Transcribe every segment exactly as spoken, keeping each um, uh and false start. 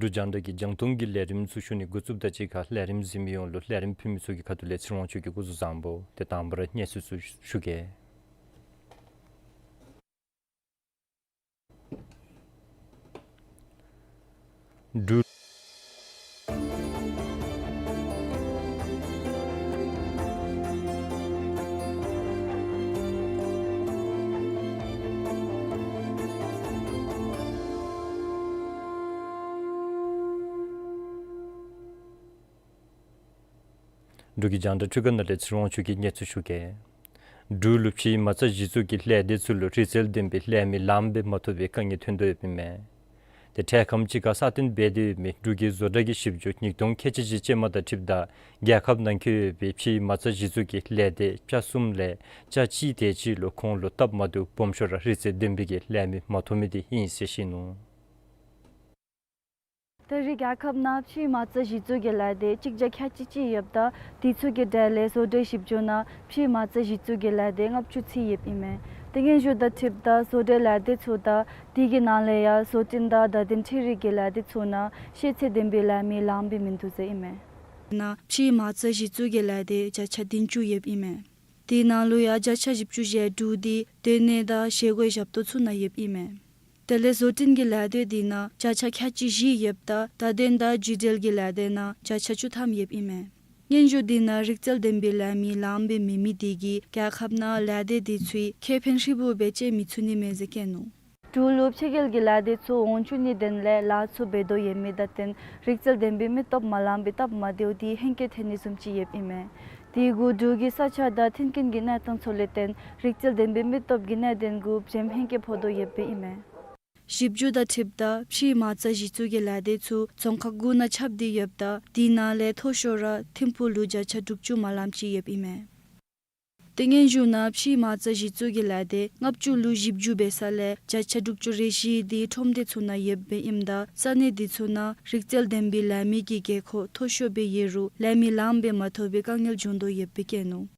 འབྲུག་རྒྱང་བསྒྲགས་ཀྱི་རྒྱང་མཐོང་གི་ལས་རིམ་ཚུ་ཞུ་ནི་འགོ་བཙུགསཔ་དང་གཅིག་ཁར་ལས་རིམ་གཟིགས་མི་ཡོངས་ལུ་ལས་རིམ་ཕུལ་མི་ཚུ་གི་ཁ་ཐུག་ལས་ཚེ་རིང་དབང་ཕྱུག་གིས་སྐུ་གཟུགས་བཟང་པོ། ཏེ་དང་པ་ར་གནས་ཚུལ་ཚུ་ཞུ་གེ། འབྲུག། འབྲུག་གི་རྒྱང་བསྒྲགས་འཕྲུལ་ཁང་ནང་ལས་ཚེ་རིང་དབང་ཕྱུག་གིས་གནས་ཚུལ་ཞུ་གེ། འབྲུག་ལུ་ཕྱིའི་མ་རྩ་གཞི་བཙུགས་ཀྱི་ལས་སྡེ་ཚུ་ལུ་རིག་རྩལ་ལྡན་པའི་ལས་མི་ལངམ་སྦེ་མ་ཐོབ་པའི་དཀའ་ངལ་ཐོན་དོ་ཡོདཔ་ཨིན་མས། ཏེ་འཕྲལ་ཁམས་ཅིག་ཁར་སྲ་བརྟན་འབད་དེ་ཡོད་མི་འབྲུག་གི་བཟོ་གྲྭ་གི་ཞིབ་འཇུག་ཉིས་སྟོང་ཁལ་གཅིག་བཞི་ཅན་མ་དང་འཁྲིལཝ་ད་རྒྱལ་ཁབ་ནང་འཁོད་ཡོད་པའི་ཕྱིའི་མ་རྩ་གཞི་བཙུགས་ཀྱི་ལས་སྡེ་བརྒྱ་གསུམ་ལས་བརྒྱ་གཅིག་དེ་ཅིག་ལུ་ཁོང་ལུ་སྟབས་མ་བདེཝ་སྦོམ་ཤོས་ར་རིག་རྩལ་ལྡན་པའི་གི་ལས་མི་མ་ཐོབ་མི་དེ་ཨིན་ཟེར་བཤད་ནུག། ད་རེས་རྒྱལ་ཁབ་ནང་ཕྱིའི་མ་རྩ་གཞི་བཙུགས་ཀྱི་ལས་སྡེ་གཅིག་བརྒྱ་ཁལ་གཅིག་གཅིག་ཡོདཔ་ད་དེ་ཚུ་གི་གྲས་ལས་བཟོ་གྲྭའི་ཞིབ་འཇུག་ནང་ཕྱིའི་མ་རྩ་གཞི་བཙུགས་ཀྱི་ལས་སྡེ་ལྔ་བཅུ་ཚུད་ཡོདཔ་ཨིན་མས། ཏེ་སྙན་ཞུ་དང་འཁྲིལཝ་ད་བཟོ་གྲྭའི་ལས་སྡེ་ཚུ་དང་དེ་གི་ནང་ལས་ཡང་བཟོ་སྐྲུན་དང་བརྡ་དོན་འཕྲུལ་རིག་གི་ལས་སྡེ་ཚུ་ནང་ཤེས་ཚད་ལྡན་པའི་ལས་མི་ལངམ་སྦེ་མིན་འདུག་ཟེར་ཨིན་མས། ནང་ཕྱིའི་མ་རྩ་གཞི་བཙུགས་ཀྱི་ལས་སྡེ་བརྒྱ་ཆ་བདུན་ཅུ་ཡོདཔ་ཨིན་མས། དེ་ནང་ལུ་ཡང་བརྒྱ་ཆ་བཞི་བཅུ་ཞེ་དྲུག་དེ་སྡོད་གནས་དང་བཞེས་སྒོའི་ཞབས་ཏོག་ཚུ་ནང་ཡོདཔ་ཨིན་མས། དེ་ལས་བཟོ་སྐྲུན་གྱི་ལས་སྡེ་དེ་ནང་བརྒྱ་ཆ་ཁལ་གཅིག་བཞི་ཡོདཔ་ད་བརྡ་དོན་དང་བརྒྱུད་འབྲེལ་གྱི་ལས་སྡེ་ནང་བརྒྱ་ཆ་བཅུ་ཐམ་ཡོདཔ་ཨིན་མས། སྙན་ཞུ་དེ་ནང་རིག་རྩལ་ལྡན་པའི་ལས་མི་ལངམ་སྦེ་མེད་མི་དེ་གིས་རྒྱལ་ཁབ་ནང་ལས་སྡེ་དེ་ཚུ་ཁེ་ཕན་ཧྲིལ་བུ་སྦེ་སྤྱོད་མི་ཚུགས་ནི་མས་ཟེར་བཀོད་ནུག། འབྲུག་ལུ་ཕྱི་རྒྱལ་གྱི་ལས་སྡེ་ཚུ་འོང་བཅུག་ནིའི་དོན་ལས་ལཱ་ཚུ་འབད་དོ་ཡོད་མི་དང་བསྟུན་རིག་རྩལ་ལྡན་པའི་མི་སྟོབས་མ་ལངམ་སྦེ་སྟབས་མ་བདེཝ་དེ་ཧེང་སྐལ་ཐོན་ནི་བཟུམ་ཅིག་ཡོདཔ་ཨིན་མས། དེ་གུ་འབྲུག་གི་ས་ཆ་དང་མཐུན་རྐྱེན་གྱི་གནས་སྟངས་ཚུ་ལས་བརྟེན་རིག་རྩལ་ལྡན་པའི་མི་སྟོབས་ཀྱི་གནད་དོན་གུ་འཇམ་ཧེང་སྐལ་ཕོག་དོ་ཡོདཔ་ཨིན་མས། ཞིབ་འཇུག་དང་འཁྲིལཝ་ད་ཕྱིའི་མ་རྩ་གཞི་བཙུགས་ཀྱི་ལས་སྡེ་ཚུ་རྫོང་ཁག་དགུ་ནང་ཁྱབ་སྟེ་ཡོདཔ་ད་དེ་ནང་ལས་མཐོ་ཤོས་ར་ཐིམ་ཕུག་ལུ་བརྒྱ་ཆ་དྲུག་ཅུ་མ་ལངམ་ཅིག་ཡོདཔ་ཨིན་མས། ཏེ་སྙན་ཞུ་ནང་ཕྱིའི་མ་རྩ་གཞི་བཙུགས་ཀྱི་ལས་སྡེ་ལྔ་བཅུ་ལུ་ཞིབ་འཇུག་འབད་ས་ལས་བརྒྱ་ཆ་དྲུག་ཅུ་རེ་བཞི་དེ་ཁྲོམ་སྡེ་ཚུ་ནང་ཡོདཔ་སྦེ་ཨིནམ་ད་ས་གནས་དེ་ཚུ་ནང་རིག་རྩལ་ལྡན་པའི་ལས་མི་གི་དགོས་མཁོ་མཐོ་ཤོས་སྦེ་ཡོད་རུང་ལས་མི་ལངམ་སྦེ་མ་ཐོབ་པའི་དཀའ་ངལ་བྱུང་དོ་ཡོདཔ་སྦེ་བཀོད་ནུག།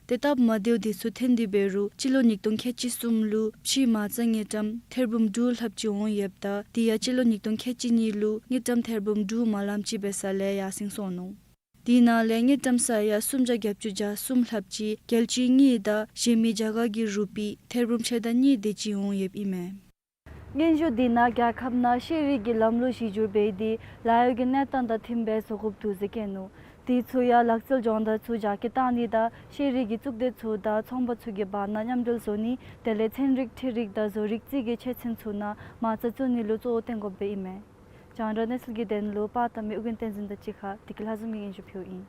ཏེ་སྟབས་མ་བདེཝ་དེ་ཚུ་ཐོན་ཏེ་འབད་རུང་སྤྱི་ལོ་ཉིས་སྟོང་ཁལ་གཅིག་གསུམ་ལུ་ཕྱིའི་མ་རྩ་དངུལ་ཀྲམ་ཐེར་འབུམ་དྲུག་ལྷགཔ་ཅིག་འོང་ཡོདཔ་ད་དེ་ཡང་སྤྱི་ལོ་ཉིས་སྟོང་ཁལ་གཅིག་གཉིས་ལུ་དངུལ་ཀྲམ་ཐེར་འབུམ་དྲུག་མ་ལངམ་ཅིག་འབད་ས་ལས་ཡར་སེང་སོང་ནུག། དེ་ནང་ལས་དངུལ་ཀྲམ་ས་ཡ་སུམ་བརྒྱ་བརྒྱད་ཅུ་གྱ་གསུམ་ལྷགཔ་ཅིག་རྒྱལ་སྤྱིའི་དངུལ་དང་གཞན་མི་རྒྱ་གར་གྱི་རུ་པི་ཐེར་འབུམ་ཕྱེད་དང་གཉིས་དེ་ཅིག་འོང་ཡོདཔ་ཨིན་མས། སྙན་ཞུ་དེ་ནང་རྒྱལ་ཁབ་ནང་ཤེས་རིག་གི་ལམ་ལུགས་གཞི་བསྒྱུར་འབད་དེ་ལཱ་གཡོག་གི་གནས་སྟངས་དང་མཐུནམ་སྦེ་བཟོ་དགོཔ་འདུག་ཟེར་བཀོད་ནུག། དེ་ཚུ་ཡང་ལག་རྩལ་སྦྱོང་བརྡར་ཚུ་རྒྱ་སྐྱེད་བཏང་ནི་དང་ཤེས་རིག་གི་གཙུག་སྡེ་ཚུ་དང་ཚོང་པ་ཚུ་གི་བར་ན་མཉམ་འབྲེལ་བཟོ་ནི་དེ་ལས་ཚན་རིག་འཕྲུལ་རིག་དང་བཟོ་རིག་རྩིས་ཀྱི་ཆོས་ཚན་ཚུ་ནང་མ་རྩ་བཙུགས་ནི་ལུ་གཙོ་བོ་བཏོན་དགོཔ་སྦེ་ཨིན་མས། རྒྱང་བསྒྲགས་གནས་ཚུལ་གྱི་དོན་ལུ་པར་བཏབ་མི་ཨོ་རྒྱན་བསྟན་འཛིན་དང་གཅིག་ཁར་བདེ་སྐྱིད་ལྷ་འཛོམས་ཀྱིས་སྙན་ཞུ་ཕུལཝ་ཨིན།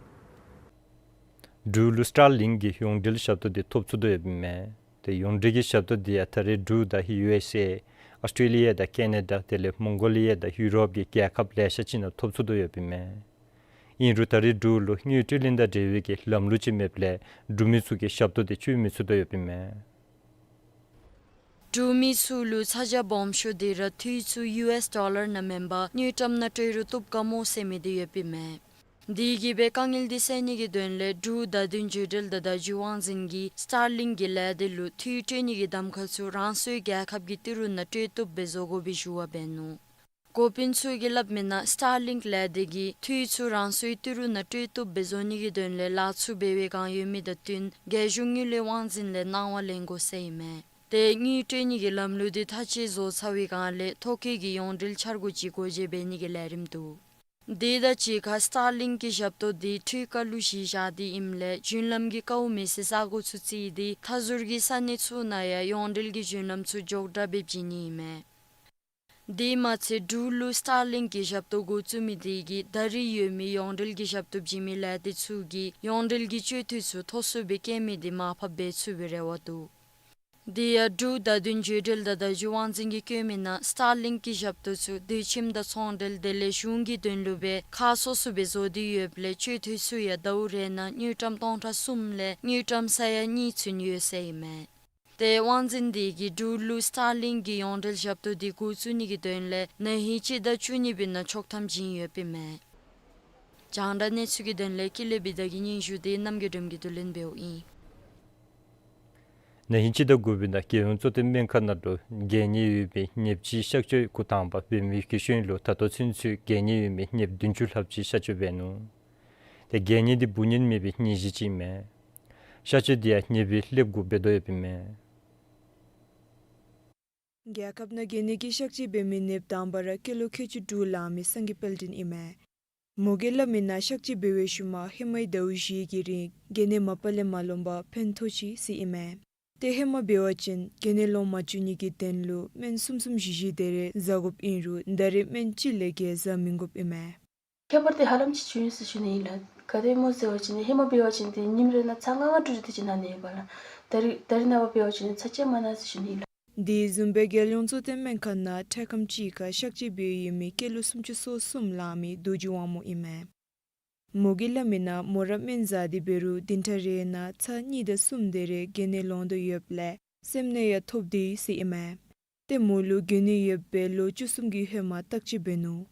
འབྲུག་ལུ་སི་ཊར་ལིང་གི་ཡོངས་འབྲེལ་ཞབས་ཏོག་དེ་ཐོབ་ཚུགས་དོ་ཡོདཔ་ཨིན་མས། ཏེ་ཡོངས་འབྲེལ་གྱི་ཞབས་ཏོག་དེ་ཡང་ད་རེས་འབྲུག་དང་ཡུ་ཨེསི་ཨེ་ཨོསི་ཊེ་ལི་ཡ་དང་ཀེ་ན་ཌ་དེ་ལས་མོང་གོ་ལི་ཡ་དང་ཡུ་རོབ་ཀྱི་རྒྱལ་ཁབ་ལེ་ཤ་ཅིག་ནང་ཐོབ་ཚུགས་དོ་ཡོདཔ་ཨིན་མས། ཨིན་རུང་ད་རེས་འབྲུག་ལུ་དངུལ་སྤྲོད་ལེན་དང་འབྲེལ་བའི་གི་ལམ་ལུགས་ཅིག་མེདཔ་ལས་འབྲུག་མི་ཚུ་གིས་ཞབས་ཏོག་དེ་སྤྱོད་མི་ཚུགས་དོ་ཡོདཔ་ཨིན་མས། འབྲུག་མི་ཚུ་ལུ་ཚ་གྱང་སྦོམ་ཤོས་འདི་ར་དུས་ཚོད་ཡུ་ཨེསི་ཌོ་ལར་ནང་མེན་པར་དངུལ་ཀྲམ་ནང་སྤྲོད་རུང་བཏུབ་ག་སྨོ་ཟེར་མི་དེ་ཡོདཔ་ཨིན་མས། དེ་གིས་སྦེ་དཀའ་ངལ་དེ་སེལ་ནི་གི་དོན་ལས་འབྲུག་བརྡ་དོན་བརྒྱུད་འབྲེལ་དང་བརྡ་བརྒྱུད་དབང་འཛིན་གྱིས་སི་ཊར་ལིང་གི་ལས་སྡེ་ལུ་འཐུས་སྤྲོད་ནི་གི་གདམ་ཁ་ཚུ་རང་སོའི་རྒྱལ་ཁབ་ཀྱི་ཏི་རུ་ནང་སྤྲོད་བཏུབ་སྦེ་བཟོ་དགོ་པའི་ཞུ་བ་འབད་ནུག། འགོ་དཔོན་ཚུ་གིས་སླབ་མི་ནང་སི་ཊར་ལིང་ལས་སྡེ་གིས་འཐུས་ཚུ་རང་སོའི་ཏི་རུ་ནང་སྤྲོད་བཏུབ་སྦེ་བཟོ་ནི་གི་དོན་ལས་ལཱ་ཚུ་འབད་བའི་བསྒང་ཡོད་མི་དང་བསྟུན་རྒྱལ་གཞུང་དངུལ་ལས་དབང་འཛིན་ལས་གནང་བ་ལེན་དགོ་ཟེར་ཨིན་མས། ཏེ་དངུལ་སྤྲོད་ནི་གི་ལམ་ལུགས་དེ་མཐའ་དཔྱད་བཟོ་ཚར་བའི་བསྒང་ལས་ཐོ་བཀོད་ཀྱི་ཡོངས་འབྲེལ་འཆར་སྒོ་ཅིག་སྒོ་འབྱེད་འབད་ནི་གི་ལས་རིམ་འདུག། དེ་དང་གཅིག་ཁར་སི་ཊར་ལིང་གི་ཞབས་ཏོག་དེ་འཕྲུལ་ཁང་ལུ་གཞི་བཞག་སྟེ་ཨིནམ་ལས་བརྒྱུད་ལམ་གྱི་དཀའཝ་མི་སྲིད་ས་གོ་ཚུ་བརྩིས་ཏེ་མཐའ་ཟུར་གྱི་ས་གནས་ཚུ་ནང་ཡང་ཡོངས་འབྲེལ་གྱི་བརྒྱུད་ལམ་ཚུ་མགྱོགས་དྲགས་སྦེ་བྱིན་ནི་ཨིན་མས། དེ་མ་ཚད་འབྲུག་ལུ་སི་ཊར་ལིང་གི་ཞབས་ཏོག་འགོ་བཙུགས་མི་དེ་གིས་ད་རེས་ཡོད་མི་ཡོངས་འབྲེལ་གྱི་ཞབས་ཏོག་བྱིན་མི་ལས་སྡེ་ཚུ་གིས་ཡོངས་འབྲེལ་གྱི་སྤྱོད་འཐུས་ཚུ་མཐོ་སུ་སྦེ་བསྐྱེད་མི་དེ་མར་ཕབ་འབད་ཚུགས་པའི་རེ་བ་འདུག། དེ་ཡང་འབྲུག་བརྡ་དོན་བརྒྱུད་འབྲེལ་དང་བརྡ་བརྒྱུད་དབང་འཛིན་གྱིས་བཀོད་མི་ནང་སི་ཊར་ལིང་གི་ཞབས་ཏོག་ཚུ་དུས་ཁྱིམ་དང་ཚོང་འབྲེལ་དེ་ལས་གཞུང་གི་དོན་ལུ་སྦེ་ཁ་གསོ་སུ་སྦེ་བཟོ་སྟེ་ཡོདཔ་ལས་སྤྱོད་འཐུས་ཚུ་ཡང་ཟླཝ་རེ་ནང་དངུལ་ཀྲམ་སྟོང་ཕྲག་གསུམ་ལས་དངུལ་ཀྲམ་ས་ཡ་གཉིས་ཚུན་ཡོད་ཟེར་ཨིན་མས། ཏེ་དབང་འཛིན་དེ་གིས་འབྲུག་ལུ་སི་ཊར་ལིང་གི་ཡོངས་འབྲེལ་ཞབས་ཏོག་དེ་འགོ་བཙུགས་ནི་གི་དོན་ལས་ན་ཧིང་སྤྱི་ཟླ་བཅུ་གཉིས་པའི་ནང་ཆོག་ཐམ་བྱིན་ཡོདཔ་ཨིན་མས། རྒྱང་བསྒྲགས་གནས་ཚུལ་གྱི་དོན་ལས་ཀུན་ལེགས་བི་དྷ་གི་སྙན་ཞུ་དེ་རྣམ་རྒྱལ་སྒྲོལ་མ་གིས་བསྡུ་ལེན་འབདཝ་ཨིན། ན་ཧིང་སྤྱི་ཟླ་དགུ་པའི་ནང་རྒྱལ་ཡོངས་གཙོ་བསྟེན་སྨན་ཁང་ནང་ལུ་གལ་གནད་ཡོད་པའི་ནདཔ་ཅིག་གཤག་བཅོས་འགོ་དང་པ་འབད་མི་གི་ཤུལ་ལུ་ད་ལྟོ་ཚུན་ཚོད་གལ་གནད་ཡོད་མི་ནདཔ་བདུན་ཅུ་ལྷགཔ་ཅིག་གཤག་བཅོས་འབད་ནུག། ཏེ་གལ་གནད་འདི་འབུ་ནད་མེད་པའི་ནད་གཞི་ཅིག་ཨིན་མས། གཤག་བཅོས་འདི་ཡང་ནདཔ་སྦེ་སླེབས་འགོ་འབད་དོ་ཡོདཔ་ཨིན་མས། རྒྱལ་ཁབ་ནང་གལ་གནད་ཀྱི་གཤག་བཅོས་འབད་མི་ནདཔ་དང་པ་ར་སྐྱེས་ལོ་ཁལ་གཅིག་དྲུག་ལང་མི་སངས་རྒྱས་དཔལ་སྒྲོན་ཨིན་མས། མོ་གིས་སླབ་མི་ནང་གཤག་བཅོས་འབད་བའི་ཤུལ་མ་ཧེ་མའི་ཟླཝ་བཞི་གི་རིང་གལ་གནད་མ་པ་ལས་མ་ལོངམ་ཕན་ཐོགས་ཅི་ཟེར་ཨིན་མས། ཏེ་ཧེ་མ་འབད་བ་ཅིན་གལ་གནད་ལོང་མ་བཅུག་ནི་གི་དོན་ལུ་སྨན་གསུམ་གསུམ་བཞི་བཞི་དེ་རེ་བཟའ་དགོཔ་ཨིན་རུང་ད་རེས་སྨན་གཅིག་ལས་བརྒལ་བཟའ་མི་དགོཔ་ཨིན་མས། ཁྱད་པར་དེ་ཧ་ལམ་ཅིག་བྱུང་ཡི་ཟེར་ཞུ་ནི་ཨིན་ལགས། ག་དེ་སྨོ་ཟེར་བ་ཅིན་ཧེ་མ་འབད་བ་ཅིན་དེ་ཉིནམ་རེ་ནང་ཚར་ལྔ་ལྔ་དྲུག་དྲུག་དེ་ཅིག་ན་ནི་ཡོདཔ་ལགས། ད་རེས་ད་རེས་ནངས་པ་འབད་བ་ཅིན་ཚར་གཅིག་མ་ན་ཟེར་ཞུ་ནི་ཨིན་ལགས། དེ་བཟུམ་སྦེ་རྒྱལ་ཡོངས་གཙོ་བསྟེན་སྨན་ཁང་ནང་འཕྲལ་ཁམས་ཅིག་ཁར་གཤག་བཅོས་འབད་ཡོད་མི་སྐྱེས་ལོ་སུམ་ཅུ་སོ་གསུམ་ལང་མི་རྡོ་རྗེ་དབང་མོ་ཨིན་མས། མོ་གིས་སླབ་མི་ནང་མོ་ར་སྨན་བཟའ་སྟེ་འབད་རུང་བདུན་ཕྲག་རེ་ནང་ཚར་གཉིས་དང་གསུམ་དེ་རེ་གལ་གནད་ལོང་དོ་ཡོདཔ་ལས་སེམས་ནད་ཡང་ཐོབ་དེས་ཟེར་ཨིན་མས། ཏེ་མོ་ལུ་གལ་གནད་ཡོད་པའི་ལོ་བཅུ་གསུམ་གྱི་ཧེ་མ་བརྟག་དཔྱད་འབད་ནུག།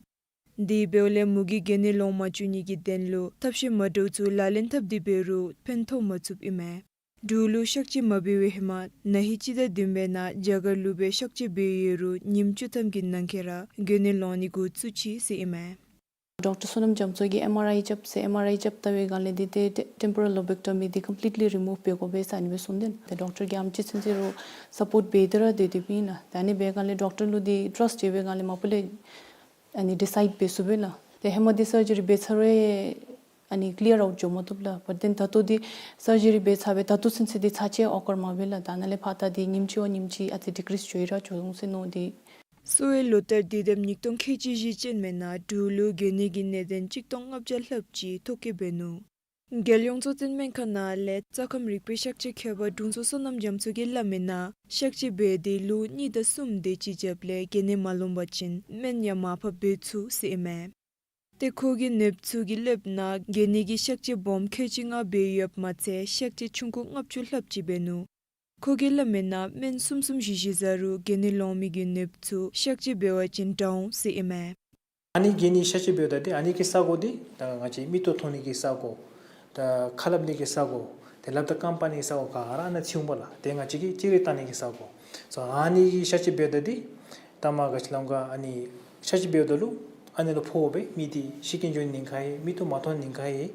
དེ་འབདཝ་ལས་མོ་གིས་གལ་གནད་ལོང་མ་བཅུག་ནི་གི་དོན་ལུ་ཐབས་ཤེས་མ་འདྲཝ་ཚུ་ལག་ལེན་འཐབ་སྟེ་འབད་རུང་ཕན་ཐོགས་མ་ཚུགསཔ་ཨིན་མས། འབྲུག་ལུ་གཤག་བཅོས་མ་འབད་བའི་ཧེ་མ་ན་ཧིང་སྤྱི་ཟླ་བདུན་པའི་ནང་རྒྱ་གར་ལུ་སྦེ་གཤག་བཅོས་འབད་ཡོད་རུང་ཉིནམ་བཅུ་ཐམ་གྱི་ནང་འཁོད་ར་གལ་གནད་ལོང་ནི་འགོ་བཙུགས་ཅི་ཟེར་ཨིན་མས། ཌོག་ཊར་བསོད་ནམས་རྒྱ་མཚོ་གིས་ཨེམ་ཨར་ཨའི་རྐྱབ་ཟེར་ཨེམ་ཨར་ཨའི་རྐྱབ་ལྟ་བའི་སྒང་ལས་འདི་ཏེ་ཊེམ་པོ་རཱལ་ལོ་བེཀ་ཊོ་མི་འདི་ཀམ་པི་ལིཊ་ལི་རི་མུབ་འབད་དགོ་པས་ཟེར་ཨ་ནི་སྦེ་གསུངས་ཏེ་ཏེ་ཌོག་ཊར་གྱངས་ཅིག་ཚུན་ཚོད་རུང་སཔོརཊ་འབད་དེ་ར་སྡོད་དེ་སྦེ་ཨིན་ལགས། ཏེ་ཨ་ནི་འབད་སྒང་ལས་ཌོག་ཊར་ལུ་འདི་ཊརསཊ་ཡོད་པའི་སྒང་ལས་མ་པ་ལས་ཨ་ནི་ཌི་སའིཌ་འབད་ཚུགས་པས་ལགས། ཏེ་ཧེ་མ་འདི་སར་ཇི་རི་འབད་ཚར་བའི་ཨ་ནི་ཀི་ལི་ཡར་ཨའུཊ་འགྱོ་མ་བཏུབ་ལགས། བཊ་དེན་ད་ལྟོ་འདི་སར་ཇི་རི་འབད་ཚར་བའི་ད་ལྟོ་ཚུན་ཚོད་འདི་ཚར་གཅིག་ཨོ་ཀར་མ་འབད་ལགས། ད་ནཱ་ལས་ཕར་ད་འདི་ཉིནམ་གཅིག་བ་ཉིནམ་གཅིག་ཨ་ཙི་ཌི་ཀི་རིསི་འགྱོ་ཡི་ར་འགྱོ་འོང་ཟེར་མནོ་སྟེ། གསོ་བའི་ལོ་ལྟར་དུས་དེབ་ཉིས་སྟོང་ཁལ་གཅིག་བཞི་ཅན་མའི་ནང་འབྲུག་ལུ་གལ་གནད་ཀྱི་ནད་གདོན་གཅིག་སྟོང་ལྔ་བརྒྱ་ལྷགཔ་ཅིག་ཐོ་བཀོད་འབད་ནུག། རྒྱལ་ཡོངས་གཙོ་བསྟེན་སྨན་ཁང་ནང་ལས་རྩ་ཁམས་རིག་པའི་གཤག་བཅོས་མཁས་པ་དྲུང་འཚོ་བསོད་ནམས་རྒྱ་མཚོ་གིས་སླབ་མི་ནང་གཤག་བཅོས་འབད་དེ་ལོ་གཉིས་དང་གསུམ་དེ་ཅིག་རྒྱབ་ལས་གལ་གནད་མ་ལོང་པ་ཅིན་སྨན་ཡང་མར་ཕབ་འབད་ཚུགས་ཟེར་ཨིན་མས། ཏེ་ཁོ་གིས་ནདཔ་ཚུ་གི་ཀླདཔ་ནང་གལ་གནད་ཀྱི་གཤག་བཅོས་སྦོམ་ཁལ་གཅིག་ལྔ་འབད་ཡོདཔ་མ་ཚད་གཤག་བཅོས་ཆུང་ཀུ་ལྔ་བཅུ་ལྷགཔ་ཅིག་འབད་ནུག། ཁོ་གིས་སླབ་མི་ནང་སྨན་གསུམ་གསུམ་བཞི་བཞི་བཟའ་རུང་གལ་གནད་ལོང་མི་གི་ནདཔ་ཚུ་གཤག་བཅོས་འབད་བ་ཅིན་དྲག་འོང་ཟེར་ཨིན་མས། ཨ་ནི་གལ་གནད་གཤག་བཅོས་འབདཝ་ད་འདི་ཨ་ནི་གི་ས་གོ་འདི་ད་ང་བཅས་མིག་ཏོ་མཐོང་ནི་གི་ས་གོ། ད་ཁ་སླབ་ནི་གི་ས་གོ། ཏེ་ལགཔ་དང་རྐངམ་སྤར་ནི་གི་ས་གོ་ག་ར་ཨ་ནཱ་ཚུདཔ་ལགས། ཏེ་ང་བཅས་ཀྱིས་ཅི་རིགས་བལྟ་ནི་གི་ས་གོ། སོ་ཨ་ནི་གི་གཤག་བཅོས་འབདཝ་ད་འདི་ད་མ་ག་ཅི་ལོང་ག་ཨ་ནི་གཤག་བཅོས་འབདཝ་ད་ལུ་ཨ་ནི་ལུ་ཕོག་སྦེ་མི་འདི་ཤི་རྐྱེན་འབྱུང་ནི་ཉེན་ཁ་ཡོད། མིག་ཏོ་མ་མཐོང་ནི་ཉེན་ཁ་ཡོད།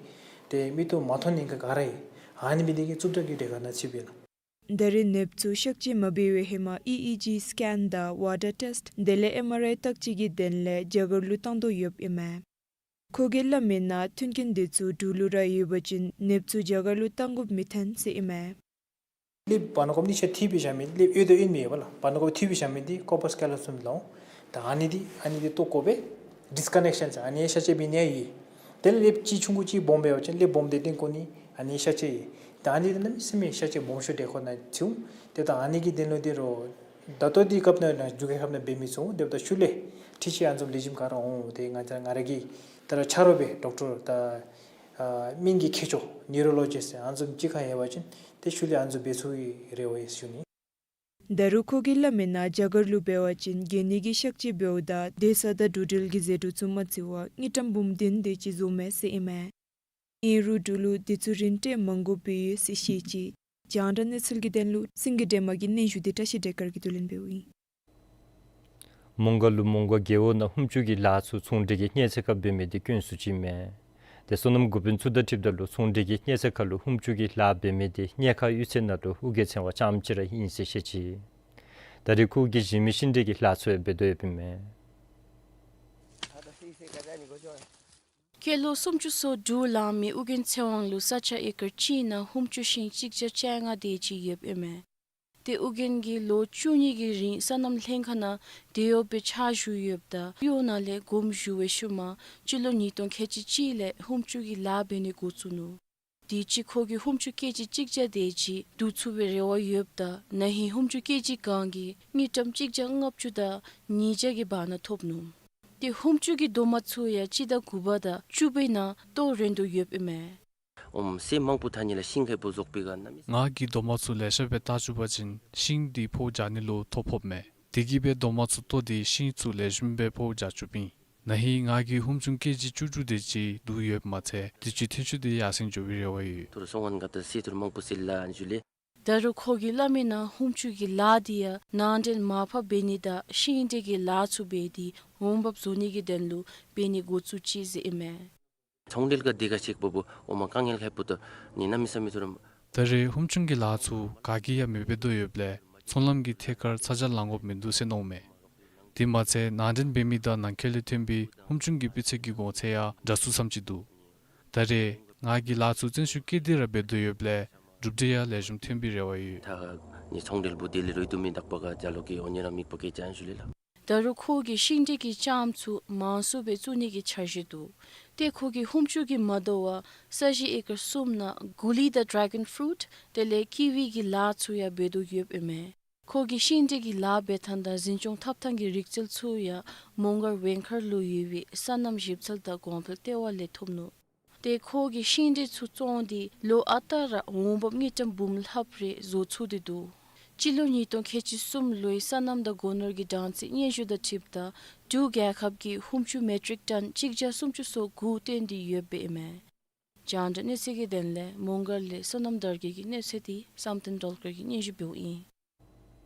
ཏེ་མིག་ཏོ་མ་མཐོང་ནི་ཉེན་ཁ་ག་ར་ཡོད། ཨ་ནི་མི་འདི་གིས་རྩུབ་དྲགས་ཀྱི་གྲས་ཁར་ཨ་ནཱ་ཚུདཔ་ཨིན་ལགས། ད་རེས་ནདཔ་ཚུ་གཤག་བཅོས་མ་འབད་བའི་ཧེ་མ་ཨི་ཨི་ཇི་སི་ཀེན་དང་ཝ་ཊར་ཊེསཊ་དེ་ལས་ཨེམ་ཨར་ཨའི་བརྟག་དཔྱད་ཀྱི་དོན་ལས་རྒྱ་གར་ལུ་བཏང་དོ་ཡོདཔ་ཨིན་མས། ཁོ་གིས་སླབ་མི་ནང་མཐུན་རྐྱེན་དེ་ཚུ་འབྲུག་ལུ་ར་ཡོད་པ་ཅིན་ནདཔ་ཚུ་རྒྱ་གར་ལུ་བཏང་དགོཔ་མི་འཐོན་ཟེར་ཨིན་མས། ཀླདཔ་བར་ན་ཀོམ་ནི་ཤ་འཐུས་སྦེ་བཞག་མི་ཀླདཔ་ཡོད་དོ་ཡོད་མི་ཡོདཔ་ལགས། བར་ན་ཀོམ་འཐུས་སྦེ་བཞག་མི་འདི་ཀོར་པཱས་ཀེ་ལོ་སམ་ལོ། ད་ཨ་ནི་འདི་ཨ་ནི་འདི་བཏོག་དགོ་པས། ཌིསི་ཀ་ནེག་ཤཱན་ཟེར་ཨ་ནི་གཤག་བཅོས་འབད་ནི་ཡོད། དེ་ལས་ཀླདཔ་ཅིག་ཆུང་ཀུ་ཅིག་སྦོམ་འབད་བ་ཅིན་ཀླདཔ་སྦོམ་འདི་བཏོན་དགོ་ནི་ཨ་ནི་གཤག་བཅོས་ཡོད། ད་ཨ་ནི་འདི་གནམ་མེད་ས་མེད་གཤག་བཅོས་སྦོམ་ཤོས་འདི་ཁོ་ནཱ་ཚུདཔ། ཏེ་ད་ཨ་ནི་གི་དོན་ལུ་འདི་རུང་ ད་ལྟོ་འདི་སྐབས་ནང་ན་འབྲུག་རྒྱལ་ཁབ་ནང་འབད་མི་ཚུ་འདི་འབདཝ་ད་ཤུལ་ལས་འཕྲུལ་ཆས་ཨ་ནི་བཟུམ་ལེགས་ཤོམ་ག་ར་འོང་། ཏེ་ང་བཅས་ང་ར་གི་ད་ར་ཆ་རོགས་སྦེ་ཌོག་ཊར་ད་ཨ་སྨན་གྱི་མཁས་མཆོག་ནིའུ་རོ་ལོ་ཇིསཊ་ཨ་ནི་བཟུམ་ཅིག་ཁར་ཡོད་པ་ཅིན་ཏེ་ཤུལ་ལས་ཨ་ནི་བཟུམ་འབད་ཚུགས་པའི་རེ་བ་ཡོད་ཟེར་ཞུ་ནི། ད་རུང་ཁོ་གིས་སླབ་མིའི་ནང་རྒྱ་གར་ལུ་འབད་བ་ཅིན་གྱེན་ནི་གི་གཤག་བཅོས་འབདཝ་ད་བདེ་ས་དང་འགྲོ་འགྲུལ་གྱི་ཟད་འགྲོ་ཚུ་མ་ཚུད་པར་དངུལ་ཀྲམ་འབུམ་བདུན་དེ་ཅིག་བཟོ་མས་ཟེར་ཨིན་མས། ཨིན་རུང་འབྲུག་ལུ་དེ་ཚུ་རིན་ཏེ་མ་དགོཔ་སྦེ་ཡོད་ཟེར་བཤད་ཅི། རྒྱང་བསྒྲགས་གནས་ཚུལ་གྱི་དོན་ལུ་སེང་གེ་སྒྲོལ་མ་གི་སྙན་ཞུ་འདི་བཀྲ་ཤིས་བདེ་དཀར་གྱིས་བསྡུ་ལེན་འབདཝ་ཨིན། མོང་སྒར་ལུ་མོང་སྒར་རྒེད་འོག་ནང་ཧུམ་ཆུ་གི་ལཱ་ཚུ་ཚོང་འབྲེལ་གྱི་གནས་ཚད་ཁར་འབད་མི་འདི་དཀོན་སུ་ཅིག་མས། ཏེ་སོ་ནམ་འགོ་དཔོན་ཚུ་དང་འཁྲིལཝ་ད་ལུ་ཚོང་འབྲེལ་གྱི་གནས་ཚད་ཁར་ལུ་ཧུམ་ཆུ་གི་ལཱ་འབད་མི་འདི་གནས་ཁང་གཡུས་ཚན་ནང་ལུ་ཨོ་རྒྱན་ཚེ་དབང་རྐྱངམ་ཅིག་ར་ཨིན་ཟེར་བཤད་ཅི། ད་རེས་ཁོ་གིས་གཞན་མི་ཤིང་འབྲས་ཀྱི་ལཱ་ཚུ་ཡང་འབད་དོ་ཡོདཔ་ཨིན་མས། སྐྱེས་ལོ་སུམ་ཅུ་སོ་དྲུག་ལང་མི་ཨོ་རྒྱན་ཚེ་དབང་ལུ་ས་ཆ་ཨེ་ཀར་གཅིག་ནང་ཧུམ་ཆུ་ཤིང་གཅིག་བརྒྱ་བཅོ་ལྔ་དེ་ཅིག་ཡོདཔ་ཨིན་མས། ཏེ་ཨོ་རྒྱན་གྱིས་ལོ་བཅུ་གཉིས་ཀྱི་རིང་སོ་ནམ་ལྷན་ཁག་ནང་དེད་གཡོགཔ་སྦེ་ཕྱག་ཞུ་ཡོདཔ་ད་གཡོག་ནང་ལས་དགོངསམ་ཞུ་བའི་ཤུལ་མ་སྤྱི་ལོ་ཉིས་སྟོང་ཁལ་གཅིག་གཅིག་ལས་ཧུམ་ཆུ་གི་ལཱ་འབད་ནི་འགོ་བཙུགས་ནུག། དེ་ཅིག་ཁོ་གིས་ཧུམ་ཆུ་ཀེ་ཇི་གཅིག་བརྒྱ་དེ་ཅིག་བསྡུ་ཚུགས་པའི་རེ་བ་ཡོདཔ་ད་ན་ཧིང་ཧུམ་ཆུ་ཀེ་ཇི་གང་གིས་དངུལ་ཀྲམ་གཅིག་བརྒྱ་ལྔ་བཅུ་དང་ཉིས་བརྒྱ་གི་བར་ན་ཐོབ་ནུག། ཏེ་ཧུམ་ཆུ་གི་རྡོག་མ་ཚུ་ཡང་སྤྱི་ཟླ་དགུ་པ་དང་བཅུ་པའི་ནང་ལྟོ་རན་དོ་ཡོདཔ་ཨིན་མས། ཨོམ་སེ་མང་པོ་ཐ་ནི་ལ་ཤིང་ཁེ་པོ་ཟོག་པི་ག་ན་མི། ང་གིས་རྡོག་མ་ཚུ་ལེ་ཤ་སྦེ་བཏགས་བཅུག་པ་ཅིན་ཤིང་འདི་ཕོཝ་རྒྱག་ནི་ལུ་ཐོ་ཕོགཔ་མས། དེ་གིས་སྦེ་རྡོག་མ་ཚུ་བཏོག་སྟེ་ཤིང་ཚུ་ལེགས་ཤོམ་སྦེ་ཕོཝ་རྒྱག་བཅུགཔ་ཨིན། ན་ཧིང་ང་གིས་ཧུམ་ཆུང་ཀེ་ཇི་བཅུ་དྲུག་དེ་ཅིག་བསྡུ་ཡོདཔ་མ་ཚད་དུས་ཅི་ཐོན་སྐྱེད་འདི་ཡར་སེང་འགྱོ་བའི་རེ་བ་ཡོད། ཐུར་སོང་ངན་ག་ཏ་སི་ཐུར་མང་པོ་སི་ལ་ཨན་ཞུ་ལེ། ད་རུང་ཁོ་གིས་སླབ་མིའི་ནང་ཧུམ་ཆུ་གི་ལཱ་འདི་ཡང་ནང་འདྲེན་མར་ཕབ་འབད་ནི་དང་ཤིང་འབྲས་ཀྱི་ལཱ་ཚུ་འབད་དེ་འོང་འབབ་བཟོ་ནི་གི་དོན་ལུ་འབད་ནི་འགོ་བཙུགས་ཅི་ཟེར་ཨིན་མས། ཚོང་འབྲེལ་ག་དེ་ག་ཤེག་པོ་པོ་ཨོ་མ་དཀའ་ངལ་ཁེ་པོ་ཏོ་ནི་ན་མི་ས་མི་ཐུར་རམ། ད་རེས་ཧུམ་ཆུང་གི་ལཱ་ཚུ་ག་གིས་ཡང་མི་འབད་དོ་ཡོདཔ་ལས་ཚོང་ལམ་གྱི་ཐད་ཁར་ཚ་གྱང་ལང་དགོཔ་མིན་འདུག་ཟེར་མནོཝ་མས། དེ་མ་ཚད་ནང་འདྲེན་འབད་མི་དང་ནང་འཁོད་ལས་ཐོན་པའི་ཧུམ་ཆུང་གི་སྤུས་ཚད་ཀྱི་གོང་ཚད་ཡང་འདྲ་སུ་ཙམ་ཅིག་འདུག། ད་རེས་ང་གིས་ལཱ་ཚུ་བརྩོན་ཤུགས་བསྐྱེད་དེ་ར་འབད་དོ་ཡོདཔ་ལས་གྲུབ་འབྲས་ཡང་ལེགས་ཤོམ་ཐོན་པའི་རེ་བ་ཡོད། ད་ནི་ཚོང་འབྲེལ་བུ་དེ་ལས་རུང་དུ་མི་དག་པ་ག་ཇ་ལོ་ཀེ་ཨོ་ཉེ་རང་མིག་པ་ཀེ་ཅན་ཞུ་ལེ་ལ། ད་རུང་ཁོ་གིས་ཤིང་འབྲས་ཀྱི་ལྕངམ་ཚུ་མང་སུ་སྦེ་བཙུགས་ནི་གི་འཆར་གཞི་འདུག། ཏེ་ཁོ་གིས་ཧུམ་ཆུང་གི་མ་དོ་བར་ས་གཞི་ཨེ་ཀར་གསུམ་ནང་གུ་ལི་དང་ཌེ་གཱོན་ཕུ་རུཊ་དེ་ལས་ཀི་ཝི་གི་ལཱ་ཚུ་ཡང་འབད་དོ་ཡོདཔ་ཨིན་མས། ཁོ་གིས་ཤིང་འབྲས་ཀྱི་ལཱ་འབད་ཐངས་དང་འཛིན་སྐྱོང་འཐབ་ཐངས་ཀྱི་རིག་རྩལ་ཚུ་ཡང་མོང་སྒར་ཝེང་མཁར་ལུ་ཡོད་པའི་སོ་ནམ་ཞིབ་འཚོལ་དང་གོང་འཕེལ་ལྟེ་བ་ལས་ཐོབ་ནུག། ཏེ་ཁོ་གིས་ཤིང་འབྲས་ཚུ་བཙོང་སྟེ་ལོ་ཨ་རྟག་ར་འོང་འབབ་དངུལ་ཀྲམ་འབུམ་ལྷགཔ་རེ་བཟོ་ཚུགས་ཏེ་འདུག། སྤྱི་ལོ་ཉིས་སྟོང་ཁལ་གཅིག་གསུམ་ལོའི་སོ་ནམ་དང་སྒོ་ནོར་གྱི་གྲངས་རྩིས་སྙན་ཞུ་དང་འཁྲིལཝ་ད་འབྲུག་རྒྱལ་ཁབ་ཀྱིས་ཧུམ་ཆུང་མེ་ཊིག་ཊོན་གཅིག་བརྒྱ་སུམ་ཅུ་སོ་དགུ་བཏོན་ཏེ་ཡོདཔ་ཨིན་མས། རྒྱང་བསྒྲགས་གནས་ཚུལ་གྱི་དོན་ལས་མོང་སྒར་ལས་སོ་ནམ་དར་རྒྱས་ཀྱི་གནས་ཚུལ་འདི་བསམ་གཏན་སྒྲོལ་དཀར་གྱིས་སྙན་ཞུ་འབདཝ་ཨིན།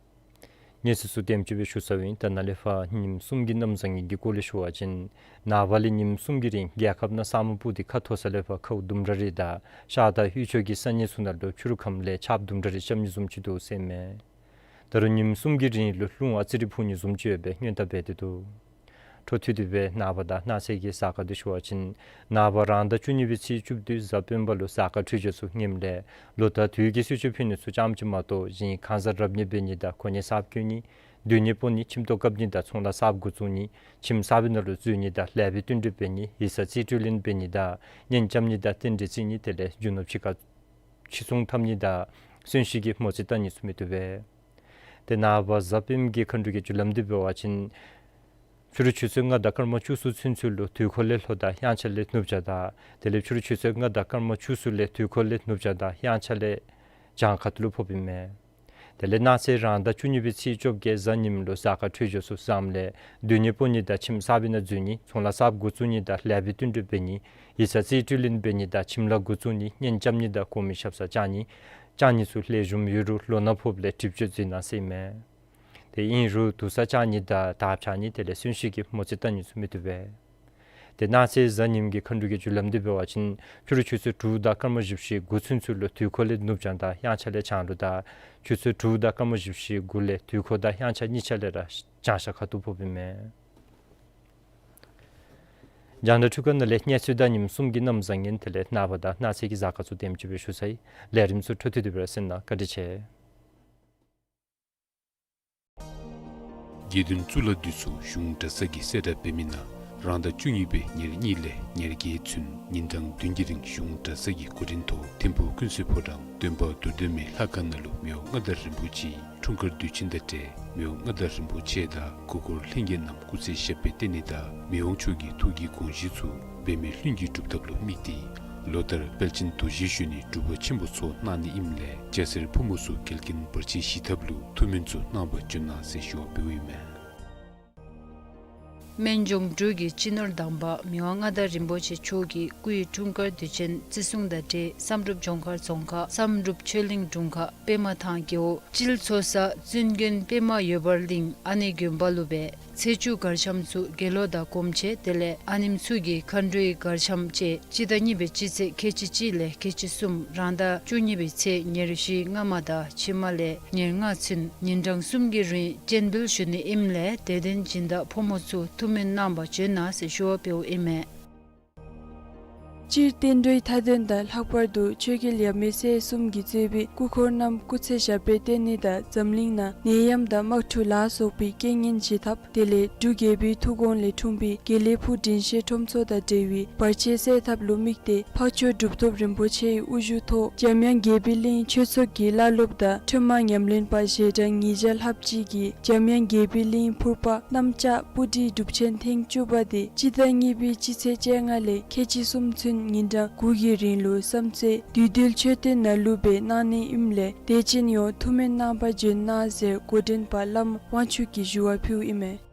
གནས་ཚུལ་ཚུ་དེམ་ཅིག་སྦེ་ཞུ་ཚརཝ་ཨིན། ད་ནཱ་ལས་ཕར་ཉིནམ་གསུམ་གྱི་གནམ་བཟང་ངན་གྱི་སྐོར་ལས་ཞུ་བ་ཅིན་ནངས་པ་ལས་ཉིནམ་གསུམ་གྱི་རིང་རྒྱལ་ཁབ་ནང་ས་སྨུག་སྤུབས་ཏེ་ཁ་མཐོ་ས་ལས་ཕར་ཁཝ་ལྡུམ་ར་རེ་དང་ཤར་དང་ཡུལ་ཕྱོགས་ཀྱི་ས་གནས་ཚུ་ནང་ལུ་ཕྱི་རུ་ཁམས་ལས་ཆརཔ་ལྡུམ་ར་རེ་རྐྱབ་ནི་བཟུམ་ཅིག་འདུག་ཟེར་མས། ད་རུང་ཉིནམ་གསུམ་གྱི་རིང་ལུ་རླུང་ཨ་ཙི་རེ་འཕུ་ནི་བཟུམ་ཅིག་ཡོད་པའི་སྔོན་བརྡ་འབད་དེ་འདུག། འཕྲོ་མཐུད་དེ་སྦེ་ནངས་པ་དང་གནངས་ཚེ་གི་གཟའ་སྐར་འདི་ཞུ་བ་ཅིན་ནངས་པ་རང་ཟླ་བཅུ་གཉིས་པའི་ཚེས་བཅུ་བདུན་གཟའ་སྤེན་པ་ལུ་གཟའ་སྐར་འཕྲོད་སྦྱོར་ཚུ་ངནམ་ལས་ལོ་ཟླ་དུས་ཀྱི་གསོལ་མཆོད་ཕུལ་ནི་ཚུ་རྐྱངམ་ཅིག་མ་གཏོགས་གཞན་གང་ཟག་རབ་གནས་འབད་ནི་དང་གོ་གནས་གསརཔ་བསྐོ་ནི་སྡོད་གནས་སྤོ་ནི་ཁྱིམ་ཐོག་བཀབ་ནི་དང་ཚོང་ལཱ་གསརཔ་འགོ་བཙུགས་ནི་ཁྱིམ་གསར་པའི་ནང་ལུ་འཛུལ་ནི་དང་ལེགས་པའི་བསྟུན་གྲོས་འབད་ནི་ཡིག་ཚང་རྩིས་སྤྲོད་ལེན་འབད་ནི་དང་གཉེན་རྐྱབ་ནི་དང་རྟེན་འབྲེལ་བརྩི་ནི་དེ་ལས་རྒྱུ་ནོར་ཕྱི་ཁར་ཕྱིར་ཚོང་འཐབ་ནི་དང་གསོན་གཤིན་གྱི་མོ་རྩིས་བལྟ་ནི་ཚུ་མི་བཏུབ་པས། ཏེ་ནངས་པ་གཟའ་སྤེནམ་གི་མཁའ་འགྲོ་གི་རྒྱུ་ལམ་འདི་འབད་བ་ཅིན་ཕྱི་རུ་ཆུ་ཚོད་ལྔ་དང་སྐར་མ་བཅུ་གསུམ་ཚུན་ཚོད་ལུ་དུས་འཁོར་ལས་ལྷོ་དང་དབྱངས་འཆར་ལས་ནུབ་བྱང་དང་དེ་ལས་ཕྱི་རུ་ཆུ་ཚོད་ལྔ་དང་སྐར་མ་བཅུ་གསུམ་ལས་དུས་འཁོར་ལས་ནུབ་བྱང་དང་དབྱངས་འཆར་ལས་བྱང་ཁ་ཐུག་ལུ་ཕོགཔ་ཨིན་མས། དེ་ལས་གནངས་ཚེ་རང་ཟླ་བཅུ་གཉིས་པའི་ཚེས་བཅོ་བརྒྱད་གཟའ་ཉིམ་ལུ་གཟའ་སྐར་འཕྲོད་སྦྱོར་ཚུ་བཟངམ་ལས་སྡོད་གནས་སྤོ་ནི་དང་ཁྱིམ་གསར་པའི་ནང་འཛུལ་ནི་ཚོང་ལཱ་གསརཔ་འགོ་བཙུགས་ནི་དང་ལེགས་པའི་བསྟུན་གྲོས་འབད་ནི་ཡིག་ཚང་རྩིས་སྤྲོད་ལེན་འབད་ནི་དང་ཁྱིམ་ལཱ་འགོ་བཙུགས་ནི་གཉེན་རྐྱབ་ནི་དང་གོང་མའི་ཞབས་སར་བཅར་ནི་བཅར་ནི་ཚུ་ལེགས་ཤོམ་ཡོད་རུང་ལོ་ན་ཕོགཔ་ལས་གྲིབ་སྐྱོན་འཛིན་ན་ཟེར་ཨིན་མས། ཏེ་ཨིན་རུང་དུར་ས་བཅག་ནི་དང་དར་འཕྱར་ནི་དེ་ལས་གསོན་གཤིན་གྱི་མོ་རྩིས་བལྟ་ནི་ཚུ་མི་བཏུབ་པས། ཏེ་གནངས་ཚེ་གཟའ་ཉིམ་གི་མཁའ་འགྲོ་གི་རྒྱུ་ལམ་འདི་འབད་བ་ཅིན་ཕྱི་རུ་ཆུ་ཚོད་དྲུག་དང་སྐར་མ་བཞི་བཅུ་ཞེ་དགུ་ཚུན་ཚོད་ལུ་དུས་འཁོར་ལས་ནུབ་བྱང་དང་དབྱངས་འཆར་ལས་བྱང་ལུ་དང་ཆུ་ཚོད་དྲུག་དང་སྐར་མ་བཞི་བཅུ་ཞེ་དགུ་ལས་དུས་འཁོར་དང་དབྱངས་འཆར་གཉིས་ཆ་ལས་ར་བྱང་ཤར་ཁ་ཐུག་ཕོགཔ་ཨིན་མས། རྒྱང་བསྒྲགས་འཕྲུལ་ཁང་ནང་ལས་གནས་ཚུལ་དང་ཉིནམ་གསུམ་གྱི་གནམ་བཟང་ངན་དེ་ལས་ནངས་པ་དང་གནངས་ཚེ་གི་གཟའ་སྐར་ཚུ་དེམ་ཅིག་སྦེ་ཞུ་ཚར་ཡི། ལས་རིམ་ཚུ་འཕྲོ་མཐུད་དེ་སྦེ་ར་གསན་གནང་། བཀའ་དྲིན་ཆེ། དགེ་འདུན་གཙུག་ལག་འདི་ཚུ་གཞུང་གྲྭ་ཚང་གིས་གསལ་བསྒྲགས་འབད་མི་ནང་ རང་ཟླ་བཅུ་གཉིས་པའི་ཉེར་གཉིས་ལས་ཉེར་བརྒྱད་ཚུན་ཉིན་གྲངས་བདུན་གྱི་རིང་གཞུང་གྲྭ་ཚང་གི་གོ་སྒྲིག་ཐོག་ཐིམ་ཕུག་ཀུན་གསལ་ཕོ་བྲང་སྟོན་པ་རྡོར་གདན་མའི་ལྷ་ཁང་ནང་ལུ་མི་དབང་མངའ་བདག་རིན་པོ་ཆེའི་འཁྲུངས་སྐར་དུས་ཆེན་དང་འབྲེལ་མི་དབང་མངའ་བདག་རིན་པོ་ཆེ་དང་སྐུ་འཁོར་ལྷན་རྒྱས་རྣམས་སྐུ་ཚེ་ཞབས་པད་བརྟན་ནི་དང་མི་དབང་མཆོག་གི་ཐུགས་ཀྱི་དགོངས་གཞི་ཚུ་འབད་མེད་ལྷུན་གྱིས་གྲུབ་ཐབས་ལུ་དམིགས་ཏེ་ལོ་ལྟར་དཔལ་ཆེན་རྡོ་རྗེ་གཞོན་ནུའི་སྒྲུབ་པ་ཆེན་པོ་ཚུ་གནང་ནི་ཨིནམ་ལས་སྐྱ་སེར་ཕོ་མོ་ཚུ་འགལ་རྐྱེན་བར་ཆད་ཞི་ཐབས་ལུ་ཐུགས་སྨོན་ཚུ་གནང་བར་བྱོན་གནང་ཟེར་ཞུ་བ་འབདཝ་ཨིན་མས། སྨན་ལྗོངས་འབྲུག་གི་སྤྱི་ནོར་དམ་པ་མི་དབང་མངའ་བདག་རིན་པོ་ཆེ་མཆོག་གི་སྐུའི་འཁྲུངས་སྐར་དུས་ཆེན་བརྩི་སྲུང་དང་འབྲེལ་བསམ་གྲུབ་ལྗོངས་མཁར་རྫོང་ཁག་བསམ་གྲུབ་ཆོས་གླིང་དྲུང་ཁག་པདྨ་ཐང་རྒེད་འོག་སྤྱིལ་ཚོ་ས་བཙུན་དགོན་པདྨ་འོད་འབར་གླིང་ཨ་ནེ་དགོན་པ་ལུ་སྦེ་ཚེས་བཅུ་གར་འཆམ་ཚུ་དགེ་སློང་དང་སྒོམ་ཆེན་དེ་ལས་ཨ་ནེམོ་ཚུ་གི་མཁའ་འགྲོའི་གར་འཆམ་བཅས་སྤྱི་ཟླ་གཉིས་པའི་སྤྱི་ཚེས་ཁལ་གཅིག་གཅིག་ལས་ཁལ་གཅིག་གསུམ་རང་ཟླ་བཅུ་གཉིས་པའི་ཚེས་ཉེར་བཞི་སྔ་མ་དང་ཕྱི་མ་ལས་ཉེར་ལྔ་ཚུན་ཉིན་གྲངས་གསུམ་གྱི་རིང་སྤྱན་འབུལ་ཞུ་ནི་ཨིནམ་ལས་དད་ལྡན་སྦྱིན་བདག་ཕོ་མོ་ཚུ་ཐུགས་སྨོན་གནང་བར་བྱོན་གནང་ཟེར་ཞུ་བ་འབདཝ་ཨིན་མས། སྤྱིར་བསྟན་འགྲོའི་མཐའ་དོན་དང་ལྷག་པར་དུ་ཆོས་རྒྱལ་ཡབ་མེས་སྲས་གསུམ་གྱིས་གཙོས་པའི་སྐུ་འཁོར་རྣམས་སྐུ་ཚེ་ཞབས་པད་བརྟན་ནི་དང་འཛམ་གླིང་ནང་ནད་ཡམས་དང་དམག་འཁྲུག་ལ་སོགས་པའི་རྐྱེན་ངན་ཞི་ཐབས་དེ་ལས་འབྲུག་རྒྱལ་པོའི་ཐུགས་དགོངས་ལས་འཁྲུངས་པའི་དགེ་ལེགས་ཕུག་དྲིན་ཤེས་ཁྲོམ་ཚོགས་དང་འབྲེལ་བའི་བར་ཆད་སེལ་ཐབས་ལུ་དམིགས་ཏེ་འཕགས་མཆོག་གྲུབ་ཐོབ་རིན་པོ་ཆེའི་དབུ་བཞུགས་ཐོག་འཇམ་དབྱངས་དགྱེས་པའི་གླིང་ཆོས་ཚོགས་ཀྱི་བླ་སློབ་དང་ཁྲོས་མ་ཉམས་ལེན་པ་ཞལ་གྲངས་ཉིས་བརྒྱ་ལྷགཔ་ཅིག་གིས་འཇམ་དབྱངས་དགྱེས་པའི་གླིང་ཕུར་པ་གནམ་ལྕགས་སྤུ་གྲིའི་སྒྲུབ་ཆེན་ཐེངས་བཅུ་པ་དེ་སྤྱི་ཟླ་གཉིས་པའི་སྤྱི་ཚེས་བཅོ་ལྔ་ལས་ཁལ་གཅིག་གསུམ་ཚུན་ཉིན་གྲངས་དགུ་གི་རིང་ལུ་བསམ་རྩེ་བདུད་འདུལ་མཆོད་རྟེན་ནང་ལུ་སྦེ་གནང་ནི་ཨིནམ་ལས་དད་ཅན་ཡོངས་ཐུགས་སྨོན་གནང་བར་བྱོན་གནང་ཟེར་འགོ་འདྲེན་པ་བླམ་དབང་ཕྱུག་གིས་ཞུ་བ་ཕུལཝ་ཨིན་མས།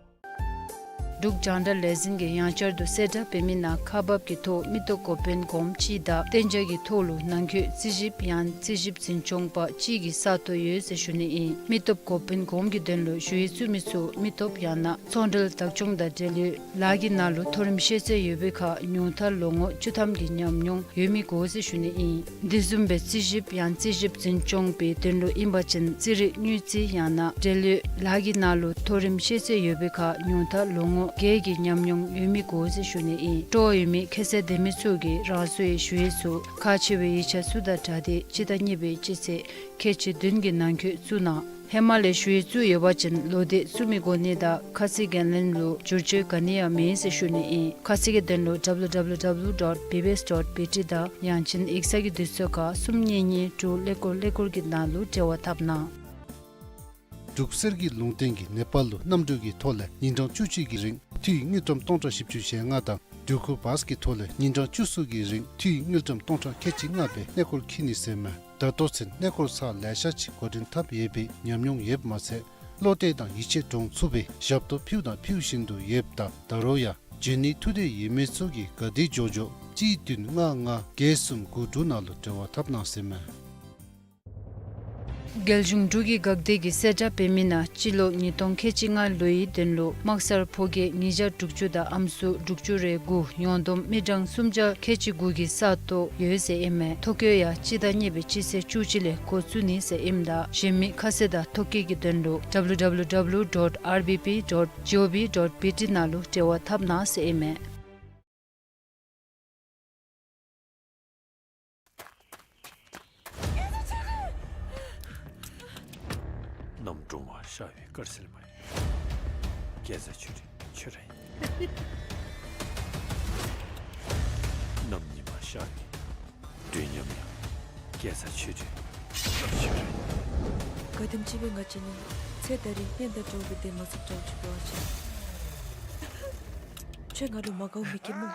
འབྲུག་རྒྱང་བསྒྲགས་ལས་འཛིན་གྱིས་ཡང་བསྐྱར་དུ་གསལ་བསྒྲགས་འབད་མི་ནང་ཁག་འབགཔ་གི་ཐོག་མི་སྟོབས་འགོ་དཔོན་གོངམ་ཅིག་དང་གཏན་འཇགས་ཀྱི་ཐོག་ལུ་ནང་འཁོད་རྩིས་ཞིབ་ཡང་རྩིས་ཞིབ་འཛིན་སྐྱོང་པ་གཅིག་གི་ས་སྟོང་ཡོད་ཟེར་ཞུ་ནི་ཨིན། མི་སྟོབས་འགོ་དཔོན་གོངམ་གྱི་དོན་ལུ་ཞུ་ཡིག་བཙུགས་མི་ཚུ་མི་སྟོབས་ཡང་ན་ཚོང་འབྲེལ་བདག་སྐྱོང་དང་འབྲེལ་ཡོད་ལཱ་གི་ནང་ལུ་མཐོ་རིམ་ཤེས་ཚད་ཡོད་པའི་ཁར་ཉུང་མཐར་ལོ་ངོ་བཅུ་ཐམ་གྱི་ཉམས་མྱོང་ཡོད་མི་དགོ་ཟེར་ཞུ་ནི་ཨིན། དེ་བཟུམ་སྦེ་རྩིས་ཞིབ་ཡང་རྩིས་ཞིབ་འཛིན་སྐྱོང་པའི་དོན་ལུ་ཨིན་པ་ཅིན་རྩིས་རིག་དངུལ་རྩིས་ཡང་ན་འབྲེལ་ཡོད་ལཱ་གི་ནང་ལུ་མཐོ་རིམ་ཤེས་ཚད་ཡོད་པའི་ཁར་ཉུང་མཐར་ལོ་ངོ་བརྒྱད་ཀྱི་ཉམས་མྱོང་ཡོད་མི་དགོ་ཟེར་ཞུ་ནི་ཨིན། སྤྲོ་བ་ཡོད་མི་ཁ་གསལ་ལྡན་མི་ཚུ་གིས་རང་སོའི་ཞུ་ཡིག་ཚུ་ཁག་ཆེ་བའི་ཡིག་ཆ་ཚུ་དང་སྦྲགས་ཏེ་སྤྱི་ཟླ་གཉིས་པའི་སྤྱི་ཚེས་ཁལ་གཅིག་བདུན་གྱི་ནང་འཁོད་བཙུགས་གནང་། ཧེ་མ་ལས་ཞུ་ཡིག་བཙུགས་ཡོད་པ་ཅིན་ལོག་སྟེ་བཙུགས་མི་དགོ་ནི་དང་ཁ་ཚིག་འགན་ལེན་ལུ་བསྒྱུར་བཅོས་ག་ནི་ཡང་མེད་ཟེར་ཞུ་ནི་ཨིན། ཁ་གསལ་གྱི་དོན་ལུ་W W W dot B B S dot B T དང་ཡང་ཅིན་ཡིག་ཚང་གི་དུས་ཚོད་ཁར་གསུམ་གཉིས་གཉིས་དྲུག་ཀླད་ཀོར་ཀླད་ཀོར་གྱི་ནང་ལུ་འབྲེལ་བ་འཐབ་གནང་། འབྲུག་གསེར་གྱི་ལུང་བསྟན་གྱིས་ནེ་པཱལ་ལུ་གནམ་གྲུ་གི་ཐོག་ལས་ཉིན་གྲངས་བཅུ་གཅིག་གི་རིང་འཐུས་དངུལ་ཀྲམ་སྟོང་ཕྲག་བཞི་བཅུ་ཞེ་ལྔ་དང་འབྲུག་གུ་བཱས་ཀྱི་ཐོག་ལས་ཉིན་གྲངས་བཅུ་གསུམ་གྱི་རིང་འཐུས་དངུལ་ཀྲམ་སྟོང་ཕྲག་ཁལ་གཅིག་ལྔ་སྦེ་གནས་སྐོར་འཁྱིད་ནི་ཟེར་མས། ད་ལྟོ་ཚུན་གནས་སྐོར་ཚར་ལེ་ཤ་ཅིག་འགོ་འདྲེན་འཐབ་ཡོད་པའི་ཉམས་མྱོང་ཡོདཔ་མ་ཚད་བློ་གཏད་དང་ཡིད་ཆེས་འདྲོངས་ཚུགས་པའི་ཞབས་ཏོག་ཕུལཝ་དང་ཕུལ་བཞིན་དུ་ཡོདཔ་ད་ད་རུང་ཡང་འབྱོན་ནི་ཐུགས་འདོད་ཡོད་མི་ཚུ་གིས་ག་དེ་མགྱོགས་མགྱོགས་གཅིག་བདུན་ལྔ་ལྔ་བརྒྱད་གསུམ་དགུ་དྲུག་ནང་ལུ་འབྲེལ་བ་འཐབ་གནང་ཟེར་མས། རྒྱལ་གཞུང་འབྲུག་གི་འགག་སྡེ་གིས་གསལ་བསྒྲགས་འབད་མི་ནང་སྤྱི་ལོ་ཉིས་སྟོང་ཁལ་གཅིག་ལྔ་ལོའི་དོན་ལུ་དམག་སར་ཕོ་སྐྱེས་ཉིས་བརྒྱ་དྲུག་ཅུ་དང་ཨམ་སྲུ་དྲུག་ཅུ་རེ་དགུ་ཡོངས་བསྡོམས་མི་གྲངས་སུམ་བརྒྱ་ཁལ་གཅིག་དགུ་གི་ས་སྟོང་ཡོད་ཟེར་ཨིན་མས། ཐོ་བཀོད་ཡང་སྤྱི་ཟླ་གཉིས་པའི་སྤྱི་ཚེས་བཅུ་གཅིག་ལས་འགོ་བཙུགས་ནི་ཟེར་ཨིནམ་ད་གཞན་མི་ཁ་གསལ་དང་ཐོ་བཀོད་ཀྱི་དོན་ལུ W W W dot R B P dot G O V dot B T ནང་ལུ་འབྲེལ་བ་འཐབ་གནང་ཟེར་ཨིན་མས། གནམ་སྒྲོན་མ་ཤར་བའི་དཀར་ཟིལ་མ་ཡིན། རྒྱལ་སྲས་ཆོས་སྒྲོན་ཁྱོད་ར་ཡིན། གནམ་ཉི་མ་ཤར་བའི་དུས་མཉམ་ཡང་། རྒྱལ་སྲས་ཆོས་སྒྲོན་ཁྱོད་ར་ཡིན། ག་དེམ་ཅིག་སྦེ་ང་བཅས་གཉིས་ཚེ་ད་རིས་གཉེན་དང་འགྲོགས་པའི་དེ་མ་ཚུགས་འདྲཝ་ཅིག་འབད་བ་ཅིན། ཁྱོད་ང་ལུ་མ་དགའཝ་མི་སྐྱེ་སྨོ།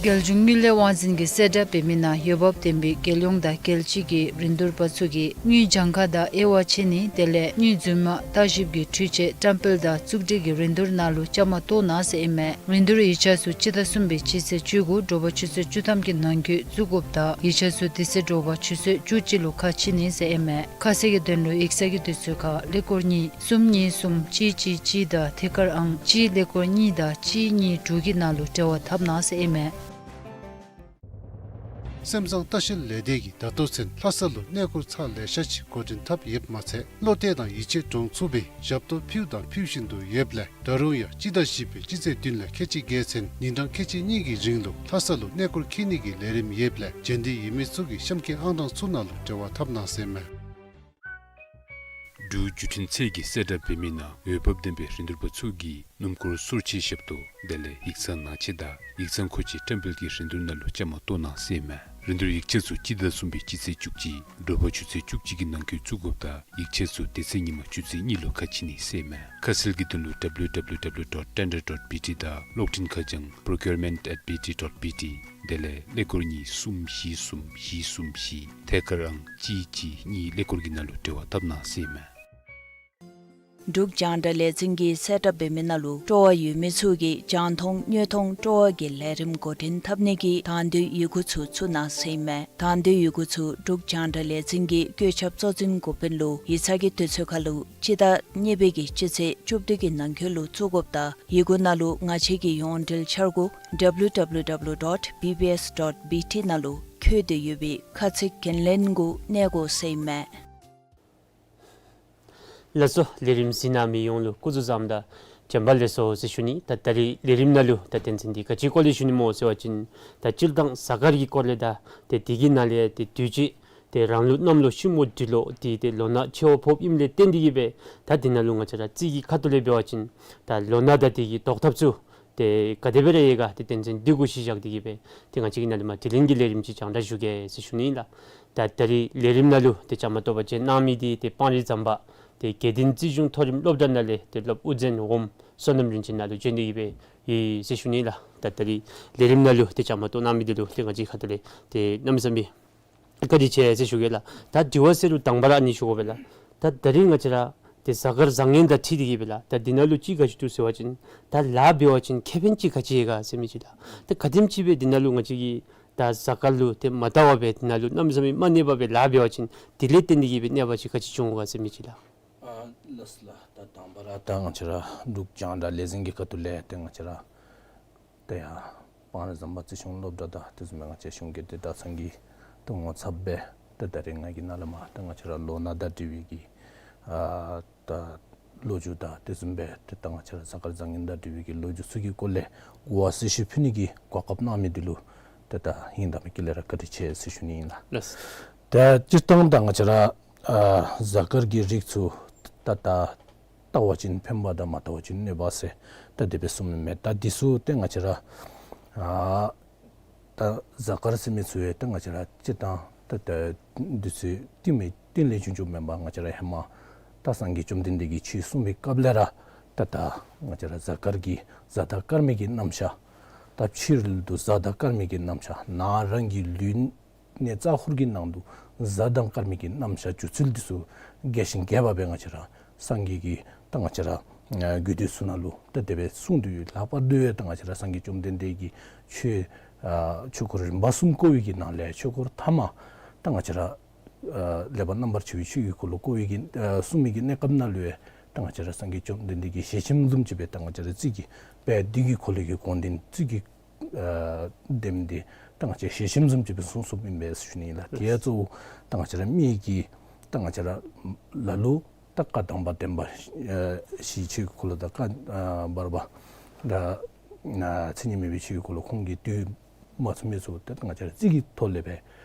རྒྱལ་གཞུང་དངུལ་ལས་དབང་འཛིན་གྱིས་གསལ་བསྒྲགས་འབད་མི་ནང་འོས་འབབ་ལྡན་པའི་རྒྱལ་ཡོངས་དང་རྒྱལ་སྤྱི་གི་རིན་བསྡུར་པ་ཚུ་གིས་དངུལ་གྱངས་ཁ་དང་དབྱེ་བ་ཕྱེ་ནི་དེ་ལས་དངུལ་རྫུན་མ་བརྟག་ཞིབ་ཀྱི་འཕྲུལ་ཆས་བཀྲམ་སྤེལ་དང་བཙུགས་སྒྲིག་གི་རིན་བསྡུར་ནང་ལུ་བཅའ་མར་གཏོགས་གནང་ཟེར་ཨིན་མས། རིན་བསྡུར་ཡིག་ཆ་ཚུ་སྤྱི་ཟླ་གསུམ་པའི་སྤྱི་ཚེས་བཅུ་དགུ་དྲོ་པ་ཆུ་ཚོད་བཅུ་ཐམ་གྱི་ནང་འཁོད་བཙུགས་དགོཔ་ད་ཡིག་ཆ་ཚུ་དེ་ཚེ་དྲོ་པ་ཆུ་ཚོད་བཅུ་གཅིག་ལུ་ཁ་ཕྱེ་ནི་ཟེར་ཨིན་མས། ཁ་གསལ་གྱི་དོན་ལུ་ཡིག་ཚང་གི་དུས་ཚོད་ཁར་ཀླད་ཀོར་གཉིས་གསུམ་གཉིས་གསུམ་གཅིག་གཅིག་གཅིག་དང་ཐད་ཀར་ཨང་གཅིག་ཀླད་ཀོར་གཉིས་དང་གཅིག་གཉིས་དྲུག་གི་ནང་ལུ་འབྲེལ་བ་འཐབ་གནང་ཟེར་ཨིན་མས། སེམས་བཟང་ལྟ་བཤལ་ལས་སྡེ་གིས་ད་ལྟོ་ཚུན་ལྷ་ས་ལུ་གནས་སྐོར་ཚར་ལེ་ཤ་ཅིག་འགོ་འདྲེན་འཐབ་ཡོདཔ་མ་ཚད་བློ་གཏད་དང་ཡིད་ཆེས་འདྲོངས་ཚུགས་པའི་ཞབས་ཏོག་ཕུལཝ་དང་ཕུལ་བཞིན་དུ་ཡོདཔ་ལས་ད་རུང་ཡང་སྤྱི་ཟླ་བཞི་པའི་སྤྱི་ཚེས་བདུན་ལས་ཁལ་གཅིག་བརྒྱད་ཚུན་ཉིན་གྲངས་ཁལ་གཅིག་གཉིས་ཀྱི་རིང་ལུ་ལྷ་ས་ལུ་གནས་སྐོར་འཁྱིད་ནི་གི་ལས་རིམ་ཡོདཔ་ལས་འབྱོན་འདོད་ཡོད་མི་ཚུ་གིས་གཤམ་གྱི་ཨང་གྲངས་ཚུ་ནང་ལུ་འབྲེལ་བ་འཐབ་གནང་ཟེར་མས། འབྲུག་བརྒྱུད་འཕྲིན་ཚད་ཀྱིས་གསལ་བསྒྲགས་འབད་མི་ནང་འོས་འབབ་ལྡན་པའི་རིན་བསྡུར་པ་ཚུ་གིས་སྣུམ་འཁོར་སོར་ཆས་ཞབས་ཏོག་དེ་ལས་ཡིག་ཚང་ནང་ཆས་དང་ཡིག་ཚང་མཁོ་ཆས་བཀྲམ་སྤེལ་གྱི་རིན་བསྡུར་ནང་ལུ་བཅའ་མར་གཏོགས་གནང་ཟེར་ཨིན་མས། རིན་བསྡུར་ཡིག་ཆ་ཚུ་སྤྱི་ཟླ་གསུམ་པའི་སྤྱི་ཚེས་བཅུ་གཅིག་དྲོ་པ་ཆུ་ཚོད་བཅུ་གཅིག་གི་ནང་འཁོད་བཙུགས་དགོཔ་དང་ཡིག་ཆ་ཚུ་དེ་ཚེ་ཉིན་མ་ཆུ་ཚོད་གཉིས་ལུ་ཁ་ཕྱེ་ནི་ཟེར་ཨིན་མས། ཁ་གསལ་གྱི་དོན་ལུ་W W W dot tender dot B T དང་གློག་འཕྲིན་ཁ་བྱང་procurement at B T dot B T དེ་ལས་ཀླད་ཀོར་གཉིས་གསུམ་བཞི་གསུམ་བཞི་གསུམ་བཞི་ཐད་ཀར་ཨང་གཅིག་གཅིག་གཉིས་ཀླད་ཀོར་གྱི་ནང་ལུ་འབྲེལ་བ་འཐབ་གནང་ཟེར་ཨིན་མས། འབྲུག་རྒྱང་བསྒྲགས་ལས་འཛིན་གྱིས་གསལ་བསྒྲགས་འབད་མི་ནང་ལུ་སྤྲོ་བ་ཡོད་མི་ཚུ་གིས་རྒྱང་མཐོང་དངོས་མཐོང་སྤྲོ་བ་གི་ལས་རིམ་འགོ་འདྲེན་འཐབ་ནི་གི་དང་འདོད་ཡི་གུ་ཚུ་ཚུར་གནང་ཟེར་ཨིན་མས། དང་འདོད་ཡི་གུ་ཚུ་འབྲུག་རྒྱང་བསྒྲགས་ལས་འཛིན་གྱི་བཀོད་ཁྱབ་གཙོ་འཛིན་འགོ་དཔོན་ལུ་ཡིག་ཚང་གི་དུས་ཚོད་ཁར་ལུ་སྤྱི་ཟླ་གཉིས་པའི་གི་སྤྱི་ཚེས་བཅུ་བདུན་གྱི་ནང་འཁོད་ལུ་བཙུགས་དགོཔ་དང་ཡི་གུ་ནང་ལུ་ང་བཅས་ཀྱི་ཡོངས་འབྲེལ་འཆར་སྒོ་W W W dot B B S dot B T ནང་ལུ་འཁོད་དེ་ཡོད་པའི་ཁ་ཚིག་འགན་ལེན་གུ་གནས་དགོ་ཟེར་ཨིན་མས། ལགས་སོ། ལས་རིམ་གཟིགས་གནང་མི་ཡོངས་ལུ་སྐུ་གཟུགས་བཟང་པོ་དང་བྱོན་པ་ལེགས་སོ་ཟེར་ཞུ་ནི། ད་ད་རིས་ལས་རིམ་ནང་ལུ་ད་དོན་ཚན་འདི་ག་ཅིའི་སྐོར་ལས་ཞུ་ནི་སྨོ་ཟེར་བ་ཅིན་ད་སྤྱིར་བཏང་གཟའ་སྐར་གྱི་སྐོར་ལས་དང་ཏེ་དེ་གི་ནང་ལས་ཏེ་དུས་ཅི་ཏེ་རང་ལུག་གནམ་ལོ་ཤིང་མོ་འབྲི་ལོ་འདི་ཏེ་ལོ་ན་ཆེ་བ་ཕོགཔ་ཨིནམ་ལས་བརྟེན་ཏེ་གིས་སྦེ་ད་འདི་ནང་ལུ་ང་བཅས་ར་རྩིས་ཀྱི་ཁ་ཐུག་ལས་འབད་བ་ཅིན་ད་ལོ་ན་དང་དེ་གི་བཟློག་ཐབས་ཚུ་ཏེ་ག་དེ་སྦེ་ར་ཡོད་ག་ཏེ་དོན་ཚན་འདི་གུ་གཞི་བཞག་སྟེ་གིས་སྦེ་ཏེ་ང་བཅས་ཀྱིས་ནཱ་ལས་མར་དྲི་ལན་གྱི་ལས་རིམ་ཅིག་རྒྱང་བསྒྲགས་ཞུ་གེ་ཟེར་ཞུ་ནི་ཨིན་ལགས། ད་ད་རིས་ལས་རིམ་ནང་ལུ་ཏེ་བཅའ་མར་གཏོགས་པར་བྱོན་གནང་མི་འདི་ཏེ་སྤང་རི་ཟམ་པ་ཏེ་དགེ་ལྡན་རྩིས་གཞུང་མཐོ་རིམ་སློབ་གྲྭ་ནང་ལས་ཏེ་སློབ་དབུ་འཛིན་འོགམ་བསོད་ནམས་རིན་ཆེན་ནཱ་ལུ་བྱོན་ཏེ་གིས་སྦེ་ཡོད་ཟེར་ཞུ་ནི་ཨིན་ལགས། ད་ད་རིས་ལས་རིམ་ནང་ལུ་ཏེ་བཅའ་མར་གཏོགས་གནང་མི་འདི་ལུ་ཏེ་ང་བཅས་ཁ་ཐུག་ལས་ཏེ་གནམ་མེད་ས་མེད་བཀའ་དྲིན་ཆེ་ཟེར་ཞུ་གེ་ལགས། ད་དྲི་བ་ཟེར་རུང་དང་པ་ར་ཨ་ནི་ཞུ་དགོ་པས་ལགས། ད་ད་རིས་ང་བཅས་ར་ཏེ་གཟའ་སྐར་བཟང་ངན་དང་འཁྲིལ་ཏེ་གིས་སྦེ་ལགས། ད་འདི་ནང་ལུ་ཅིག་ག་ཅི་འདུག་ཟེར་བ་ཅིན་ད་ལཱ་འབད་བ་ཅིན་ཁེ་ཕན་ཅིག་ག་ཅི་ཡོད་ག་ཟེར་མི་ཅིག་ལགས། ད་ག་དེམ་ཅིག་སྦེ་འདི་ནང་ལུ་ང་བཅས་ཀྱིས་ད་གཟའ་སྐར་ལུ་ཏེ་མ་བལྟ་བར་སྦེ་འདི་ནང་ལུ་གནམ་མེད་ས་མེད་མ་གནས་པར་སྦེ་ལཱ་འབད་བ་ཅིན་དེ་ལས་བརྟེན་ཏེ་གིས་སྦེ་གནོད་པ་ཅིག་ག་ཅི་བྱུང་འོང་ག་ཟེར་མི་ཅིག་ལགས། ཨ་ལགས་སོ་ལགས། ད་དང་པ་ར་ད་ང་བཅས་ར་འབྲུག་རྒྱང་བསྒྲགས་ལས་འཛིན་གྱི་ཁ་ཐུག་ལས་ཏེ་ང་བཅས་ར་ཏེ་ཡར་སྤང་རི་ཟམ་པ་རྩིས་གཞུང་སློབ་གྲྭ་དང་དེ་བཟུམ་སྦེ་ང་བཅས་གཞུང་སྒེར་སྡེ་གྲྭ་ཚང་གི་ཏེ་ངོ་ཚབ་སྦེ་ཏེ་ད་རིས་ང་གིས་ནཱ་ལས་མར་ཏེ་ང་བཅས་ར་ལོ་ན་དང་འབྲེལ་བའི་གི་ཨ་ད་ལོ་རྒྱུས་དང་དེ་བཟུམ་སྦེ་ཏེ་ད་ང་བཅས་ར་གཟའ་སྐར་བཟང་ངན་དང་འབྲེལ་བའི་གི་ལོ་རྒྱུས་ཚུ་གི་སྐོར་ལས་གོ་བ་གསལ་ཞུ་ཕུལ་ནི་གི་གོ་སྐབས་གནང་མི་འདི་ལུ་ཏེ་ད་ཧིང་དང་མི་དཀྱིལ་ལས་ར་བཀའ་དྲིན་ཆེ་ཟེར་ཞུ་ནི་ཨིན་ལགས། ལགས། ཏེ་སྤྱིར་བཏང་ད་ང་བཅས་ར་ཨ་གཟའ་སྐར་གྱི་རིགས་ཚུ་ད་ད་བལྟ་བ་ཅིན་ཕན་པ་དང་མ་བལྟ་བ་ཅིན་གནོད་པ་ཟེར་ད་དེ་སྦེ་གསུངམ་ཨིན་མས། ད་འདི་ཚུ་ཏེ་ང་བཅས་ར་ཨ་ད་གཟའ་སྐར་ཟེར་མི་ཚུ་ཡང་ཏེ་ང་བཅས་ར་སྤྱིར་བཏང་ད་ད་འདི་ཚུ་གཏིང་མི་གཏིང་ལས་བྱུང་བྱུངམ་མེན་པར་ང་བཅས་ར་ཧེ་མ་ད་སངས་རྒྱས་བཅོམ་ལྡན་འདས་ཀྱིས་ཆོས་གསུངས་པའི་སྐབས་ལས་ར་ད་ད་ང་བཅས་ར་གཟའ་སྐར་གྱི་གཟའ་དང་སྐར་མའི་གི་རྣམ་གཞག། ད་ཕྱི་རོལ་དུ་གཟའ་དང་སྐར་མའི་གི་རྣམ་གཞག། ནང་རང་གི་ལུས་གནས་རྩ་འཁོར་གྱི་ནང་དུ་གཟའ་དང་སྐར་མའི་གི་རྣམ་གཞག་འགྱུར་ཚུལ་འདི་ཚུ་རྒྱས་ཤིང་རྒྱས་པ་སྦེ་ང་བཅས་ར་སངས་རྒྱས་ཀྱིས་ད་ང་བཅས་ར་ཨ་རྒྱུད་སྡེ་ཚུ་ནང་ལུ་ད་དེ་སྦེ་གསུངས་ཏེ་ཡོད། ལྷག་པར་དུ་ཡང་ད་ང་བཅས་ར་སངས་རྒྱས་བཅོམ་ལྡན་འདས་ཀྱིས་ཆོས་ཨ་ཆོས་འཁོར་རིམ་པ་གསུམ་བསྐོར་བའི་གི་ནང་ལས་ཆོས་འཁོར་ཐ་མ་ད་ང་བཅས་ར་ཨ་ལེགས་པར་རྣམ་པར་ཕྱེ་བའི་ཆོས་ཀྱི་འཁོར་ལོ་བསྐོར་བའི་གི་ཨ་གསུངས་མི་གི་གནས་སྐབས་ནང་ལུ་ཡང་ད་ང་བཅས་ར་སངས་རྒྱས་བཅོམ་ལྡན་འདས་ཀྱི་ཞལ་ཆེམས་བཟུམ་ཅིག་སྦེ་ད་ང་བཅས་ར་རྩིས་ཀྱི་དཔལ་དུས་ཀྱི་འཁོར་ལོ་གི་དགོངས་དོན་རྩིས་ཀྱི་ཨ་དེམ་འདི་ད་ང་བཅས་ཞལ་ཆེམས་བཟུམ་ཅིག་སྦེ་གསུང་གསུངམ་ཨིན་པས་ཟེར་ཞུ་ནི་ལགས། དེ་ཡང་གཙོ་བོ་ད་ང་བཅས་ར་མི་གི་ད་ང་བཅས་ར་ལ་ལུ་ད་བཀའ་དམ་པ་བདེན་པ་ཨ་བཞིའི་ཆོས་ཀྱི་འཁོར་ལོ་དང་བཀའ་ཨ་བར་པ་ད་ཨ་མཚན་ཉིད་མེད་པའི་ཆོས་ཀྱི་འཁོར་ལོ་ཁོང་གིས་བསྡུ་མ་ཚུགས་མི་ཚུ་ད་ང་བཅས་ར་རྩིས་ཀྱི་ཐོག་ལས་སྦེ་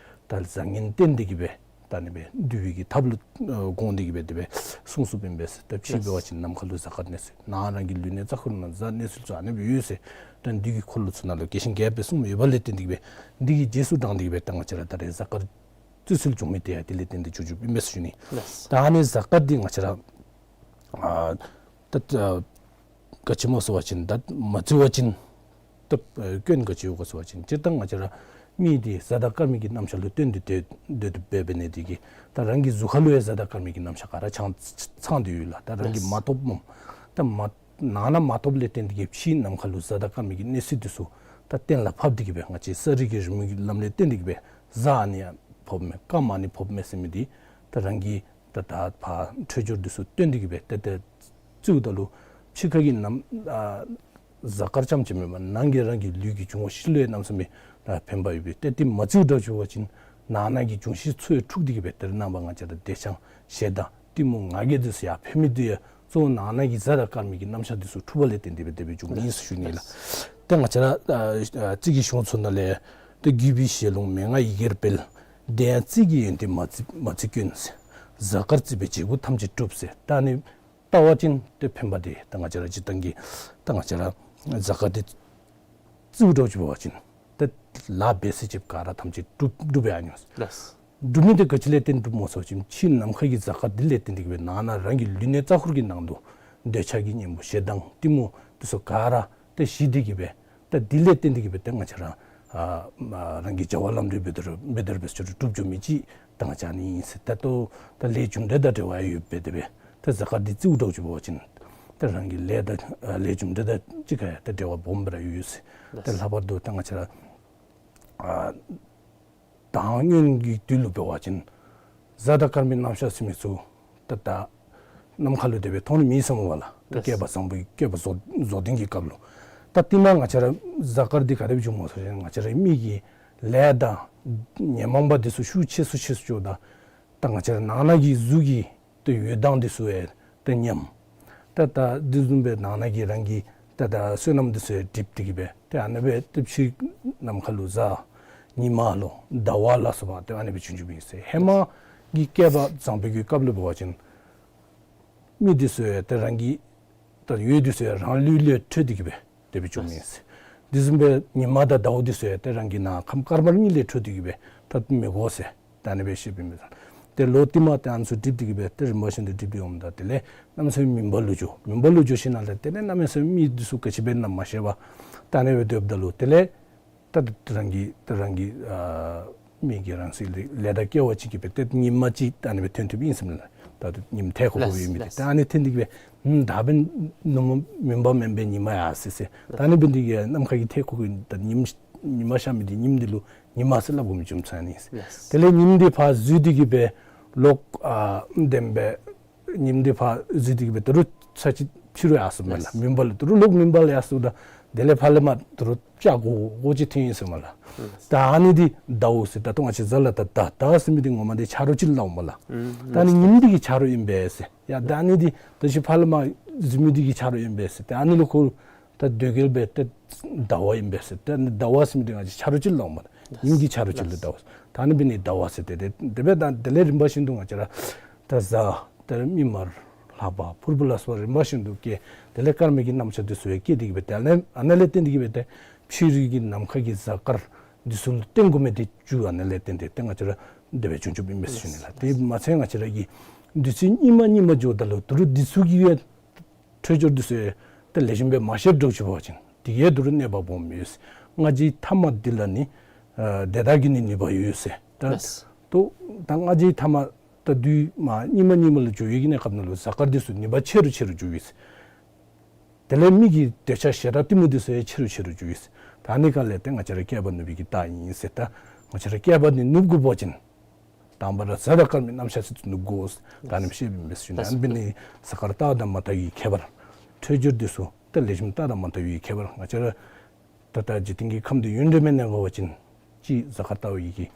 ད་བཟང་ངན་བསྟེན་ཏེ་གིས་སྦེ་ད་ཨ་ནི་སྦེ་བསྡུ་བའི་གི་ཐབས་ལུ་ཨ་དགོངས་ཏེ་གིས་སྦེ་དེ་སྦེ་གསུང་གསུངམ་ཨིན་པས་ཟེར། ད་ཕྱི་འབད་བ་ཅིན་ནམ་མཁའ་ལུ་གཟའ་སྐར་གནས་ཚུལ་ནང་རང་གི་ལུས་གནས་རྩ་འཁོར་ནང་གཟའ་གནས་ཚུལ་ཚུ་ཨ་ནི་སྦེ་ཡོད་ཟེར། ད་དུས་ཀྱི་འཁོར་ལོ་ཚུ་ནང་ལུ་རྒྱས་ཤིང་རྒྱས་པ་སྦེ་གསུངམ་ཡོདཔ་ལས་བརྟེན་ཏེ་གིས་སྦེ་འདི་གི་རྗེས་སུ་འབྲངས་ཏེ་གིས་སྦེ་ད་ང་བཅས་ར་ད་རེས་གཟའ་སྐར་རྩི་ཚུལ་བྱུང་མི་དེ་ཡང་དེ་ལས་བརྟེན་ཏེ་བྱུང་བྱུངམ་ཨིན་པས་ཟེར་ཞུ་ནི། ད་ཨ་ནི་གཟའ་སྐར་འདི་ང་བཅས་ར་ཨ་ད་ཨ་ག་ཅི་སྨོ་ཟེར་བ་ཅིན་ད་མ་བརྩི་བ་ཅིན་ད་ཨ་སྐྱོན་ག་ཅི་ཡོད་ག་ཟེར་བ་ཅིན་སྤྱིར་བཏང་ང་བཅས་ར་མི་འདི་གཟའ་དང་སྐར་མའི་གི་རྣམ་གཞག་ལུ་བརྟེན་ཏེ་སྡོད་སྡོད་དོ་འབད་འབད་ནི་དེ་གིས་ད་རང་གི་གཟུགས་ཁ་ལུ་ཡང་གཟའ་དང་སྐར་མའི་གི་རྣམ་གཞག་ག་ར་ཚང་ཚང་སྟེ་ཡོད་ལགས། ད་རང་གིས་མ་ཐོབ་སྨོ། ད་མ་ནང་ན་མ་ཐོབ་ལས་བརྟེན་ཏེ་གིས་ཕྱི་ནམ་མཁའ་ལུ་གཟའ་དང་སྐར་མའི་གི་གནས་ཚུལ་འདི་ཚུ་ད་གཏན་ལ་ཕབ་སྟེ་གིས་སྦེ་ང་བཅས་ས་རིས་ཀྱི་རི་མོའི་གི་ལམ་ལས་བརྟེན་ཏེ་གིས་སྦེ་གཟའ་ཨ་ནི་ཡང་ཕོགཔ་མས་སྐར་མ་ཨ་ནི་ཕོགཔ་མས་ཟེར་མི་འདི་ད་རང་གིས་ད་ད་ཕར་འཕྲོད་སྦྱོར་འདི་ཚུ་བཏོན་ཏེ་གིས་སྦེ་ཏེ་ཏེ་བརྩིཝ་ད་ལུ་ཕྱི་ཁ་གི་ནམ་ཨ་གཟའ་སྐར་རྐྱངམ་ཅིག་མེན་པར་ནང་གི་རང་གི་ལུས་ཀྱི་འབྱུང་བ་བཞི་ལུ་ཡང་གནམ་མེད་ས་མེད་ད་ཕན་པ་ཡོད་པས། ཏེ་དེ་མ་བརྩིཝ་འདྲཝ་བྱུང་བ་ཅིན་ནང་ན་གི་འབྱུང་བཞི་ཚུ་ཡང་འཁྲུགས་ཏེ་གིས་སྦེ་ཏེ་ར་ནངས་པ་ང་བཅས་ར་བདེ་ཆེན་ཞེ་སྡང་གཏི་མུག་ང་རྒྱལ་འདི་ཚུ་ཡར་འཕེལ་མི་འདི་ཡང་གཙོ་བོ་ནང་ན་གི་གཟའ་དང་སྐར་མའི་གི་རྣམ་གཞག་འདི་ཚུ་འཁྲུགས་པ་ལས་བརྟེན་ཏེ་སྦེ་དེ་སྦེ་བྱུངམ་ཨིན་ཟེར་ཞུ་ནི་ལགས། ཏེ་ང་བཅས་ར་ཨ་ཨ་རྩིས་ཀྱི་གཞུང་ཚུ་ནང་ལས་ཏེ་བརྒྱུད་པའི་ཞལ་ལུང་མན་ངག་ཡི་གེར་སྤེལ། དེ་ཡང་རྩིས་ཀྱི་ཡོན་ཏན་མ་བརྩི་མ་བརྩི་སྐྱོན་ཟེར། གཟའ་སྐར་བརྩིས་པའི་བྱེད་སྒོ་ཐམས་ཅད་གྲུབ་ཟེར། ད་ཨ་ནི་བལྟ་བ་ཅིན་ཏེ་འཕེན་པ་འདི་ད་ང་བཅས་ར་སྤྱིར་བཏང་གི་ད་ང་བཅས་ར་གཟའ་སྐར་འདི་བརྩིཝ་འདྲཝ་ཅིག་འབད་བ་ཅིན་ཏེ་ལཱ་འབད་ས་ཅིག་ག་ར་ཐམས་ཅད་གྲུབ་གྲུབ་ཡར་འགྱོ་ཟེར། ལགས། གྲུབ་མི་འདི་ག་ཅི་ལས་བརྟེན་གྲུབ་སྨོ་ཟེར་བ་ཅིན་ཕྱི་ནམ་མཁའ་གི་གཟའ་སྐར་འདི་ལས་བརྟེན་ཏེ་གི་སྦེ་ནང་ན་རང་གི་ལུས་གནས་རྩ་འཁོར་གྱི་ནང་དུ་འདོད་ཆགས་ཀྱི་གཉེན་པོ་ཞེ་སྡང་གཏི་མུག་འདི་ཚུ་ག་ར་ཏེ་ཞི་སྟེ་གི་སྦེ་ད་འདི་ལས་བརྟེན་ཏེ་གི་སྦེ་ད་ང་བཅས་ར་ཨ་མ་རང་གི་བྱ་བ་ལམ་འགྲོ་འབད་དོ་རུང་འབད་དོ་རུང་འབད་ས་ཅིག་གྲུབ་འགྱོ་མི་ཅིག་ད་ང་བཅས་ཨ་ནི་ཨིན་ཟེར། ད་ལྟོ་ད་ལས་རྒྱུ་འབྲས་དང་འབྲེལ་བ་ཡོདཔ་འབད་དེ་སྦེ་ད་གཟའ་སྐར་འདི་བརྩིཝ་འདྲཝ་ཅིག་འབད་བ་ཅིན་ད་རང་གི་ལས་དང་ཨ་ལས་རྒྱུ་འབྲས་དང་གཅིག་ཁར་ཡང་ད་འབྲེལ་བ་སྦོམ་སྦེ་ར་ཡོད་ཟེར། ད་ལྷག་པར་དུ་ད་ང་བཅས་ར་ཨ་ད་སྔོན་གྱི་དུས་ལུ་འབད་བ་ཅིན་གཟའ་དང་སྐར་མའི་རྣམ་གཞག་ཟེར་མི་ཚུ་ད་ད་ནམ་མཁའ་ལུ་དེ་སྦེ་མཐོང་ནི་མེད་ཟེར་སྨོ་ལགས། ད་ལགས། བསྐལ་པ་བཟང་པོའི་བསྐལ་པ་རྫོགས་རྫོགས་ལྡན་གྱི་སྐབས་ལུ་ད་རྟིང་མ་ང་བཅས་ར་གཟའ་སྐར་འདི་ག་དེ་སྦེ་བྱུངམ་སྨོ་ཟེར་བ་ཅིན་ང་བཅས་ར་མི་གི་ལས་དང་ཉོན་མོངས་པ་འདི་ཚུ་ཤུགས་ཆེ་སུ་ཆེ་སུ་འགྱོཝ་ད་ད་ང་བཅས་ར་ནང་ན་གི་གཟུགས་ཀྱི་ཏེ་འོད་མདངས་འདི་ཚུ་ཡང་ཏེ་ཉམས། ཏེ་ད་འདི་བཟུམ་སྦེ་ནང་ན་གི་རང་གི་ཏེ་ད་བསོད་ནམས་འདི་ཚུ་ཡང་འགྲིབ་སྟེ་གི་སྦེ་ཏེ་ཨ་ནི་སྦེ་ཏེ་ཕྱི་ནམ་མཁའ་ལུ་གཟའ་ཉི་མ་ལོ་ཟླ་བ་ལ་སོགས་པ་ཏེ་ཨ་ནི་སྦེ་བྱུང་བྱུངམ་ཨིན་ཟེར། ཧེ་མ་གི་བསྐལ་པ་བཟང་པོའི་གི་སྐབས་ལུ་འབད་བ་ཅིན་མི་འདི་ཚུ་ཡང་ཏེ་རང་གི་ད་འོད་འདི་ཚུ་ཡང་རང་ལུས་ལས་འཕྲོས་ཏེ་གི་སྦེ་དེ་སྦེ་བྱུངམ་ཨིན་ཟེར། འདི་བཟུམ་སྦེ་ཉི་མ་དང་ཟླཝ་འདི་ཚུ་ཡང་ཏེ་རང་གི་ནང་ཁམས་དཀར་དམར་གཉིས་ལས་འཕྲོས་ཏེ་གི་སྦེ་ད་མི་གོ་ཟེར། ད་ཨ་ནི་སྦེ་བཤདཔ་ཨིན་པས། ཏེ་ལོ་རྟིང་མ་ཏེ་ཨ་ནི་ཚུ་འགྲིབ་སྟེ་གི་སྦེ་ཏེ་རིམ་པ་བཞིན་དུ་འགྲིབ་སྟེ་འོངམ་ད་དེ་ལས་གནམ་མེད་ས་མེད་མུན་པ་ལུ་འགྱོ། མུན་པ་ལུ་འགྱོ་ཞིནམ་ལས་དེ་ལས་གནམ་མེད་ས་མེད་མི་འདི་ཚུ་ག་ཅི་འབད་ན་མ་ཤེས་པར་ད་ཨ་ནི་སྦེ་སྡོདཔ་ད་ལུ་དེ་ལས་ད་ད་རང་གི་ད་རང་གི་ཨ་མི་གི་རང་སྲིད་ལས་ལས་དང་སྐལ་བ་ཅིག་གིས་སྦེ་ཏེ་ཉིམ་ཅིག་ད་ཨ་ནི་སྦེ་ཐོན་ཐོནམ་ཨིན་ཟེར་མས་ལགས། ད་ཉིམ་ཐལ་ཁོག་ཁོག་ལགས་ཡོད་མི་འདི་ལགས། ད་ཨ་ནི་ཐོན་ཏེ་གི་སྦེ་ཨུམ་ད་འབདན་ནུབ་མོ་མུན་པ་མེན་པའི་ཉི་མ་ཡར་སོ་ཡི་ཟེར། ད་ཨ་ནི་འབདན་འདི་གིས་ནམ་མཁའ་གི་ཐལ་ཁོག་གི་ད་ཉིམ་ཉི་མ་ཤར་མི་འདི་ཉིམ་འདི་ལུ་ཉི་མ་ཟེར་སླབ་དགོ་མི་རྒྱུ་མཚན་ཨིན་ཟེར། ལགས། དེ་ལས་ཉིམ་འདི་ཕར་འཛུལ་ཏེ་གི་སྦེ་ལོག་ཨ་བདེན་པས་ཉིམ་འདི་ཕར་འཛུལ་ཏེ་གི་སྦེ་ད་རུང་ཚར་གཅིག་ཕྱི་རུ་ཡར་སོ་མས་ལགས། ལགས། མུན་པ་ལུ་ད་རུང་ལོག་མུན་པ་ལུ་ཡར་སོཝ་ད་དེ་ལས་ཕར་ལས་མར་ད་རུང་སྐྱ་གོ་གོ་ཅིག་ཐོན་ཡི་ཟེར་མས་ལགས། ལགས། ད་ཨ་ནི་འདི་ཟླཝ་ཟེར། ད་ལྟོ་ང་བཅས་གཟའ་ལུ་ད་ཟླ་ཟེར་མི་འདི་ངོ་མ་འདི་ཆ་རོགས་ཅིག་ལུ་སླབ་འོང་མས་ལགས། ཨུམ། ད་ཨ་ནི་ཉིམ་འདི་གི་ཆ་རོགས་ཨིན་པས་ཟེར། ཡ་ད་ཨ་ནི་འདི་ད་ཅི་ཕར་ལས་མར་འཛུལ་མི་འདི་གི་ཆ་རོགས་ཨིན་པས་ཟེར། ད་ཨ་ནི་ལུ་ཁོ་ད་དོལ་རྒྱལ་སྦེ་ཏེ་ཟླ་བ་ཨིན་པས་ཟེར། ཏེ་ཟླ་བ་ཟེར་མི་འདི་ང་བཅས་ཆ་རོགས་ཅིག་ལུ་སླབ་འོང་མས། ཉིམ་གྱི་ཆ་རོགས་ཅིག་ལུ་ཟླ་བ་ཟེར། ད་ཨ་ནི་འབད་ནི་ཟླ་བ་ཟེར། ཏེ་ཏེ་དེ་སྦེ་ད་དེ་ལས་རིམ་པ་བཞིན་དུ་ང་བཅས་ར་ད་གཟའ་ད་མིག་དམར་ལྷག་པ་ཕུར་བུ་ལ་སོགས་པ་རིམ་པ་བཞིན་དུ་སྐྱེ། དེ་ལས་སྐར་མའི་གི་རྣམ་གཞག་འདི་ཚུ་ཡང་སྐྱེ་སྟེ་གི་སྦེ་དེ་ལས་ཨ་ནཱ་ལས་བརྟེན་ཏེ་གི་སྦེ་ཏེ་ཕྱི་རོལ་གྱི་ནམ་མཁའ་གི་གཟའ་སྐར་འདི་ཚུ་ལུ་བརྟེན་དགོ་མི་འདི་རྒྱུ་ཨ་ནཱ་ལས་བརྟེན་ཏེ་ཏེ་ང་བཅས་ར་དེ་སྦེ་བྱུང་བྱུངམ་ཨིན་པས་ཟེར་ཞུ་ནི་ལགས། དེ་མ་ཚད་ང་བཅས་ར་གི་དུས་ཚོད་སྙིགས་མ་སྙིགས་མ་འགྱོཝ་ད་ལུ་ད་རུང་འདི་ཚུ་གི་ཡང་འཕྲོད་སྦྱོར་འདི་ཚུ་ཡང་ཏེ་ལེགས་ཤོམ་སྦེ་མ་ཤེསཔ་འདྲཝ་ཅིག་འབད་བ་ཅིན་དེ་གིས་ད་རུང་གནོད་པ་སྦོམ་ཡོད་ཟེར། སྔ་རྗེས་ཐ་མ་འདི་ལ་ནི་ཨ་དེ་དག་གི་ནི་ནུས་པ་ཡོད་ཟེར། ད་ལགས། ད་ད་སྔ་རྗེས་ཐ་མ་ད་དུས་མ་སྙིགས་མ་སྙིགས་མ་ལུ་འགྱོ་བའི་གི་གནས་སྐབས་ནང་ལུ་གཟའ་སྐར་འདི་ཚུ་ནུས་པ་ཆེ་རུ་ཆེ་རུ་འགྱོ་ཡི་ཟེར། དེ་ལས་མི་གི་འདོད་ཆགས་ཞེ་སྡང་གཏི་མུག་འདི་ཚུ་ཡང་ཆེ་རུ་ཆེ་རུ་འགྱོ་ཡི་ཟེར། ད་ཨ་ནི་ག་ལས་ཏེ་ང་བཅས་ར་བསྐལ་པ་ནུབ་པའི་གི་རྟགས་ཨིན་ཟེར། ད་ང་བཅས་ར་བསྐལ་པ་འདི་ནུབ་དགོ་པ་ཅིན་དང་པ་ར་གཟའ་དང་སྐར་མའི་རྣམ་གཞག་ཚུ་ནུབ་དགོ་ཟེར་ད་ཨ་ནི་བཤདཔ་ཨིན་པས་ཟེར་ཞུ་ནི། ཨ་ནི་འབད་ནི་གཟའ་སྐར་ལྟཝ་དང་མ་ལྟཝ་གི་ཁྱད་པར་འཕྲོད་སྦྱོར་འདི་ཚུ་ཏེ་ལེགས་ཤོམ་ལྟ་དང་མ་ལྟ་བའི་ཁྱད་པར་ང་བཅས་ར་ད་ལྟ་འཇིག་རྟེན་གྱི་ཁམས་འདི་ཡུན་རིངམོ་ནང་འགོར་བ་ཅིན་གཅིག་གཟའ་སྐར་ལྟ་བའི་གི་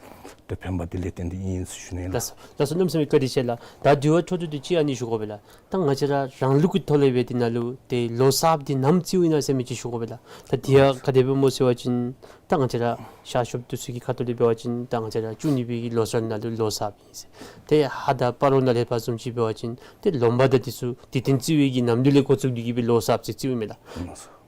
ཏེ་ཕན་པ་འདི་ལས་བརྟེན་ཏེ་ཨིན་ཟེར་ཞུ་ནི་ལགས། ལགས་སོ། ལགས་སོ། གནམ་མེད་ས་མེད་བཀའ་དྲིན་ཆེ་ལགས། ད་དེ་བ་འཕྲོ་མཐུད་དེ་གཅིག་ཨ་ནི་ཞུ་དགོ་པས་ལགས། ད་ང་བཅས་ར་རང་ལུགས་ཀྱི་ཐོག་ལས་འབད་དེ་ནང་ལུ་ཏེ་ལོ་གསརཔ་འདི་ནམ་བརྩིཝ་ཨིན་ན་ཟེར་མི་ཅིག་ཞུ་དགོ་པས་ལགས། ད་དེ་ཡང་ག་དེ་སྦེ་སྨོ་ཟེར་བ་ཅིན་ད་ང་བཅས་ར་ཤར་ཕྱོགསཔ་འདི་ཚུ་གི་ཁ་ཐུག་ལས་འབད་བ་ཅིན་ད་ང་བཅས་ར་བཅུ་གཉིས་པའི་གི་ལོ་གསར་ནང་ལུ་ལོ་གསརཔ་ཨིན་ཟེར། ཏེ་ཧཱ་དང་སྤ་རོ་ནང་ལས་ཕར་བཟུམ་ཅིག་འབད་བ་ཅིན་ཏེ་ལོ་འབའ་དང་འདི་ཚུ་དུས་སྟོན་བརྩི་བའི་གི་ནམ་དུས་ལས་འགོ་བཙུགས་ཏེ་གི་སྦེ་ལོ་གསརཔ་ཟེར་བརྩིཝ་མས་ལགས།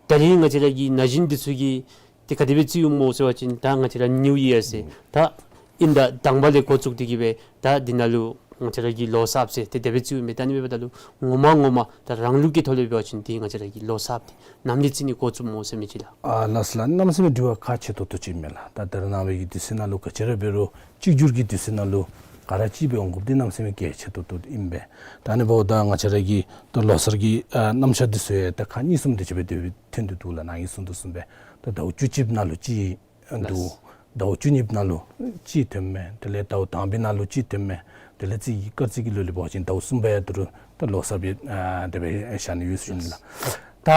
ད་རིས་ང་བཅས་ར་གི་ན་གཞོན་འདི་ཚུ་གིས་ཏེ་ག་དེ་སྦེ་བརྩིཝ་སྨོ་ཟེར་བ་ཅིན་ད་ང་བཅས་ར་ནིའུ་ཡིར་ཟེར་ད་དབྱིན་ཟླ་དང་པ་ལས་འགོ་བཙུགས་ཏེ་གི་སྦེ་ད་འདི་ནང་ལུ་ང་བཅས་ར་གི་ལོ་གསརཔ་ཟེར་ཏེ་དེ་སྦེ་བརྩིཝ་མས། ད་ཨ་ནི་འབདཝ་ད་ལུ་ངོ་མ་ངོ་མ་ད་རང་ལུགས་ཀྱི་ཐོག་ལས་འབད་བ་ཅིན་ཏེ་ང་བཅས་ར་གི་ལོ་གསརཔ་འདི་ནམ་ལས་བརྩི་ནི་འགོ་བཙུགསཔ་སྨོ་ཟེར་མི་ཅིག་ལགས། ཨ་ལགས་སོ་ལགས། གནམ་མེད་ས་མེད་དྲི་བ་ཁག་ཆེ་ཏོག་ཏོ་ཅིག་ཨིན་མས་ལགས། ད་ད་རེས་ནངས་པའི་གི་དུས་ཚོད་ནང་ལུ་ག་ཅི་ར་འབད་རུང་གཅིག་གྱུར་གྱི་དུས་ཚོད་ནང་ལུ་ག་ར་གཅིག་སྦེ་འོང་དགོཔ་འདི་གནམ་མེད་ས་མེད་གལ་ཆེ་ཏོག་ཏོ་ཨིན་པས། ད་ཨ་ནི་འབདཝ་ད་ང་བཅས་ར་གི་ད་ལོ་གསར་གྱི་ཨ་རྣམ་གཞག་འདི་ཚུ་ཡང་ད་ཁག་གཉིས་གསུམ་དེ་ཅིག་སྦེ་དེ་སྦེ་ཐོན་ཏེ་འདུག་ལགས། ནཱ་གིས་གསུངས་དོ་བཟུམ་སྦེ་ད་ཟླཝ་བཅུ་གཅིག་ནང་ལུ་གཅིག་འདུག། ཟླཝ་བཅུ་གཉིས་ནང་ལུ་གཅིག་ཐོནམ་མས། དེ་ལས་ཟླཝ་དང་པའི་ནང་ལུ་གཅིག་ཐོནམ་མས། དེ་ལས་རྩིས་ཀྱི་སྐར་རྩིས་ཀྱི་ལུགས་ལས་འབད་བ་ཅིན་ཟླཝ་གསུམ་པ་ཡང་ད་རུང་ད་ལོ་གསར་སྦེ་ཨ་དེ་སྦེ་བཞག་ནི་ཡོད་ཟེར་ཞུ་ནི་ལགས། ད་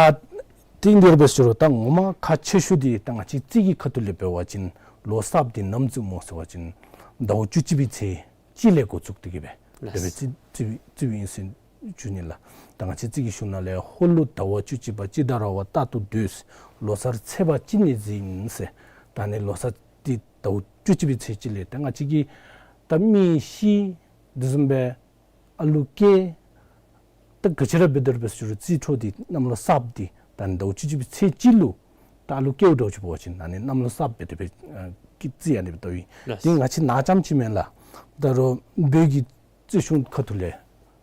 དེ་འདི་ར་འབད་ཟེར་རུང་ད་ངོ་མ་ཁག་ཆེ་ཤོས་འདི་ད་ང་བཅས་རྩིས་ཀྱི་ཁ་ཐུག་ལས་འབད་བ་ཅིན་ལོ་གསརཔ་འདི་ནམ་བརྩིཝ་སྨོ་ཟེར་བ་ཅིན་ཟླཝ་བཅུ་གཅིག་པའི་ཚེས་གཅིག་ལས་འགོ་བཙུགས་ཏེ་གི་སྦེ་དེ་སྦེ་རྩིས་རྩིས་རྩིསཝ་ཨིན་ཟེར་ཞུ་ནི་ལགས། ད་ང་བཅས་རྩིས་ཀྱི་གཞུང་ནང་ལས་ཧོར་ལུགས་ཟླ་བ་བཅུ་གཅིག་པ་སྤྱི་ཟླ་ར་བ་རྟག་ཏུ་སྡོད། ལོ་གསར་ཚེས་པ་གཅིག་ནས་འཛིན་ཟེར། ད་ཨ་ནི་ལོ་གསར་འདི་ཟླཝ་བཅུ་གཅིག་པའི་ཚེས་གཅིག་ལས་ད་ང་བཅས་ཀྱི་ད་མི་ཤི་དེ་བཟུམ་སྦེ་ ཨ་ལུ་སྐྱེས། ད་ག་ཅི་ར་འབད་དེ་ར་འབད་ཟེར་ཅི་རུང་རྩིས་འཕྲོ་འདི་གནམ་ལོ་གསརཔ་འདི་ད་ནི་ཟླཝ་བཅུ་གཅིག་པའི་ཚེས་གཅིག་ལུ་ད་ཨ་ལུ་སྐྱེཝ་འདྲཝ་ཅིག་འབད་བ་ཅིན་ད་ནི་གནམ་ལོ་གསརཔ་འབད་དེ་འབད་ཨ་ཀི་རྩིས་ཨ་ནི་འབད་བལྟཝ་ཨིན། ལགས། འདི་ང་བཅས་ནཱ་རྐྱངམ་ཅིག་མེན་ལགས། ད་རུང་བོད་ཀྱི་རྩིས་གཞུང་ཁ་ཐུག་ལས་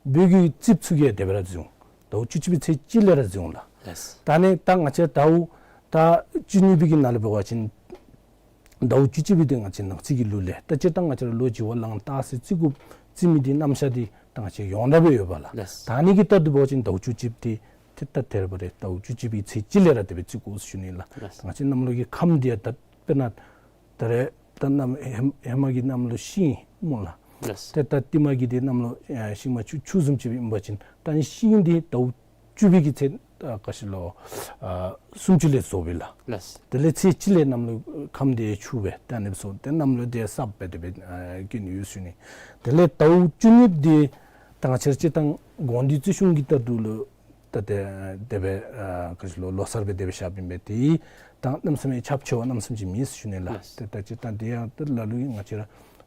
བོད་ཀྱི་རྩིསཔ་ཚུ་གིས་དེ་སྦེ་ར་རྩིས་འོང་། ཟླཝ་བཅུ་གཅིག་པའི་ཚེས་གཅིག་ལས་ར་རྩིས་འོང་ལགས། ལགས། ད་ནི་ད་ང་བཅས་ཟླཝ་ད་བཅུ་གཉིས་པའི་གི་ནང་ལུ་འབད་བ་ཅིན་ཟླཝ་བཅུ་གཅིག་པའི་འདི་ང་བཅས་ནང་རྩིས་ཀྱི་ལུགས་ལས་ད་སྤྱིར་བཏང་ང་བཅས་ར་ལོ་བྱི་བ་ལང་སྟག་ཟེར་རྩི་དགོཔ་རྩི་མི་འདི་རྣམ་གཞག་འདི་ད་ང་བཅས་ཡོངས་གྲགས་སྦེ་ཡོད་པ་ལགས། ལགས། ད་ནི་གི་ལྟར་དུ་འབད་བ་ཅིན་ཟླཝ་བཅུ་གཅིག་འདི་ཏེ་ད་དེ་ར་འབད་རུང་ཟླཝ་བཅུ་གཅིག་པའི་ཚེས་གཅིག་ལས་ར་དེ་སྦེ་རྩི་དགོ་ཟེར་ཞུ་ནི་ལགས། ལགས། ད་ང་བཅས་གནམ་ལོ་གི་ཁམས་འདི་ཡང་ད་དཔེར་ན་ད་རེས་ད་གནམ་ཧེ་ཧེ་མ་གི་གནམ་ལོ་ཤིང་སྨོ་ལགས། ལགས། ཏེ་ད་ལྟདམོ་གི་འདི་གནམ་ལོ་ཨེ་ཤིང་མ་ཆུ་ཆུ་བཟུམ་ཅིག་ཨིན་པ་ཅིན་ད་ནི་ཤིང་འདི་ཟླཝ་བཅུ་པའི་གི་ཚེས་ཨ་ག་ཅི་ལོ་ཨ་སུམ་ཅུ་ལས་རྫོགསཔ་ཨིན་ལགས། ལགས། དེ་ལས་ཚེས་གཅིག་ལས་གནམ་ལོ་ཁམས་འདི་ཆུ་སྦེ་ད་ཨ་ནི་སྦེ་སོང་། ཏེ་གནམ་ལོ་འདི་གསརཔ་སྦེ་དེ་སྦེ་ཨ་སྐྱེ་ནི་ཡོད་ཟེར་ཞུ་ནི། དེ་ལས་ཟླཝ་བཅུ་གཉིས་འདི་ད་ང་བཅས་ར་སྤྱིར་བཏང་དགོངས་འདུས་རྩིས་གཞུང་གི་ལྟར་དུ་ལུ་ད་ཏེ་དེ་སྦེ་ཨ་ག་ཅི་ལོ་ལོ་གསར་སྦེ་དེ་སྦེ་བཞགཔ་ཨིན་པས། དེ་ད་གནམ་མེད་ས་མེད་ཁྱབ་ཆེ་བ་གནམ་མེད་ས་མེད་ཅིག་མེད་ཟེར་ཞུ་ནི་ལགས། ལགས། ཏེ་ད་སྤྱིར་བཏང་འདི་ཡང་ད་ལ་ལུ་གིས་ང་བཅས་ར་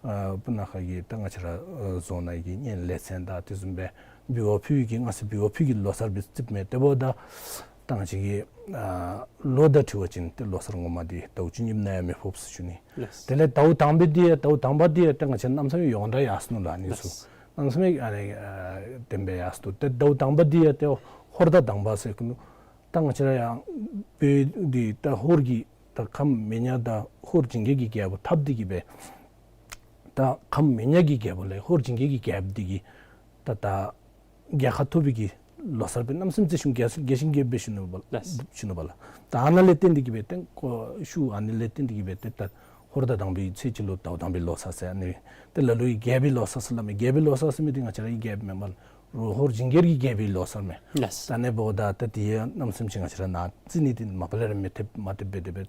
ཨ་སྤུ་ན་ཁ་གི་ད་ང་བཅས་ར་ཨ་རྫོང་ནང་གི་གཉེན་ལས་ཚན་དང་དེ་བཟུམ་སྦེ་འབུལ་བ་ཕུལ་བའི་གི་སྔ་ས་འབུལ་བ་ཕུལ་གྱི་ལོ་གསར་སྦེ་རྩིསཔ་མས། དེ་འབདཝ་ད་ད་ང་བཅས་ཀྱི་ཨ་ལོ་དང་འཁྲིལ་བ་ཅིན་ཏེ་ལོ་གསར་ངོ་མ་འདི་ཟླཝ་བཅུ་གཉིས་ནང་ཡང་མི་ཕོགཔ་ཟེར་ཞུ་ནི། ལགས། དེ་ལས་ཟླཝ་དང་པའི་འདི་ཡང་ཟླཝ་དང་པ་འདི་ཡང་ཏེ་ང་བཅས་གནམ་མེད་ས་མེད་ཡོངས་གྲགས་ཡར་སོ་ནུག་ལགས། ཨ་ནི་ཚུ། ལགས། གནམ་མེད་ས་མེད་ཨ་ནི་ཨ་བདེན་པའི་ཡར་སོ་ནུག། ཏེ་ཟླཝ་དང་པ་འདི་ཡང་ཏེ་ཧོར་ཟླ་དང་པ་ཟེར་གོ་ནུག། ད་ང་བཅས་ར་ཡང་བོད་འདི་ད་ཧོར་གྱི་ད་ཁམས་མི་ཉག་དང་ཧོར་ཇིང་གེ་གི་རྒྱལ་པོ་འཐབ་སྟེ་གི་སྦེ་ད་ཁམས་མི་ཉག་གི་རྒྱལ་པོ་ལས་ཧོར་ཇིང་གེ་གི་རྒྱལཔོ་འདི་གིས་ད་ད་རྒྱལ་ཁ་ཐོབ་པའི་གི་ལོ་གསར་སྦེ་གནམ་མེད་ས་མེད་རྩིས་གཞུང་རྒྱས་རྒྱས་ཤིང་རྒྱསཔ་སྦེ་ཞུ་ནི་པ་ལགས། ཞུ་ནི་པ་ལགས། ད་ཨ་ནཱ་ལས་བརྟེན་ཏེ་གི་སྦེ་ཏེ་ཁོ་ཤུལ་ཨ་ནི་ལས་བརྟེན་ཏེ་གི་སྦེ་ཏེ་ད་ཧོར་ཟླ་དང་པའི་ཚེས་གཅིག་ལུ་ཟླཝ་དང་པའི་ལོ་གསར་ཟེར་ཨ་ནི་ཏེ་ལ་ལུ་གིས་རྒྱལ་པོའི་ལོ་གསར་ཟེར་སླབ་མས། རྒྱལ་པོའི་ལོ་གསར་ཟེར་མི་འདི་ང་བཅས་ར་གི་རྒྱལཔོ་མེན་པར་རོགས་ཧོར་ཇིང་གེ་གི་རྒྱལ་པོའི་ལོ་གསར་མས། ལགས། ད་ཨ་ནི་འབདཝ་ད་ད་འདི་ཡང་གནམ་མེད་ས་མེད་ཅིག་ང་བཅས་ར་ནཱ་རྩིས་ནི་འདི་མ་པ་ལས་ར་མི་ཐེབས་མ་ཐེབས་སྦེ་དེ་སྦེ་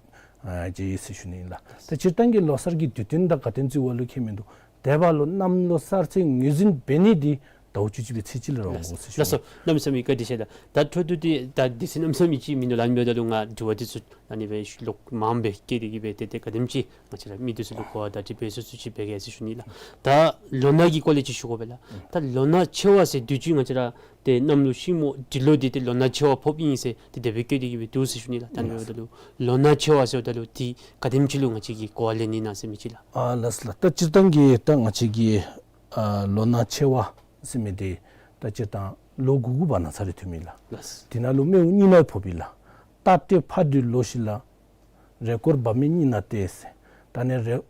ཨ་མཇལ་ཡི་ཟེར་ཞུ་ནི་ཨིན་ལགས། ད་སྤྱིར་བཏང་གི་ལོ་གསར་གྱི་དུས་སྟོན་དང་ག་དེམ་ཅིག་འབདཝ་ལུ་ཁྱད་མིན་འདུག། དེ་འབདཝ་ལུ་གནམ་ལོ་གསར་ཚེས་ངོས་འཛིན་འབད་ནི་འདི་ཟླཝ་བཅུ་གཅིག་པའི་ཚེས་གཅིག་ལུ་ར་འོང་དགོ་ཟེར་ཞུ། ལགས་སོ། གནམ་མེད་ས་མེད་བཀའ་དྲིན་ཆེ་ལགས། ད་འཕྲོ་མཐུད་དེ་ད་དུས་ཚོད་གནམ་མེད་ས་མེད་ཅིག་མིན་འདུག་ལགས། ཨ་ནི་འབདཝ་ད་ལུ་ང་དྲི་བ་འདི་ཚུ་ཨ་ནི་སྦེ་ལོག་མངམ་སྦེ་བཀོད་དེ་གི་སྦེ་ཏེ་ཏེ་ག་དེམ་ཅིག་ང་བཅས་ར་མི་འདི་ཚུ་ལུ་གོ་བ་བརྡ་སྤྲོད་འབད་ཚུགས་ཚུགས་ཅིག་འབད་གེ་ཟེར་ཞུ་ནི་ལགས། ད་ལོ་ན་གི་སྐོར་ལས་ཅིག་ཞུ་དགོ་པས་ལགས། ད་ལོ་ན་ཆེ་བ་ཟེར་དུས་ཅི་ང་བཅས་ར་ཏེ་གནམ་ལོ་ཤིང་མོ་འབྲི་ལོ་འདི་ཏེ་ལོ་ན་ཆེ་བ་ཕོགཔ་ཨིན་ཟེར་ཏེ་དེ་སྦེ་བཀོད་དེ་གི་སྦེ་འདུག་ཟེར་ཞུ་ནི་ལགས། ད་ཨ་ནི་འབདཝ་ད་ལུ་ལོ་ན་ཆེ་བ་ཟེརཝ་ད་ལུ་འདི་ག་དེམ་ཅིག་ལུ་ང་བཅས་ཀྱིས་གོ་བ་ལེན་ནི་ཨིན་ན་ཟེར་མི་ཅིག་ལགས། ཨ་ལགས་སོ་ལགས། ད་སྤྱིར་བཏང་གི་ད་ང་བཅས་ཀྱི་ཨ་ལོ་ན་ཆེ་བ་ཟེར་མི་འདི་ད་སྤྱིར་བཏང་ལོ་དགུ་དགུ་བར་ན་ཚར་རེ་ཐོནམ་ཨིན་ལགས། ལགས། དེ་ནང་ལུ་སྨེ་བོ་གཉིས་ནང་ཕོགཔ་ཨིན་ལགས། སྟག་སྤྲེལ་ཕག་སྦྲུལ་ལོ་བཞི་ལ། རེས་སྐོར་འབབ་མི་གཉིས་ནང་སྟེ་ཟེར། ད་ཨ་ནི་རེས་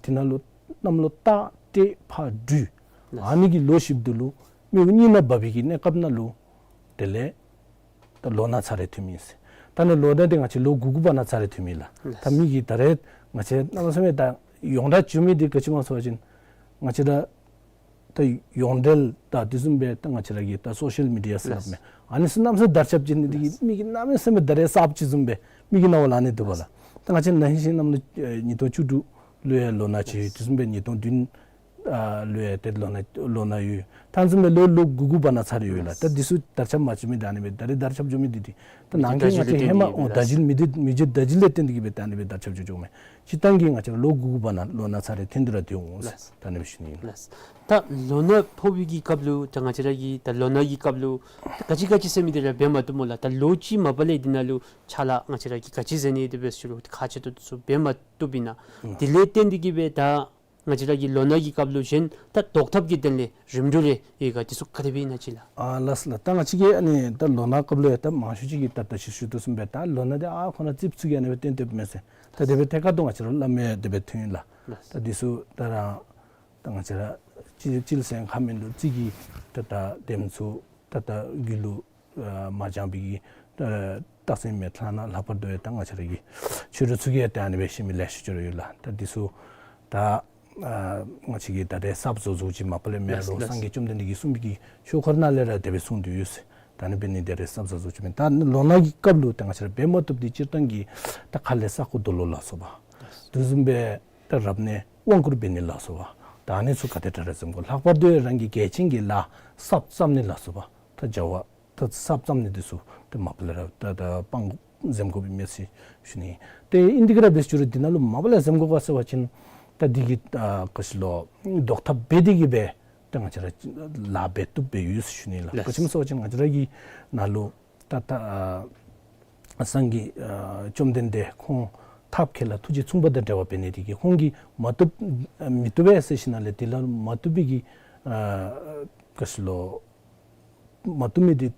དེ་ནང་ལུ་གནམ་ལོ་སྟག་སྤྲེལ་ཕག་སྦྲུལ་ཨ་ནི་གི་ལོ་བཞིཔ་འདི་ལུ་སྨེ་བོ་གཉིས་ནང་འབབ་པའི་གི་གནས་སྐབས་ནང་ལུ་དེ་ལས་ད་ལོ་ན་ཚར་རེ་ཐོནམ་ཨིན་ཟེར། ད་ཨ་ནི་ལོ་ན་འདི་ང་བཅས་ལོ་དགུ་དགུ་བར་ན་ཚར་རེ་ཐོནམ་ཨིན་ལགས། ད་མི་གིས་ད་རེས་ང་བཅས་གནམ་མེད་ས་མེད་ད་ཡོངས་གྲགས་བྱུང་མི་འདི་ག་ཅི་སྨོ་ཟེར་བ་ཅིན་ང་བཅས་ར་ད་ཡོངས་འབྲེལ་ད་དེ་བཟུམ་སྦེ་ད་ང་བཅས་ར་གི་ད་སོ་ཤལ་མི་ཌི་ཡ་ཟེར་སླབ་མས། ཨ་ནི་ཚུ་གནམ་མེད་ས་མེད་དར་ཁྱབ་ཅིག་ནི་འདི་གིས་མི་གིས་གནམ་མེད་ས་མེད་ད་རེས་གསརཔ་ཅིག་བཟུམ་སྦེ་མི་གི་རྣ་བ་ལུ་ཨ་ནི་འདུག་པ་ལགས། ད་ང་བཅས་ནང་བཞིན་གནམ་ལོ་ཨེ་ཉིས་སྟོང་བཅུ་དྲུག་ལུ་ཡང་ལོ་ན་ཆེ་ཡོད། དེ་བཟུམ་སྦེ་ཉིས་སྟོང་བདུན་ཨ་ལུ་ཡང་ཏེ་ལོ་ན་ལོ་ན་ཡོད། ད་ཨ་ནི་བཟུམ་སྦེ་ལོ་ལོ་དགུ་དགུ་བར་ན་ཚར་རེ་ཡོད་ལགས། ད་འདི་ཚུ་དར་ཁྱབ་མ་བྱུང་མི་འདི་ཨ་ནི་སྦེ་ད་རེས་དར་ཁྱབ་བྱུང་མི་འདི་འདི་ད་ནང་གི་ང་བཅས་ཧེ་མ་འོ་ད་བརྗིད་མི་འདི་མི་འདི་ད་བརྗིད་ལས་བརྟེན་ཏེ་གི་སྦེ་ད་ཨ་ནི་སྦེ་དར་ཁྱབ་བྱུང་བྱུངམ་མས། སྤྱིར་བཏང་གི་ང་བཅས་ལོ་དགུ་དགུ་བར་ན་ལོ་ན་ཚར་རེ་ཐོན་ཏེ་ར་སྡོད་འོང་ལགས། ད་ཨ་ནི་སྦེ་ཞུ་ནི་ཨིན། ལགས། ད་ལོ་ན་ཕོག་པའི་གི་སྐབས་ལུ་ད་ང་བཅས་ར་གི་ད་ལོ་ན་གི་སྐབས་ལུ་ད་ག་ཅི་ག་ཅི་ཟེར་མི་འདི་ར་འབད་མ་བཏུབ་སྨོ་ལགས། ད་ལོ་གཅིག་མ་པ་ལས་འདི་ནང་ལུ་ཕྱག་ལཱ་ང་བཅས་ར་གིས་ག་ཅི་མཛད་ནི་འདི་འབད་ཟེར་ཞུ་རུང་ཁག་ཆེ་ཏོག་ཏོ་ཚུ་འབད་མ་བཏུབ་ཨིན་ན། དེ་ལས་བརྟེན་ཏེ་གི་སྦེ་ད་ང་བཅས་ར་གི་ལོ་ན་གི་སྐབས་ལུ་གཞན་ད་བཟློག་ཐབས་ཀྱི་དོན་ལས་རིམ་གྲོ་རེ་ཡོད་ག། དེ་ཚུ་ག་དེ་སྦེ་ཨིན་ན་ཅིག་ལགས། ཨ་ལགས་སོ་ལགས། ད་ང་བཅས་ཀྱིས་ཨ་ནི་ད་ལོ་ན་སྐབས་ལུ་ཡང་ད་མང་ཤོས་ཅིག་གིས་ད་ད་ཅི་ཞུ་དོ་བཟུམ་སྦེ་ད་ལོ་ན་འདི་ཨ་ཁོ་ན་རྩིསཔ་ཚུ་གིས་ཨ་ནི་སྦེ་བཏོན་བཏོནམ་མས་ཟེར། ད་དེ་སྦེ་ཐད་ཀར་དུ་ང་བཅས་ར་སླབ་མི་དེ་སྦེ་ཐོན་ཡི་ལགས། ལགས། ད་འདི་ཚུ་ད་ར་ད་ང་བཅས་ར་སྤྱི་སྤྱིར་ཟེར་ཁ་མིན་འདུག། རྩིས་ཀྱི་ད་ད་དེམ་ཚུ་ད་ད་རྒྱུད་ལུ་ཨ་མ་སྦྱངས་པའི་གི་ཨ་རྟགས་མཚན་མེད་ལྷག་ན། ལྷག་པར་དུ་ཡང་ད་ང་བཅས་ར་གི་ཆོས་གྲོགས་ཚུ་གིས་ཡང་ད་ཨ་ནི་སྦེ་ཤེས་མི་ལེ་ཤ་ཅིག་ར་ཡོད་ལགས། ད་འདི་ཚུ་ད་ཨ་ང་བཅས་ཀྱིས་ད་རེས་གསརཔ་བཟོ་བཟོཝ་ཅིག་མ་པ་ལས་མེན། ལགས། རོགས་སངས་རྒྱས་བཅོམ་ལྡན་འདས་ཀྱིས་གསུངས་པའི་གི་ཆོས་འཁོར་ནང་ལས་ར་དེ་སྦེ་གསུངས་ཏེ་ཡོད་ཟེར། ད་ཨ་ནི་འབད་ནི་འདི་རེས་གསརཔ་བཟོ་བཟོཝ་ཅིག་མེན། ད་ལོ་ན་གི་སྐབས་ལུ་ད་ང་བཅས་ར་འབད་མ་བཏུབ་འདི་སྤྱིར་བཏང་གི་ད་ཁ་ལས་ས་རྐོ་རྡོ་སློག་ལ་སོགས་པ་དེ་བཟུམ་སྦེ་ད་རབ་གནས་དབང་བསྐུར་འབད་ནི་ལ་སོགས་པ་ད་ཨ་ནི་ཚུ་ག་དེ་དྲག་ར་འཛེམ་དགོ། ལྷག་པར་དུ་རང་གི་གལ་ཆེན་གྱི་ལཱ་གསརཔ་བརྩམ་ནི་ལ་སོགས་པ་ད་བྱ་བ་ད་གསརཔ་བརྩམ་ནི་འདི་ཚུ་ད་མ་པ་ལས་ར་ད་ད་སྤང་འཛེམ་དགོཔ་ཨིན་མས་ཟེར་ཞུ་ནི། ཏེ་ཨིན་ཏེ་ག་ར་འབད་ཟེར་ཞུ་རུང་འདི་ནང་ལུ་མ་པ་ལས་འཛེམ་དགོ་ག་ཟེར་བ་ཅིན་ད་འདི་གི་ཨ་ག་ཅི་ལོ་བཟློག་ཐབས་འབད་དེ་གི་སྦེ་ ཏེ་ང་བཅས་ར་ལཱ་འབད་བཏུབ་སྦེ་ཡོད་ཟེར་ཞུ་ནི་ལགས། ལགས། ག་ཅི་སྨོ་ཟེར་བ་ཅིན་ང་བཅས་ར་གི་ནང་ལུ་ད་ད་ཨ་སངས་རྒྱས་ཨ་བཅོམ་ལྡན་འདས་ཁོང་ཐབས་མཁས་ལ་ཐུགས་རྗེ་མཚུངས་པ་དང་འབྲེལ་བ་འབད་ནི་དེ་གིས་ཁོང་གིས་མ་བཏུབ་ཨ་མི་བཏུབ་པས་ཟེར་ཞིནམ་ལས་དེ་ལུ་མ་བཏུབ་པའི་གི་ཨ་ག་ཅི་ལོ་མ་བཏུབ་མི་དེ་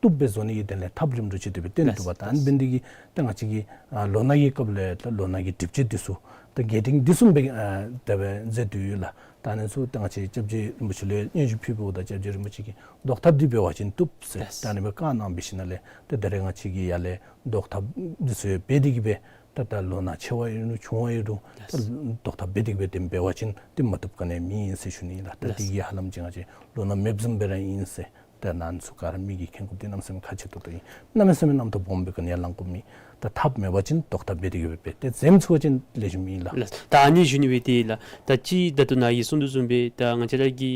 བཏུབ་སྦེ་བཟོ་ནི་གི་དོན་ལས་ཐབས་རིམ་གྲོ་ཅིག་དེ་སྦེ་བསྟན་ལགས། འདུག་པ། ད་ཨ་ནི་འབད་ནི་དེ་གིས་ད་ང་བཅས་ཀྱི་ཨ་ལོ་ན་གི་སྐབས་ལས་ད་ལོ་ན་གི་སྒྲིབ་བྱེད་འདི་ཚུ་ད་རྒྱས་འབྲིང་འདི་ཚུ་སྦེ་ཨ་དེ་སྦེ་མཛད་དེ་ཡོད་ལགས། ད་ཨ་ནི་ཚུ་ད་ང་བཅས་སྐྱབས་རྗེ་རིན་པོ་ཆེ་ལུ་སྙན་ཞུ་ཕུལཝ་ད་སྐྱབས་རྗེ་རིན་པོ་ཆེ་གིས་བཟློག་ཐབས་འདི་འབད་བ་ཅིན་བཏུབ་ཟེར། ལགས། ད་ཨ་ནི་སྦེ་བཀའ་གནང་འབད་ཞིནམ་ལས་ད་ད་རེས་ང་བཅས་ཀྱི་ཡར་ལས་བཟློག་ཐབས་འདི་ཚུ་ཡང་འབད་དེ་གི་སྦེ་ད་ད་ལོ་ན་ཆེ་བ་ཨིན་རུང་ཆུང་བ་ཨིན་རུང་ད་ལགས། བཟློག་ཐབས་འབད་དེ་གི་སྦེ་དེ་འབད་བ་ཅིན་ཏེ་མ་བཏུབ་ག་ནི་ཡང་མེད་ཟེར་ཞུ་ནི་ལགས། ད་དེ་ལགས། གིས་ཧ་ལམ་ཅིག་ང་བཅས་ལོ་ན་མེདཔ་བཟུམ་སྦེ་ར་ཨིན་ཟེར། ད་ནཱ་ཚུ་ག་ར་མི་གི་མཁྱེན་དགོཔ་འདི་གནམ་མེད་ས་མེད་ཁག་ཆེ་ཏོག་ཏོ་ཨིན། གནམ་མེད་ས་མེད་རྣམ་རྟོག་སྦོམ་སྦེ་ག་ནི་ཡང་ལང་དགོཔ་མེད། ད་ཐབས་མེད་པ་ཅིན་བཟློག་ཐབས་འབད་དེ་གི་སྦེ་འབད། ཏེ་འཛེམ་ཚུགས་པ་ཅིན་ལེགས་ཤོམ་ཨིན་ལགས། ལགས། ད་ཨ་ནི་ཞུ་ནི་སྦེ་དེ་ལགས། ད་ཅི་ད་ལྟོ་ནཱ་གིས་གསུང་དོ་བཟུམ་སྦེ་ད་ང་བཅས་ར་གི་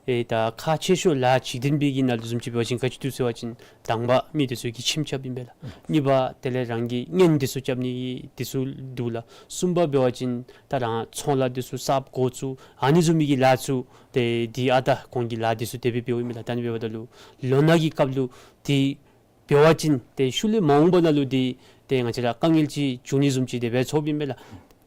ཨེ་ད་ཁག་ཆེ་ཤོས་ལཱ་འཇིག་རྟེན་པའི་གི་ནང་ལུ་བཟུམ་ཅིག་འབད་བ་ཅིན་ག་ཅི་འདུག་ཟེར་བ་ཅིན་དང་པ་མི་འདི་ཚུ་གིས་ཁྱིམ་རྐྱབ་ཨིན་པས་ལགས། གཉིས་པ་དེ་ལས་རང་གི་གཉེན་འདི་ཚུ་རྐྱབ་ནི་འདི་ཚུ་འདུག་ལགས། གསུམ་པ་འབད་བ་ཅིན་ད་རང་ཚོང་ལཱ་འདི་ཚུ་གསརཔ་འགོ་བཙུགས་ཨ་ནི་བཟུམ་མའི་གི་ལཱ་ཚུ་ཏེ་འདི་ཨ་ད་གོང་གི་ལཱ་འདི་ཚུ་དེ་སྦེ་འབདཝ་ཨིན་པས་ལགས། ད་ཨ་ནི་འབདཝ་ད་ལུ་ལོ་ན་གི་སྐབས་ལུ་འདི་འབད་བ་ཅིན་ཏེ་ཤུལ་ལས་མ་འོངས་པ་ནང་ལུ་འདི་ཏེ་ང་བཅས་ར་དཀའ་ངལ་ཅིག་འབྱུང་ནི་བཟུམ་ཅིག་དེ་སྦེ་ཚོརཝ་ཨིན་པས་ལགས།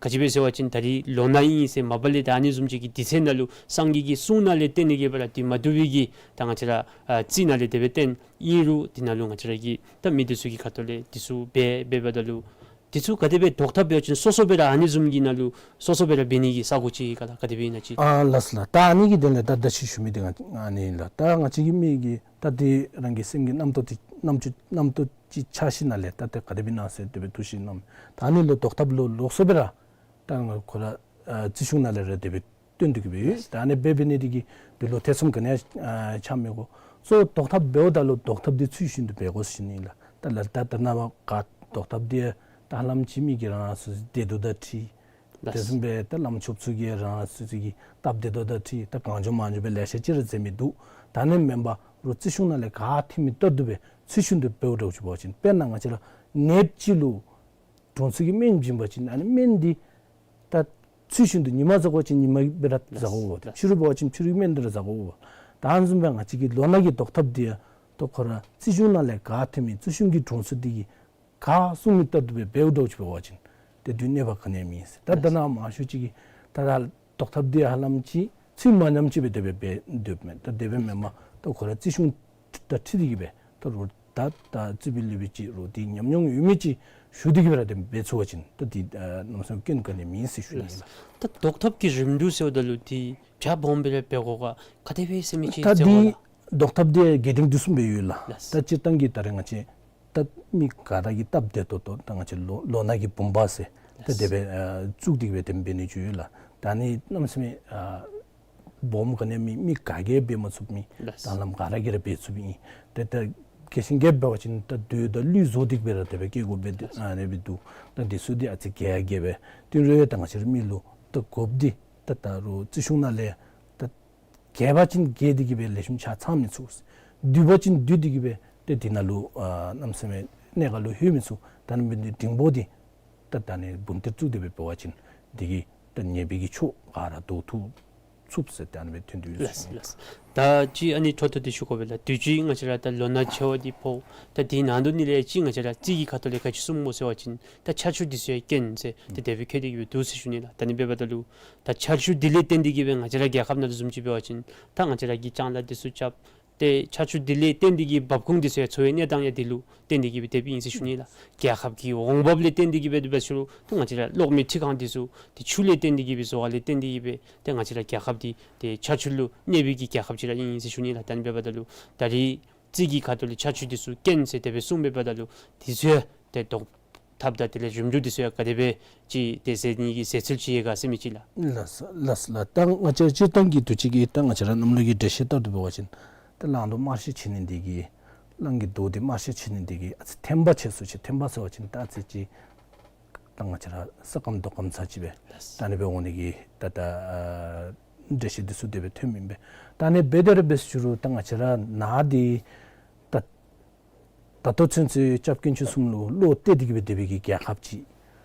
ག་ཅི་སྦེ་ཟེར་བ་ཅིན་ད་རིས་ལོ་ན་ཨིན་ཟེར་མ་པ་ལས་ད་ཨ་ནི་བཟུམ་ཅིག་གི་དུས་ཚོད་ནང་ལུ་སངས་རྒྱས་ཀྱི་གསུང་ནང་ལས་བརྟེན་ནི་གི་སྦེ་ར་འདི་མ་བཏུབ་པའི་གི་ད་ང་བཅས་ར་ཨ་རྩིས་ནང་ལས་དེ་སྦེ་བཏོན་ཨིན་རུང་འདི་ནང་ལུ་ང་བཅས་ར་གི་ད་མི་འདི་ཚུ་གི་ཁ་ཐུག་ལས་འདི་ཚུ་འབད་འབདཝ་ད་ལུ་འདི་ཚུ་ག་དེ་སྦེ་བཟློག་ཐབས་འབད་བ་ཅིན་སོ་སོ་སྦེ་ར་ཨ་ནི་བཟུམ་གྱི་ནང་ལུ་སོ་སོ་སྦེ་ར་འབད་ནི་གི་ས་གོ་ཅིག་ག་ལགས། ག་དེ་སྦེ་ཨིན་ན་ཅིག། ཨ་ལགས་ལགས། ད་ཨ་ནི་གི་དོན་ལས་ད་ད་ཅི་ཞུ་མི་འདི་ང་ཨ་ནི་ལགས། ད་ང་བཅས་ཀྱི་མི་གི་ད་འདི་རང་གི་སེམས་ཀྱི་རྣམ་རྟོག་འདི་རྣམ་ཅོ་རྣམ་རྟོག་ཅིག་ཆགས་ཞིནམ་ལས་ད་ཏེ་ག་དེ་སྦེ་ཨིན་ན་ཟེར་དེ་སྦེ་འདུ་ཤེས་རྣམ། ད་ཨ་ནི་ལུ་བཟློག་ཐབས་ལུ་ལོགས་སུ་སྦེ་ར་ད་ང་ཁོ་ར་ཨ་རྩིས་གཞུང་ནང་ལས་ར་དེ་སྦེ་བཏོན་ཏེ་གི་སྦེ་ཡོད། ད་ཨ་ནི་སྦེ་འབད་ནི་དེ་གིས་འདི་ལུ་ཐེ་ཚོམ་ག་ནི་ཡང་ཨ་ཆགས་མི་དགོ། གཙོ་བོ་བཟློག་ཐབས་འབདཝ་ད་ལུ་བཟློག་ཐབས་འདི་ཚུལ་བཞིན་དུ་འབད་དགོ་ཟེར་ཞུ་ནི་ལགས། ད་ལགས་ད་ད་ནཱ་བ་ག་བཟློག་ཐབས་འདི་ད་ཧ་ལམ་ཅིག་མི་གིས་རང་རང་སོ་སོའི་བདེ་སྡུག་དང་འཁྲིལ། ལགས། དེ་བཟུམ་སྦེ་ད་བླམ་ཆོསཔ་ཚུ་གིས་རང་རང་སོ་སོའི་གི་སྟབས་བདེ་སྡུག་དང་འཁྲིལ་ད་གང་བྱུང་མང་བྱུང་སྦེ་ལེ་ཤ་ཅིག་ར་མཛད་མི་འདུག། ད་ཨ་ནི་མེན་པར་རོགས་རྩིས་གཞུང་ནང་ལས་ག་ཐོན་མི་ལྟར་དུ་སྦེ་ཚུལ་བཞིན་དུ་འབདཝ་འདྲཝ་ཅིག་འབད་བ་ཅིན་དཔེར་ན་ང་བཅས་ར་ནདཔ་ཅིག་ལུ་དྲུང་འཚོ་གིས་སྨན་བྱིན་པ་ཅིན་ཨ་ནི་སྨན་འདི་ད་ཚུལ་བཞིན་དུ་ཉི་མ་ཟ་དགོ་པ་ཅིན་ཉི་མ་སྦེ་ར་ཟ་དགོ་པས། ལགས། ཕྱི་རུ་འབད་བ་ཅིན་ཕྱི་རུའི་སྨན་འདི་ར་ཟ་དགོ་པས། ད་ཨ་ནི་བཟུམ་སྦེ་ང་བཅས་ཀྱི་ལོ་ན་གི་བཟློག་ཐབས་འདི་ཡང་ད་ཁོ་ར་རྩིས་གཞུང་ནང་ལས་ག་ཐོན་མི་རྩིས་གཞུང་གི་དྲུང་འཚོ་འདི་གིས་ག་གསུང་མི་ལྟར་དུ་སྦེ་འབདཝ་འདྲཝ་ཅིག་འབད་བ་ཅིན་ཏེ་དུས་གནས་པ་ག་ནི་ཡང་མེད་ཟེར། ད་ད་ནཱ་མང་ཤོས་ཅིག་གིས་ད་ད་བཟློག་ཐབས་འདི་ཧ་ལམ་ཅིག་ཚུལ་མ་ཉམས་ཅིག་སྦེ་དེ་སྦེ་འབད་སྡོདཔ་མས། ད་དེ་སྦེ་མེན་པར་ད་ཁོ་ར་རྩིས་གཞུང་དང་འཁྲིལ་ཏེ་གི་སྦེ་ད་རོགས་ད་ད་རྩིས་པའི་སློབ་དཔོན་ཅིག་རོགས་འདི་ཉམས་མྱོང་ཡོད་མི་ཅིག་ཞུ་སྟེ་གི་སྦེ་ར་དེ་འབད་ཚུགས་པ་ཅིན་ད་འདི་ཨ་གནམ་མེད་ས་མེད་སྐྱོན་ག་ནི་ཡང་མེད་ཟེར་ཞུ་ནི་ལགས། ད་བཟློག་ཐབས་ཀྱི་རིམ་གྲོ་ཟེརཝ་ད་ལུ་འདི་རྒྱ་སྦོམ་སྦེ་ར་འབད་དགོ་ག་ག་དེ་སྦེ་ཟེར་མི་ཅིག་ད་འདི་ཟེར་བ་ལགས། བཟློག་ཐབས་འདི་རྒྱས་འབྲིང་འདི་བཟུམ་སྦེ་ཡོད་ལགས། ལགས། ད་སྤྱིར་བཏང་གི་ད་རེས་ང་བཅས་ད་མི་ག་ར་གི་སྟབས་བདེ་ཏོག་ཏོ་ད་ང་བཅས་ལོ་ལོ་ན་གི་བུམ་པ་ཟེར་ད་དེ་སྦེ་ཨ་བཙུགས་ཏེ་གི་སྦེ་དེ་སྦེ་འབད་ནི་ཅིག་ཡོད་ལགས། ད་ཨ་ནི་གནམ་མེད་ས་མེད་ཨ་སྦོམ་ག་ནི་ཡང་མེད། མི་ག་གིས་འབད་མ་ཚུགས་མི། ལགས། ད་ལམ་ག་ར་གིས་ར་འབད་ཚུགས་མི་ཨིན། ཏེ་ད་རྒྱས་ཤིང་རྒྱསཔ་འབད་བ་ཅིན་ད་རྡོ་དང་ཀླུ་བཟོ་སྟེ་གི་སྦེ་ར་དེ་སྦེ་བཀལ་དགོཔ་སྦེ་ཨ་ནི་སྦེ་འདུག། ད་འདི་ཚུ་འདི་ཨ་ཙི་རྒྱས་རྒྱསཔ་སྦེ་དེ་རུང་ཡང་ད་ང་བཅས་ར་མི་ལུ་ད་དགོཔ་འདི་ད་ད་རོགས་རྩིས་གཞུང་ནང་ལས་ད་རྒྱས་པ་ཅིན་རྒྱས་ཏེ་གི་སྦེ་ལེགས་ཤོམ་ཆ་ཚང་མི་ཚུགས། བསྡུས་པ་ཅིན་བསྡུས་ཏེ་གི་སྦེ་ཏེ་འདི་ནང་ལུ་ཨ་གནམ་མེད་ས་མེད་གནད་འགག་ལུ་ལྷོད་མི་ཚུགས། ད་ཨ་ནི་འབད་ནི་འདི་འབྲིང་པོ་འདི་ད་ད་ཨ་ནི་འབུམ་ཏིར་བཙུགས་ཏེ་སྦེ་འབད་བ་ཅིན་འདི་གིས་ད་ཉེས་པའི་གི་ཕྱོགས་ག་ར་བཟློག་ཐུབ་ཚུགས་ཟེར་ད་ཨ་ནི་སྦེ་ཐོན་ཏེ་ཡོད་ཟེར་ཞུ་ནི། ལགས་ལགས། ད་ཅི་ཨ་ནི་འཕྲོ་མཐུད་དེ་ཞུ་དགོ་པས་ལགས། དུས་ཅི་ང་བཅས་ར་ད་ལོ་ན་ཆེ་བ་འདི་ཕོག། ད་འདི་ནང་དོན་འདི་ལས་ཅི་ང་བཅས་ར་རྩིས་ཀྱི་ཁ་ཐུག་ལས་ག་ཅི་གསུངམ་སྨོ་ཟེར་བ་ཅིན་ད་ཆར་ཆུ་འདི་ཚུ་ཡང་རྐྱེན་ཟེར་ཏེ་དེ་སྦེ་བཀོད་དེ་གི་སྦེ་འདུག་ཟེར་ཞུ་ནི་ལགས། ད་ཨ་ནི་འབདཝ་ད་ལུ་ད་ཆར་ཆུ་འདི་ལས་བརྟེན་ཏེ་གི་སྦེ་ང་བཅས་ར་རྒྱལ་ཁབ་ནང་ལུ་བཟུམ་ཅིག་འབད་བ་ཅིན་ད་ང་བཅས་ར་གིས་ལྕང་ལཱ་འདི་ཚུ་རྐྱབ། ཏེ་ཆར་ཆུ་འདི་ལས་བརྟེན་ཏེ་གི་འབབ་ཁུངས་འདི་ཚུ་ཡང་འཚོ་བའི་གནས་སྟངས་ཡང་འདི་ལུ་བརྟེན་ཏེ་གི་སྦེ་དེ་སྦེ་ཨིན་ཟེར་ཞུ་ནི་ལགས། རྒྱལ་ཁབ་ཀྱི་འོང་འབབ་ལས་བརྟེན་ཏེ་གི་སྦེ་དེ་སྦེ་ཞུ་རུང་ད་ང་བཅས་ར་གློག་མེ་འཕྲུལ་ཁང་འདི་ཚུ་ཏེ་ཆུ་ལས་བརྟེན་ཏེ་གི་སྦེ་བཟོ་བ་ལས་བརྟེན་ཏེ་གི་སྦེ་ཏེ་ང་བཅས་ར་རྒྱལ་ཁབ་འདི་ཏེ་ཆར་ཆུ་ལུ་གནས་པའི་གི་རྒྱལ་ཁབ་ཅིག་ར་ཨིན་ཟེར་ཞུ་ནི་ལགས། ད་ཨ་ནི་འབདཝ་ད་ལུ་ད་རིས་རྩིས་ཀྱི་ཁ་ཐུག་ལས་ཆར་ཆུ་འདི་ཚུ་རྐྱེན་ཟེར་དེ་སྦེ་གསུངས་པའི་འབདཝ་ད་ལུ་འདི་ཚུ་ཡང་ཏེ་བཟློག་ཐབས་དང་དེ་ལས་རིམ་གྲོ་འདི་ཚུ་ཡང་ག་དེ་སྦེ་ཅིག་ཏེ་མཛད་ནི་གི་མཛད་ཚུལ་ཅིག་ཡོད་ག་ཟེར་མི་ཅིག་ལགས། ལགས་ལགས་ལགས། ད་ང་བཅས་སྤྱིར་བཏང་གི་དུས་ཅི་གི་ད་ང་བཅས་ར་གནམ་ལོ་གི་འགྲེལ་བཤད་ལྟར་དུ་འབད་བ་ཅིན་ད་གླང་རྡོག་དམར་ཤོས་ཆེ་ནི་འདི་གིས་གླང་གི་རྡོག་འདི་དམར་ཤོས་ཆེ་ནི་འདི་གིས་ཨ་ཙི་ཐན་པ་ཆེ་སུ་ཅིག། ཐན་པ་ཟེར་བ་ཅིན་ད་ཨ་ཙི་ཅིག་ད་ང་བཅས་ར་ས་སྐམ་རྡོ་སྐམ་ཚར་ཅིག་སྦེ་ད་ཨ་ནི་སྦེ་འོང་ནི་གི་ད་ད་ཨ་འགྲེལ་བཤད་འདི་ཚུ་དེ་སྦེ་ཐོནམ་ཨིན་པས། ད་ཨ་ནི་སྦེ་དེ་ར་འབད་ཞུ་རུང་ད་ང་བཅས་ར་ནཱ་འདི་ད་ད་ལྟོ་ཚུན་ཚོད་སྐྱབས་དཀོན་མཆོག་གསུམ་ལུ་བློ་གཏད་དེ་གི་སྦེ་སྡོད་པའི་གི་རྒྱལ་ཁབ་ཅིག།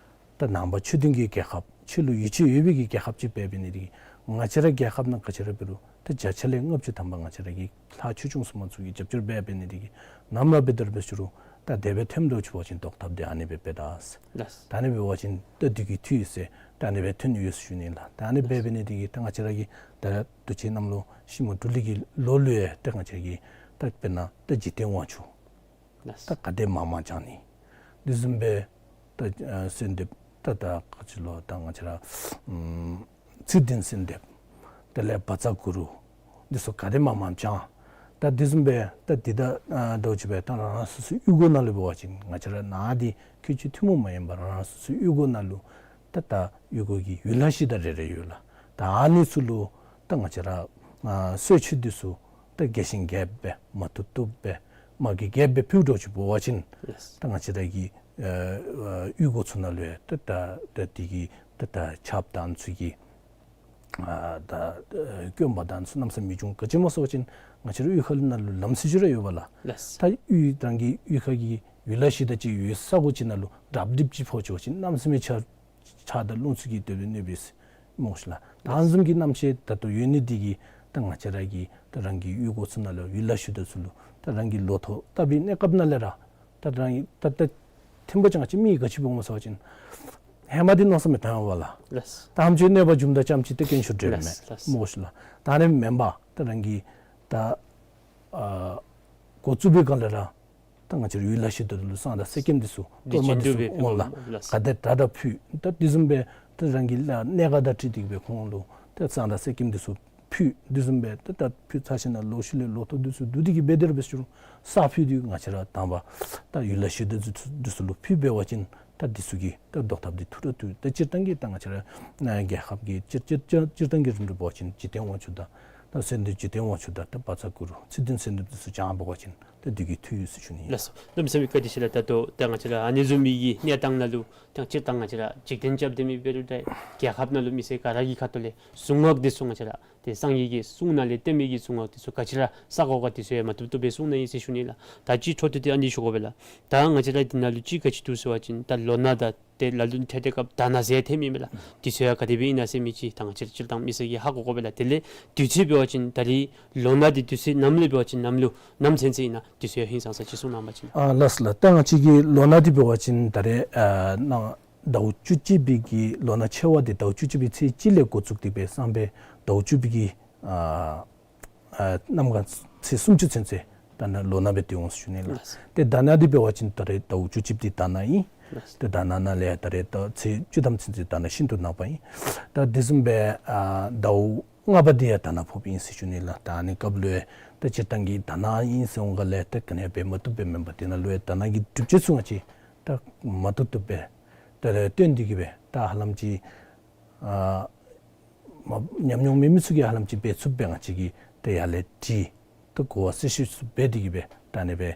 ད་ནང་པ་ཆོས་ལྡན་གྱི་རྒྱལ་ཁབ་ ཆེ་ལུ་ཡིད་ཆེས་ཡོད་པའི་གི་རྒྱལ་ཁབ་ཅིག་འབད་འབད་ནི་དེ་གིས་ང་བཅས་ར་རྒྱལ་ཁབ་ནང་ག་ཅི་ར་འབད་རུང་ད་བརྒྱ་ཆ་ལས་ལྔ་བཅུ་ཐམ་པ་ང་བཅས་ར་གི་ལྷ་ཆོས་སྐྱོང་སྲུང་མ་ཚུ་གིས་རྒྱབ་སྐྱོར་འབད་འབད་ནི་དེ་གིས་ནམ་ར་འབད་དེ་ར་འབད་ཟེར་རུང་ད་དེ་སྦེ་ཐོནམ་འདྲཝ་ཅིག་འབད་བ་ཅིན་བཟློག་ཐབས་འདི་ཨ་ནི་སྦེ་འབད་ད་ཟེར། ལགས། ད་ཨ་ནི་འབད་བ་ཅིན་ད་དེ་གི་འཐུས་ཡོད་ཟེར་ད་ཨ་ནི་སྦེ་ཐོན་ཡོད་ཟེར་ཞུ་ནི་ལགས། ད་ཨ་ནི་སྦེ་འབད་ནི་དེ་གིས་ད་ང་བཅས་ར་གི་ད་དུས་ཅི་གནམ་ལོ་ཤིང་མོ་འབྲུག་ལུག་གི་ལོ་ལུ་ཡང་ད་ང་བཅས་ཀྱི་ད་དཔེར་ན་ད་འཇིག་རྟེན་དབང་ཕྱུག་ལགས། ད་ག་དེ་མང་མང་བྱོན་ནི། དེ་བཟུམ་སྦེ་ད་ཨ་གསོལ་འདེབས་ད་ད་ག་ཅི་ལོ་ད་ང་བཅས་ར་ཨམ་ཚེ་བརྟན་གསོལ་འདེབས། དེ་ལས་བཛྲ་གུ་རུ། འདི་ཚུ་ག་དེ་མང་མང་བྱོན། ད་དེ་བཟུམ་སྦེ་ད་འདི་ད་ཨ་འདྲཝ་ཅིག་སྦེ་ད་རང་རང་སོ་སོའི་གཡུས་སྒོ་ནང་ལུ་འབད་བ་ཅིན་ང་བཅས་ར་ནཱ་འདི་ཁུལ་གཅིག་ཐུན་མོང་མ་ཡིན་པར་རང་རང་སོ་སོའི་གཡུས་སྒོ་ནང་ལུ་ད་ད་གཡུས་སྒོ་གི་ཡུལ་ལྷ་གཞི་བདག་རེ་རེ་ཡོད་ལགས། ད་ཨ་ནི་ཚུ་ལུ་ད་ང་བཅས་ར་ཨ་གསོལ་མཆོད་འདི་ཚུ་ད་རྒྱས་ཤིང་རྒྱསཔ་སྦེ་མ་བཏུབ་བཏུབ་སྦེ་མ་གི་རྒྱསཔ་སྦེ་ཕུལ་འདྲཝ་ཅིག་འབད་བ་ཅིན་ལགས། ད་ང་བཅས་ར་གི་ཨ་ཨ་གཡུས་སྒོ་ཚུ་ནང་ལུ་ཡང་ད་ད་ད་འདི་གི་ད་ད་ཆརཔ་དང་ཚུ་གི་ཨ་ད་ཨ་སྐྱོན་པ་དང་ཚུ་གནམ་མེད་ས་མེད་བྱུང་། ག་ཅི་སྨོ་ཟེར་བ་ཅིན་ང་བཅས་ར་གཡུས་ཁ་ལུ་ནང་ལུ་ལམ་ཟེར་ཅིག་ར་ཡོད་པས་ལགས། ལགས། ད་གཡུས་རང་གི་གཡུས་ཁ་གི་ཡུལ་ལྷ་གཞི་བདག་ཅིག་ཡོད་ས་གོ་ཅིག་ནང་ལུ་རབ་རྡིབ་ཅིག་ཕོག་ཅི་བ་ཅིན་གནམ་མེད་ས་མེད་ཆར་ཆར་དང་རླུང་ཚུ་གིས་དེ་སྦེ་གནོད་པས་ཟེར་སྨོ་ཤིག་ལགས། ད་ཨ་ནི་བཟུམ་གྱི་རྣམ་ཤེས་ད་ལྟོ་ཡོད་ནི་འདི་གིས་ད་ང་བཅས་ར་གི་ད་རང་གི་གཡུས་སྒོ་ཚུ་ནང་ལུ་ཡུལ་ལྷ་གཞི་བདག་ཚུ་ལུ་ད་རང་གི་ལོ་ཐོག་བཏབ་པའི་གནས་སྐབས་ནང་ལས་ར་ད་རང་གི་ད་ད་ཐེམ་པ་ཅིག་ང་བཅས་མི་གིས་ག་ཅི་འབད་འོང་ཟེར་བ་ཅིན་ཧེ་མ་འདི་མནོ་བསམ་མི་བཏང་བས་ལགས། ལགས། ད་ཧམ་ཆོས་གནོད་པ་འབྱུངམ་དང་ཙམ་ཅིག་ཏེ་དཀོན་མཆོག་འདྲེན་མས། ལགས། ལགས། སྨོ་ཤིག་ལགས། ད་ཨ་ནི་མེན་པར་ད་རང་གི་ད་ཨ་འགོ་བཙུགས་པའི་སྒང་ལས་ར་ད་ང་བཅས་ར་ཡུལ་ལྷ་གཞི་བདག་ལུ་བསང་དང་གསེར་སྐྱེམས་འདི་ཚུ་གཏོར་མ་འདི་ཚུ་འོང་ལགས། ལགས། ག་དེ་དྲག་དྲག་ཕུལ། ད་དེ་བཟུམ་སྦེ་ད་རང་གི་ལ་གནད་འགག་དང་འཁྲིལ་ཏེ་གི་སྦེ་ཁོང་ལུ་ད་བསང་དང་གསེར་སྐྱེམས་འདི་ཚུ་ཕུལ། དེ་བཟུམ་སྦེ་ད་ད་ཕུལ་ཚར་ཞིནམ་ལས་ལོག་ཤུལ་ལས་ལོ་ཐོག་འདི་ཚུ་བསྡུ་སྟེ་གི་སྦེ་དེ་ར་འབད་ཟེར་རུང་ས་ཕུད་འདི་ང་བཅས་ར་དང་པ་ད་ཡུལ་ལྷ་གཞི་བདག་འདི་ཚུ་ལུ་ཕུལ་འབད་བ་ཅིན་ད་འདི་ཚུ་གི་ད་བཟློག་ཐབས་འདི་ཐུགས་ར་ཐུག། ད་སྤྱིར་བཏང་གི་ད་ང་བཅས་ར་ཨ་རྒྱལ་ཁབ་ཀྱི་སྤྱིར་སྤྱིར་སྤྱིར་སྤྱིར་བཏང་གི་རིམ་གྲོ་འབད་བ་ཅིན་འཇིག་རྟེན་དབང་ཕྱུག་དང་ད་གསོལ་འདེབས་འཇིག་རྟེན་དབང་ཕྱུག་དང་ད་བཛྲ་གུ་རུ་ཚེ་བརྟན་གསོལ་འདེབས་འདི་ཚུ་བགྱང་འབད་བ་ཅིན་ད་འདི་གི་འཐུས་ཡོད་ཟེར་ཞུ་ནི་ཨིན། ལགས་སོ། གནམ་མེད་ས་མེད་བཀའ་དྲིན་ཆེ་ལགས། ད་ལྟོ་ད་ང་བཅས་ར་ཨ་ནི་བཟུམ་མའི་གི་གནས་སྟངས་ནང་ལུ་ད་སྤྱིར་བཏང་ང་བཅས་ར་འཇིག་རྟེན་རྐྱབ་སྡོད་མི་འབད་རུང་ད་རྒྱལ་ཁབ་ནང་ལུ་མི་སེར་ག་ར་གི་ཁ་ཐུག་ལས་གཟུངས་སྔགས་འདི་ཚུ་ང་བཅས་ར་ཏེ་སངས་རྒྱས་ཀྱི་གསུང་ནང་ལས་བསྟན་མི་གི་གཟུངས་སྔགས་འདི་ཚུ་ག་ཅི་ར་བསག་དགོ་ག་འདི་ཚུ་ཡང་མ་བཏུབ་བཏུབ་སྦེ་གསུངས་གནང་ཡི་ཟེར་ཞུ་ནི་ལགས། ད་ཅི་འཕྲོ་མཐུད་དེ་ཨ་ནི་ཞུ་དགོ་པས་ལགས། ད་ང་བཅས་ར་འདི་ནང་ལུ་ཅིག་ག་ཅི་འདུག་ཟེར་བ་ཅིན་ད་ལོ་ན་དང་ཏེ་ལ་ལུ་ཐེ་ཐེ་སྐབས་དྷ་ན་ཟེར་ཐོནམ་ཨིན་མས་ལགས། འདི་ཚུ་ཡང་ག་དེ་སྦེ་ཨིན་ན་ཟེར་མི་ཅིག་ད་ང་བཅས་ར་སྤྱིར་བཏང་མི་སེར་གྱིས་ཧ་གོ་དགོ་པས་ལགས། དེ་ལས་དུས་ཚོད་འབད་བ་ཅིན་ད་རིས་ལོ་ན་འདི་དུས་ཚོད་ནམ་ལུ་འབད་བ་ཅིན་ནམ་ལུ་ནམ་ཚུན་ཚོད་ཨིན་ན་འདི་ཚུ་ཡང་ཧིང་སངས་ས་ཅིག་གསུངས་གནང་བ་ཅིན། ཨ་ལགས་སོ་ལགས། ད་ང་བཅས་ཀྱི་ལོ་ན་འདི་འབད་བ་ཅིན་ད་རེས་ཨ་ནཱ་ཟླཝ་བཅུ་གཅིག་པའི་གི་ལོ་ན་ཆེ་བ་འདི་ཟླཝ་བཅུ་གཅིག་པའི་ཚེས་གཅིག་ལས་འགོ་བཙུགས་ཏེ་སྦེ་སང་ཕོད་ཟླཝ་བཅུ་པའི་གི་ཨ་ཨ་གནམ་གང་ཚེས་སུམ་ཅུ་ཚུན་ཚོད་དྷ་ན་ལོ་ན་སྦེ་སྡོད་འོང་ཟེར་ཞུ་ནི་ལགས། ལགས། ཏེ་དྷ་ན་འདི་འབད་བ་ཅིན་ད་རེས་ཟླཝ་བཅུ་གཅིག་འདི་དྷ་ན་ཨིན། ལགས། ཏེ་དྷ་ན་ནང་ལས་ད་རེས་ད་ཚེས་བཅུ་ཐམ་ཚུན་ཚོད་དྷ་ན་ཤིན་ཏུ་ནག་པ་ཨིན། ད་དེ་བཟུམ་སྦེ་ཨ་ཟླཝ་ལྔ་པ་འདི་ཡང་དྷ་ན་ཕོགཔ་ཨིན་ཟེར་ཞུ་ནི་ལགས། ད་ཨ་ནི་སྐབས་ལུ་ཡང་ད་སྤྱིར་བཏང་གི་དྷ་ན་ཨིན་ཟེར་འོང་ག་ལས་ད་ག་ནི་འབད་མ་བཏུབ་སྦེ་མེན་པར་དེ་ནང་ལུ་ཡང་དྷ་ན་གི་སྒྲུབ་བྱེད་ཚུ་ང་བཅས་ད་མ་བཏུབ་བཏུབ་སྦེ་ད་རེས་སྟོན་ཏེ་གི་སྦེ་ད་ཧ་ལམ་ཅིག་ཨ་མ་ཉམས་མྱོང་མེད་མི་ཚུ་གིས་ཧ་ལམ་ཅིག་འབད་ཚུགསཔ་སྦེ་ང་བཅས་ཀྱིས་ཏེ་ཡར་ལས་བྲིས་ཏེ་གོ་བ་གསལ་ཤོས་ཚུ་འབད་དེ་གི་སྦེ་ད་ཨ་ནི་སྦེ་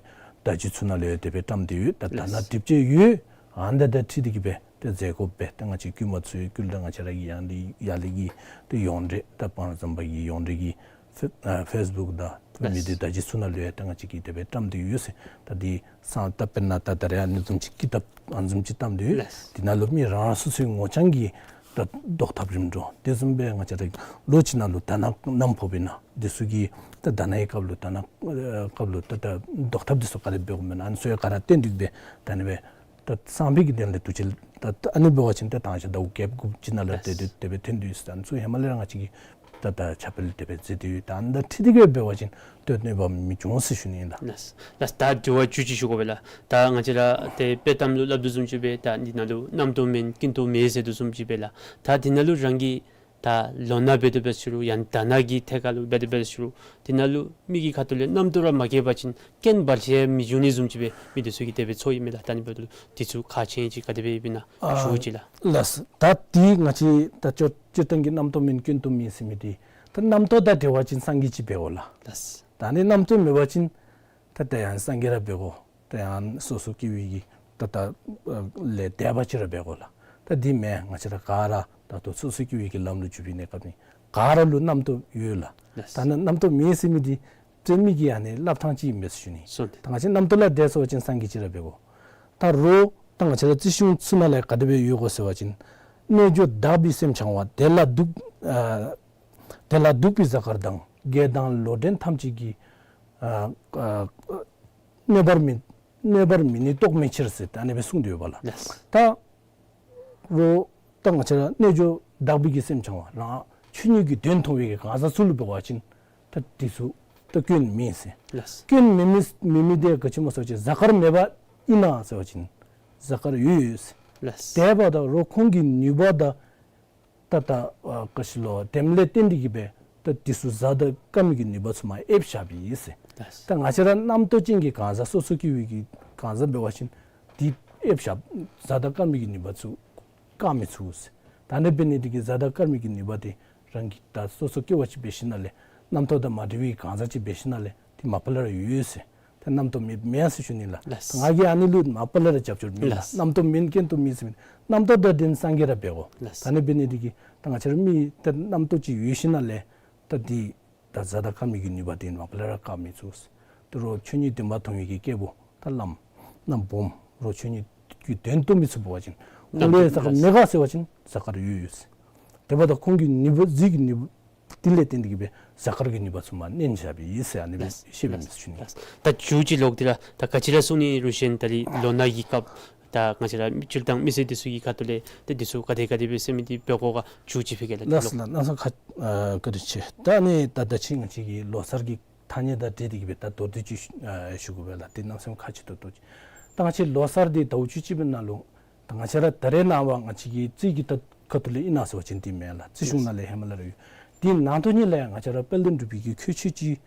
བརྡ་བརྒྱུད་ཚུ་ནང་ལུ་ཡང་དེ་སྦེ་བཀྲམ་སྟེ་ཡོད། ད་དྷ་ན་ལགས། སྒྲུབ་བྱེད་ཡོད། ཨ་ནི་དང་འཁྲིལ་ཏེ་གི་སྦེ་ཏེ་མཛད་སྒོ་འབད་ཏེ་ང་བཅས་བསྐུལ་མ་ཚུ་བསྐུལ་ཏེ་ང་བཅས་ར་གི་ཡང་ལས་ཡར་ལས་ཀྱི་ཏེ་ཡོངས་འབྲེལ་ད་སྤང་ར་ཟམ་པ་གི་ཡོངས་འབྲེལ་གྱི་ཕེ་ཨ་ཕེསི་བུཀ་དང་མི་སྡེ་ལགས། བརྡ་བརྒྱུད་ཚུ་ནང་ལུ་ཡང་ཏེ་ང་བཅས་ཀྱིས་དེ་སྦེ་བཀྲམ་སྟེ་ཡོད་ཟེར། ད་འདི་སང་ད་དཔེར་ན་ད་ད་རེས་ཨ་ནི་བཟུམ་ཅིག་ཀི་ཏབ་ཨ་ནི་བཟུམ་ཅིག་བཀྲམ་སྟེ་ཡོད། ལགས། འདི་ནང་ལུ་མི་རང་རང་སོ་སོའི་ངོ་རྐྱང་གི་ད་བཟློག་ཐབས་རིམ་གྲོ་དེ་བཟུམ་སྦེ་ང་བཅས་ར་ལོ་གཅིག་ནང་ལུ་དྷ་ན་ནམ་ཕོགཔ་ཨིན་ན་འདི་ཚུ་གི་ད་དྷ་ནའི་སྐབས་ལུ་དྷ་ན་ཨ་སྐབས་ལུ་ད་ད་བཟློག་ཐབས་འདི་ཚུ་ག་དེ་སྦེ་འོང་མེན་ན་ཨ་ནི་ཚུ་ཡང་ག་ར་བསྟན་ཏེ་སྦེ་ད་ཨ་ནི་སྦེ་ད་སང་ཕོད་ཀྱི་དོན་ལས་དུས་ཅི་ད་ད་ཨ་ནི་འབད་བ་ཅིན་ད་དང་ཞག་ཟླཝ་བརྒྱད་དགུ་ཅིག་ནང་ལུ་ལགས། ཏེ་དེ་དེ་སྦེ་ཐོན་ཏེ་ཡོད་ཟེར། ཨ་ནི་ཚུ་ཧེ་མ་ལས་ར་ང་བཅས་ཀྱིས་ད་ད་ཁྱབ་སྤེལ་དེ་སྦེ་མཛད་དེ་ཡོད། ད་ཨ་ནི་དང་འཁྲིལ་ཏེ་གི་འབད་བ་ཅིན་ཏེ་གནོད་པ་མི་འབྱུང་ཟེར་ཞུ་ནི་ཨིན་ལགས། ལགས། ལགས། ད་དྲི་བ་བཅུད་ཅིག་ཞུ་དགོ་པས་ལགས། ད་ང་བཅས་ར་ཏེ་དཔྱེ་གཏམ་ལུ་སླབ་དོ་བཟུམ་ཅིག་སྦེ་ད་འདི་ནང་ལུ་རྣམ་རྟོག་མེད་ཀུན་རྟོག་མེད་ཟེར་དོ་བཟུམ་ཅིག་སྦེ་ལགས། ད་འདི་ནང་ལུ་རང་གིས་ད་ལོ་ན་འབད་དོ་འབད་ཟེར་རུང་ཡང་དྷ་ན་གི་ཐད་ཁར་ལུ་འབད་དོ་འབད་ཟེར་རུང་འདི་ནང་ལུ་མི་གི་ཁ་ཐུག་ལས་རྣམ་རྟོག་ར་མ་སྐྱེས་པ་ཅིན་རྐྱེན་བར་ཆད་མི་འབྱུང་ནི་བཟུམ་ཅིག་སྦེ་མི་འདི་ཚུ་གིས་དེ་སྦེ་ཚོར་ཡི་མས་ལགས། ད་ཨ་ནི་འབདཝ་ད་ལུ་འདི་ཚུ་ཁག་ཆེ་ཅིག་ག་དེ་སྦེ་ཡོདཔ་ཨིན་ན་ཞུ་ཅིག་ལགས། ལགས། ད་འདི་ང་བཅས་ད་སྤྱིར་སྤྱིར་བཏང་གི་རྣམ་རྟོག་མེད་ཀུན་རྟོག་མེད་ཟེར་མི་འདི་ད་རྣམ་རྟོག་དང་འབྲེལ་བ་ཅིན་སངས་རྒྱས་ཅིག་འབད་དགོ་ལགས། ལགས། ད་ཨ་ནི་རྣམ་རྟོག་མེད་པ་ཅིན་ད་ད་ཡང་སངས་རྒྱས་ར་འབད་དགོ། ད་ཡང་སོ་སོ་སྐྱེ་བོའི་གི་ད་ད་ལས་འདས་པ་ཅིག་ར་འབད་དགོ་ལགས། ད་འདི་མེན། ང་བཅས་ར་ག་ར་ད་ལྟོ་སོ་སོ་སྐྱེ་བོའི་གི་ལམ་ལུ་འཇུག་པའི་གནས་སྐབས་ནི་ག་ར་ལུ་རྣམ་རྟོག་ཡོད་ལགས། ལགས། ད་ནི་རྣམ་རྟོག་མེད་ཟེར་མི་འདི་ཏེ་མི་གི་ཨ་ནི་སླབ་ཐངས་ཅིག་ཨིན་མས་ཟེར་ཞུ་ནི། སོ་ཏེ། ད་ང་བཅས་རྣམ་རྟོག་ལས་འདས་སོང་པ་ཅིན་སངས་རྒྱས་ཅིག་ར་འབད་དགོ། ད་རོགས་ད་ང་བཅས་ར་རྩིས་གཞུང་ཚུ་ནང་ལས་ག་དེ་སྦེ་ཡོད་གོ་ཟེར་བ་ཅིན་ རྣལ་འབྱོར་བདག་པའི་སེམས་འཆང་བ། དེ་ལ་འདུག་ཨ་དེ་ལ་འདུག་པའི་གཟའ་སྐར་དང་། དགེ་དང་ལོག་འདྲེན་ཐམས་ཅད་ཀྱིས། ཨ་ཨ་གནོད་པར་མི་གནོད་པར་མི་ནུས་རྟོག་མེད་ཕྱིར་ཟེར་ད་ཨ་ནི་སྦེ་གསུངས་ཏེ་ཡོད་པ་ལགས། ལགས། ད་རོགས་ད་ང་བཅས་ར་རྣལ་འབྱོར་བདག་པོའི་གི་སེམས་འཆང་བ་རང་ཆོས་ཉིད་ཀྱི་དོན་མཐོང་བའི་གི་གང་ཟག་ཚུ་ལུ་འབད་བ་ཅིན་ད་དེ་ཚུ་ད་སྐྱོན་མེད་ཟེར། ལགས། སྐྱོན་མེད་མི་མེད་མི་དེ་ག་ཅི་སྨོ་ཟེར་བ་ཅིན་གཟའ་སྐར་མེད་པ་ཨིན་ན་ཟེར་བ་ཅིན་གཟའ་སྐར་ཡོད་ཡོད་ཟེར། ལགས། དེ་འབདཝ་ད་རོགས་ཁོང་གི་ནུས་པ་དང་ད་ད་ཨ་ག་ཅི་ལོ་དེམ་ལས་བརྟེན་ཏེ་གིས་སྦེ་ད་དེ་ཚུ་གཟའ་དང་སྐར་མའི་གི་ནུས་པ་ཚུ་མར་ཨེབ་བཞགཔ་ཨིན་ཟེར། ལགས། ད་ང་བཅས་ར་རྣམ་རྟོག་ཅན་གྱི་གང་ཟག་སོ་སོ་སྐྱེ་བོའི་གི་གང་ཟག་འབད་བ་ཅིན་དེ་ཨེབ་བཞག་གཟའ་དང་སྐར་མའི་གི་ནུས་པ་ཚུ་བཀག་མི་ཚུགས་ཟེར། ད་ཨ་ནི་འབད་ནི་དེ་གིས་གཟའ་དང་སྐར་མའི་གི་ནུས་པ་དེ་རང་གིས་ད་སོ་སོ་སྐྱེ་བ་ཅིག་འབད་ཞིནམ་ལས་རྣམ་རྟོག་དང་མ་བྲལ་བའི་གང་ཟག་ཅིག་འབད་ཞིནམ་ལས་དེ་མ་པ་ལས་ར་ཡོད་ཡོད་ཟེར། ད་རྣམ་རྟོག་མེད་མེན་ཟེར་ཞུ་ནི་ལགས། ལགས། ང་གིས་ཨ་ནི་ལུ་མ་པ་ལས་ར་རྒྱབ་སྐྱོར་མེད་ལགས། ལགས། རྣམ་རྟོག་མེན་མཁན་དུ་མེད་ཟེར་མེན། རྣམ་རྟོག་དང་ལྡན་སངས་རྒྱས་ར་འབད་དགོ། ལགས། ད་ཨ་ནི་འབད་ནི་དེ་གིས་ད་ང་བཅས་ར་མི་ད་རྣམ་རྟོག་ཅིག་ཡོད་ཞིནམ་ལས་ད་དེ་ད་གཟའ་དང་སྐར་མའི་གི་ནུས་པ་དེ་མ་པ་ལས་ར་བཀག་མི་ཚུགས། ད་རོགས་ཆོས་ཉིད་བདེན་པ་མཐོང་བའི་གི་སྐྱེས་བུ་ད་བླམ་ན་སྦོམ་རོགས་ཆོས་ཉིད་ཀྱི་དོན་རྟོགས་མི་ཚུ་འབད་བ་ཅིན་ཁོང་ལུ་གཟའ་སྐར་མེད་ག་ཟེར་བ་ཅིན་གཟའ་སྐར་ཡོད་ཡོད་ཟེར། དེ་འབདཝ་ད་ཁོང་གི་ནུས་པ་གཟིགས་ཀྱི་ནུས་པ་དེ་ལས་བརྟེན་ཏེ་གིས་སྦེ་གཟའ་སྐར་གྱི་ནུས་པ་ཚུ་མར་གནོན་བཞགཔ་ཨིན་ཟེར་ཨ་ནི་སྦེ་ལགས། ཤེས་པའི་ལགས། མི་ཚུ་ནི། ལགས། ད་མཇུག་ཅིག་ལོག་སྟེ་ར་ད་ག་ཅི་ར་གསུང་ནི་རུང་གཞན་ད་རིས་ལོ་ན་གི་སྐབས་ད་ང་བཅས་ར་མི་སྤྱིར་བཏང་མི་སེར་འདི་ཚུ་གི་ཁ་ཐུག་ལས་ཏེ་འདི་ཚུ་ག་དེ་ག་དེ་སྦེ་ཟེར་མི་འདི་འབད་དགོ་ག་མཇུག་ཅིག་ཕུལ་གེ་ལགས། ལགས་ལགས། གནམ་མེད་ས་མེད་ཁ་ཨ་བཀའ་དྲིན་ཆེ། ད་ཨ་ནི་ད་ད་ཅི་ང་བཅས་ཀྱི་ལོ་གསར་གྱི་ཐ་སྙད་དང་འབྲེལ་ཏེ་གིས་སྦེ་ད་མདོར་བསྡུས་ཅིག་ཨ་ཞུ་དགོ་པས་ལགས། ཏེ་གནམ་མེད་ས་མེད་ཁག་ཆེ་ཏོག་ཏོ་ཅིག། ད་ང་བཅས་ལོ་གསར་འདི་ཟླཝ་བཅུ་གཅིག་པའི་ནང་ལུ་ད་ང་བཅས་ར་ད་རེས་ནངས་པ་ང་བཅས་ཀྱི་རྩིས་ཀྱི་ད་ཁ་ཐུག་ལས་ཨིན་ན་ཟེར་བ་ཅིན་དེ་མེན་ལགས། རྩིས་གཞུང་ནང་ལས་ཧེ་མ་ལས་ར་ཡོད། དེ་ནང་དོན་ཉིད་ལས་ང་བཅས་ར་དཔལ་ལྡན་འབྲུག་པའི་གི་ཁྱད་ཆོས་ཅིག་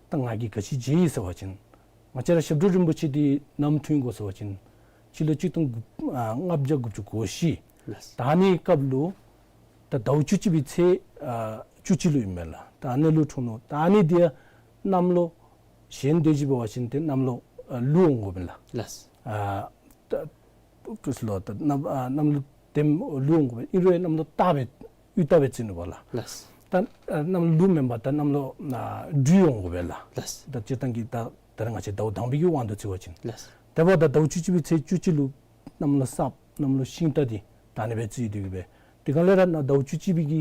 ད་ང་གིས་ག་ཅི་མཇལ་ཡི་ཟེར་བ་ཅིན་ང་བཅས་ར་ཞབས་དྲུང་རིན་པོ་ཆེ་འདི་ནམ་འཁྲུངས་ཡི་གོ་ཟེར་བ་ཅིན་སྤྱི་ལོ་གཅིག་སྟོང་དགུ་ཨ་ལྔ་བརྒྱ་དགུ་བཅུ་གོ་བཞི། ལགས། ད་ཨ་ནི་སྐབས་ལུ་ད་ཟླཝ་བཅུ་གཅིག་པའི་ཚེས་ཨ་བཅུ་གཅིག་ལུ་ཨིན་མས་ལགས། ད་ཨ་ནི་ལུ་འཁྲུངས་ནུག། ད་ཨ་ནི་འདི་གནམ་ལོ་གཞན་དེ་ཅིག་འབད་བ་ཅིན་ཏེ་གནམ་ལོ་ཨ་ལུག་འོང་དགོ་པས་ལགས། ལགས། ཨ་ད་ཀུ་ལོ་ད་གནམ་ཨ་གནམ་ལོ་དེམ་ལུག་འོང་དགོ་པས། ཨིན་རུང་གནམ་ལོ་སྟག་སྦེ་དབྱུག་སྟག་སྦེ་བརྩི་ནུག་པ་ལགས། ལགས། ད་ཨ་གནམ་ལོ་ལུག་མེན་པར་ད་གནམ་ལོ་ཨ་སྦྲུལ་འོང་དགོ་པས་ལགས། ལགས། ད་སྤྱིར་བཏང་གི་ད་ད་རེས་ང་བཅས་ཟླཝ་དང་པའི་གི་དབང་དུ་བརྩི་བ་ཅིན། ལགས། དེ་འབདཝ་ད་ཟླཝ་བཅུ་གཅིག་པའི་ཚེས་བཅུ་གཅིག་ལུ་གནམ་ལོ་སྲབ་གནམ་ལོ་ཤིང་རྟ་འདི་ད་ཨ་ནི་སྦེ་བརྩི་དེ་གིས་སྦེ་དེ་སྒང་ལས་ར་ནཱ་ཟླཝ་བཅུ་གཅིག་པའི་གི་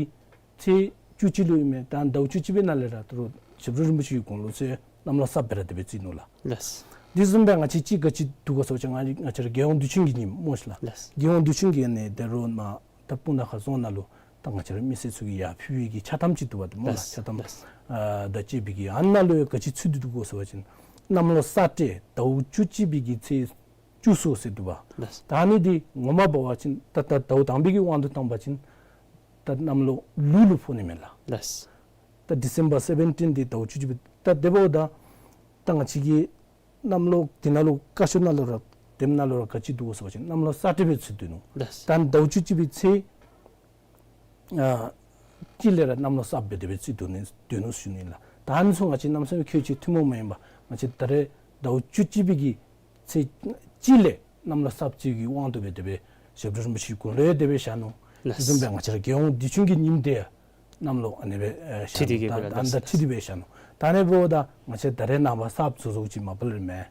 ཚེས་བཅུ་གཅིག་ལུ་ཨིན་མས། ད་ཟླཝ་བཅུ་གཅིག་པའི་ནང་ལས་ར་ད་རུང་ཞབས་དྲུང་རིན་པོ་ཆེ་གི་དགུང་ལོ་ཚུ་གནམ་ལོ་སྲབ་སྦེ་ར་དེ་སྦེ་བརྩི་ནུག་ལགས། ལགས། དེ་བཟུམ་སྦེ་ང་བཅས་ཅིག་ག་ཅི་འདུག་གོ་ཟེར་བ་ཅིན་ང་ང་བཅས་ར་རྒྱལ་ཡོངས་དུས་ཆེན་གྱི་ཉིནམ་སྨོ་ཤི་ལགས། ལགས། རྒྱལ་ཡོངས་དུས་ཆེན་གྱི་ཨ་ནི་ད་རུང་མར་ད་སྤུངས་ཐང་ཁ་རྫོང་ནང་ལུ་ད་ང་བཅས་ར་མི་སེར་ཚུ་གིས་ཡར་ཕུལ་བའི་གི་ཕྱག་ཐམ་ཅིག་འདུག་པ་ཏེ་སྨོ་ལགས། ལགས། ཕྱག་ཐམ། ལགས། ཨ་ད་ཅིག་སྦེ་གི་ཨ་ནཱ་ལུ་ཡང་ག་ཅི་ཚུད་དེ་འདུག་གོ་ཟེར་བ་ཅིན་གནམ་ལོ་ས་སྤྲེལ་ཟླཝ་བཅུ་གཅིག་པའི་གི་ཚེས་བཅུ་གསུམ་ཟེར་འདུག་པ། ལགས། ད་ཨ་ནི་འདི་ངོ་མ་འབད་བ་ཅིན་ད་ད་ཟླཝ་དང་པའི་གི་དབང་དུ་བཏང་བ་ཅིན་ད་གནམ་ལོ་ལུག་ལུ་ཕོག་ནི་མས་ལགས། ལགས། ད་ཌི་སེམ་བར་སེ་བེན་ཊིན་འདི་ཟླཝ་བཅུ་གཅིག་པའི་ད་དེ་འབདཝ་ད་ད་ང་བཅས་ཀྱི་གནམ་ལོ་འདི་ནང་ལུ་བཀའ་ཤོག་ནང་ལུ་ར་དེམ་ནང་ལུ་ར་ག་ཅི་འདུག་གོ་ཟེར་བ་ཅིན་གནམ་ལོ་ས་སྤྲེལ་སྦེ་ཚུད་སྡོད་ནུག། ལགས། ད་ཟླཝ་བཅུ་གཅིག་པའི་ཚེས་ཨ་གཅིག་ལས་ར་གནམ་ལོ་སྲབ་སྦེ་དེ་སྦེ་བརྩི་སྡོད་ནི་སྡོད་ནུག་ཞུ་ནི་ལགས། ད་ཨ་ནི་ཚུ་ང་བཅས་གནམ་མེད་ས་མེད་ཁྱད་ཆོས་ཐུན་མོང་མ་ཡིན་པ་ང་བཅས་ད་རེས་ཟླཝ་བཅུ་གཅིག་པའི་གི་ཚེས་གཅིག་ལས་གནམ་ལོ་སྲབ་བརྩི་བའི་དབང་དུ་སྦེ་དེ་སྦེ་ཞབས་དྲུང་རིན་པོ་ཆེའི་དགུང་ལོ་ཡང་དེ་སྦེ་བཞག་ནུག། ལགས། དེ་བཟུམ་སྦེ་ང་བཅས་ར་རྒྱལ་ཡོངས་དུས་ཆེན་གྱི་ཉིནམ་དེ་ཡང་གནམ་ལོ་ཨ་ནི་སྦེ་ཨེ་བཞག་འཁྲིལ་ཏེ་ནུག། གི་ད་སྦེ་ད་ལགས། ད་འཁྲིལ་ཏེ་སྦེ་བཞག་ནུག། ད་ཨ་ནི་འབདཝ་ད་ང་བཅས་ད་རེས་ནངས་པ་གསརཔ་བཟོ་བཟོཝ་ཅིག་མ་པ་ལས་མེད།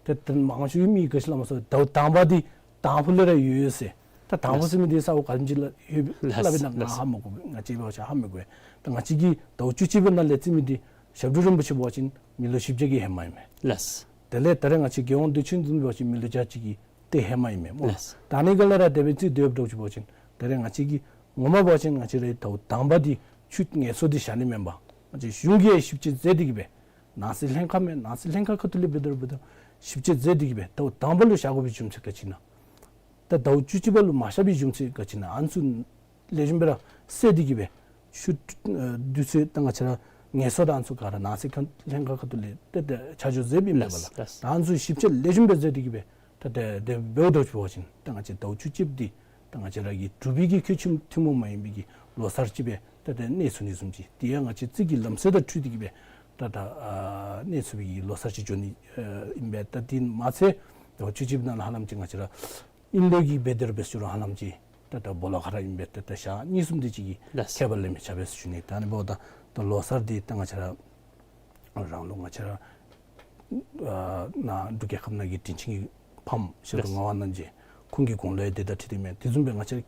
ཏེ་ད་མང་ཤོས་ཀྱིས་མི་གིས་ག་ཅི་སླབ་སྨོ་ཟེར་བ་ཅིན་ཟླཝ་དང་པ་འདི་དང་ཕུ་ལས་ར་ཡོད་ཡོད་ཟེར། ད་དང་ཕུ་ཟེར་མི་འདི་ས་འོག་ག་དེམ་ཅིག་ལུ་ཡོད་ལགས། སླབ་ཨིན་ན་ང་ལགས། ཧ་མི་གོ། ང་བཅས་འབད་བ་ཅིན་ཧ་མི་གོ། ད་ང་བཅས་ཀྱི་ཟླཝ་བཅུ་གཅིག་པའི་ནང་ལས་བརྩི་མི་འདི་ཞབས་དྲུང་རིན་པོ་ཆེ་འབད་བ་ཅིན་མི་ལོ་བཞི་བརྒྱ་གི་ཧེ་མ་ཨིན་མས། ལགས། དེ་ལས་ད་རེས་ང་བཅས་རྒྱལ་ཡོངས་དུས་ཆེན་བཟུམ་འབད་བ་ཅིན་མི་ལོ་བརྒྱ་གཅིག་གི་ཏེ་ཧེ་མ་ཨིན་མས་སྨོ། ལགས། ད་ཨ་ནི་ག་ལས་ར་དེ་སྦེ་བརྩི་སྡོདཔ་འདྲཝ་ཅིག་འབད་བ་ཅིན་ད་རེས་ང་བཅས་ཀྱིས་ངོ་མ་འབད་བ་ཅིན་ང་བཅས་རའི་ཟླཝ་དང་པ་འདི་ཆུ་ངལ་གསོ་འདི་བཞག་ནི་མེན་པར་ང་བཅས་གཞུང་གིས་ཞིབ་དཔྱད་མཛད་དེ་གིས་སྦེ་ནང་སྲིད་ལྷན་ཁག་མས། ནང་སྲིད་ལྷན་ཁག་ཁ་ཐུག་ལས་འབད་དོ་རུང་འབད་དོ་རུང་ཞིབ་དཔྱད་མཛད་དེ་གིས་སྦེ་ཟླཝ་དང་པ་ལུ་བཞག་དགོ་པའི་རྒྱུ་མཚན་ག་ཅི་ཨིན་ན། ད་ཟླཝ་བཅུ་གཅིག་པ་ལུ་མ་བཞག་པའི་རྒྱུ་མཚན་ག་ཅི་ཨིན་ན། ཨ་ནི་ཚུ་ལེགས་ཤོམ་སྦེ་ར་བསལ་ཏེ་གིས་སྦེ་ཆུ་ཨ་དུས་ཚོད་ད་ང་བཅས་ར་ངལ་གསོ་དང་ཨ་ནི་ཚུ་ག་ར་ནང་སྲིད་ཁ་ལྷན་ཁག་ཁ་ཐུག་ལས་ཏེ་ཏེ་ཆ་འཇོག་མཛདཔ་ཨིན་མས་པ་ལགས། ལགས། ད་ཨ་ནི་ཚུ་ཞིབ་དཔྱད་ལེགས་ཤོམ་སྦེ་མཛད་དེ་གིས་སྦེ་ད་ཏེ་དེ་འབདཝ་འདྲཝ་ཅིག་འབད་བ་ཅིན་ད་ང་བཅས་ཟླཝ་བཅུ་གཅིག་འདི་ད་ང་བཅས་ར་གི་འབྲུག་པའི་གི་ཁྱད་ཆོས་ཐུན་མོང་མ་ཡིན་པའི་གི་ལོ་གསར་ཅིག་སྦེ་ད་ཏེ་གནས་ཚུགས་ནི་བཟུམ་ཅིག། དེ་ཡང་ང་བཅས་རྩིས་ཀྱི་ལམ་སྲོལ་དང་འཁྲིལ་ཏེ་གིས་སྦེ་ད་ད་ཨ་གནས་ཚུགས་པའི་གི་ལོ་གསར་ཅིག་འགྱོ་ནི་ཨ་ཨིན་པས། ད་དེ་མ་ཚད་ཟླཝ་བཅུ་གཅིག་ནང་ལུ་ཧ་ལམ་ཅིག་ང་བཅས་ར་ཨིན་ལུགས་ཀྱི་སྦེ་དེ་ར་འབད་ཞུ་རུང་ཧ་ལམ་ཅིག་ད་ད་སྦོ་ལོགས་ཁར་ཨིན་པས། ད་ད་ཞག་གཉིས་གསུམ་དེ་ཅིག་གི་ལགས། ཁྱད་པར་ལས་མི་ཆགས་པས་ཞུ་ནི། ད་ཨ་ནི་འབདཝ་ད་ད་ལོ་གསར་འདི་ད་ང་བཅས་ར་རང་ལུགས་ང་བཅས་ར་ཨ་ནཱ་འབྲུག་རྒྱལ་ཁབ་ནང་གི་དྲིན་ཅན་གྱི་ཕམ་ཞབས་དྲུང་ལགས། ངག་དབང་རྣམ་རྒྱལ་ཁོང་གི་དགུང་ལོ་ཡང་དེ་དང་འཁྲིལ་ཏེ་མས། དེ་བཟུམ་སྦེ་ང་བཅས་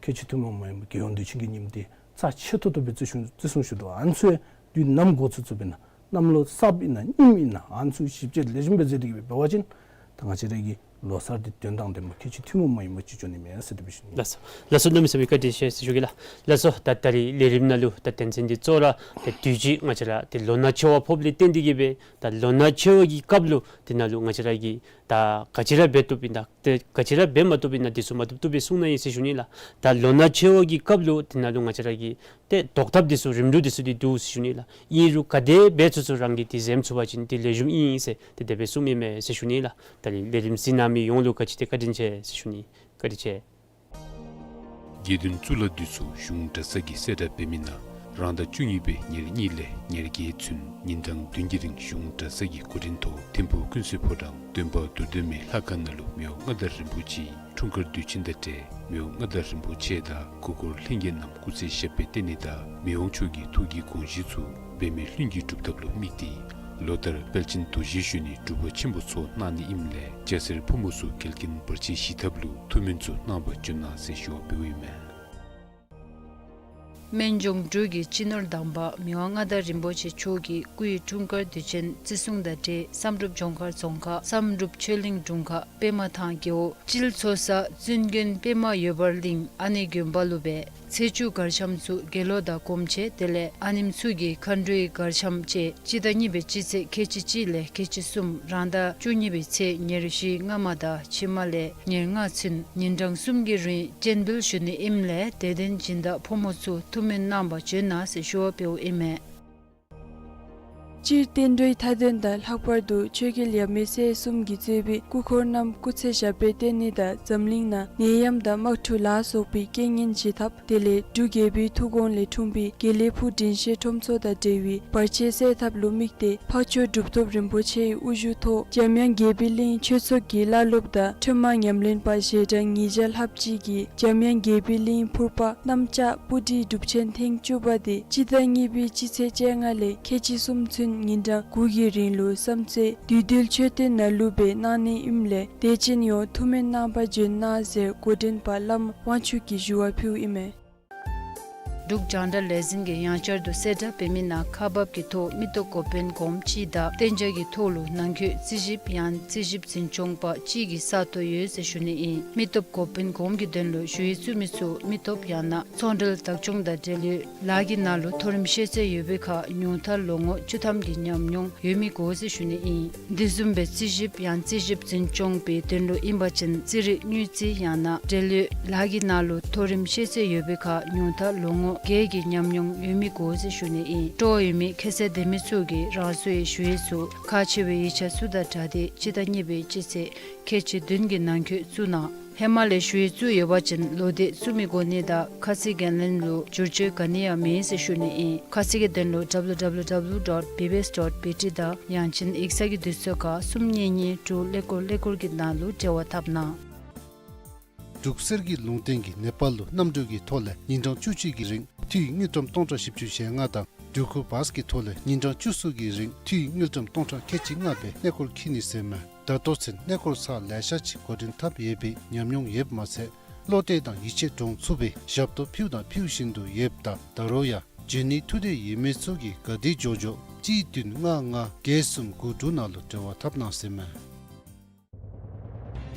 ཁལ་གཅིག་ཐུན་མོང་མ་ཡིན་པ་རྒྱལ་ཡོངས་དུས་ཆེན་གྱི་ཉིནམ་འདི་རྩ་ཆེ་ཏོག་ཏོ་སྦེ་བརྩི་སྲུང་བརྩི་སྲུང་ཞུ་དོ། ཨ་ནི་ཚུ་དུས་ནམ་འགོ་ཚུགས་ཚུགས་སྦེ་ན་གནམ་ལོ་གསརཔ་ཨིན་ན་རྙིངམ་ཨིན་ན་ཨ་ནི་ཚུ་ཞིབ་དཔྱད་ལེགས་ཤོམ་སྦེ་མཛད་དེ་གི་སྦེ་འབད་བ་ཅིན་ད་ང་བཅས་ར་གི་ལོ་གསར་འདི་དོན་དང་ལྡནམ་ཁལ་གཅིག་ཐུན་མོང་མ་ཡིན་པ་ཅིག་འགྱོ་ནི་མས་ཟེར་དེ་སྦེ་ཞུ་ནི། ལགས་སོ། ལགས་སོ། གནམ་མེད་ས་མེད་བཀའ་དྲིན་ཆེ་ཟེར་ཞུ་གེ་ལགས། ལགས་སོ། ད་ད་རིས་ལས་རིམ་ནང་ལུ་ད་དོན་ཚན་འདི་གཙོ་བོ་ར་ད་དུས་ཅི་ང་བཅས་ར་ཏེ་ལོ་ན་ཆེ་བ་ཕོགཔ་ལས་བརྟེན་ཏེ་གི་སྦེ་ད་ལོ་ན་ཆེ་བ་གི་སྐབས་ལུ་དེ་ནང་ལུ་ང་བཅས་ར་གིས་ད་ག་ཅི་ར་འབད་བཏུབ་ཨིན་ན་ཏེ་ག་ཅི་ར་འབད་མ་བཏུབ་ཨིན་ན་འདི་ཚུ་མ་བཏུབ་བཏུབ་སྦེ་གསུང་གནང་ཡི་ཟེར་ཞུ་ནི་ལགས། ད་ལོ་ན་ཆེ་བ་གི་སྐབས་ལུ་དེ་ནང་ལུ་ང་བཅས་ར་གིས་ཏེ་བཟློག་ཐབས་འདི་ཚུ་རིམ་གྲོ་འདི་ཚུ་འདི་འདུག་ཟེར་ཞུ་ནི་ལགས། ཨིན་རུང་ག་དེ་འབད་ཚུགས་ཚུགས་རང་གིས་འདི་འཛེམ་ཚུགས་པ་ཅིན་འདི་ལེགས་ཤོམ་ཨིན་ཟེར་ཏེ་དེ་སྦེ་གསུངམ་ཨིན་མས་ཟེར་ཞུ་ནི་ལགས། ད་རིས་ལས་རིམ་གཟིགས་གནང་མི་ཡོངས་ལུ་ག་ཅི་ཏེ་བཀའ་དྲིན་ཆེ་ཟེར་ཞུ་ནི། བཀའ་དྲིན་ཆེ། དགེ་འདུན་གཙུག་ལག་འདི་ཚུ་གཞུང་གྲྭ་ཚང་གིས་གསལ་བསྒྲགས་འབད་མི་ནང་རང་ཟླ་བཅུ་གཉིས་པའི་ཉེར་གཉིས་ལས་ཉེར་བརྒྱད་ཚུན་ཉིན་གྲངས་བདུན་གྱི་རིང་གཞུང་གྲྭ་ཚང་གི་འགོ་འདྲེན་ཐོག་ཐིམ་ཕུག་ཀུན་གསལ་ཕོ་བྲང་སྟོན་པ་རྡོར་གདན་མའི་ལྷ་ཁང་ནང་ལུ་མི་དབང་མངའ་བདག་རིན་པོ་ཆེའི་འཁྲུངས་སྐར་དུས་ཆེན་དང་འབྲེལ་མི་དབང་མངའ་བདག་རིན་པོ་ཆེ་དང་སྐུ་འཁོར་ལྷན་རྒྱས་རྣམས་སྐུ་ཚེ་ཞབས་པད་བརྟན་ནི་དང་མི་དབང་མཆོག་གི་ཐུགས་ཀྱི་དགོངས་གཞི་ཚུ་འབད་མེད་ལྷུན་གྱིས་གྲུབ་ཐབས་ལུ་དམིགས་ཏེ་ལོ་ལྟར་དཔལ་ཆེན་རྡོ་རྗེ་གཞོན་ནུའི་སྒྲུབ་པ་ཆེན་པོ་ཚོགས་གནང་ནི་ཨིནམ་ལས་སྐྱ་སེར་ཕོ་མོ་ཚུ་འགལ་རྐྱེན་བར་ཆད་ཞི་ཐབས་ལུ་ཐུགས་སྨོན་ཚུ་གནང་བར་བྱོན་གནང་ཟེར་ཞུ་བ་འབདཝ་ཨིན་མས། སྨན་ལྗོངས་འབྲུག་གི་སྤྱི་ནོར་དམ་པ་མི་དབང་མངའ་བདག་རིན་པོ་ཆེ་མཆོག་གི་སྐུའི་འཁྲུངས་སྐར་དུས་ཆེན་བརྩི་སྲུང་དང་འབྲེལ་བསམ་གྲུབ་ལྗོངས་མཁར་རྫོང་ཁག་བསམ་གྲུབ་ཆོས་གླིང་དྲུང་ཁག་པདྨ་ཐང་རྒེད་འོག་སྤྱིལ་ཚོ་ས་བཙུན་དགོན་པདྨ་འོད་འབར་གླིང་ཨ་ནེ་དགོན་པ་ལུ་སྦེ་ཚེས་བཅུ་གར་འཆམ་ཚུ་དགེ་སློང་དང་སྒོམ་ཆེན་དེ་ལས་ཨ་ནེམོ་ཚུ་གི་མཁའ་འགྲོའི་གར་འཆམ་བཅས་སྤྱི་ཟླ་གཉིས་པའི་སྤྱི་ཚེས་ཁལ་གཅིག་གཅིག་ལས་ཁལ་གཅིག་གསུམ་རང་ཟླ་བཅུ་གཉིས་པའི་ཚེས་ཉེར་བཞི་སྔ་མ་དང་ཕྱི་མ་ལས་ཉེར་ལྔ་ཚུན་ཉིན་གྲངས་གསུམ་གྱི་རིང་སྤྱན་འབུལ་ཞུ་ནི་ཨིནམ་ལས་དད་ལྡན་སྦྱིན་བདག་ཕོ་མོ་ཚུ་ཐུགས་སྨོན་གནང་བར་བྱོན་གནང་ཟེར་ཞུ་བ་འབདཝ་ཨིན་མས། སྤྱིར་བསྟན་འགྲོའི་མཐའ་དོན་དང་ལྷག་པར་དུ་ཆོས་རྒྱལ་ཡབ་མེས་སྲས་གསུམ་གྱིས་གཙོས་པའི་སྐུ་འཁོར་རྣམས་སྐུ་ཚེ་ཞབས་པད་བརྟན་ནི་དང་འཛམ་གླིང་ནང་ནད་ཡམས་དང་དམག་འཁྲུག་ལ་སོགས་པའི་རྐྱེན་ངན་ཞི་ཐབས་དེ་ལས་འབྲུག་རྒྱལ་པོའི་ཐུགས་དགོངས་ལས་འཁྲུངས་པའི་དགེ་ལེགས་ཕུག་དྲིན་ཤེས་ཁྲོམ་ཚོགས་དང་འབྲེལ་བའི་བར་ཆད་སེལ་ཐབས་ལུ་དམིགས་ཏེ་འཕགས་མཆོག་གྲུབ་ཐོབ་རིན་པོ་ཆེའི་དབུ་བཞུགས་ཐོག་འཇམ་དབྱངས་རྒྱས་པའི་གླིང་ཆོས་ཚོགས་ཀྱི་བླ་སློབ་དང་ཁྲོས་མ་ཉམས་ལེན་པ་ཞལ་གྲངས་ཉིས་བརྒྱ་ལྷགཔ་ཅིག་གིས་འཇམ་དབྱངས་རྒྱས་པའི་གླིང་ཕུར་པ་གནམ་ལྕགས་སྤུ་གྲིའི་སྒྲུབ་ཆེན་ཐེངས་བཅུ་པ་དེ་སྤྱི་ཟླ་གཉིས་པའི་སྤྱི་ཚེས་བཅོ་ལྔ་ལས་ཁལ་གཅིག་གསུམ་ཚུན་ཉིན་གྲངས་དགུ་གི་རིང་ལུ་བསམ་རྩེ་བདུད་འདུལ་མཆོད་རྟེན་ནང་ལུ་སྦེ་གནང་ནི་ཨིནམ་ལས་དད་ཅན་ཡོངས་ཐུགས་སྨོན་གནང་བར་བྱོན་གནང་ཟེར་འགོ་འདྲེན་པ་བླམ་དབང་ཕྱུག་གིས་ཞུ་བ་ཕུལཝ་ཨིན་མས། འབྲུག་རྒྱང་བསྒྲགས་ལས་འཛིན་གྱི་ཡང་བསྐྱར་དུ་གསལ་བསྒྲགས་འབད་མི་ནང་ཁག་འབགཔ་གི་ཐོག་མི་སྟོབས་འགོ་དཔོན་གོངམ་ཅིག་དང་གཏན་འཇགས་ཀྱི་ཐོག་ལུ་ནང་འཁོད་རྩིས་ཞིབ་ཡང་རྩིས་ཞིབ་འཛིན་སྐྱོང་པ་ཅིག་གི་ས་སྟོང་ཡོད་ཟེར་ཞུ་ནི་ཨིན། མི་སྟོབས་འགོ་དཔོན་གོངམ་གྱི་དོན་ལུ་ཞུ་ཡིག་བཙུགས་མི་ཚུ་མི་སྟོབས་ཡང་ན་ཚོང་འབྲེལ་བདག་སྐྱོང་དང་འབྲེལ་ཡོད་ལཱ་གི་ནང་ལུ་མཐོ་རིམ་ཤེས་ཚད་ཡོད་པའི་ཁར་ཉུང་མཐར་ལོ་ངོ་བཅུ་ཐམ་གྱི་ཉམས་མྱོང་ཡོད་མི་དགོ་ཟེར་ཞུ་ནི་ཨིན། འདི་བཟུམ་སྦེ་རྩིས་ཞིབ་ཡང་རྩིས་ཞིབ་འཛིན་སྐྱོང་པའི་དོན་ལུ་ཨིན་པ་ཅིན་རྩིས་རིག་དངུལ་རྩིས་ཡང་ན་འབྲེལ་ཡོད་ལཱ་གི་ནང་ལུ་མཐོ་རིམ་ཤེས་ཚད་ཡོད་པའི་ཁར་ཉུང་མཐར་ལོ་ངོ་བརྒྱད་ཀྱི་ཉམས་མྱོང་ཡོད་མི་དགོ་ཟེར་ཞུ་ནི་ཨིན། སྤྲོ་བ་ཡོད་མི་ཁ་གསལ་ལྡན་མི་ཚུ་གིས་རང་སོའི་ཞུ་ཡིག་ཚུ་ཁག་ཆེ་བའི་ཡིག་ཆ་ཚུ་དང་སྦྲགས་ཏེ་སྤྱི་ཟླ་གཉིས་པའི་སྤྱི་ཚེས་ཁལ་གཅིག་བདུན་གྱི་ནང་འཁོད་བཙུགས་གནང་། ཧེ་མ་ལས་ཞུ་ཡིག་བཙུགས་ཡོད་པ་ཅིན་ལོག་སྟེ་བཙུགས་མི་དགོ་ནི་དང་ཁ་ཚིག་འགན་ལེན་ལུ་བསྒྱུར་བཅོས་ག་ནི་ཡང་མེད་ཟེར་ཞུ་ནི་ཨིན། ཁ་གསལ་གྱི་དོན་ལུ་W W W dot B B S dot B T དང་ཡང་ཅིན་ཡིག་ཚང་གི་དུས་ཚོད་ཁར་གསུམ་གཉིས་གཉིས་དྲུག་ཀླད་ཀོར་ཀླད་ཀོར་གྱི་ནང་ལུ་འབྲེལ་བ་འཐབ་གནང་། འབྲུག་གསེར་གྱི་ལུང་བསྟན་གྱིས་ནེ་པཱལ་ལུ་གནམ་གྲུ་གི་ཐོག་ལས་ཉིན་གྲངས་བཅུ་གཅིག་གི་རིང་འཐུས་དངུལ་ཀྲམ་སྟོང་ཕྲག་བཞི་བཅུ་ཞེ་ལྔ་དང་འགྲུལ་འཁོར་བཱས་ཀྱི་ཐོག་ལས་ཉིན་གྲངས་བཅུ་གསུམ་གྱི་རིང་འཐུས་དངུལ་ཀྲམ་སྟོང་ཕྲག་ཁལ་གཅིག་ལྔ་སྦེ་གནས་སྐོར་འཁྱིད་ནི་ཟེར་མས། ད་ལྟོ་ཚུན་གནས་སྐོར་ཚར་ལེ་ཤ་ཅིག་འགོ་འདྲེན་འཐབ་ཡོད་པའི་ཉམས་མྱོང་ཡོདཔ་མ་ཚད་བློ་གཏད་དང་ཡིད་ཆེས་འདྲོངས་ཚུགས་པའི་ཞབས་ཏོག་ཕུལཝ་དང་ཕུལ་བཞིན་དུ་ཡོདཔ་ད་ད་རུང་ཡང་འབྱོན་ནིའི་ཐུགས་འདོད་ཡོད་མི་ཚུ་གིས་ག་དེ་མགྱོགས་མགྱོགས་གཅིག་བདུན་ལྔ་ལྔ་བརྒྱད་གསུམ་དགུ་དྲུག་ནང་ལུ་འབྲེལ་བ་འཐབ་གནང་ཟེར་མས།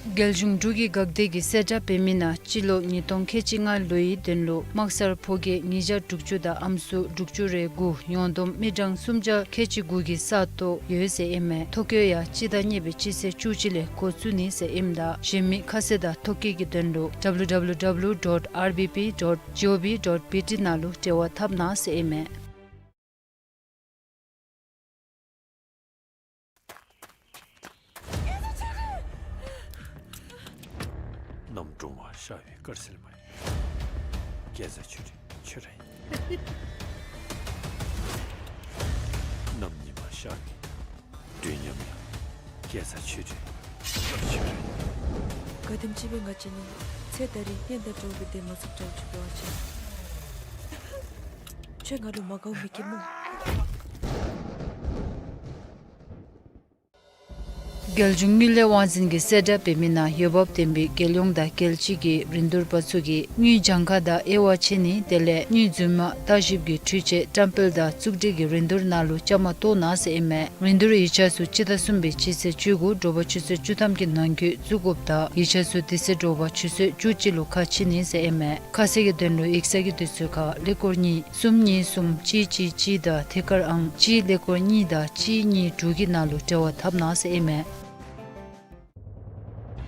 རྒྱལ་གཞུང་འབྲུག་གི་འགག་སྡེ་གིས་གསལ་བསྒྲགས་འབད་མི་ནང་སྤྱི་ལོ་ཉིས་སྟོང་ཁལ་གཅིག་ལྔ་ལོའི་དོན་ལུ་དམག་སར་ཕོ་སྐྱེས་ཉིས་བརྒྱ་དྲུག་ཅུ་དང་ཨམ་སྲུ་དྲུག་ཅུ་རེ་དགུ་ཡོངས་བསྡོམས་མི་གྲངས་སུམ་བརྒྱ་ཁལ་གཅིག་དགུ་གི་ས་སྟོང་ཡོད་ཟེར་ཨིན་མས། ཐོ་བཀོད་ཡང་སྤྱི་ཟླ་གཉིས་པའི་སྤྱི་ཚེས་བཅུ་གཅིག་ལས་འགོ་བཙུགས་ནི་ཟེར་ཨིནམ་ད་གཞན་མི་ཁ་གསལ་དང་ཐོ་བཀོད་ཀྱི་དོན་ལུ་W W W dot R B P dot G O V dot B T ནང་ལུ་འབྲེལ་བ་འཐབ་གནང་ཟེར་ཨིན་མས། གནམ་སྒྲོལ་མ་ཤར་བའི་དཀར་ཟལ་མ་ཡིན། རྒྱལ་བཟའ་ཆོས་སྒྲོན་ཁྱོད་ར་ཡིན། གནམ་ཉི་མ་ཤར་བའི་དུས་མཉམ་ཡང་རྒྱལ་བཟའ་ཆོས་སྒྲོན་ཁྱོད་ར་ཡིན། ག་དེམ་ཅིག་སྦེ་ང་བཅས་གཉིས་ཚེ་ད་རིས་གཉེན་དང་འགྲོགས་པའི་དེ་མ་ཚུགས་འདྲཝ་ཅིག་འབད་བ་ཅིན་ཁྱོད་ང་ལུ་མ་དགའཝ་མི་སྐྱེ་སྨོ། རྒྱལ་གཞུང་དངུལ་ལས་དབང་འཛིན་གྱིས་གསལ་བསྒྲགས་འབད་མི་ནང་འོས་འབབ་ལྡན་པའི་རྒྱལ་ཡོངས་དང་རྒྱལ་སྤྱི་གི་རིན་བསྡུར་པ་ཚུ་གིས་དངུལ་གྱངས་ཁ་དང་དབྱེ་བ་ཕྱེ་ནི་དེ་ལས་དངུལ་རྫུན་མ་བརྟག་ཞིབ་ཀྱི་འཕྲུལ་ཆས་བཀྲམ་སྤེལ་དང་བཙུགས་སྒྲིག་གི་རིན་བསྡུར་ནང་ལུ་བཅའ་མར་གཏོགས་གནང་ཟེར་ཨིན་མས། རིན་བསྡུར་ཡིག་ཆ་ཚུ་སྤྱི་ཟླ་གསུམ་པའི་སྤྱི་ཚེས་བཅུ་དགུ་དྲོ་པ་ཆུ་ཚོད་བཅུ་ཐམ་གྱི་ནང་འཁོད་བཙུགས་དགོཔ་དང་ཡིག་ཆ་ཚུ་དེ་ཚེ་དྲོ་པ་ཆུ་ཚོད་བཅུ་གཅིག་ལུ་ཁ་ཕྱེ་ནི་ཟེར་ཨིན་མས། ཁ་གསལ་གྱི་དོན་ལུ་ཡིག་ཚང་གི་དུས་ཚོད་ཁར་ཀླད་ཀོར་གཉིས་གསུམ་གཉིས་གསུམ་གཅིག་གཅིག་གཅིག་དང་ཐད་ཀར་ཨང་གཅིག་ཀླད་ཀོར་གཉིས་དང་གཅིག་གཉིས་དྲུག་གི་ནང་ལུ་འབྲེལ་བ་འཐབ་གནང་ཟེར་ཨིན་མས།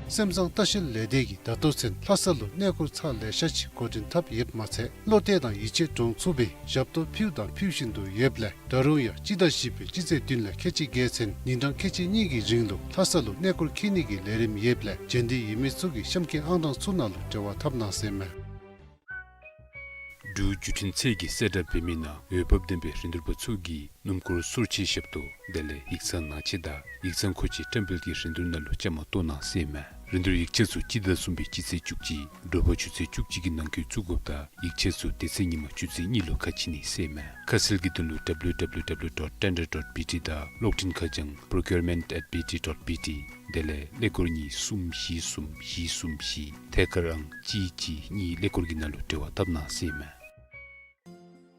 སེམས་བཟང་ལྟ་བཤལ་ལས་སྡེ་གིས་ད་ལྟོ་ཚུན་ལྷ་ས་ལུ་གནས་སྐོར་ཚར་ལེ་ཤ་ཅིག་འགོ་འདྲེན་འཐབ་ཡོདཔ་མ་ཚད་བློ་གཏད་དང་ཡིད་ཆེས་འདྲོངས་ཚུགས་པའི་ཞབས་ཏོག་ཕུལཝ་དང་ཕུལ་བཞིན་དུ་ཡོདཔ་ལས་ད་རུང་ཡང་སྤྱི་ཟླ་བཞི་པའི་སྤྱི་ཚེས་བདུན་ལས་ཁལ་གཅིག་བརྒལ་ཚུན་ཉིན་གྲངས་ཁལ་གཅིག་གཉིས་ཀྱི་རིང་ལུ་ལྷ་ས་ལུ་གནས་སྐོར་འཁྱིད་ནི་གི་ལས་རིམ་ཡོདཔ་ལས་བྱོན་འདོད་ཡོད་མི་ཚུ་གིས་གཤམ་གྱི་ཨང་གྲངས་ཚུ་ནང་ལུ་འབྲེལ་བ་འཐབ་གནང་ཟེར་ཨིན་མས། འབྲུག་བརྒྱུད་འཕྲིན་ཚད་ཀྱིས་གསལ་བསྒྲགས་འབད་མི་ནང་འོས་འབབ་ལྡན་པའི་རིན་བསྡུར་པ་ཚུ་གིས་སྣུམ་འཁོར་སོར་ཆུད་ཞབས་ཏོག་དེ་ལས་ཡིག་ཚང་ནང་ཆས་དང་ཡིག་ཚང་མཁོ་ཆས་བཀྲམ་སྤེལ་གྱི་རིན་བསྡུར་ནང་ལུ་བཅའ་མར་གཏོགས་གནང་ཟེར་ཨིན་མས། རིན་བསྡུར་ཡིག་ཆ་ཚུ་སྤྱི་ཟླ་གསུམ་པའི་སྤྱི་ཚེས་བཅུ་གཅིག་དྲོ་པ་ཆུ་ཚོད་བཅུ་གཅིག་གི་ནང་འཁོད་བཙུགས་དགོཔ་དང་ཡིག་ཆ་ཚུ་དེ་ཚེ་ཉིན་མ་ཆུ་ཚོད་གཉིས་ལུ་ཁ་ཕྱེ་ནི་ཟེར་ཨིན་མས། ཁ་གསལ་གྱི་དོན་ལུ་W W W dot tender dot B T དང་གློག་འཕྲིན་ཁ་བྱང་procurement at B T dot B T དེ་ལས་ཀླད་ཀོར་གཉིས་གསུམ་བཞི་གསུམ་བཞི་གསུམ་བཞི་ཐད་ཀར་ཨང་གཅིག་གཅིག་གཉིས་ཀླད་ཀོར་གྱི་ནང་ལུ་འབྲེལ་བ་འཐབ་གནང་ཟེར་ཨིན་མས།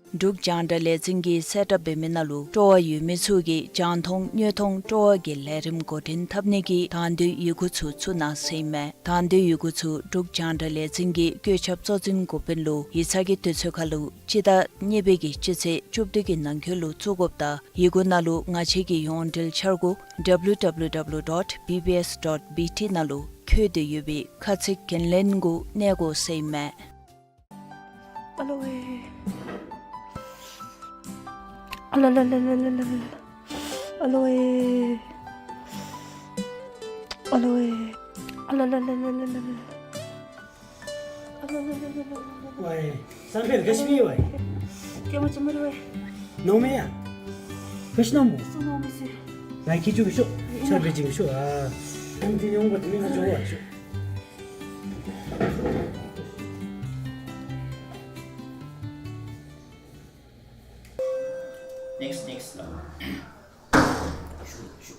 འབྲུག་རྒྱང་བསྒྲགས་ལས་འཛིན་གྱིས་གསལ་བསྒྲགས་འབད་མི་ནང་ལུ་སྤྲོ་བ་ཡོད་མི་ཚུ་གིས་རྒྱང་མཐོང་དངོས་མཐོང་སྤྲོ་བ་གི་ལས་རིམ་འགོ་འདྲེན་འཐབ་ནི་གི་དང་འདོད་ཡི་གུ་ཚུ་ཚུར་གནང་ཟེར་ཨིན་མས། དང་འདོད་ཡི་གུ་ཚུ་འབྲུག་རྒྱང་བསྒྲགས་ལས་འཛིན་གྱི་བཀོད་ཁྱབ་གཙོ་འཛིན་འགོ་དཔོན་ལུ་ཡིག་ཚང་གི་དུས་ཚོད་ཁར་ལུ་སྤྱི་ཟླ་གཉིས་པའི་གི་སྤྱི་ཚེས་བཅུ་བདུན་གྱི་ནང་འཁོད་ལུ་བཙུགས་དགོཔ་དང་ཡི་གུ་ནང་ལུ་ང་བཅས་ཀྱི་ཡོངས་འབྲེལ་འཆར་སྒོ་W W W dot B B S dot B T ནང་ལུ་འཁོད་དེ་ཡོད་པའི་ཁ་ཚིག་འགན་ལེན་གུ་གནས་དགོ་ཟེར་ཨིན་མས། ཨ་ལོ་ཝེ། ཨ་ལ་ལ་ལ། ཨ་ལོ་ཝེ། ཨ་ལོ་ཝེ། ཨ་ལ་ལ་ལ། ཝའི། བསམ་འཕེལ་ག་ཅི་སྨོ་ཝའི། ཀྱེ་མ་ཅི་སྨོ་རེ་ཝའི། ནོར་མེད་ཡ། ག་ཅི་ནོར་མོ། སུ་ནོར་མི་སི། ང་ཁྱི་ཅུ་གི་ཤོག་ཆར་པའི་ཅིག་གི་ཤོག་ཨ། ཨང་དེ་ཉོང་པ་དེ་མི་ང་ཅོ་བ་ཤོག Next, next. ཞུ་ཞུ།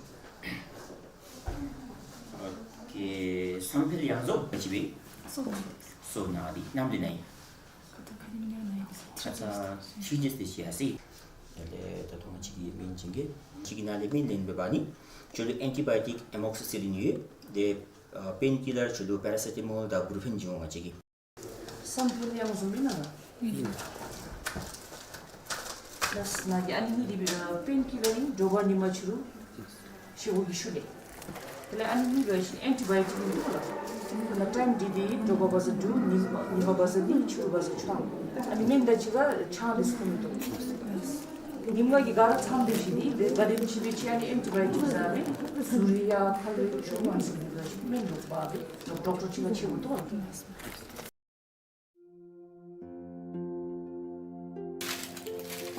ཨོ་ཁེ། བསམ་འཕེལ་ཡང་རྫོགས་པ་ཅི་བས། སོ་ནང་། སོ་ནང་འདི་ནམ་དུས་ནང་ཨིན། ཁ་ཚ་ཁ་ཉིནམ་ནང་ཨིན། ཁ་ཚ་ཐིའུ་སི་ཌེ་ཅིག་ཨ་སི། ད་ལས་ད་ཐོག་མ་ཅིག་གི་སྨན་ཅིག་གི་ཅིག་གི་ནང་ལས་སྨན་ལེན་འབད་བ་ནི་ཁྱོད་ལུ་ཨེན་ཊི་བའི་ཊིཀ་ཨེ་མོག་སི་སི་ལིན་ཡོད། དེ་པེན་ཀི་ལར་ཁྱོད་ལུ་པེ་ར་སེ་ཊ་མོལ་དང་བུ་རུ་ཕེན་བྱིན་འོང་ང་བཅས་ཀྱིས། བསམ་འཕེལ་ཡང་རྫོགས་ཨིན་ན། ལགས་ན་གི་ཨ་ནི་གཉིས་འདི་སྦེ་པེན་ཀི་ལར་ཨིན། དྲོ་པ་ཉིན་མ་ཕྱི་རུ་བཞེས་སྒོ་གི་ཤུལ་ལས། དེ་ལས་ཨ་ནི་གཉིས་པ་ཨེན་ཊི་བའི་ཊིཀ་ཨིན་འདུག་ལགས། དེ་ལས་ཊའིམ་འདི་འདི་དྲོ་པ་བ་ཟ་དྲུག། ཉིན་ཉིན་མ་བ་ཟ་གཉིས། ཕྱི་རུ་བ་ཟ་བཅུ། ཨ་ནི་སྨན་དང་གཅིག་ཁར་ཆང་འདི་ཚུ་མི་འདུག། ཉིནམ་གི་ག་ར་ཚང་འདི་བཞིན་འདི་དེ་ག་དེམ་ཅིག་སྦེ་ཅིག་ཨ་ནི་ཨེན་ཊི་བའི་ཊིཀ་ཟ་མི་ཟུར་ཡ་ཁ་ལུ་ཆུ་མ་ཟ་མི་འདུག། སྨན་འདུག་པ་འདི་ཌོག་ཊར་ཅིག་ཁར་ཕྱད་དགོ་འདུག་ལགས།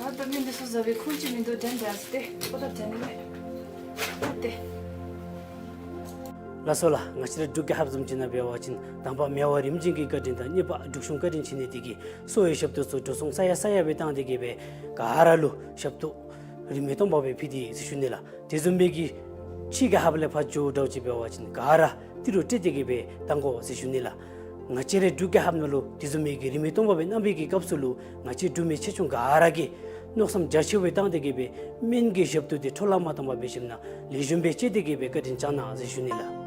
ད་ལྟོ་སྨན་འདི་ཚུ་ཟ་བའི་ཁུངས་ཅིག་མིན་འདུག། དྲན་དྲན་སྟེ་ཨོ་ད་དྲན་མེད་ཨོ་ཏེ། ལགས་སོ་ལགས། ང་བཅས་ར་འབྲུག་རྒྱལ་ཁབ་བཟུམ་ཅིག་ནང་འབད་བ་ཅིན་དང་པ་མི་དབང་རིམ་བྱོན་གྱི་བཀའ་དྲིན་དང་གཉིས་པ་འབྲུག་གཞུང་བཀའ་དྲིན་ཆེ་ནི་འདི་གིས་གསོ་བའི་ཞབས་ཏོག་ཚུ་འགྲོ་སོང་ས་ཡ་ས་ཡ་སྦེ་བཏང་སྟེ་གི་སྦེ་ག་ར་ལུ་ཞབས་ཏོག་རིན་མེད་སྟོང་པ་སྦེ་ཕུལ་ཏེ་ཟེར་ཞུ་ནི་ལགས། དེ་བཟུམ་སྦེ་གི་ཕྱི་རྒྱལ་ཁབ་ལས་ཕར་འགྱོཝ་འདྲཝ་ཅིག་འབད་བ་ཅིན་ག་ར་ཏི་རུ་སྤྲོད་དེ་གི་སྦེ་བཏང་དགོ་ཟེར་ཞུ་ནི་ལགས། ང་བཅས་རའི་འབྲུག་རྒྱལ་ཁབ་ནང་ལུ་དེ་བཟུམ་མའི་གི་རིན་མེད་སྟོང་པ་སྦེ་གནང་བའི་གི་སྐབས་སུ་ལུ་ང་བཅས་འབྲུག་མི་ཆེ་ཆུང་ག་ར་གིས་མནོ་བསམ་རྒྱ་ཆེ་བའི་བཏང་སྟེ་གི་སྦེ་སྨན་གྱི་ཞབས་ཏོག་འདི་འཕྲོ་བརླག་མ་བཏང་པར་འབད་ཞིནམ་ན་ལེགས་ཤོམ་སྦེ་སྤྱོད་དེ་གི་སྦེ་བཀའ་དྲིན་བསྐྱང་གནང་ཟེར་ཞུ་ནི་ལགས།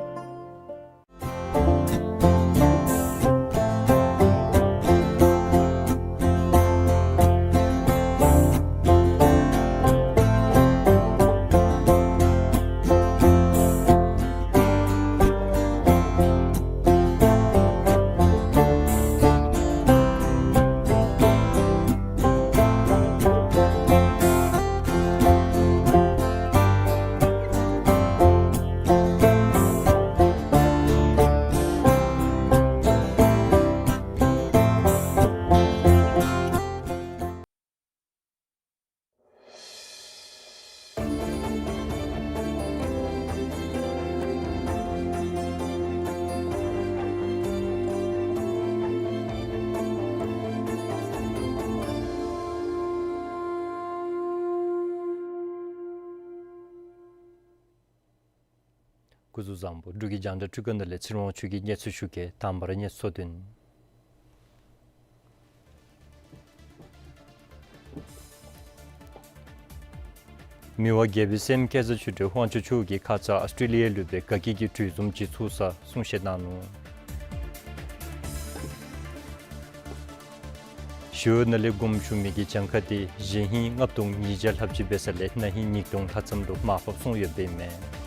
སྐུ་གཟུགས་བཟང་པོ། འབྲུག་གི་རྒྱང་བསྒྲགས་འཕྲུལ་ཁང་ནང་ལས་ཚེ་རིང་དབང་ཕྱུག་གིས་གནས་ཚུལ་ཞུ་གེ། དང་པ་ར་གནས་ཚུལ་དོན། མི་དབང་རྒྱལ་པོའི་སྲསམོ་སྐལ་བཟང་ཆོས་སྒྲོན་དབང་ཕྱུག་མཆོག་གིས་ཁ་ཙ་ཨོསི་ཊེ་ལི་ཡ་ལུ་སྦེ་དགའ་སྐྱིད་ཀྱི་གྲོས་འཛོམས་ཅིག་ཚོགས་སར་གསུང་བཤད་གནང་ནུག། ཞི་གཡོག་ནང་ལས་དགོངསམ་ཞུ་མི་གི་གྱངས་ཁ་འདི་གཞེས་ཧིང་ལྔ་སྟོང་ཉིས་བརྒྱ་ལྷགཔ་ཅིག་འབད་ས་ལས་ན་ཧིང་ཉིས་སྟོང་ལྷག་ཙམ་ལུ་མར་ཕབ་སོང་ཡོདཔ་ཨིན་མས།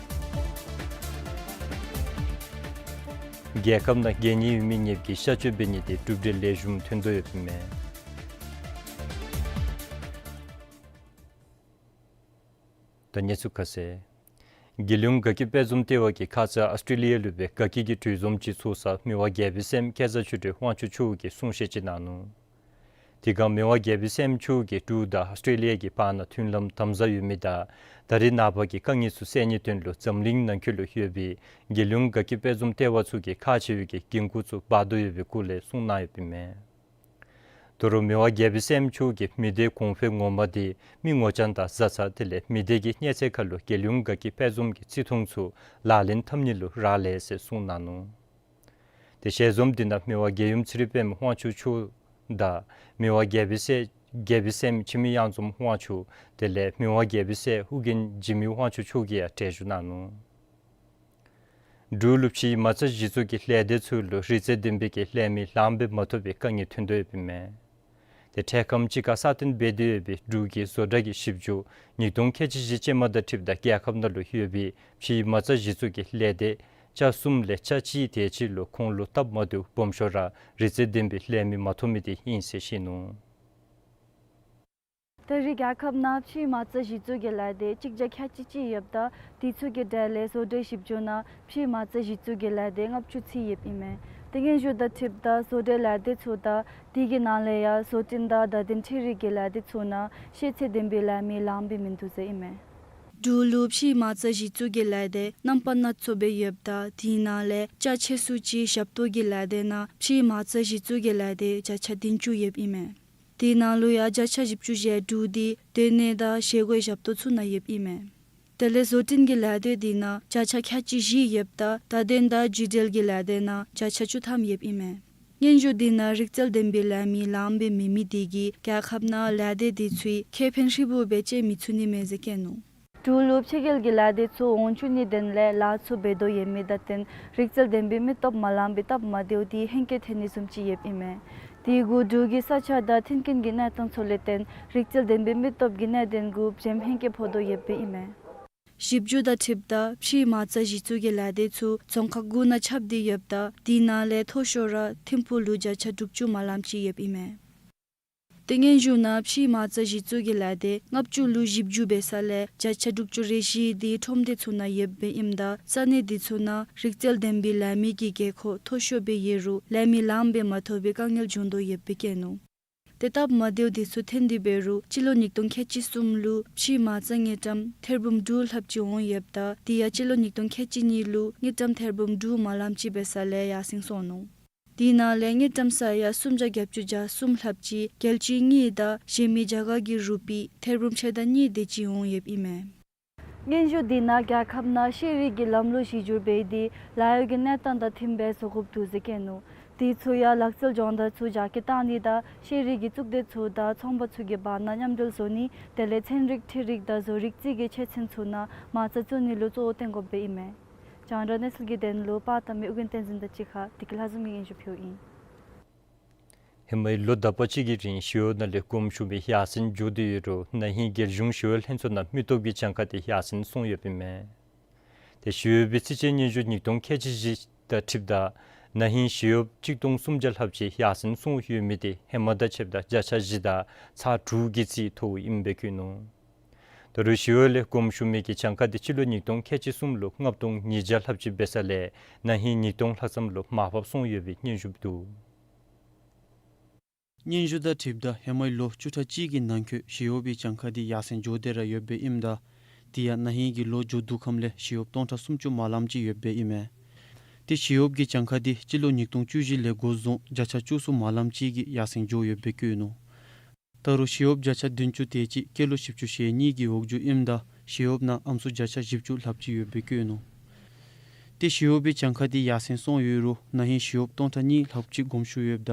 རྒྱལ་ཁབ་ནང་རྒྱལ་གཉེར་ཡོད་མི་ཉེསཔ་གིས་གཤག་བཅོས་འབད་ནི་འདི་གྲུབ་འབྲས་ལེགས་ཤོམ་ཐོན་དོ་ཡོདཔ་ཨིན་མས། ད་གནས་ཚུལ་ཁ་གསལ། རྒྱལ་ཡོངས་དགའ་སྐྱིད་དཔལ་འཛོམས་ལྟེ་བ་གིས་ཁ་ཙ་ཨོསི་ཊེ་ལི་ཡ་ལུ་སྦེ་དགའ་སྐྱིད་ཀྱི་གྲོས་འཛོམས་ཅིག་ཚོགས་སར་མི་དབང་རྒྱལ་པོའི་སྲསམོ་སྐལ་བཟང་ཆོས་སྒྲོན་དབང་ཕྱུག་མཆོག་གིས་གསུང་བཤད་ཅིག་གནང་ནུག། དེ་སྒང་མི་དབང་རྒྱལ་པོའི་སྲསམོ་མཆོག་གིས་འབྲུག་དང་ཨོསི་ཊེ་ལི་ཡ་གི་བར་ན་མཐུན་ལམ་དམ་ཟ་ཡོད་མི་དང་ད་རེས་ནངས་པ་གི་དཀའ་ངལ་ཚུ་སེལ་ནིའི་དོན་ལུ་འཛམ་གླིང་ནང་འཁོད་ལུ་ཡོད་པའི་རྒྱལ་ཡོངས་དགའ་སྐྱིད་དཔལ་འཛོམས་ལྟེ་བ་ཚུ་གིས་ཁག་ཆེ་བའི་གི་འགན་ཁུར་ཚུ་འབག་དོ་ཡོད་པའི་སྐོར་ལས་གསུངས་གནང་ཡོདཔ་ཨིན་མས། དོ་རུང་མི་དབང་རྒྱལ་པོའི་སྲསམོ་མཆོག་གིས་མི་སྡེའི་གོང་འཕེལ་ངོ་མ་འདི་མི་ངོ་རྐྱང་དང་བཟའ་ཚང་དེ་ལས་མི་སྡེ་གི་གནས་ཚད་ཁར་ལུ་རྒྱལ་ཡོངས་དགའ་སྐྱིད་དཔལ་འཛོམས་ཀྱི་བརྩི་མཐོང་ཚུ་ལག་ལེན་འཐབ་ནི་ལུ་རག་ལས་ཟེར་གསུངས་གནང་ནུག། ཏེ་ཞལ་འཛོམས་འདི་ནང་མི་དབང་རྒྱལ་ཡུམ་ཚེ་རིང་པདྨ་དབང་ཕྱུག་མཆོག་དང་མི་དབང་རྒྱལ་པོའི་སྲས་རྒྱལ་པོའི་སྲསམོ་འཆི་མེད་གཡང་འཛོམས་དབང་ཕྱུག་དེ་ལས་མི་དབང་རྒྱལ་པོའི་སྲས་ཨོ་རྒྱན་འཇིགས་མེད་དབང་ཕྱུག་མཆོག་གིས་ཡང་གྲལ་བཞུགས་གནང་ནུག། འབྲུག་ལུ་ཕྱིའི་མ་རྩ་གཞི་བཙུགས་ཀྱི་ལས་སྡེ་ཚུ་ལུ་རིག་རྩལ་ལྡན་པའི་གི་ལས་མི་ལངམ་སྦེ་མ་ཐོབ་པའི་དཀའ་ངལ་ཐོན་དོ་ཡོདཔ་ཨིན་མས། ཏེ་འཕྲལ་ཁམས་ཅིག་ཁར་སྲ་བརྟན་འབད་དེ་ཡོད་པའི་འབྲུག་གི་བཟོ་གྲྭ་གི་ཞིབ་འཇུག་ཉིས་སྟོང་ཁལ་གཅིག་བཞི་ཅན་མ་དང་འཁྲིལཝ་ད་རྒྱལ་ཁབ་ནང་ལུ་ཡོད་པའི་ཕྱིའི་མ་རྩ་གཞི་བཙུགས་ཀྱི་ལས་སྡེ་བརྒྱ་གསུམ་ལས་བརྒྱ་གཅིག་དེ་ཅིག་ལུ་ཁོང་ལུ་སྟབས་མ་བདེཝ་སྦོམ་ཤོས་ར་རིག་རྩལ་ལྡན་པའི་ལས་མི་མ་ཐོབ་མི་དེ་ཨིན་ཟེར་བཤད་ནུག། ད་རེས་རྒྱལ་ཁབ་ནང་ཕྱིའི་མ་རྩ་གཞི་བཙུགས་ཀྱི་ལས་སྡེ་གཅིག་བརྒྱ་ཁལ་གཅིག་ཅིག་ཡོདཔ་ད་དེ་ཚུ་གི་གྲས་ལས་བཟོ་གྲྭའི་ཞིབ་འཇུག་ནང་ཕྱིའི་མ་རྩ་གཞི་བཙུགས་ཀྱི་ལས་སྡེ་ལྔ་བཅུ་ཚུད་ཡོདཔ་ཨིན་མས། ཏེ་སྙན་ཞུ་དང་འཁྲིལཝ་ད་བཟོ་གྲྭའི་ལས་སྡེ་ཚུ་དང་དེ་གི་ནང་ལས་ཡང་བཟོ་སྐྲུན་དང་བརྡ་དོན་འཕྲུལ་རིག་གི་ལས་སྡེ་ཚུ་ནང་ཤེས་ཚད་ལྡན་པའི་ལས་མི་ལངམ་སྦེ་མིན་འདུག་ཟེར་ཨིན་མས། འབྲུག་ལུ་ཕྱིའི་མ་རྩ་གཞི་བཙུགས་ཀྱི་ལས་སྡེ་རྣམ་པ་སྣ་ཚོགས་སྦེ་ཡོདཔ་ད་དེ་ནང་ལས་རྒྱ་ཆེ་སུ་ཅིག་ཞབས་ཏོག་གི་ལས་སྡེ་ནང་ཕྱིའི་མ་རྩ་གཞི་བཙུགས་ཀྱི་ལས་སྡེ་བརྒྱ་ཆ་བདུན་ཅུ་ཡོདཔ་ཨིན་མས། དེ་ནང་ལུ་ཡང་བརྒྱ་ཆ་བཞི་བཅུ་ཞེ་དྲུག་འདི་སྡོད་གནས་དང་བཞེས་སྒོའི་ཞབས་ཏོག་ཚུ་ནང་ཡོདཔ་ཨིན་མས། དེ་ལས་བཟོ་སྐྲུན་གྱི་ལས་སྡེ་འདི་ནང་བརྒྱ་ཆ་ཁལ་གཅིག་བཞི་ཡོདཔ་ད་བརྡ་དོན་དང་བརྒྱུད་འབྲེལ་གྱི་ལས་སྡེ་ནང་བརྒྱ་ཆ་བཅུ་ཐམ་ཡོདཔ་ཨིན་མས། སྙན་ཞུ་འདི་ནང་རིག་རྩལ་ལྡན་པའི་ལས་མི་ལངམ་སྦེ་མེད་མི་དེ་གིས་རྒྱལ་ཁབ་ནང་ལས་སྡེ་འདི་ཚུ་ཁེ་ཕན་ཧྲིལ་བུ་སྦེ་སྤྱོད་མི་ཚུགས་ནི་མས་ཟེར་བཀོད་ནུག། འབྲུག་ལུ་ཕྱི་རྒྱལ་གྱི་ལས་སྡེ་ཚུ་འོང་བཅུག་ནིའི་དོན་ལས་ལཱ་ཚུ་འབད་དོ་ཡོད་མི་དང་བསྟུན་རིག་རྩལ་ལྡན་པའི་མི་སྟོབས་མ་ལངམ་སྦེ་སྟབས་མ་བདེཝ་འདི་ཧེང་སྐལ་ཐོན་ནི་བཟུམ་ཅིག་ཡོདཔ་ཨིན་མས། དེ་གུ་འབྲུག་གི་ས་ཆ་དང་མཐུན་རྐྱེན་གྱི་གནས་སྟངས་ཚུ་ལས་བརྟེན་རིག་རྩལ་ལྡན་པའི་མི་སྟོབས་ཀྱི་གནད་དོན་གུ་བྱེམ་ཧེང་སྐལ་ཕོག་དོ་ཡོདཔ་ཨིན་མས། ཞིབ་འཇུག་དང་འཁྲིལཝ་ད་ཕྱིའི་མ་རྩ་གཞི་བཙུགས་ཀྱི་ལས་སྡེ་ཚུ་རྫོང་ཁག་དགུ་ནང་ཁྱབ་སྟེ་ཡོདཔ་ད་དེ་ནང་ལས་མཐོ་ཤོས་ར་ཐིམ་ཕུག་ལུ་བརྒྱ་ཆ་དྲུག་ཅུ་མ་ལངམ་ཅིག་ཡོདཔ་ཨིན་མས། ཏེ་སྙན་ཞུ་ནང་ཕྱིའི་མ་རྩ་གཞི་བཙུགས་ཀྱི་ལས་སྡེ་ལྔ་བཅུ་ལུ་ཞིབ་འཇུག་འབད་ས་ལས་བརྒྱ་ཆ་དྲུག་ཅུ་རེ་བཞི་འདི་ཁྲོམ་སྡེ་ཚུ་ནང་ཡོདཔ་ཨིནམ་ད་ས་གནས་འདི་ཚུ་ནང་རིག་རྩལ་ལྡན་པའི་ལས་མི་གི་དགོས་མཁོ་མཐོ་ཤོས་སྦེ་ཡོད་རུང་ལས་མི་ལངམ་སྦེ་མ་ཐོབ་པའི་དཀའ་ངལ་བྱུང་དོ་ཡོདཔ་སྦེ་བཀོད་ནུག། ཏེ་སྟབས་མ་བདེཝ་འདི་ཚུ་ཐོན་ཏེ་འབད་རུང་སྤྱི་ལོ་ཉིས་སྟོང་ཁལ་གཅིག་གསུམ་ལུ་ཕྱིའི་མ་རྩ་དངུལ་ཀྲམ་ཐེར་འབུམ་དྲུག་ལྷགཔ་ཅིག་འོང་ཡོདཔ་ད་དེ་ཡང་སྤྱི་ལོ་ཉིས་སྟོང་ཁལ་གཅིག་གཉིས་ལུ་དངུལ་ཀྲམ་ཐེར་འབུམ་དྲུག་མ་ལངམ་ཅིག་འབད་ས་ལས་ཡར་སེང་སོང་ནུག། དེ་ནང་ལས་དངུལ་ཀྲམ་ས་ཡ་སུམ་བརྒྱ་བརྒྱད་ཅུ་གྱ་གསུམ་ལྷགཔ་ཅིག་རྒྱལ་སྤྱིའི་དངུལ་དང་གཞན་མི་རྒྱ་གར་གྱི་རུ་པི་ཐེར་འབུམ་ཕྱེད་དང་གཉིས་དེ་ཅིག་འོང་ཡོདཔ་ཨིན་མས། སྙན་ཞུ་འདི་ནང་རྒྱལ་ཁབ་ནང་ཤེས་རིག་གི་ལམ་ལུགས་གཞི་བསྒྱུར་འབད་དེ་ལཱ་གཡོག་གི་གནས་སྟངས་དང་མཐུནམ་སྦེ་བཟོ་དགོཔ་འདུག་ཟེར་བཀོད་ནུག། དེ་ཚུ་ཡང་ལག་རྩལ་སྦྱོང་བརྡར་ཚུ་རྒྱ་སྐྱེད་གཏང་ནི་དང་ཤེས་རིག་གི་གཙུག་སྡེ་ཚུ་དང་ཚོང་པ་ཚུ་གི་བར་ན་མཉམ་འབྲེལ་བཟོ་ནི་དེ་ལས་ཚན་རིག་འཕྲུལ་རིག་དང་བཟོ་རིག་རྩིས་ཀྱི་ཆེད་ཚན་ཚུ་ནང་མ་རྩ་བཙུགས་ནི་ལུ་གཙོ་བོ་བཏོན་དགོཔ་སྦེ་ཨིན་མས། རྒྱང་བསྒྲགས་གནས་ཚུལ་གྱི་དོན་ལུ་པར་བཏབ་མི་ཨོ་རྒྱན་བསྟན་འཛིན་དང་གཅིག་ཁར་བདེ་སྐྱིད་ལྷ་འཛོམས་ཀྱིས་སྙན་ཞུ་ཕུལཝ་ཨིན། ཧེ་མའི་ལོ་དག་པ་ཅིག་གི་རིང་ཞི་གཡོག་ནང་ལས་དགོངསམ་ཞུ་མི་ཡར་སེང་འགྱོ་སྟེ་ཡོད་རུང་ན་ཧིང་རྒྱལ་གཞུང་ཞི་གཡོག་ལྷན་ཚོགས་ནང་མི་སྟོབས་ཀྱི་གྱངས་ཁ་དེ་ཡར་སེང་སོང་ཡོདཔ་ཨིན་མས། ཏེ་ཞི་གཡོག་པའི་རྩིས་དཔྱད་སྙན་ཞུ་ཉིས་སྟོང་ཁལ་གཅིག་བཞི་དང་འཁྲིལཝ་ད་ན་ཧིང་ཞི་གཡོགཔ་གཅིག་སྟོང་སུམ་བརྒྱ་ལྷགཔ་ཅིག་ཡར་སེང་སོང་ཡོད་མི་དེ་ཧེ་མ་དང་ཕྱདཔ་ད་བརྒྱ་ཆ་བཞི་དང་ཚག་དྲུག་གི་རྩིས་མཐོཝ་ཨིནམ་སྦེ་བཀོད་ནུག། ད་རུང་ཞི་གཡོག་ལས་དགོངསམ་ཞུ་མི་གི་གྱངས་ཁ་དེ་སྤྱི་ལོ་ཉིས་སྟོང་ཁལ་གཅིག་གསུམ་ལུ་ལྔ་སྟོང་ཉིས་བརྒྱ་ལྷགཔ་ཅིག་འབད་ས་ལས་ན་ཧིང་ཉིས་སྟོང་ལྷག་ཙམ་ལུ་མར་ཕབ་སོང་ཡོད་པའི་སྙན་ཞུ་འདུག། སྙན་ཞུ་དང་འཁྲིལཝ་ད་ཧེ་མའི་ལོ་བཅུ་ཕྲག་གཅིག་གི་ནང་འཁོད་ཞི་གཡོག་པའི་གྱངས་ཁ་དེ་ཡར་སེང་འགྱོ་སྟེ་ར་ཡོདཔ་ཨིནམ་ད་དེ་ཡང་ན་ཧིང་གི་ལོ་མཇུག་བསྡུ་ཁམས་ལས་ཞི་གཡོགཔ་སྟོང་ཕྲག་སུམ་ཅུ་མ་ལངམ་ཅིག་ཡོདཔ་ཨིན་མས། ཏེ་ཞི་གཡོགཔ་གི་གྱངས་ཁ་དེ་སྤྱི་ལོ་ཉིས་སྟོང་བཅུ་བཞི་ལས་འགོ་བཟུང་བརྒྱ་ཆ་བཅུ་གསུམ་མ་ལངམ་ཅིག་གིས་ཡར་སེང་འགྱོ་ཡོདཔ་སྦེ་བཀོད་ནུག། ད་རུང་ཞི་གཡོགཔ་བརྒྱ་ཆ་བདུན་ཅུ་དེ་ཅིག་སྐྱེས་ལོ་བཞི་བཅུ་ཞེ་གཉིས་ཀྱི་འོག་འགྱོཝ་ཨིནམ་ད་ཞི་གཡོགཔ་ནང་ཨམ་སྲུ་བརྒྱ་ཆ་བཞི་བཅུ་ལྷགཔ་ཅིག་ཡོདཔ་སྦེ་བཀོད་ནུག། ཏེ་ཞི་གཡོགཔ་གི་གྱངས་ཁ་འདི་ཡར་སེང་སོང་ཡོད་རུང་ན་ཧིང་ཞི་གཡོགཔ་སྟོང་ཕྲག་གཉིས་ལྷགཔ་ཅིག་དགོངསམ་ཞུ་ཡོདཔ་ད་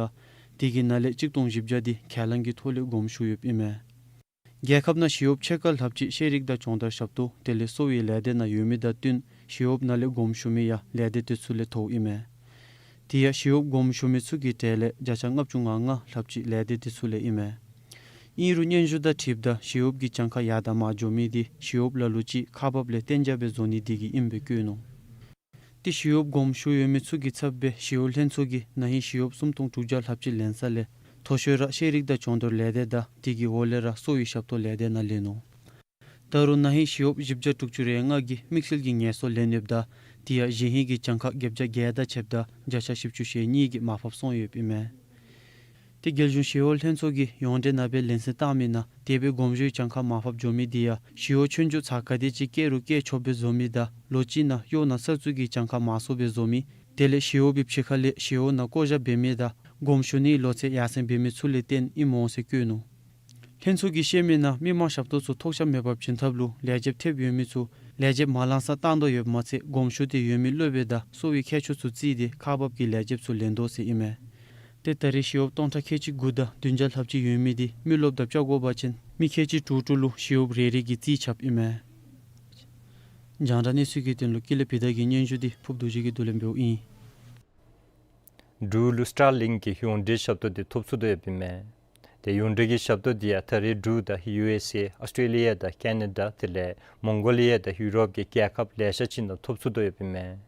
དེ་གི་ནང་ལས་གཅིག་སྟོང་བཞི་བརྒྱ་འདི་ཁས་ལེན་གྱི་ཐོག་ལས་དགོངསམ་ཞུ་ཡོདཔ་ཨིན་མས། རྒྱལ་ཁབ་ནང་ཞི་གཡོགཔ་ཕྱེད་ཀ་ལྷགཔ་ཅིག་ཤེས་རིག་དང་སྦྱོང་བརྡར་ཞབས་ཏོག་དེ་ལས་གསོ་བའི་ལས་སྡེ་ནང་ཡོད་མི་དང་བསྟུན་ཞི་གཡོགཔ་ནང་ལས་དགོངསམ་ཞུ་མི་ཡང་ལས་སྡེ་དེ་ཚུ་ལས་མཐོཝ་ཨིན་མས། དེ་ཡང་ཞི་གཡོགཔ་དགོངསམ་ཞུ་མི་ཚུ་གི་གྲས་ལས་བརྒྱ་ཆ་ལྔ་བཅུ་ང་ལྔ་ལྷགཔ་ཅིག་ལས་སྡེ་དེ་ཚུ་ལས་ཨིན་མས། ཨིན་རུང་སྙན་ཞུ་དང་འཁྲིལཝ་ད་ཞི་གཡོགཔ་གི་གྱངས་ཁ་ཡར་དང་མར་འགྱོ་མི་འདི་ཞི་གཡོགཔ་ལ་ལུ་ཅིག་ཁག་འབགཔ་ལས་གཏན་འཇགས་སྦེ་བཟོ་ནི་འདི་གིས་ཨིནམ་སྦེ་བཀོད་ནུག། ཏེ་ཞི་གཡོགཔ་དགོངསམ་ཞུ་ཡོད་མི་ཚུ་གི་ཚབ་སྦེ་ཞི་གཡོག་ལྷན་ཚོགས་ཀྱིས་ན་ཧིང་ཞི་གཡོགཔ་སུམ་སྟོང་དྲུག་བརྒྱ་ལྷགཔ་ཅིག་ལེན་ས་ལས་མཐོ་ཤོས་ར་ཤེས་རིག་དང་སྦྱོང་བརྡར་ལས་སྡེ་དང་དེ་གི་འོག་ལས་ར་གསོ་བའི་ཞབས་ཏོག་ལས་སྡེ་ནང་ལེན་ནུག། ད་རུང་ན་ཧིང་ཞི་གཡོགཔ་བཞི་བརྒྱ་དྲུག་ཅུ་རེ་ལྔ་གིས་དམིགས་བསལ་གྱི་ངལ་གསོ་ལེན་ཡོདཔ་ད་དེ་ཡང་གཞེས་ཧིང་གི་གྱངས་ཁ་བརྒྱད་བརྒྱ་བརྒྱད་དང་ཕྱདཔ་ད་བརྒྱ་ཆ་བཞི་བཅུ་ཞེ་གཉིས་ཀྱིས་མར་ཕབ་སོང་ཡོདཔ་ཨིན་མས། ཏེ་རྒྱལ་གཞུང་ཞི་གཡོག་ལྷན་ཚོགས་ཀྱིས་ཡོངས་འབྲེལ་ནང་སྦེ་ལན་གསལ་བཏང་མི་ནང་དེ་སྦེ་དགོངསམ་ཞུའི་གྱངས་ཁ་མར་ཕབ་འགྱོ་མི་འདི་ཡང་ཞི་གཡོག་ཆོས་རྒྱུགས་ཚར་ག་དེ་ཅིག་བཀལ་རུང་བཀལ་ཆོགཔ་སྦེ་བཟོ་མི་དང་ལོ་གཅིག་ནང་གཡོག་ནང་གསར་བཙུགས་ཀྱི་གྱངས་ཁ་མང་སུ་སྦེ་བཟོ་མི་དེ་ལས་ཞི་གཡོག་པའི་ཕྱི་ཁ་ལས་ཞི་གཡོག་ནང་བསྐོ་བཞག་འབད་མི་དང་དགོངསམ་ཞུ་ནིའི་ལོ་ཚད་ཡར་སེང་འབད་མི་ཚུ་ལས་བརྟེན་ཨིནམ་འོང་ཟེར་བཀོད་ནུག། ལྷན་ཚོགས་ཀྱིས་བཤད་མི་ནང་མི་མང་ཞབས་ཏོག་ཚུ་ཐོགས་ཆགས་མེད་པར་བྱིན་ཐབས་ལུ་ལས་བྱེདཔ་ཐེབས་ཡོད་མི་ཚུ་ལས་བྱེདཔ་མ་ལང་སར་བཏང་དོ་ཡོདཔ་མ་ཚད་དགོངསམ་ཞུ་སྟེ་ཡོད་མི་སློབ་དཔོན་དང་གསོ་བའི་མཁས་མཆོག་ཚུ་བརྩིས་ཏེ་ཁག་འབགཔ་གི་ལས་བྱེདཔ་ཚུ་ལེན་དོ་ཟེར་ཨིན་མས། ཏེ་ད་རེས་ཞི་གཡོགཔ་སྟོང་ཕྲག་ཁལ་གཅིག་དགུ་དང་བདུན་བརྒྱ་ལྷགཔ་ཅིག་ཡོད་མི་འདི་མི་རློབས་དང་བཅའ་བགོ་བ་ཅིན་མི་ཁལ་གཅིག་དྲུག་དྲུག་ལུ་ཞི་གཡོགཔ་རེ་རེ་གིས་རྩིས་རྐྱབ་ཨིན་མས། རྒྱང་བསྒྲགས་གནས་ཚུལ་གྱི་དོན་ལུ་ཀུན་ལེགས་བི་དྷ་གི་སྙན་ཞུ་འདི་ཕུབ་རྡོ་རྗེ་གིས་བསྡུ་ལེན་འབདཝ་ཨིན། འབྲུག་ལུ་སི་ཊར་ལིང་གི་ཡོངས་འབྲེལ་ཞབས་ཏོག་འདི་ཐོབ་ཚུགས་དོ་ཡོདཔ་ཨིན་མས། ཏེ་ཡོངས་འབྲེལ་གྱི་ཞབས་ཏོག་འདི་ཡང་ད་རེས་འབྲུག་དང་ཡུ་ཨེསི་ཨེ་ཨོསི་ཊྲེ་ལི་ཡ་དང་ཀེ་ན་ཌ་དེ་ལས་མོང་གོ་ལི་ཡ་དང་ཡུ་རོབ་ཀྱི་རྒྱལ་ཁབ་ལེ་ཤ་ཅིག་ནང་ཐོབ་ཚུགས་དོ་ཡོདཔ་ཨིན་མས།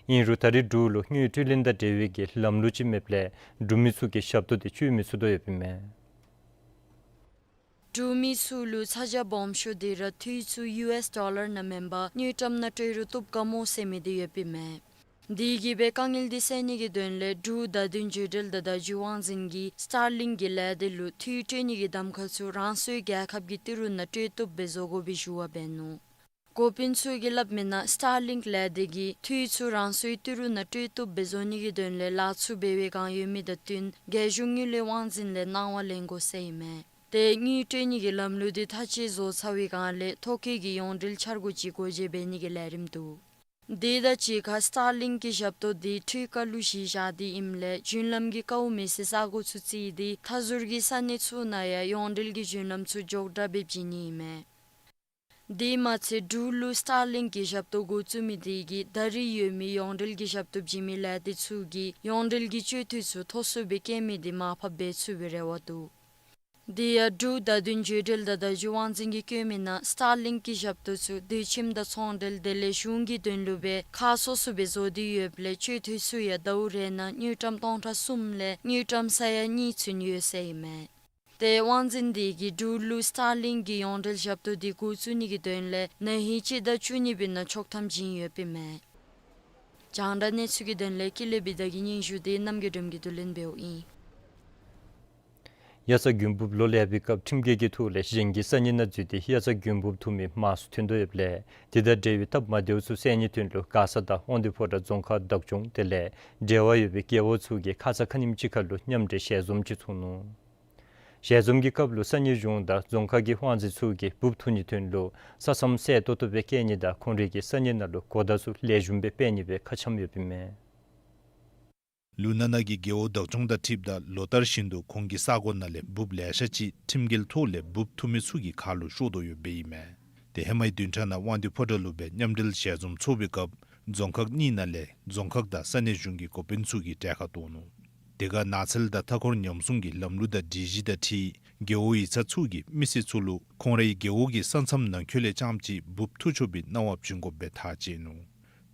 ཨིན་རུང་ད་རེས་འབྲུག་ལུ་དངུལ་སྤྲོད་ལེན་དང་འབྲེལ་བའི་གི་ལམ་ལུགས་ཅིག་མེདཔ་ལས་འབྲུག་མི་ཚུ་གིས་ཞབས་ཏོག་འདི་སྤྱོད་མི་ཚུགས་དོ་ཡོདཔ་ཨིན་མས། འབྲུག་མི་ཚུ་ལུ་ཚ་གྱང་སྦོམ་ཤོས་འདི་ར་འཐུས་ཚུ་ཡུ་ཨེསི་ཌོ་ལར་ནང་མེན་པར་དངུལ་ཀྲམ་ནང་སྤྲོད་རུང་བཏུབ་ག་མོ་ཟེར་མི་འདི་ཡོདཔ་ཨིན་མས། དེ་གིས་སྦེ་དཀའ་ངལ་འདི་སེལ་ནི་གི་དོན་ལས་འབྲུག་བརྡ་དོན་བརྒྱུད་འབྲེལ་དང་བརྡ་བརྒྱུད་དབང་འཛིན་གྱིས་སི་ཊར་ལིང་གི་ལས་སྡེ་ལུ་འཐུས་སྤྲོད་ནི་གི་གདམ་ཁ་ཚུ་རང་སོའི་རྒྱལ་ཁབ་ཀྱི་ཏི་རུ་ནང་སྤྲོད་བཏུབ་སྦེ་བཟོ་དགོ་པའི་ཞུ་བ་འབད་ནུག། འགོ་དཔོན་ཚུ་གིས་སླབ་མི་ནང་སི་ཊར་ལིང་ལས་སྡེ་གིས་འཐུས་ཚུ་རང་སོའི་ཏི་རུ་ནང་སྤྲོད་བཏུབ་སྦེ་བཟོ་ནི་གི་དོན་ལས་ལཱ་ཚུ་འབད་བའི་བསྒང་ཡོད་མི་དང་བསྟུན་རྒྱལ་གཞུང་དངུལ་ལས་དབང་འཛིན་ལས་གནང་བ་ལེན་དགོ་ཟེར་ཨིན་མས། ཏེ་དངུལ་སྤྲོད་ནི་གི་ལམ་ལུགས་འདི་ཐག་བཅད་བཟོ་ཚར་བའི་བསྒང་ལས་ཐོ་བཀོད་ཀྱི་ཡོངས་འབྲེལ་འཆར་སྒོ་ཅིག་སྒོ་འབྱེད་འབད་ནི་གི་ལས་རིམ་འདུག། དེ་དང་གཅིག་ཁར་སི་ཊར་ལིང་གི་ཞབས་ཏོག་འདི་འཕྲུལ་ཁ་ལུ་གཞི་བཞག་སྟེ་ཨིནམ་ལས་བརྒྱུད་ལམ་གྱི་དཀའཝ་མི་སེལ་ས་སྒོ་ཚུ་བརྩིས་ཏེ་མཐའ་ཟུར་གྱི་ས་གནས་ཚུ་ནང་ཡང་ཡོངས་འབྲེལ་གྱི་བརྒྱུད་ལམ་ཚུ་མགྱོགས་དྲགས་སྦེ་བྱིན་ནི་ཨིན་མས། དེ་མ་ཚད་འབྲུག་ལུ་སི་ཊར་ལིང་གི་ཞབས་ཏོག་འགོ་བཙུགས་མི་དེ་གིས་ད་རེས་ཡོད་མི་ཡོངས་འབྲེལ་གྱི་ཞབས་ཏོག་བྱིན་མི་ལས་སྡེ་ཚུ་གིས་ཡོངས་འབྲེལ་གྱི་སྤྱོད་འཐུས་ཚུ་མཐོ་སུ་སྦེ་བཀལ་མི་དེ་མར་ཕབ་འབད་ཚུགས་པའི་རེ་བ་འདུག། དེ་ཡང་འབྲུག་བརྡ་དོན་བརྒྱུད་འབྲེལ་དང་བརྡ་བརྒྱུད་དབང་འཛིན་གྱིས་བཀོད་མི་ནང་སི་ཊར་ལིང་གི་ཞབས་ཏོག་ཚུ་དུས་ཁྱིམ་དང་ཚོང་འབྲེལ་དེ་ལས་གཞུང་གི་དོན་ལུ་སྦེ་ཁག་སོ་སོ་སྦེ་བཟོ་སྟེ་ཡོདཔ་ལས་སྤྱོད་འཐུས་ཚུ་ཡང་ཟླཝ་རེ་ནང་དངུལ་ཀྲམ་སྟོང་ཕྲག་གསུམ་ལས་དངུལ་ཀྲམ་ས་ཡ་གཉིས་ཚུན་ཡོད་ཟེར་ཨིན་མས། ཏེ་དབང་འཛིན་དེ་གིས་འབྲུག་ལུ་སི་ཊར་ལིང་གི་ཡོངས་འབྲེལ་ཞབས་ཏོག་འདི་འགོ་བཙུགས་ནི་གི་དོན་ལས་ན་ཧིང་སྤྱི་ཟླ་བཅུ་གཉིས་པའི་ནང་ཆོག་ཐམ་བྱིན་ཡོདཔ་ཨིན་མས། རྒྱང་བསྒྲགས་གནས་ཚུལ་གྱི་དོན་ལས་ཀུན་ལེགས་བི་དྷ་གི་སྙན་ཞུ་འདི་རྣམ་རྒྱལ་སྒྲོལ་མ་གིས་བསྡུ་ལེན་འབདཝ་ཨིན། དབྱར་རྩྭ་དགུན་འབུབ་ལོ་ལེགས་པའི་སྐབས་ཁྲིམས་འགལ་གྱི་ཐོག་ལས་གཞན་གྱི་ས་གནས་ནང་འཛུལ་ཏེ་དབྱར་རྩྭ་དགུན་འབུབ་འཐུ་མི་མང་སུ་ཐོན་དོ་ཡོདཔ་ལས་དེ་དང་འབྲེལ་བའི་སྟབས་མ་བདེཝ་ཚུ་སེལ་ནིའི་དོན་ལུ་མགར་ས་དང་དབང་འདུས་ཕོ་བྲང་རྫོང་ཁག་བདག་སྐྱོང་དེ་ལས་འབྲེལ་བ་ཡོད་པའི་རྒེད་འོག་ཚུ་གིས་ཁ་ཙ་ཁ་ཉིནམ་ཅིག་ཁར་ལུ་མཉམ་འབྲེལ་ཞལ་འཛོམས་ཅིག་ཚོགས་ནུག། ཞལ་འཛོམས་ཀྱི་སྐབས་ལུ་ས་གནས་གཞུང་དང་རྫོང་ཁག་གི་དབང་འཛིན་ཚུ་གིས་འབུབ་འཐུ་ནིའི་དོན་ལུ་ས་མཚམས་གསལ་ཏོག་ཏོ་སྦེ་བཀལ་ནི་དང་ཁོང་རའི་གི་ས་གནས་ནང་ལུ་གོ་བརྡ་ཚུ་ལེགས་ཤོམ་སྦེ་སྤེལ་ནི་སྦེ་ཁ་འཆམ་ཡོདཔ་ཨིན་མས། ལུང་ནག་ནང་གི་རྒེད་འོག་བདག་སྐྱོང་དང་འཁྲིལཝ་ད་ལོ་ལྟར་བཞིན་དུ་ཁོང་གི་ས་གོ་ནང་ལས་འབུབ་ལེ་ཤ་ཅིག་ཁྲིམས་འགལ་ཐོག་ལས་འབུབ་འཐུ་མི་ཚུ་གི་ཁ་ལུ་ཤོར་དོ་ཡོདཔ་ཨིན་མས། ཏེ་ཧེ་མའི་བདུན་ཕྲག་ནང་དབང་འདུས་ཕོ་བྲང་ལུ་སྦེ་མཉམ་འབྲེལ་ཞལ་འཛོམས་ཚོགས་པའི་སྐབས་རྫོང་ཁག་གཉིས་ནང་ལས་རྫོང་ཁག་དང་ས་གནས་གཞུང་གི་འགོ་དཔོན་ཚུ་གིས་གྲལ་ཁར་གཏོགས་ནུག། དེ་ཁར་ནགས་ཚལ་དང་མཐའ་འཁོར་ཉམས་སྲུང་གི་ལམ་ལུགས་དང་སྒྲིག་གཞི་དང་འཁྲིལ་རྒེད་འོག་ཡིག་ཚང་ཚུ་གིས་མི་སེར་ཚུ་ལུ་ཁོང་རའི་རྒེད་འོག་གི་ས་མཚམས་ནང་འཁོད་ལས་རྐྱངམ་ཅིག་འབུབ་འཐུ་ཆོག་པའི་གནང་བ་བྱིན་དགོཔ་སྦེ་ཐག་བཅད་ནུག།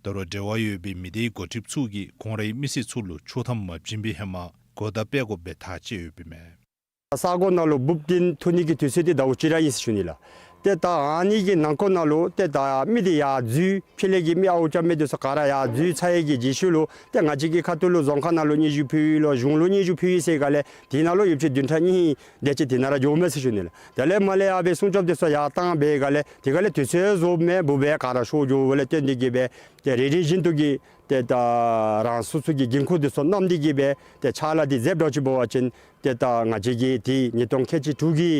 ད་རུང་འབྲེལ་བ་ཡོད་པའི་མི་སྡེའི་འགོ་ཁྲིདཔ་ཚུ་གིས་ཁོང་རའི་མི་སེར་ཚུ་ལུ་ཆོག་ཐམ་མ་བྱིན་པའི་ཧེ་མ་གོ་བརྡ་སྤེལ་དགོཔ་སྦེ་ཐག་བཅད་ཡོདཔ་ཨིན་མས། ས་གོ་ནང་ལུ་འབུབ་འདི་འཐུ་ནི་གི་དུས་ཚོད་འདི་ཟླཝ་གཅིག་ར་ཨིན་ཟེར་ཞུ་ནི་ལགས། ཏེ་ད་ཨ་ནི་གི་ནང་འཁོད་ནང་ལུ་ཏེ་ད་མི་འདི་ཡར་འཛུལ་ཕྱི་ལས་ཀྱི་མི་ཨརཝ་རྐྱབ་མི་འདི་ཚུ་ག་ར་ཡར་འཛུལ་ཚར་ཡི་གི་རྗེས་ཤུལ་ལུ་ཏེ་ང་བཅས་ཀྱི་ཁ་ཐུག་ལུ་རྫོང་ཁག་ནང་ལུ་སྙན་ཞུ་ཕུལ་ཡི་ལོ་གཞུང་ལུ་སྙན་ཞུ་ཕུལ་ཡི་ཟེར་ག་ལས་དེ་ནང་ལུ་ཡོདཔ་ཅིག་བདུན་ཕྲག་གཉིས་དེ་ཅིག་དེ་ནང་ར་འགྱོཝ་མས་ཟེར་ཞུ་ནི་ལགས། དེ་ལས་མར་ལས་ཡར་སྦེ་སྲུང་སྐྱོབ་འདི་ཚུ་ཡར་བཏང་སྦེ་ག་ལས་དེ་ག་ལས་དུས་ཚོད་རྫོགསཔ་མས། འབུབ་སྦེ་ག་ར་ཤོར་འགྱོཝ་ལས་བརྟེན་ཏེ་གིས་སྦེ་ཏེ་རེ་རེ་བཞིན་དུ་གིས་ ཏེ་ད་རང་སོ་སོ་གི་འགན་ཁུར་འདི་ཚུ་བསྣམས་ཏེ་གི་སྦེ་ཏེ་ཕྱག་ལཱ་འདི་མཛདཔ་འདྲཝ་ཅིག་འབད་བ་ཅིན་ཏེ་ད་ང་བཅས་ཀྱི་ཏེ་ཉིས་སྟོང་ཁལ་གཅིག་དྲུག་གི་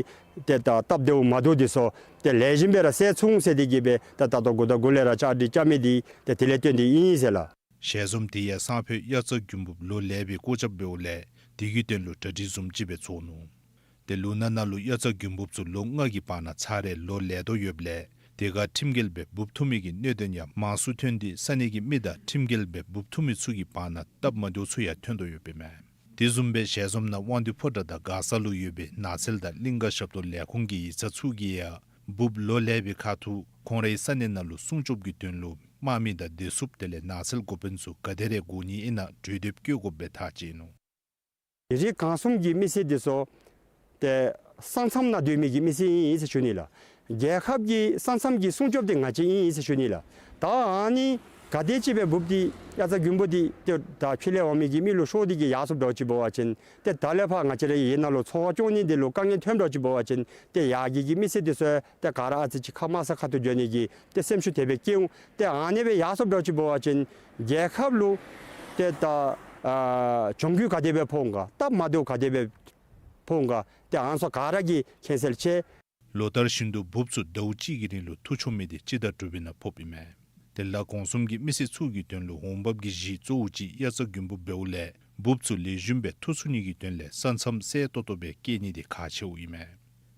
ཏེ་ད་སྟབས་བདེཝ་མ་བདེཝ་འདི་ཚུ་ཏེ་ལེགས་ཤོམ་སྦེ་ར་སེལ་ཚུགས་ཟེར་ཏེ་གི་སྦེ་ད་ད་ལྟོ་འགོ་དང་འགོ་ལས་ར་བཅའ་སྒྲིག་རྐྱབ་མི་འདི་ཏེ་དེ་ལས་བརྟེན་ཏེ་ཨིན་ཟེར་ལགས། ཞལ་འཛོམས་དེ་ཡང་སང་ཕོད་དབྱར་རྩྭ་དགུན་འབུབ་ལོ་ལེགས་པའི་སྐོར་རྐྱབ་འབདཝ་ལས་དེ་གི་དོན་ལུ་གྲ་སྒྲིག་བཟུམ་ཅིག་སྦེ་བཟོ་ནུག། ཏེ་ལུ་ནག་ནང་ལུ་དབྱར་རྩྭ་དགུན་འབུབ་ཚུ་ལོ་ལྔ་གི་བར་ན་ཚར་རེ་ལོ་ལེགས་དོ་ཡོདཔ་ལས་དེ་ཁར་ཁྲིམས་འགལ་སྦེ་འབུབ་བཏུབ་མི་གི་གནད་དོན་ཡང་མང་སུ་ཐོན་ཏེ་ས་གནས་ཀྱི་མི་དང་ཁྲིམས་འགལ་སྦེ་འབུབ་བཏུབ་མི་ཚུ་གི་བར་ན་སྟབས་མ་བདེཝ་ཚུ་ཡང་ཐོན་དོ་ཡོདཔ་ཨིན་མས། དེ་བཟུམ་སྦེ་ཞལ་འཛོམས་ནང་དབང་འདུས་ཕོ་བྲང་དང་མགར་ས་ལུ་ཡོད་པའི་ནགས་ཚལ་དང་གླིང་ག་ཞབས་ཏོག་ལས་ཁུངས་ཀྱི་ཡིག་ཚང་ཚུ་གིས་ཡང་འབུབ་ལོ་ལེགས་པའི་ཁ་ཐུག་ཁོང་རའི་ས་གནས་ནང་ལུ་སྲུང་སྐྱོབ་ཀྱི་དོན་ལུ་དམག་མི་དང་བདེ་སྲུངཔ་དེ་ལས་ནགས་ཚལ་འགོ་དཔོན་ཚུ་ག་དེ་རེ་དགོ་ནི་ཨིན་ན་གྲོས་འདེབས་བཀོད་དགོཔ་སྦེ་ཐག་བཅད་ནུག། རིགས་གང་གསུམ་གྱི་མི་སེར་འདི་ཚུ་ཏེ་ས་མཚམས་ནང་སྡོད་མི་གི་མི་སེར་ཨིན་ཟེར་ཞུ་ནི་ལགས། རྒྱལ་ཁབ་ཀྱི་ས་མཚམས་ཀྱི་སྲུང་སྐྱོབ་འདི་ང་བཅས་ཨིན་ཟེར་ཞུ་ནི་ལགས། ད་ཨ་ནི་ག་དེ་ཅིག་སྦེ་འབུབ་འདི་དབྱར་རྩྭ་དགུན་འབུབ་འདི་ཏེ་ད་ཕྱི་ལས་འོང་མི་གི་མི་ལུ་ཤོར་ཏེ་གི་ཡར་སོངམ་འདྲཝ་ཅིག་འབད་བ་ཅིན་ཏེ་ད་ལས་ཕར་ང་བཅས་རའི་ཡུལ་ནང་ལུ་འཚོ་བ་སྐྱོང་ནི་འདི་ལུ་དཀའ་ངལ་ཐོནམ་འདྲཝ་ཅིག་འབད་བ་ཅིན་ཏེ་ཡར་རྒྱས་ཀྱི་མི་སེར་འདི་ཚུ་ཏེ་ག་ར་ཨ་ཙི་ཅིག་ཁ་དམའ་ས་ཁ་ཐུག་འགྱོ་ནི་གི་ཏེ་སེམས་ཤུགས་དེ་སྦེ་བསྐྱེད་འོང་། ཏེ་ཨ་ནི་སྦེ་ཡར་སོངམ་འདྲཝ་ཅིག་འབད་བ་ཅིན་རྒྱལ་ཁབ་ལུ་ཏེ་ད་ཨ་གྱོང་གུད་ག་དེ་སྦེ་ཕོག་འོང་ག་སྟབས་མ་བདེཝ་ག་དེ་སྦེ་ཕོག་འོང་ག་ཏེ་ཨ་ནི་ཚུ་ག་ར་གིས་མཁྱེན་གསལ་ཆེ། ལོ་ལྟར་བཞིན་དུ་འབུབ་ཚུ་ཟླཝ་གཅིག་གི་རིང་ལུ་འཐུ་འཕྱོག་མི་དེ་སྤྱི་ཟླ་དྲུག་པའི་ནང་ཕོགཔ་ཨིན་མས། ཏེ་ལ་གོང་གསུམ་གྱི་མི་སེར་ཚུ་གི་དོན་ལུ་འོང་འབབ་ཀྱི་གཞི་གཙོ་བོ་ཅིག་དབྱར་རྩྭ་དགུན་འབུབ་འབདཝ་ལས་འབུབ་ཚུ་ལེགས་ཤོམ་སྦེ་འཐུ་ཚུགས་ནི་གི་དོན་ལས་ས་མཚམས་གསལ་ཏོག་ཏོ་སྦེ་བཀལ་ནི་དེ་ཁག་ཆེཝ་ཨིན་མས།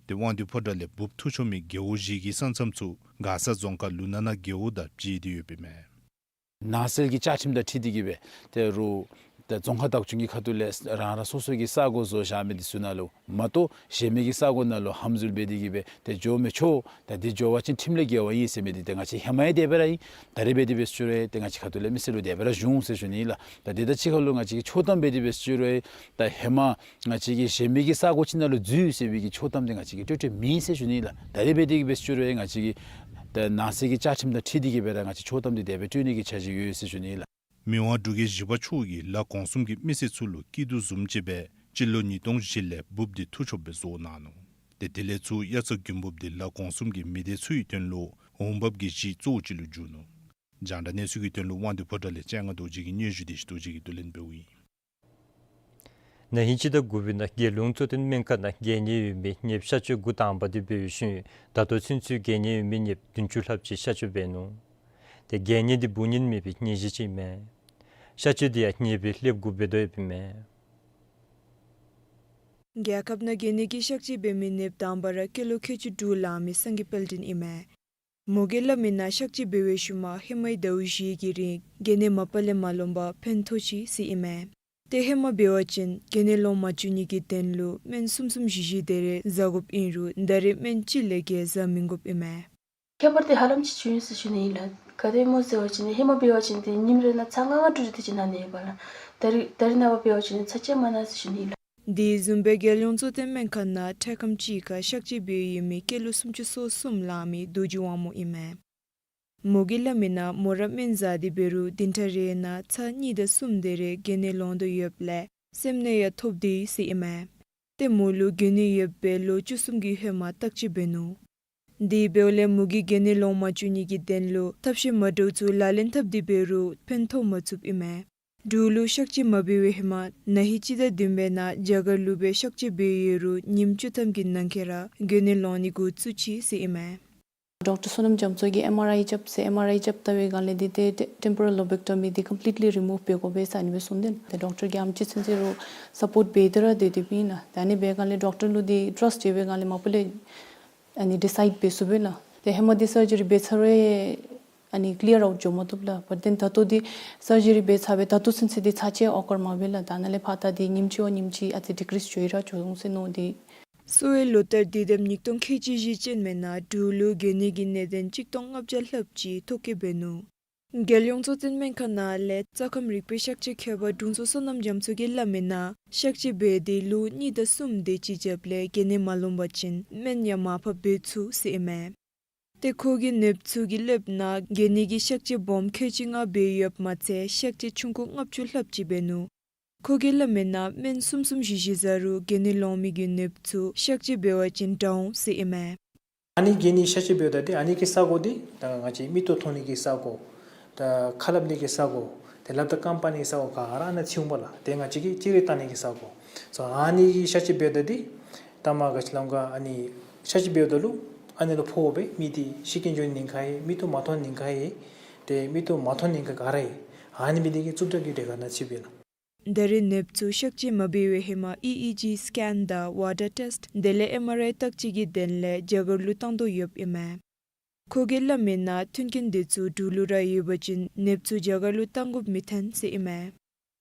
ཏེ་དབང་འདུས་ཕོ་བྲང་ལས་འབུབ་འཐུ་འཕྱོག་མི་རྒེད་འོག་བཞི་གི་ས་མཚམས་ཚུ་མགར་ས་རྫོང་ཁག་ལུ་ནག་ན་རྒེད་འོག་དང་བརྗེ་སྟེ་ཡོདཔ་ཨིན་མས། ནགས་ཚལ་གྱི་བཅའ་ཁྲིམས་དང་འཁྲིལ་ཏེ་གི་སྦེ་ཏེ་རུང་ཏེ་རྫོང་ཁག་བདག་སྐྱོང་གི་ཁ་ཐུག་ལས་རང་རང་སོ་སོ་གི་ས་གོ་བཟོ་བཞག་མི་འདི་ཚུ་ནང་ལུ་མ་གཏོགས་གཞན་མི་གི་ས་གོ་ནང་ལུ་ཧམ་འཛུལ་འབད་དེ་གི་སྦེ་ཏེ་འགྱོ་མི་ཆོག། ད་འདི་འགྱོ་བ་ཅིན་ཁྲིམས་ལས་འགལ་བ་ཨིན་ཟེར་མི་འདི་ཏེ་ང་བཅས་ཧེ་མ་ཡང་དེ་སྦེ་ར་ཨིན། ད་རེས་འབད་དེ་འབད་ཞུ་རུང་ཏེ་ང་བཅས་ཁ་ཐུག་ལས་མི་སེར་ལུ་དེ་སྦེ་ར་བྱུང་ཟེར་ཞུ་ནི་ལགས། ད་དེ་དང་གཅིག་ཁར་ལུ་ང་བཅས་ཀྱིས་ཆོག་ཐམ་འབད་དེ་འབད་ཞུ་རུང་ད་ཧེ་མ་ང་བཅས་ཀྱིས་གཞན་མི་གི་ས་གོ་ཅིག་ནང་ལུ་འཛུལ་ཟེར་བའི་གི་ཆོག་ཐམ་འདི་ང་བཅས་ཀྱིས་སྤྲོད་སྤྲོདཔ་མེད་ཟེར་ཞུ་ནི་ལགས། ད་རེས་འབད་དེ་གི་འབད་ཞུ་རུང་ང་བཅས་ཀྱིས་ད་ནགས་ཚལ་གྱི་བཅའ་ཁྲིམས་དང་འཁྲིལ་ཏེ་གི་སྦེ་ར་ང་བཅས་ཆོག་ཐམ་འདི་དེ་སྦེ་སྤྲོད་ནི་གི་འཆར་གཞི་ཡོད་ཟེར་ཞུ་ནི་ལགས། མི་དབང་འབྲུག་རྒྱལ་བཞི་པ་མཆོག་གིས་ལ་གོང་གསུམ་གྱི་མི་སེར་ཚུ་ལུ་སྐྱིད་སྡུག་བཟུམ་ཅིག་སྦེ་སྤྱི་ལོ་ཉིས་སྟོང་བཞི་ལས་འབུབ་འདི་འཐུ་འཕྱོག་སྦེ་བཟོ་གནང་ནུག། ཏེ་དེ་ལས་ཚུར་དབྱར་རྩྭ་དགུན་འབུབ་འདི་ལ་གོང་གསུམ་གྱི་མི་སྡེ་ཚུའི་དོན་ལུ་འོང་འབབ་ཀྱི་གཞི་གཙོ་བོ་ཅིག་ལུ་གྱུར་ནུག། རྒྱང་བསྒྲགས་གནས་ཚུལ་གྱི་དོན་ལུ་དབང་འདུས་ཕོ་བྲང་ལས་ལྕང་ང་རྡོ་རྗེ་གིས་སྙན་ཞུ་དེ་ཅིག་རྡོ་རྗེ་གིས་བསྡུ་ལེན་འབདཝ་ཨིན། ན་ཧིང་སྤྱི་ཟླ་དགུ་པའི་ནང་རྒྱལ་ཡོངས་གཙོ་བསྟེན་སྨན་ཁང་ནང་རྒྱལ་ནད་ཡོད་མི་ནདཔ་གཤག་བཅོས་འགོ་དང་པ་དེ་འབད་ཞིནམ་ད་ལྟོ་ཚུན་ཚོད་རྒྱལ་ནད་ཡོད་མི་ནདཔ་བདུན་ཅུ་ལྷགཔ་ཅིག་གཤག་བཅོས་འབད་ནུག། ཏེ་རྒྱལ་ནད་འདི་འབུ་ཉེན་མེད་པའི་ནད་གཞི་ཅིག་ཨིན་མས། གཤག་བཅོས་འདི་ཡང་ནདཔ་གི་སླེབས་དགོཔ་འབད་དོ་ཡོདཔ་ཨིན་མས། རྒྱལ་ཁབ་ནང་རྒྱལ་ནད་ཀྱིས་གཤག་བཅོས་འབད་མི་ནདཔ་དང་པ་ར་སྐྱེས་ལོ་ཁལ་གཅིག་དྲུག་ལང་མི་སངས་རྒྱས་དཔལ་སྒྲོན་ཨིན་མས། མོ་གིས་སླབ་མིའི་ནང་གཤག་བཅོས་འབད་བའི་ཤུལ་མ་ཧེ་མའི་ཟླཝ་བཞི་གི་རིང་རྒྱལ་ནད་མ་པ་ལས་མ་ལོངམ་ཕན་ཐོགས་ཅི་ཟེར་ཨིན་མས། ཏེ་ཧེ་མ་འབད་བ་ཅིན་རྒྱལ་ནད་ལོང་མ་བཅུག་ནི་གི་དོན་ལུ་སྨན་གསུམ་གསུམ་བཞི་བཞི་དེ་རེ་བཟའ་དགོཔ་ཨིན་རུང་ད་རེས་སྨན་གཅིག་ལས་བརྒལ་བཟའ་མི་དགོཔ་ཨིན་མས། ཁྱད་པར་དེ་ཧ་ལམ་ཅིག་བྱུང་ཡི་ཟེར་ཞུ་ནི་ཨིན་ལགས། ག་དེ་སྨོ་ཟེར་བ་ཅིན་ཧེ་མ་འབད་བ་ཅིན་ཏེ་ཉིནམ་རེ་ནང་ཚྭ་ལྔ་ལྔ་དྲུག་དྲུག་དེ་ཅིག་ན་ནི་ཡོདཔ་ལགས། ད་རེས་ད་རེས་ནངས་པ་འབད་བ་ཅིན་ཚྭ་གཅིག་མ་ན་ཟེར་ཞུ་ནི་ཨིན་ལགས། དེ་བཟུམ་སྦེ་རྒྱལ་ཡོངས་གཙོ་བསྟེན་སྨན་ཁང་ནང་འཕྲལ་ཁམས་ཅིག་ཁར་གཤག་བཅོས་འབད་ཡོད་མི་སྐྱེས་ལོ་སུམ་ཅུ་སོ་གསུམ་ལང་མི་རྡོ་རྗེ་དབང་མོ་ཨིན་མས། མོ་གིས་སླབ་མིའི་ནང་མོ་ར་སྨན་བཟའ་སྟེ་འབད་རུང་བདུན་ཕྲག་རེ་ནང་ཚྭ་གཉིས་དང་གསུམ་དེ་རེ་རྒྱལ་ནད་ལོང་དོ་ཡོདཔ་ལས་སེམས་ནད་ཡང་ཐོབ་དེས་ཟེར་ཨིན་མས། ཏེ་མོ་ལུ་རྒྱལ་ནད་ཡོདཔ་སྦེ་ལོ་བཅུ་གསུམ་གྱི་ཧེ་མ་བརྟག་དཔྱད་འབད་ནུག། དེ་འབདཝ་ལས་མོ་གིས་རྒྱལ་ནད་ལོང་མ་བཅུག་ནི་གི་དོན་ལུ་ཐབས་ཤེས་མ་འདྲཝ་ཚུ་ལག་ལེན་འཐབ་སྟེ་འབད་རུང་ཕན་ཐོགས་མ་ཚུགསཔ་ཨིན་མས། འབྲུག་ལུ་གཤག་བཅོས་མ་འབད་བའི་ཧེ་མ་ན་ཧིང་སྤྱི་ཟླ་བདུན་པའི་ནང་རྒྱ་གར་ལུ་སྦེ་གཤག་བཅོས་འབད་ཡོད་རུང་ཉིནམ་བཅུ་ཐམ་གྱི་ནང་འཁོད་ར་རྒྱལ་ནད་ལོང་ནི་འགོ་བཙུགས་ཅི་ཟེར་ཨིན་མས། ཌོག་ཊར་བསོད་ནམས་རྒྱ་མཚོ་གིས་ཨེམ་ཨར་ཨའི་རྐྱབ་ཟེར། ཨེམ་ཨར་ཨའི་རྐྱབ་ལྟ་བའི་སྒང་ལས་འདི་ཏེ་ཊེམ་པོ་རལ་ལོ་བེག་ཊོ་མི་འདི་ཀམ་པི་ལིཊ་ལི་རི་མུབ་འབད་དགོ་པས་ཟེར་ཨ་ནི་སྦེ་གསུངས་ཏེ་ཏེ་ཌོག་ཊར་གྱིས་ཨམ་ཅིག་ཚུན་ཚོད་རུང་སཔོརཊ་འབད་དེ་ར་སྡོད་དེ་སྦེ་ཨིན་ལགས། ཏེ་ཨ་ནི་འབད་སྒང་ལས་ཌོག་ཊར་ལུ་འདི་ཊརསཊ་ཡོད་པའི་སྒང་ལས་མ་པ་ལས་ཨ་ནི་ཌི་སའིཌ་འབད་ཚུགས་པས་ལགས། ཏེ་ཧེ་མ་འདི་སར་ཇི་རི་འབད་ཚར་རུང་ཨ་ནི་ཀི་ལི་ཡར་ཨའུཊ་འགྱོ་མ་བཏུབ་ལགས། བཊ་དེན་ད་ལྟོ་འདི་སར་ཇི་རི་འབད་ཚར་སྦེ་ད་ལྟོ་ཚུན་ཚོད་འདི་ཚྭ་ཅིག་ཡང་ཨོ་ཀར་མ་འབད་ལགས། ད་ནཱ་ལས་ཕར་ད་འདི་ཉིནམ་གཅིག་བ་ཉིནམ་གཅིག་ཨ་ཙི་ཌི་ཀི་རིསི་འགྱོ་ཡི་ར་འགྱོ་འོང་ཟེར་མནོ་སྟེ། སོ་ཡི་ལོ་ལྟར་དུས་དེབ་ཉིས་སྟོང་ཁལ་གཅིག་བཞི་ཅན་མའི་ནང་འབྲུག་ལུ་རྒྱལ་ནད་ཀྱི་ནད་གདོན་གཅིག་སྟོང་ལྔ་བརྒྱ་ལྷགཔ་ཅིག་ཐོ་བཀོད་འབད་ནུག། རྒྱལ་ཡོངས་གཙོ་བསྟེན་སྨན་ཁང་ནང་ལས་རྩ་ཁམས་རིག་པའི་གཤག་བཅོས་མཁས་པ་དྲུང་འཚོ་བསོད་ནམས་རྒྱ་མཚོ་གིས་སླབ་མིའི་ནང་གཤག་བཅོས་འབད་དེ་ལོ་གཉིས་དང་གསུམ་དེ་ཅིག་རྒྱབ་ལས་རྒྱལ་ནད་མ་ལོང་པ་ཅིན་སྨན་ཡང་མར་ཕབ་འབད་ཚུགས་ཟེར་ཨིན་མས། ཏེ་ཁོ་གིས་ནདཔ་ཚུ་གི་ཀླདཔ་ནང་རྒྱལ་ནད་ཀྱི་གཤག་བཅོས་སྦོམ་ཁལ་གཅིག་ལྔ་འབད་ཡོདཔ་མ་ཚད་གཤག་བཅོས་ཆུང་ཀུ་ལྔ་བཅུ་ལྷགཔ་ཅིག་འབད་ནུག། ཁོ་གིས་སླབ་མིའི་ནང་སྨན་གསུམ་གསུམ་བཞི་བཞི་བཟའ་རུང་རྒྱལ་ནད་ལོང་མི་གི་ནདཔ་ཚུ་གཤག་བཅོས་འབད་བ་ཅིན་དྲག་འོང་ཟེར་ཨིན་མས། ཨ་ནི་རྒྱལ་ནད་གཤག་བཅོས་འབདཝ་ད་ཏེ་ཨ་ནི་གི་ས་གོ་འདི་ད་ང་བཅས་མིག་ཏོ་མཐོང་ནི་གི་ས་གོ་དང་ཁ་སླབ་ནི་གི་ས་གོ་ ཏེ་ལགཔ་དང་རྐངམ་པ་ནི་གི་ས་གོ་ག་ར་ཨ་ནཱ་ཚུདཔ་ལགས། ཏེ་ང་བཅས་ཀྱིས་ཅིག་རེ་བཏང་ནི་གི་ས་གོ་སོ་ཨ་ནི་གི་ཤ་ཅིག་འབདཝ་ད་འདི་ད་མ་ག་ཅི་སླབ་ག་ཨ་ནི་ཤ་ཅིག་འབདཝ་ད་ལུ་ཨ་ནི་ལུ་ཕོག་སྦེ་མི་འདི་ཤི་རྐྱེན་འབྱུང་ནི་ཉེན་ཁ་ཡོད། མིག་ཏོ་མ་མཐོང་ནི་ཉེན་ཁ་ཡོད། ཏེ་མིག་ཏོ་མ་མཐོང་ནི་ཉེན་ཁ་ག་ར་ཡོད། ཨ་ནི་མི་འདི་གིས་རྩུབ་དྲགས་ཀྱི་གྲས་ཁར་ཨ་ནཱ་ཚུདཔ་ལགས། ད་རེས་ནདཔ་ཚུ་ཤ་ཅིག་མ་འབད་བའི་ཧེ་མ་ཨི་ཨི་ཇི་སི་ཀེན་དང་ཝ་ཊར་ཊེསཊ་དེ་ལས་ཨེམ་ཨར་ཨའི་བརྟག་དཔྱད་ཀྱི་དོན་ལས་རྒྱ་གར་ལུ་བཏང་དོ་ཡོདཔ་ཨིན་མས། ཁོ་གིས་སླབ་མིའི་ནང་མཐུན་རྐྱེན་འདི་ཚུ་འབྲུག་ལུ་ར་ཡོད་པ་ཅིན་ནདཔ་ཚུ་རྒྱ་གར་ལུ་བཏང་དགོཔ་མི་ཐོན་ཟེར་ཨིན་མས།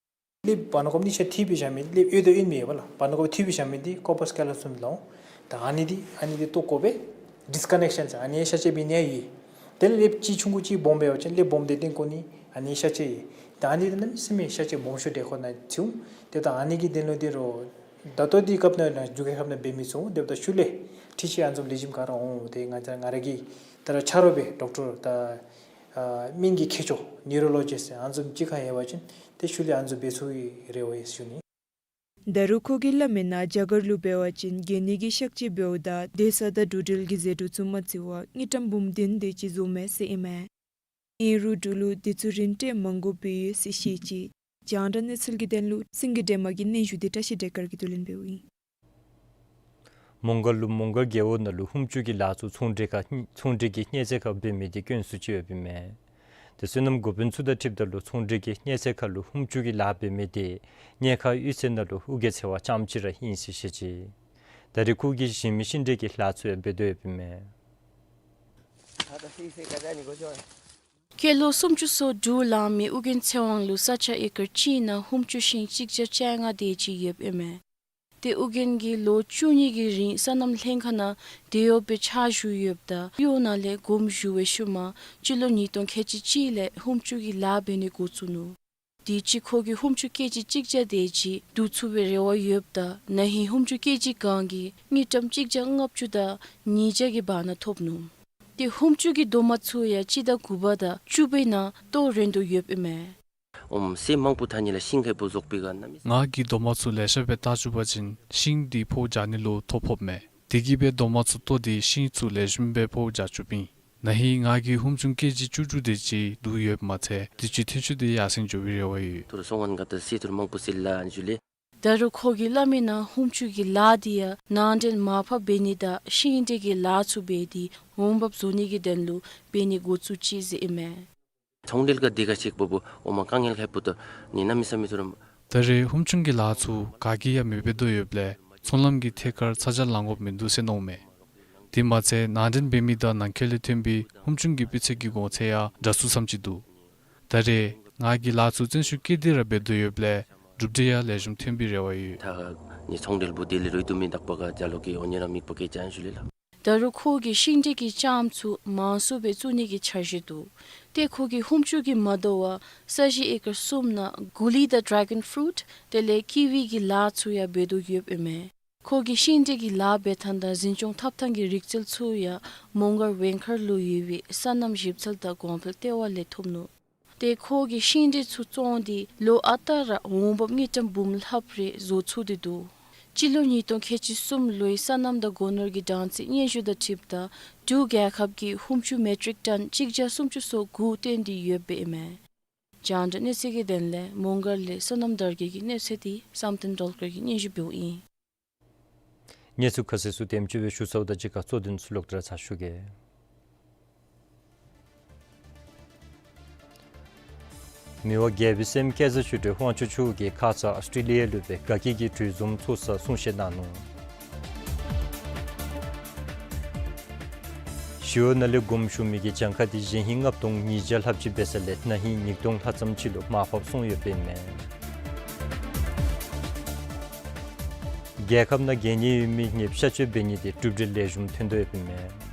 ལེབ་བར་ན་ཀོབ་ནི་ཤ་འཐུ་སྦེ་བཞག་མི་ལེབ་ཨོལ་དང་ཨོལ་མི་ཡོད་པ་ལགས། བར་ན་ཀོབ་འཐུ་སྦེ་བཞག་མི་འདི་ཀོར་པཱས་ཀེ་ལོ་སམ་ལོ། ད་ཨ་ནི་འདི་ཨ་ནི་འདི་བཏོག་དགོ་པས། ཌིསི་ཀ་ནེག་ཤཱན་ཟེར་ཨ་ནི་ཤ་ཅིག་འབད་ནི་ཡོད། དེ་ལས་ལེབ་ཅིག་ཆུང་ཀུ་ཅིག་སྦོམ་འབད་བ་ཅིན་ལེབ་སྦོམ་འདི་སྟེང་བཀོ་ནི་ཨ་ནི་ཤ་ཅིག་ཡོད། ད་ཨ་ནི་འདི་གནམ་མེད་ས་མེད་ཤ་ཅིག་སྦོམ་ཤོས་འདི་ཁོ་ནཱ་ཚུདཔ། ཏེ་ད་ཨ་ནི་གི་དོན་ལུ་འདི་རུང་ད་ལྟོ་འདི་སྐབས་ནང་ལུ་འབྲུག་རྒྱལ་ཁབ་ནང་འབད་མི་ཚུགས། དེ་འབདཝ་ད་ཤུལ་ལས་ཁྲིད་ཆེ་ཨ་ནི་བཟུམ་ལེགས་ཤོམ་ག་ར་འོང་། ཏེ་ང་བཅས་ང་ར་གི་ད་རུང་ཆ་རོགས་སྦེ་ཌོག་ཊར་ད་ཨ་སྨན་གྱི་མཁས་མཆོག་ནིའུ་རོ་ལོ་ཇིསཊ་ཟེར་ཨ་ནི་བཟུམ་ཅིག་ཁར་ཡོད་པ་ཅིན་ཏེ་ཤུལ་ལས་ཨ་ནི་བཟུམ་འབད་ཚུགས་པའི་རེ་བ་ཡོད་ཟེར་ཞུ་ནི། ད་རུང་ཁོ་གིས་སླབ་མིའི་ནང་རྒྱ་གར་ལུ་འབད་བ་ཅིན་གྱེན་ནི་གི་ཤ་ཅིག་འབདཝ་ད་སྡོད་ས་དང་འགྲུལ་འགྲུལ་གྱི་ཟད་འགྲོ་ཚུ་མ་བརྩི་བར་དངུལ་ཀྲམ་འབུམ་བདུན་དེ་ཅིག་བཟོཝ་མས་ཟེར་ཨིན་མས། ཨིན་རུང་འབྲུག་ལུ་འདི་ཚུ་རིན་སྤྲོད་མང་དགོཔ་སྦེ་ཡོད་ཟེར་བཤད་ཅི། རྒྱང་བསྒྲགས་གནས་ཚུལ་གྱི་དོན་ལུ་སེང་གེ་སྒྲོལ་མ་གི་སྙན་ཞུ་འདི་བཀྲ་ཤིས་སྒྲོལ་དཀར་གྱིས་བསྡུ་ལེན་འབདཝ་ཨིན། མོང་སྒར་ལུ་མོང་སྒར་རྒེད་འོག་ནང་ལུ་ཧུམ་ཆུ་གི་ལཱ་ཚུ་ཚོང་འབྲེལ་ཁ་ཚོང་འབྲེལ་གྱི་བརྙན་ཚད་ཁར་འབད་མི་འདི་དཀོན་སུ་ཅིག་ཡོདཔ་ཨིན་མས། ཏེ་སོ་ནམ་འགོ་དཔོན་ཚུ་དང་འཁྲིལཝ་ད་ལུ་ཚོང་འབྲེལ་གྱི་བརྙན་ཚད་ཁར་ལུ་ཧུམ་ཆུ་གི་ལཱ་འབད་མི་འདི་ཉེན་ཁ་ཡོད་ཚད་ནང་ལུ་ཨོ་རྒྱན་ཚེ་དབང་རྐྱངམ་གཅིག་ར་ཨིན་ཟེར་བཤད་ཅི། ད་རེས་ཁོ་གིས་གཞན་མི་ཤིང་འབྲས་ཀྱི་ལཱ་ཚུ་ཡང་འབད་དོ་ཡོདཔ་ཨིན་མས། སྐྱེས་ལོ་སུམ་ཅུ་སོ་དྲུག་ལང་མི་ཨོ་རྒྱན་ཚེ་དབང་ལུ་ས་ཆ་ཨེ་ཀར་གཅིག་ནང་ཧུམ་ཆུ་ཤིང་གཅིག་བརྒྱ་བཅོ་ལྔ་དེ་ཅིག་ཡོདཔ་ཨིན་མས། ཏེ་ཨོ་རྒྱན་གྱིས་ལོ་བཅུ་གཉིས་ཀྱི་རིང་སོ་ནམ་ལྷན་ཁག་ནང་དེད་གཡོགཔ་སྦེ་ཕྱག་ཞུ་ཡོདཔ་ད་གཡོག་ནང་ལས་དགོངསམ་ཞུ་བའི་ཤུལ་མ་སྤྱི་ལོ་ཉིས་སྟོང་ཁལ་གཅིག་གཅིག་ལས་ཧུམ་ཆུ་གི་ལཱ་འབད་ནི་འགོ་བཙུགས་ནུག། དུས་ཅི་ཁོ་གིས་ཧུམ་ཆུ་ཀེ་ཇི་གཅིག་བརྒྱ་དེ་ཅིག་བསྡུ་ཚུགས་པའི་རེ་བ་ཡོདཔ་ད་ན་ཧིང་ཧུམ་ཆུ་ཀེ་ཇི་གང་གི་དངུལ་ཀྲམ་གཅིག་བརྒྱ་ལྔ་བཅུ་དང་ཉིས་བརྒྱ་གི་བར་ན་ཐོབ་ནུག། ཏེ་ཧུམ་ཆུ་གི་རྡོག་མ་ཚུ་ཡང་སྤྱི་ཟླ་དགུ་པ་དང་བཅུ་པའི་ནང་གཏོར་རན་དོ་ཡོདཔ་ཨིན་མས། ཨོམ་སེར་མང་པོ་ཐ་ནི་ལ་ཤིང་ཁེ་པོ་བཟོག་པའི་ག་ན་མི། ང་གིས་རྡོག་མ་ཚུ་ལེ་ཤ་སྦེ་བཏགས་བཅུག་པ་ཅིན་ཤིང་འདི་ཕོཝ་བརྒྱ་ནི་ལུ་ཐོ་ཕོགཔ་མས། དེ་གིས་སྦེ་རྡོག་མ་ཚུ་གཏོར་ཏེ་ཤིང་ཚུ་ལེགས་ཤོམ་སྦེ་ཕོཝ་བརྒྱ་བཅུགཔ་ཨིན། ན་ཧིང་ང་གིས་ཧུམ་ཆུང་ཀེ་ཇི་བཅུ་དྲུག་དེ་ཅིག་བསྡུ་ཡོདཔ་མ་ཚད་དུས་ཅི་ཐོན་སྐྱེད་དེ་ཡར་སེང་འགྱོ་བའི་རེ་བ་ཡོད། ཐུར་སོང་ངན་ག་ཏེ་སེ་ཐུར་མང་པོ་སེ་ལ་ཨན་ཞུ་ལེ། ད་རུང་ཁོ་གིས་སླབ་མིའི་ནང་ཧུམ་ཆུ་གི་ལཱ་འདི་ཡང་ནང་འདྲེན་མར་ཕབ་འབད་ནི་དང་ཤིང་འབྲས་ཀྱི་ལཱ་ཚུ་འབད་དེ་འོང་འབབ་བཟོ་ནི་གི་དོན་ལུ་འབད་ནི་འགོ་བཙུགས་ཅི་ཟེར་ཨིན་མས། ཚོང་འབྲེལ་ག་དེ་ག་ཅིག་པོ་པོ་འོ་མ་དཀའ་ངལ་ཁེ་པོ་ཏོ་ནི་གནམ་མེད་ས་མེད་ཐུར་རམ། ད་རེས་ཧུམ་ཆུང་གི་ལཱ་ཚུ་ག་གིས་ཡང་མི་འབད་དོ་ཡོདཔ་ལས་ཚོང་ལམ་གྱི་ཐད་ཁར་ཚ་གྱང་ལང་དགོཔ་མིན་འདུག་ཟེར་མནོཝ་མས། དེ་མ་ཚད་ནང་འདྲེན་འབད་མི་དང་ནང་འཁོད་ལས་ཐོན་པའི་ཧུམ་ཆུང་གི་སྤུས་ཚད་ཀྱི་གོང་ཚད་ཡང་འདྲ་སུ་ཙམ་ཅིག་འདུག། ད་རེས་ང་གིས་ལཱ་ཚུ་བརྩོན་ཤུགས་བསྐྱེད་དེ་ར་འབད་དོ་ཡོདཔ་ལས་གྲུབ་འབྲས་ཡང་ལེགས་ཤོམ་ཐོན་པའི་རེ་བ་ཡོད། ད་ནི་ཚོང་འབྲེལ་པོ་དེ་ལས་རུང་དུ་མི་དག་པ་ག་ཇ་ལོ་གི་འོ་ཉེ་རང་མིག་པོ་སྐྱེ་ཅན་ཞུ་ལེ་ལ། ད་རུང་ཁོ་གིས་ཤིང་འབྲས་ཀྱི་ལྕངམ་ཚུ་མང་སུ་སྦེ་བཙུགས་ནི་གི་འཆར་གཞི་འདུག། ཏེ་ཁོ་གིས་ཧུམ་ཆུང་གིས་མ་དོ་བར་ས་གཞི་ཨེ་ཀར་གསུམ་ནང་གུ་ལི་དང་ཌྲེ་གཱོན་ཕུ་རུཊ་དེ་ལས་ཀི་ཝི་གི་ལཱ་ཚུ་ཡང་འབད་དོ་ཡོདཔ་ཨིན་མས། ཁོ་གིས་ཤིང་འབྲས་ཀྱི་ལཱ་འབད་ཐངས་དང་འཛིན་སྐྱོང་འཐབ་ཐངས་ཀྱི་རིག་རྩལ་ཚུ་ཡང་མོང་སྒར་ཝེང་མཁར་ལུ་ཡོད་པའི་སོ་ནམ་ཞིབ་འཚོལ་དང་གོང་འཕེལ་ལྟེ་བ་ལས་ཐོབ་ནུག། ཏེ་ཁོ་གིས་ཤིང་འབྲས་ཚུ་བཙོང་སྟེ་ལོ་ཨ་རྟག་ར་འོང་འབབ་དངུལ་ཀྲམ་འབུམ་ལྷགཔ་རེ་བཟོ་ཚུགས་ཏེ་འདུག། སྤྱི་ལོ་ཉིས་སྟོང་ཁལ་གཅིག་གསུམ་ལོའི་སོ་ནམ་དང་སྒོ་ནོར་གྱི་གྲངས་རྩིས་སྙན་ཞུ་དང་འཁྲིལཝ་ད་འབྲུག་རྒྱལ་ཁབ་ཀྱིས་ཧུམ་ཆུང་མེ་ཊིག་ཊོན་གཅིག་བརྒྱ་སུམ་ཅུ་སོ་དགུ་བཏོན་ཏེ་ཡོདཔ་ཨིན་མས། རྒྱང་བསྒྲགས་གནས་ཚུལ་གྱི་དོན་ལས་མོང་སྒར་ལས་སོ་ནམ་དར་རྒྱས་ཀྱི་གནས་ཚུལ་འདི་བསམ་གཏན་སྒྲོལ་དཀར་གྱིས་སྙན་ཞུ་འབདཝ་ཨིན། གནས་ཚུལ་ཁ་གསལ་ཚུ་དེམ་ཅིག་སྦེ་ཞུ་ཚརཝ་ད་གཅིག་ཁར་གཙོ་དོན་ཚུ་ལོག་སྟེ་ར་ཚར་ཞུ་གེ། མི་དབང་རྒྱལ་པོའི་སྲསམོ་སྐལ་བཟང་ཆོས་སྒྲོན་དབང་ཕྱུག་མཆོག་གིས་ཁ་ཙ་ཨཱོས་ཊྲེ་ལི་ཡ་ལུ་སྦེ་དགའ་སྐྱིད་ཀྱི་གྲོས་འཛོམས་ཚོགས་སར་གསུང་བཤད་གནང་ནུག། ཞི་གཡོག་ནང་ལས་དགོངསམ་ཞུ་མི་གི་གྱངས་ཁ་འདི་གཞེས་ཧིང་ལྔ་སྟོང་ཉིས་བརྒྱ་ལྷགཔ་ཅིག་འབད་ས་ལས་ན་ཧིང་ཉིས་སྟོང་ལྷག་ཙམ་ཅིག་ལུ་མར་ཕབ་སོང་ཡོདཔ་ཨིན་མས། རྒྱལ་ཁབ་ནང་གྱེན་ཉེ་ཡོད་མི་ནདཔ་གཤག་བཅོས་འབད་ནི་འདི་གྲུབ་འབྲས་ལེགས་ཤོམ་ཐོན་དོ་ཡོདཔ་ཨིན་མས།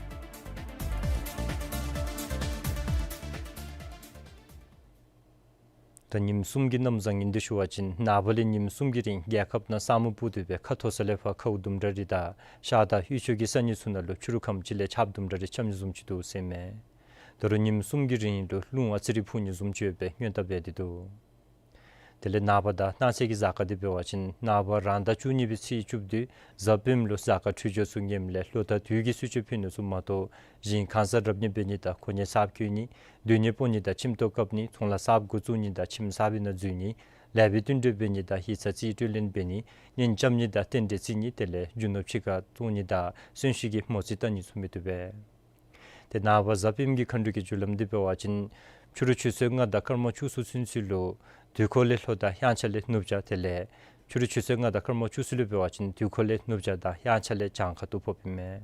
ད་ཉིནམ་གསུམ་གྱི་གནམ་བཟང་ངན་འདི་ཞུ་བ་ཅིན་ནངས་པ་ལས་ཉིནམ་གསུམ་གྱི་རིང་རྒྱལ་ཁབ་ནང་ས་སྨུག་སྤུབས་ཏེ་སྦེ་ཁ་མཐོ་ས་ལས་ཕར་ཁཝ་དུམ་གྲ་རེ་དང་ཤར་དང་དབུས་ཕྱོགས་ཀྱི་ས་གནས་ཚུ་ནང་ལུ་ཕྱི་རུ་ཁམས་ཅིག་ལས་ཆརཔ་དུམ་གྲ་རེ་རྐྱབ་ནི་བཟུམ་ཅིག་འདུག་ཟེར་མས། ད་རུང་ཉིནམ་གསུམ་གྱི་རིང་ལུ་རླུང་ཨ་ཙི་རེ་འཕུ་ནི་བཟུམ་ཅིག་ཡོད་པའི་སྔོན་བརྡ་འབད་དེ་འདུག། དེ་ལས་ནངས་པ་དང་གནངས་ཚེ་གི་གཟའ་སྐར་འདི་འབད་བ་ཅིན་ནངས་པ་རང་ཟླ་བཅུ་གཉིས་པའི་ཚེས་བཅུ་བདུན་གཟའ་སྤེནམ་ལུ་གཟའ་སྐར་འཕྲོད་སྦྱོར་ཚུ་ངནམ་ལས་ལོ་ཟླ་དུས་ཀྱི་གསོལ་མཆོད་ཕུལ་ནི་ཚུ་མ་གཏོགས་གཞན་གང་ཟག་རབ་གནས་འབད་ནི་དང་གོ་གནས་གསརཔ་བསྐོ་ནི། སྡོད་གནས་སྤོ་ནི་དང་ཁྱིམ་ཐོག་བཀབ་ནི། ཚོང་ལཱ་གསརཔ་འགོ་བཙུགས་ནི་དང་ཁྱིམ་གསར་པའི་ནང་འཛུལ་ནི། ལེགས་པའི་བསྟུན་གྲོས་འབད་ནི་དང་ཡིག་ཚང་རྩིས་སྤྲོད་ལེན་འབད་ནི། གཉེན་རྐྱབ་ནི་དང་རྟེན་འབྲེལ་བརྩི་ནི། དེ་ལས་རྒྱུ་ནོར་ཕྱི་ཁར་བཙོང་ནི་དང་གསོན་གཤིན་གྱི་མོ་རྩིས་བལྟ་ནི་ཚུ་མི་བཏུབ་པས། ཏེ་ནངས་པ་གཟའ་སྤེནམ་གི་མཁའ་འགྲོ་གི་རྒྱུ་ལམ་འདི་འབད་བ་ཅིན་ཕྱི་རུ་ཆུ་ཚོད་ལྔ་དང་སྐར་མ་བཅུ་གསུམ་ཚུན་ཚོད་ལུ་དུས་འཁོར་ལས་ལྷོ་དང་དབྱངས་འཆར་ལས་ནུབ་བྱང་། དེ་ལས་ཕྱི་རུ་ཆུ་ཚོད་ལྔ་དང་སྐར་མ་བཅུ་གསུམ་ལུ་འབད་བ་ཅིན་དུས་འཁོར་ལས་ནུབ་བྱང་དང་དབྱངས་འཆར་ལས་བྱང་ཁ་ཐུག་ཕོགཔ་ཨིན་མས།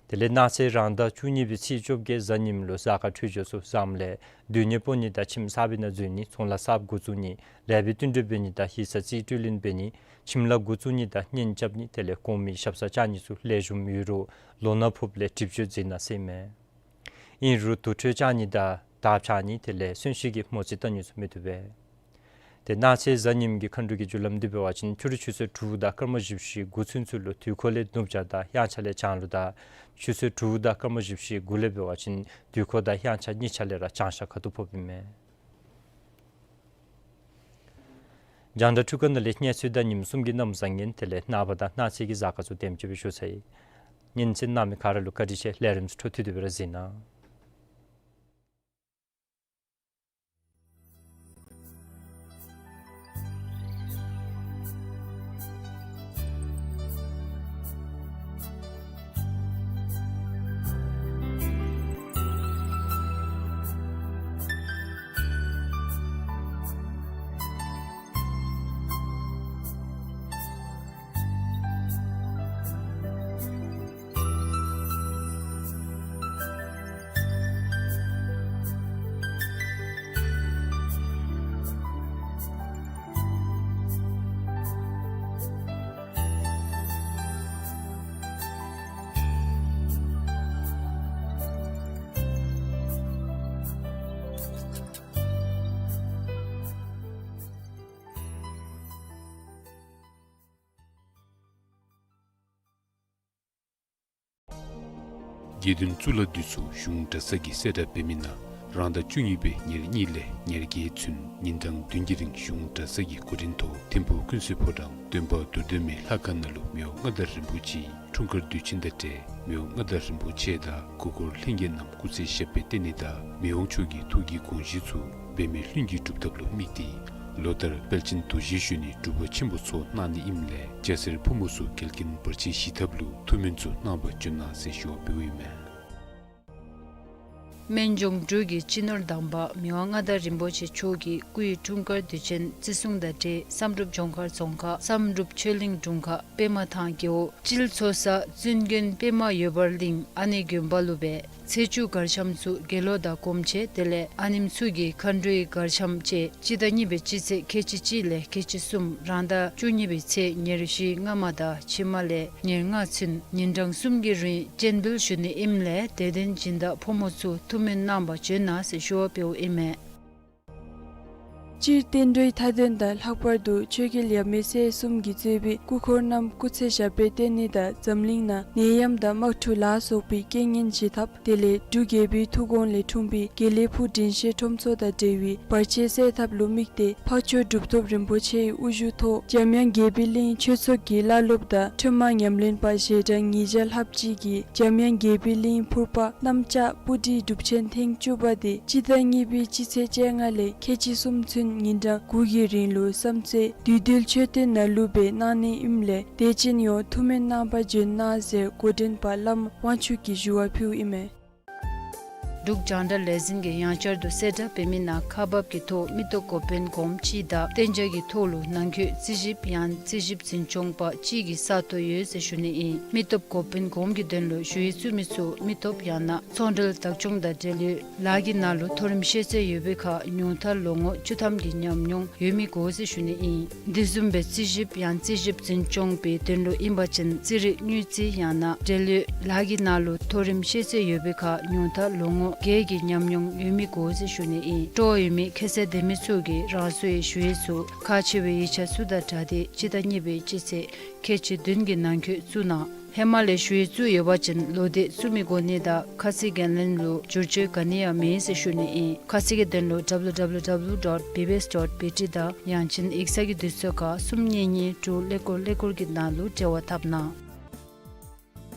དེ་ལས་གནངས་ཚེ་རང་ཟླ་བཅུ་གཉིས་པའི་ཚེས་བཅོ་བརྒྱད་གཟའ་ཉིམ་ལུ་གཟའ་སྐར་འཕྲོད་སྦྱོར་ཚུ་བཟངམ་ལས་སྡོད་གནས་སྤོ་ནི་དང་ཁྱིམ་གསར་པའི་ནང་འཛུལ་ནི། ཚོང་ལཱ་གསརཔ་འགོ་བཙུགས་ནི། ལེགས་པའི་བསྟུན་གྲོས་འབད་ནི་དང་ཡིག་ཚང་རྩིས་སྤྲོད་ལེན་འབད་ནི། ཁྱིམ་ལཱ་འགོ་བཙུགས་ནི་དང་གཉེན་རྐྱབ་ནི། དེ་ལས་གོང་མའི་ཞབས་སར་བཅར་ནི་ཚུ་ལེགས་ཤོམ་ཡོད་རུང་ལོ་ན་ཕོགཔ་ལས་གྲིབ་སྐྱོད་མཛད་ན་ཟེར་ཨིན་མས། ཨིན་རུང་དུར་ཁྲོད་བཅར་ནི་དང་དར་འཕྱར་ནི་དེ་ལས་གསོན་གཤིན་གྱི་མོ་རྩིས་བལྟ་ནི་ཚུ་མི་བཏུབ་པས། ཏེ་གནངས་ཚེ་གཟའ་ཉིམ་གི་མཁའ་འགྲོ་གི་རྒྱུ་ལམ་འདི་འབད་བ་ཅིན་ཕྱི་རུ་ཆུ་ཚོད་དྲུག་དང་སྐར་མ་བཞི་བཅུ་ཞེ་དགུ་ཚུན་ཚོད་ལུ་དུས་འཁོར་ལས་ནུབ་བྱང་དང་དབྱངས་འཆར་ལས་བྱང་ལུ་དང་ཆུ་ཚོད་དྲུག་དང་སྐར་མ་བཞི་བཅུ་ཞེ་དགུ་ལས་འབད་བ་ཅིན་དུས་འཁོར་དང་དབྱངས་འཆར་གཉིས་ཆ་ལས་ར་བྱང་ཤར་ཁ་ཐུག་ཕོགཔ་ཨིན་མས། རྒྱང་བསྒྲགས་འཕྲུལ་ཁང་ནང་ལས་གནས་ཚུལ་དང་ཉིནམ་གསུམ་གྱི་གནམ་བཟང་ངན་དེ་ལས་ནངས་པ་དང་གནངས་ཚེ་གི་གཟའ་སྐར་ཚུ་དེམ་ཅིག་སྦེ་ཞུ་ཚར་ཡི། ཉན་གསན་གནང་མི་ག་ར་ལུ་བཀའ་དྲིན་ཆེ། ལས་རིམ་ཚུ་འཕྲོ་མཐུད་དེ་སྦེ་ར་གཟིགས་གནང་། དགེ་འདུན་གཙུག་ལག་འདི་ཚུ་གཞུང་གྲྭ་ཚང་གིས་གསལ་བསྒྲགས་འབད་མི་ནང་རང་ཟླ་བཅུ་གཉིས་པའི་ཉེར་གཉིས་ལས་ཉེར་བརྒྱད་ཚུན་ཉིན་གྲངས་བདུན་གྱི་རིང་གཞུང་གྲྭ་ཚང་གི་འགོ་འདྲེན་ཐོག་ཐིམ་ཕུག་ཀུན་གསལ་ཕོ་བྲང་སྟོན་པ་རྡོར་གདན་མའི་ལྷ་ཁང་ནང་ལུ་མི་དབང་མངའ་བདག་རིན་པོ་ཆེའི་འཁྲུངས་སྐར་དུས་ཆེན་དང་འབྲེལ་མི་དབང་མངའ་བདག་རིན་པོ་ཆེ་དང་སྐུ་འཁོར་ལྷན་རྒྱས་རྣམས་སྐུ་ཚེ་ཞབས་པད་བརྟན་ནི་དང་མི་དབང་མཆོག་གི་ཐུགས་ཀྱི་དགོངས་བཞེད་ཚུ་འབད་མེད་ལྷུན་གྱིས་འགྲུབ་ཐབས་ལུ་དམིགས་ཏེ་ལོ་ལྟར་དཔལ་ཆེན་རྡོ་རྗེ་གཞོན་ནུའི་སྒྲུབ་པ་ཆེན་པོ་ཚོགས་གནང་ནི་ཨིནམ་ལས་སྐྱ་སེར་ཕོ་མོ་ཚུ་གལ་ཀུན་བར་ཆད་ཞི་ཐབས་ལུ་ཐུགས་སྨོན་ཚུ་གནང་བར་བྱོན་གནང་ཟེར་ཞུ་བ་འབདཝ་ཨིན་མས། སྨན་ལྗོངས་འབྲུག་གི་སྤྱི་ནོར་དམ་པ་མི་དབང་མངའ་བདག་རིན་པོ་ཆེ་མཆོག་གི་སྐུའི་འཁྲུངས་སྐར་དུས་ཆེན་བརྩི་སྲུང་དང་འབྲེལ་བསམ་གྲུབ་ལྗོངས་མཁར་རྫོང་ཁག་བསམ་གྲུབ་ཆོས་གླིང་དྲུང་ཁག་པདྨ་ཐང་རྒེད་འོག་སྤྱིལ་ཚོ་ས་བཙུན་དགོན་པདྨ་འོད་འབར་གླིང་ཨ་ནེ་དགོན་པ་ལུ་སྦེ་ཚེས་བཅུ་གར་འཆམ་ཚུ་དགེ་སློང་དང་སྒོམ་ཆེན་དེ་ལས་ཨ་ནེམོ་ཚུ་གི་མཁའ་འགྲོའི་གར་འཆམ་བཅས་སྤྱི་ཟླ་གཉིས་པའི་སྤྱི་ཚེས་ཁལ་གཅིག་གཅིག་ལས་ཁལ་གཅིག་གསུམ་རང་ཟླ་བཅུ་གཉིས་པའི་ཚེས་ཉེར་བཞི་སྔ་མ་དང་ཕྱི་མ་ལས་ཉེར་ལྔ་ཚུན་ཉིན་གྲངས་གསུམ་གྱི་རིང་སྤྱན་འབུལ་ཞུ་ནི་ཨིནམ་ལས་དད་ལྡན་སྦྱིན་བདག་ཕོ་མོ་ཚུ་ཐུགས་སྨོན་གནང་བར་བྱོན་གནང་ཟེར་ཞུ་བ་འབདཝ་ཨིན་མས། སྤྱིར་བསྟན་འགྲོའི་མཐའ་དོན་དང་ལྷག་པར་དུ་ཆོས་རྒྱལ་ཡབ་མེས་སྲས་གསུམ་གྱིས་གཙོས་པའི་སྐུ་འཁོར་རྣམས་སྐུ་ཚེ་ཞབས་པད་བརྟན་ནི་དང་འཛམ་གླིང་ནང་ནད་ཡམས་དང་དམག་འཁྲུག་ལ་སོགས་པའི་རྐྱེན་ངན་ཞི་ཐབས་དེ་ལས་འབྲུག་རྒྱལ་པོའི་ཐུགས་དགོངས་ལས་འཁྲུངས་པའི་དགེ་ལེགས་ཕུག་དྲིན་ཤེས་ཁྲོམ་ཚོགས་དང་འབྲེལ་བའི་བར་ཆད་སེལ་ཐབས་ལུ་དམིགས་ཏེ་འཕགས་མཆོག་གྲུབ་ཐོབ་རིན་པོ་ཆེའི་དབུ་བཞུགས་ཐོག་འཇམ་དབྱངས་རྒྱས་པའི་གླིང་ཆོས་ཚོགས་ཀྱི་བླ་སློབ་དང་ཁྲོས་མ་ཉམས་ལེན་པ་ཞལ་གྲངས་ཉིས་བརྒྱ་ལྷགཔ་ཅིག་གིས་འཇམ་དབྱངས་རྒྱས་པའི་གླིང་ཕུར་པ་གནམ་ལྕགས་སྤུ་གྲིའི་སྒྲུབ་ཆེན་ཐེངས་བཅུ་པ་དེ་སྤྱི་ཟླ་གཉིས་པའི་སྤྱི་ཚེས་བཅོ་ལྔ་ལས་ཁལ་གཅིག་གསུམ་ཚུན་ཉིན་གྲངས་དགུ་གི་རིང་ལུ་བསམ་རྩེ་བདུད་འདུལ་མཆོད་རྟེན་ནང་ལུ་སྦེ་གནང་ནི་ཨིནམ་ལས་དད་ཅན་ཡོངས་ཐུགས་སྨོན་གནང་བར་བྱོན་གནང་ཟེར་འགོ་འདྲེན་པ་བླམ་དབང་ཕྱུག་གིས་ཞུ་བ་ཕུལཝ་ཨིན་མས། འབྲུག་རྒྱང་བསྒྲགས་ལས་འཛིན་གྱིས་ཡང་བསྐྱར་དུ་གསལ་བསྒྲགས་འབད་མི་ནང་ཁག་འབགཔ་གི་ཐོག་མི་སྟོབས་འགོ་དཔོན་གོངམ་གཅིག་དང་གཏན་འཇགས་ཀྱི་ཐོག་ལུ་ནང་འཁོད་རྩིས་ཞིབ་ཡང་རྩིས་ཞིབ་འཛིན་སྐྱོང་པ་གཅིག་གི་ས་སྟོང་ཡོད་ཟེར་ཞུ་ནི་ཨིན། མི་སྟོབས་འགོ་དཔོན་གོངམ་གྱི་དོན་ལུ་ཞུ་ཡིག་བཙུགས་མི་ཚུ་མི་སྟོབས་ཡང་ན་ཚོང་འབྲེལ་བདག་སྐྱོང་དང་འབྲེལ་ཡོད་ལཱ་གི་ནང་ལུ་མཐོ་རིམ་ཤེས་ཚད་ཡོད་པའི་ཁར་ཉུང་མཐར་ལོ་ངོ་བཅུ་ཐམ་གྱི་ཉམས་མྱོང་ཡོད་མི་དགོ་ཟེར་ཞུ་ནི་ཨིན། འདི་བཟུམ་སྦེ་རྩིས་ཞིབ་ཡང་རྩིས་ཞིབ་འཛིན་སྐྱོང་པའི་དོན་ལུ་ཨིན་པ་ཅིན་རྩིས་རིག་དངུལ་རྩིས་ཡང་ན་འབྲེལ་ཡོད་ལཱ་གི་ནང་ལུ་མཐོ་རིམ་ཤེས་ཚད་ཡོད་པའི་ཁར་ཉུང་མཐར་ལོ་ངོ་བརྒྱད་ཀྱི་ཉམས་མྱོང་ཡོད་མི་དགོ་ཟེར་ཞུ་ནི་ཨིན། སྤྲོ་བ་ཡོད་མི་ཁྱད་ཚད་ལྡན་མི་ཚུ་གིས་རང་སོའི་ཞུ་ཡིག་ཚུ་ཁག་ཆེ་བའི་ཡིག་ཆ་ཚུ་དང་སྦྲགས་ཏེ་སྤྱི་ཟླ་གཉིས་པའི་སྤྱི་ཚེས་ཁལ་གཅིག་བདུན་གྱི་ནང་འཁོད་བཙུགས་གནང་། ཧེ་མ་ལས་ཞུ་ཡིག་བཙུགས་ཡོད་པ་ཅིན་ལོ་དེབ་གསུམ་གྱི་གོ་གནས་དང་ཁ་གསལ་འགན་ལེན་ལུ་བསྒྱུར་བཅོས་ག་ནི་ཡང་མེད་ཟེར་ཞུ་ནི་ཨིན། ཁ་གསལ་གྱི་དོན་ལུ་ཌབ་ལུ་ཌབ་ལུ་ཌབ་ལུ་ཌོཊ་བི་བི་ཨེསི་ཌོཊ་བི་ཊི་དང་ཡང་ཅིན་ཡིག་ཚང་གི་དུས་ཚོད་ཁར་གསུམ་གཉིས་གཉིས་དྲུག་ཀླད་ཀོར་ཀླད་ཀོར་གྱི་ནང་ལུ་འབྲེལ་བ་འཐབ་གནང་།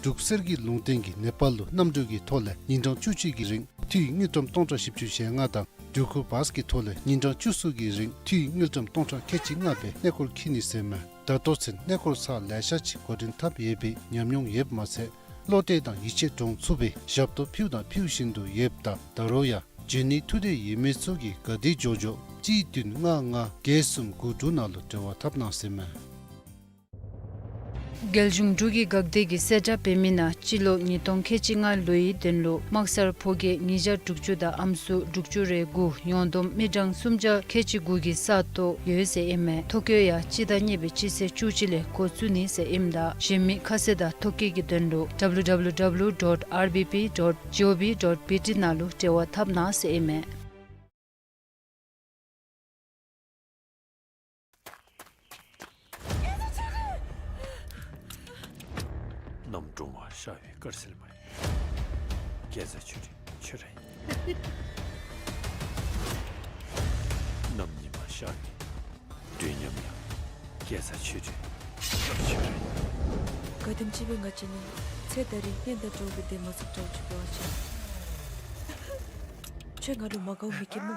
འབྲུག་གསེར་གྱི་ལུང་བསྟན་གྱིས་ནེ་པཱལ་ལུ་གནམ་གྲུ་གི་ཐོག་ལས་ཉིན་གྲངས་བཅུ་གཅིག་གི་རིང་འཐུས་དངུལ་ཀྲམ་སྟོང་ཕྲག་བཞི་བཅུ་ཞེ་ལྔ་དང་འབྲུག་སྐུ་བཱས་ཀྱི་ཐོག་ལས་ཉིན་གྲངས་བཅུ་གསུམ་གྱི་རིང་འཐུས་དངུལ་ཀྲམ་སྟོང་ཕྲག་ཁལ་གཅིག་ལྔ་སྦེ་གནས་སྐོར་འཁྱིད་ནི་ཟེར་མས། ད་ལྟོ་ཚུན་གནས་སྐོར་ཚར་ལེ་ཤ་ཅིག་འགོ་འདྲེན་འཐབ་ཡོད་པའི་ཉམས་མྱོང་ཡོདཔ་མ་ཚད་བློ་གཏད་དང་ཡིད་ཆེས་འདྲོངས་ཚུགས་པའི་ཞབས་ཏོག་ཕུལཝ་དང་ཕུལ་བཞིན་དུ་ཡོདཔ་ད་ད་རུང་ཡང་འབྱོན་ནི་ཐུགས་འདོད་ཡོད་མི་ཚུ་གིས་ག་དེ་མགྱོགས་མགྱོགས་གཅིག་བདུན་ལྔ་ལྔ་བརྒྱད་གསུམ་དགུ་དྲུག་ནང་ལུ་འབྲེལ་བ་འཐབ་གནང་ཟེར་མས། རྒྱལ་གཞུང་འབྲུག་གི་འགག་སྡེ་གིས་གསལ་བསྒྲགས་འབད་མི་ནང་སྤྱི་ལོ་ཉིས་སྟོང་ཁལ་གཅིག་ལྔ་ལོའི་དོན་ལུ་དམག་སར་ཕོ་སྐྱེས་ཉིས་བརྒྱ་དྲུག་ཅུ་དང་ཨམ་སྲུ་དྲུག་ཅུ་རེ་དགུ་ཡོངས་བསྡོམས་མི་གྲངས་སུམ་བརྒྱ་ཁལ་གཅིག་དགུ་གི་ས་སྟོང་ཡོད་ཟེར་ཨིན་མས། ཐོ་བཀོད་ཡང་སྤྱི་ཟླ་གཉིས་པའི་སྤྱི་ཚེས་བཅུ་གཅིག་ལས་འགོ་བཙུགས་ནི་ཟེར་ཨིནམ་ད་གཞན་མི་ཁ་གསལ་དང་ཐོ་བཀོད་ཀྱི་དོན་ལུ་ཌབ་ལུ་ཌབ་ལུ་ཌབ་ལུ་ཌོཊ་ཨར་བི་པི་ཌོཊ་ཇི་ཨོ་བི་ཌོཊ་བི་ཊི་ནང་ལུ་འབྲེལ་བ་འཐབ་གནང་ཟེར་ཨིན་མས། གནམ་སྒྲོལ་མ་ཤར་བའི་དཀར་ཟིལ་མ་ཡིན། རྒྱལ་བཟའ་ཆོས་སྒྲོན་ཁྱོད་ར་ཡིན། གནམ་ཉི་མ་ཤར་བའི་མགྲོན་ཉམས་ཡང་། རྒྱལ་བཟའ་ཆོས་སྒྲོན་ཁྱོད་ར་ཡིན། ག་དེམ་ཅིག་སྦེ་ང་བཅས་ནི་ཚེ་ད་རིས་གཉེན་དང་འགྲོགས་པའི་དེ་མ་ཚུགས་འདྲཝ་ཅིག་འབད་བ་ཅིན། ཁྱོད་ང་ལུ་མ་དགའཝ་མི་སྐྱེ་སྨོ།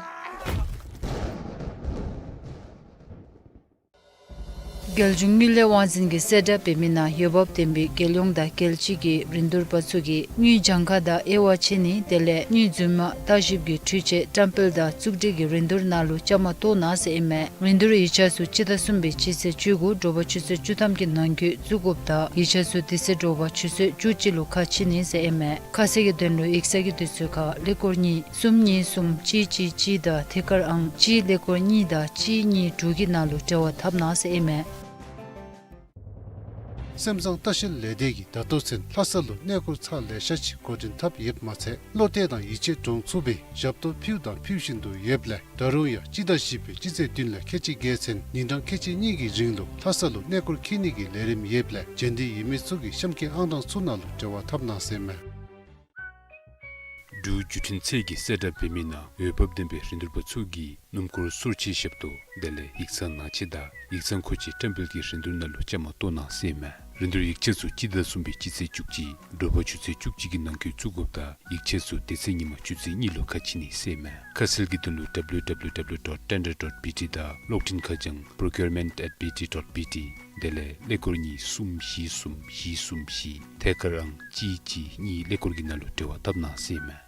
རྒྱལ་གཞུང་དངུལ་ལས་དབང་འཛིན་གྱིས་གསལ་བསྒྲགས་འབད་མི་ནང་འོས་འབབ་ལྡན་པའི་རྒྱལ་ཡོངས་དང་རྒྱལ་སྤྱི་གི་རིན་བསྡུར་པ་ཚུ་གིས་དངུལ་གྱངས་ཁ་དང་དབྱེ་བ་ཕྱེ་ནི་དེ་ལས་དངུལ་རྫུན་མ་བརྟག་ཞིབ་ཀྱི་འཕྲུལ་ཆས་བཀྲམ་སྤེལ་དང་བཙུགས་སྒྲིག་གི་རིན་བསྡུར་ནང་ལུ་བཅའ་མར་གཏོགས་གནང་ཟེར་ཨིན་མས། རིན་བསྡུར་ཡིག་ཆ་ཚུ་སྤྱི་ཟླ་གསུམ་པའི་སྤྱི་ཚེས་བཅུ་དགུ་དྲོ་པ་ཆུ་ཚོད་བཅུ་ཐམ་གྱི་ནང་འཁོད་བཙུགས་དགོཔ་ད་ཡིག་ཆ་ཚུ་དེ་ཚེ་དྲོ་པ་ཆུ་ཚོད་བཅུ་གཅིག་ལུ་ཁ་ཕྱེ་ནི་ཟེར་ཨིན་མས། ཁ་གསལ་གྱི་དོན་ལུ་ཡིག་ཚང་གི་དུས་ཚོད་ཁར་ཀླད་ཀོར་གཉིས་གསུམ་གཉིས་གསུམ་གཅིག་གཅིག་གཅིག་དང་ཐད་ཀར་ཨང་གཅིག་ཀླད་ཀོར་གཉིས་དང་གཅིག་གཉིས་དྲུག་གི་ནང་ལུ་འབྲེལ་བ་འཐབ་གནང་ཟེར་ཨིན་མས། སེམས་བཟང་ལྟ་བཤལ་ལས་སྡེ་གིས་ད་ལྟོ་ཚུན་ལྷ་ས་ལུ་གནས་སྐོར་ཚར་ལེ་ཤ་ཅིག་འགོ་འདྲེན་འཐབ་ཡོདཔ་མ་ཚད་བློ་གཏད་དང་ཡིད་ཆེས་འདྲོངས་ཚུགས་པའི་ཞབས་ཏོག་ཕུལཝ་དང་ཕུལ་བཞིན་དུ་ཡོདཔ་ལས་ད་རུང་ཡང་སྤྱི་ཟླ་བཞི་པའི་སྤྱི་ཚེས་བདུན་ལས་ཁལ་གཅིག་བརྒྱད་ཚུན་ཉིན་གྲངས་ཁལ་གཅིག་གཉིས་ཀྱི་རིང་ལུ་ལྷ་ས་ལུ་གནས་སྐོར་འཁྱིད་ནི་གི་ལས་རིམ་ཡོདཔ་ལས་འབྱོན་འདོད་ཡོད་མི་ཚུ་གིས་གཤམ་འཁོད་ཨང་གྲངས་ཚུ་ནང་ལུ་འབྲེལ་བ་འཐབ་གནང་ཟེར་ཨིན་མས། འབྲུག་བརྒྱུད་འཕྲིན་ཚད་ཀྱིས་གསལ་བསྒྲགས་འབད་མི་ནང་འོས་འབབ་ལྡན་པའི་རིན་བསྡུར་པ་ཚུ་གིས་སྣུམ་འཁོར་གསོལ་ཇའི་ཞབས་ཏོག་དེ་ལས་ཡིག་ཚང་ནང་ཆས་དང་ཡིག་ཚང་མཁོ་ཆས་བཀྲམ་སྤེལ་གྱི་རིན་བསྡུར་ནང་ལུ་བཅའ་མར་གཏོགས་གནང་ཟེར་ཨིན་མས། རིན་བསྡུར་ཡིག་ཆ་ཚུ་སྤྱི་ཟླ་གསུམ་པའི་སྤྱི་ཚེས་བཅུ་གཅིག་དྲོ་པ་ཆུ་ཚོད་བཅུ་གཅིག་གི་ནང་འཁོད་བཙུགས་དགོཔ་ད་ཡིག་ཆ་ཚུ་དེ་ཚེ་ཉིན་མ་ཆུ་ཚོད་གཉིས་ལུ་ཁ་ཕྱེ་ནི་ཟེར་ཨིན་མས། ཁ་གསལ་གྱི་དོན་ལུ་ཌབ་ལུ་ཌབ་ལུ་ཌབ་ལུ་ཌོཊ་ཊེན་ཌར་ཌོཊ་བི་ཊི་དང་གློག་འཕྲིན་ཁ་བྱང་པྲོ་ཀིའུར་མེནཊ་ཨེཊ་བི་ཊི་ཌོཊ་བི་ཊི་དེ་ལས་ཀླད་ཀོར་གཉིས་གསུམ་བཞི་གསུམ་བཞི་གསུམ་བཞི་ཐད་ཀར་ཨང་གཅིག་གཅིག་གཉིས་ཀླད་ཀོར་གྱི་ནང་ལུ་འབྲེལ་བ་འཐབ་གནང་ཟེར་ཨིན་མས།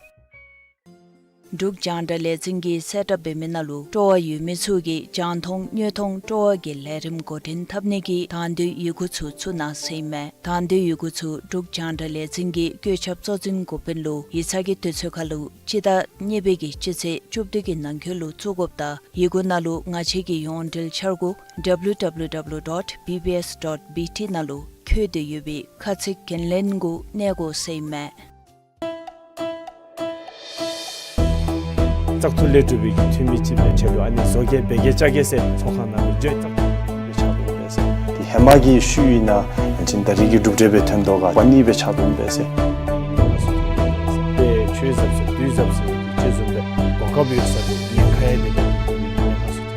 འབྲུག་རྒྱང་བསྒྲགས་ལས་འཛིན་གྱིས་གསལ་བསྒྲགས་འབད་མི་ནང་ལུ་སྤྲོ་བ་ཡོད་མི་ཚུ་གིས་རྒྱང་མཐོང་དངོས་མཐོང་སྤྲོ་བ་གི་ལས་རིམ་འགོ་འདྲེན་འཐབ་ནི་གི་དང་འདོད་ཡི་གུ་ཚུ་ཚུར་གནང་ཟེར་ཨིན་མས། དང་འདོད་ཡི་གུ་ཚུ་འབྲུག་རྒྱང་བསྒྲགས་ལས་འཛིན་གྱི་བཀོད་ཁྱབ་གཙོ་འཛིན་འགོ་དཔོན་ལུ་ཡིག་ཚང་གི་དུས་ཚོད་ཁར་ལུ་སྤྱི་ཟླ་གཉིས་པའི་གི་སྤྱི་ཚེས་བཅུ་བདུན་གྱི་ནང་འཁོད་ལུ་བཙུགས་དགོཔ་ད་ཡི་གུ་ནང་ལུ་ང་བཅས་ཀྱི་ཡོངས་འབྲེལ་འཆར་སྒོ་ཌབ་ལུ་ཌབ་ལུ་ཌབ་ལུ་ཌོཊ་བི་བི་ཨེསི་ཌོཊ་བི་ཊི་ནང་ལུ་བཀོད་དེ་ཡོད་པའི་ཁ་ཚིག་འགན་ལེན་གུ་གནས་དགོ་ཟེར་ཨིན་མས། བཙག་འཐུ་ལས་གྲུབ་པའི་གི་འཐུས་མི་ཅིག་སྦེ་ཆེད་དུ་ཨ་ནི་བཟོ་བཀོད་འབད་གེ་བཅའ་གེ་ཟེར་ཚོགས་ཁང་ནང་ལུ་བརྗོད། བཙག་འཐུ་སྦེ་ཆགས་འདུག་པས་ཟེར། དེ་ཧེ་མ་གི་ཤུལ་ཨིན་ན་ཡང་ཅིན་ད་རིས་ཀྱི་གྲུབ་འབྲས་སྦེ་ཐོན་དོ་ག་པ་ནི་སྦེ་ཆགས་འདུག་པས་ཟེར། དེ་ཆོས་ཟབ་ཟེར་བདུད་ཟབ་ཟེར་ཅིག་བཟུམ་སྦེ་གོ་སྐབས་ཡོད་ས་ལུ་ཉེན་ཁ་ཡང་དེ་སྦེ་ཐོན་འདུག་པས་ཟེར།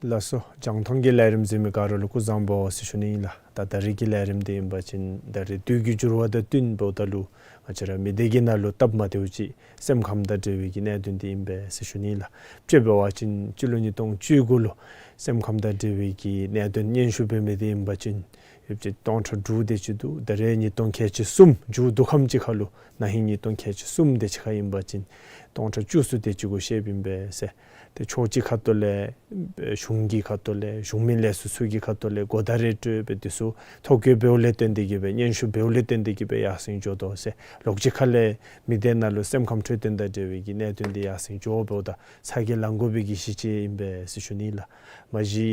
ལགས་སོ། རྒྱང་མཐོང་གི་ལས་རིམ་གཟིགས་མི་ག་ར་ལུ་སྐུ་གཟུགས་བཟང་པོ་ཟེར་ཞུ་ནི་ཨིན་ལགས། ད་ད་རིས་ཀྱི་ལས་རིམ་འདི་ཨིན་པ་ཅིན་ད་རིས་དུས་ཀྱི་འགྱུར་བ་དང་བསྟུན་འབདཝ་ད་ལུ་ང་བཅས་ར་མི་སྡེ་གི་ནང་ལུ་སྟབས་མ་བདེཝ་ཅིག་སེམས་ཁམས་དང་འབྲེལ་བའི་གི་གནད་དོན་འདི་ཨིན་པས་ཟེར་ཞུ་ནི་ཨིན་ལགས། དཔྱེ་འབད་བ་ཅིན་སྤྱི་ལོ་ཉིས་སྟོང་བཅུ་དགུ་ལུ་སེམས་ཁམས་དང་འབྲེལ་བའི་གི་གནད་དོན་སྙན་ཞུ་འབད་མི་འདི་ཨིན་པ་ཅིན་ཡོདཔ་ཅིག་སྟོང་ཕྲག་དྲུག་དེ་ཅིག་འདུག། ད་རིས་ཉིས་སྟོང་ཁལ་གཅིག་གསུམ་མཇུག་བསྡུ་ཁམས་ཅིག་ཁར་ལུ་ན་ཧིང་ཉིས་སྟོང་ཁལ་གཅིག་གསུམ་དེ་ཅིག་ཁར་ཨིན་པ་ཅིན་སྟོང་ཕྲག་བཅུ་གསུམ་དེ་ཅིག་གུ་ཤེསཔ་ཨིན་པས་ཟེར། ཏེ་ཕྱོགས་གཅིག་ཁ་ཐུག་ལས་གཞུང་གི་ཁ་ཐུག་ལས་གཞུང་མིན་ལས་ཚོགས་ཚུ་གི་ཁ་ཐུག་ལས་གོ་བརྡ་རེ་སྤྲོད་སྦེ་དེ་ཚུ་ཐོ་བཀོད་འབདཝ་ལས་བརྟེན་ཏེ་གིས་སྦེ་སྙན་ཞུ་འབདཝ་ལས་བརྟེན་ཏེ་གིས་སྦེ་ཡར་སེང་འགྱོ་དོ་ཟེར། ལོགས་གཅིག་ཁ་ལས་མི་སྡེ་ནང་ལུ་སེམས་ཁམས་འཕྲོད་བསྟེན་དང་འབྲེལ་བའི་གི་གནད་དོན་འདི་ཡར་སེང་འགྱོ་འབདཝ་ད་ཚ་གྱང་ལང་དགོ་པའི་གི་གཞི་ཅིག་ཨིན་པས་ཟེར་ཞུ་ནི་ལགས། མ་གཞི་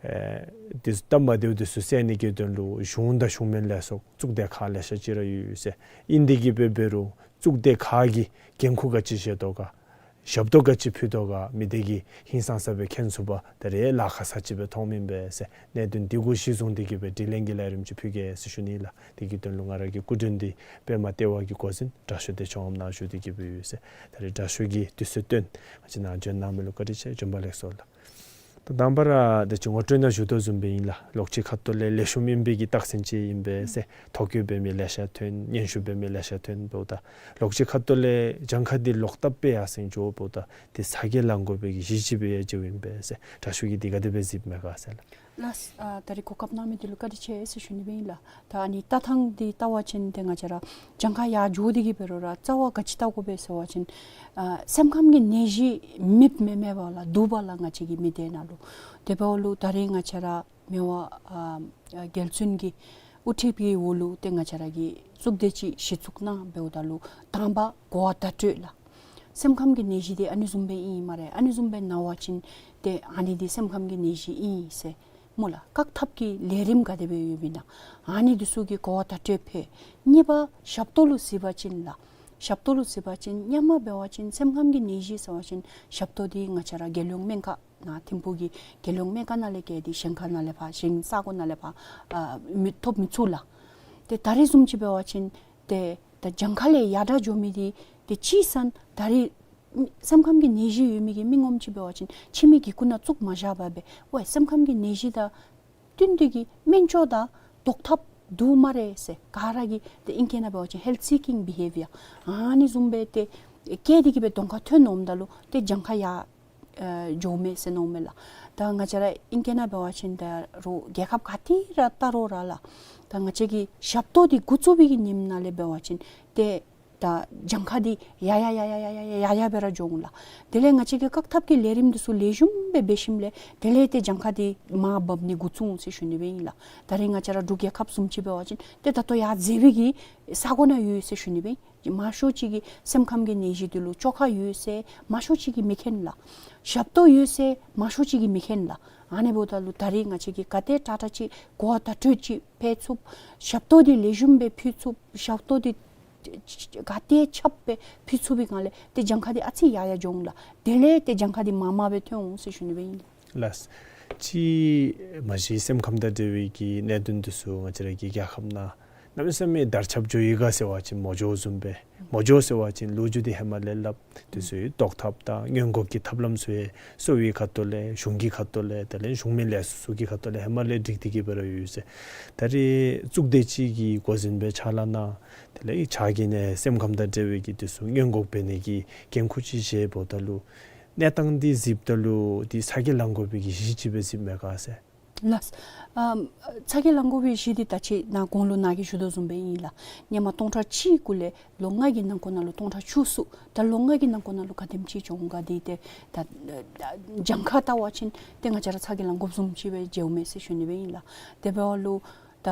ཨེ་དེ་ཚུ་སྟབས་མ་བདེཝ་དེ་ཚུ་སེལ་ནི་གི་དོན་ལུ་གཞུང་དང་གཞུང་མིན་ལས་ཚོགས་གཙུག་སྡེ་ཁག་ལེ་ཤ་ཅིག་ར་ཡོད་ཟེར། ཨིན་ཏེ་གིས་སྦེ་འབད་རུང་གཙུག་སྡེ་ཁག་གིས་འགན་ཁུར་ག་ཅི་བཞེས་དོ་ག། ཞབས་ཏོག་ག་ཅི་ཕུལ་དོ་ག་མི་སྡེ་གིས་ཧིང་སངས་ས་སྦེ་མཁྱེན་ཚུགས་པར་ད་རེས་ལཱ་ཁག་ས་ཅིག་སྦེ་མཐོངམ་ཨིན་པས་ཟེར། གནད་དོན་འདི་གུ་གཞི་བཟུང་སྟེ་གི་སྦེ་དྲི་ལན་གྱི་ལས་རིམ་ཅིག་ཕུལ་གེ་ཟེར་ཞུ་ནི་ལགས། དེ་གི་དོན་ལུ་ང་ར་གི་སྐུ་མགྲོན་འདི་པདྨ་ལྟེ་བ་གི་འགོ་འཛིན་དྲག་ཤོས་བདེ་མཆོག་ངམ་ནཱ་བཞུགས་ཏེ་གི་སྦེ་ཡོད་ཟེར། ད་རེས་དྲག་ཤོས་ཀྱིས་དུས་ཚོད་བཏོན་ང་བཅས་ནཱ་བྱོན་གནང་མི་ལུ་བཀའ་དྲིན་ཆེ། བྱོན་པ་ལེགས་སོ་ལགས། ད་དང་པ་ར་ད་ཅི་ངོ་སྤྲོད་ནང་ཞུ་དོ་བཟུམ་སྦེ་ཨིན་ལགས། ལོ་གཅིག་ཁ་ཐུག་ལས་ལེགས་ཤོམ་ཨིན་པའི་གི་རྟགས་མཚན་ཅིག་ཨིན་པས་ཟེར། ཐོ་བཀོད་འབད་མི་ལེ་ཤ་ཐོན། སྙན་ཞུ་འབད་མི་ལེ་ཤ་ཐོན། འབདཝ་ད་ལོ་གཅིག་ཁ་ཐུག་ལས་གྱངས་ཁ་འདི་ལོག་བཏབ་སྦེ་ཡར་སེང་འགྱོ། འབདཝ་ད་དེ་ཚ་གྱང་ལང་དགོ་པའི་གི་གཞི་ཅིག་སྦེ་ཡང་མཇལཝ་ཨིན་པས་ཟེར། དྲག་ཤོས་ཀྱིས་འདི་ག་དེ་སྦེ་གཟིགསཔ་མས་ག་ཟེར་ལགས། ལགས། ཨ་ད་རེས་གོ་སྐབས་གནང་མི་འདི་ལུ་བཀའ་དྲིན་ཆེ་ཟེར་ཞུ་ནི་སྦེ་ཨིན་ལགས། ད་ཨ་ནི་ལྟ་སྟངས་འདི་བལྟ་བ་ཅིན་ཏེ་ང་བཅས་ར་གྱངས་ཁ་ཡར་འགྱོ་སྟེ་གི་འབད་རུང་ར་རྩ་བ་ག་ཅི་བལྟ་དགོ་པས་ཟེར་བ་ཅིན་ཨ་སེམས་ཁམས་ཀྱི་ནད་གཞི་མེདཔ་མེན་མེན་པ་ལགས། འདུག་པ་ལགས། ང་བཅས་ཀྱི་མི་སྡེ་ནང་ལུ། དེ་འབདཝ་ལུ་ད་རེས་ང་བཅས་ར་མི་དབང་ཨ་རྒྱལ་བཙུན་གྱི་དབུ་ཁྲིད་ཀྱི་འོག་ལུ་ཏེ་ང་བཅས་ར་གིས་གཙུག་སྡེ་ཅིག་གཞི་བཙུགས་གནང་། འབདཝ་ད་ལུ་དང་པ་གོ་བ་བརྡ་སྤྲོད་ལགས། སེམས་ཁམས་ཀྱི་ནད་གཞི་འདི་ཨ་ནི་བཟུམ་སྦེ་ཨིན་སྨ་རེ། ཨ་ནི་བཟུམ་སྦེ་ན་བ་ཅིན་ཏེ་ཨ་ནི་འདི་སེམས་ཁམས་ཀྱི་ནད་གཞི་ཨིན་ཟེར་སྨོ་ལགས། བཀག་ཐབས་ཀྱི་ལས་རིམ་ག་དེ་སྦེ་ཡོདཔ་ཨིན་ན་ཨ་ནི་འདི་ཚུ་གི་གོ་བ་བརྡ་སྤྲོད་ཕུལ། གཉིས་པ་ཞབས་ཏོག་ལུ་གཟིགས་པ་ཅིན་ལགས། ཞབས་ཏོག་ལུ་གཟིགས་པ་ཅིན་སྔོན་མ་འབད་བ་ཅིན་སེམས་ཁམས་ཀྱི་ནད་གཞི་ཟེར་བ་ཅིན་ཞབས་ཏོག་འདི་ང་བཅས་ར་རྒྱལ་ཡོངས་སྨན་ཁང་ནང་ཐིམ་ཕུག་གི་རྒྱལ་ཡོངས་སྨན་ཁང་ནང་ལས་བརྒལ་ཏེ་གཞན་ཁ་ནང་ལས་ཕར་གཞན་ས་གོ་ནང་ལས་ཕར་ཨ་མི་ཐོབ་མི་ཚུགས་ལགས། ཏེ་ད་རེས་བཟུམ་ཅིག་འབད་བ་ཅིན་ཏེ་ད་གྱངས་ཁ་ལས་ཡར་དྲག་འགྱོ་མི་འདི་ཏེ་ཅིག་ཟེར་ན་ད་རེས་སེམས་ཁམས་ཀྱི་ནད་གཞི་ཡོད་མི་གི་མི་ངོམ་ཅིག་འབད་བ་ཅིན་ཁྱིམ་གྱི་སྒོ་ནང་བཙུགས་མ་བཞག་པར་སྦེ་ཝའི་སེམས་ཁམས་ཀྱི་ནད་གཞི་དང་བསྟུན་ཏེ་གི་སྨན་བཅོས་དང་བཟློག་ཐབས་འདུག་སྨ་རེ་ཟེར་ག་ར་གིས་ཏེ་ཨིང་སྐད་ནང་འབད་བ་ཅིན་ཧེལཐ་སི་ཀིང་བི་ཧེ་བི་ཡར་ཨ་ནི་བཟུམ་སྦེ་ཏེ་བསྐྱེད་དེ་གི་སྦེ་གདོང་ཁར་ཐོན་འོངམ་ད་ལུ་ཏེ་གྱངས་ཁ་ཡར་ཨ་འགྱོཝ་མས་ཟེར་མནོཝ་མས་ལགས། ད་ང་བཅས་ར་ཨིང་སྐད་ནང་འབད་བ་ཅིན་ད་རུང་རྒྱལ་ཁབ་ག་ཏེ་ར་བལྟ་རུང་ར་ལགས། ད་ང་བཅས་ཀྱི་ཞབས་ཏོག་འདི་འགོ་བཙུགས་པའི་གི་ཉིནམ་ནང་ལས་འབད་བ་ཅིན་ཏེ་ད་གྱངས་ཁ་འདི་ཡར་ཡར་ཡར་ཡར་སྦེ་ར་འགྱོ་འོང་ལགས། དེ་ལས་ང་བཅས་ཀྱིས་བཀག་ཐབས་ཀྱི་ལས་རིམ་འདི་ཚུ་ལེགས་ཤོམ་སྦེ་འབད་ཞིནམ་ལས་དེ་ལས་ཏེ་གྱངས་ཁ་འདི་མར་འབབ་ནི་འགོ་བཙུགས་འོང་ཟེར་ཞུ་ནི་སྦེ་ཨིན་ལགས། ད་རེས་ང་བཅས་ར་འབྲུག་རྒྱལ་ཁབ་བཟུམ་ཅིག་འབད་བ་ཅིན་ཏེ་ད་ལྟོ་ཡར་འཛེགས་པའི་གི་ས་གོ་ནང་ཡོད་ཟེར་ཞུ་ནི་སྦེ་ཨིན། མང་ཤོས་ཅིག་གིས་སེམས་ཁམས་ཀྱི་ནད་གཞི་འདི་ལུ་བཅོ་ཁ་ཡོད་ཟེར་མང་ཤོས་ཅིག་གིས་མི་མཁྱེན་ལགས། ཞབས་ཏོག་ཡོད་ཟེར་མང་ཤོས་ཅིག་གིས་མི་མཁྱེན་ལགས། ཨ་ནི་འབདཝ་ད་ལུ་ད་རེས་ང་བཅས་ཀྱིས་ག་དེ་དྲག་དྲག་ཅིག་གོ་བ་བརྡ་སྤྲོད་ཅིག་ཕུལ་ཚུགས། ཞབས་ཏོག་འདི་ལེགས་ཤོམ་སྦེ་ཕུལ་ཚུགས། ཞབས་ཏོག་འདི་ག་དེ་ཁྱབ་སྦེ་ཕུལ་ཚུགས་པའི་སྒང་ལས་ཏེ་གྱངས་ཁ་འདི་ཨ་ཙི་ཡར་ཡར་འགྱོ་འོང་ལགས། དེ་ལས་ཏེ་གྱངས་ཁ་འདི་མར་མར་སྦེ་ཐོན་འོང་ཟེར་ཞུ་ནི་སྦེ་ཨིན་ལགས། ལགས། ཅིག་མ་གཞི་སེམས་ཁམས་དང་འབྲེལ་བའི་གི་གནད་དོན་འདི་ཚུ་ང་བཅས་ར་གི་རྒྱལ་ཁབ་ནང་གནམ་མེད་ས་མེད་དར་ཁྱབ་འགྱོ་ཡི་ག་ཟེར་བ་ཅིན་མ་འགྱོཝ་བཟུམ་སྦེ། མ་འགྱོ་ཟེར་བ་ཅིན་ལོ་རྒྱུས་འདི་ཧེ་མ་ལས་སླབ། འདི་ཚུ་བཟློག་ཐབས་དང་སྔོན་འགོག་གི་ཐབས་ལམ་ཚུ་ཡང་གསོ་བའི་ཁ་ཐུག་ལས་གཞུང་གི་ཁ་ཐུག་ལས་དེ་ལས་གཞུང་མིན་ལས་ཚོགས་ཚུ་གི་ཁ་ཐུག་ལས་ཧེ་མ་ལས་སྒྲིག་སྟེ་གི་སྦེ་ར་ཡོད་ཟེར། ད་རེས་གཙུག་སྡེ་ཅིག་གི་འགོ་འཛིན་སྦེ་ཕྱག་ལཱ་གནང་། དེ་ལས་ཕྱག་གི་ནི་སེམས་ཁམས་དང་འབྲེལ་བའི་གི་འདི་ཚུ་སྔོན་འགོག་འབད་ནི་གི་འགན་ཁུར་ཅིག་བཞེས་འབདཝ་ད་ལུ་གནས་སྟངས་འདི་གཟིགསཔ་ད་ལུ་འདི་ཚ་གྱང་ལང་དགོ་པའི་གི་གཞི་ཅིག་སྦེ་གཟིགསཔ་མས་ག་ཟེར། ལགས། ཨམ་ཚ་གྱང་ལང་དགོ་པའི་གཞི་འདི་ད་ཅི་ནཱ་གོང་ལུ་ནཱ་གིས་ཞུ་དོ་བཟུམ་སྦེ་ཨིན་ལགས། སྔོན་མ་སྟོང་ཕྲག་གཅིག་གུ་ལས་ལོ་ལྔ་གི་ནང་འཁོད་ནང་ལུ་སྟོང་ཕྲག་བཅུ་གསུམ། ད་ལོ་ལྔ་གི་ནང་འཁོད་ནང་ལུ་ག་དེམ་ཅིག་བྱུང་ག་འདི་ཏེ་ད་གྱངས་ཁ་བལྟ་བ་ཅིན་ཏེ་ང་བཅས་ར་ཚ་གྱང་ལང་དགོཔ་བཟུམ་ཅིག་སྦེ་མཇལཝ་མས་ཟེར་ཞུ་ནི་སྦེ་ཨིན་ལགས། དེ་འབདཝ་ལུ་ད་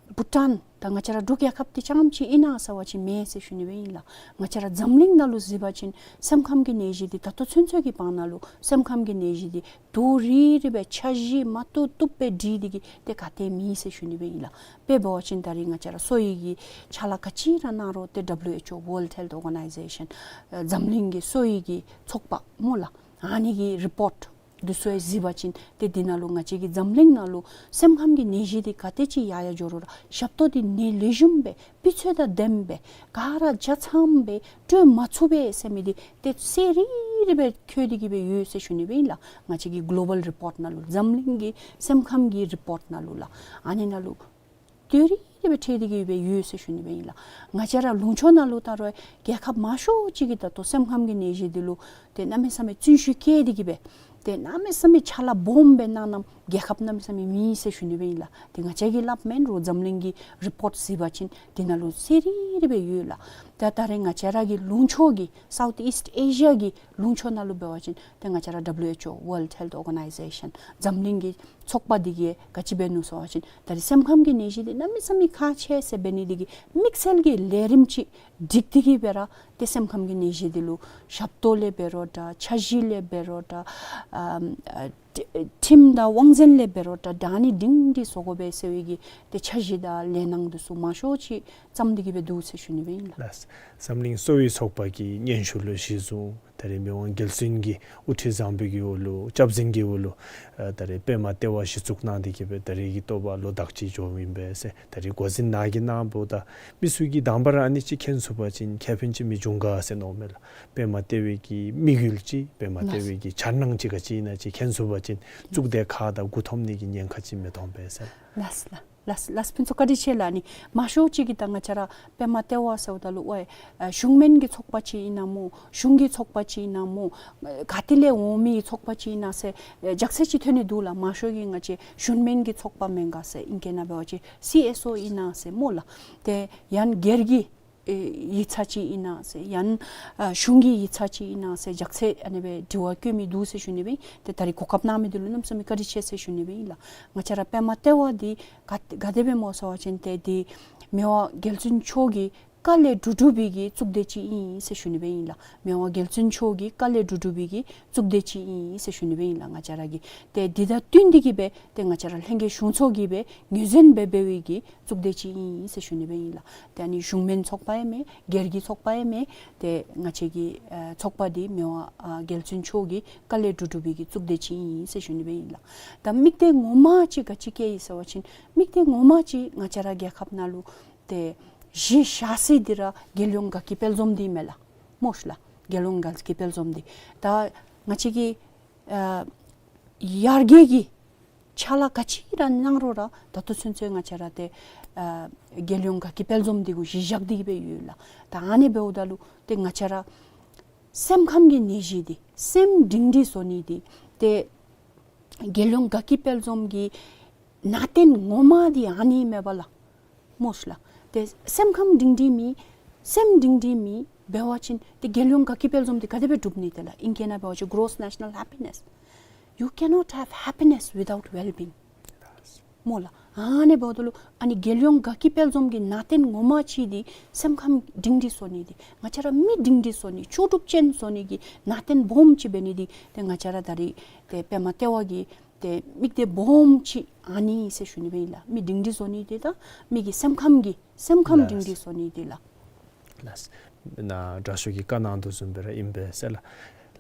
བྷུ་ཊཱན་ད་ང་བཅས་ར་འབྲུག་རྒྱལ་ཁབ་འདི་རྐྱངམ་ཅིག་ཨིན་ན་ཟེར་བ་ཅིན་མེན་ཟེར་ཞུ་ནི་སྦེ་ཨིན་ལགས། ང་བཅས་ར་འཛམ་གླིང་ནང་ལུ་གཟིགས་པ་ཅིན་སེམས་ཁམས་ཀྱི་ནད་གཞི་འདི་ད་ལྟོ་ཚུན་ཚོད་ཀྱི་བར་ན་ལུ་སེམས་ཁམས་ཀྱི་ནད་གཞི་འདི་རྡོག་རིལ་རི་སྦེ་འཆར་གཞི་མ་བཏུབ་བཏུབ་སྦེ་སྒྲིག་སྟེ་གི་ཏེ་ག་ཏེ་མེད་ཟེར་ཞུ་ནི་སྦེ་ཨིན་ལགས། དཔེ་འབད་བ་ཅིན་ད་རེས་ང་བཅས་ར་གསོ་བའི་གི་ཕྱག་ལཱ་ག་ཅི་ར་གནང་རུང་ཏེ་ཌབ་ལུ་ཨེཆ་ཨོ་World Health Organization ཨ་འཛམ་གླིང་གི་གསོ་བའི་གི་ཚོགས་པ་སྨོ་ལགས། ཨ་ནི་གི་རི་པོརཊ་འདི་ཚུ་ཡང་གཟིགས་པ་ཅིན་ཏེ་འདི་ནང་ལུ་ང་བཅས་ཀྱི་འཛམ་གླིང་ནང་ལུ་སེམས་ཁམས་ཀྱི་ནད་གཞི་འདི་ག་དེ་ཅིག་ཡར་ཡར་འགྱོ་རུང་ར་ཞབས་ཏོག་འདི་ནི་ལེགས་ཤོམ་སྦེ་སྤུས་ཚད་དང་ལྡནམ་སྦེ་ག་ར་ཆ་ཚང་སྦེ་སྤྲོད་མ་ཚུགས་པས་ཟེར་མི་འདི་ཏེ་གསལ་རི་རི་སྦེ་འཁོད་དེ་གི་སྦེ་ཡོད་ཟེར་ཞུ་ནི་སྦེ་ཨིན་ལགས། ང་བཅས་ཀྱི་གོ་ལོ་བཱལ་རི་པོརཊ་ནང་ལུ་འཛམ་གླིང་གི་སེམས་ཁམས་ཀྱི་རི་པོརཊ་ནང་ལུ་ལགས། ཨ་ནི་ནང་ལུ་ཏེ་རི་རི་སྦེ་འཁོད་དེ་གི་སྦེ་ཡོད་ཟེར་ཞུ་ནི་སྦེ་ཨིན་ལགས། ང་བཅས་ར་ལུང་ཕྱོགས་ནང་ལུ་ད་རུང་རྒྱལ་ཁབ་མང་ཤོས་ཅིག་གིས་ད་ལྟོ་སེམས་ཁམས་ཀྱི་ནད་གཞི་འདི་ལུ་ཏེ་གནམ་མེད་ས་མེད་བརྩོན་ཤུགས་བསྐྱེད་དེ་གི་སྦེ་ཏེ་གནམ་མེད་ས་མེད་ཕྱག་ལཱ་སྦོམ་སྦེ་གནངམ་རྒྱལ་ཁབ་གནམ་མེད་ས་མེད་མེད་ཟེར་ཞུ་ནི་སྦེ་ཨིན་ལགས། ཏེ་ང་བཅས་ཀྱིས་སླབ་མེན་རུང་འཛམ་གླིང་གི་རི་པོརཊ་གཟིགས་པ་ཅིན་འདི་ནང་ལུ་གསལ་རི་རི་སྦེ་ཡོད་ལགས། ད་ད་རེས་ང་བཅས་ར་གི་ལུང་ཕྱོགས་ཀྱི་Southeast Asia གི་ལུང་ཕྱོགས་ནང་ལུ་འབད་བ་ཅིན་ཏེ་ང་བཅས་ར་ཌབ་ལུ་ཨེཆ་ཨོ་World Health Organization འཛམ་གླིང་གི་ཚོགས་པ་འདི་གིས་ག་ཅི་འབད་ནུག་ཟེར་བ་ཅིན་ད་རེས་སེམས་ཁམས་ཀྱི་ནད་གཞི་འདི་གནམ་མེད་ས་མེད་ཁག་ཆེ་ཟེར་འབད་ནི་འདི་གིས་དམིགས་བསལ་གྱི་ལས་རིམ་ཅིག་སྒྲིག་སྟེ་གི་སྦེ་ར་ཏེ་སེམས་ཁམས་ཀྱི་ནད་གཞི་འདི་ལུ་ཞབས་ཏོག་ལས་འབད་རུང་འདྲ་འཆར་གཞི་ལས་འབད་རུང་འདྲ་ཨམ་ཨ་ཁྲིམས་དང་དབང་འཛིན་ལས་འབད་རུང་འདྲ་ད་ནི་སྒྲིང་སྒྲི་བཟོ་དགོ་པས་ཟེར་བའི་གི་ཏེ་འཆར་གཞི་དང་ལས་སྣང་འདི་ཚུ་མང་ཤོས་ཅིག་བརྩམས་ཏེ་གི་སྦེ་འདུག་ཟེར་ཞུ་ནི་སྦེ་ཨིན་ལགས། ལགས། འཛམ་གླིང་གསོ་བའི་ཚོགས་པ་གི་སྙན་ཞུ་ལུ་གཞི་བཟུང་ ད་རེས་མི་དབང་རྒྱལ་བཙུན་གྱི་དབུ་ཁྲིད་བཟང་པོའི་གི་འོག་ལུ་སྐྱབས་འཛིན་གྱི་འོག་ལུ་ཨ་ད་རེས་པདྨ་ལྟེ་བ་གཞི་བཙུགས་གནང་སྟེ་གི་སྦེ་ད་རེས་ཀྱི་ཐོག་ལུ་ལོ་དག་ཅིག་འགྱོཝ་ཨིན་པས་ཟེར། ད་རེས་འགོ་འཛིན་ནཱ་གི་གནང་འབདཝ་ད་མི་ཚུ་གིས་དང་པ་ར་ཨ་ནི་ཅིག་མཁྱེན་ཚུགས་པ་ཅིན་ཁེ་ཕན་ཅིག་མི་འབྱུང་ག་ཟེར་མནོཝ་མས་ལགས། པདྨ་ལྟེ་བའི་གི་དམིགས་ཡུལ་ཅིག་པདྨ་ལྟེ་བའི་གི་འཆར་སྣང་ཅིག་ག་ཅི་ཨིན་ན་ཅིག་མཁྱེན་ཚུགས་པ་ཅིན་གཙུག་སྡེ་ཁག་དང་མགུ་འཐོམ་ནི་གི་ཉེན་ཁ་ཅིག་མི་ཐོན་པས་ཟེར། ལགས་ལགས། ལགས་ལགས། ཕུན་ཚོགས་བཀའ་དྲིན་ཆེ་ལགས། ཨ་ནི་མང་ཤོས་ཅིག་གིས་ད་ང་བཅས་ར་པདྨ་ལྟེ་བ་ཟེརཝ་ད་ལུ་ཝའི་ཨ་གཞུང་མིན་གྱི་ཚོགས་པ་ཅིག་ཨིན་ན་སྨོ། གཞུང་གི་ཚོགས་པ་ཅིག་ཨིན་ན་སྨོ། ག་ཏེ་ལས་འོང་མི་ཚོགས་པ་ཅིག་ཨིན་ན་ཟེར་ཨ་ཇག་ཚད་ཅིག་ཐོན་ནི་འདུག་ལགས། མང་ཤོས་ཀྱིས་ང་བཅས་གཞུང་མིན་གྱི་ཚོགས་པ་མེན་ག་ཟེར། ཨིང་སྐད་ནང་འབད་བ་ཅིན་སི་ཨེས་ཨོ་ཨིན་ན་ཟེར་སྨོ་ལགས། ཏེ་ཡང་སྒེར་གྱི་ཨེ་ཡིག་ཚང་ཅིག་ཨིན་ན་ཟེར་ཡང་ཨ་གཞུང་གི་ཡིག་ཚང་ཅིག་ཨིན་ན་ཟེར་ཇག་ཚད་ཨ་ནི་སྦེ་དྲི་བ་བཀོད་མི་འདུག་ཟེར་ཞུ་ནི་སྦེ་ཨིན། ཏེ་ད་རེས་གོ་སྐབས་གནང་མི་འདི་ལུ་གནམ་མེད་ས་མེད་བཀའ་དྲིན་ཆེ་ཟེར་ཞུ་ནི་སྦེ་ཨིན་ལགས། ང་བཅས་ར་པདྨ་ལྟེ་བ་འདི་ག་ག་དེ་སྦེ་སྨོ་ཟེར་བ་ཅིན་ཏེ་འདི་མི་དབང་རྒྱལ་བཙུན་མཆོག་གི་བཀའ་ལས་གྲུབ་གྲུབ་པའི་གི་གཙུག་སྡེ་ཅིག་ཨིན་ཟེར་ཞུ་ནི་སྦེ་ཨིན་ལགས། མི་དབང་རྒྱལ་བཙུན་མཆོག་གི་བཀའ་ལས་གྲུབ་གྲུབ་པའི་གི་གཙུག་སྡེ་ཅིག་ཨིན་ཟེར་ཞུ་ནི་སྦེ་ཨིན་ལགས། ང་བཅས་ར་གི་ཏེ་འདི་དང་བསྟུན་ཏེ་གི་སྦེ་ཏེ་ང་བཅས་ར་ལྷན་རྒྱས་གཞུང་ཚོགས་ཀྱིས་སྦེ་ངོས་འཛིན་འབད་འབད་བའི་གི་གཙུག་སྡེ་ཅིག་ཨིན་ཟེར་ཞུ་ནི་སྦེ་ཨིན་ལགས། ཏེ་ཨ་ནི་གཞུང་མིན་ཚོགས་པ་ཡང་མེན། སྒེར་གྱི་ཚོགས་པ་ཡང་མེན། ཏེ་ང་བཅས་ཀྱི་ཨ་ཚོགས་པ་འདི་མི་དབང་ཨ་རྒྱལ་བཙུན་མཆོག་གི་བཀའ་ལས་གྲུབ་གྲུབ་པའི་གི་གཙུག་སྡེ་ཅིག་ཨིན་ཟེར་ཞུ་ནི་སྦེ་ཨིན་ལགས། ད་དམིགས་གཏད་ངོ་མ་ཅིག་ག་ཅི་བསྐྱེད་ཡི་ཟེར་བ་ཅིན་དམིགས་གཏད་ངོ་མ་ཅིག་ང་བཅས་ར་རྒྱལ་ཁབ་ནང་ལུ་ཏེ་གཞི་བཞག་ས་འདི་ར་རྒྱལ་ཡོངས་དགའ་སྐྱིད་དཔལ་འཛོམས་འདི་མས་ལགས། སྨོ་ཤ་ལགས། རྒྱལ་ཡོངས་དགའ་སྐྱིད་དཔལ་འཛོམས་འདི་ད་ང་བཅས་ཀྱི་ཨ་ཡར་རྒྱས་ཀྱི་ཕྱག་ལཱ་ག་ཅི་ར་གནང་རུང་ར་ད་ལྟོ་ཚུན་ཚོད་ང་བཅས་ར་ཏེ་ཨ་རྒྱལ་ཡོངས་དགའ་སྐྱིད་དཔལ་འཛོམས་འདི་གུ་གཞི་བཞག་སྟེ་གི་སྦེ་ཡོད་ལགས། ད་ཨ་ནི་འབདཝ་ད་ལུ་ཏེ་ང་བཅས་ར་སེམས་ཁམས་ཀྱི་ནད་གཞི་འདི་སེམས་སྒྲིང་སྒྲིང་བཟོ་ནི་འདི་ཏེ་རྒྱལ་ཡོངས་དགའ་སྐྱིད་དཔལ་འཛོམས་ཀྱི་ནང་རྟེན་ངོ་མ་འདི་ཨ་ནི་མས་པ་ལགས། སྨོ་ཤ་ལགས། ཏེ་སེམས་ཁམས་སྒྲིང་སྒྲིང་མེད་སེམས་སྒྲིང་སྒྲིང་མེད་འབད་བ་ཅིན་ཏེ་རྒྱལ་ཡོངས་དགའ་སྐྱིད་དཔལ་འཛོམས་འདི་ག་དེ་སྦེ་འགྲུབ་ནི་ཏེ་ལགས། ཨིང་སྐད་ནང་འབད་བ་ཅིན་gross national happiness. You cannot have happiness without well-being. སྨོ་ལགས། ཨ་ནི་འབདཝ་ད་ལུ་ཨ་ནི་རྒྱལ་ཡོངས་དགའ་སྐྱིད་དཔལ་འཛོམས་ཀྱི་ནང་རྟེན་ངོ་མ་ཅིག་འདི་སེམས་ཁམས་སྒྲིང་སྒྲིང་བཟོ་ནི་འདི་ང་བཅས་ར་མི་སྒྲིང་སྒྲིང་བཟོ་ནི་ལྕོགས་གྲུབ་ཅན་བཟོ་ནི་གི་ནང་རྟེན་སྦོམ་ཅིག་འབད་ནི་འདི་ཏེ་ང་བཅས་ར་ད་རེས་ཏེ་པདྨ་ལྟེ་བ་གི་ཏེ་དམིགས་གཏད་སྦོམ་ཅིག་ཨ་ནི་ཟེར་ཞུ་ནི་སྦེ་ཨིན་ལགས། མི་སྒྲིང་སྒྲིང་བཟོ་ནི་འདི་དང་མི་གི་སེམས་ཁམས་ཀྱི་སེམས་ཁམས་ལགས། སྒྲིང་སྒྲིང་བཟོ་ནི་འདི་ལགས། ལགས། ནཱ་དྲག་ཤོས་ཀྱིས་བཀའ་གནང་དོ་བཟུམ་སྦེ་ར་ཨིན་པས་ཟེར་ལགས།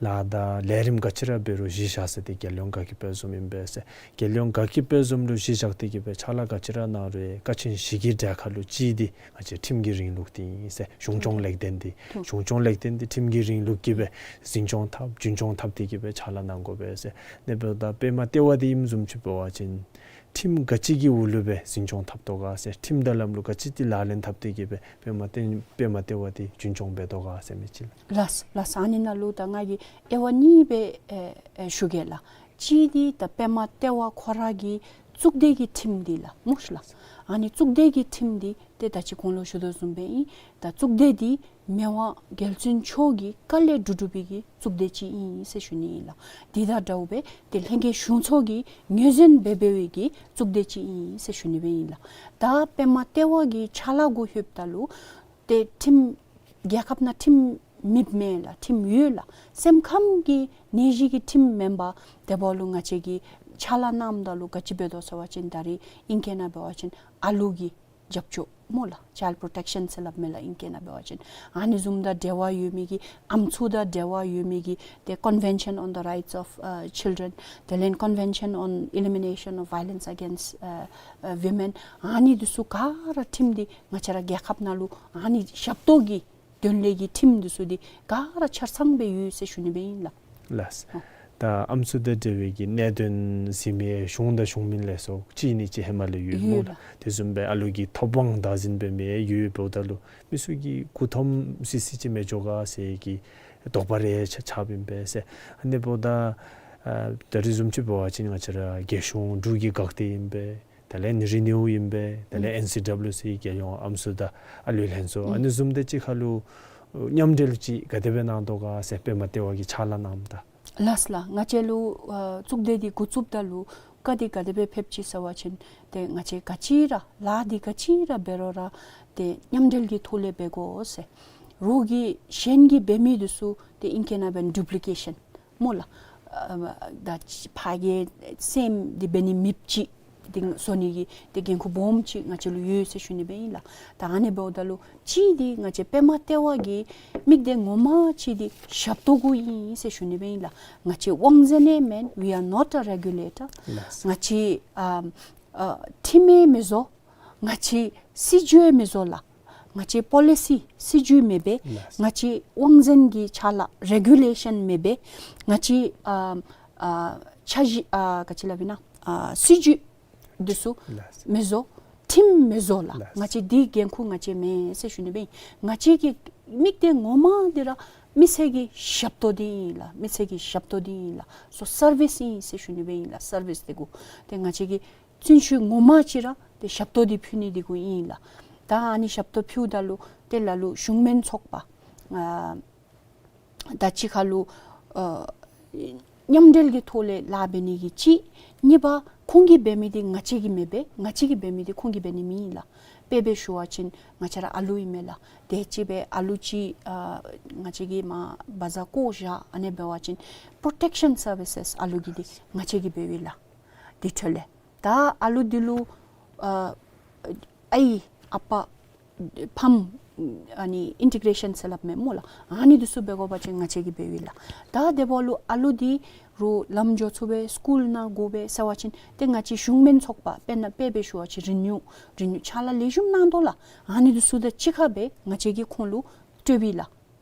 ལཱ་དང་ལས་རིམ་ག་ཅི་ར་འབད་རུང་གཞི་བཞག་ས་འདི་རྒྱལ་ཡོངས་དགའ་སྐྱིད་དཔལ་འཛོམས་ཨིན་པས་ཟེར། རྒྱལ་ཡོངས་དགའ་སྐྱིད་དཔལ་འཛོམས་ལུ་གཞི་བཞག་སྟེ་གི་སྦེ་ཕྱག་ལཱ་ག་ཅི་ར་གནང་རུང་ཀ་ཆེན་བཞི་གི་གྲལ་ཁར་ལུ་གཅིག་འདི་ང་བཅས་ཁྲིམས་ཀྱི་རིང་ལུགས་འདི་ཨིན་ཟེར། གཞུང་སྐྱོང་ལེགས་ལྡན་འདི་གཞུང་སྐྱོང་ལེགས་ལྡན་འདི་ཁྲིམས་ཀྱི་རིང་ལུགས་ཀྱི་སྦེ་འཛིན་སྐྱོང་འཐབ་རྒྱུན་སྐྱོང་འཐབ་སྟེ་གི་སྦེ་ཕྱག་ལཱ་གནང་དགོ་པས་ཟེར། ཨ་ནི་འབདཝ་ད་པདྨ་ལྟེ་བ་འདི་ཨིནམ་བཟུམ་ཅིག་འབད་བ་ཅིན་ཁྲིམས་ག་ཅི་གི་འོག་ལུ་སྦེ་འཛིན་སྐྱོང་འཐབ་དོ་ག་ཟེར། ཁྲིམས་དང་ལམ་ལུགས་ག་ཅི་འདི་ལག་ལེན་འཐབ་སྟེ་གི་སྦེ་པདྨ་ལྟེ་པདྨ་ལྟེ་བ་འདི་རྒྱུན་སྐྱོང་འབད་དོ་ག་ཟེར་མི་ཅིག་ལགས། ལགས་ལགས། ཨ་ནི་ནང་ལུ་ད་ང་གིས་དབྱེ་བ་གཉིས་སྦེ་ཨེ་ཨེ་ཞུ་གེ་ལགས། གཅིག་འདི་ད་པདྨ་ལྟེ་བ་ཁོ་ར་གི་གཙུག་སྡེ་གི་ཁྲིམས་འདི་ལགས་སྨོ་ཤ་ལགས། ཨ་ནི་གཙུག་སྡེ་གི་ཁྲིམས་འདི་ཏེ་ད་ཅི་གོང་ལུ་ཞུ་དོ་བཟུམ་སྦེ་ཨིན། ད་གཙུག་སྡེ་འདི་མི་དབང་རྒྱལ་བཙུན་མཆོག་གི་བཀའ་ལས་གྲུབ་གྲུབ་པའི་གི་གཙུག་སྡེ་ཅིག་ཨིན་ཟེར་ཞུ་ནི་ཨིན་ལགས། འདི་དང་འདྲཝ་སྦེ་ཏེ་ལྷན་རྒྱས་གཞུང་ཚོགས་ཀྱིས་ངོས་འཛིན་འབད་འབད་བའི་གི་གཙུག་སྡེ་ཅིག་ཨིན་ཟེར་ཞུ་ནི་སྦེ་ཨིན་ལགས། ད་པདྨ་ལྟེ་བ་གི་ཕྱག་ལཱ་གུ་ལྷོདཔ་ད་ལུ་ཏེ་ཁྲིམས་རྒྱལ་ཁབ་ནང་ཁྲིམས་མེདཔ་མེན་ལགས། ཁྲིམས་ཡོད་ལགས། སེམས་ཁམས་ཀྱི་ནད་གཞི་གི་ཁྲིམས་མེན་པར་དེ་འབདཝ་ལུ་ང་བཅས་ཀྱིས་ཕྱག་ལཱ་གནངམ་ད་ལུ་ག་ཅི་འབད་དོ་ཟེར་བ་ཅིན་ད་རེས་ཨིང་སྐད་ནང་འབད་བ་ཅིན་ཨ་ལུ་གི་རྒྱབ་སྐྱོར་སྨོ་ལགས། Child protection ཟེར་སླབ་མས་ལགས་ཨིང་སྐད་ནང་འབད་བ་ཅིན། ཨ་ནི་བཟུམ་དང་འབྲེལ་བ་ཡོད་མི་གི་ཨམ་སྲུ་དང་འབྲེལ་བ་ཡོད་མི་གི་ཏེ་Convention on the Rights of uh, Children དེ་ལས་Convention on Elimination of Violence Against uh, uh, Women ཨ་ནི་འདི་ཚུ་ག་ར་ཁྲིམས་འདི་ང་བཅས་ར་རྒྱལ་ཁབ་ནང་ལུ་ཨ་ནི་ཞབས་ཏོག་གི་དོན་ལས་ཀྱི་ཁྲིམས་འདི་ཚུ་འདི་ག་ར་ཆ་ཚང་སྦེ་ཡོད་ཟེར་ཞུ་ནི་སྦེ་ཨིན་ལགས། ལགས། ཨོ། ད་ཨམ་སྲུ་དང་འབྲེལ་བའི་གི་གནད་དོན་གཟིགས་མི་གཞུང་དང་གཞུང་མིན་ལས་ཚོགས་གཅིག་གཉིས་ཅིག་ཧེ་མ་ལས་ཡོད་སྨོ་ལགས། ཡོད་ལགས། དེ་བཟུམ་སྦེ་ཨ་ལུ་གི་ཐོབ་དབང་བདག་འཛིན་འབད་མི་ཡོད་འབདཝ་ད་ལུ་མི་ཚུ་གིས་མགུ་འཐོམ་སི་སི་ཅིག་མི་འགྱོ་ག་ཟེར་གྱི་དོགས་པ་རེ་ཆགས་ཆགསཔ་ཨིན་པས་ཟེར། ཨ་ནི་འབདཝ་ད་ཨ་ད་རེས་བཟུམ་ཅིག་འབད་བ་ཅིན་ང་བཅས་ར་རྒྱལ་གཞུང་འབྲུག་གི་འགག་སྡེ་ཨིན་པས། དེ་ལས་ཨེན་རི་ནིའུ་ཨིན་པས། དེ་ལས་ཨེན་སི་ཌབ་ལུ་སི་རྒྱལ་ཡོངས་ཨམ་སྲུ་དང་ཨ་ལུའི་ལྷན་ཚོགས་ཨ་ནི་བཟུམ་དེ་ཅིག་ཁར་ལུ་མཉམ་འབྲེལ་ཅིག་ག་དེ་སྦེ་གནང་དོ་ག་ཟེར་པདྨ་ལྟེ་བ་གིས་ཕྱག་ལཱ་གནངམ་ད། ལགས་ལགས། ང་བཅས་ལུ་ཨ་གཙུག་སྡེ་འདི་འགོ་བཙུགསཔ་ད་ལུ་བཀའ་འདི་ག་དེ་སྦེ་ཕེབས་ཅི་ཟེར་བ་ཅིན་ཏེ་ང་བཅས་ག་ཅི་ར་ལཱ་འདི་ག་ཅི་ར་འབད་རུང་ར་ཏེ་མཉམ་འབྲེལ་གྱི་ཐོག་ལས་འབད་དགོ་ཟེར། རོགས་ཀྱིས་གཞན་གྱིས་འབད་མི་འདི་ཚུ་ཏེ་ཨིང་སྐད་ནང་འབད་བ་ཅིན་ཌུབ་ལི་ཀེ་ཤཱན་སྨོ་ལགས། ཨ་ད་ཕར་གྱི་སེམས་འདི་འབད་ནི་མེདཔ་ཅིག་ འདི་བཟོ་ནི་གི་ཏེ་འགན་ཁུར་སྦོམ་ཅིག་ང་བཅས་ལུ་ཡོད་ཟེར་ཞུ་ནི་སྦེ་ཨིན་ལགས། ད་ཨ་ནི་འབདཝ་ད་ལུ་གཅིག་འདི་ང་བཅས་པདྨ་ལྟེ་བ་གི་དམིགས་གཏད་ངོ་མ་གཅིག་འདི་ཞབས་ཏོག་གུ་ཨིན་ཟེར་ཞུ་ནི་སྦེ་ཨིན་ལགས། ང་བཅས་དབང་འཛིན་ཡང་མེན། We are not a regulator. ལགས། ང་བཅས་ཨ་ཨ་ཁྲིམས་ཡང་མི་བཟོ། ང་བཅས་སྲིད་བྱུས་ཡང་མི་བཟོ་ལགས། ང་བཅས་པོ་ལི་སི་སྲིད་བྱུས་མེད་པས། ལགས། ང་བཅས་དབང་འཛིན་གྱི་ཕྱག་ལཱ་རེ་གུ་ལེ་ཤཱན་མེད་པས། ང་བཅས་ཨ་ཨ་འཆར་གཞི་ཨ་ག་ཅི་སླབ་ཨིན་ན་ཨ་སྲིད་བྱུས་འདི་ཚུ་ལགས། མི་བཟོ། ཁྲིམས་མི་བཟོ་ལགས། ལགས། ང་བཅས་འདི་འགན་ཁུར་ང་བཅས་མེན་ཟེར་ཞུ་ནི་སྦེ་ཨིན། ང་བཅས་ཀྱི་དམིགས་གཏད་ངོ་མ་འདི་ར་མི་སེར་གྱི་ཞབས་ཏོག་འདི་ཨིན་ལགས། མི་སེར་གྱི་ཞབས་ཏོག་འདི་ཨིན་ལགས། སོ་སར་བིསི་ཨིན་ཟེར་ཞུ་ནི་སྦེ་ཨིན་ལགས། སར་བིསི་འདི་གུ་ཏེ་ང་བཅས་ཀྱི་བརྩོན་ཤུགས་ངོ་མ་ཅིག་ར་ཏེ་ཞབས་ཏོག་འདི་ཕུལ་ནི་འདི་གུ་ཨིན་ལགས། ད་ཨ་ནི་ཞབས་ཏོག་ཕུལཝ་ད་ལུ་ཏེ་ལ་ལུ་གཞུང་མིན་ཚོགས་པ་ཨ་ད་གཅིག་ཁར་ལུ་ཨ་མཉམ་འབྲེལ་གྱི་ཐོག་ལས་ལཱ་འབད་ནི་གི་གཅིག། གཉིས་པ་ཁོང་གིས་འབད་མི་འདི་ང་བཅས་ཀྱིས་མི་འབད། ང་བཅས་ཀྱིས་འབད་མི་འདི་ཁོང་གིས་འབད་ནི་མེན་ལགས། དཔེ་འབད་ཞུ་བ་ཅིན་ང་བཅས་ར་ཨ་ལུ་ཨིན་མས་ལགས། དེ་ཅིག་སྦེ་ཨ་ལུ་ཅིག་ཨ་ང་བཅས་ཀྱིས་མར་བ་ཛར་བཀོ་བཞག་ཨ་ནི་འབད་བ་ཅིན་པྲོ་ཊེཀ་ཤཱན་སར་བི་སེས་ཨ་ལུ་གི་འདི་ང་བཅས་ཀྱིས་འབདཝ་ཨིན་ལགས། དེ་འཕྲོ་ལས་ད་ཨ་ལུ་འདི་ལུ་ཨ་ཨའི་ཨ་པ་ཕམ་ཨ་ནི་ཨིན་ཊི་གྲེ་ཤཱན་ཟེར་སླབ་མས་སྨོ་ལགས། ཨ་ནི་འདི་ཚུ་འབད་དགོ་པ་ཅིན་ང་བཅས་ཀྱིས་འབདཝ་ཨིན་ལགས། ད་དེ་འབདཝ་ལུ་ཨ་ལུ་འདི་རུང་ལམ་འགྱོ་ཚུགས་པས། སི་ཀུལ་ནང་འགྱོ་བས་ཟེར་བ་ཅིན་ཏེ་ང་བཅས་གཞུང་མིན་ཚོགས་པ་དཔེར་ན་དཔེ་འབད་ཞུ་བ་ཅིན་རི་ནིའུ་རི་ནིའུ་ཕྱག་ལཱ་ལེགས་ཤོམ་གནང་དོ་ལགས། ཨ་ནི་འདི་ཚུ་དང་གཅིག་ཁར་སྦེ་ང་བཅས་ཀྱིས་ཁོང་ལུ་སྤྲོདཔ་ཨིན་ལགས།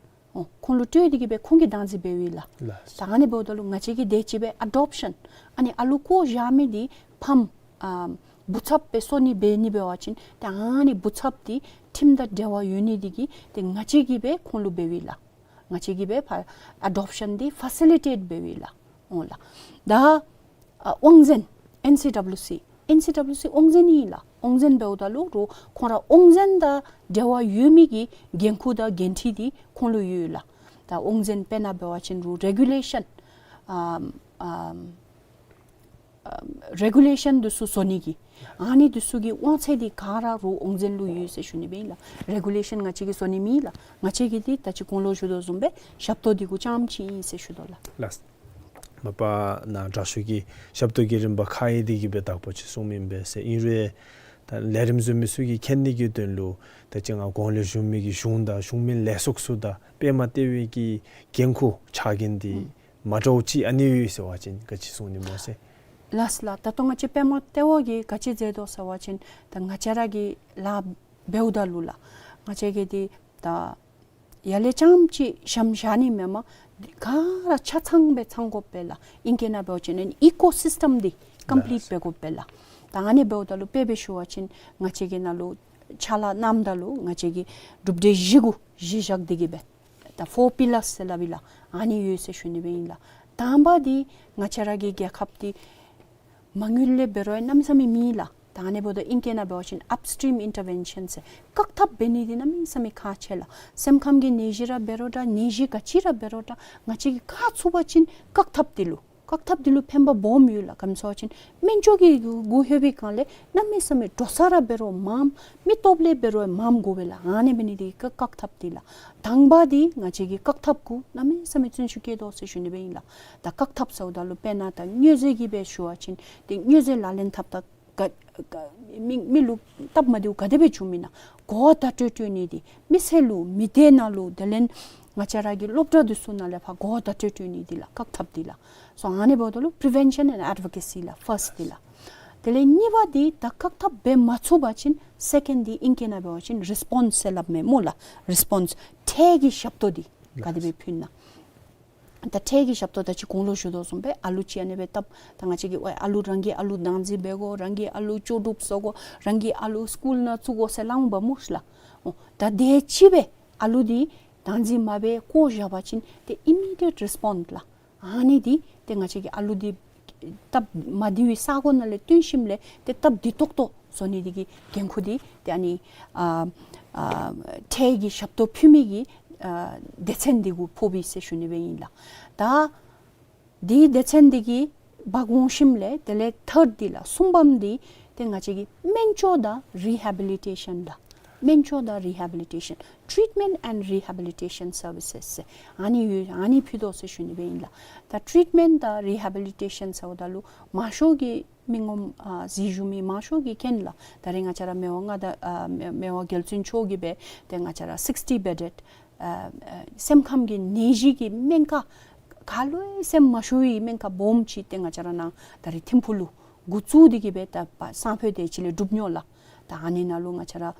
ཨོ་ཁོང་ལུ་སྤྲོད་དེ་གིས་སྦེ་ཁོང་གིས་བདག་འཛིན་འབདཝ་ཨིན་ལགས། ལགས། ད་ཨ་ནི་འབདཝ་ད་ལུ་ང་བཅས་ཀྱིས་དེ་ཅིག་སྦེ་ཨ་ཌོབ་ཤཱན་ཨ་ནི་ཨ་ལུ་བཀོ་བཞག་མི་འདི་ཕམ་ཨ་བུ་ཚབ་སྦེ་བཟོ་ནི་འབད་ནི་འབད་བ་ཅིན་ད་ཨ་ནི་བུ་ཚབ་འདི་ཁྲིམས་དང་འབྲེལ་བ་ཡོད་ནི་འདི་གིས་ཏེ་ང་བཅས་ཀྱིས་སྦེ་ཁོང་ལུ་འབདཝ་ཨིན་ལགས། ང་བཅས་ཀྱིས་སྦེ་ཕར་ཨ་ཌོབ་ཤཱན་འདི་ཕ་སི་ལི་ཊེཊ་འབདཝ་ཨིན་ལགས། ཨོ་ལགས། ད་ཨ་དབང་འཛིན་ཨེན་སི་ཌབ་ལུ་སི། ཨེན་སི་ཌབ་ལུ་སི་དབང་འཛིན་ཨིན་ལགས། དབང་འཛིན་འབདཝ་ད་ལུ་རུང་ཁོང་ར་དབང་འཛིན་དང་འབྲེལ་བ་ཡོད་མི་གི་འགན་ཁུར་དང་འགན་འཁྲི་འདི་ཁོང་ལུ་ཡོད་ལགས། ད་དབང་འཛིན་དཔེར་ན་འབད་བ་ཅིན་རུང་རེ་གུ་ལེ་ཤཱན་ཨམ་ཨམ་ཨམ་རེ་གུ་ལེ་ཤཱན་འདི་ཚུ་བཟོ་ནི་གི་ཨ་ནི་འདི་ཚུ་གི་དབང་ཚད་འདི་ག་ར་རུང་དབང་འཛིན་ལུ་ཡོད་ཟེར་ཞུ་ནི་སྦེ་ཨིན་ལགས། རེ་གུ་ལེ་ཤཱན་ང་བཅས་ཀྱིས་བཟོ་ནི་མེན་ལགས། ང་བཅས་ཀྱི་འདི་ད་ཅི་གོང་ལུ་ཞུ་དོ་བཟུམ་སྦེ་ཞབས་ཏོག་འདི་གུ་རྐྱངམ་ཅིག་ཨིན་ཟེར་ཞུ་དོ་ལགས། ལགས། མ་པ་ནཱ་དྲག་ཤོས་ཀྱིས་ཞབས་ཏོག་གི་རིམ་པ་ཁག་ཡོད་དེ་གིས་སྦེ་དག་པ་ཅིག་གསུངས་མི་ཨིན་པས་ཟེར། ཨིན་རུང་ད་ལས་རིམ་གཟིགས་མི་ཚུ་གིས་མཁྱེན་ནི་གི་དོན་ལུ་ད་ཅི་ང་གོང་ལས་ཞུ་མི་གི་གཞུང་དང་གཞུང་མིན་ལས་ཚོགས་ཚུ་དང་པདྨ་ལྟེ་བའི་གི་འགན་ཁུར་ཕྱག་འགན་འདི་ཨུམ་མ་འདྲཝ་ཅིག་ཨ་ནི་ཡོད་ཟེར་བ་ཅིན་ག་ཅི་གསུང་ནི་སྨོ་ཟེར། ལགས་ལགས། ད་ལྟོ་ང་བཅས་པདྨ་ལྟེ་བ་གིས་ག་ཅི་མཛད་དོ་ཟེར་བ་ཅིན་ད་ང་བཅས་ར་གི་ལཱ་འབདཝ་ད་ལུ་ལགས་ང་བཅས་ཀྱིས་འདི་ད་ཡར་ལས་རྐྱངམ་ཅིག་ཞྭམོ་བཞག་ནི་མེན་པར་ག་ར་ཆ་ཚང་སྦེ་ཚང་དགོ་པས་ལགས། ཨིང་སྐད་ནང་འབད་བ་ཅིན་ཨི་ཀོ་སིསི་ཊམ་འདི་ཀམ་པི་ལིཊ་ལགས། འབད་དགོ་པས་ལགས། ད་ཨ་ནི་འབདཝ་ད་ལུ་དཔེ་འབད་ཞུ་བ་ཅིན་ང་བཅས་ཀྱི་ནང་ལུ་ཕྱག་ལཱ་གནངམ་ད་ལུ་ང་བཅས་ཀྱིས་གྲུབ་འབྲས་བཞི་གུ་གཞི་བཞག་སྟེ་གིས་སྦེ་ད་ཕོར་པི་ལརསི་ཟེར་སླབ་ཨིན་ལགས། ཨ་ནི་ཡོད་ཟེར་ཞུ་ནི་སྦེ་ཨིན་ལགས། དང་པ་འདི་ང་བཅས་ར་གི་རྒྱལ་ཁབ་འདི་མ་དངུལ་ལས་འབད་རུང་གནམ་མེད་ས་མེད་མེད་ལགས། ད་ཨ་ནི་འབདཝ་ད་ཨིང་སྐད་ནང་འབད་བ་ཅིན་ཨཔ་སི་ཊིམ་ཨིན་ཊར་བེན་ཤཱན་ཟེར་བཀག་ཐབས་འབད་ནི་འདི་གནམ་མེད་ས་མེད་ཁག་ཆེ་ལགས། སེམས་ཁམས་ཀྱི་ནད་གཞི་ར་འབད་རུང་འདྲ་ནད་གཞི་ག་ཅི་ར་འབད་རུང་འདྲ་ང་བཅས་ཀྱིས་བཀག་ཚུགས་པ་ཅིན་བཀག་ཐབས་འདི་ལུ་བཀག་ཐབས་འདི་ལུ་ཕན་པ་སྦོམ་ཡོད་ལགས། ག་ཅི་སྨོ་ཟེར་བ་ཅིན་སྨན་བཅོས་ཀྱི་གུ་ལྷོད་པའི་སྒང་ལས་གནམ་མེད་ས་མེད་འགྲོ་ས་ར་འབད་རུང་མངམ་མི་སྟོབས་ལས་འབད་རུང་མངམ་དགོ་པས་ལགས། ཨ་ནི་འབད་ནི་འདི་གིས་བཀག་ཐབས་འདི་ལགས། དང་པ་འདི་ང་བཅས་ཀྱིས་བཀག་ཐབས་གུ་གནམ་མེད་ས་མེད་བརྩོན་ཤུགས་བསྐྱེད་དོ་ཟེར་ཞུ་ནི་སྦེ་ཨིན་ལགས། ད་བཀག་ཐབས་ཟེརཝ་ད་ལུ་དཔེར་ན་ད་སྨྱོ་རྫས་ཀྱི་སྦེ་ཞུ་བ་ཅིན་ཏེ་སྨྱོ་རྫས་ལག་ལེན་འཐབ་ད་ག་ག་མི་མི་ལུ་སྟབས་མ་བདེཝ་ག་དེ་སྦེ་བྱུངམ་ཨིན་ན་གོ་བརྡ་སྤྲོད་སྤྲོད་ནི་འདི་མི་སེར་ལུ་མི་སྡེ་ནང་ལུ་དེ་ལས་ང་བཅས་ར་གི་སློབ་གྲྭ་འདི་ཚུ་ནང་ལས་ཕར་གོ་བརྡ་སྤྲོད་སྤྲོད་ནི་འདི་ལགས་བཀག་ཐབས་འདི་ལགས། སོ་ཨ་ནི་འབདཝ་ད་ལུ་པི་རི་ཝེན་ཤཱན་ཨེནཌ་ཨེཌ་བོ་ཀེ་སི་ལགས་ཕརསཊ་འདི་ལགས། དེ་ལས་གཉིས་པ་འདི་ད་བཀག་ཐབས་འབད་མ་ཚུགས་པ་ཅིན་སེ་ཀེནཌ་འདི་ཨིང་སྐད་ནང་འབད་བ་ཅིན་རི་སི་པོནསི་ཟེར་སླབ་མས་སྨོ་ལགས། རི་སི་པོནསི་འཕྲལ་གྱི་ཞབས་ཏོག་འདི་ག་དེ་སྦེ་ཕུལ་ན། ད་འཕྲལ་གྱི་ཞབས་ཏོག་ད་ཅི་གོང་ལུ་ཞུ་དོ་བཟུམ་སྦེ་ཨ་ལུ་ཅིག་ཨ་ནི་སྦེ་བཏབ་ད་ང་བཅས་ཀྱིས་ཝའི་ཨ་ལུ་རང་གི་ཨ་ལུ་བདག་འཛིན་འབད་དགོ། རང་གི་ཨ་ལུ་ལྕོགས་གྲུབ་བཟོ་དགོ། རང་གི་ཨ་ལུ་སི་ཀུལ་ནང་བཙུགས་དགོ་ཟེར་སླབ་འོང་པ་སྨོ་ལགས། ཨོ་ད་དེ་ཅིག་སྦེ་ཨ་ལུ་འདི་བདག་འཛིན་མ་འབད་བཀོ་བཞག་པ་ཅིན་ཏེ་ཨི་མི་ཌི་ཡེཊ་རི་སི་པོནསི་ལགས། ཨ་ནི་འདི་ཏེ་ང་བཅས་ཀྱིས་ཨ་ལུ་འདི་སྟབས་མ་བདེ་བའི་ས་གོ་ནང་ལས་བཏོན་ཞིནམ་ལས་ཏེ་སྟབས་བདེ་ཏོག་ཏོ་བཟོ་ནི་འདི་གི་འགན་ཁུར་འདི་ཏེ་ཨ་ནི་ཨ་ཨ་འཕྲལ་གྱི་ཞབས་ཏོག་ཕུལ་མི་གི་ཨ་སྡེ་ཚན་འདི་གུ་ཕོགཔ་ཨིན་ཟེར་ཞུ་ནི་སྦེ་ཨིན་ལགས། ད་འདི་སྡེ་ཚན་འདི་གིས་འབག་འོང་ཞིནམ་ལས་དེ་ལས་ཐརཌ་འདི་ལགས་གསུམ་པམ་འདི་ཏེ་ང་བཅས་ཀྱིས་སྨན་བཅོས་དང་རི་ཧེ་བི་ལི་ཊེ་ཤཱན་ལགས། སྨན་བཅོས་དང་རི་ཧེ་བི་ལི་ཊེ་ཤཱན། Treatment and Rehabilitation Services ཟེར་ཨ་ནི་ཡོད། ཨ་ནི་ཕུལ་དོ་ཟེར་ཞུ་ནི་སྦེ་ཨིན་ལགས། ད་ཊི་རིཊ་མེནཊ་དང་རི་ཧེ་བི་ལི་ཊེ་ཤཱན་ཟེརཝ་ད་ལུ་མང་ཤོས་ཀྱི་མི་ངོམ་ཨ་གཟིགས་བཞུགས་མི་མང་ཤོས་ཀྱིས་མཁྱེན་ལགས། ད་རེས་ང་བཅས་ར་མི་དབང་མངའ་བདག་ཨ་མི་མི་དབང་རྒྱལ་བཙུན་མཆོག་གིས་སྦེ་ཏེ་ང་བཅས་ར་སིགསི་ཊི་བེ་ཌེཌ་ཨ་ཨ་སེམས་ཁམས་ཀྱི་ནད་གཞི་གི་སྨན་ཁང་ག་ལུ་ཡང་སེམས་མ་ཤོར་བའི་སྨན་ཁང་སྦོམ་ཅིག་ཏེ་ང་བཅས་ར་ནཱ་ད་རེས་ཐིམ་ཕུག་ལུ་འགོ་བཙུགས་ཏེ་གིས་སྦེ་ད་པ་སང་ཕོད་དེ་ཅིག་ལས་གྲུབ་ནི་ཨིན་ལགས། ད་ཨ་ནི་ནང་ལུ་ང་བཅས་ར་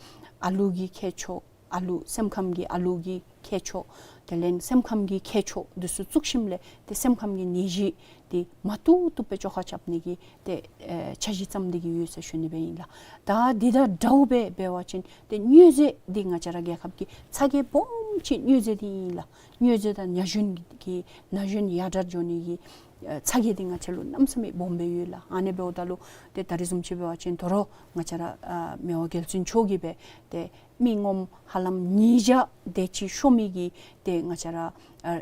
ཨ་ལུ་གི་མཁལ་མཆོག་ཨ་ལུ་སེམས་ཁམས་ཀྱི་ཨ་ལུ་གི་མཁལ་མཆོག་དེ་ལས་སེམས་ཁམས་ཀྱི་མཁལ་མཆོག་འདི་ཚུ་བཙུགས་ཞིནམ་ལས་ཏེ་སེམས་ཁམས་ཀྱི་ནད་གཞི་འདི་མ་བཏུབ་བཏུབ་སྦེ་བཅོ་ཁ་རྐྱབ་ནི་གི་ཏེ་ཨེ་འཆར་གཞི་བརྩམས་ཏེ་གིས་ཡོད་ཟེར་ཞུ་ནི་སྦེ་ཨིན་ལགས། ད་འདི་དང་འདྲཝ་སྦེ་འབད་བ་ཅིན་ཏེ་མྱོས་རྫས་འདི་ང་བཅས་ར་རྒྱལ་ཁབ་ཀྱི་ཚ་གྱང་སྦོམ་ཅིག་མྱོས་རྫས་འདི་ཨིན་ལགས། མྱོས་རྫས་དང་ན་གཞོན་གྱི་ན་གཞོན་ཡར་དྲག་འགྱོ་ནི་གི་ཨེ་ཚ་གྱང་འདི་ང་བཅས་ལུ་གནམ་མེད་ས་མེད་སྦོམ་སྦེ་ཡོད་ལགས། ཨ་ནི་འབདཝ་ད་ལུ་ཏེ་ད་རེས་བཟུམ་ཅིག་འབད་བ་ཅིན་དོ་རུང་ང་བཅས་ར་ཨ་མི་དབང་རྒྱལ་བཙུན་མཆོག་གིས་སྦེ་ཏེ་མི་ངོམ་ཧ་ལམ་ཉིས་བརྒྱ་དེ་ཅིག་ཤོར་མི་གི་ཏེ་ང་བཅས་ར་ཨ་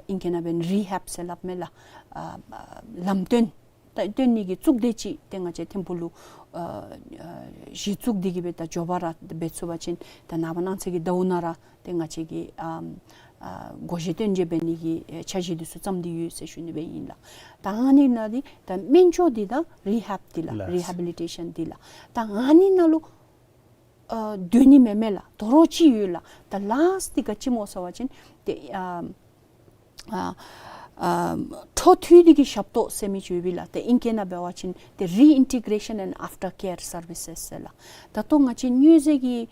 ཨིང་སྐད་ནང་འབད་རི་ཧེབ་ཟེར་སླབ་མས་ལགས། ཨ་ཨ་ལམ་སྟོན་ད་སྟོན་ནི་གི་གཙུག་སྡེ་ཅིག་ཏེ་ང་བཅས་ཐིམ་ཕུག་ལུ་ཨ་ཨ་གཞི་བཙུགས་ཏེ་གིས་སྦེ་ད་མགྱོགས་པ་ར་འབད་ཚུགས་པ་ཅིན་ད་ནངས་པ་གནངས་ཚེ་གི་ཟླཝ་ནང་ར་ཏེ་ང་བཅས་ཀྱིས་ཨམ་ཨ་སྒོ་བཞི་སྟོན་བྱེད་འབད་ནི་གི་ཨེ་འཆར་གཞི་འདི་ཚུ་བརྩམས་ཏེ་ཡོད་ཟེར་ཞུ་ནི་སྦེ་ཨིན་ལགས། ད་ཨ་ནི་ནང་འདི་ད་སྨན་བཅོས་འདི་དང་རི་ཧེབ་འདི་ལགས། ལགས། རི་ཧེ་བི་ལི་ཊེ་ཤཱན་འདི་ལགས། ད་ཨ་ནི་ནང་ལུ་ཨ་སྡོད་ནི་མེན་མས་ལགས། དོ་རུང་ཅིག་ཡོད་ལགས། ད་ལཱསཊ་འདི་ག་ཅི་སྨོ་ཟེར་བ་ཅིན་ཏེ་ཨ་ཨ་ཨ་འཕྲོ་མཐུད་དེ་གི་ཞབས་ཏོག་ཟེར་མི་ཅིག་ཡོད་པས་ལགས། ཏེ་ཨིང་སྐད་ནང་འབད་བ་ཅིན་ཏེ་རི་ཨིན་ཊི་གེ་རེ་ཤཱན་ཨེནཌ་ཨཕ་ཊར་ཀེར་སར་བི་སེས་ཟེར་ལགས། ད་ལྟོ་ང་བཅས་མྱོས་རྫས་ཀྱི་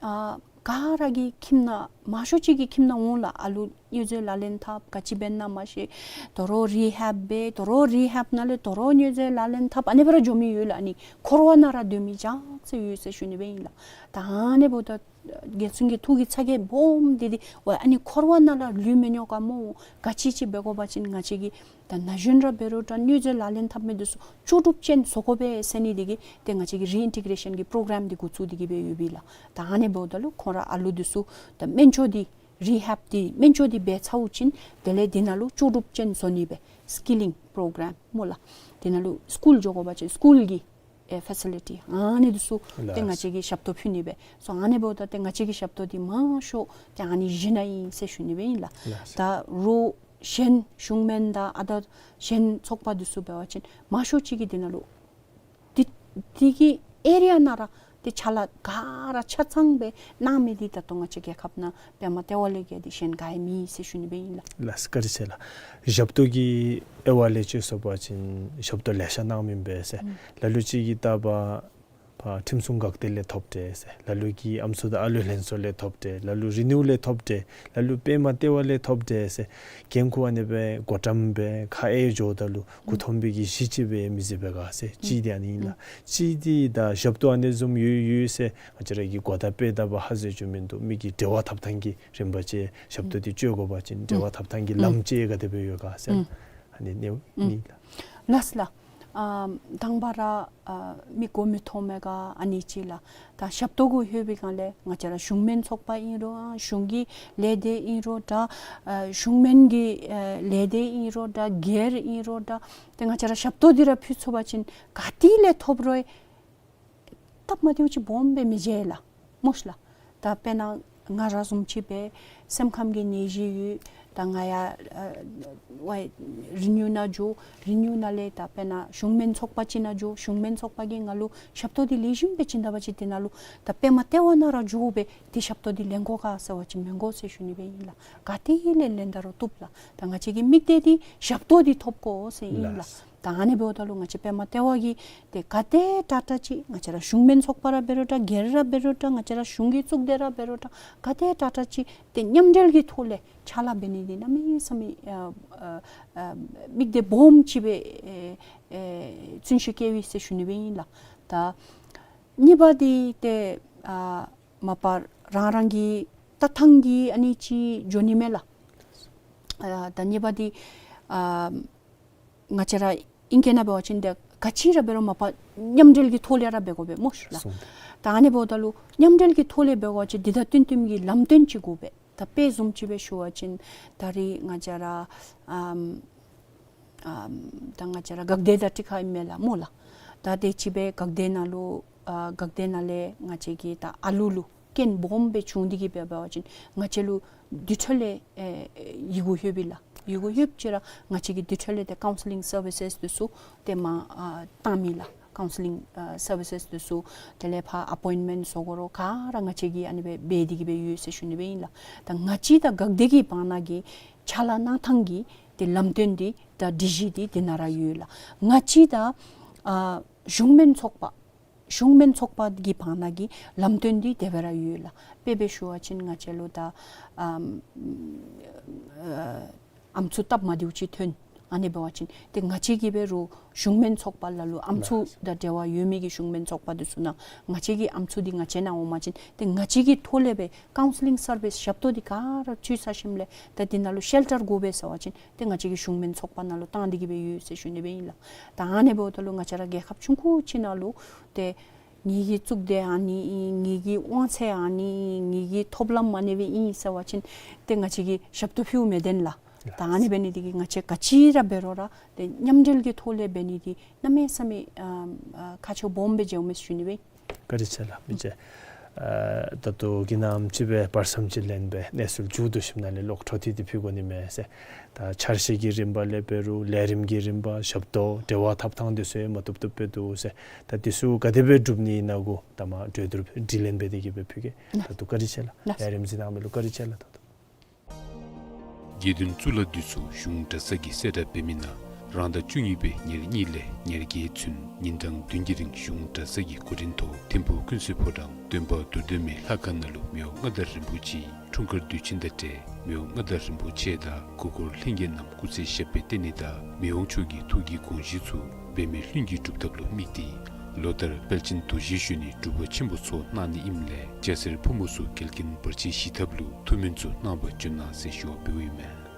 ཨ་ག་ར་གི་ཁྱིམ་ནང་མང་ཤོས་ཅིག་གི་ཁྱིམ་ནང་འོང་ལགས། ཨ་ལུ་མྱོས་རྫས་ལག་ལེན་འཐབ། ག་ཅི་འབད་ན་མ་ཤེས། དོ་རུང་རི་ཧེབ་འབད། དོ་རུང་རི་ཧེབ་ནང་ལས་དོ་རུང་མྱོས་རྫས་ལག་ལེན་འཐབ། ཨ་ནི་སྦེ་ར་འགྱོ་མི་ཡོད་ལགས། ཨ་ནི་འཁོར་བ་ནང་ར་སྡོད་མི་ཅིག་ཅིག་ཡོད་ཟེར་ཞུ་ནི་སྦེ་ཨིན་ལགས། ད་ཨ་ནི་འབདཝ་ད་རྒྱལ་བཙུན་གྱི་ཐུགས་ཀྱི་ཚ་གྱང་སྦོམ་འདི་འདི་ཝའི་ཨ་ནི་འཁོར་བ་ནང་ལུ་ལུས་མི་ཉོ་ག་སྨོ། ག་ཅི་ཅིག་འབད་དགོ་པ་ཅིན་ང་བཅས་ཀྱིས་ད་ན་གཞོན་ར་འབད་རུང་འདྲ་མྱོས་རྫས་ལག་ལེན་འཐབ་མི་འདི་ཚུ་ལྕོགས་གྲུབ་ཅན་བཟོ་དགོ་པས་ཟེར་ནི་འདི་གིས་ཏེ་ང་བཅས་ཀྱིས་རི་ཨིན་ཊི་གེ་རེ་ཤཱན་གྱི་པོ་རོ་གྲམ་འདི་འགོ་བཙུགས་ཏེ་གིས་སྦེ་ཡོད་པས་ལགས། ད་ཨ་ནི་འབདཝ་ད་ལུ་ཁོང་ར་ཨ་ལུ་འདི་ཚུ་ད་སྨན་བཅོས་འདི་རི་ཧེབ་འདི་སྨན་བཅོས་འདི་འབད་ཚརཝ་ཅིག་དེ་ལས་འདི་ནང་ལུ་ལྕོགས་གྲུབ་ཅན་བཟོ་ནི་སྦེ་སི་ཀི་ལིང་པོ་རོ་གྲམ་སྨོ་ལགས། དེ་ནང་ལུ་སི་ཀུལ་འགྱོ་དགོ་པ་ཅིན་སི་ཀུལ་གྱི་ཨེ་ཕེ་སི་ལི་ཊི་ཨ་ནི་འདི་ཚུ་ཏེ་ལགས། ང་བཅས་ཀྱིས་ཞབས་ཏོག་ཕུལ་ནི་སྦེ་སོང་། ཨ་ནི་འབདཝ་ད་ཏེ་ང་བཅས་ཀྱི་ཞབས་ཏོག་འདི་མང་ཤོས་ཏེ་ཨ་ནི་བཞི་ནང་ཨིན་ཟེར་ཞུ་ནི་སྦེ་ཨིན་ལགས། ལགས། ད་རོགས་གཞན་གཞུང་སྨན་དང་ཨ་ད་གཞན་ཚོགས་པ་འདི་ཚུ་འབད་བ་ཅིན་མང་ཤོས་ཅིག་གིས་འདི་ནང་ལུ་འདི་འདི་གི་ཨེ་རི་ཡ་ནང་ར་ཏེ་ཅ་ལ་ག་ར་ཆ་ཚང་སྦེ་གནང་མི་འདི་ད་ལྟོ་ང་བཅས་རྒྱལ་ཁབ་ནང་པདྨ་ལྟེ་བ་ལས་བརྒལ་ཏེ་གཞན་ག་ཡང་མེད་ཟེར་ཞུ་ནི་སྦེ་ཨིན་ལགས། ལགས་སོ། བཀའ་དྲིན་ཆེ་ལགས། ཞབས་ཏོག་གི་དབྱེ་བ་ལས་ཅིག་སོང་པ་ཅིན་ཞབས་ཏོག་ལེ་ཤ་གནང་མི་ཨིན་པས་ཟེར། ཨུམ། ལ་ལུ་ཅིག་གིས་ལྟ་བ་ཕར་ཁྲིམས་སྲུང་འགག་སྡེ་ལས་ཐོབ་སྟེ་ཟེར། ལ་ལུ་གིས་ཨམ་སྲུ་དང་ཨ་ལུ་ལྷན་ཚོགས་ལས་ཐོབ་སྟེ། ལ་ལུ་རི་ནིའུ་ལས་ཐོབ་སྟེ། ལ་ལུ་པདྨ་ལྟེ་བ་ལས་ཐོབ་སྟེ་ཟེར། འགན་ཁུར་ཨ་ནི་སྦེ་བགོ་བཀྲམ་སྦེ་ཁ་ཨེ་འགྱོཝ་ད་ལུ་མགུ་འཐོམ་པའི་གི་གཞི་ཅིག་སྦེ་མི་བཟོ་བས་ག་ཟེར། གཅིག་འདི་ཨ་ནི་ཨིན་ལགས། གཅིག་འདི་ད་ཞབས་ཏོག་ཨ་ནི་བཟུམ་ཡོད་ཡོད་ཟེར་ང་བཅས་ར་གིས་གོ་བརྡ་སྤེལ་ད་པ་ཧ་ཟེར་བཅུག་མིན་འདུག། མི་གི་འབྲེལ་བ་འཐབ་ཐངས་ཀྱི་རིམ་པ་ཅིག་ཞབས་ཏོག་འདི་སྤྱོད་དགོ་པ་ཅིན་འབྲེལ་བ་འཐབ་ཐངས་ཀྱི་ལམ་ཅིག་ག་དེ་སྦེ་ཡོད་ག་ཟེར། ཨ་ནི་ཨ་ནི་ཨིན་ལགས། ལགས་ལགས། ཨ་དང་པ་ར་ཨ་མི་མགུ་མི་འཐོམ་མི་ག་ཨ་ནི་ཅིག་ལགས། ད་ཞབས་ཏོག་གུ་ལྷོད་པའི་སྒང་ལས་ང་བཅས་ར་གཞུང་སྨན་ཚོགས་པ་ཨིན་རུང་ཨ་གཞུང་གི་ལས་སྡེ་ཨིན་རུང་འདྲ་ཨ་གཞུང་སྨན་གྱི་ཨ་ལས་སྡེ་ཨིན་རུང་འདྲ་སྒེར་ཨིན་རུང་འདྲ་ཏེ་ང་བཅས་ར་ཞབས་ཏོག་འདི་ར་ཕུལ་ཚུགས་པ་ཅིན་ག་ཏེ་ལས་ཐོབ་རུང་སྟབས་མ་བདེཝ་ཅིག་སྦོམ་སྦེ་མི་འབྱུང་ལགས། སྨོ་ཤ་ལགས། ད་དཔེར་ན་ང་ར་བཟུམ་ཅིག་སྦེ་སེམས་ཁམས་ཀྱི་ནད་གཞི་ཡོད། ད་ང་ཡང་ཨ་ཝའི་རི་ནིའུ་ནང་འགྱོ། རི་ནིའུ་ནང་ལས་ད་དཔེར་ན་གཞུང་སྨན་ཚོགས་པ་ཅིག་ནང་འགྱོ། གཞུང་སྨན་ཚོགས་པ་གིས་ང་ལུ་ཞབས་ཏོག་འདི་ལེགས་ཤོམ་སྦེ་བྱིན་ད་པ་ཅིན་དེ་ནང་ལུ་ད་པདྨ་ལྟེ་བ་ནང་ར་འགྱོ་སྦེ་ཏེ་ཞབས་ཏོག་འདི་ལེན་དགོ་ག་ཟེར་བ་ཅིན་མི་དགོ་ཟེར་ཞུ་ནི་སྦེ་ཨིན་ལགས། ག་ཏེ་ལས་ལེན་ད་རུང་བཏུབ་ལགས། ད་ང་བཅས་ཀྱི་དམིགས་གཏད་འདི་ཞབས་ཏོག་འདི་ཐོབ་དགོ་ཟེར་ཨིན་ལགས། ལགས། ད་ཨ་ནི་འབདཝ་ད་ལུ་ང་བཅས་པདྨ་ལྟེ་བ་གིས་ཏེ་ག་དེ་དྲག་དྲག་ཅིག་ང་བཅས་ར་གཞུང་སྨན་ཚོགས་པ་ར་འབད་རུང་འདྲ་སྒེར་ར་འབད་རུང་འདྲ་ང་བཅས་ར་གཞུང་གི་གཙུག་སྡེ་ར་འབད་རུང་འདྲ་ག་དེ་དྲག་དྲག་ཅིག་ཏེ་མཉམ་འབྲེལ་གྱི་ཐོག་ལས་ཕྱག་ལཱ་འབད་ནི་འདི་གནམ་མེད་ས་མེད་ཨ་ཨ་ཨ་དམིགས་གཏད་སྦོམ་ཅིག་སྦེ་ཨེ་ཨེ་བརྩོན་ཤུགས་བསྐྱེད་པས་ཟེར་ཞུ་ནི་སྦེ་ཨིན་ལགས། ད་གཉིས་པ་འདི་ཏེ་ཨ་མ་པ་རང་རང་གི་ལྟ་ཐངས་ཀྱིས་ཨ་ནི་ཅིག་འགྱོ་ནི་མས་ལགས། ཨ་ད་གཉིས་པ་འདི་ཨ་ང་བཅས་ར་ཨིང་སྐད་ནང་འབད་བ་ཅིན་ཏེ་ག་ཅི་ར་འབད་རུང་མ་པ་མཉམ་འབྲེལ་གྱི་ཐོག་ལས་ར་འབད་དགོ་པས་སྨོ་ཤ་ལགས། སོང་། ད་ཨ་ནི་འབདཝ་ད་ལུ་མཉམ་འབྲེལ་གྱི་ཐོག་ལས་འབད་དགོ་པ་ཅིན་འདི་དང་བསྟུན་བསྟུནམ་གྱི་ལམ་སྟོན་ཅིག་དགོ་པས། ད་དཔེ་བཟུམ་ཅིག་སྦེ་ཞུ་བ་ཅིན་ད་རེས་ང་བཅས་ར་ཨམ་ཨམ་ད་ང་བཅས་ར་འགག་སྡེ་དང་འཁྲིལ་ཁ་ཨིན་མས་ལགས་སྨོ་ལགས། ད་དེ་ཅིག་སྦེ་འགག་སྡེ་ནང་ལུ་ཨ་འགག་སྡེ་ནང་ལས་ང་བཅས་ཀྱིས་ད་ཨ་ལུ་ལུ་ རྐྱེན་སྦོམ་སྦེ་བྱུང་སྟེ་གི་སྦེ་འབད་བ་ཅིན་ང་བཅས་ལུ་དེ་འཕྲོ་ལས་ཨེ་ཡི་གུ་ལྷོདཔ་ཨིན་ལགས། ཡི་གུ་ལྷོདཔ་ཅིག་ར་ང་བཅས་ཀྱིས་དེ་འཕྲོ་ལས་ཏེ་ཀའུན་སི་ལིང་སར་བི་སེས་འདི་ཚུ་ཏེ་མར་ཨ་བཏངམ་ཨིན་ལགས། ཀའུན་སི་ལིང་ཨ་སར་བི་སེས་འདི་ཚུ་དེ་ལས་ཕར་ཨ་པོའིནཊ་མེནཊ་བཟོ་དགོ་རུང་ག་ར་ང་བཅས་ཀྱིས་ཨ་ནི་སྦེ་འབད་དེ་གི་སྦེ་ཡོད་ཟེར་ཞུ་ནི་སྦེ་ཨིན་ལགས། ད་ང་བཅས་དང་འགག་སྡེ་གི་བར་ན་གི་ཕྱག་ལཱ་གནང་ཐངས་ཀྱི་ཏེ་ལམ་སྟོན་འདི་དང་སྒྲིག་གཞི་འདི་དེ་ནང་ར་ཡོད་ལགས། ང་བཅས་དང་ཨ་གཞུང་མིན་ཚོགས་པ་གཞུང་མིན་ཚོགས་པ་གི་བར་ན་གི་ལམ་སྟོན་འདི་དེ་སྦེ་ར་ཡོད་ལགས། དཔེ་སྦེ་ཞུ་བ་ཅིན་ང་བཅས་ལུ་ད་ཨམ་ཨ་ཨམ་སྲུ་སྟབས་མ་བདེཝ་ཅིག་ཐོན། ཨ་ནི་འབད་བ་ཅིན་ཏེ་ང་བཅས་ཀྱིས་འབད་རུང་གཞུང་མིན་ཚོགས་པ་ལ་ལུ་ཨམ་སྲུ་དང་འབྲེལ་བ་ཡོད་མི་གི་གཞུང་མིན་ཚོགས་པ་འདི་ཚུ་ནང་ང་བཅས་ཀྱི་ཨམ་སྲུ་འདི་ང་བཅས་ནང་འོང་པ་ཅིན་ཏེ་ང་བཅས་ཀྱི་ཐོག་ལས་སྦེ་ཀའུན་སི་ལིང་སར་བི་སི་ཞབས་ཏོག་འདི་ག་ར་ཚུ་ཚར་ཞིནམ་ལས་ད་འདི་ནང་ལུ་ཤེལ་ཊར་དགོ་པས་ཟེར་བ་ཅིན་ཏེ་ང་བཅས་ཀྱིས་གཞུང་མིན་ཚོགས་པ་ནང་ལུ་བཏང་སྟེ་གི་སྦེ་ཡོད་ཟེར་ཞུ་ནི་སྦེ་ཨིན་ལགས། ད་ཨ་ནི་འབདཝ་ད་ལུ་ང་བཅས་ར་རྒྱལ་ཁབ་ཆུང་ཀུ་ཅིག་ནང་ལུ་ཏེ་ངེ་གི་གཙུག་སྡེ་ཨ་ནི་ཨིན། ངེ་གི་དབང་ཚད་ཨ་ནི་ཨིན། ངེ་གི་ཐོབ་ལམ་ཨ་ནི་སྦེ་ཨིན་ཟེར་བ་ཅིན་ཏེ་ང་བཅས་ཀྱིས་ཞབས་ཏོག་ཕུལཝ་མི་བདེན་ལགས། ད་ཨ་ནི་འབད་ནི་འདི་གིས་ང་བཅས་ག་ཅི་ར་འབད་རུང་ར་ཏེ་མཉམ་འབྲེལ་གྱི་ཐོག་ལས་འབད་ནི་འདི་གནམ་མེད་ས་མེད་ཨ་ཨ་ཁག་ཆེཝ་སྦོམ་སྦེ་འགྱོཝ་མས་ཟེར་ཞུ་ནི་སྦེ་ཨིན། བཀའ་དྲིན་ཆེ་ལགས། མི་རྗེ་ཨ་ད་ལྟོ་གི་ནམ་ཅིག་སྦེ་བར་མཚམས་ཅིག་ལེན་སྦེ་གནས་ཚུལ་མཇུག་བསྡུ་ཞིནམ་ལས་ལོག་འཕྲོ་མཐུད་དེ་ཕུལ་དགོ་ནི་མས་ཟེར། ད་འཆར་གཞི་གི་རིམ་པ་ལས་འབད་རུང་ལས་རིམ་གྱི་རིམ་པ་ཞབས་ཏོག་འབྲེལ་བ་འཐབ་ཐངས་འདི་ཚུ་ཡང་མ་བཏུབ་བཏུབ་སྦེ་འདུག་ཟེར། ད་འདི་ཚུ་ག་དེ་སྦེ་འགྲུབ་ནི་ཨིན་ན་གུ་ད་མ་གྲོས་བསྡུར་དྲི་ལན་འབད་དེ་གི་སྦེ་ཕུལ་གེ། ད་ལྟོ་བཀའ་དྲིན་ཆེ་ལགས། ལགས། ལས་རིམ་གཟིགས་གནང་མི་ལུ་བཀའ་དྲིན་ཆེ་ལགས། ད་ལྟོ་དགེ་འདུན་གཙུག་ལག་འདི་ཚུ་གཞུང་གྲྭ་ཚང་གིས་གསལ་བསྒྲགས་འབད་མི་ནང་རང་ཟླ་བཅུ་གཉིས་པའི་ཉེར་གཉིས་ལས་ཉེར་བརྒྱད་ཚུན་ཉིན་གྲངས་བདུན་གྱི་རིང་གཞུང་གྲྭ་ཚང་གི་འགོ་འདྲེན་ཐོག་ཐིམ་ཕུག་ཀུན་གསལ་ཕོ་བྲང་སྟོན་པ་རྡོར་གདན་མའི་ལྷ་ཁང་ནང་ལུ་མི་དབང་མངའ་བདག་རིན་པོ་ཆེའི་འཁྲུངས་སྐར་དུས་ཆེན་དང་འབྲེལ་མི་དབང་མངའ་བདག་རིན་པོ་ཆེ་དང་སྐུ་འཁོར་ལྷན་རྒྱས་རྣམས་སྐུ་ཚེ་ཞབས་པད་བརྟན་ནི་དང་མི་དབང་མཆོག་གི་ཐུགས་ཀྱི་དགོངས་གཞི་ཚུ་འབད་མེད་ལྷུན་གྱིས་གྲུབ་ཐབས་ལུ་དམིགས་ཏེ་ལོ་ལྟར་དཔལ་ཆེན་རྡོ་རྗེ་གཞོན་ནུའི་སྒྲུབ་པ་ཆེན་པོ་ཚོགས་གནང་ནི་ཨིནམ་ལས་སྐྱ་སེར་ཕོ་མོ་ཚུ་འགལ་རྐྱེན་བར་ཆད་ཞི་ཐབས་ལུ་ཐུགས་སྨོན་ཚུ་གནང་བར་བྱོན་གནང་ཟེར་ཞུ་བ་འབདཝ་ཨིན་མས།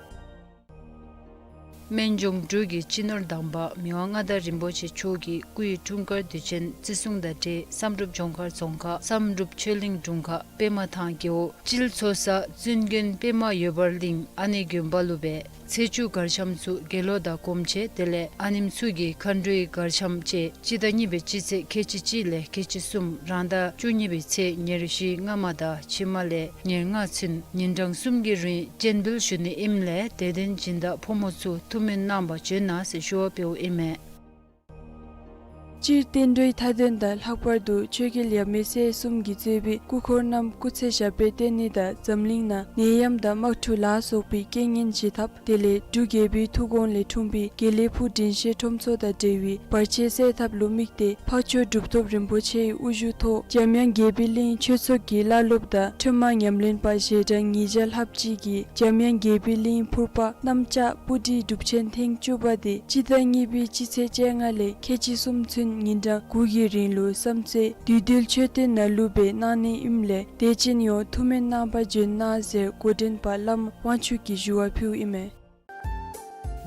སྨན་ལྗོངས་འབྲུག་གི་སྤྱི་ནོར་དམ་པ་མི་དབང་མངའ་བདག་རིན་པོ་ཆེ་མཆོག་གི་སྐུའི་འཁྲུངས་སྐར་དུས་ཆེན་བརྩི་སྲུང་དང་འབྲེལ་བསམ་གྲུབ་ལྗོངས་མཁར་རྫོང་ཁག་བསམ་གྲུབ་ཆོས་གླིང་དྲུང་ཁག་པདྨ་ཐང་རྒེད་འོག་སྤྱིལ་ཚོ་ས་བཙུན་དགོན་པདྨ་འོད་འབར་གླིང་ཨ་ནེ་དགོན་པ་ལུ་སྦེ་ཚེས་བཅུ་གར་འཆམ་ཚུ་དགེ་སློང་དང་སྒོམ་ཆེན་དེ་ལས་ཨ་ནེམོ་ཚུ་གི་མཁའ་འགྲོའི་གར་འཆམ་བཅས་སྤྱི་ཟླ་གཉིས་པའི་སྤྱི་ཚེས་ཁལ་གཅིག་གཅིག་ལས་ཁལ་གཅིག་གསུམ་རང་ཟླ་བཅུ་གཉིས་པའི་ཚེས་ཉེར་བཞི་སྔ་མ་དང་ཕྱི་མ་ལས་ཉེར་ལྔ་ཚུན་ཉིན་གྲངས་གསུམ་གྱི་རིང་སྤྱན་འབུལ་ཞུ་ནི་ཨིནམ་ལས་དད་ལྡན་སྦྱིན་བདག་ཕོ་མོ་ཚུ་ཐུགས་སྨོན་གནང་བར་བྱོན་གནང་ཟེར་ཞུ་བ་འབདཝ་ཨིན་མས། སྤྱིར་བསྟན་འགྲོའི་མཐའ་དོན་དང་ལྷག་པར་དུ་ཆོས་རྒྱལ་ཡབ་མེས་སྲས་གསུམ་གྱིས་གཙོས་པའི་སྐུ་འཁོར་རྣམས་སྐུ་ཚེ་ཞབས་པད་བརྟན་ནི་དང་འཛམ་གླིང་ནང་ནད་ཡམས་དང་དམག་འཁྲུག་ལ་སོགས་པའི་རྐྱེན་ངན་ཞི་ཐབས་དེ་ལས་འབྲུག་རྒྱལ་པོའི་ཐུགས་དགོངས་ལས་འཁྲུངས་པའི་དགེ་ལེགས་ཕུག་དྲིན་ཤེས་ཁྲོམ་ཚོགས་དང་འབྲེལ་བའི་བར་ཆད་སེལ་ཐབས་ལུ་དམིགས་ཏེ་འཕགས་མཆོག་གྲུབ་ཐོབ་རིན་པོ་ཆེའི་དབུ་བཞུགས་ཐོག་འཇམ་དབྱངས་དགྱེས་པའི་གླིང་ཆོས་ཚོགས་ཀྱི་བླ་སློབ་དང་ཁྲོས་མ་ཉམས་ལེན་པ་ཞལ་གྲངས་ཉིས་བརྒྱ་ལྷགཔ་ཅིག་གིས་འཇམ་དབྱངས་དགྱེས་པའི་གླིང་ཕུར་པ་གནམ་ལྕགས་སྤུ་གྲིའི་སྒྲུབ་ཆེན་ཐེངས་བཅུ་པ་དེ་སྤྱི་ཟླ་གཉིས་པའི་སྤྱི་ཚེས་བཅོ་ལྔ་ལས་ཁལ་གཅིག་གསུམ་ཚུན་ཉིན་གྲངས་དགུ་གི་རིང་ལུ་བསམ་རྩེ་བདུད་འདུལ་མཆོད་རྟེན་ནང་ལུ་སྦེ་གནང་ནི་ཨིནམ་ལས་དད་ཅན་ཡོངས་ཐུགས་སྨོན་གནང་བར་བྱོན་གནང་ཟེར་འགོ་འདྲེན་པ་བླམ་དབང་ཕྱུག་གིས་ཞུ་བ་ཕུལཝ་ཨིན་མས།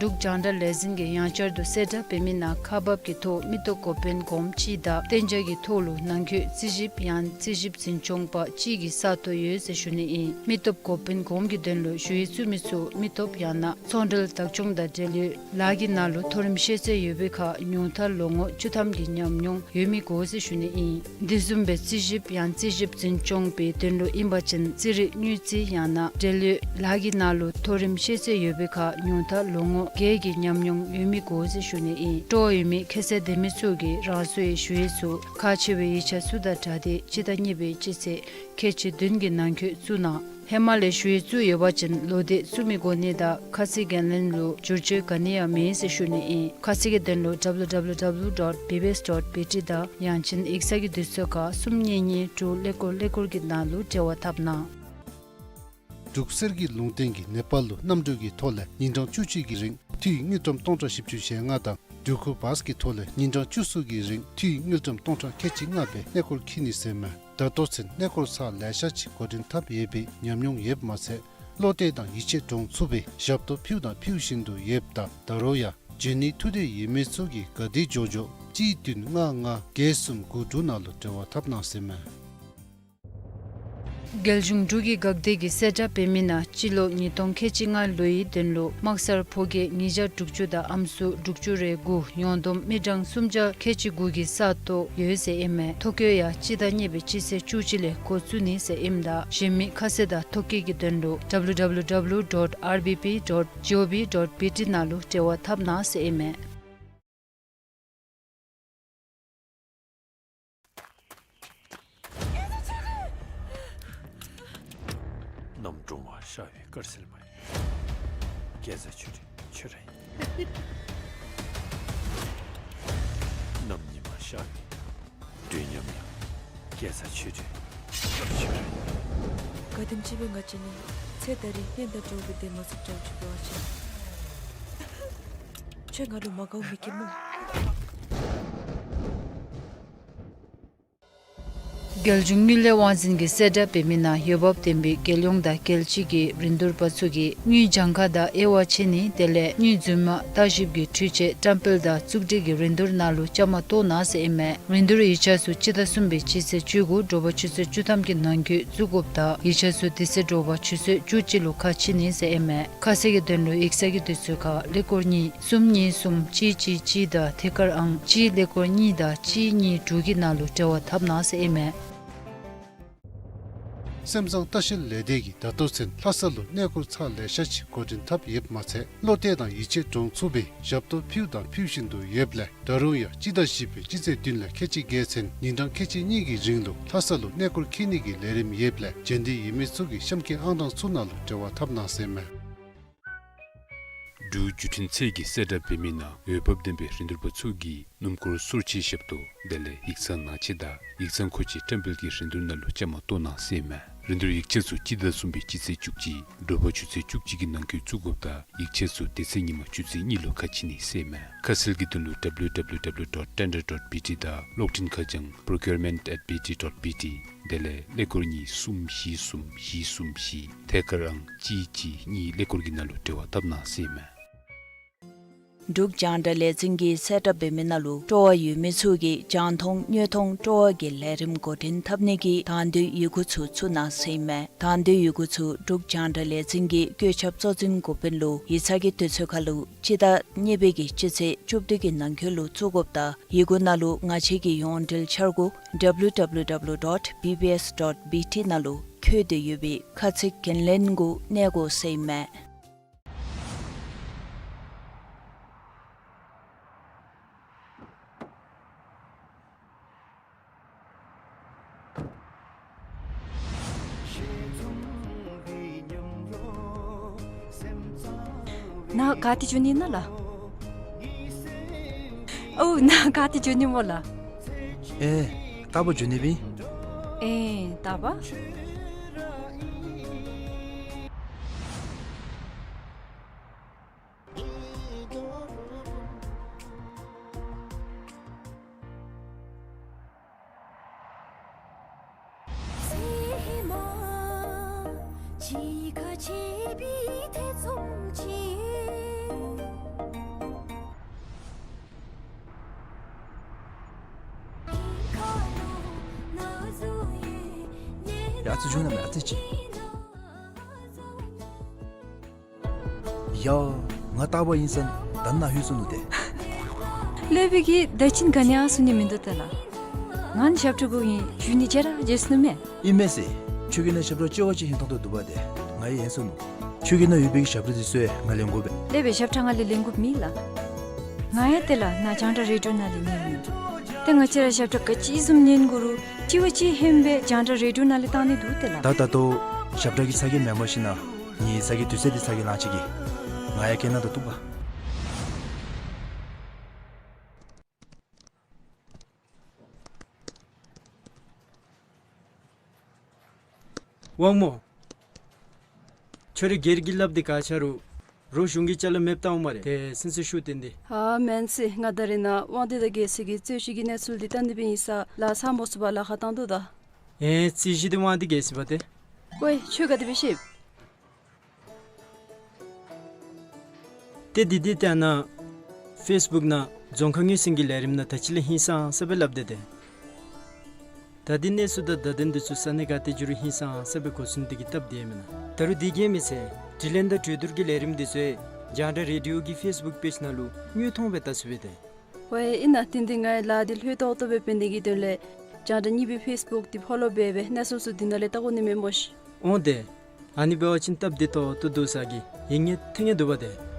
འབྲུག་རྒྱང་བསྒྲགས་ལས་འཛིན་གྱིས་ཡང་བསྐྱར་དུ་གསལ་བསྒྲགས་འབད་མི་ནང་ཁག་འབགཔ་གི་ཐོག་མི་སྟོབས་འགོ་དཔོན་གོངམ་གཅིག་དང་གཏན་འཇགས་ཀྱི་ཐོག་ལུ་ནང་འཁོད་རྩིས་ཞིབ་ཡང་རྩིས་ཞིབ་འཛིན་སྐྱོང་པ་གཅིག་གི་ས་ཐོག་ཡོད་ཟེར་ཞུ་ནི་ཨིན། མི་སྟོབས་འགོ་དཔོན་གོངམ་གྱི་དོན་ལུ་ཞུ་ཡིག་བཙུགས་མི་ཚུ་མི་སྟོབས་ཡང་ན་ཚོང་འབྲེལ་བདག་སྐྱོང་དང་འབྲེལ་ཡོད་ལཱ་གི་ནང་ལུ་མཐོ་རིམ་ཤེས་ཚད་ཡོད་པའི་ཁར་ཉུང་མཐར་ལོ་ངོ་བཅུ་ཐམ་གྱི་ཉམས་མྱོང་ཡོད་མི་དགོ་ཟེར་ཞུ་ནི་ཨིན། འདི་བཟུམ་སྦེ་རྩིས་ཞིབ་ཡང་རྩིས་ཞིབ་འཛིན་སྐྱོང་པའི་དོན་ལུ་ཨིན་པ་ཅིན་རྩིས་རིག་དངུལ་རྩིས་ཡང་ན་འབྲེལ་ཡོད་ལཱ་གི་ནང་ལུ་མཐོ་རིམ་ཤེས་ཚད་ཡོད་པའི་ཁར་ཉུང་མཐར་ལོ་ངོ་བརྒྱད་ཀྱི་ཉམས་མྱོང་ཡོད་མི་དགོ་ཟེར་ཞུ་ནི་ཨིན། སྤྲོ་བ་ཡོད་མི་ཁ་གསལ་ལྡན་མི་ཚུ་གིས་རང་སོའི་ཞུ་ཡིག་ཚུ་ཁག་ཆེ་བའི་ཡིག་ཆ་ཚུ་དང་སྦྲགས་ཏེ་སྤྱི་ཟླ་གཉིས་པའི་སྤྱི་ཚེས་ཁལ་གཅིག་བདུན་གྱི་ནང་འཁོད་བཙུགས་གནང་། ཧེ་མ་ལས་ཞུ་ཡིག་བཙུགས་ཡོད་པ་ཅིན་ལོ་དེ་བཙུགས་མི་དགོ་ནི་དང་ཁ་ཚིག་འགན་ལེན་ལུ་བསྒྱུར་བཅོས་ག་ནི་ཡང་མེད་ཟེར་ཞུ་ནི་ཨིན། ཁ་ཚིག་གི་དོན་ལུ་ཌབ་ལུ་ཌབ་ལུ་ཌབ་ལུ་ཌོཊ་བི་བི་ཨེསི་ཌོཊ་བི་ཊི་དང་ཡང་ཅིན་ཡིག་ཚང་གི་དུས་ཚོད་ཁར་གསུམ་གཉིས་གཉིས་དྲུག་ཀླད་ཀོར་ཀླད་ཀོར་གྱི་ནང་ལུ་འབྲེལ་བ་འཐབ་གནང་། འབྲུག་གསེར་གྱི་ལུང་བསྟན་གྱིས་ནེ་པཱལ་ལུ་གནམ་གྲུ་གི་ཐོག་ལས་ཉིན་གྲངས་བཅུ་གཅིག་གི་རིང་འཐུས་དངུལ་ཀྲམ་སྟོང་ཕྲག་བཞི་བཅུ་ཞེ་ལྔ་དང་འབྲུག་ཁུག་བཱས་ཀྱི་ཐོག་ལས་ཉིན་གྲངས་བཅུ་གསུམ་གྱི་རིང་འཐུས་དངུལ་ཀྲམ་སྟོང་ཕྲག་ཁལ་གཅིག་ལྔ་སྦེ་གནས་སྐོར་འཁྱིད་ནི་ཟེར་མས། ད་ལྟོ་ཚུན་གནས་སྐོར་ས་ལེ་ཤ་ཅིག་འགོ་འདྲེན་འཐབ་ཡོད་པའི་ཉམས་མྱོང་ཡོདཔ་མ་ཚད་བློ་གཏད་དང་ཡིད་ཆེས་འདྲོངས་ཚུགས་པའི་ཞབས་ཏོག་ཕུལཝ་དང་ཕུལ་བཞིན་དུ་ཡོདཔ་ད་ད་རུང་ཡང་འབྱོན་ནི་ཐུགས་འདོད་ཡོད་མི་ཚུ་གིས་ག་དེ་མགྱོགས་མགྱོགས་གཅིག་བདུན་ལྔ་ལྔ་བརྒྱད་གསུམ་དགུ་དྲུག་ནང་ལུ་འབྲེལ་བ་འཐབ་གནང་ཟེར་མས། རྒྱལ་གཞུང་འབྲུག་གི་འགག་སྡེ་གིས་གསལ་བསྒྲགས་འབད་མི་ནང་སྤྱི་ལོ་ཉིས་སྟོང་ཁལ་གཅིག་ལྔ་ལོའི་དོན་ལུ་དམག་སར་ཕོ་སྐྱེས་ཉིས་བརྒྱ་དྲུག་ཅུ་དང་ཨམ་སྲུ་དྲུག་ཅུ་རེ་དགུ་ཡོངས་བསྡོམས་མི་གྲངས་སུམ་བརྒྱ་ཁལ་གཅིག་དགུ་གི་ས་སྟོང་ཡོད་ཟེར་ཨིན་མས། ཐོ་བཀོད་ཡང་སྤྱི་ཟླ་གཉིས་པའི་སྤྱི་ཚེས་བཅུ་གཅིག་ལས་འགོ་བཙུགས་ནི་ཟེར་ཨིནམ་ད་གཞན་མི་ཁ་གསལ་དང་ཐོ་བཀོད་ཀྱི་དོན་ལུ་W W W dot R B P dot G O V dot B T ནང་ལུ་འབྲེལ་བ་འཐབ་གནང་ཟེར་ཨིན་མས། གནམ་སྒྲོལ་མ་ཤར་བའི་དཀར་ཟལ་མ་ཡིན། རྒྱལ་བཟའ་ཆོས་སྒྲོན་ཁྱོད་ར་ཡིན། གནམ་ཉི་མ་ཤར་བའི་མགྲོན་ཉམས་ཡང་། རྒྱལ་བཟའ་ཆོས་སྒྲོན་ཁྱོད་ར་ཡིན། ག་དེམ་ཅིག་སྦེ་ང་བཅས་ནི་ཚེ་ད་རིས་གཉེན་དང་འགྲོགས་པའི་དེ་མ་ཚུགས་ཀྱང་བྱུང་བ་ཅིན། ཁྱོད་ང་ལུ་མ་དགའཝ་མི་སྐྱེ་སྨོ། རྒྱལ་གཞུང་དངུལ་ལས་དབང་འཛིན་གྱིས་གསལ་བསྒྲགས་འབད་མི་ནང་འོས་འབབ་ལྡན་པའི་རྒྱལ་ཡོངས་དང་རྒྱལ་སྤྱི་གི་རིན་བསྡུར་པ་ཚུ་གིས་དངུལ་གྱངས་ཁ་དང་དབྱེ་བ་ཕྱེ་ནི་དེ་ལས་དངུལ་རྫུན་མ་བརྟག་ཞིབ་ཀྱི་འཕྲུལ་ཆས་བཀྲམ་སྤེལ་དང་བཙུགས་སྒྲིག་གི་རིན་བསྡུར་ནང་ལུ་བཅའ་མར་གཏོགས་གནང་ཟེར་ཨིན་མས། རིན་བསྡུར་ཡིག་ཆ་ཚུ་སྤྱི་ཟླ་གསུམ་པའི་སྤྱི་ཚེས་བཅུ་དགུ་དྲོ་པ་ཆུ་ཚོད་བཅུ་ཐམ་གྱི་ནང་འཁོད་བཙུགས་དགོཔ་དང་ཡིག་ཆ་ཚུ་དེ་ཚེ་དྲོ་པ་ཆུ་ཚོད་བཅུ་གཅིག་ལུ་ཁ་ཕྱེ་ནི་ཟེར་ཨིན་མས། ཁ་གསལ་གྱི་དོན་ལུ་ཡིག་ཚང་གི་དུས་ཚོད་ཁར་ཀླད་ཀོར་གཉིས་གསུམ་གཉིས་གསུམ་གཅིག་གཅིག་གཅིག་དང་ཐད་ཀར་ཨང་གཅིག་ཀླད་ཀོར་གཉིས་དང་གཅིག་གཉིས་དྲུག་གི་ནང་ལུ་འབྲེལ་བ་འཐབ་གནང་ཟེར་ཨིན་མས། སེམས་བཟང་ལྟ་བཤལ་ལས་སྡེ་གིས་ད་ལྟོ་ཚུན་ལྷ་ས་ལུ་གནས་སྐོར་ཚར་ལེ་ཤ་ཅིག་འགོ་འདྲེན་འཐབ་ཡོདཔ་མ་ཚད་བློ་གཏད་དང་ཡིད་ཆེས་འདྲོངས་ཚུགས་པའི་ཞབས་ཏོག་ཕུལ་དང་ཕུལ་བཞིན་དུ་ཡོདཔ་ལས་ད་རུང་ཡང་སྤྱི་ཟླ་བཞི་པའི་སྤྱི་ཚེས་བདུན་ལས་ཁལ་གཅིག་བརྒལ་ཚུན་ཉིན་གྲངས་ཁལ་གཅིག་གཉིས་ཀྱི་རིང་ལུ་ལྷ་ས་ལུ་གནས་སྐོར་འཁྱིད་ནི་གི་ལས་རིམ་ཡོདཔ་ལས་རྒྱུན་ལྡན་ཡོད་མི་ཚུ་གིས་གཤམ་གྱི་ཨང་གྲངས་ཚུ་ནང་ལུ་འབྲེལ་བ་འཐབ་གནང་ཟེར་མས། འབྲུག་བརྒྱུད་འཕྲིན་ཚད་ཀྱིས་གསལ་བསྒྲགས་འབད་མི་ནང་འོས་འབབ་ལྡན་པའི་རིན་བསྡུར་པ་ཚུ་གིས་སྣུམ་འཁོར་སོར་ཆུའི་ཞབས་ཏོག་དེ་ལས་ཡིག་ཚང་ནང་ཆས་དང་ཡིག་ཚང་མཁོ་ཆས་བཀྲམ་སྤེལ་གྱི་རིན་བསྡུར་ནང་ལུ་བཅའ་མར་གཏོགས་གནང་ཟེར་མས། རིན་བསྡུར་ཡིག་ཆ་ཚུ་སྤྱི་ཟླ་གསུམ་པའི་སྤྱི་ཚེས་བཅུ་གཅིག་དྲོ་པ་ཆུ་ཚོད་བཅུ་གཅིག་གི་ནང་འཁོད་བཙུགས་དགོཔ་དང་ཡིག་ཆ་ཚུ་དེ་ཚེ་ཉིན་མ་ཆུ་ཚོད་གཉིས་ལུ་ཁ་ཕྱེ་ནི་ཟེར་མས། ཁ་གསལ་གྱི་དོན་ལུ་W W W dot tender dot B T དང་གློག་འཕྲིན་ཁ་བྱང་procurement at B T dot B T དེ་ལས་ཀླད་ཀོར་གཉིས་གསུམ་བཞི་གསུམ་བཞི་གསུམ་བཞི་ཐད་ཀར་ཨང་གཅིག་གཅིག་གཉིས་ཀླད་ཀོར་གྱི་ནང་ལུ་འབྲེལ་བ་འཐབ་གནང་ཟེར་མས། འབྲུག་རྒྱང་བསྒྲགས་ལས་འཛིན་གྱིས་གསལ་བསྒྲགས་འབད་མི་ནང་ལུ་སྤྲོ་བ་ཡོད་མི་ཚུ་གིས་རྒྱང་མཐོང་དངོས་མཐོང་སྤྲོ་བ་གི་ལས་རིམ་འགོ་འདྲེན་འཐབ་ནི་གི་དང་འདོད་ཡི་གུ་ཚུ་བཙུགས་གནང་ཟེར་མས། དང་འདོད་ཡི་གུ་ཚུ་འབྲུག་རྒྱང་བསྒྲགས་ལས་འཛིན་གྱི་བཀོད་ཁྱབ་གཙོ་འཛིན་འགོ་དཔོན་ལུ་ཡིག་ཚང་གི་དུས་ཚོད་ཁར་ལུ་སྤྱི་ཟླ་གཉིས་པའི་གི་སྤྱི་ཚེས་བཅུ་བདུན་གྱི་ནང་འཁོད་ལུ་བཙུགས་དགོཔ་དང་ཡི་གུ་ནང་ལུ་ང་བཅས་ཀྱི་ཡོངས་འབྲེལ་འཆར་སྒོ་W W W dot B B S dot B T ནང་ལུ་འཁོད་དེ་ཡོད་པའི་ཁ་ཚིག་འགན་ལེན་གུ་གནས་དགོ་ཟེར་མས། ནཱ་ག་ཏེ་འགྱོ་ནི་ཨིན་ན་ལགས། ཨོ་ནཱ་ག་ཏེ་འགྱོ་ནི་སྨོ་ལགས། ཨེ་རྟག་པར་འགྱོ་ནི་སྦེ་ཨིན། ཨེ་རྟག་པར། ཡ་ཙི་བྱུང་ན་མེད་ཨ་ཙི་ཅིག། ཡ། ང་རྟག་པར་ཨིན་ས་ད་ནཱ་ལྷོད་སོ་ནུག་ཏེ། ལྷོད་པའི་གི་ད་ཅིན་ག་ནི་ཡང་གསུང་ནི་མིན་འདུག་ཏེ་ལགས། ང་ནི་ཞབས་ཁྲ་དགོ་ཨིན་ཞུ་ནི་བརྗེད་ར་བརྗེད་སོ་ནུག་མས། ཨིན་མས་ཟེར། ཁྱོད་ཀྱི་ནང་ཞབས་ཁྲ་ལྕི་བ་ཅིག་ཧིང་ཐང་དོ་འདུག་པ་ཏེ། ང་ཡང་ཡེངས་སོ་ནུག། ཁྱོད་ཀྱི་ནང་ཡོད་པའི་གི་ཞབས་ཁྲ་འདི་ཚུ་ཡང་ང་ལེན་དགོ་པས། ལྷོད་པའི་ཞབས་ཁྲ་ང་ལས་ལེན་དགོཔ་མེད་ལགས། ང་ཡང་ཏེ་ལགས་ནཱ་རྒྱང་བསྒྲགས་རེ་ཌི་ཡོ་ནང་ལས་ཉན་ནི། ཏེ་ང་བཅས་ར་ཞབས་ཁྲ་ག་ཅི་བཟུམ་ཉན་དགོ་རུང་ལྕི་བ་ཅིག་ཧན་སྦེ་རྒྱང་བསྒྲགས་རེ་ཌི་ཡོ་ནང་ལས་བཏང་ནི་འདུག་ཏེ་ལགས། ད་ད་ལྟོ་ཞབས་ཁྲ་གི་ཚ་གྱང་མེན་པར་ཞིན་ན་ངེའི་ཚ་གྱང་དུས་ཚོད་འདི་ཚ་གྱང་ལང་ཅི་གི། ང་ཡང་སྐད་ནང་དུ་གཏུགས་པ། དབང་མོ། ཁྱོད་རའི་སྒེར་གྱི་ལགཔ་འདི་ག་ཆ་རུང་རོགས་གཞུང་གི་ཅ་ལ་མེདཔ་བཏང་འོང་སྨ་རེ། ཏེ་སེམས་ཚེགས་ཤོར་ཏེ་འདི། ཨ་མེན་ཟེར། ང་ད་རེས་ནཱ་དབང་འདུས་དང་རྒྱལ་སྲས་ཀྱི་རྩོད་གཞི་གི་གནས་ཚུལ་འདི་བལྟ་ནི་སྦེ་ཨིན་ས་ལགས། ཚར་མོ་ཚུགས་པར་ལཱ་ཁག་བཏང་དོ་ད། ཨེ་རྩོད་གཞི་འདི་དབང་འདུས་རྒྱལ་སྲས་པ་ཏེ། ཝའེ་ཁྱོད་ག་དེ་སྦེ་ཤེས། ཏེ་འདི་འདི་ཏེ་ཨ་ནཱ་ཕེསི་བུཀ་ནང་རྫོང་ཁ་ངོས་ཟིན་གྱི་ལས་རིམ་ནང་ད་ཅི་ལས་ཧིང་སངས་ས་སྦེ་སླབ་སྟེ་ཏེ། ད་འདི་གནས་ཚུལ་དང་བརྡ་དོན་འདི་ཚུ་ས་གནས་ག་ཏེ་བྱུང་རུང་ཧིང་སངས་ཟེར་བའི་གོ་མཚོན་འདི་གིས་སྟབས་བདེ་མེན་ན། ད་རུང་འདི་གིས་མ་ཚད་དྲི་ལན་དང་གྲོས་བསྡུར་གྱི་ལས་རིམ་འདི་ཚུ་རྒྱང་བསྒྲགས་རེ་ཌི་ཡོ་གི་ཕེསི་བུཀ་པེཇ་ནང་ལུ་དངོས་མཐོང་སྦེ་བལྟ་ཚུགས་པས་ཏེ། ཝའེ་ཨིན་ན། དེ་འདི་ང་ལཱ་འདི་ལྷོད་ཏོག་ཏོ་སྦེ་འབད་ནི་གི་དོན་ལས་རྒྱང་བསྒྲགས་གཉིས་པའི་ཕེསི་བུཀ་འདི་ཕོ་ལོ་འབད་སྦེ་གནས་ཚུལ་ཚུ་འདི་ནང་ལས་བལྟ་དགོ་ནི་མེན་མོ་ཤིག། འོང་ཏེ། ཨ་ནི་འབད་བ་ཅིན་སྟབས་བདེ་ཏོག་ཏོ་འདུག་ཟེར་གི་ཡིད་ངེས་ཐིང་ངེས་འདུག་པ་ཏེ།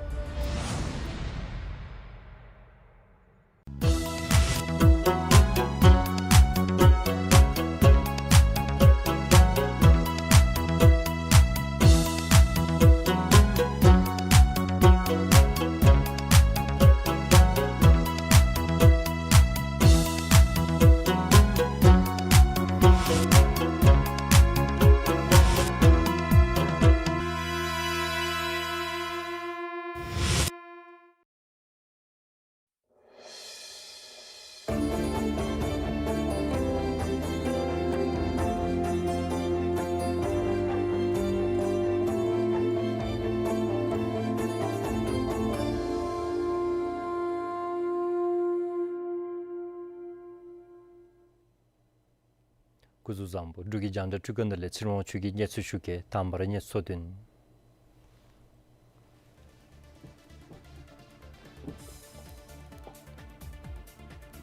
སྐུ་གཟུགས་བཟང་པོ། འབྲུག་གི་རྒྱང་བསྒྲགས་འཕྲུལ་ཁང་ནང་ལས་ཚེ་རིང་དབང་ཕྱུག་གིས་གནས་ཚུལ་ཞུ་གེ། དང་པ་ར་གནས་ཚུལ་དོན།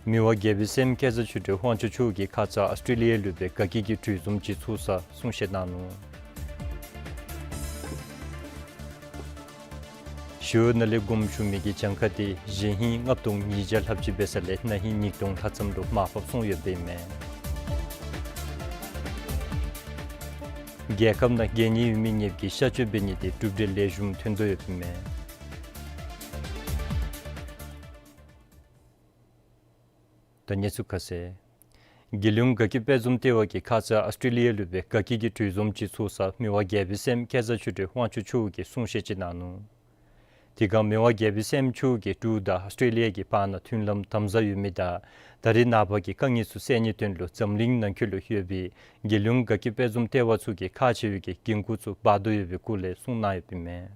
མི་དབང་རྒྱལ་པོའི་སྲསམོ་སྐལ་བཟང་ཆོས་སྒྲོན་དབང་ཕྱུག་མཆོག་གིས་ཁ་ཙ་ཨཱོས་ཊྲེ་ལི་ཡ་ལུ་སྦེ་དགའ་སྐྱིད་ཀྱི་གྲོས་འཛོམས་ཅིག་ཚོགས་ས་གསུང་བཤད་གནང་ནུག། ཞི་གཡོག་ནང་ལས་དགོངསམ་ཞུ་མི་གི་གྱངས་ཁ་དེ་གཞེས་ཧིང་ལྔ་སྟོང་ཉིས་བརྒྱ་ལྷགཔ་ཅིག་འབད་ས་ལས་ན་ཧིང་ཉིས་སྟོང་ལྷག་ཙམ་ལུ་མར་ཕབ་སོང་ཡོདཔ་ཨིན་མས། རྒྱལ་ཁབ་ནང་རྒྱལ་ནི་ཡོད་མི་ངེཔ་གི་གཤག་བཅོས་འབད་ནི་དེ་གྲུབ་འབྲས་ལེགས་ཤོམ་ཐོན་དོ་ཡོདཔ་ཨིན་མས། ད་གནས་ཚུལ་ཁ་གསལ། རྒྱལ་ཡོངས་དགའ་སྐྱིད་དཔལ་འཛོམས་ལྟེ་བ་གིས་ཁ་ཙ་ཨཱོས་ཊྲེ་ལི་ཡ་ལུ་སྦེ་དགའ་སྐྱིད་ཀྱི་གྲོས་འཛོམས་ཅིག་ཚོགས་ས་མི་དབང་རྒྱལ་པོའི་སྲསམོ་སྐལ་བཟང་ཆོས་སྒྲོན་དབང་ཕྱུག་མཆོག་གིས་གསུང་བཤད་ཅིག་གནང་ནུག། དེ་སྒང་མི་དབང་རྒྱལ་པོའི་སྲསམོ་མཆོག་གིས་འབྲུག་དང་ཨཱོས་ཊྲེ་ལི་ཡ་གི་བར་ན་མཐུན་ལམ་དམ་ཟ་ཡོད་མི་དང་ད་རེས་ནངས་པ་གི་དཀའ་ངལ་ཚུ་སེལ་ནིའི་དོན་ལུ་འཛམ་གླིང་ནང་འཁོད་ལུ་ཡོད་པའི་རྒྱལ་ཡོངས་དགའ་སྐྱིད་དཔལ་འཛོམས་ལྟེ་བ་ཚུ་གིས་ཁག་ཆེ་བའི་གི་འགན་ཁུར་ཚུ་འབག་དོ་ཡོད་པའི་སྐོར་ལས་གསུང་གནང་ཡོདཔ་ཨིན་མས།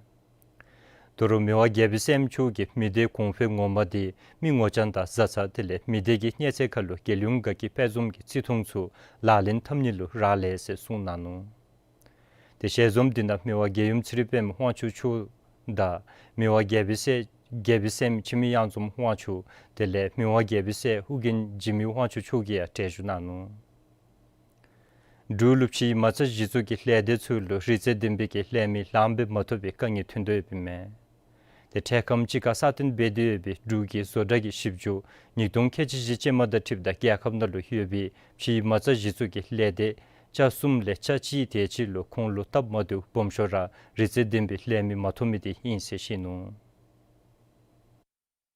ད་རུང་མི་དབང་རྒྱལ་པོའི་སྲསམོ་མཆོག་གིས་མི་སྡེའི་གོང་འཕེལ་ངོ་མ་དེ་མི་ངོ་རྐྱང་དང་བཟའ་ཚང་དེ་ལས་མི་སྡེ་གི་སྣེ་ཚན་ཁ་ལུ་རྒྱལ་ཡོངས་དགའ་སྐྱིད་དཔལ་འཛོམས་ཀྱི་བརྩི་མཐོང་ཚུ་ལག་ལེན་འཐབ་ནི་ལུ་རག་ལས་ཟེར་གསུང་གནང་ནུག། དེ་ཞལ་འཛོམས་དེ་ནང་མི་དབང་རྒྱལ་ཡུམ་ཚེ་རིང་པདྨ་དབང་ཕྱུག་མཆོག་དང་མི་དབང་རྒྱལ་པོའི་སྲས་རྒྱལ་པོའི་སྲསམོ་འཆི་མེད་གཡང་འཛོམས་དབང་ཕྱུག་དེ་ལས་མི་དབང་རྒྱལ་པོའི་སྲས་ཨོ་རྒྱན་འཇིགས་མེད་དབང་ཕྱུག་མཆོག་གིས་ཡང་གྲལ་བཞུགས་གནང་ནུག། འབྲུག་ལུ་ཕྱིའི་མ་རྩ་གཞི་བཙུགས་ཀྱི་ལས་སྡེ་ཚུ་ལུ་རིག་རྩལ་ལྡན་པའི་གི་ལས་མི་ལངམ་སྦེ་མ་ཐོབ་པའི་དཀའ་ངལ་ཐོན་དོ་ཡོདཔ་ཨིན་མས། དེ་འཕྲལ་ཁམས་ཅིག་ཁར་སྲ་བརྟན་འབད་དེ་ཡོད་པའི་འབྲུག་གི་བཟོ་གྲྭ་གི་ཞིབ་འཇུག་ཉིས་སྟོང་ཁལ་གཅིག་བཞི་ཅན་མ་དང་འཁྲིལཝ་ད་རྒྱལ་ཁབ་ནང་ལུ་ཡོད་པའི་ཕྱིའི་མ་རྩ་གཞི་བཙུགས་ཀྱི་ལས་སྡེ་ཆ་གསུམ་ལས་ཆ་གཅིག་དེ་ཅིག་ལུ་ཁོང་ལུ་སྟབས་མ་བདེཝ་སྦོམ་ཤོས་ར་རིག་རྩལ་ལྡན་པའི་ལས་མི་མ་ཐོབ་མི་དེ་ཨིན་ཟེར་བཤད་ནུག།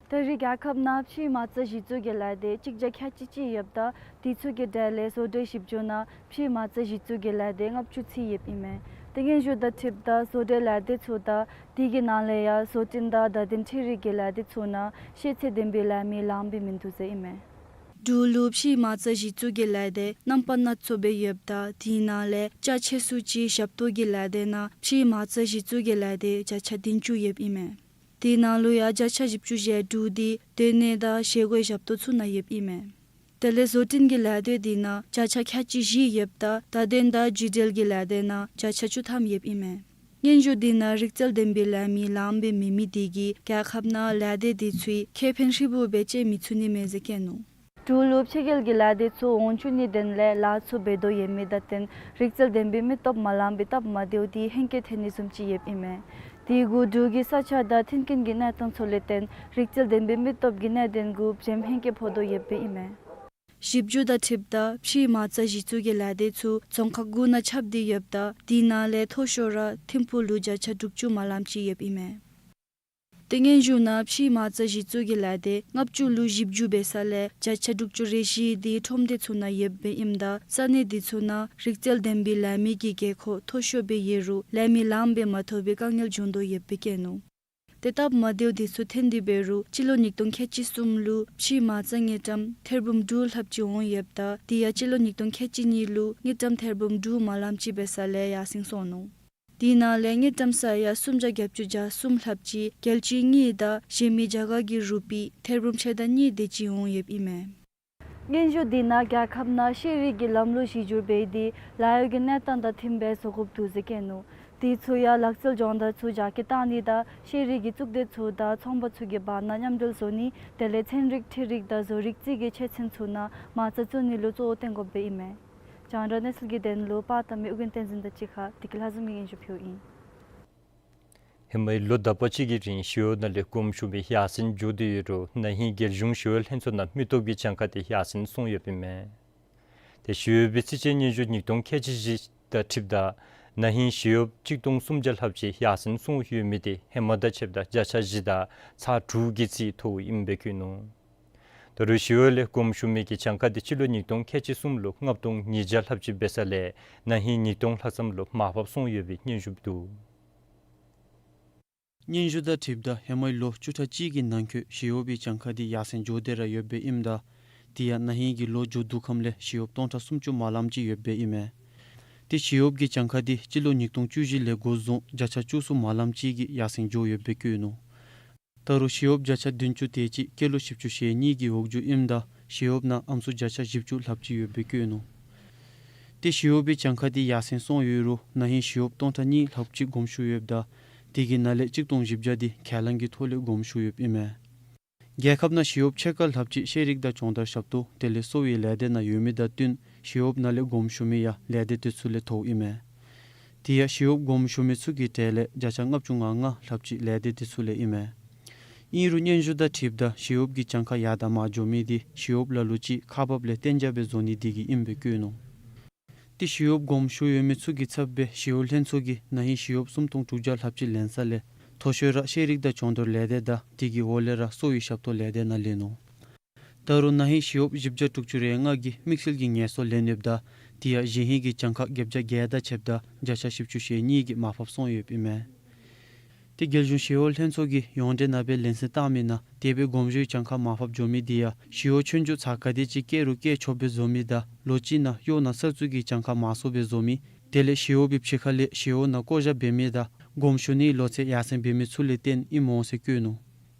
ད་རེས་རྒྱལ་ཁབ་ནང་ཕྱིའི་མ་རྩ་གཞི་བཙུགས་ཀྱི་ལས་སྡེ་གཅིག་བརྒྱ་ཁལ་གཅིག་གཅིག་ཡོདཔ་ད་དེ་ཚུ་གི་གྲས་ལས་བཟོ་གྲྭའི་ཞིབ་འཇུག་ནང་ཕྱིའི་མ་རྩ་གཞི་བཙུགས་ཀྱི་ལས་སྡེ་ལྔ་བཅུ་ཚུད་ཡོདཔ་ཨིན་མས། ཏེ་སྙན་ཞུ་དང་འཁྲིལཝ་ད་བཟོ་གྲྭའི་ལས་སྡེ་ཚུ་དང་དེ་གི་ནང་ལས་ཡང་བཟོ་སྐྲུན་དང་བརྡ་དོན་འཕྲུལ་རིག་གི་ལས་སྡེ་ཚུ་ནང་ཤེས་ཚད་ལྡན་པའི་ལས་མི་ལངམ་སྦེ་མིན་འདུག་ཟེར་ཨིན་མས། འབྲུག་ལུ་ཕྱིའི་མ་རྩ་གཞི་བཙུགས་ཀྱི་ལས་སྡེ་རྣམ་པ་སྣ་ཚོགས་སྦེ་ཡོདཔ་ད་དེ་ནང་ལས་རྒྱ་ཆེ་སུ་ཅིག་ཞབས་ཏོག་གི་ལས་སྡེ་ནང་ཕྱིའི་མ་རྩ་གཞི་བཙུགས་ཀྱི་ལས་སྡེ་བརྒྱ་ཆ་བདུན་ཅུ་ཡོདཔ་ཨིན་མས། དེ་ནང་ལུ་ཡང་བརྒྱ་ཆ་བཞི་བཅུ་ཞེ་དྲུག་དེ་སྡོད་གནས་དང་བཞེས་སྒོའི་ཞབས་ཏོག་ཚུ་ནང་ཡོདཔ་ཨིན་མས། དེ་ལས་བཟོ་སྐྲུན་གྱི་ལས་སྡེ་དེ་ནང་བརྒྱ་ཆ་ཁལ་གཅིག་བཞི་ཡོདཔ་ད་བརྡ་དོན་དང་བརྒྱུད་འབྲེལ་གྱི་ལས་སྡེ་ནང་བརྒྱ་ཆ་བཅུ་ཐམ་ཡོདཔ་ཨིན་མས། སྙན་ཞུ་དེ་ནང་རིག་རྩལ་ལྡན་པའི་ལས་མི་ལངམ་སྦེ་མེད་མི་དེ་གིས་རྒྱལ་ཁབ་ནང་ལས་སྡེ་དེ་ཚུ་ཁེ་ཕན་ཧྲིལ་བུ་སྦེ་སྤྱོད་མི་ཚུགས་ནི་མས་ཟེར་བཀོད་ནུག། འབྲུག་ལུ་ཕྱི་རྒྱལ་གྱི་ལས་སྡེ་ཚུ་འོང་བཅུག་ནིའི་དོན་ལས་ལཱ་ཚུ་འབད་དོ་ཡོད་མི་དང་བསྟུན་རིག་རྩལ་ལྡན་པའི་མི་སྟོབས་མ་ལངམ་སྦེ་སྟབས་མ་བདེཝ་དེ་ཧེང་སྐལ་ཐོན་ནི་བཟུམ་ཅིག་ཡོདཔ་ཨིན་མས། དེ་གུ་འབྲུག་གི་ས་ཆ་དང་མཐུན་རྐྱེན་གྱི་གནས་སྟངས་ཚུ་ལས་བརྟེན་རིག་རྩལ་ལྡན་པའི་མི་སྟོབས་ཀྱི་གནད་དོན་གུ་བྱེམ་ཧེང་སྐལ་ཕོག་དོ་ཡོདཔ་ཨིན་མས། ཞིབ་འཇུག་དང་འཁྲིལཝ་ད་ཕྱིའི་མ་རྩ་གཞི་བཙུགས་ཀྱི་ལས་སྡེ་ཚུ་རྫོང་ཁག་དགུ་ནང་ཁྱབ་སྟེ་ཡོདཔ་ད་དེ་ནང་ལས་མཐོ་ཤོས་ར་ཐིམ་ཕུག་ལུ་བརྒྱ་ཆ་དྲུག་ཅུ་མ་ལངམ་ཅིག་ཡོདཔ་ཨིན་མས། ཏེ་སྙན་ཞུ་ནང་ཕྱིའི་མ་རྩ་གཞི་བཙུགས་ཀྱི་ལས་སྡེ་ལྔ་བཅུ་ལུ་ཞིབ་འཇུག་འབད་ས་ལས་བརྒྱ་ཆ་དྲུག་ཅུ་རེ་བཞི་དེ་ཁྲོམ་སྡེ་ཚུ་ནང་ཡོདཔ་ཨིནམ་ད་ས་གནས་དེ་ཚུ་ནང་རིག་རྩལ་ལྡན་པའི་ལས་མི་གི་དགོས་མཁོ་མཐོ་ཤོས་སྦེ་ཡོད་རུང་ལས་མི་ལངམ་སྦེ་མ་ཐོབ་པའི་དཀའ་ངལ་བྱུང་དོ་ཡོདཔ་སྦེ་བཀོད་ནུག། ཏེ་སྟབས་མ་བདེཝ་དེ་ཚུ་ཐོན་ཏེ་འབད་རུང་སྤྱི་ལོ་ཉིས་སྟོང་ཁལ་གཅིག་གསུམ་ལུ་ཕྱིའི་མ་རྩ་དངུལ་ཀྲམ་ཐེར་འབུམ་དྲུག་ལྷགཔ་ཅིག་འོང་ཡོདཔ་ད་དེ་ཡང་སྤྱི་ལོ་ཉིས་སྟོང་ཁལ་གཅིག་གཉིས་ལུ་དངུལ་ཀྲམ་ཐེར་འབུམ་དྲུག་མ་ལངམ་ཅིག་འབད་ས་ལས་ཡར་སེང་སོང་ནུག། དེ་ནང་ལས་དངུལ་ཀྲམ་ས་ཡ་སུམ་བརྒྱ་བརྒྱད་ཅུ་གྱ་གསུམ་ལྷགཔ་ཅིག་རྒྱལ་སྤྱི་དངུལ་དང་གཞན་མི་རྒྱ་གར་གྱི་རུ་པི་ཐེར་འབུམ་ཕྱེད་དང་གཉིས་དེ་ཅིག་འོང་ཡོདཔ་ཨིན་མས། སྙན་ཞུ་འདི་ནང་རྒྱལ་ཁབ་ནང་ཤེས་རིག་གི་ལམ་ལུགས་གཞི་བསྒྱུར་འབད་དེ་ལཱ་གཡོག་གི་གནས་སྟངས་དང་མཐུནམ་སྦེ་བཟོ་དགོཔ་འདུག་ཟེར་བཀོད་ནུག། དེ་ཚུ་ཡང་ལག་རྩལ་སྦྱོང་བརྡར་ཚུ་རྒྱ་སྐྱེད་བཏང་ནི་དང་ཤེས་རིག་གི་གཙུག་སྡེ་ཚུ་དང་ཚོང་པ་ཚུ་གི་བར་ན་མཉམ་འབྲེལ་བཟོ་ནི་དེ་ལས་ཚན་རིག་འཕྲུལ་རིག་དང་བཟོ་རིག་རྩིས་ཀྱི་ཆེད་ཚན་ཚུ་ནང་མ་རྩ་བཙུགས་ནི་ལུ་གཙོ་བོ་བཏོན་དགོཔ་སྦེ་ཨིན་མས། རྒྱང་བསྒྲགས་གནས་ཚུལ་གྱི་དོན་ལུ་པར་བཏབ་མི་ཨོ་རྒྱན་བསྟན་འཛིན་དང་གཅིག་ཁར་བདེ་སྐྱིད་ལྷ་འཛོམས་ཀྱིས་སྙན་ཞུ་ཕུལཝ་ཨིན། ཧེ་མའི་ལོ་དག་པ་ཅིག་གི་རིང་ཞི་གཡོག་ནང་ལས་དགོངམ་ཞུ་མི་ཡར་སེང་འགྱོ་སྟེ་ཡོད་རུང་ན་ཧིང་རྒྱལ་གཞུང་ཞི་གཡོག་ལྷན་ཚོགས་ནང་མི་སྟོབས་ཀྱི་གྱངས་ཁ་དེ་ཡར་སེང་སོང་ཡོདཔ་ཨིན་མས། ཏེ་ཞི་གཡོག་པའི་རྩིས་དཔྱད་སྙན་ཞུ་ཉིས་སྟོང་ཁལ་གཅིག་བཞི་དང་འཁྲིལཝ་ད་ན་ཧིང་ཞི་གཡོག་གཅིག་སྟོང་སུམ་བརྒྱ་ལྷགཔ་ཅིག་ཡར་སེང་སོང་ཡོད་མི་དེ་ཧེ་མ་དང་ཕྱདཔ་ད་བརྒྱ་ཆ་བཞི་དང་ཚག་དྲུག་གི་རྩིས་མཐོཝ་ཨིནམ་སྦེ་བཀོད་ནུག། ད་རུང་ཞི་གཡོག་ལས་དགོངམ་ཞུ་མི་གི་གྱངས་ཁ་དེ་སྤྱི་ལོ་ཉིས་སྟོང་ཁལ་གཅིག་གསུམ་ལུ་ལྔ་སྟོང་ཉིས་བརྒྱ་ལྷགཔ་ཅིག་འབད་ས་ལས་ན་ཧིང་ཉིས་སྟོང་ལྷག་ཙམ་ལུ་མར་ཕབ་སོང་ཡོད་པའི་སྙན་ཞུ་འདུག། སྙན་ཞུ་དང་འཁྲིལཝ་ད་ཧེ་མའི་ལོ་བཅུ་ཕྲག་གཅིག་གི་ནང་འཁོད་ཞི་གཡོག་པའི་གྱངས་ཁ་དེ་ཡར་སེང་འགྱོ་སྟེ་ར་ཡོདཔ་སྦེ་ཨིནམ་ད་དེ་ཡང་ན་ཧིང་གི་ལོ་མཇུག་བསྡུ་ཁམས་ལས་ཞི་གཡོགཔ་སྟོང་ཕྲག་སུམ་ཅུ་མ་ལངམ་ཅིག་ཡོདཔ་སྦེ་ཨིན་མས། ཏེ་ཞི་གཡོགཔ་གི་གྱངས་ཁ་དེ་སྤྱི་ལོ་ཉིས་སྟོང་བཅུ་བཞི་ལས་འགོ་བཟུང་བརྒྱ་ཆ་བཅུ་གསུམ་མ་ལངམ་ཅིག་གིས་ཡར་སེང་འགྱོ་ཡོདཔ་སྦེ་བཀོད་ནུག། ད་རུང་ཞི་གཡོགཔ་བརྒྱ་ཆ་བདུན་ཅུ་དེ་ཅིག་སྐྱེས་ལོ་བཞི་བཅུ་ཞེ་གཉིས་ཀྱི་འོག་འགྱོཝ་ཨིནམ་ད་ཞི་གཡོགཔ་ནང་ཨམ་སྲུ་བརྒྱ་ཆ་བཞི་བཅུ་ལྷགཔ་ཅིག་ཡོདཔ་སྦེ་བཀོད་ནུག། ཏེ་ཞི་གཡོག་པའི་གྱངས་ཁ་དེ་ཡར་སེང་སོང་ཡོད་རུང་ན་ཧིང་ཞི་གཡོགཔ་སྟོང་ཕྲག་གཉིས་ལྷགཔ་ཅིག་དགོངམ་ཞུ་ཡོདཔ་ད་དེ་གི་ནང་ལས་གཅིག་སྟོང་བཞི་བརྒྱ་དེ་ཁས་བླངས་ཀྱི་ཐོག་ལས་དགོངམ་ཞུ་ཡོདཔ་ཨིན་མས། རྒྱལ་ཁབ་ནང་ཞི་གཡོགཔ་ཕྱེད་ཀ་ལྷགཔ་ཅིག་ཤེས་རིག་དང་སྦྱོང་བརྡར་ཞབས་ཏོག་དེ་ལས་གསོ་བའི་ལས་སྡེ་ནང་ཡོད་མི་དང་བསྟུན་ཞི་གཡོགཔ་ནང་ལས་དགོངམ་ཞུ་མི་ཡང་ལས་སྡེ་དེ་ཚུ་ལས་མཐོཝ་ཨིན་མས། དེ་ཡང་ཞི་གཡོགཔ་དགོངམ་ཞུ་མི་ཚུ་གི་གྲས་ལས་བརྒྱ་ཆ་ལྔ་བཅུ་ང་ལྔ་ལྷགཔ་ཅིག་ལས་སྡེ་དེ་ཚུ་ལས་ཨིན་མས། ཨིན་རུང་སྙན་ཞུ་དང་འཁྲིལཝ་ད་ཞི་གཡོགཔ་གི་གྱངས་ཁ་ཡར་དང་མར་འགྱོ་མི་དེ་ཞི་གཡོགཔ་ལ་ལུ་ཅིག་ཁག་འབགཔ་ལས་གཏན་འཇགས་སྦེ་བཟོ་ནི་དེ་གིས་ཨིནམ་སྦེ་བཀོད་ནུག། ཏེ་ཞི་གཡོགཔ་དགོངམ་ཞུ་ཡོད་མི་ཚུ་གི་ཚབ་སྦེ་ཞི་གཡོག་ལྷན་ཚོགས་ཀྱིས་ན་ཧིང་ཞི་གཡོགཔ་སུམ་སྟོང་དྲུག་བརྒྱ་ལྷགཔ་ཅིག་ལེན་ས་ལས་མཐོ་ཤོས་ར་ཤེས་རིག་དང་སྦྱོང་བརྡར་ལས་སྡེ་དང་དེ་གི་འོག་ལས་ར་གསོ་བའི་ཞབས་ཏོག་ལས་སྡེ་ནང་ལེན་ནུག། ད་རུང་ན་ཧིང་ཞི་གཡོགཔ་བཞི་བརྒྱ་དྲུག་ཅུ་རེ་ལྔ་གིས་དམིགས་བསལ་གྱི་ངལ་གསོ་ལེན་ཡོདཔ་ད་དེ་ཡང་གཞེས་ཧིང་གི་གྱངས་ཁ་བརྒྱད་བརྒྱ་བརྒྱད་དང་ཕྱདཔ་ད་བརྒྱ་ཆ་བཞི་བཅུ་ཞེ་གཉིས་ཀྱིས་མར་ཕབ་སོང་ཡོདཔ་ཨིན་མས། ཏེ་རྒྱལ་གཞུང་ཞི་གཡོག་ལྷན་ཚོགས་ཀྱིས་ཡོངས་འབྲེལ་ནང་སྦེ་ལེན་གསལ་བཏང་མི་ནང་དེ་སྦེ་དགོངམ་ཞུའི་གྱངས་ཁ་མར་ཕབ་འགྱོ་མི་དེ་ཡང་ཞི་གཡོག་ཆོས་རྒྱུགས་ཚར་ག་དེ་ཅིག་བཀལ་རུང་བཀལ་ཆོགཔ་སྦེ་བཟོ་མི་དང་ལོ་གཅིག་ནང་གཡོག་ནང་གསར་བཙུགས་ཀྱི་གྱངས་ཁ་མང་སུ་སྦེ་བཟོ་མི་དེ་ལས་ཞི་གཡོག་པའི་ཕྱི་ཁ་ལས་ཞི་གཡོག་ནང་བསྐོ་བཞག་འབད་མི་དང་དགོངམ་ཞུ་ནིའི་ལོ་ཚད་ཡར་སེང་འབད་མི་ཚུ་ལས་བརྟེན་ཨིནམ་འོང་ཟེར་བཀོད་ནུག།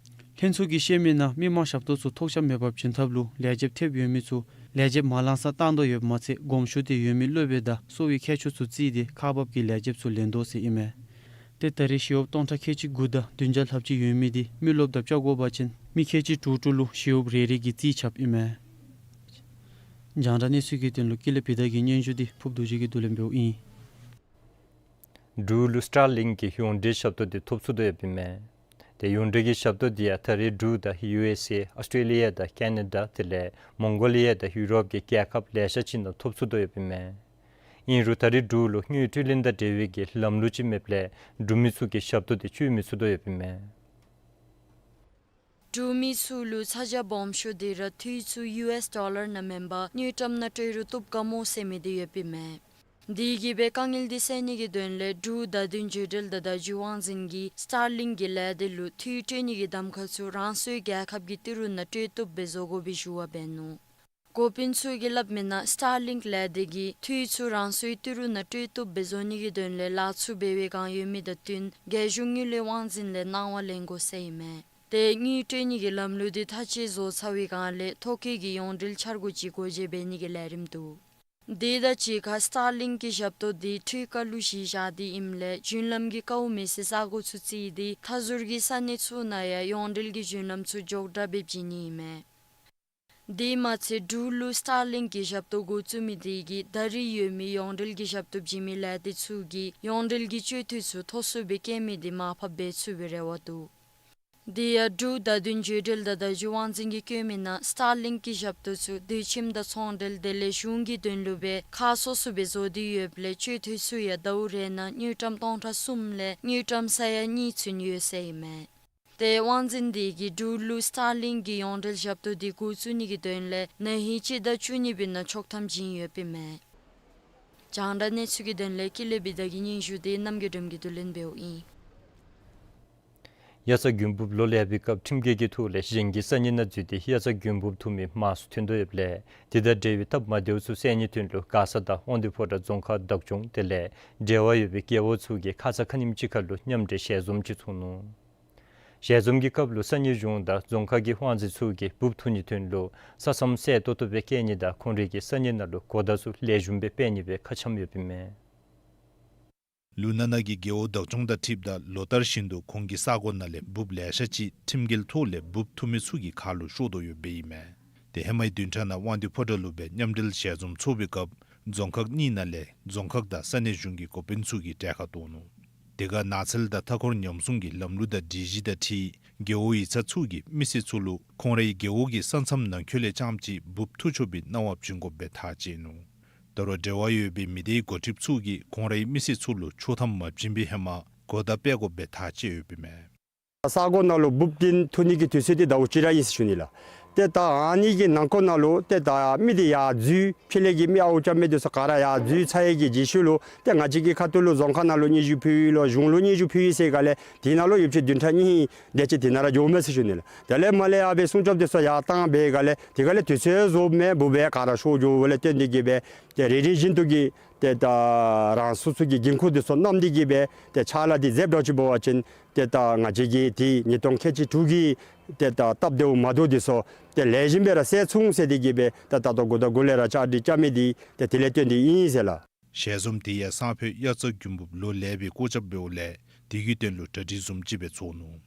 ལྷན་ཚོགས་ཀྱིས་བཤད་མི་ནང་མི་མང་ཞབས་ཏོག་ཚུ་ཐོགས་ཆགས་མེད་པར་བྱིན་ཐབས་ལུ་ལས་བྱེདཔ་ཐེབས་ཡོད་མི་ཚུ་ལས་བྱེདཔ་མ་ལང་ས་བཏང་དོ་ཡོདཔ་མ་ཚད་དགོངམ་ཞུ་སྟེ་ཡོད་མི་སློབ་དཔོན་དང་གསོ་བའི་མཁས་མཆོག་ཚུ་བརྩིས་ཏེ་ཁག་འབགཔ་གི་ལས་བྱེདཔ་ཚུ་ལེན་དོ་ཟེར་ཨིན་མས། ཏེ་ད་རེས་ཞི་གཡོགཔ་སྟོང་ཕྲག་ཁལ་གཅིག་དགུ་དང་བདུན་བརྒྱ་ལྷགཔ་ཅིག་ཡོད་མི་དེ་མི་རློབས་དང་བཅའ་བགོ་བ་ཅིན་མི་ཁལ་གཅིག་དྲུག་དྲུག་ལུ་ཞི་གཡོགཔ་རེ་རེ་གི་རྩིས་ཁྱབ་ཨིན་མས། རྒྱང་བསྒྲགས་གནས་ཚུལ་གྱི་དོན་ལུ་ཀུན་ལེགས་བི་དྷ་གི་སྙན་ཞུ་དེ་ཕུརབ་རྡོ་རྗེ་གིས་བསྡུ་ལེན་འབདཝ་ཨིན། འབྲུག་ལུ་སི་ཊར་ལིང་གི་ཡོངས་འབྲེལ་ཞབས་ཏོག་དེ་ཐོབ་ཚུགས་དོ་ཡོདཔ་ཨིན་མས། ཏེ་ཡོངས་འབྲེལ་གྱི་ཞབས་ཏོག་དེ་ཡང་ད་རེས་འབྲུག་དང་ཡུ་ཨེསི་ཨེ་ཨོསི་ཊེ་ལི་ཡ་དང་ཀེ་ན་ཌ་དེ་ལས་མོང་གོ་ལི་ཡ་དང་ཡུ་རོབ་ཀྱི་རྒྱལ་ཁབ་ལེ་ཤ་ཅིག་ནང་ཐོབ་ཚུགས་དོ་ཡོདཔ་ཨིན་མས། ཨིན་རུང་ད་རེས་འབྲུག་ལུ་དངུལ་སྤྲོད་ལེན་དང་འབྲེལ་བའི་གི་ལམ་ལུགས་ཅིག་མེདཔ་ལས་འབྲུག་མི་ཚུ་གིས་ཞབས་ཏོག་དེ་སྤྱོད་མི་ཚུགས་དོ་ཡོདཔ་ཨིན་མས། འབྲུག་མི་ཚུ་ལུ་ཚ་གྱང་སྦོམ་ཤོས་དེ་ར་འཐུས་ཚུ་ཡུ་ཨེསི་ཌོ་ལར་ནང་མེན་པར་དངུལ་ཀྲམ་ནང་སྤྲོད་རུང་བཏུབ་ག་སྨོ་ཟེར་མི་དེ་ཡོདཔ་ཨིན་མས། དེ་གིས་སྦེ་དཀའ་ངལ་དེ་སེལ་ནི་གི་དོན་ལས་འབྲུག་བརྡ་དོན་བརྒྱུད་འབྲེལ་དང་བརྡ་བརྒྱུད་དབང་འཛིན་གྱིས་སི་ཊར་ལིང་གི་ལས་སྡེ་ལུ་འཐུས་སྤྲོད་ནི་གི་གདམ་ཁ་ཚུ་རང་སོའི་རྒྱལ་ཁབ་ཀྱི་ཏི་རུ་ནང་སྤྲོད་བཏུབ་སྦེ་བཟོ་དགོ་པའི་ཞུ་བ་འབད་ནུག། འགོ་དཔོན་ཚུ་གིས་སླབ་མི་ནང་སི་ཊར་ལིང་ལས་སྡེ་གིས་འཐུས་ཚུ་རང་སོའི་ཏི་རུ་ནང་སྤྲོད་བཏུབ་སྦེ་བཟོ་ནི་གི་དོན་ལས་ལཱ་ཚུ་འབད་བའི་བསྒང་ཡོད་མི་དང་བསྟུན་རྒྱལ་གཞུང་དངུལ་ལས་དབང་འཛིན་ལས་གནང་བ་ལེན་དགོ་ཟེར་ཨིན་མས། ཏེ་དངུལ་སྤྲོད་ནི་གི་ལམ་ལུགས་དེ་མཐའ་དཔྱད་བཟོ་ཚར་བའི་བསྒང་ལས་ཐོ་བཀོད་ཀྱི་ཡོངས་འབྲེལ་འཆར་སྒོ་ཅིག་སྒོ་འབྱེད་འབད་ནི་གི་ལས་རིམ་འདུག། དེ་དང་གཅིག་ཁར་སི་ཊར་ལིང་གི་ཞབས་ཏོག་དེ་འཕྲུལ་ཁ་ལུ་གཞི་བཞག་སྟེ་ཨིནམ་ལས་རྒྱུན་ལམ་གྱི་དཀའཝ་མེད་སའི་ས་གོ་ཚུ་བརྩིས་ཏེ་མཐའ་ཟུར་གྱི་ས་གནས་ཚུ་ནང་ཡང་ཡོངས་འབྲེལ་གྱི་རྒྱུན་ལམ་ཚུ་མགྱོགས་དྲགས་སྦེ་བྱིན་ནི་ཨིན་མས། དེ་མ་ཚད་འབྲུག་ལུ་སི་ཊར་ལིང་གི་ཞབས་ཏོག་འགོ་བཙུགས་མི་དེ་གིས་ད་རེས་ཡོད་མི་ཡོངས་འབྲེལ་གྱི་ཞབས་ཏོག་བྱིན་མི་ལས་སྡེ་ཚུ་གིས་ཡོངས་འབྲེལ་གྱི་སྤྱོད་འཐུས་ཚུ་མཐོ་སུ་སྦེ་བསྐྱེད་མི་དེ་མར་ཕབ་འབད་ཚུགས་པའི་རེ་བ་འདུག། དེ་ཡང་འབྲུག་བརྡ་དོན་བརྒྱུད་འབྲེལ་དང་བརྡ་བརྒྱུད་དབང་འཛིན་གྱིས་བཀོད་མི་ནང་སི་ཊར་ལིང་གི་ཞབས་ཏོག་ཚུ་དུས་ཁྱིམ་དང་ཚོང་འབྲེལ་དེ་ལས་གཞུང་གི་དོན་ལུ་སྦེ་ཁག་སོ་སོ་སྦེ་བཟོ་སྟེ་ཡོདཔ་ལས་སྤྱོད་འཐུས་ཚུ་ཡང་ཟླཝ་རེ་ནང་དངུལ་ཀྲམ་སྟོང་ཕྲག་གསུམ་ལས་དངུལ་ཀྲམ་ས་ཡ་གཉིས་ཚུན་ཡོད་ཟེར་ཨིན་མས། ཏེ་དབང་འཛིན་དེ་གིས་འབྲུག་ལུ་སི་ཊར་ལིང་གི་ཡོངས་འབྲེལ་ཞབས་ཏོག་དེ་འགོ་བཙུགས་ནི་གི་དོན་ལས་ན་ཧིང་སྤྱི་ཟླ་བཅུ་གཉིས་པའི་ནང་ཆོག་ཐམ་བྱིན་ཡོདཔ་ཨིན་མས། རྒྱང་བསྒྲགས་གནས་ཚུལ་གྱི་དོན་ལས་ཀུན་ལེགས་བི་དྷ་གི་སྙན་ཞུ་དེ་རྣམ་རྒྱལ་སྒྲོལ་མ་གིས་བསྡུ་ལེན་འབདཝ་ཨིན། དབྱར་རྩྭ་དགུན་འབུབ་ལོ་ལེགས་པའི་སྐབས་ཁྲིམས་འགལ་གྱི་ཐོག་ལས་གཞན་གྱི་ས་གནས་ནང་འཛུལ་ཏེ་དབྱར་རྩྭ་དགུན་འབུབ་འཐུ་མི་མང་སུ་ཐོན་དོ་ཡོདཔ་ལས་དེ་དང་འབྲེལ་བའི་སྟབས་མ་བདེཝ་ཚུ་སེལ་ནིའི་དོན་ལུ་མགར་ས་དང་དབང་འདུས་ཕོ་བྲང་རྫོང་ཁག་བདག་སྐྱོང་དེ་ལས་འབྲེལ་བ་ཡོད་པའི་རྒེད་འོག་ཚུ་གིས་ཁ་ཙ་ཁ་ཉིནམ་ཅིག་ཁར་ལུ་མཉམ་འབྲེལ་ཞལ་འཛོམས་ཅིག་ཚོགས་ནུག། ཞལ་འཛོམས་ཀྱི་སྐབས་ལུ་ས་གནས་གཞུང་དང་རྫོང་ཁག་གི་དབང་འཛིན་ཚུ་གིས་འབུཔ་འཐུ་ནིའི་དོན་ལུ་ས་མཚམས་གསལ་ཏོག་ཏོ་སྦེ་བཀལ་ནི་དང་ཁོང་རའི་གི་ས་གནས་ནང་ལུ་གོ་བརྡ་ཚུ་ལེགས་ཤོམ་སྦེ་སྤེལ་ནི་སྦེ་ཁ་འཆམ་ཡོདཔ་ཨིན་མས། ལུ་ན་ན་གི་རྒེད་འོག་བདག་སྐྱོང་དང་འཁྲིལཝ་ད་ལོ་ལྟར་བཞིན་དུ་ཁོང་གི་ས་གོ་ནང་ལས་འབུཔ་ལེ་ཤ་ཅིག་ཁྲིམས་འགལ་ཐོག་ལས་འབུཔ་འཐུ་མི་ཚུ་གི་ཁ་ལུ་ཤོར་དོ་ཡོདཔ་ཨིན་མས། ཏེ་ཧེ་མའི་བདུན་ཕྲག་ནང་དབང་འདུས་ཕོ་བྲང་ལུ་སྦེ་མཉམ་འབྲེལ་ཞལ་འཛོམས་ཚོགས་པའི་སྐབས་རྫོང་ཁག་གཉིས་ནང་ལས་རྫོང་ཁག་དང་ས་གནས་གཞུང་གི་འགོ་དཔོན་ཚུ་གིས་གྲལ་ཁར་གཏོགས་ནུག། དེ་ཁར་ནགས་ཚལ་དང་མཐའ་འཁོར་ཉམས་སྲུང་གི་ལམ་ལུགས་དང་སྒྲིག་གཞི་དང་འཁྲིལ་རྒེད་འོག་ཡིག་ཚང་ཚུ་གིས་མི་སེར་ཚུ་ལུ་ཁོང་རའི་རྒེད་འོག་གི་ས་མཚམས་ནང་འཁོད་ལས་རྐྱངམ་ཅིག་འབུཔ་འཐུ་ཆོག་པའི་གནང་བ་བྱིན་དགོཔ་སྦེ་ཐག་བཅད་ནུག། ད་རུང་འབྲེལ་བ་ཡོད་པའི་མི་སྡེའི་འགོ་ཁྲིདཔ་ཚུ་གིས་ཁོང་རའི་མི་སེར་ཚུ་ལུ་ཆོག་ཐམ་མ་བྱིན་པའི་ཧེ་མ་གོ་བརྡ་སྤེལ་དགོཔ་སྦེ་ཐག་བཅད་ཡོདཔ་ཨིན་མས། ས་གོ་ནང་ལུ་འབུཔ་འདི་འཐུ་ནི་གི་དུས་ཚོད་འདི་ཟླཝ་གཅིག་ར་ཨིན་ཟེར་ཞུ་ནི་ལགས། ཏེ་ད་ཨ་ནི་གི་ནང་འཁོད་ནང་ལུ་ཏེ་ད་མི་འདི་ཡར་འཛུལ་ཕྱི་ལས་ཀྱི་མི་ཨརཝ་རྐྱབ་མི་འདི་ཚུ་ག་ར་ཡར་འཛུལ་ཚར་ཡི་གི་རྗེས་ཤུལ་ལུ་ཏེ་ང་བཅས་ཀྱི་ཁ་ཐུག་ལུ་རྫོང་ཁག་ནང་ལུ་སྙན་ཞུ་ཕུལ་ཡི་ལོ་གཞུང་ལུ་སྙན་ཞུ་ཕུལ་ཡི་ཟེར་ག་ལས་དེ་ནང་ལུ་ཡོདཔ་ཅིག་བདུན་ཕྲག་གཉིས་དེ་ཅིག་དེ་ནང་ར་འགྱོཝ་མས་ཟེར་ཞུ་ནི་ལགས། དེ་ལས་མར་ལས་ཡར་སྦེ་སྲུང་སྐྱོབ་འདི་ཚུ་ཡར་བཏང་སྦེ་ག་ལས་དེ་ག་ལས་དུས་ཚོད་རྫོགསཔ་མས། འབུཔ་སྦེ་ག་ར་ཤོར་འགྱོཝ་ལས་བརྟེན་ཏེ་གིས་སྦེ་ཏེ་རེ་རེ་བཞིན་དུ་གིས་ཏེ་ད་རང་སོ་སོ་གི་འགན་ཁུར་འདི་ཚུ་བསྣམས་ཏེ་གིས་སྦེ་ཏེ་ཕྱག་ལཱ་འདི་མཛདཔ་འདྲཝ་ཅིག་འབད་བ་ཅིན་ཏེ་ད་ང་བཅས་ཀྱིས་ཏེ་ཉིས་སྟོང་ཁལ་གཅིག་དྲུག་གི་ཏེ་ད་སྟབས་བདེཝ་མ་བདེཝ་འདི་ཚུ་ཏེ་ལེགས་ཤོམ་སྦེ་ར་སེལ་ཚུགས་ཟེར་ཏེ་གིས་སྦེ་ཏེ་ད་ལྟོ་འགོ་དང་འགོ་ལས་ར་བཅའ་སྒྲིག་རྐྱབ་མི་འདི་ཏེ་དེ་ལས་བརྟེན་ཏེ་ཨིན་ཟེར་ལགས། ཞལ་འཛོམས་དེ་ཡང་སང་ཕོད་དབྱར་རྩྭ་དགུན་འབུབ་ལོ་ལེགས་པའི་སྐོར་རྐྱབ་འབདཝ་ལས་དེ་གི་དོན་ལུ་གྲ་སྒྲིག་བཟུམ་ཅིག་སྦེ་ཚོགས་ནུག།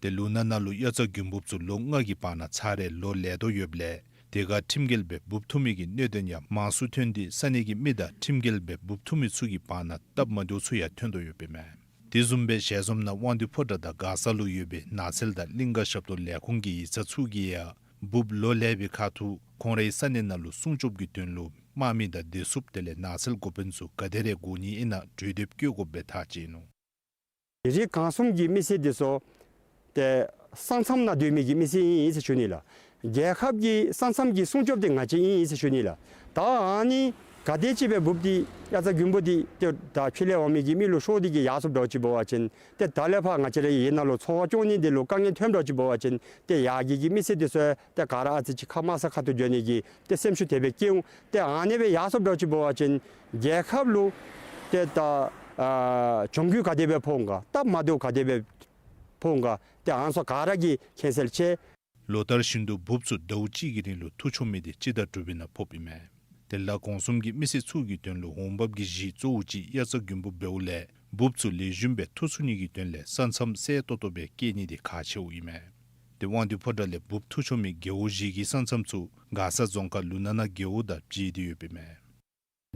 ཏེ་ལུ་ན་ནང་ལུ་དབྱར་རྩྭ་དགུན་འབུབ་ཚུ་ལོ་ལྔ་གི་བར་ན་ཚར་རེ་ལོ་ལེགས་དོ་ཡོདཔ་ལས་དེ་ཁར་ཁྲིམས་འགལ་སྦེ་འབུབ་འཐུ་མི་གི་གནད་དོན་ཡང་མང་སུ་ཐོན་ཏེ་ས་གནས་ཀྱི་མི་དང་ཁྲིམས་འགལ་སྦེ་འབུབ་འཐུ་མི་ཚུ་གི་བར་ན་སྟབས་མ་བདེཝ་ཚུ་ཡང་ཐོན་དོ་ཡོདཔ་ཨིན་མས། དེ་བཟུམ་སྦེ་ཞལ་འཛོམས་ནང་དབང་འདུས་ཕོ་བྲང་དང་མགར་ས་ལུ་ཡོད་པའི་ནགས་ཚལ་དང་གླིང་ག་ཞབས་ཏོག་ལས་ཁུངས་ཀྱི་ཡིག་ཚང་ཚུ་གིས་ཡང་འབུབ་ལོ་ལེགས་པའི་ཁ་ཐུག་ཁོང་རའི་ས་གནས་ནང་ལུ་སྲུང་སྐྱོབ་ཀྱི་དོན་ལུ་དམག་མི་དང་བདེ་སྲུངཔ་དེ་ལས་ནགས་ཚལ་འགོ་དཔོན་ཚུ་ག་དེ་རེ་དགོ་ནི་ཨིན་ན་གྲོས་འདེབས་བཀོད་དགོཔ་སྦེ་ཐག་བཅད་ནུག། རིགས་གང་གསུམ་གྱི་མི་སེར་འདི་ཚུ་ཏེ་ས་མཚམས་ནང་སྡོད་མི་གི་མི་སེར་ཨིན་ཟེར་ཞུ་ནི་ལགས། རྒྱལ་ཁབ་ཀྱི་ས་མཚམས་ཀྱི་སྲུང་སྐྱོབ་འདི་ང་བཅས་ཨིན་ཟེར་ཞུ་ནི་ལགས། ད་ཨ་ནི་ག་དེ་ཅིག་སྦེ་འབུབ་འདི་དབྱར་རྩྭ་དགུན་འབུབ་འདི་ཏེ་ད་ཕྱི་ལས་འོང་མི་གི་མི་ལུ་ཤོར་ཏེ་གིས་ཡར་སོངམ་འདྲཝ་ཅིག་འབད་བ་ཅིན་ཏེ་ད་ལས་ཕར་ང་བཅས་རའི་ཡུལ་ནང་ལུ་འཚོ་བ་སྐྱོང་ནི་འདི་ལུ་དཀའ་ངལ་ཐོནམ་འདྲཝ་ཅིག་འབད་བ་ཅིན་ཏེ་ཡར་གྱི་གི་མི་སེར་འདི་ཚུ་ཏེ་ག་ར་ཨ་ཙི་ཅིག་ཁ་དམའ་ས་ཁ་ཐུག་འགྱོ་ནི་གི་ཏེ་སེམས་ཤུགས་དེ་སྦེ་སྐྱེ་འོང་། ཏེ་ཨ་ནེ་སྦེ་ཡར་སོངམ་འདྲཝ་ཅིག་འབད་བ་ཅིན་རྒྱལ་ཁབ་ལུ་ཏེ་ད་ཨ་གྱོང་གུད་ག་དེ་སྦེ་ཕོག་འོང་ག་སྟབས་མ་བདེཝ་ག་དེ་སྦེ་ཕོག་འོང་ག་ཏེ་ཨ་ནི་ཚུ་ག་ར་གིས་མཁྱེན་གསལ་ཆེ། ལོ་ལྟར་བཞིན་དུ་འབུབ་ཚུ་ཟླཝ་གཅིག་གི་རིང་ལུ་འཐུ་ཆོག་མི་འདི་སྤྱི་ཟླ་དྲུག་པའི་ནང་ཕོགཔ་ཨིན་མས། ཏེ་ལ་གོང་གསུམ་གྱི་མི་སེར་ཚུ་གི་དོན་ལུ་འོང་འབབ་ཀྱི་གཞི་གཙོ་བོ་ཅིག་དབྱར་རྩྭ་དགུན་འབུབ་འབདཝ་ལས་འབུབ་ཚུ་ལེགས་ཤོམ་སྦེ་འཐུ་ཚུགས་ནི་གི་དོན་ལས་ས་མཚམས་གསལ་ཏོག་ཏོ་སྦེ་བཀལ་ནི་འདི་ཁག་ཆེཝ་ཨིན་མས། ཏེ་དབང་འདུས་ཕོ་བྲང་ལས་འབུབ་འཐུ་ཆོག་མི་རྒེད་འོག་བཞི་གི་ས་མཚམས་ཚུ་མགར་ས་རྫོང་ཁག་ལུ་ན་ན་རྒེད་འོག་དང་བརྗེ་སྟེ་ཡོདཔ་ཨིན་མས།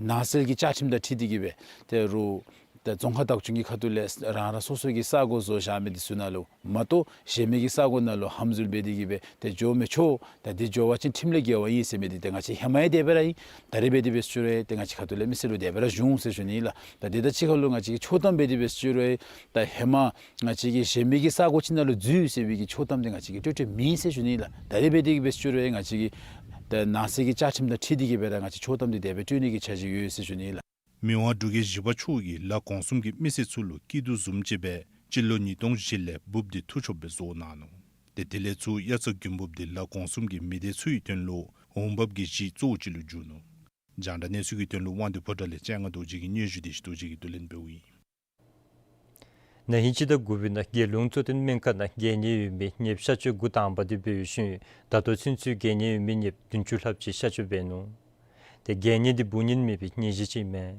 ནགས་ཚལ་གྱི་བཅའ་ཁྲིམས་དང་འཁྲིལ་ཏེ་གིས་སྦེ་ཏེ་རུང་ཏེ་རྫོང་ཁག་བདག་སྐྱོང་གི་ཁ་ཐུག་ལས་རང་རང་སོ་སོ་གི་ས་གོ་བཟོ་བཞག་མི་འདི་ཚུ་ནང་ལུ་མ་གཏོགས་གཞན་མི་གི་ས་གོ་ནང་ལུ་ཧམ་འཛུལ་འབད་དེ་གིས་སྦེ་ཏེ་འགྱོ་མི་ཆོག། ད་འདི་འགྱོ་བ་ཅིན་ཁྲིམས་ལས་འགལ་བ་ཨིན་ཟེར་མི་འདི་ཏེ་ང་བཅས་ཧེ་མ་ཡང་དེ་སྦེ་ར་ཨིན། ད་རེས་འབད་དེ་འབད་ཞུ་རུང་ཏེ་ང་བཅས་ཁ་ཐུག་ལས་མི་སེར་ལུ་དེ་སྦེ་ར་ཞུ་འོང་ཟེར་ཞུ་ནི་ལགས། ད་དེ་དང་གཅིག་ཁར་ལུ་ང་བཅས་ཀྱིས་ཆོག་ཐམ་འབད་དེ་འབད་ཞུ་རུང་ད་ཧེ་མ་ང་བཅས་ཀྱིས་གཞན་མི་གི་ས་གོ་ཅིག་ནང་ལུ་འཛུལ་ཟེར་བའི་གི་ཆོག་ཐམ་འདི་ང་བཅས་ཀྱིས་སྤྲོད་སྤྲོདཔ་མེད་ཟེར་ཞུ་ནི་ལགས། ད་རེས་འབད་དེ་འབད་ཞུ་རུང་ང་བཅས་ཀྱིས་ད་ནགས་ཚལ་གྱི་བཅའ་ཁྲིམས་དང་འཁྲིལ་ཏེ་གིས་སྦེ་ར་ང་བཅས་ཆོག་ཐམ་འདི་དེ་སྦེ་སྤྲོད་ནི་གི་འཆར་གཞི་ཡོད་ཟེར་ཞུ་ནི་ལགས། མི་དབང་འབྲུག་རྒྱལ་བཞི་པ་མཆོག་གིས་ལ་གོང་གསུམ་གྱི་མི་སེར་ཚུ་ལུ་སྐྱིད་སྡུག་བཟུམ་ཅིག་སྦེ་སྤྱི་ལོ་ཉིས་སྟོང་བཞི་ལས་འབུབ་འདི་འཐུ་ཆོགཔ་སྦེ་བཟོ་གནང་ནུག། ཏེ་དེ་ལས་ཚུར་དབྱར་རྩྭ་དགུན་འབུབ་འདི་ལ་གོང་གསུམ་གྱི་མི་སྡེ་ཚུའི་དོན་ལུ་འོང་འབབ་ཀྱི་གཞི་གཙོ་བོ་ཅིག་ལུ་གྱུར་ནུག། རྒྱང་བསྒྲགས་གནས་ཚུལ་གྱི་དོན་ལུ་དབང་འདུས་ཕོ་བྲང་ལས་སྤྱན་སྔ་རྡོ་རྗེ་གི་སྙན་ཞུ་དེ་ཅིག་རྡོ་རྗེ་གིས་བསྡུ་ལེན་འབདཝ་ཨིན། ན་ཧིང་སྤྱི་ཟླ་དགུ་པའི་ནང་རྒྱལ་ཡོངས་གཙོ་བསྟེན་སྨན་ཁང་ནང་རྒྱལ་ནད་ཡོད་མི་ནདཔ་གཤག་བཅོས་འགོ་དང་པ་དེ་འབད་བའི་ཤུལ་ད་ལྟོ་ཚུན་ཚོད་རྒྱལ་ནད་ཡོད་མི་ནདཔ་བདུན་ཅུ་ལྷགཔ་ཅིག་གཤག་བཅོས་འབད་ནུག། ཏེ་རྒྱལ་ནད་འདི་འབུ་ནད་མེད་པའི་ནད་གཞི་ཅིག་ཨིན་མས།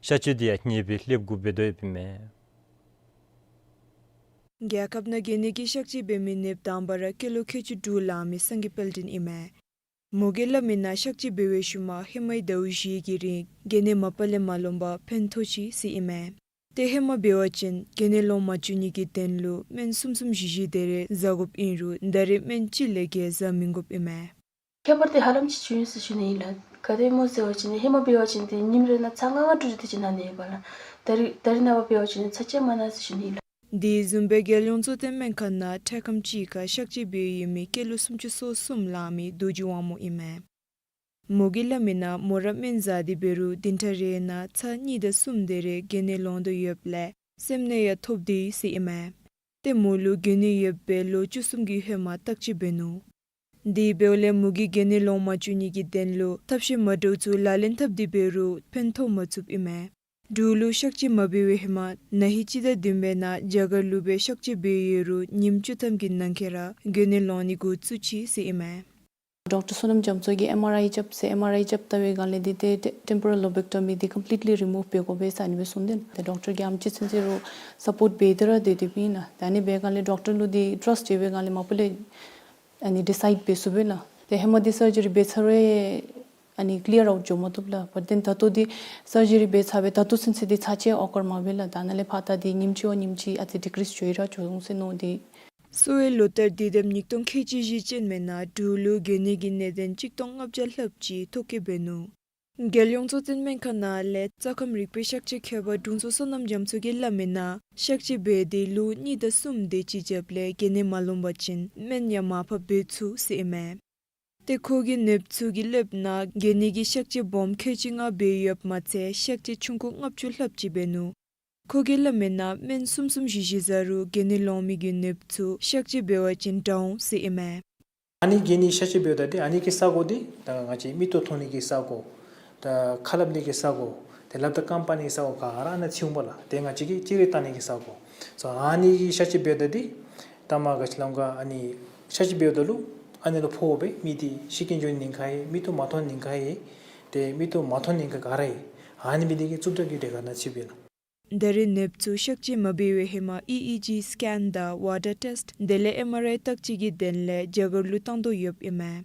གཤག་བཅོས་འདི་ཡང་ཉེ་བའི་སླེབས་འགོ་འབད་དོ་ཡོདཔ་ཨིན་མས། རྒྱལ་ཁབ་ནང་རྒྱལ་ནད་ཀྱིས་གཤག་བཅོས་འབད་མི་ནདཔ་དང་པ་ར་སྐྱེས་ལོ་ཁལ་གཅིག་དྲུག་ལང་མི་སངས་རྒྱས་དཔལ་སྒྲོན་ཨིན་མས། མོ་གིས་སླབ་མི་ནང་གཤག་བཅོས་འབད་བའི་ཤུལ་མ་ཧེ་མའི་ཟླཝ་བཞི་གི་རིང་རྒྱལ་ནད་མ་པ་ལས་མ་ལོག་པར་ཕན་ཐོགས་ཅི་ཟེར་ཨིན་མས། ཏེ་ཧེ་མ་འབད་བ་ཅིན་རྒྱལ་ནད་ལོག་མ་བཅུག་ནི་གི་དོན་ལུ་སྨན་གསུམ་གསུམ་བཞི་བཞི་དེ་རེ་བཟའ་དགོཔ་ཨིན་རུང་ད་རེས་སྨན་གཅིག་ལས་བརྒལ་བཟའ་མི་དགོཔ་ཨིན་མས། ཁྱད་པར་དེ་ཧ་ལམ་ཅིག་བྱུང་ཡི་ཟེར་ཞུ་ནི་ཨིན་ལགས། ག་དེ་སྨོ་ཟེར་བ་ཅིན་ཧེ་མ་འབད་བ་ཅིན་ཏེ་ཉིནམ་རེ་ནང་ཚར་ལྔ་ལྔ་དྲུག་དྲུག་དེ་ཅིག་ན་ནི་ཡོདཔ་ལགས། ད་རེས་ད་རེས་ནངས་པ་འབད་བ་ཅིན་ཚར་གཅིག་མ་ན་ཟེར་ཞུ་ནི་ཨིན་ལགས། དེ་བཟུམ་སྦེ་རྒྱལ་ཡོངས་གཙོ་བསྟེན་སྨན་ཁང་ནང་འཕྲལ་ཁམས་ཅིག་ཁར་གཤག་བཅོས་འབད་ཡོད་མི་སྐྱེས་ལོ་སུམ་ཅུ་སོ་གསུམ་ལང་མི་རྡོ་རྗེ་དབང་མོ་ཨིན་མས། མོ་གིས་སླབ་མི་ནང་མོ་ར་སྨན་བཟའ་སྟེ་འབད་རུང་བདུན་ཕྲག་རེ་ནང་ཚར་གཉིས་དང་གསུམ་དེ་རེ་རྒྱལ་ནད་ལོག་དོ་ཡོདཔ་ལས་སེམས་ནད་ཡང་ཐོབ་སྟེ་ཡོད་ཟེར་ཨིན་མས། ཏེ་མོ་ལུ་རྒྱལ་ནད་ཡོདཔ་སྦེ་ལོ་བཅུ་གསུམ་གྱི་ཧེ་མ་བརྟག་དཔྱད་འབད་ནུག། དེ་འབདཝ་ལས་མོ་གིས་རྒྱལ་ནད་ལོག་མ་བཅུག་ནི་གི་དོན་ལུ་ཐབས་ཤེས་མ་འདྲཝ་ཚུ་ལག་ལེན་འཐབ་སྟེ་འབད་རུང་ཕན་ཐོགས་མ་ཚུགསཔ་ཨིན་མས། འབྲུག་ལུ་གཤག་བཅོས་མ་འབད་བའི་ཧེ་མ་ན་ཧིང་སྤྱི་ཟླ་བདུན་པའི་ནང་རྒྱ་གར་ལུ་སྦེ་གཤག་བཅོས་འབད་ཡོད་རུང་ཉིནམ་བཅུ་ཐམ་གྱི་ནང་འཁོད་ར་གྱོན་ནི་ལོང་ནི་འགོ་བཙུགས་ཅི་ཟེར་ཨིན་མས། ཌོག་ཊར་བསོད་ནམས་རྒྱ་མཚོ་གིས་ཨེམ་ཨར་ཨའི་རྐྱབ་ཟེར། ཨེམ་ཨར་ཨའི་རྐྱབ་ད་བའི་སྒང་ལས་འདི་ཏེ་ཊེམ་པོ་རཱལ་ལོ་བེཀ་ཊོ་མི་འདི་ཀམ་པི་ལིཊ་ལི་རི་མུབ་འབད་དགོ་པས་ཟེར་ཨ་ནི་སྦེ་གསུངས་དེས། ཏེ་ཌོག་ཊར་གྱིས་ཨམ་ཅིག་ཚུན་ཚོད་ར་སཔོརཊ་འབད་དེ་ར་སྡོད་དེ་སྦེ་ཨིན་ལགས། ཏེ་ཨ་ནི་འབད་སྒང་ལས་ཌོག་ཊར་ལུ་འདི་ཊརསཊ་ཡོད་པའི་སྒང་ལས་མ་པ་ལས་ཨ་ནི་ཌི་སའིཌ་འབད་ཚུགས་པས་ལགས། ཏེ་ཧེ་མ་འདི་སར་ཇི་རི་འབད་ཚར་རུང་ཨ་ནི་ཀི་ལི་ཡར་ཨའུཊ་འགྱོ་མ་བཏུབ་ལགས། བཊ་དེན་ད་ལྟོ་འདི་སར་ཇི་རི་འབད་ཚར་བའི་ད་ལྟོ་ཚུན་ཚོད་འདི་ཚ་ཅིག་ཨོ་ཀར་མ་འབད་ལགས། ད་ནཱ་ལས་ཕར་ད་འདི་ཉིནམ་གཅིག་བ་ཉིནམ་གཅིག་ཨ་ཙི་ཌི་ཀི་རིསི་འགྱོ་ཡི་ར་འགྱོ་འོང་ཟེར་མནོ་སྟེ། གསོ་བའི་ལོ་ལྟར་འདི་དེམ་ཉིས་སྟོང་ཁལ་གཅིག་བཞི་ཅན་མེན་ན་འབྲུག་ལུ་གྱོན་ནི་གི་ནད་གདོན་གཅིག་སྟོང་ལྔ་བརྒྱ་ལྷགཔ་ཅིག་ཐོ་བཀོད་འབད་ནུག། རྒྱལ་ཡོངས་གཙོ་བསྟེན་སྨན་ཁང་ནང་ལས་རྩ་ཁམས་རིག་པའི་གཤག་བཅོས་མཁས་པ་དྲུང་འཚོ་བསོད་ནམས་རྒྱ་མཚོ་གིས་སླབ་མི་ནང་གཤག་བཅོས་འབད་དེ་ལོ་གཉིས་དང་གསུམ་དེ་ཅིག་རྒྱབ་ལས་གྱོན་ནི་མ་ལོངས་པ་ཅིན་སྨན་ཡང་མར་ཕབ་འབད་ཚུགས་ཟེར་ཨིན་མས། ཏེ་ཁོ་གིས་ནདཔ་ཚུ་གི་ཀླདཔ་ནང་གྱོན་ནི་གི་གཤག་བཅོས་སྦོམ་ཁལ་གཅིག་ལྔ་འབད་ཡོདཔ་མ་ཚད་གཤག་བཅོས་ཆུང་ཀུ་ལྔ་བཅུ་ལྷགཔ་ཅིག་འབད་ནུག། ཁོ་གིས་སླབ་མི་ནང་སྨན་གསུམ་གསུམ་བཞི་བཞི་ཟ་རུང་གྱོན་ནི་ལོང་མི་གི་ནདཔ་ཚུ་གཤག་བཅོས་འབད་བ་ཅིན་དྲག་འོང་ཟེར་ཨིན་མས། ཨ་ནི་གྱོན་ནི་གཤག་བཅོས་འབདཝ་ད་འདི་ཨ་ནི་གི་ས་གོ་འདི་ད་ང་བཅས་མིག་ཏོ་མཐོང་ནི་གི་ས་གོ། ད་ཁ་སླབ་ནི་གི་ས་གོ། ཏེ་ལགཔ་དང་རྐངམ་སྤར་ནི་གི་ས་གོ་ག་ར་ཨ་ནཱ་ཚུད་འོང་པས་ལགས། ཏེ་ང་བཅས་ཀྱིས་གཅིག་རེ་བལྟ་ནི་གི་ས་གོ། སོ་ཨ་ནི་གི་གཤག་བཅོས་འབདཝ་ད་འདི་ད་མ་ག་ཅི་སླབ་ག་ཨ་ནི་གཤག་བཅོས་འབདཝ་ད་ལུ་ཨ་ནི་ལུ་ཕོག་སྦེ་མི་འདི་ཤི་རྐྱེན་འགྱོ་ནི་ཉེན་ཁ་ཡོད། མིག་ཏོ་མ་མཐོང་ནི་ཉེན་ཁ་ཡོད། ཏེ་མིག་ཏོ་མ་མཐོང་ནི་ཉེན་ཁ་ག་ར་ཡོད། ཨ་ནི་མི་འདི་གིས་རྩུབ་དྲགས་ཀྱི་གྲས་ཁར་ཨ་ནཱ་ཚུད་པས་ལགས། ད་རེས་ནདཔ་ཚུ་གཤག་བཅོས་མ་འབད་བའི་ཧེ་མ་ཨི་ཨི་ཇི་སི་ཀེན་དང་ཝ་ཊར་ཊེསཊ་དེ་ལས་ཨེམ་ཨར་ཨའི་བརྟག་དཔྱད་ཀྱི་དོན་ལས་རྒྱ་གར་ལུ་བཏང་དོ་ཡོདཔ་ཨིན་མས།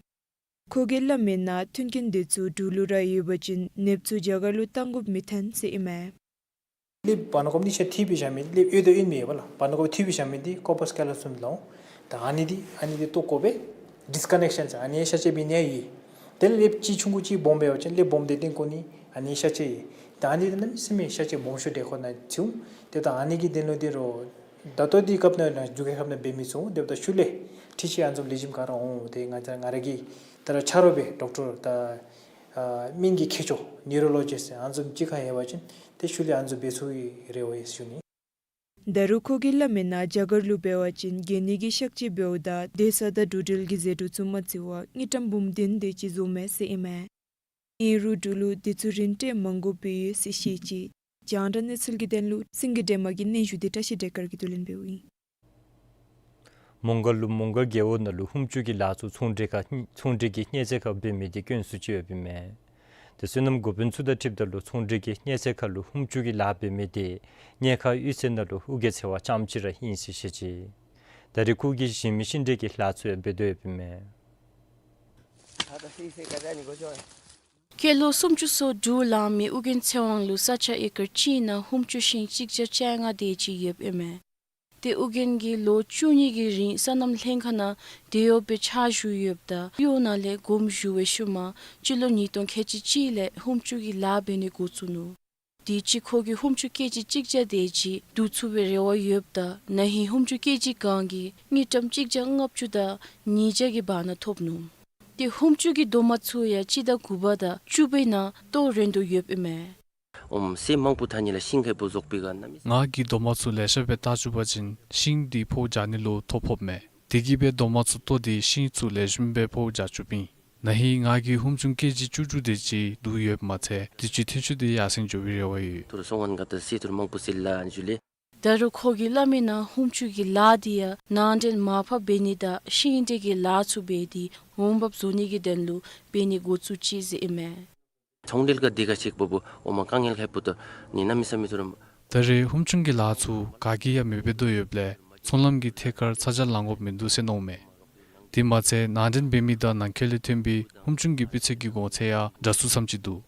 ཁོ་གིས་སླབ་མི་ནང་མཐུན་རྐྱེན་དེ་ཚུ་འབྲུག་ལུ་ར་ཡོད་པ་ཅིན་ནདཔ་ཚུ་རྒྱ་གར་ལུ་བཏང་དགོཔ་མི་འཐོན་ཟེར་ཨིན་མས། ཀླདཔ་བར་ན་ཀོམ་ནི་ཤ་ཐིབས་སྦེ་བཞག་མི་ཀླདཔ་ཡོད་དོ་ཡོད་མི་ཡོདཔ་ལགས། བར་ན་ཀོམ་ཐིབས་སྦེ་བཞག་མི་འདི་ཀོར་པས་ཀེ་ལོ་སམ་ལོ། ད་ཨ་ནི་འདི་ཨ་ནི་འདི་བཏོག་དགོ་པས། ཌིསི་ཀ་ནེག་ཤཱན་ཟེར་ཨ་ནི་གཤག་བཅོས་འབད་ནི་ཡོད། དེ་ལས་ཀླདཔ་གཅིག་ཆུང་ཀུ་གཅིག་སྦོམ་འབད་བ་ཅིན་ཀླདཔ་སྦོམ་འདི་བཏོན་དགོ་ནི་ཨ་ནི་གཤག་བཅོས་ཡོད། ད་ཨ་ནི་འདི་གནམ་མེད་ས་མེད་གཤག་བཅོས་སྦོམ་ཤོས་འདི་ཁོ་ནཱ་ཚུད་འོང་། ཏེ་ད་ཨ་ནི་གི་དོན་ལུ་འདི་རུང་ད་ལྟོ་འདི་སྐབས་ནང་ན་འབྲུག་རྒྱལ་ཁབ་ནང་འབད་མི་ཚུགས། དེ་འབདཝ་ད་ཤུལ་ལས་འཕྲུལ་ཆས་ཨ་ནི་བཟུམ་ལེགས་ཤོམ་ག་ར་འོང་། ཏེ་ང་བཅས་ང་ར་གིས་ད་རུང་ཆ་རོགས་སྦེ་ཌོག་ཊར་ད་ཨ་སྨན་གྱི་མཁས་མཆོག་ནིའུ་རོ་ལོ་ཇིསཊ་ཨ་ནི་བཟུམ་ཅིག་ཁར་ཡོད་པ་ཅིན་ཏེ་ཤུལ་ལས་ཨ་ནི་བཟུམ་འབད་ཚུགས་ཀྱི་རེ་བ་ཡོད་ཟེར་ཞུ་ནི། ད་རུང་ཁོ་གིས་སླབ་མི་ནང་རྒྱ་གར་ལུ་འབད་བ་ཅིན་གྱོན་ནི་གི་གཤག་བཅོས་འབདཝ་ད་སྡོད་ས་དང་འགྲོ་འགྲུལ་གྱི་ཟད་འགྲོ་ཚུ་མ་བརྩི་བར་དངུལ་ཀྲམ་འབུམ་བདུན་དེ་ཅིག་བཟོཝ་མས་ཟེར་ཨིན་མས། ཨིན་རུང་འབྲུག་ལུ་དེ་ཚུ་རིན་བྲལ་མ་དགོཔ་སྦེ་ཡོད་ཟེར་བཤད་ཅི། རྒྱང་བསྒྲགས་གནས་ཚུལ་གྱི་དོན་ལུ་སེང་གེ་སྒྲོལ་མ་གི་སྙན་ཞུ་འདི་བཀྲ་ཤིས་བདེ་དཀར་གྱིས་བསྡུ་ལེན་འབདཝ་ཨིན། མོང་སྒར་ལུ་མོང་སྒར་རྒེད་འོག་ནང་ལུ་ཧུམ་ཅུ་གི་ལཱ་ཚུ་ཚོང་འབྲེལ་ཁར་ཚོང་འབྲེལ་གྱི་གཉེར་ཚད་ཁར་འབད་མི་འདི་སྐྱོན་ཚུ་ཅིག་ཡོདཔ་ཨིན་མས། ཏེ་བསོད་ནམས་འགོ་དཔོན་ཚུ་དང་འཁྲིལཝ་ད་ལུ་ཚོང་འབྲེལ་གྱི་གཉེར་ཚད་ཁར་ལུ་ཧུམ་ཅུ་གི་ལཱ་འབད་མི་འདི་གཉེར་ཁར་གཡུས་ཚན་ནང་ལུ་ཨོ་རྒྱན་ཚེ་དབང་རྐྱངམ་ཅིག་ར་ཨིན་ཟེར་བཤད་ཅི། ད་རེས་ཁོ་གིས་གཞན་མི་ཤིང་འབྲེལ་གྱི་ལཱ་ཚུ་ཡང་འབད་དོ་ཡོདཔ་ཨིན་མས། སྐྱེས་ལོ་སུམ་ཅུ་སོ་དྲུག་ལང་མི་ཨོ་རྒྱན་ཚེ་དབང་ལུ་ས་ཆ་ཨེ་ཀར་གཅིག་ནང་ཧུམ་ཅུ་ཤིང་གཅིག་བརྒྱ་བཅོ་ལྔ་དེ་ཅིག་ཡོདཔ་ཨིན་མས། ཏེ་ཨོ་རྒྱན་གྱིས་ལོ་བཅུ་གཉིས་ཀྱི་རིང་སོ་ནམ་ལྷན་ཁག་ནང་དེད་གཡོགཔ་སྦེ་ཕྱག་ཞུ་ཡོདཔ་ད་གཡོག་ནང་ལས་དགོངསམ་ཞུ་བའི་ཤུལ་མ་སྤྱི་ལོ་ཉིས་སྟོང་ཁལ་གཅིག་གཅིག་ལས་ཧུམ་ཅུ་གི་ལཱ་འབད་ནི་འགོ་བཙུགས་ནུག། དུས་ཅི་ཁོ་གིས་ཧུམ་ཅུ་ཀེ་ཇི་གཅིག་བརྒྱ་དེ་ཅིག་བསྡུ་ཚུགས་པའི་རེ་བ་ཡོདཔ་ད་ན་ཧིང་ཧུམ་ཅུ་ཀེ་ཇི་གང་གི་དངུལ་ཀྲམ་གཅིག་བརྒྱ་ལྔ་བཅུ་དང་ཉིས་བརྒྱ་གི་བར་ན་ཐོབ་ནུག། ཏེ་ཧུམ་ཅུ་གི་རྡོག་མ་ཚུ་ཡང་སྤྱི་ཟླ་དགུ་པ་དང་བཅུ་པའི་ནང་གཏོར་རན་དོ་ཡོདཔ་ཨིན་མས། ཨོམ་སེ་མང་པོ་ཐ་ནི་ལ་ཤིང་ཁེ་པོ་རྫོགས་པའི་ག་ན་མི། ང་གིས་རྡོག་མ་ཚུ་ལེ་ཤ་སྦེ་བཏགས་བཅུག་པ་ཅིན་ཤིང་འདི་ཕོ་བྱ་ནི་ལུ་ཐོ་ཕོགཔ་མས། དེ་གིས་སྦེ་རྡོག་མ་ཚུ་གཏོར་ཏེ་ཤིང་ཚུ་ལེགས་ཤོམ་སྦེ་ཕོ་བྱ་བཅུགཔ་ཨིན། ན་ཧིང་ང་གིས་ཧུམ་ཅུ་ཀེ་ཇི་བཅུ་དྲུག་དེ་ཅིག་བསྡུ་ཡོདཔ་མ་ཚད་དུས་ཅི་ཐོན་ཤུགས་དེ་ཡར་སེང་འགྱོ་བའི་རེ་བ་ཡོད། ཐུར་སོང་ངན་ག་ཏེ་སེ་ཐུར་མང་པོ་སེ་ལ་ཨན་ཞུ་ལེ། ད་རུང་ཁོ་གིས་སླབ་མི་ནང་ཧུམ་ཅུ་གི་ལཱ་འདི་ཡང་ནང་འདྲེན་མར་ཕབ་འབད་ནི་དང་ཤིང་འབྲེལ་གྱི་ལཱ་ཚུ་འབད་དེ་འོང་འབབ་བཟོ་ནི་གི་དོན་ལུ་འབད་ནི་འགོ་བཙུགས་ཅི་ཟེར་ཨིན་མས། ཚོང་འབྲེལ་ཁར་དེ་ཁར་ཅིག་པོ་པོ་ཨོ་མ་དཀའ་ངལ་ཁེ་པོ་ཏོ་ནི་ན་མི་ས་མི་ཐུར་རམ། ད་རེས་ཧུམ་ཅུ་གི་ལཱ་ཚུ་ག་གིས་ཡང་མི་འབད་དོ་ཡོདཔ་ལས་ཚོང་ལམ་གྱི་ཐད་ཀར་ཚ་གྱང་ལང་དགོཔ་མིན་འདུག་ཟེར་མནོཝ་མས། དེ་མ་ཚད་ནང་འདྲེན་འབད་མི་དང་ནང་འཁོད་ལས་ཐོན་པའི་ཧུམ་ཅུ་གི་སྤུས་ཚད་ཀྱི་གོང་ཚད་ཡང་འདྲ་སུ་ཙམ་ཅིག་འདུག།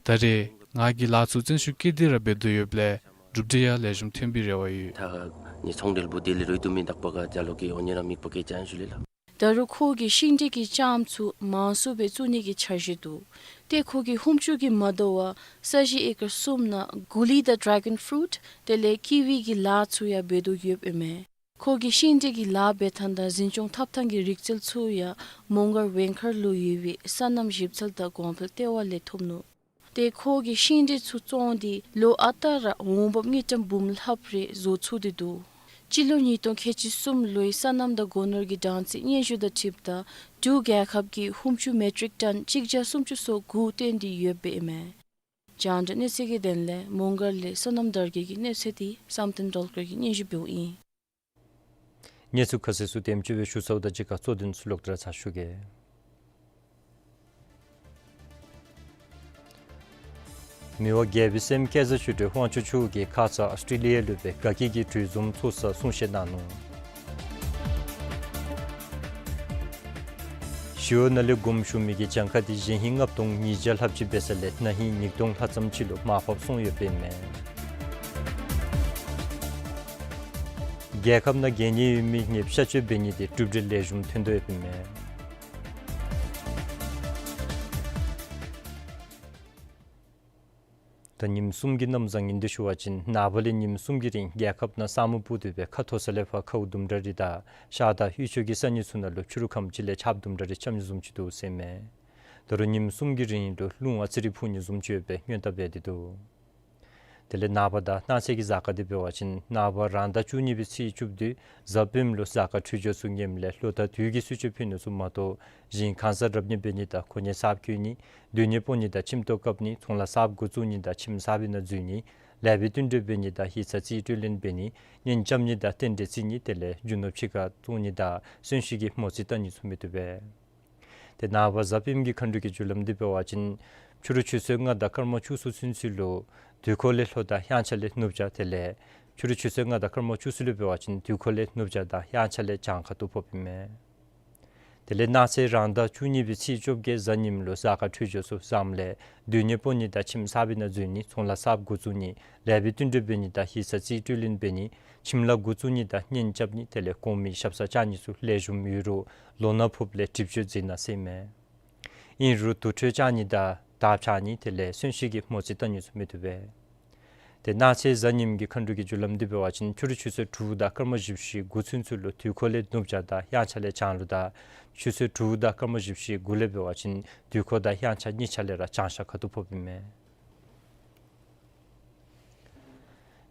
ད་རེས་ང་གིས་ལཱ་ཚུ་བརྩོན་ཤུགས་བསྐྱེད་དེ་ར་འབད་དོ་ཡོདཔ་ལས་གྲུབ་འབྲས་ཡང་ལེགས་ཤོམ་ཐོན་པའི་རེ་བ་ཡོད། ད་ནི་ཚོང་འབྲེལ་པོ་དེ་ལས་རོལ་དུ་མི་དག་པ་ག་ཇ་ལོ་གི་འོ་ཉེ་ར་མིག་པ་ཀེ་ཅན་ཞུ་ལེ་ལ། ད་རུང་ཁོ་གིས་ཤིང་འབྲེལ་གྱི་ལྕངམ་ཚུ་མང་སུ་སྦེ་བཙུགས་ནི་གི་འཆར་གཞི་འདུག། ཏེ་ཁོ་གིས་ཧུམ་ཅུ་གིས་མ་དོ་བར་ས་གཞི་ཨེ་ཀར་གསུམ་ནང་གུ་ལི་དང་ཌེ་གཱོན་ཕུ་རུཊ་དེ་ལས་ཀི་ཝི་གི་ལཱ་ཚུ་ཡང་འབད་དོ་ཡོདཔ་ཨིན་མས། ཁོ་གིས་ཤིང་འབྲེལ་གྱི་ལཱ་འབད་ཐངས་དང་འཛིན་སྐྱོང་འཐབ་ཐངས་ཀྱི་རིག་རྩལ་ཚུ་ཡང་མོང་སྒར་ཝེང་མཁར་ལུ་ཡོད་པའི་སོ་ནམ་ཞིབ་འཚོལ་དང་གོང་འཕེལ་ལྟེ་བ་ལས་ཐོབ་ནུག། ཏེ་ཁོ་གིས་ཤིང་འབྲེལ་ཚུ་བཙོང་སྟེ་ལོ་ཨ་རྟག་ར་འོང་འབབ་དངུལ་ཀྲམ་འབུམ་ལྷགཔ་རེ་བཟོ་ཚུགས་ཏེ་འདུག། སྤྱི་ལོ་ཉིས་སྟོང་ཁལ་གཅིག་གསུམ་ལོའི་སོ་ནམ་དང་སྒོ་ནོར་གྱི་གྲངས་རྩིས་སྙན་ཞུ་དང་འཁྲིལཝ་ད་འབྲུག་རྒྱལ་ཁབ་ཀྱིས་ཧུམ་ཅུ་མེ་ཊིག་ཊོན་གཅིག་བརྒྱ་སུམ་ཅུ་སོ་དགུ་བཏོན་ཏེ་ཡོདཔ་ཨིན་མས། རྒྱང་བསྒྲགས་གནས་ཚུལ་གྱི་དོན་ལས་མོང་སྒར་ལས་བསོད་ནམས་དར་རྒྱས་ཀྱི་གནས་ཚུལ་འདི་བསམ་གཏན་སྒྲོལ་དཀར་གྱིས་སྙན་ཞུ་འབདཝ་ཨིན། གནས་ཚུལ་ཁ་གསལ་ཚུ་དེམ་ཅིག་སྦེ་ཞུ་ཚརཝ་དང་གཅིག་ཁར་གཙོ་དོན་ཚུ་ལོག་སྟེ་ར་ཚར་ཞུ་གེ། མི་དབང་རྒྱལ་པོའི་སྲསམོ་སྐལ་བཟང་ཆོས་སྒྲོན་དབང་ཕྱུག་མཆོག་གིས་ཁ་ཙ་ཨོསི་ཊེ་ལི་ཡ་ལུ་སྦེ་དགའ་སྐྱིད་ཀྱི་གྲོས་འཛོམས་ཚོགས་སར་གསུང་བཤད་གནང་ནུག། ཞི་གཡོག་ནང་ལས་དགོངསམ་ཞུ་མི་གི་གྱངས་ཁ་འདི་གཞེས་ཧིང་ལྔ་སྟོང་ཉིས་བརྒྱ་ལྷགཔ་ཅིག་འབད་ས་ལས་ན་ཧིང་ཉིས་སྟོང་ལྷག་ཙམ་ཅིག་ལུ་མར་ཕབ་སོང་ཡོདཔ་ཨིན་མས། རྒྱལ་ཁབ་ནང་རྒྱལ་ནི་ཡོད་མི་ནདཔ་གཤག་བཅོས་འབད་ནི་འདི་གྲུབ་འབྲས་ལེགས་ཤོམ་ཐོན་དོ་ཡོདཔ་ཨིན་མས། ད་ཉིནམ་གསུམ་གྱི་གནམ་བཟང་ངན་འདི་ཞུ་བ་ཅིན་ནངས་པ་ལས་ཉིནམ་གསུམ་གྱི་རིང་རྒྱལ་ཁབ་ནང་ས་སྨུག་སྤུབས་ཏེ་སྦེ་ཁ་མཐོ་ས་ལས་ཕར་ཁཝ་དུམ་གྲ་རེ་དང་ཤར་དང་དབུས་ཕྱོགས་ཀྱི་ས་གནས་ཚུ་ནང་ལུ་ཕྱི་རུ་ཁམས་ཅིག་ལས་ཆརཔ་དུམ་གྲ་རེ་རྐྱབ་ནི་བཟུམ་ཅིག་འདུག་ཟེར་མས། ད་རུང་ཉིནམ་གསུམ་གྱི་རིང་ལུ་རླུང་ཨ་ཙི་རེ་འཕུ་ནི་བཟུམ་ཅིག་ཡོད་པའི་སྔོན་བརྡ་འབད་དེ་འདུག། དེ་ལས་ནངས་པ་དང་གནངས་ཚེ་གི་གཟའ་སྐར་འདི་འབད་བ་ཅིན་ནངས་པ་རང་ཟླ་བཅུ་གཉིས་པའི་ཚེས་བཅུ་དུས་གཟའ་སྤེནམ་ལུ་གཟའ་སྐར་འཕྲོད་སྦྱོར་ཚུ་ངནམ་ལས་ལོ་ཟླ་དུས་ཀྱི་གསོལ་མཆོད་ཕུལ་ནི་ཚུ་མ་གཏོགས་གཞན་གང་ཟག་རབ་གནས་འབད་ནི་དང་གོ་གནས་གསརཔ་བསྐོ་ནི་སྡོད་གནས་སྤོ་ནི་དང་ཁྱིམ་ཐོག་བཀབ་ནི་ཚོང་ལཱ་གསརཔ་འགོ་བཙུགས་ནི་དང་ཁྱིམ་གསར་པའི་ནང་འཛུལ་ནི་ལེགས་པའི་བསྟུན་གྲོས་འབད་ནི་དང་ཡིག་ཚང་རྩིས་སྤྲོད་ལེན་འབད་ནི་གཉེན་རྐྱབ་ནི་དང་རྟེན་འབྲེལ་བརྩི་ནི་དེ་ལས་རྒྱུ་ནོར་ཕྱི་ཁར་བཙོང་ནི་དང་གསོན་གཤིན་གྱི་མོ་རྩིས་བལྟ་ནི་ཚུ་མི་བཏུབ་པས། དེ་ནངས་པ་གཟའ་སྤེནམ་གི་མཁའ་འགྲོ་གི་རྒྱུ་ལམ་འདི་འབད་བ་ཅིན་ཕྱི་རུ་ཆུ་ཚོད་ལྔ་དང་སྐར་མ་བཅུ་གསུམ་ཚུན་ཚོད་ལུ་དུས་འཁོར་ལས་ལྷོ་དང་དབྱངས་འཆར་ལས་ནུབ་བྱང་དེ་ལས་ཕྱི་རུ་ཆུ་ཚོད་ལྔ་དང་སྐར་མ་བཅུ་གསུམ་ལུ་འབད་བ་ཅིན་དུས་འཁོར་ལས་ནུབ་བྱང་དང་དབྱངས་འཆར་ལས་བྱང་ཁ་ཐུག་ཕོགཔ་ཨིན་མས། དེ་ལས་གནངས་ཚེ་རང་ཟླ་བཅུ་གཉིས་པའི་ཚེས་བཅོ་བརྒྱད་གཟའ་ཉིམ་ལུ་གཟའ་སྐར་འཕྲོད་སྦྱོར་ཚུ་བཟངམ་ལས་སྡོད་གནས་སྤོ་ནི་དང་ཁྱིམ་གསར་པའི་ནང་འཛུལ་ནི་ཚོང་ལཱ་གསརཔ་འགོ་བཙུགས་ནི་ལེགས་པའི་བསྟུན་གྲོས་འབད་ནི་དང་ཡིག་ཚང་རྩིས་སྤྲོད་ལེན་འབད་ནི་ཁྱིམ་ལཱ་འགོ་བཙུགས་ནི་དང་གཉེན་རྐྱབ་ནི་དེ་ལས་གོང་མའི་ཞབས་སར་བཅར་ནི་ཚུ་ལེགས་ཤོམ་ཡོད་རུང་ལོ་ན་ཕོགཔ་ལས་གྲིབ་སྐྱོད་མཛད་གནང་ཟེར་མས། ཨིན་རུང་དུར་ཁྲོད་བཅར་ནི་དང་དར་འཕྱར་ནི་དེ་ལས་གསོན་གཤིན་གྱི་མོ་རྩིས་བལྟ་ནི་ཚུ་མི་བཏུབ་པས། དེ་གནངས་ཚེ་གཟའ་ཉིམ་གི་མཁའ་འགྲོ་གི་རྒྱུ་ལམ་འདི་འབད་བ་ཅིན་ཕྱི་རུ་ཆུ་ཚོད་དྲུག་དང་སྐར་མ་བཞི་བཅུ་ཞེ་དགུ་ཚུན་ཚོད་ལུ་དུས་འཁོར་ལས་ནུབ་བྱང་དང་དབྱངས་འཆར་ལས་བྱང་ལུ་དང་ཆུ་ཚོད་དྲུག་དང་སྐར་མ་བཞི་བཅུ་ཞེ་དགུ་ལས་འབད་བ་ཅིན་དུས་འཁོར་དང་དབྱངས་འཆར་གཉིས་ཆ་ལས་ར་བྱང་ཤར་ཁ་ཐུག་ཕོགཔ་ཨིན་མས།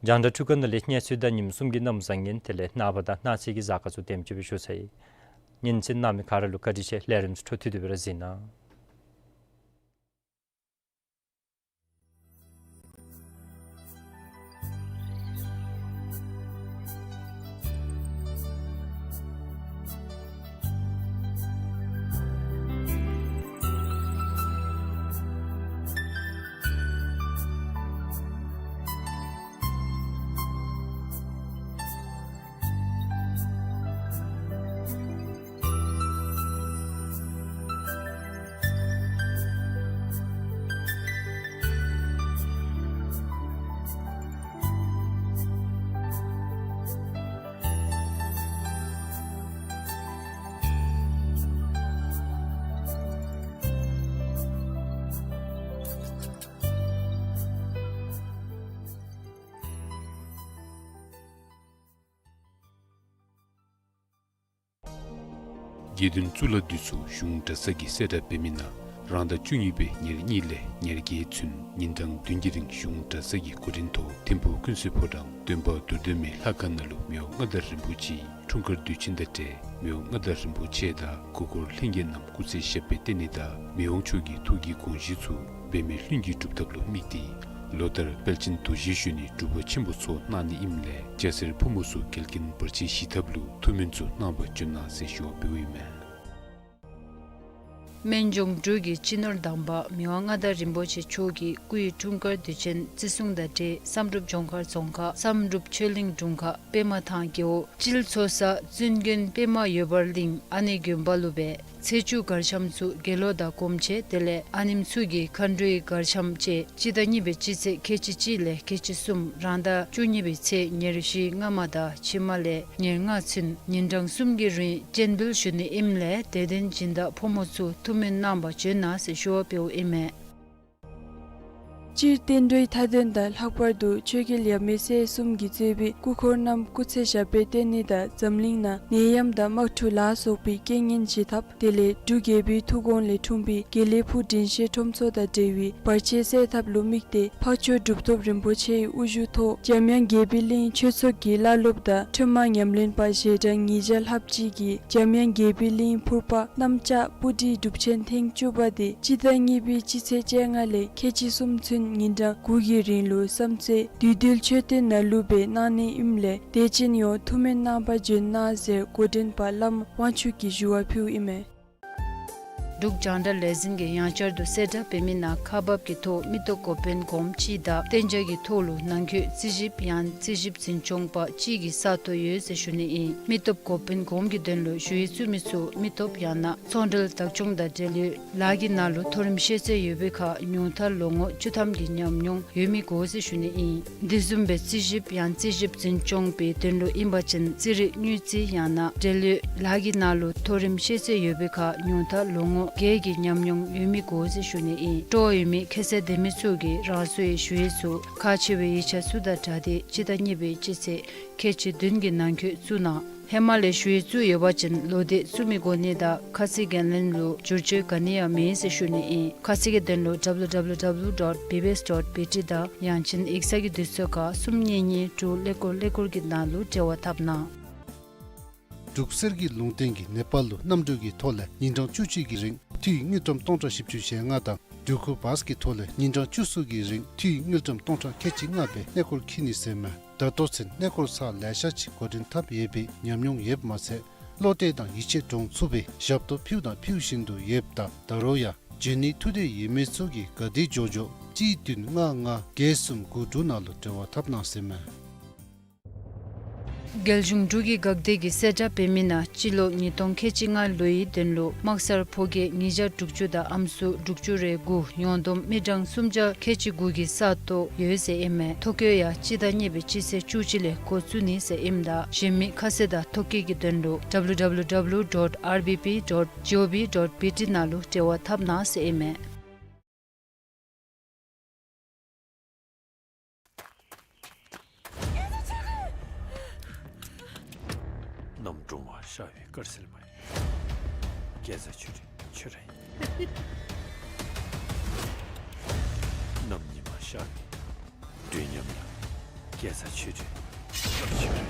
རྒྱང་བསྒྲགས་འཕྲུལ་ཁང་ནང་ལས་གནས་ཚུལ་དང་ཉིནམ་གསུམ་གྱི་གནམ་བཟང་ངན་དེ་ལས་ནངས་པ་དང་གནངས་ཚེ་གི་གཟའ་སྐར་ཚུ་དེམ་ཅིག་སྦེ་ཞུ་ཚར་ཡི། ཉན་གསན་གནང་མི་ག་ར་ལུ་བཀའ་དྲིན་ཆེ། ལས་རིམ་ཚུ་འཕྲོ་མཐུད་དེ་སྦེ་ར་གཟིགས་གནང་། དགེ་འདུན་གཙུག་ལག་འདི་ཚུ་གཞུང་གྲྭ་ཚང་གིས་གསལ་བསྒྲགས་འབད་མི་ནང་རང་ཟླ་བཅུ་གཉིས་པའི་ཉེར་གཉིས་ལས་ཉེར་བརྒྱད་ཚུན་ཉིན་གྲངས་བདུན་གྱི་རིང་གཞུང་གྲྭ་ཚང་གི་གོ་སྒྲིག་ཐོག་ཐིམ་ཕུག་ཀུན་གསལ་ཕོ་བྲང་སྟོན་པ་རྡོར་གདན་མའི་ལྷ་ཁང་ནང་ལུ་མི་དབང་མངའ་བདག་རིན་པོ་ཆེའི་འཁྲུངས་སྐར་དུས་ཆེན་དང་འབྲེལ་མི་དབང་མངའ་བདག་རིན་པོ་ཆེ་དང་སྐུ་འཁོར་ལྷན་རྒྱས་རྣམས་སྐུ་ཚེ་ཞབས་པད་བརྟན་ནི་དང་མི་དབང་མཆོག་གི་ཐུགས་ཀྱི་དགོངས་གཞི་ཚུ་འབད་མེད་ལྷུན་གྱིས་གྲུབ་ཐབས་ལུ་དམིགས་ཏེ་ལོ་ལྟར་དཔལ་ཆེན་རྡོ་རྗེ་གཞོན་ནུའི་སྒྲུབ་པ་ཆེན་པོ་ཚོགས་གནང་ནི་ཨིནམ་ལས་སྐྱ་སེར་ཕོ་མོ་ཚུ་འགལ་རྐྱེན་བར་ཆད་ཞི་ཐབས་ལུ་ཐུགས་སྨོན་ཚུ་གནང་བར་བྱོན་གནང་ཟེར་ཞུ་བ་འབདཝ་ཨིན་མས། སྨན་ལྗོངས་འབྲུག་གི་སྤྱི་ནོར་དམ་པ་མི་དབང་མངའ་བདག་རིན་པོ་ཆེ་མཆོག་གི་སྐུའི་འཁྲུངས་སྐར་དུས་ཆེན་བརྩི་སྲུང་དང་འབྲེལ་བསམ་གྲུབ་ལྗོངས་མཁར་རྫོང་ཁག་བསམ་གྲུབ་ཆོས་གླིང་དྲུང་ཁག་པདྨ་ཐང་རྒེད་འོག་སྤྱིལ་ཚོ་ས་བཙུན་དགོན་པདྨ་འོད་འབར་གླིང་ཨ་ནེ་དགོན་པ་ལུ་སྦེ་ཚེས་བཅུ་གར་འཆམ་ཚུ་དགེ་སློང་དང་སྒོམ་ཆེན་དེ་ལས་ཨ་ནེམོ་ཚུ་གི་མཁའ་འགྲོའི་གར་འཆམ་བཅས་སྤྱི་ཟླ་གཉིས་པའི་སྤྱི་ཚེས་ཁལ་གཅིག་གཅིག་ལས་ཁལ་གཅིག་གསུམ་རང་ཟླ་བཅུ་གཉིས་པའི་ཚེས་ཉེར་བཞི་སྔ་མ་དང་ཕྱི་མ་ལས་ཉེར་ལྔ་ཚུན་ཉིན་གྲངས་གསུམ་གྱི་རིང་སྤྱན་འབུལ་ཞུ་ནི་ཨིནམ་ལས་དད་ལྡན་སྦྱིན་བདག་ཕོ་མོ་ཚུ་ཐུགས་སྨོན་གནང་བར་བྱོན་གནང་ཟེར་ཞུ་བ་འབདཝ་ཨིན་མས། སྤྱིར་བསྟན་འགྲོའི་མཐའ་དོན་དང་ལྷག་པར་དུ་ཆོས་རྒྱལ་ཡབ་མེས་སྲས་གསུམ་གྱིས་གཙོས་པའི་སྐུ་འཁོར་རྣམས་སྐུ་ཚེ་ཞབས་པད་བརྟན་ནི་དང་འཛམ་གླིང་ནང་ནད་ཡམས་དང་དམག་འཁྲུག་ལ་སོགས་པའི་རྐྱེན་ངན་ཞི་ཐབས་དེ་ལས་འབྲུག་རྒྱལ་པོའི་ཐུགས་དགོངས་ལས་འཁྲུངས་པའི་དགེ་ལེགས་ཕུག་དྲིན་ཤེས་ཁྲོམ་ཚོགས་དང་འབྲེལ་བའི་བར་ཆད་སེལ་ཐབས་ལུ་དམིགས་ཏེ་འཕགས་མཆོག་གྲུབ་ཐོབ་རིན་པོ་ཆེའི་དབུ་བཞུགས་ཐོག་འཇམ་དབྱངས་དགྱེས་པའི་གླིང་ཆོས་ཚོགས་ཀྱི་བླ་སློབ་དང་ཁྲོས་མ་ཉམས་ལེན་པ་ཞལ་གྲངས་ཉིས་བརྒྱ་ལྷགཔ་ཅིག་གིས་འཇམ་དབྱངས་དགྱེས་པའི་གླིང་ཕུར་པ་གནམ་ལྕགས་སྤུ་གྲིའི་སྒྲུབ་ཆེན་ཐེངས་བཅུ་པ་དེ་སྤྱི་ཟླ་གཉིས་པའི་སྤྱི་ཚེས་བཅོ་ལྔ་ལས་ཁལ་གཅིག་གསུམ་ཚུན་ ཉིན་གྲངས་དགུ་གི་རིང་ལུ་བསམ་རྩེ་བདུད་འདུལ་མཆོད་རྟེན་ནང་ལུ་སྦེ་གནང་ནི་ཨིནམ་ལས་དད་ཅན་ཡོངས་ཐུགས་སྨོན་གནང་པར་བྱོན་གནང་ཟེར་འགོ་འདྲེན་པ་བླམ་དབང་ཕྱུག་གིས་ཞུ་བ་ཕུལཝ་ཨིན་མས། འབྲུག་རྒྱང་བསྒྲགས་ལས་འཛིན་གྱིས་ཡང་བསྐྱར་དུ་གསལ་བསྒྲགས་འབད་མི་ནང་ཁག་འབགཔ་གི་ཐོག་མི་སྟོབས་འགོ་དཔོན་གོངམ་གཅིག་དང་གཏན་འཇགས་ཀྱི་ཐོག་ལུ་ནང་འཁོད་རྩིས་ཞིབ་ཡང་རྩིས་ཞིབ་འཛིན་སྐྱོང་པ་གཅིག་གི་ས་སྟོང་ཡོད་ཟེར་ཞུ་ནི་ཨིན། མི་སྟོབས་འགོ་དཔོན་གོངམ་གྱི་དོན་ལུ་ཞུ་ཡིག་བཙུགས་མི་ཚུ་མི་སྟོབས་ཡང་ན་ཚོང་འབྲེལ་བདག་སྐྱོང་དང་འབྲེལ་ཡོད་ལཱ་གི་ནང་ལུ་མཐོ་རིམ་ཤེས་ཚད་ཡོད་པའི་ཁར་ཉུང་མཐར་ལོ་ངོ་བཅུ་ཐམ་གྱི་ཉམས་མྱོང་ཡོད་མི་དགོ་ཟེར་ཞུ་ནི་ཨིན། དེ་བཟུམ་སྦེ་རྩིས་ཞིབ་ཡང་རྩིས་ཞིབ་འཛིན་སྐྱོང་པའི་དོན་ལུ་ཨིན་པ་ཅིན་རྩིས་རིག་དངུལ་རྩིས་ཡང་ན་འབྲེལ་ཡོད་ལཱ་གི་ནང་ལུ་མཐོ་རིམ་ཤེས་ཚད་ཡོད་པའི་ཁར་ཉུང་མཐར་ལོ་ངོ་བརྒྱད་ཀྱི་ཉམས་མྱོང་ཡོད་མི་དགོ་ཟེར་ཞུ་ནི་ཨིན། སྤྲོ་བ་ཡོད་མི་ཁྱད་ཚད་ལྡན་མི་ཚུ་གིས་རང་སོའི་ཞུ་ཡིག་ཚུ་ཁག་ཆེ་བའི་ཡིག་ཆ་ཚུ་དང་སྦྲགས་ཏེ་སྤྱི་ཟླ་གཉིས་པའི་སྤྱི་ཚེས་ཁལ་གཅིག་བདུན་གྱི་ནང་འཁོད་བཙུགས་གནང་། ཧེ་མ་ལས་ཞུ་ཡིག་བཙུགས་ཡོད་པ་ཅིན་ལོ་དེ་བཙུགས་མི་དགོ་ནི་དང་ཁ་ཚིག་འགན་ལེན་ལུ་བསྒྱུར་བཅོས་ག་ནི་ཡང་མེད་ཟེར་ཞུ་ནི་ཨིན། ཁ་གསལ་གྱི་དོན་ལུ་W W W dot B B S dot B T དང་ཡང་ཅིན་ཡིག་ཚང་གི་དུས་ཚོད་ཁར་གསུམ་གཉིས་གཉིས་དྲུག་ཀླད་ཀོར་ཀླད་ཀོར་གྱི་ནང་ལུ་འབྲེལ་བ་འཐབ་གནང་། འབྲུག་གསེར་གྱི་ལུང་བསྟན་གྱིས་ནེ་པཱལ་ལུ་གནམ་གྲུ་གི་ཐོག་ལས་ཉིན་གྲངས་བཅུ་གཅིག་གི་རིང་འཐུས་དངུལ་ཀྲམ་སྟོང་ཕྲག་བཞི་བཅུ་ཞེ་ལྔ་དང་འབྲུག་ཁུག་བཱས་ཀྱི་ཐོག་ལས་ཉིན་གྲངས་བཅུ་གསུམ་གྱི་རིང་འཐུས་དངུལ་ཀྲམ་སྟོང་ཕྲག་ཁལ་གཅིག་ལྔ་སྦེ་གནས་སྐོར་འཁྱིད་ནི་ཟེར་མས། ད་ལྟོ་ཚུན་གནས་སྐོར་ཚར་ལེ་ཤ་ཅིག་འགོ་འདྲེན་འཐབ་ཡོད་པའི་ཉམས་མྱོང་ཡོདཔ་མ་ཚད་བློ་གཏད་དང་ཡིད་ཆེས་འདྲོངས་ཚུགས་པའི་ཞབས་ཏོག་ཕུལཝ་དང་ཕུལ་བཞིན་དུ་ཡོདཔ་ད་ད་རུང་ཡང་འབྱོན་ནི་ཐུགས་འདོད་ཡོད་མི་ཚུ་གིས་ག་དེ་མགྱོགས་མགྱོགས་གཅིག་བདུན་ལྔ་ལྔ་བརྒྱད་གསུམ་དགུ་དྲུག་ནང་ལུ་འབྲེལ་བ་འཐབ་གནང་ཟེར་མས། རྒྱལ་གཞུང་འབྲུག་གི་འགག་སྡེ་གིས་གསལ་བསྒྲགས་འབད་མི་ནང་སྤྱི་ལོ་ཉིས་སྟོང་ཁལ་གཅིག་ལྔ་ལོའི་དོན་ལུ་དམག་སར་ཕོ་སྐྱེས་ཉིས་བརྒྱ་དྲུག་ཅུ་དང་ཨམ་སྲུ་དྲུག་ཅུ་རེ་དགུ་ཡོངས་བསྡོམས་མི་གྲངས་སུམ་བརྒྱ་ཁལ་གཅིག་དགུ་གི་ས་སྟོང་ཡོད་ཟེར་ཨིན་མས། ཐོ་བཀོད་ཡང་སྤྱི་ཟླ་གཉིས་པའི་སྤྱི་ཚེས་བཅུ་གཅིག་ལས་འགོ་བཙུགས་ནི་ཟེར་ཨིནམ་ད་གཞན་མི་ཁ་གསལ་དང་ཐོ་བཀོད་ཀྱི་དོན་ལུ W W W dot R B P dot G O V dot B T ནང་ལུ་འབྲེལ་བ་འཐབ་གནང་ཟེར་ཨིན་མས། གནམ་སྒྲོལ་མ་ཤར་བའི་དཀར་ཟིལ་མ་ཡིས། རྒྱལ་བཟང་ཆོས་སྒྲོན་ཁྱོད་ར་ཡིན། གནམ་ཉི་མ་ཤར་བའི་དུས་མཉམ་ལ། རྒྱལ་བཟང་ཆོས་སྒྲོན་ཁྱོད་ར་ཡིན།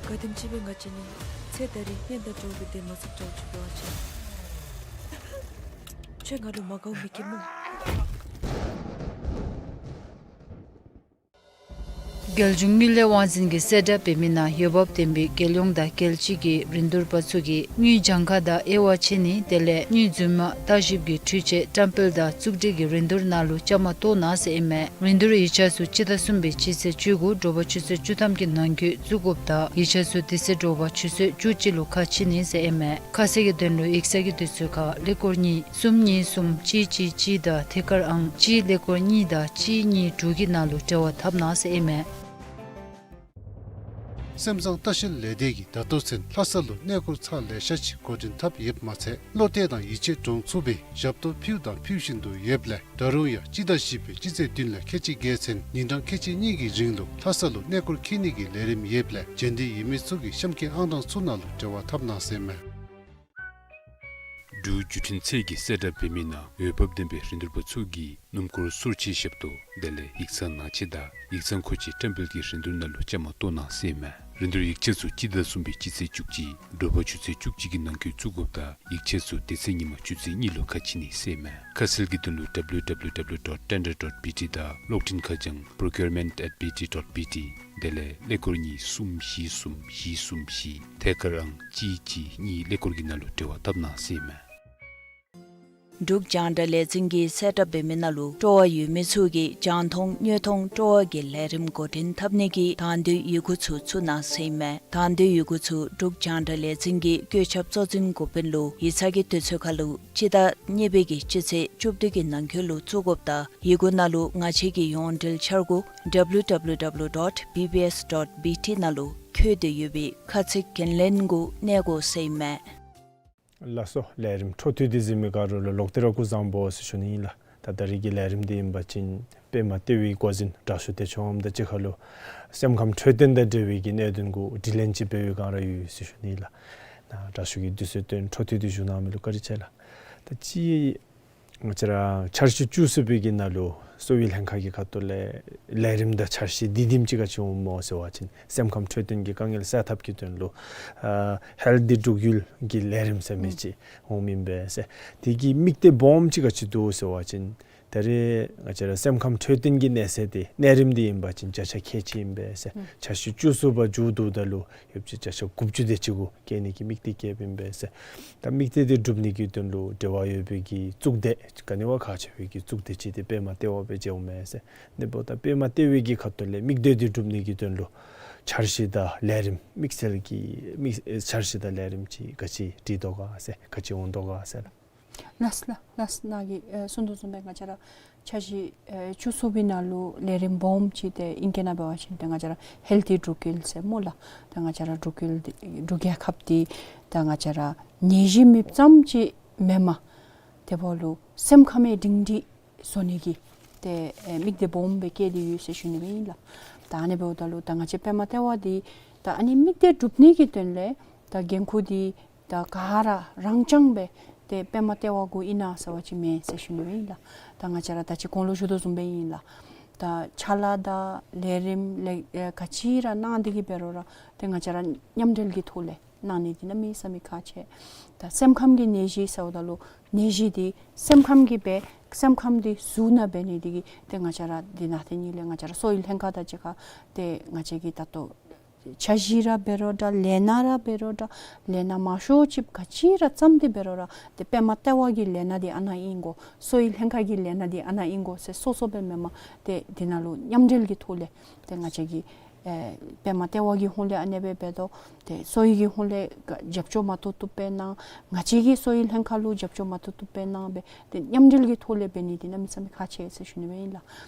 ག་དེམ་ཅིག་སྦེ་ང་བྱིན་ནི་ཚེ་ད་རིས་གཉེན་དང་འགྲོགས་པའི་དེ་མ་ཚུགས་ཀྱང་ཆུ་བོ་ཨ་ཅེ། ཁྱོད་ང་ལུ་མ་དགའཝ་མི་སྐྱེ་སྨོ། རྒྱལ་གཞུང་དངུལ་ལས་དབང་འཛིན་གྱིས་གསལ་བསྒྲགས་འབད་མི་ནང་འོས་འབབ་ལྡན་པའི་རྒྱལ་ཡོངས་དང་རྒྱལ་སྤྱི་གི་རིན་བསྡུར་པ་ཚུ་གིས་དངུལ་གྱངས་ཁ་དང་དབྱེ་བ་ཕྱེ་ནི་དེ་ལས་དངུལ་རྫུན་མ་བརྟག་ཞིབ་ཀྱི་འཕྲུལ་ཆས་བཀྲམ་སྤེལ་དང་བཙུགས་སྒྲིག་གི་རིན་བསྡུར་ནང་ལུ་བཅའ་མར་གཏོགས་གནང་ཟེར་ཨིན་མས། རིན་བསྡུར་ཡིག་ཆ་ཚུ་སྤྱི་ཟླ་གསུམ་པའི་སྤྱི་ཚེས་བཅུ་དགུ་དྲོ་པ་ཆུ་ཚོད་བཅུ་ཐམ་གྱི་ནང་འཁོད་བཙུགས་དགོཔ་ད་ཡིག་ཆ་ཚུ་དེ་ཚེ་དྲོ་པ་ཆུ་ཚོད་བཅུ་གཅིག་ལུ་ཁ་ཕྱེ་ནི་ཟེར་ཨིན་མས། ཁ་གསལ་གྱི་དོན་ལུ་ཡིག་ཚང་གི་དུས་ཚོད་ཁར་ཀླད་ཀོར་གཉིས་གསུམ་གཉིས་གསུམ་གཅིག་གཅིག་གཅིག་དང་ཐད་ཀར་ཨང་གཅིག་ཀླད་ཀོར་གཉིས་དང་གཅིག་གཉིས་དྲུག་གི་ནང་ལུ་འབྲེལ་བ་འཐབ་གནང་ཟེར་ཨིན་མས། སེམས་བཟང་ལྟ་བཤལ་ལས་སྡེ་གིས་ད་ལྟོ་ཚུན་ལྷ་ས་ལུ་གནས་སྐོར་ཚར་ལེ་ཤ་ཅིག་འགོ་འདྲེན་འཐབ་ཡོདཔ་མ་ཚད་བློ་གཏད་དང་ཡིད་ཆེས་འདྲོངས་ཚུགས་པའི་ཞབས་ཏོག་ཕུལཝ་དང་ཕུལ་བཞིན་དུ་ཡོདཔ་ལས་ད་རུང་ཡང་སྤྱི་ཟླ་བཞི་པའི་སྤྱི་ཚེས་བདུན་ལས་ཁལ་གཅིག་བརྒྱད་ཚུན་ཉིན་གྲངས་ཁལ་གཅིག་གཉིས་ཀྱི་རིང་ལུ་ལྷ་ས་ལུ་གནས་སྐོར་འཁྱིད་ནི་གི་ལས་རིམ་ཡོདཔ་ལས་འབྱོན་འདོད་ཡོད་མི་ཚུ་གིས་གཤམ་གྱི་ཨང་གྲངས་ཚུ་ནང་ལུ་འབྲེལ་བ་འཐབ་གནང་ཟེར་མས། འབྲུག་བརྒྱུད་འཕྲིན་ཚད་ཀྱིས་གསལ་བསྒྲགས་འབད་མི་ནང་འོས་འབབ་ལྡན་པའི་རིན་བསྡུར་པ་ཚུ་གིས་སྣུམ་འཁོར་གསོལ་ཆས་ཞབས་ཏོག་དེ་ལས་ཡིག་ཚང་ནང་ཆས་དང་ཡིག་ཚང་མཁོ་ཆས་བཀྲམ་སྤེལ་གྱི་རིན་བསྡུར་ནང་ལུ་བཅའ་མར་གཏོགས་གནང་ཟེར་མས། རིན་བསྡུར་ཡིག་ཆ་ཚུ་སྤྱི་ཟླ་གསུམ་པའི་སྤྱི་ཚེས་བཅུ་གཅིག་དྲོ་པ་ཆུ་ཚོད་བཅུ་གཅིག་གི་ནང་འཁོད་བཙུགས་དགོཔ་ད་ཡིག་ཆ་ཚུ་དེ་ཚེ་ཉིན་མ་ཆུ་ཚོད་གཉིས་ལུ་ཁ་ཕྱེ་ནི་ཟེར་མས། ཁ་གསལ་གྱི་དོན་ལུ་W W W dot tender dot B T དང་གློག་འཕྲིན་ཁ་བྱང་procurement at B T dot B T དེ་ལས་ཀླད་ཀོར་གཉིས་གསུམ་བཞི་གསུམ་བཞི་གསུམ་བཞི་ཐད་ཀར་ཨང་གཅིག་གཅིག་གཉིས་ཀླད་ཀོར་གྱི་ནང་ལུ་འབྲེལ་བ་འཐབ་གནང་ཟེར་མས། འབྲུག་རྒྱང་བསྒྲགས་ལས་འཛིན་གྱིས་གསལ་བསྒྲགས་འབད་མི་ནང་ལུ་སྤྲོ་བ་ཡོད་མི་ཚུ་གིས་རྒྱང་མཐོང་དངོས་མཐོང་སྤྲོ་བ་གི་ལས་རིམ་འགོ་འདྲེན་འཐབ་ནི་གི་དང་འདོད་ཡི་གུ་ཚུ་བཙུགས་གནང་ཟེར་མས། དང་འདོད་ཡི་གུ་ཚུ་འབྲུག་རྒྱང་བསྒྲགས་ལས་འཛིན་གྱི་བཀོད་ཁྱབ་གཙོ་འཛིན་འགོ་དཔོན་ལུ་ཡིག་ཚང་གི་དུས་ཚོད་ཁར་ལུ་སྤྱི་ཟླ་གཉིས་པའི་གི་སྤྱི་ཚེས་བཅུ་བདུན་གྱི་ནང་འཁོད་ལུ་བཙུགས་དགོཔ་ད་ཡི་གུ་ནང་ལུ་ང་བཅས་ཀྱི་ཡོངས་འབྲེལ་འཆར་སྒོ་W W W dot B B S dot B T ནང་ལུ་འཁོད་དེ་ཡོད་པའི་ཁ་ཚིག་འགན་ལེན་གུ་གནས་དགོ་ཟེར་མས། ལགས་སོ། ལས་རིམ་འཕྲོ་མཐུད་དེ་གཟིགས་མི་ག་ར་ལུ་ལོག་སྟེ་ར་སྐུ་གཟུགས་བཟང་པོ་ཟེར་ཞུ་ནི་ཨིན་ལགས། ད་ད་རིས་ཀྱི་ལས་རིམ་འདི་ཨིན་པ་ཅིན་པདྨ་ལྟེ་བའི་འགོ་འཛིན་དྲག་ཤོས་བདེ་མཆོག་དབང་མོ་དང་གཅིག་ཁར་ལུ་སེམས་ཁམས་འཕྲོད་བསྟེན་དང་འབྲེལ་བའི་གི་གནད་དོན་གུ་དྲི་ལན་ཅིག་འབད་བའི་བསྒང་ར་ཡོད་ཟེར་ཞུ་ནི་ཨིན་ལགས། ད་དྲག་ཤོས་ཀྱིས་དུས་ཚོད་བཏོན་འཕྲོ་མཐུད་དེ་བཞུགས་གནང་མི་ལུ་བཀའ་དྲིན་ཆེ་ལགས། ད་ཅི་ང་བཅས་ར་འཆར་གཞི་བཅུ་གསུམ་པའི་གི་ནང་ལུ་ གསོ་བའི་ལྷན་ཁག་གི་ཁ་ཐུག་ལས་ལས་རིམ་དང་འཆར་གཞི་འདི་དེམ་ཅིག་ག་ཅི་འོངམ་སྨོ་ཟེར་བ་ཅིན་སེམས་ཁམས་འཕྲོད་བསྟེན་གྱི་དཀའ་ངལ་སེལ་ཐབས་ཀྱི་དོན་ལུ་ཨ་ཧེལཐ་དེ་འབྲུག་ཡུལ་གྱི་ལས་རིམ་ཟེར་མི་ཅིག་འོངམ་ཨིན་པས་ཟེར། དེ་གི་དམིགས་གཏད་སྦོམ་ཅིག་ག་ཅི་འདུག་ཟེར་བ་ཅིན་ད་རེས་ང་བཅས་ར་སེམས་ཁམས་འཕྲོད་བསྟེན་གྱི་གནས་ཚད་དེ་གནས་རིམ་འདི་ཨིན་པ་ཅིན་བརྒྱ་ཆ་ཁལ་གཅིག་ཨིན་པས་ཟེར། འཆར་གཞི་བཅུ་གསུམ་པ་མཇུག་བསྡུཝ་ད་ལུ་ཡོདཔ་ཅིག་བརྒྱ་ཆ་དགུ་བཅུ་དེ་ཅིག་གུ་བསྐྱལ་ནི་གི་དམིགས་གཏད་བསྐྱེདཔ་ཨིན་པས་ཟེར། ད་དམིགས་གཏད་དེ་འགྲུབ་ནི་གི་དོན་ལུ་འབྲེལ་བ་ཡོད་པའི་གི་གཙུག་སྡེ་ག་ནི་བ་ཁག་ཆེ་བའི་གི་གཙུག་སྡེ་ཅིག་དེ་པདྨ་ལྟེ་བ་སྦེ་མཇལཝ་མས་ཟེར། ཨ་ནི་འབདཝ་ད་པདྨ་ལྟེ་བའི་གི་ཁ་ཐུག་ལས་དམིགས་གཏད་དེ་འགྲུབ་ནི་གི་དོན་ལུ་འཆར་གཞི་དང་ལས་རིམ་དམིགས་བསལ་གྱི་དམིགས་འཆར་གཞི་དང་ལས་རིམ་ཅིག་ག་ཅི་བྲིས་དོ་ག་ཟེར་ག་ཅི་འོང་དོ་ག་ཟེར་ལགས། ལགས་ལགས་ལགས། ནཱ་གིས་ཨེ་གསུངས་དོ་བཟུམ་སྦེ་ང་བཅས་ར་འཆར་གཞི་ཨེ་བཅུ་གསུམ་པའི་ནང་ལུ་ལས་རིམ་སྦོམ་ཅིག་དེ་ཨིང་སྐད་ནང་འབད་བ་ཅིན་ཏེ་ང་བཅས་ར་ཧེལཐ་དེ་འབྲུག་ཡུལ་ཟེར་སྨོ་ལགས། ད་ང་བཅས་ར་འབྲུག་ཡུལ་འདི་འབྲུག་རྒྱལ་ཁབ་འདི་ད་ང་བཅས་ར་ནད་གཞི་མེདཔ་ཙམ་ཅིག་མེན་པར་དེ་འབདཝ་ལུ་སེམས་ཁམས་ཡང་སྒྲིང་སྒྲིང་བཟོ་ནི་གི་ཏེ་ཨེ་དམིགས་གཏད་སྦོམ་སྦེ་བསྐྱེད་དེ་ཡོད་ཟེར་ཞུ་ནི་སྦེ་ཨིན་ལགས། ད་ཨ་ནི་འབདཝ་ད་ལུ་ད་ང་བཅས་པདྨ་ལྟེ་བ་འདི་ད་ཨ་ནི་དམིགས་གཏད་འགྲུབ་ནི་གི་དོན་ལས་ད་འགན་ཁུར་འདི་ད་ག་ར་རང་རྐྱང་སྦེ་ཏེ་པདྨ་ལྟེ་བ་གུ་ཨིན་ན་ཟེར་བ་ཅིན་མེན་ཟེར་ཞུ་ནི་སྦེ་ཨིན་ལགས། ད་ང་བཅས་ར་ད་ཅི་གོང་ལུ་ཞུ་དོ་བཟུམ་སྦེ་ཨིན་ལགས། ད་ཕྱག་ལཱ་དང་ལས་རིམ་ལས་ཨེ་ག་ཅི་ར་གནང་སྟེ་གི་འབད་རུང་ར་ཏེ་ང་བཅས་ར་མཉམ་འབྲེལ་གྱི་ཐོག་ལས་གནང་ནི་འདི་གནམ་མེད་ས་མེད་ཁག་ཆེ། ད་སེམས་ཁམས་ཀྱི་ནད་གཞི་ཟེརཝ་ད་ལུ་ནད་གཞི་འདི་སེམས་ཁམས་ཀྱིས་འབད་སེམས་ཁམས་འདི་ཟུར་ནང་འབད་ནི་འདི་གིས་ཏེ་ང་བཅས་ར་འདི་ནང་ཏེ་ནི་ལས་ང་བཅས་ར་གསོ་བའི་ལྷན་ཁག་དང་གཅིག་ཁར་ཏེ་ང་བཅས་ཀྱིས་ད་ལྟོ་འཆར་གཞི་ར་འབད་རུང་འདྲ་ལས་སྣ་ར་འབད་རུང་འདྲ་ལས་སྣ་མང་ཤོས་ཅིག་ག་ཅི་ར་བརྩམས་ཏེ་འབད་རུང་ར་ཏེ་པདྨ་ལྟེ་བ་གི་ལས་སྣ་འདི་ཨ་ནཱ་ཨིན་དགོ་གསོ་བའི་ལྷན་ཁག་གི་ལས་སྣ་འདི་ཨ་ནཱ་ཨིན་དགོ་ཟེར་སོ་སོ་སྦེ་མེན་པར་ཏེ་འདི་ནང་ལུ་མཉམ་འབྲེལ་གྱི་ཐོག་ལས་ཏེ་ང་བཅས་ཀྱིས་ཨེ་པདྨ་ལྟེ་བ་གི་ཧོང་ལས་ཨ་ནེ་སྦེ་འབད་དོ། ཏེ་གསོ་བའི་གི་ཧོང་ལས་རྒྱབ་སྐྱོར་མ་ཐུབ་ཐུབ་སྦེ་གནང་། ང་བཅས་ཀྱིས་གསོ་བའི་ལྷན་ཁག་ལུ་རྒྱབ་སྐྱོར་མ་ཐུབ་ཐུབ་སྦེ་གནང་སྦེ་ཏེ་མཉམ་འབྲེལ་གྱི་ཐོག་ལས་འབད་ནི་འདི་གནམ་མེད་ས་མེད་ཁག་ཆེ་ཟེར་ཞུ་ནི་སྦེ་ཨིན་ལགས།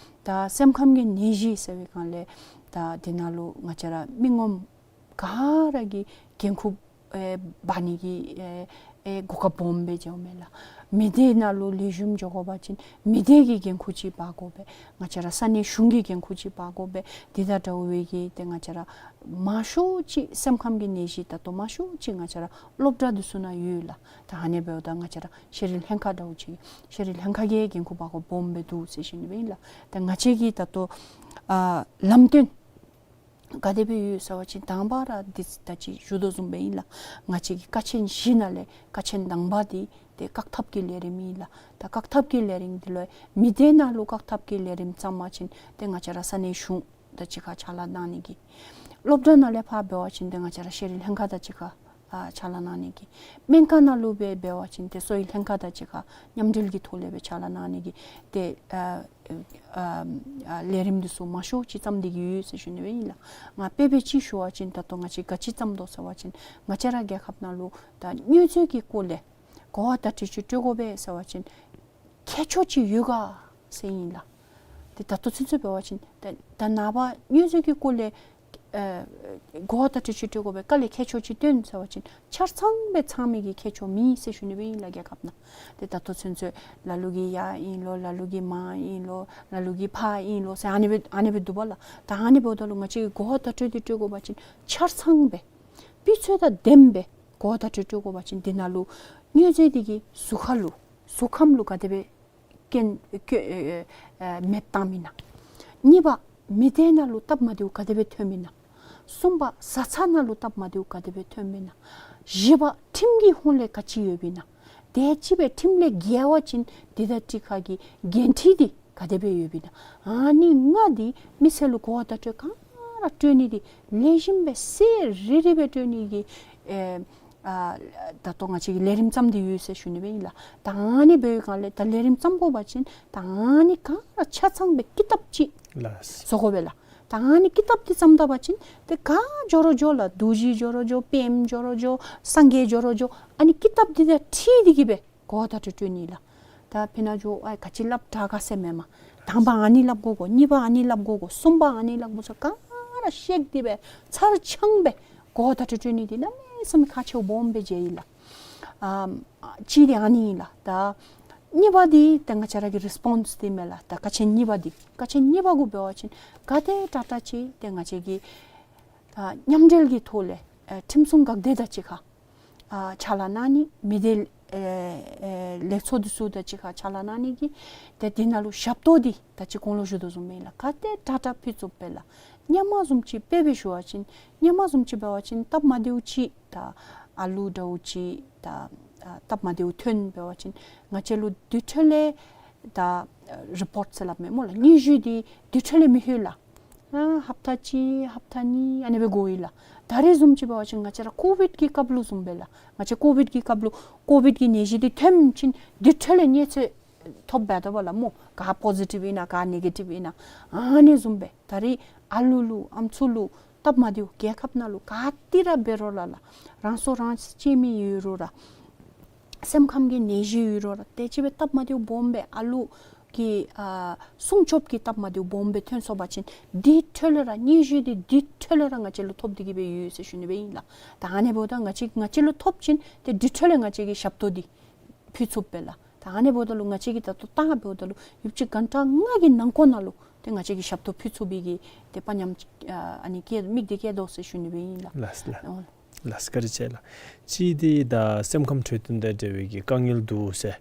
ད་སེམས་ཁམས་ཀྱི་ནད་གཞི་ཟེར་བའི་སྒང་ལས་ད་འདི་ནང་ལུ་ང་བཅས་ར་མི་ངོམ་ག་ར་གིས་འགན་ཁུར་ཨེ་འབག་ནི་གི་ཨེ་ཨེ་གོ་སྐབས་སྦོམ་སྦེ་མཇལཝ་མས་ལགས། མི་སྡེ་ནང་ལུ་ལེགས་ཤོམ་འགྱོ་དགོ་པ་ཅིན་མི་སྡེ་གི་འགན་ཁུར་ཅིག་འབག་དགོ་པས། ང་བཅས་ར་ས་གནས་གཞུང་གི་འགན་ཁུར་ཅིག་འབག་དགོ་པས། དེ་དང་འདྲཝ་སྦེ་གི་ཏེ་ང་བཅས་ར་མང་ཤོས་ཅིག་སེམས་ཁམས་ཀྱི་ནད་གཞི་ད་ལྟོ་མང་ཤོས་ཅིག་ང་བཅས་ར་སློབ་གྲྭ་འདི་ཚུ་ནང་ཡོད་ལགས། ད་ཨ་ནི་འབདཝ་ད་ང་བཅས་ར་ཤེས་རིག་ལྷན་ཁག་འདྲཝ་ཅིག་ཤེས་རིག་ལྷན་ཁག་གི་འགན་ཁུར་འབག་དགོཔ་སྦོམ་སྦེ་འདུག་ཟེར་ཞུ་ནི་སྦེ་ཨིན་ལགས། ད་ང་བཅས་ཀྱི་ད་ལྟོ་ཨ་ལམ་སྟོན་ག་དེ་སྦེ་ཡོད་ཟེར་བ་ཅིན་དང་པ་ར་འདི་ད་ཅི་ཞུ་དོ་བཟུམ་སྦེ་ཨིན་ལགས། ང་བཅས་ཀྱི་ཀ་ཆེན་བཞི་ནང་ལས་ཀ་ཆེན་དང་པ་འདི་ཏེ་བཀག་ཐབས་ཀྱི་ལས་རིམ་ཨིན་ལགས། ད་བཀག་ཐབས་ཀྱི་ལས་རིམ་འདི་ལུ་མི་སྡེ་ནང་ལུ་བཀག་ཐབས་ཀྱི་ལས་རིམ་བརྩམ་པ་ཅིན་ཏེ་ང་བཅས་ར་ས་གནས་གཞུང་དང་གཅིག་ཁར་ཕྱག་ལཱ་གནང་ནི་གི། སློབ་གྲྭ་ནང་ལས་ཕར་འབད་བ་ཅིན་ཏེ་ང་བཅས་ར་ཤེས་རིག་ལྷན་ཁག་དང་གཅིག་ཁར་ཨ་ཕྱག་ལཱ་གནང་ནི་གི། སྨན་ཁང་ནང་ལུ་སྦེ་འབད་བ་ཅིན་ཏེ་གསོ་བའི་ལྷན་ཁག་དང་གཅིག་ཁར་མཉམ་འབྲེལ་གྱི་ཐོག་ལས་སྦེ་ཕྱག་ལཱ་གནང་ནི་གི་ཏེ་ཨ་ཨ་ཨ་ལས་རིམ་འདི་ཚུ་མང་ཤོས་ཅིག་བརྩམས་ཏེ་གི་ཡོད་ཟེར་ཞུ་ནི་སྦེ་ཨིན་ལགས། ང་དཔེ་འབད་ཅིག་ཞུ་བ་ཅིན་ད་ལྟོ་ང་བཅས་ག་ཅི་བརྩམས་དོ་ཟེར་བ་ཅིན་ང་བཅས་ར་རྒྱལ་ཁབ་ནང་ལུ་ད་དངོས་རྫས་ཀྱི་སྐོར་ལས་གོ་བ་བརྡ་སྤྲོད་ཅིག་སྤྲོད་དགོ་པས་ཟེར་བ་ཅིན་ཁྱད་ཆོས་ཅིག་ཡོད་ག་ཟེར་ཨིན་ལགས། ཏེ་ད་ལྟོ་ཚུན་ཚོད་འབད་བ་ཅིན་ད་ད་ནངས་པ་དངོས་རྫས་ཀྱི་སྐོར་ལས་ཨེ་གོ་བ་བརྡ་སྤྲོད་ཅིག་སྤྲོད་དགོ་པས། དཀའ་ལས་ཁྱད་ཆོས་ཅིག་སྟོན་ཟེར་བ་ཅིན་ཆ་ཚང་སྦེ་ཚང་མི་གི་ཁྱད་ཆོས་མེད་ཟེར་ཞུ་ནི་སྦེ་ཨིན་ལགས། རྒྱལ་ཁབ་ནང་ཏེ་ད་ལྟོ་ཚུན་ཚོད་ལ་ལུ་གིས་ཡར་ཨིན་ལོ་ལ་ལུ་གིས་མར་ཨིན་ལོ་ལ་ལུ་གིས་ཕར་ཨིན་ལོ་ཟེར་ཨ་ནི་སྦེ་ཨ་ནི་སྦེ་འདུག་པ་ལགས། ད་ཨ་ནི་འབདཝ་ད་ལུ་ང་བཅས་ཀྱིས་གོ་བ་བརྡ་སྤྲོད་འདི་སྤྲོད་དགོ་པ་ཅིན་ཆ་ཚང་སྦེ་སྤུས་ཚད་དང་ལྡནམ་སྦེ་གོ་བ་བརྡ་སྤྲོད་སྤྲོད་དགོ་པ་ཅིན་འདི་ནང་ལུ་དངོས་རྫས་འདི་གིས་གཟུགས་ཁ་ལུ་གཟུགས་ཁམས་ལུ་ག་དེ་སྦེ་སྐྱོན་སྐྱོན་ཨེ་ཨེ་མེདཔ་བཏངམ་ཨིན་ན། གཉིས་པ་མི་སྡེ་ནང་ལུ་སྟབས་མ་བདེཝ་ག་དེ་སྦེ་ཐོནམ་ཨིན་ན། གསུམ་པ་བཟའ་ཚང་ནང་ལུ་སྟབས་མ་བདེཝ་ག་དེ་སྦེ་ཐོནམ་ཨིན་ན། བཞི་པ་ཁྲིམས་ཀྱི་ཧོང་ལས་ག་ཅི་ཡོདཔ་ཨིན་ན། དེ་ཅིག་སྦེ་ཁྲིམས་ལས་འགལ་བ་ཅིན་དེ་དང་གཅིག་ཁར་གྱི་འགན་འཁྲི་འདི་ག་དེ་སྦེ་ཡོདཔ་ཨིན་ན། ཨ་ནི་ལྔ་འདི་མི་སེར་ལུ་གོ་བ་བརྡ་སྤྲོད་ག་ར་སྤྲོད་ནི་འདི་ལེགས་ཤོམ་སྦེ་གསལ་རི་རི་སྦེ་སྤྲོད་ནི་གི་ཨེ་ཨ་ད་ལྟོ་ང་བཅས་ཀྱིས་ལས་རིམ་བརྩམས་ཏེ་ཡོད་ཟེར་ཞུ་ནི་སྦེ་ཨིན་ལགས། ད་ཨ་ནི་འབད་བའི་སྒང་ལས་ད་ལས་རིམ་བརྩམ་དགོ་པ་ཅིན་ད་ཨ་ནི་ག་ར་ཆ་ཚང་སྦེ་ཀི་དེབ་ཅིག་ལགས། བཟོ་དགོ་པས་ལགས། ད་ཨ་ནི་ཀི་དེབ་འདི་བརྩམ་ད་པ་ཅིན་ཏེ་ག་འགྱོ་རུང་འགྱོ་ལགས། རྡོ་རྗེ་འགྱོ་རུང་འགྱོ་པདྨ་འགྱོ་རུང་འགྱོ་སངས་རྒྱས་འགྱོ་རུང་འགྱོ་ཨ་ནི་ཀི་དེབ་འདི་དང་འཁྲིལ་ཏེ་གི་སྦེ་གོ་བ་བརྡ་སྤྲོད་སྤྲོད་ནི་ལགས། ད་ཕི་ན་འགྱོ་ཨ་ག་ཅི་སླབ་དྲག་ག་ཟེར་མེན་མས། དང་པ་ཨ་ནི་སླབ་དགོ་གོ། གཉིས་པ་ཨ་ནི་སླབ་དགོ་གོ། གསུམ་པ་ཨ་ནི་སླབ་དགོ་ཟེར་ག་ར་བཤད་དེ་སྦེ་ཚར་ཚང་སྦེ་གོ་བ་བརྡ་སྤྲོད་སྤྲོད་ནི་འདི་གནམ་མེད་ས་མེད་ཁག་ཆེཝ་སྦོམ་སྦེ་མཇལ་ཡི་ལགས། ཨ་གཅིག་འདི་ཨ་ནི་ཨིན་ལགས། ད་གཉིས་པ་འདི་ད་ང་བཅས་ར་གི་རི་སི་པོན་སི་འདི་མས་ལགས། ད་ཀ་ཆེན་གཉིས་པ་འདི་ཀ་ཆེན་གཉིས་པ་གུ་འབད་བ་ཅིན་ག་དེ་དྲག་དྲག་ཅིག་ཏེ་ང་བཅས་ཀྱིས་ཨ་མཉམ་འབྲེལ་གྱི་ཐོག་ལས་ཨ་ཁྲིམས་སྲུང་འགག་སྡེ་དང་གཅིག་ཁར་ཨ་ཕྱག་ལཱ་གནང་ནི། མི་སྡེ་ ཨེ་ཨེ་ལེགས་ཚོགས་འདི་ཚུ་དང་གཅིག་ཁར་ཕྱག་ལཱ་གནང་ནི་གི་ཏེ་འདི་ནང་ལུ་ཞབས་ཏོག་འདི་ད་ཅི་གོང་ལུ་ཞུ་དོ་བཟུམ་སྦེ་ལགས། ག་ཏེ་དྲག་དྲག་ཕུལ་ཚུགསཔ་སྦེ་ལགས། སྔོན་མ་བཟུམ་ཅིག་དཔེ་སྦེ་ཞུ་བ་ཅིན་སྔོན་མ་བཟུམ་ཅིག་འབད་བ་ཅིན་སྟབས་མ་བདེཝ་ཅིག་ད་ཨ་ལུ་འདྲཝ་ཅིག་ད་ཨ་སྟབས་མ་བདེཝ་ཐོན་འབད་བ་ཅིན་ང་བཅས་ལུ་དེ་འཕྲོ་ལས་ད་རི་པོཊ་ཟེར་སླབ་མས་སྨོ་ལགས། སྙན་ཞུ་འདི་དེ་འཕྲོ་ལས་མི་ལྷོད་ལགས། ཨ་ཧབ་ཏ་གཅིག་ཧབ་ཏ་གཉིས་ཨ་ནི་སྦེ་འགོར་ཡི་ལགས། ད་རེས་བཟུམ་ཅིག་འབད་བ་ཅིན་ང་བཅས་ར་ཀོ་བིཌ་ཀྱི་སྐབས་ལུ་བཟུམ་སྦེ་ལགས། ང་བཅས་ཀོ་བིཌ་ཀྱི་སྐབས་ལུ་ཀོ་བིཌ་ཀྱི་ནད་གཞི་འདི་ཐོན་ཞིནམ་དེ་འཕྲོ་ལས་གནས་ཚུལ་ཐོབ་འབད་དོ་བ་ལགས་སྨོ། ག་པོ་ཟི་ཊིབ་ཨིན་ན་ག་ནེ་གེ་ཊིབ་ཨིན་ན། ཨ་ནི་བཟུམ་སྦེ་ད་རེས་ཨ་ལུ་ལུ་ཨམ་སྲུ་ལུ་སྟབས་མ་བདེཝ་རྒྱལ་ཁབ་ནང་ལུ་ག་ཏེ་ར་འབད་རུང་ལགས་ལགས། རང་སྲོག་རང་གཅེས་མི་ཡོད་རུང་ར་སེམས་ཁམས་ཀྱི་ནད་གཞི་ཡོད་རུང་ར་དེ་ཅིག་སྦེ་སྟབས་མ་བདེཝ་སྦོམ་སྦེ་ཨ་ལུ་གི་ཨ་སྲུང་སྐྱོབ་ཀྱི་སྟབས་མ་བདེཝ་སྦོམ་སྦེ་ཐོན་སོང་པ་ཅིན་དེ་འཕྲོ་ལས་ར་སྙན་ཞུ་འདི་དེ་འཕྲོ་ལས་ར་ང་བཅས་ལུ་ཐོབ་སྟེ་གི་སྦེ་ཡོད་ཟེར་ཞུ་ནི་སྦེ་ཨིན་ལགས། ད་ཨ་ནི་འབདཝ་ད་ང་བཅས་ང་བཅས་ལུ་ཐོབ་ཅིན་ཏེ་དེ་འཕྲོ་ལས་ང་བཅས་ཀྱིས་ཞབས་ཏོག་འདི་ཕུལ་ཚུགསཔ་སྦེ་ལགས། ད་ཨ་ནི་འབདཝ་ད་ལུ་ང་བཅས་ཀྱིས་ད་ལྟོ་བལྟ་འབདཝ་ད་ལུ་ཡུདཔ་ཅིག་གྷན་ཊ་ལྔ་གི་ནང་འཁོད་ནང་ལུ་ཏེ་ང་བཅས་ཀྱིས་ཞབས་ཏོག་ཕུལ་ཚུགས་པའི་གི་ཏེ་དཔའ་ཉམས་ཨ་ཨ་ནི་བསྐྱེད་དམིགས་འདི་བསྐྱེད་དོ་ཟེར་ཞུ་ནི་སྦེ་ཨིན་ལགས། ལགས་ལགས། ཨོ་ལགས་བཀའ་དྲིན་ཆེ་ལགས། གཅིག་འདི་ད་སེམས་ཁམས་འཕྲོད་བསྟེན་དང་འབྲེལ་བའི་གི་དཀའ་ངལ་འདུག་ཟེར།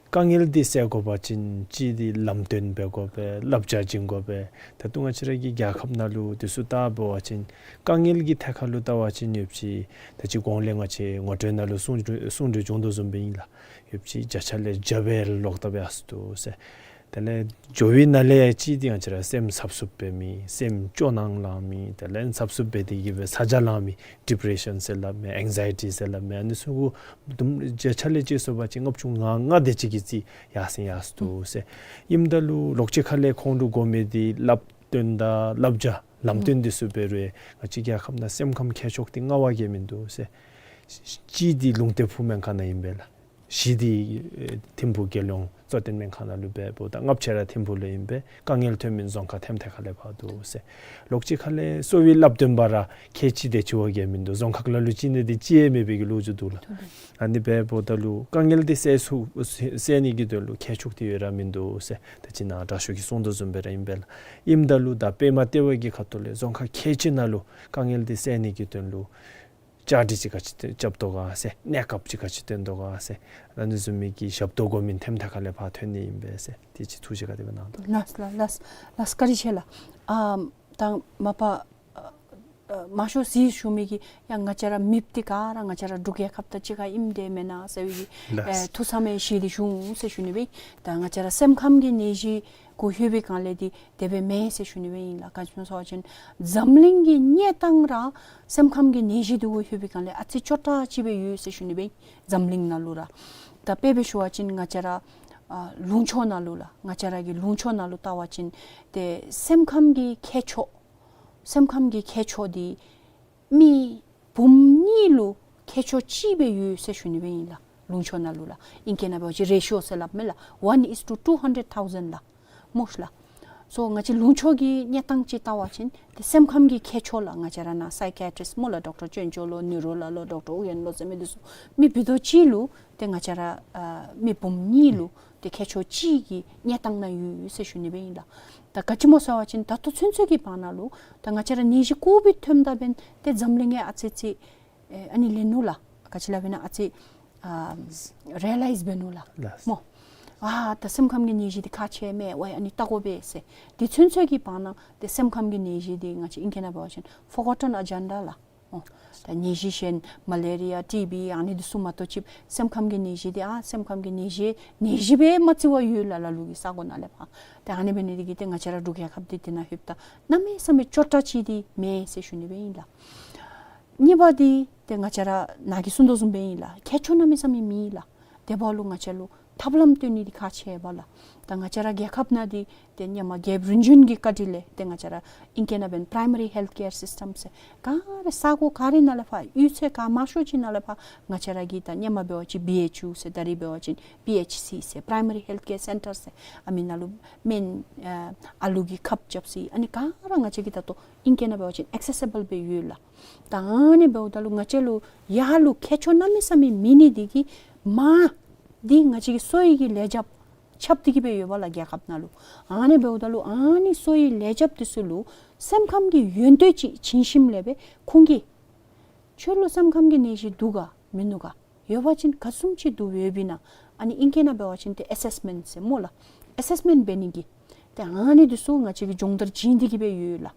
དཀའ་ངལ་འདི་སེལ་དགོ་པ་ཅིན་གཅིག་འདི་ལམ་སྟོན་འབད་དགོ་པས། བསླབ་བྱ་བྱིན་དགོ་པས། ད་ལྟོ་ང་བཅས་ར་གི་རྒྱལ་ཁབ་ནང་ལུ་དེ་ཚུ་བལྟ་འབད་བ་ཅིན་དཀའ་ངལ་གྱི་ཐད་ཁར་ལུ་བལྟ་བ་ཅིན་ཡུདཔ་ཅིག་ད་ཅི་གོང་ལས་ང་བཅས་ངོ་སྤྲོད་ནང་ལུ་གསུང་གསུང་གྲོས་བྱུང་དོ་བཟུམ་སྦེ་ཨིན་ལགས། ཡུདཔ་ཅིག་བརྒྱ་ཆ་ལས་བརྒྱ་སྦེ་ལོག་ལྟབ་ཡར་སོ་འདུག་ཟེར། དེ་ལས་འགྱོ་བའི་ནང་ལས་གཅིག་འདི་ང་བཅས་ར་སེམས་འཚབ་འཚུབ་འབད་མི་སེམས་སྐྱོ་སྣང་ལང་མི་དེ་ལས་འཚབ་འཚུབ་འབད་དེ་གི་སྦེ་ཚ་གྱང་ལང་མི་ཌི་པི་རེ་ཤཱན་ཟེར་སླབ་མི་ཨེང་ཛའི་ཊི་ཟེར་སླབ་མི་ཨ་ནི་ཚུ་གུ་དུམ་བརྒྱ་ཆ་ལས་ཅིག་སོང་པ་ཅིན་ལྔ་བཅུ་ང་ལྔ་དེ་ཅིག་གི་རྩིས་ཡར་སེང་ཡར་སོ་འདུག་ཟེར། ཨིནམ་ད་ལུ་ལོག་ཅི་ཁ་ལས་ཁོང་ལུ་དགོ་མི་འདི་བསླབ་སྟོན་དང་བསླབ་བྱ་ལམ་སྟོན་འདི་ཚུ་འབད་རུང་ང་བཅས་རྒྱལ་ཁབ་ནང་སེམས་ཁམས་མཁས་མཆོག་འདི་མངའ་བ་གིས་མིན་འདུག་ཟེར། གཅིག་འདི་ལུང་བསྟན་ཕུག་སྨན་ཁང་ནང་ཨིན་པས་ལགས། བཞི་འདི་ཨེ་ཐིམ་ཕུག་རྒྱལ་ཡོངས་གཙོ་བསྟེན་སྨན་ཁང་ནང་ལུ་འབད་འབདཝ་ད་ལྔ་བཅུ་ར་ཐིམ་ཕུག་ལུ་ཨིན་པས། དཀའ་ངལ་ཐོན་མི་རྫོང་ཁག་ཐེམ་ཐེ་ཁ་ལས་ཕར་འདུག་ཟེར། ལོག་ཅི་ཁ་ལས་གསོ་བའི་བསླབ་སྟོན་པ་ར་ཁལ་གཅིག་དེ་ཅིག་བ་གིས་མིན་འདུག། རྫོང་ཁག་ལ་ལུ་གཅིག་ནི་འདི་གཅིག་ཡང་མེད་པའི་གི་ལོ་རྒྱུས་འདུག་ལགས། ཨ་ནི་འབད་འབདཝ་ད་ལུ་དཀའ་ངལ་འདི་སེལ་ཚུགས་སེལ་ནི་གི་དོན་ལུ་མཁས་མཆོག་འདི་ཡོད་ར་མིན་འདུག་ཟེར་ད་ཅི་ནཱ་དྲག་ཤོས་ཀྱིས་གསུང་དོ་བཟུམ་སྦེ་ར་ཨིན་པས་ལགས། ཨིནམ་ད་ལུ་ད་པདྨ་ལྟེ་བ་གི་ཁ་ཐུག་ལས་རྫོང་ཁག་ཁལ་གཅིག་ནང་ལུ་དཀའ་ངལ་འདི་སེལ་ནི་གི་དོན་ལུ་བཅའ་སྒྲིག་ཅིག་ག་ཅི་རྐྱབ་དོ་ག་ཟེར་གནས་སྐབས་ཅིག་ག་ཅི་སྟོན་དོ་ག་ཟེར་ཨ་ནི་བཟུམ་མའི་གི་ཞབས་ཏོག་དགོ་མི་ཐེམ་ཐེ་ཁ་ལས་ཕར་ཐོན་ནི་ཨིན་པས་ཟེར་དེ་ཅིག་ཐུགས་བཞེད་ག་དེ་སྦེ་གནང་དོ། ལགས་ལགས་ལགས་ལགས་བཀའ་དྲིན་ཆེ་ལགས། ཨ་དང་མ་པ་ཨ་ཨ་མང་ཤོས་ཅིག་ཞུ་མི་གི་ཡང་ང་བཅས་ར་མེདཔ་འདི་ག་ར་ང་བཅས་ར་འབྲུག་རྒྱལ་ཁབ་དང་གཅིག་ཁར་ཨིནམ་འདི་མེན་ན་ཟེར་བའི་གི་ལགས། ཨེ་ཐུགས་བསམ་བཞེས་ཏེ་ཞུ་འོང་ཟེར་ཞུ་ནི་སྦེ། ད་ང་བཅས་ར་སེམས་ཁམས་ཀྱི་ནད་གཞི་གུ་ལྷོད་པའི་སྒང་ལས་འདི་དེ་སྦེ་མེན་ཟེར་ཞུ་ནི་སྦེ་ཨིན་ལགས། ག་ཅི་སྨོ་ཟེར་བ་ཅིན་འཛམ་གླིང་གི་གནས་སྟངས་ར་སེམས་ཁམས་ཀྱི་ནད་གཞི་འདི་གུ་ལྷོད་པའི་སྒང་ལས་ཨ་ཙི་སྐྱོ་དྲགས་ཅིག་སྦེ་ཡོད་ཟེར་ཞུ་ནི་སྦེ་ཨིན། འཛམ་གླིང་ནང་ལུ་ར། ད་དཔེ་སྦེ་ཞུ་བ་ཅིན་ང་བཅས་ར་ཨ་ལུང་ཕྱོགས་ནང་ལུ་ལགས། ང་བཅས་ར་གི་ལུང་ཕྱོགས་ནང་ལུ་བལྟ་བ་ཅིན་ཏེ་སེམས་ཁམས་ཀྱི་མཁས་མཆོག་སེམས་ཁམས་ཀྱི་མཁས་མཆོག་འདི་མི་འབུམ་གཉིས་ལུ་མཁས་མཆོག་གཅིག་སྦེ་ཡོད་ཟེར་ཞུ་ནི་སྦེ་ཨིན་ལགས། ལུང་ཕྱོགས་ནང་ལུ་ལགས། ཨིང་སྐད་ནང་འབད་བ་ཅིན་རེ་ཤི་ཡོ་ཟེར་སླབ་མས་ལགས། One is to two hundred thousand ལགས། སྨོ་ལགས། སོ་ང་བཅས་ལུང་ཕྱོགས་ཀྱི་གནས་སྟངས་ཅིག་བལྟ་བ་ཅིན་ཏེ་སེམས་ཁམས་ཀྱི་མཁས་མཆོག་ལགས། ང་བཅས་ར་ནཱ་སའི་ཀི་ཡ་ཊིསཊ་སྨོ་ལགས། ཌོག་ཊར་ཅོན་ཅོ་ལོ་ནིའུ་རོ་ལགས་ལོ་ཌོག་ཊར་ཨུ་ཡན་ལོ་ཟེར་མི་འདི་ཚུ་མི་བུ་དོ་གཅིག་ལུ་ཏེ་ང་བཅས་ར་ཨ་མི་འབུམ་གཉིས་ལུ་ཏེ་མཁས་མཆོག་གཅིག་གི་གནས་སྟངས་ནང་ཡོད་ཟེར་ཞུ་ནི་སྦེ་ཨིན་ལགས། ད་ག་ཅི་སྨོ་ཟེར་བ་ཅིན་ད་ལྟོ་ཚུན་ཚོད་ཀྱི་བར་ན་ལུ་ད་ང་བཅས་ར་ནད་གཞི་ཀོ་བིཌ་ཐོནམ་ད་འབདན་ཏེ་འཛམ་གླིང་ཡང་ཨ་ཙི་ཙི་ཨེ་ཨ་ནི་ལེན་ནུག་ལགས། ག་ཅི་སླབ་ཨིན་ན་ཨ་ཙི་ཨ་རི་ཡེ་ལའིཛ་འབད་ནུག་ལགས། ལགས། སྨོ། ཨ་ད་སེམས་ཁམས་ཀྱི་ནད་གཞི་འདི་ཁག་ཆེ་མས་ཝའི་ཨ་ནི་བལྟ་དགོ་པས་ཟེར། དེ་ཚུན་ཚོད་ཀྱི་བར་ན་ཏེ་སེམས་ཁམས་ཀྱི་ནད་གཞི་འདི་ང་བཅས་ཨིང་སྐད་ནང་འབད་བ་ཅིན་ཕོར་གོ་ཊོན་ཨེ་ཇེན་ཌ་ལགས། ཨོ། ད་ནད་གཞི་གཞན་མ་ལེ་རི་ཡ་ཊི་བི་ཨ་ནི་འདི་ཚུ་མ་གཏོགས་ཅིག་སེམས་ཁམས་ཀྱི་ནད་གཞི་འདི་ཨ་སེམས་ཁམས་ཀྱི་ནད་གཞི་ནད་གཞི་སྦེ་མ་བརྩི་བར་ཡོད་ལགས། ལ་ལུ་གི་ས་གོ་ནང་ལས་ཕར། ཏེ་ཨ་ནི་འབད་ནི་འདི་གིས་ཏེ་ང་བཅས་ར་འབྲུག་རྒྱལ་ཁབ་འདི་འདི་ནང་ལྷོདཔ་ད་གནམ་མེད་ས་མེད་སྐྱོ་དྲགས་ཅིག་འདི་མེན་ཟེར་ཞུ་ནི་སྦེ་ཨིན་ལགས། གཉིས་པ་འདི་ཏེ་ང་བཅས་ར་ནཱ་གིས་གསུང་དོ་བཟུམ་སྦེ་ཨིན་ལགས། མཁས་མཆོག་གནམ་མེད་ས་མེད་མེད་ལགས། དེ་འབདཝ་ལུ་ང་བཅས་ལུ་ཐབས་ལམ་སྟོན་ནི་འདི་ཁག་ཆེ་བས་ལགས། ད་ང་བཅས་ར་རྒྱལ་ཁབ་ནང་འདི་ཏེ་སྔོན་མ་རྒྱལཔོ་རིམ་བྱོན་གྱི་བཀའ་དྲིན་ལས་ཏེ་ང་བཅས་ར་ཨིང་སྐད་ནང་འབདན་པ་རའི་མ་རི་ཧེལཐ་ཀེར་སིསི་ཊམ་ཟེར་ག་ར་ས་གོ་ག་ར་ནང་ལས་ཕར་གཡུས་ཚན་ག་མང་ཤོས་ཅིག་ནང་ལས་ཕར་ང་བཅས་ར་གི་ད་སྔོན་མ་འབད་བ་ཅིན་བི་ཨེཆ་ཡུ་ཟེར་ད་རིས་འབད་བ་ཅིན་པི་ཨེཆ་སི་ཟེར་པ་རའི་མ་རི་ཧེལཐ་ཀེར་སེན་ཊར་ཟེར་ཨ་མི་ནང་ལུ་སྨན་ཨ་ཨ་ལུ་གི་ཁབ་རྐྱབ་ས་ཨ་ནི་ག་ར་ང་བཅས་ཀྱི་ད་ལྟོ་ཨིང་སྐད་ནང་འབད་བ་ཅིན་ཨེག་སེ་སི་བཱལ་སྦེ་ཡོད་ལགས། ད་ཨ་ནི་འབདཝ་ད་ལུ་ང་བཅས་ལུ་ཡར་ལུ་མཁས་མཆོག་གནམ་མེད་ས་མེད་མེད་ནི་འདི་གིས་མར་འདི་ང་བཅས་ཀྱི་གསོ་བའི་གི་ལས་བྱ་རྐྱབ་སྟེ་གི་སྦེ་ཡོད་པས་ལགས་རྒྱལ་ཁབ་ནང་ལུ། ཨ་ནི་འབདཝ་ད་ལུ་ཨ་ནི་གསོ་བའི་ལས་བྱ་འདི་ཚུ་ལུ་སེམས་ཁམས་ཀྱི་ཡོན་ཏན་ཅིག་བྱིན་ཞིནམ་ལས་སྦེ་ཁོང་གིས་ཁྱོད་ལུ་སེམས་ཁམས་ཀྱི་ནད་གཞི་འདུག་ག་མིན་ནུག་ག། ཡོད་པ་ཅིན་ག་བཟུམ་ཅིག་འདུག་ཡོདཔ་ཨིན་ན། ཨ་ནི་ཨིང་སྐད་ནང་འབད་བ་ཅིན་ཏེ་ཨེ་སེསི་མེནཊ་ཟེར་སྨོ་ལགས། ཨེ་སེསི་མེནཊ་འབད་ནི་གི་ཏེ་ཨ་ནི་འདི་ཚུ་ང་བཅས་ཀྱིས་སྦྱོང་བརྡར་བྱིན་ཏེ་གི་སྦེ་ཡོད་ལགས།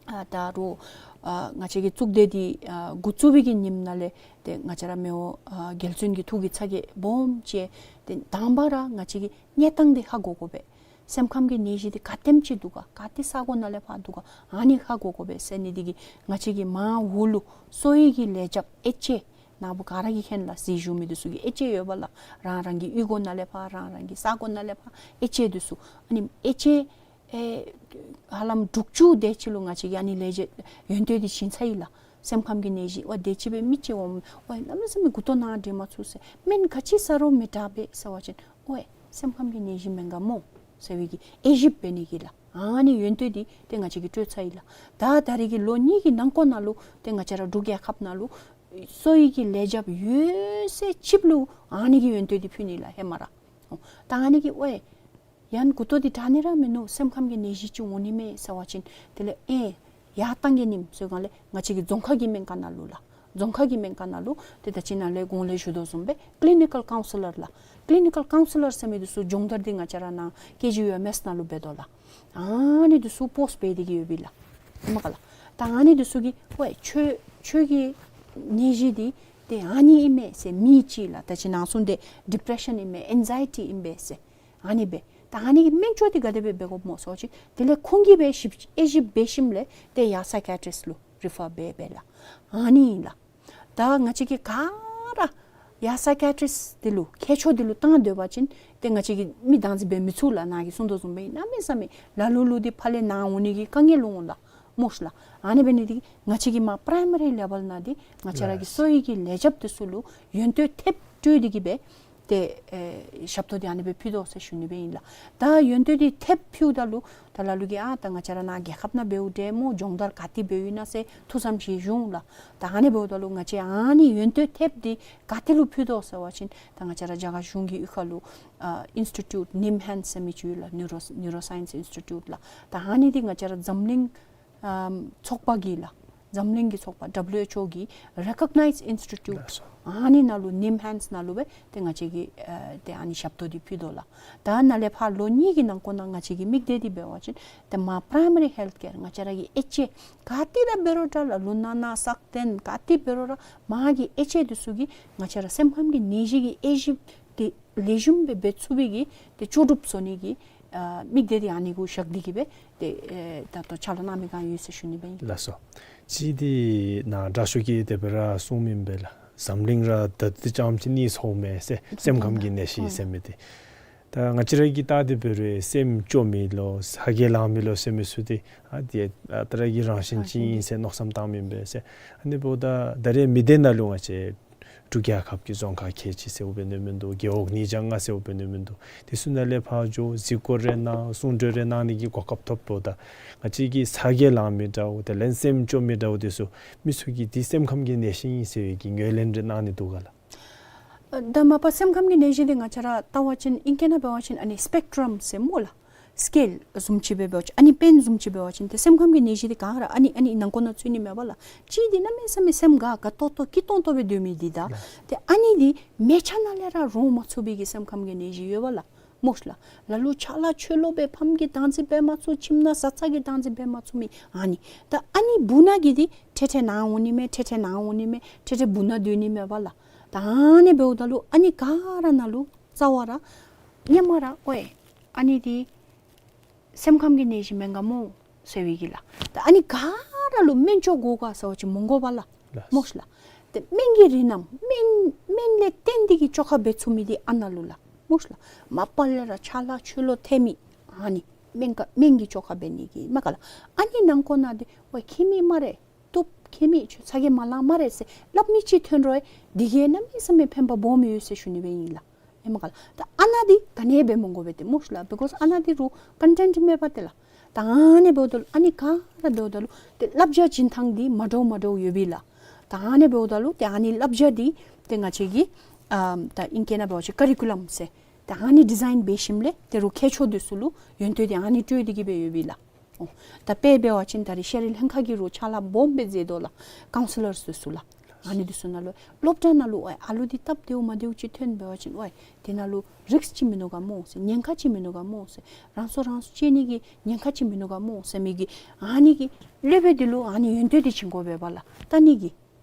ཨ་ད་རུང་ཨ་ང་བཅས་ཀྱི་གཙུག་སྡེ་འདི་ཨ་འགོ་བཙུགས་པའི་གི་ཉིནམ་ནང་ལས་ཏེ་ང་བཅས་ར་མི་དབང་ཨ་རྒྱལ་བཙུན་གྱི་ཐུགས་ཀྱི་ཚ་གྱང་སྦོམ་བཅད། ཏེ་དང་པ་ར་ང་བཅས་ཀྱི་གནས་སྟངས་འདི་ཧ་གོ་དགོ་པས། སེམས་ཁམས་ཀྱི་ནད་གཞི་འདི་ག་དེམ་ཅིག་འདུག་ག། ག་ཏེ་ས་གོ་ནང་ལས་ཕར་འདུག་ག། ཨ་ནི་ཧ་གོ་དགོ་པས་ཟེར་ནི་འདི་གིས་ང་བཅས་ཀྱིས་མར་འོག་ལུ་གསོ་བའི་གི་ལས་བྱེདཔ་ཨེཆ་ཨེ་ནཱ་བུ་ག་ར་གིས་མཁྱེན་ལགས། གཟིགས་བཞུགས་མི་འདི་ཚུ་གི་ཨེཆ་ཨེ་ཡོད་པ་ལགས། རང་རང་གི་གཡུས་སྒོ་ནང་ལས་ཕར་རང་རང་གི་ས་གོ་ནང་ལས་ཕར་ཨེཆ་ཨེ་འདི་ཚུ། ཨ་ནི་ཨེཆ་ཨེ་ཨེ་ཧ་ལམ་དྲུག་ཅུ་དེ་ཅིག་ལུ་ང་བཅས་ཀྱིས་ཨ་ནི་ལས་བྱེད་ཡོན་ཏན་འདི་བྱིན་ཚར་ཡི་ལགས། སེམས་ཁམས་ཀྱི་ནད་གཞི་ཝའེ་དེ་ཅིག་སྦེ་མི་ཅིག་འོང་ཝའེ་གནམ་མེད་ས་མེད་མགུ་ཏོ་ནཱ་འདྲེན་མ་ཚུགས་ཟེར། སྨན་ག་ཅི་ཟ་རུང་མི་དྲག་པས་ཟེར་བ་ཅིན་ཝའེ་སེམས་ཁམས་ཀྱི་ནད་གཞི་མེན་ག་མོ་ཟེར་བའི་གི་དབྱེ་ཞིབ་འབད་ནི་གི་ལགས། ཨ་ནི་ཡོན་ཏན་འདི་ཏེ་ང་བཅས་ཀྱིས་སྤྲོད་ཚར་ཡི་ལགས། ད་ད་རེས་ཀྱི་ལོ་གཉིས་ཀྱི་ནང་འཁོད་ནང་ལུ་ཏེ་ང་བཅས་ར་འབྲུག་རྒྱལ་ཁབ་ནང་ལུ་གསོ་བའི་གི་ལས་བྱེདཔ་ཡོད་ཚད་ཅིག་ལུ་ཨ་ནི་གི་ཡོན་ཏན་འདི་ཕུལ་ནི་ལགས་ཧེ་མ་ར། ཨོ་ད་ཨ་ནི་གིས་ཝའེ་ཡང་མགུ་ཏོ་འདི་དྲག་ནི་ར་མིན་ནུག། སེམས་ཁམས་ཀྱི་ནད་གཞི་ཅིག་འོང་ནི་མས་ཟེར་བ་ཅིན་དེ་ལས་ཨེ་ཡར་བཏང་གེ་ནིམ་ཟེར་གང་ལས་ང་བཅས་ཀྱི་རྫོང་ཁ་གི་སྨན་ཁང་ནང་ལུ་ལགས། རྫོང་ཁ་གི་སྨན་ཁང་ནང་ལུ་ཏེ་ད་ཅི་ནཱ་ལས་གོང་ལས་ཞུ་དོ་བཟུམ་སྦེ་ཀི་ལི་ནི་ཀཱལ་ཀའུན་སི་ལར་ལགས། ཀི་ལི་ནི་ཀཱལ་ཀའུན་སི་ལར་ཟེར་མི་འདི་ཚུ་སྦྱོང་བརྡར་འདི་ང་བཅས་ར་ནཱ་ཀེ་ཇི་ཡུ་ཨེམ་ཨེསི་ནང་ལུ་འབད་དོ་ལགས། ཨ་ནི་འདི་ཚུ་པོསཊ་འབད་དེ་གི་ཡོད་པས་ལགས། ཧེ་མ་ག་ལགས། ད་ཨ་ནི་འདི་ཚུ་གིས་ཝའེ་ཁྱོད་ཁྱོད་ཀྱི་ནད་གཞི་འདི་ཏེ་ཨ་ནི་ཨིན་མས་ཟེར། མི་ཅིག་ལགས་ད་ཅི་ནཱ་གསུངས་ཏེ་ཌི་པི་རེ་ཤཱན་ཨིན་མས་ཨེང་ཛའི་ཊི་ཨིན་པས་ཟེར། ཨ་ནི་སྦེ་ད་ཨ་ནི་གི་སྨན་བཅོས་འདི་ག་དེ་སྦེ་འབད་དགོཔ་སྨོ་ཟེར་བ་ཅིན་དེ་ལས་ཁོང་གིས་སྦེ་ཞིབ་དབྱེ་ཞིབ་འབད་ཞིནམ་ལས་ཏེ་ཡར་སའི་ཀི་ཡ་ཊི་རིསཊ་ལུ་རི་ཕར་འབད་འབད་ལགས། ཨ་ནི་ཨིན་ལགས། ད་ང་བཅས་ཀྱིས་ག་ར་ཡར་སའི་ཀི་ཡ་ཊི་རིསཊ་འདི་ལུ་མཁས་མཆོག་འདི་ལུ་བཏང་སྡོད་པ་ཅིན་ཏེ་ང་བཅས་ཀྱིས་མི་བདག་འཛིན་འབད་མི་ཚུགས་ལགས། ནཱ་གིས་གསུངས་དོ་བཟུམ་སྦེ་གནམ་མེད་ས་མེད་ལ་ལུ་ལུ་འདི་ཕར་ལས་ནཱ་འོང་ནི་གི་དཀའ་ངལ་འོང་ལགས། སྨོ་ཤ་ལགས། ཨ་ནི་འབད་ནི་འདི་ང་བཅས་ཀྱིས་མར་པ་རའི་མ་རི་ལེ་བཱལ་ནང་འདི་ང་བཅས་ར་གི་གསོ་བའི་གི་ལས་བྱེདཔ་འདི་ཚུ་ལུ་ཡོན་ཏན་ཐེབས་སྤྲོད་དེ་གི་སྦེ་ཏེ་ཨེ་ཞབས་ཏོག་འདི་ཨ་ནི་སྦེ་ཕུལ་དོ་ཟེར་ཞུ་ནི་སྦེ་ཨིན་ལགས། ད་ཡོན་ཏན་འདི་ཐེབས་ཕུལཝ་ད་ལུ་ད་ལ་ལུ་གིས་ཨ་ད་ང་བཅས་ར་ནཱ་རྒྱལ་ཁབ་ནང་འབདཝ་འདྲས་སྨོ། སྦྱོང་བརྡར་ག་ཏེ་འབདཝ་ཨིན་ན་ཟེར་ཐུགས་བསམ་བཞེས་བྱུང་ལགས། ད་ཨ་ནི་འབདཝ་ད་ལུ་ང་བཅས་ཨ་ནི་ཡོན་ཏན་ཐེབས་འདི་ག་ཏེ་ལུ་ཕུལ་དོ་ཟེར་བ་ཅིན་ད་ང་བཅས་ར་རྒྱ་གར་གཞུང་གི་གཡུས་ཁ་ལུ་ཨ་ཨིནསི་ཊི་ཊིའུཊ་ནིམ་ཧེནཌསི་ཟེར་མི་ཅིག་ཡོད་ལགས། ནིའུ་རོ་ནིའུ་རོ་སའིནསི་ཨིནསི་ཊི་ཊིའུཊ་ལགས། ད་ཨ་ནི་འདི་ང་བཅས་ར་འཛམ་གླིང་ཨམ་ཚོགས་པ་གིས་ལགས། འཛམ་གླིང་གི་ཚོགས་པ་ཌབ་ལུ་ཨེཆ་ཨོ་གིས་རེ་ཀོག་ནའིཛ་ཨིནསི་ཊི་ཊིའུཊ་ལགས་སོ། ཨ་ནི་ནང་ལུ་ནིམ་ཧེནཌསི་ནང་ལུ་སྦེ་ཏེ་ང་བཅས་ཀྱིས་ཨ་ཏེ་ཨ་ནི་ཞབས་ཏོག་འདི་ཕུལ་དོ་ལགས། ད་ནཱ་ལས་ཕར་ལོ་གཉིས་ཀྱི་ནང་འཁོད་ནང་ང་བཅས་ཀྱི་དམིགས་གཏད་འདི་འབད་བ་ཅིན་ཏེ་མར་པ་རའི་མ་རི་ཧེལཐ་ཀེར་ང་བཅས་ར་གི་ཨེཆ་ཨེ་ག་ཏེ་ར་འབད་རུང་འདྲ་ལགས། ལུ་ནག་ན་སག་སྟེང་ག་ཏེ་འབད་རུང་ར་མར་གྱི་ཨེཆ་ཨེ་འདི་ཚུ་གིས་ང་བཅས་ར་སེམས་ཁམས་ཀྱི་ནད་གཞི་གི་དབྱེ་ཞིབ་འདི་ལེགས་ཤོམ་སྦེ་འབད་ཚུགས་པའི་གི་ཏེ་ལྕོགས་གྲུབ་བཟོ་ནི་གི་ཨ་དམིགས་གཏད་འདི་ཨ་ནི་གུ་བཞག་སྟེ་གི་སྦེ་ཏེ་ཨེ་ད་ལྟོ་ཕྱག་ལཱ་གནང་མི་གང་ཡོད་ཟེར་ཞུ་ནི་སྦེ་ཨིན། ལགས་སོ། གཅིག་འདི་ནཱ་དྲག་ཤོས་ཀྱིས་དེ་སྦེ་ར་གསུངམ་ཨིན་པས་ལགས། འཛམ་གླིང་ར་ད་འདི་ཙམ་ཅིག་གནས་ཚུགས་མས་ཟེར། སེམས་ཁམས་ཀྱི་ནད་གཞི་ཟེར་མི་འདི། ད་ང་བཅས་ར་གིས་བལྟ་སྟེ་འབད་རུང་སེམས་སྐྱོ་མི་ལོ་ཚ་གྱང་ལང་མི་ལོ་ཟེར་མི་ཚུ་འདི་ཨ་འདི་ཨ་ད་ར་གི་རང་བཞིན་ཅིག་ཨིན་ཟེར་མནོ་བསམ་བཏངམ་ཨིན་པས་ཟེར། ཨ་ནི་འབདཝ་ད་ད་རེས་མི་སྡེ་ནང་ལུ་ང་བཅས་འབྲུག་རྒྱལ་ཁབ་ཀྱི་རྫོང་ཁག་ཁལ་གཅིག་ཟེརཝ་འབད་ནི་མིན་འདུག། རྒེད་འོག་ཉིས་བརྒྱ་ལྔ་ཟེརཝ་འབད་ནི་མིན་འདུག། དེ་ཚུ་ནང་ལས་ཕར་འགྱོ་གཟིགས་སྐོར་རེ་གནང་གསུང་གྲོས་རེ་གནང་ནི་གི་གོ་སྐབས་ཐོབ་འབདཝ་ད་ང་བཅས་ཀྱི་ཚ་གྱང་ལང་མི་འདྲཝ་དེ་ལས་སེམས་སྐྱོ་མི་འདྲཝ་དེ་ཚུ་མི་ཚུ་གིས་འདི་སེམས་ཁམས་ཀྱི་ནད་གཞི་ཨིན་ཟེར་བའི་གི་ངོས་ལེན་རེ་གནང་ནི་འདུག་ག་ལགས། ཨ་ད་མ་པ་སེམས་ཁམས་ཀྱི་ནད་གཞི་འདི་ང་བཅས་ར་བལྟ་བ་ཅིན་ཨིང་སྐད་ནང་འབད་བ་ཅིན་ཨ་ནི་སི་པེག་ཊྲམ་ཟེར་སྨོ་ལགས། སི་ཀེལ་བཟུམ་ཅིག་སྦེ་འབད་བ་ཅིན་ཨ་ནི་པེན་བཟུམ་ཅིག་འབད་བ་ཅིན་ཏེ་སེམས་ཁམས་ཀྱི་ནད་གཞི་འདི་ག་ར་ཨ་ནི་ཨ་ནི་ནང་འཁོད་ནང་ཚུད་ནི་མས་པ་ལགས། གཅིག་འདི་གནམ་མེད་ས་མེད་སེམས་དགའ་དགའ་ཏོག་ཏོ་སྐྱིད་ཏོང་ཏོ་སྦེ་སྡོད་མི་འདི་དང་ཏེ་ཨ་ནི་འདི་མལ་ཆ་ནང་ལས་ར་རོ་མ་ཚུགས་པའི་གི་སེམས་ཁམས་ཀྱི་ནད་གཞི་ཡོད་པ་ལགས། སྨོ་ཤ་ལགས། ལ་ལུ་ཕྱག་ལཱ་ཆོས་ལུ་སྦེ་ཕམ་གྱིས་བདག་འཛིན་འབད་མ་ཚུགས། ཁྱིམ་ནང་བཟའ་ཚང་གིས་བདག་འཛིན་འབད་མ་ཚུགས་མི་ཨ་ནི། ད་ཨ་ནི་སྦུག་ན་གི་འདི་ཐེ་ཐེ་ནཱ་འོང་ནི་མས། ཐེ་ཐེ་ནཱ་འོང་ནི་མས། ཐེ་ཐེ་སྦུག་ན་སྡོད་ནི་མས་པ་ལགས། ད་ཨ་ནི་འབདཝ་ད་ལུ་ཨ་ནི་ག་ར་ནང་ལུ་རྩ་བ་ར་སྔོན་མ་ར་ཨོའི་ཨ་ནི་འདི་སེམས་ཁམས་ཀྱི་ནད་གཞི་མེན་ག་མོ་ཟེར་བའི་གི་ལགས། ད་ཨ་ནི་ག་ར་ལུ་སྨན་བཅོས་དགོ་ག་ཟེར་བ་ཅིན་མི་དགོ་པ་ལགས། ལགས། སྨོ་ཤ་ལགས། ཏེ་སྨན་གྱི་རིགས་རྣམས་སྨན་སྨན་ལས་བརྟེན་ཏེ་གི་བཅོས་ཁ་འབད་ཚུགས་མི་འདི་ཨ་ནཱ་ལུ་ལགས། སྨོ་ཤ་ལགས། མ་པ་ལས་ར་ཕྱག་ལཱ་ཆོས་ལུ་ཐེ་མི་ཨ་ནི་སྨན་ག་སྨན་གྱི་བཅོས་ཁ་འབད་ནི་གི་མས་ག་ལགས། ཨ་ནི་ནང་འཁོད་ནང་འདི་ཝའི་ཁྱད་མེད་སྨ་རེ། བཏུབ་ཁྱད་མེད། ཁྱོད་ཚ་གྱང་མ་ལང་སྨ་རེ་ཟེར་སླབ་མི་ཅིག་ཐོན་རུང་འདི་གིས་གནམ་མེད་ས་མེད་ཕན་པ་སྦོམ་ཡོད་ཟེར་ཞུ་ནི་སྦེ་ཨིན་ལགས། ཨེ་མས་ག་ལགས། ད་ཨ་ནཱ་འདི་ག་ནི་འབད་མི་དགོ་པས་ཏེ་སྨོ་ཤ་ལགས། བི་ཀོསི་ཨ་ནཱ་འདི་རུང་ཀོན་ཊེནཊ་མེད་པ་ཏེ་ལགས། ད་ཨ་ནི་འབདཝ་ད་ལུ་ཨ་ནི་ག་ར་འབདཝ་ད་ལུ་ཏེ་བསླབ་བྱ་བྱིན་ཐངས་འདི་མ་འདྲཝ་མ་འདྲཝ་ཡོད་པས་ལགས། ད་ཨ་ནི་འབདཝ་ད་ལུ་ཏེ་ཨ་ནི་བསླབ་བྱ་འདི་ཏེ་ང་བཅས་ཀྱིས་ཨ་ད་ཨིང་སྐད་ནང་འབད་བ་ཅིན་ཀ་རི་ཀུ་ལམ་ཟེར་ད་ཨ་ནི་ཌི་ཛའིན་འབད་ཞིནམ་ལས་ཏེ་རུང་མཁས་མཆོག་འདི་ཚུ་ལུ་ཡོན་ཏན་འདི་ཨ་ནི་སྤྲོད་དེ་གི་སྦེ་ཡོད་པས་ལགས། ཨོ། ད་དཔེ་འབད་བ་ཅིན་ད་རེས་ཤེས་རིག་ལྷན་ཁག་གིས་རུང་ཕྱག་ལཱ་སྦོམ་སྦེ་མཛད་དོ་ལགས། ཀའུན་སི་ལར་འདི་ཚུ་ལགས། ཨ་ནི་འདི་ཚུ་ནང་ལུ་སློབ་གྲྭ་ནང་ལུ་ཨོའི་ཨ་ལུ་འདི་སྟབས་བདེཝ་མ་བདེཝ་ཅིག་ཐོན་འབད་བ་ཅིན་ཨོའི་དེ་ནང་ལུ་རིསཀ་ཅིག་མིན་ནུག་ག་སྨོ་ཟེར། ཉེན་ཁ་ཅིག་མིན་ནུག་ག་སྨོ་ཟེར། རང་སྲོག་རང་སྲོག་གཅོད་ནི་གི་ཉེན་ཁ་ཅིག་མིན་ནུག་ག་སྨོ་ཟེར་མི་གི་ཨ་ནི་གི་སློབ་དཔོན་འདི་ལུ་ཨ་ནི་ཡོན་ཏན་འདི་བྱིན་དགོ་པས་པ་ལགས། ལྟ་ནི་གི་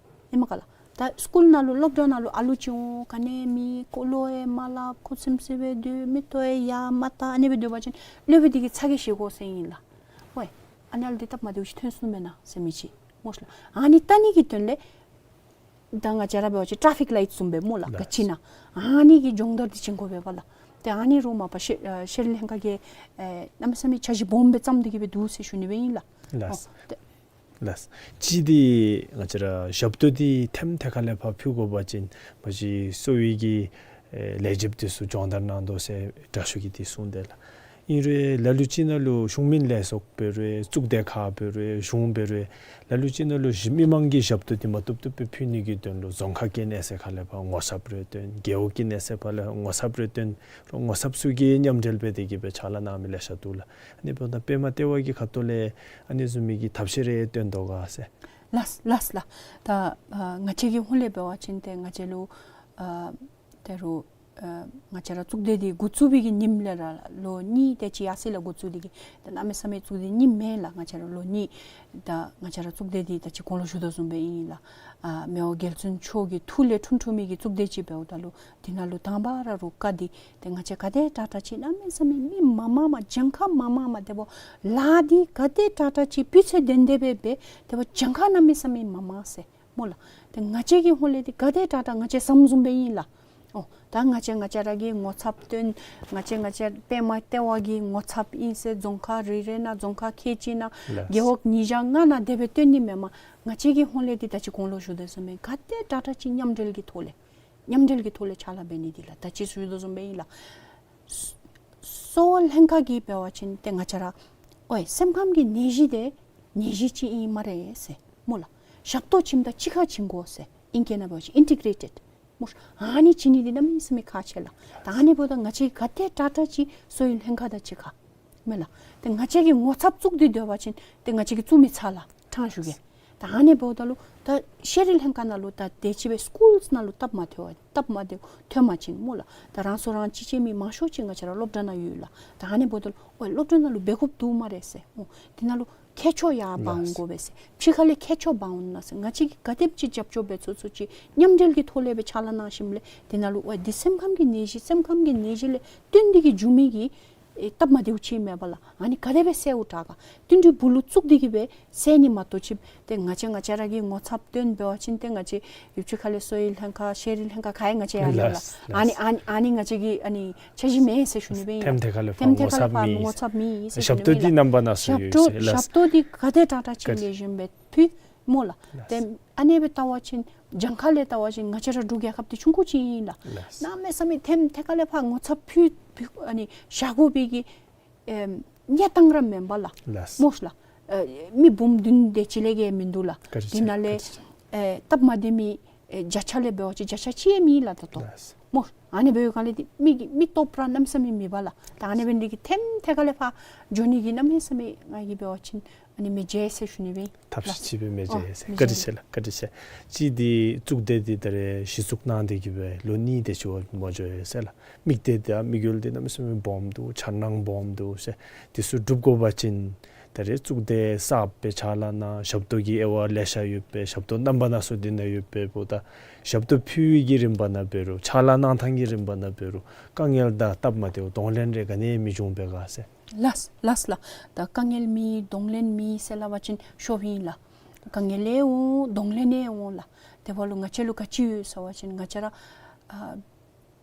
ཨིན་མས་ག་ལགས། ད་སི་ཀུལ་ནང་ལུ་སློབ་གྲྭ་ནང་ལུ་ཨ་ལུ་ཅིག་འོང་ག་ནི་མེད། ཁོ་ལུ་ཨེ་མ་སླབ། ཁོ་སེམས་སེམས་སྦེ་སྡོད། མིག་ཏོ་ཡར་མར་བལྟ། ཨ་ནི་སྦེ་སྡོད་པ་ཅིན་སློབ་དཔོན་འདི་གིས་ཚ་གྱང་བཞེས་དགོ་ཟེར་ཨིན་ལགས། ཨོའི་ཨ་ནི་ཨ་ལུ་འདི་སྟབས་མ་བདེཝ་ཅིག་ཐོན་སོ་ནུག་མེན་ན་ཟེར་མི་ཅིག་སྨོ་ལགས། ཨ་ནི་ལྟ་ནི་གི་དོན་ལས་ད་ང་བཅས་ར་འབད་བ་ཅིན་ཊ་ཕིག་ལའིཊ་བཟུམ་སྦེ་སྨོ་ལགས། ག་ཅི་ཨིན་ན་ཨ་ནི་གི་སྦྱོང་བརྡར་འདི་བྱིན་དགོ་པས་པ་ལགས། ཏེ་ཨ་ནི་རུང་མ་པ་ཤེ་ཨ་ཤེས་རིག་ལྷན་ཁག་གིས་ཨེ་གནམ་མེད་ས་མེད་འཆར་གཞི་སྦོམ་སྦེ་བརྩམས་ཏེ་གི་སྦེ་འདུག་ཟེར་ཞུ་ནི་སྦེ་ཨིན་ལགས། ལགས། ཨོ་ཏེ་ལགས། གཅིག་འདི་ང་བཅས་ར་ཞབས་ཏོག་འདི་ཐེམ་ཐེ་ཁ་ལས་ཕར་ཕུལ་དགོ་པ་ཅིན་མ་གཞི་གསོ་བའི་གི་ཨེ་ལས་བྱེདཔ་འདི་ཚུ་སྦྱོང་བརྡར་གནང་དོ་ཟེར་དྲག་ཤོས་ཀྱིས་འདི་གསུངས་དེས་ལགས། ཨིན་རུང་ལ་ལུ་ཅིག་ནང་ལུ་གཞུང་མིན་ལས་ཚོགས་འབད་རུང་གཙུག་སྡེ་ཁག་འབད་རུང་གཞུང་འབད་རུང་ལ་ལུ་ཅིག་ནང་ལུ་གཞི་མི་མང་གི་ཞབས་ཏོག་འདི་མ་བཏུབ་བཏུབ་སྦེ་ཕུལ་ནི་གི་དོན་ལུ་རྫོང་ཁག་གི་གནས་ཚད་ཁ་ལས་ཕར་ངོ་ཚབ་རེ་བཏོན། རྒེད་འོག་གི་གནས་ཚད་ཕར་ལས་ངོ་ཚབ་རེ་བཏོན། རོགས་ངོ་ཚབ་ཚུ་གིས་མཉམ་འབྲེལ་འབད་དེ་གི་སྦེ་ཕྱག་ལཱ་གནང་མི་ལེ་ཤ་འདུག་ལགས། ཨ་ནི་འབདཝ་ད་པདྨ་ལྟེ་བ་གི་ཁ་ཐུག་ལས་ཨ་ནི་བཟུམ་མའི་གི་ཐབས་ཤེས་རེ་བཏོན་དོ་ག་ཟེར། ལགས་ལགས་ལགས། ད་ཨ་ང་བཅས་ཀྱི་ཧོངས་ལས་འབད་བ་ཅིན་ཏེ་ང་བཅས་ལུ་ཨ་ད་རུང་ཨ་ང་བཅས་ར་གཙུག་སྡེ་འདི་འགོ་བཙུགས་པའི་གི་ཉིནམ་ལས་ར་ལོ་གཉིས་དེ་ཅིག་ཡར་སོ་ཡི་ལགས། འགོ་བཙུགས་ཏེ་གི་ད་གནམ་མེད་ས་མེད་གཙུག་སྡེ་རྙིངམ་མེན་ལགས། ང་བཅས་ར་ལོ་གཉིས་ད་ང་བཅས་ར་གཙུག་སྡེ་འདི་ད་ཅི་གོང་ལུ་ཞུ་དོ་བཟུམ་སྦེ་ཨིན་ལགས། ཨ་མི་དབང་རྒྱལ་བཙུན་མཆོག་གི་ཐུགས་ལས་འཁྲུངས་འཁྲུངས་མི་གི་གཙུག་སྡེ་ཅིག་འབདཝ་ད་ལུ་འདི་ནང་ལུ་དང་པ་ར་རུང་བཀའ་འདི་ཏེ་ང་བཅས་ག་དེ་དྲག་དྲག་ཅིག་གནམ་མེད་ས་མེད་མི་མང་མང་མ་གྱངས་ཁ་མང་མང་མ་དེ་འབདཝ་ལས་འདི་ག་དེ་དྲག་དྲག་ཅིག་སྤུས་ཚད་ལྡན་ཏེ་སྦེ་འབད་དེ་འབདཝ་གྱངས་ཁ་གནམ་མེད་ས་མེད་མང་མང་ཟེར་སྨོ་ལགས། ཏེ་ང་བཅས་ཀྱི་ཧོངས་ལས་འདི་ག་དེ་དྲག་དྲག་ང་བཅས་བཟུམ་བཟུམ་སྦེ་ཨིན་ལགས། ཨོ་ད་ང་བཅས་ང་བཅས་ར་གིས་ངོ་ཚབ་བཏོན། ང་བཅས་ང་བཅས་པདྨ་ལྟེ་བ་གི་ངོ་ཚབ་ཨིན་ཟེར་རྫོང་ཁག་རེ་རེ་ནང་རྫོང་ཁག་ཁལ་གཅིག་ནང་ལགས། རྒེད་འོག་ཉིས་བརྒྱ་ལྔ་ནང་དེ་སྦེ་བཏོན་ནི་མེན་མས། ང་བཅས་ཀྱི་ཧོངས་ལས་འདི་ད་ཅི་གོང་ལུ་ཞུ་དོ་བཟུམ་སྦེ་ག་དེ་དྲག་དྲག་ཅིག་མཉམ་འབྲེལ་གྱི་ཐོག་ལས་མཉམ་འབྲེལ་གྱི་ཐོག་ལས་ཕྱག་ལཱ་འབད་ནི་འདི་ལགས། ད་ཅི་ཞུ་དོ་བཟུམ་སྦེ་ཨིན་ལགས། གསོ་བ་ལྷན་ཁག་གིས་འབད་བ་ཅིན་ཏེ་ང་བཅས་ར་ཨོའི་སེམས་ཁམས་ཀྱི་ནད་གཞི་འདི་ནད་གཞི་ཅིག་ཨིན་སྨ་རེ་ཟེར་སྨོ་ལགས། ཞབས་ཏོག་བྱིནམ་ད་གཅིག་ཁར་བྱིན་དགོ་ཟེར། ཨིང་སྐད་ནང་འབད་བ་ཅིན་ཨིན་ཊི་གྲེ་ཊེཌ་སྨོ། ཨ་ནི་བྱིན་ནི་འདི་གནམ་མེད་ས་མེད་ཁག་ཆེ་ལགས། ད་ཨ་ནི་འབདཝ་ད་ང་བཅས་ག་དེ་དྲག་དྲག་ཅིག་གསོ་བའི་ལྷན་ཁག་དང་གཅིག་ཁར་མེན་ལགས། ཏེ་ང་བཅས་ཀྱིས་ངོ་ཚབ་བཙུགས་ཏེ་སྡོད་པ་ཅིན་ཏེ་ང་བཅས་ཀྱིས་བཙུགས་མི་ཚར་ལགས། ཕྲང་ཞུ་གེ། ད་ཨ་ནི་འབདཝ་ད་ལུ་ད་ཤེས་རིག་ལྷན་ཁག་ནང་ལུ་ད་དེ་ཅིག་སྦེ་སི་ཀུལསི་ནང་ལུ་སྟབས་མ་བདེཝ་སྟབས་མ་བདེཝ་ཐོན་པ་ཅིན་སྨོ་ལགས། ད་རང་སྲོག་རང་གཅོད་བྱིན་མི་མང་ཤོས་ཅིག་ང་བཅས་ར་སློབ་གྲྭ་ནང་ཡོད་ལགས། ད་ཨ་ནི་འབདཝ་ད་ལུ་ཨོའི་སློབ་གྲྭ་ནང་ལུ་འབད་དགོཔ་འདུག་སྨ་རེ་ཟེར། ཨོ་དེ་ནང་ལུ་མཁས་མཆོག་ཡར་འབག་འོང་དགོ་པས་ཟེར། ཕྱི་ཁ་ལས་མཁས་མཆོག་འབག་འོང་ན་ཟེར། ང་བཅས་ཀྱིས་ག་དེམ་ཅིག་རྒྱབ་སྐྱོར་འབད་ཚུགས་ཚུགས་ཅིག་མཉམ་འབྲེལ་གྱི་ཐོག་ལས་སྦེ་ཕྱག་ལཱ་གནང་ཞིནམ་ལས་དེ་ནང་ལུ་ཨོའི་འདི་སེམས་ཁམས་ཀྱི་ནད་གཞི་སེམས་ཁམས་ཀྱི་ནད་གཞི་ལས་བརྟེན་ཏེ་གི་འབྱུང་མི་གི་ཨེ་སྟབས་མ་བདེཝ་ཅིག་མེན་པ་ལགས། ཨ་ནི་ག་དེ་སྦེ་སེལཝ་དྲག་ག་བསྟུན་གྲོས་སྦུག་ལུ་བཙུགས་ཏེ་གི་སྦེ་སེལ་ནི་མ་གཏོགས་ཅིག་ཏེ་ང་བཅས་ང་བཅས་ར་གིས་ངོ་ཚབ་བཏོན་འབད་བ་ཅིན་ཏེ་ང་བཅས་ཡུལ་གྱི་ཁ་ལས་གསོ་བའི་ལྷན་ཁག་ཤེས་རིག་ལྷན་ཁག་ག་ཡང་ང་བཅས་ཡར་ལས་ལགས། ལགས། ཨ་ནི་ཨ་ནི་ཨ་ནི་ང་བཅས་ཀྱི་ཨ་ནི་འཆར་གཞི་མེད་ཟེར་ཞུ་ནི་སྦེ་ཨིན་ལགས། ཐེམ་ཐེ་ཁ་ལས་ཕར་ཐེམ་ཐེ་ཁ་ལས་ཕར་ངོ་ཚབ་མེད་ཟེར་ཞུ་ནི་སྦེ་ཨིན་ལགས། ཞབས་ཏོག་འདི་རྣམ་པ་སྣ་ཚོགས་ཡོད་ཟེར་ལགས། ཞབས་ཏོག་འདི་ག་དེ་དྲག་དྲག་ཅིག་ལེགས་ཤོམ་སྦེ་ཕུལ་སྨོ་ལགས། ལགས། ཏེ་ཨ་ནི་སྦེ་བལྟ་བ་ཅིན་གྱངས་ཁ་ལས་བལྟ་བ་ཅིན་ང་བཅས་ར་འབྲུག་རྒྱལ་ཁབ་འདི་ཆུང་ཀུ་ཅིག་ཨིན་ལགས། ལགས། གནམ་མེད་ས་མེད་ཐེམ་ཐེ་ཁ་ལས་ཕར་ངོ་ཚབ་ཕུལ་ཕུལ་ཨ་ནི་བཞག་དགོ་པའི་གི་ཨེམ་གནས་སྟངས་ར་མེན་པ་ལགས། ལགས། སྨོ་ལགས། ཨེ་མི་འབུམ་བདུན་དེ་ཅིག་ལས་བརྒལ་མིན་འདུག་ལགས། བཀའ་དྲིན་ཆེ། དེ་ནང་ལས་བཀའ་དྲིན་ཆེ། ཨེ་སྟབས་མ་བདེ་མི་ཨེ་བརྒྱ་ཆ་ལས་འབད་བ་ཅིན་བརྒྱ་ཆ་གཅིག་ཡང་མེད་ལགས་ད་ལྟོ། ལགས། སྨོ། ཨ་ནི་འབདཝ་ལས་འདི་མི་གི་མི་སྟོབས་ར་གནམ་མེད་ས་མེད་མེད་པ་ལགས། ད་ཨ་ནི་འབད་ནི་འདི་གིས་ཐེམ་ཐེ་ཁ་ལས་ཕར་འགྱོ་ནི་གི་གནམ་མེད་ས་མེད་ང་གིས་འབད་བ་ཅིན་ཨ་ནི་མི་བརྗེད་ཟེར་ཞུ་ནི་སྦེ་ཨིན། ཐབས་ཤེས་ཅིག་སྦེ་མི་བརྗེད་ཟེར། ཨོ་བཀའ་དྲིན་ཆེ་ལགས། བཀའ་དྲིན་ཆེ། གཅིག་འདི་གཙུག་སྡེ་འདི་ད་རེས་གཞི་བཙུགས་གནང་སྟེ་གི་སྦེ་ལོ་གཉིས་དེ་ཅིག་འོང་མ་འགྱོ་ཡི་ཟེར་ལགས། དམིགས་གཏད་འདི་དམིགས་ཡུལ་འདི་གནམ་མེད་ས་མེད་སྦོམ་འདུག། འཆར་སྣང་སྦོམ་འདུག་ཟེར། འདི་ཚུ་འགྲུབ་དགོ་པ་ཅིན་ད་རེས་གཙུག་སྡེ་གསརཔ་སྦེ་ཕྱག་ལཱ་གནང་། ཞབས་ཏོག་གི་དབྱེ་བ་ལེ་ཤ་ཡོད་པས། ཞབས་ཏོག་རྣམ་པ་སྣ་ཚོགས་འདི་ནང་ཡོད་པས། འབདཝ་ད་ཞབས་ཏོག་ཕུལ་བའི་གི་རིམ་པ་ནང་འབད་རུང་ཕྱག་ལཱ་གནང་ཐངས་ཀྱི་རིམ་པ་ནང་འབད་རུང་དཀའ་ངལ་དང་སྟབས་མ་བདེཝ་གདོང་ལེན་རེ་ག་ནི་མི་འབྱུང་པས་ག་ཟེར། ལགས་ལགས་ལགས། ད་དཀའ་ངལ་མེད་གདོང་ལེན་མེད་ཟེར་སླབ་པ་ཅིན་ཤོབ་ཨིན་ལགས། དཀའ་ངལ་ཡང་འོང་གདོང་ལེན་ཡང་འོང་ལགས། དེ་འབདཝ་ལུ་ང་བཅས་ལུ་ག་ཅི་ཡོད་ཟེར་བ་ཅིན་ང་བཅས་ར་ཨ་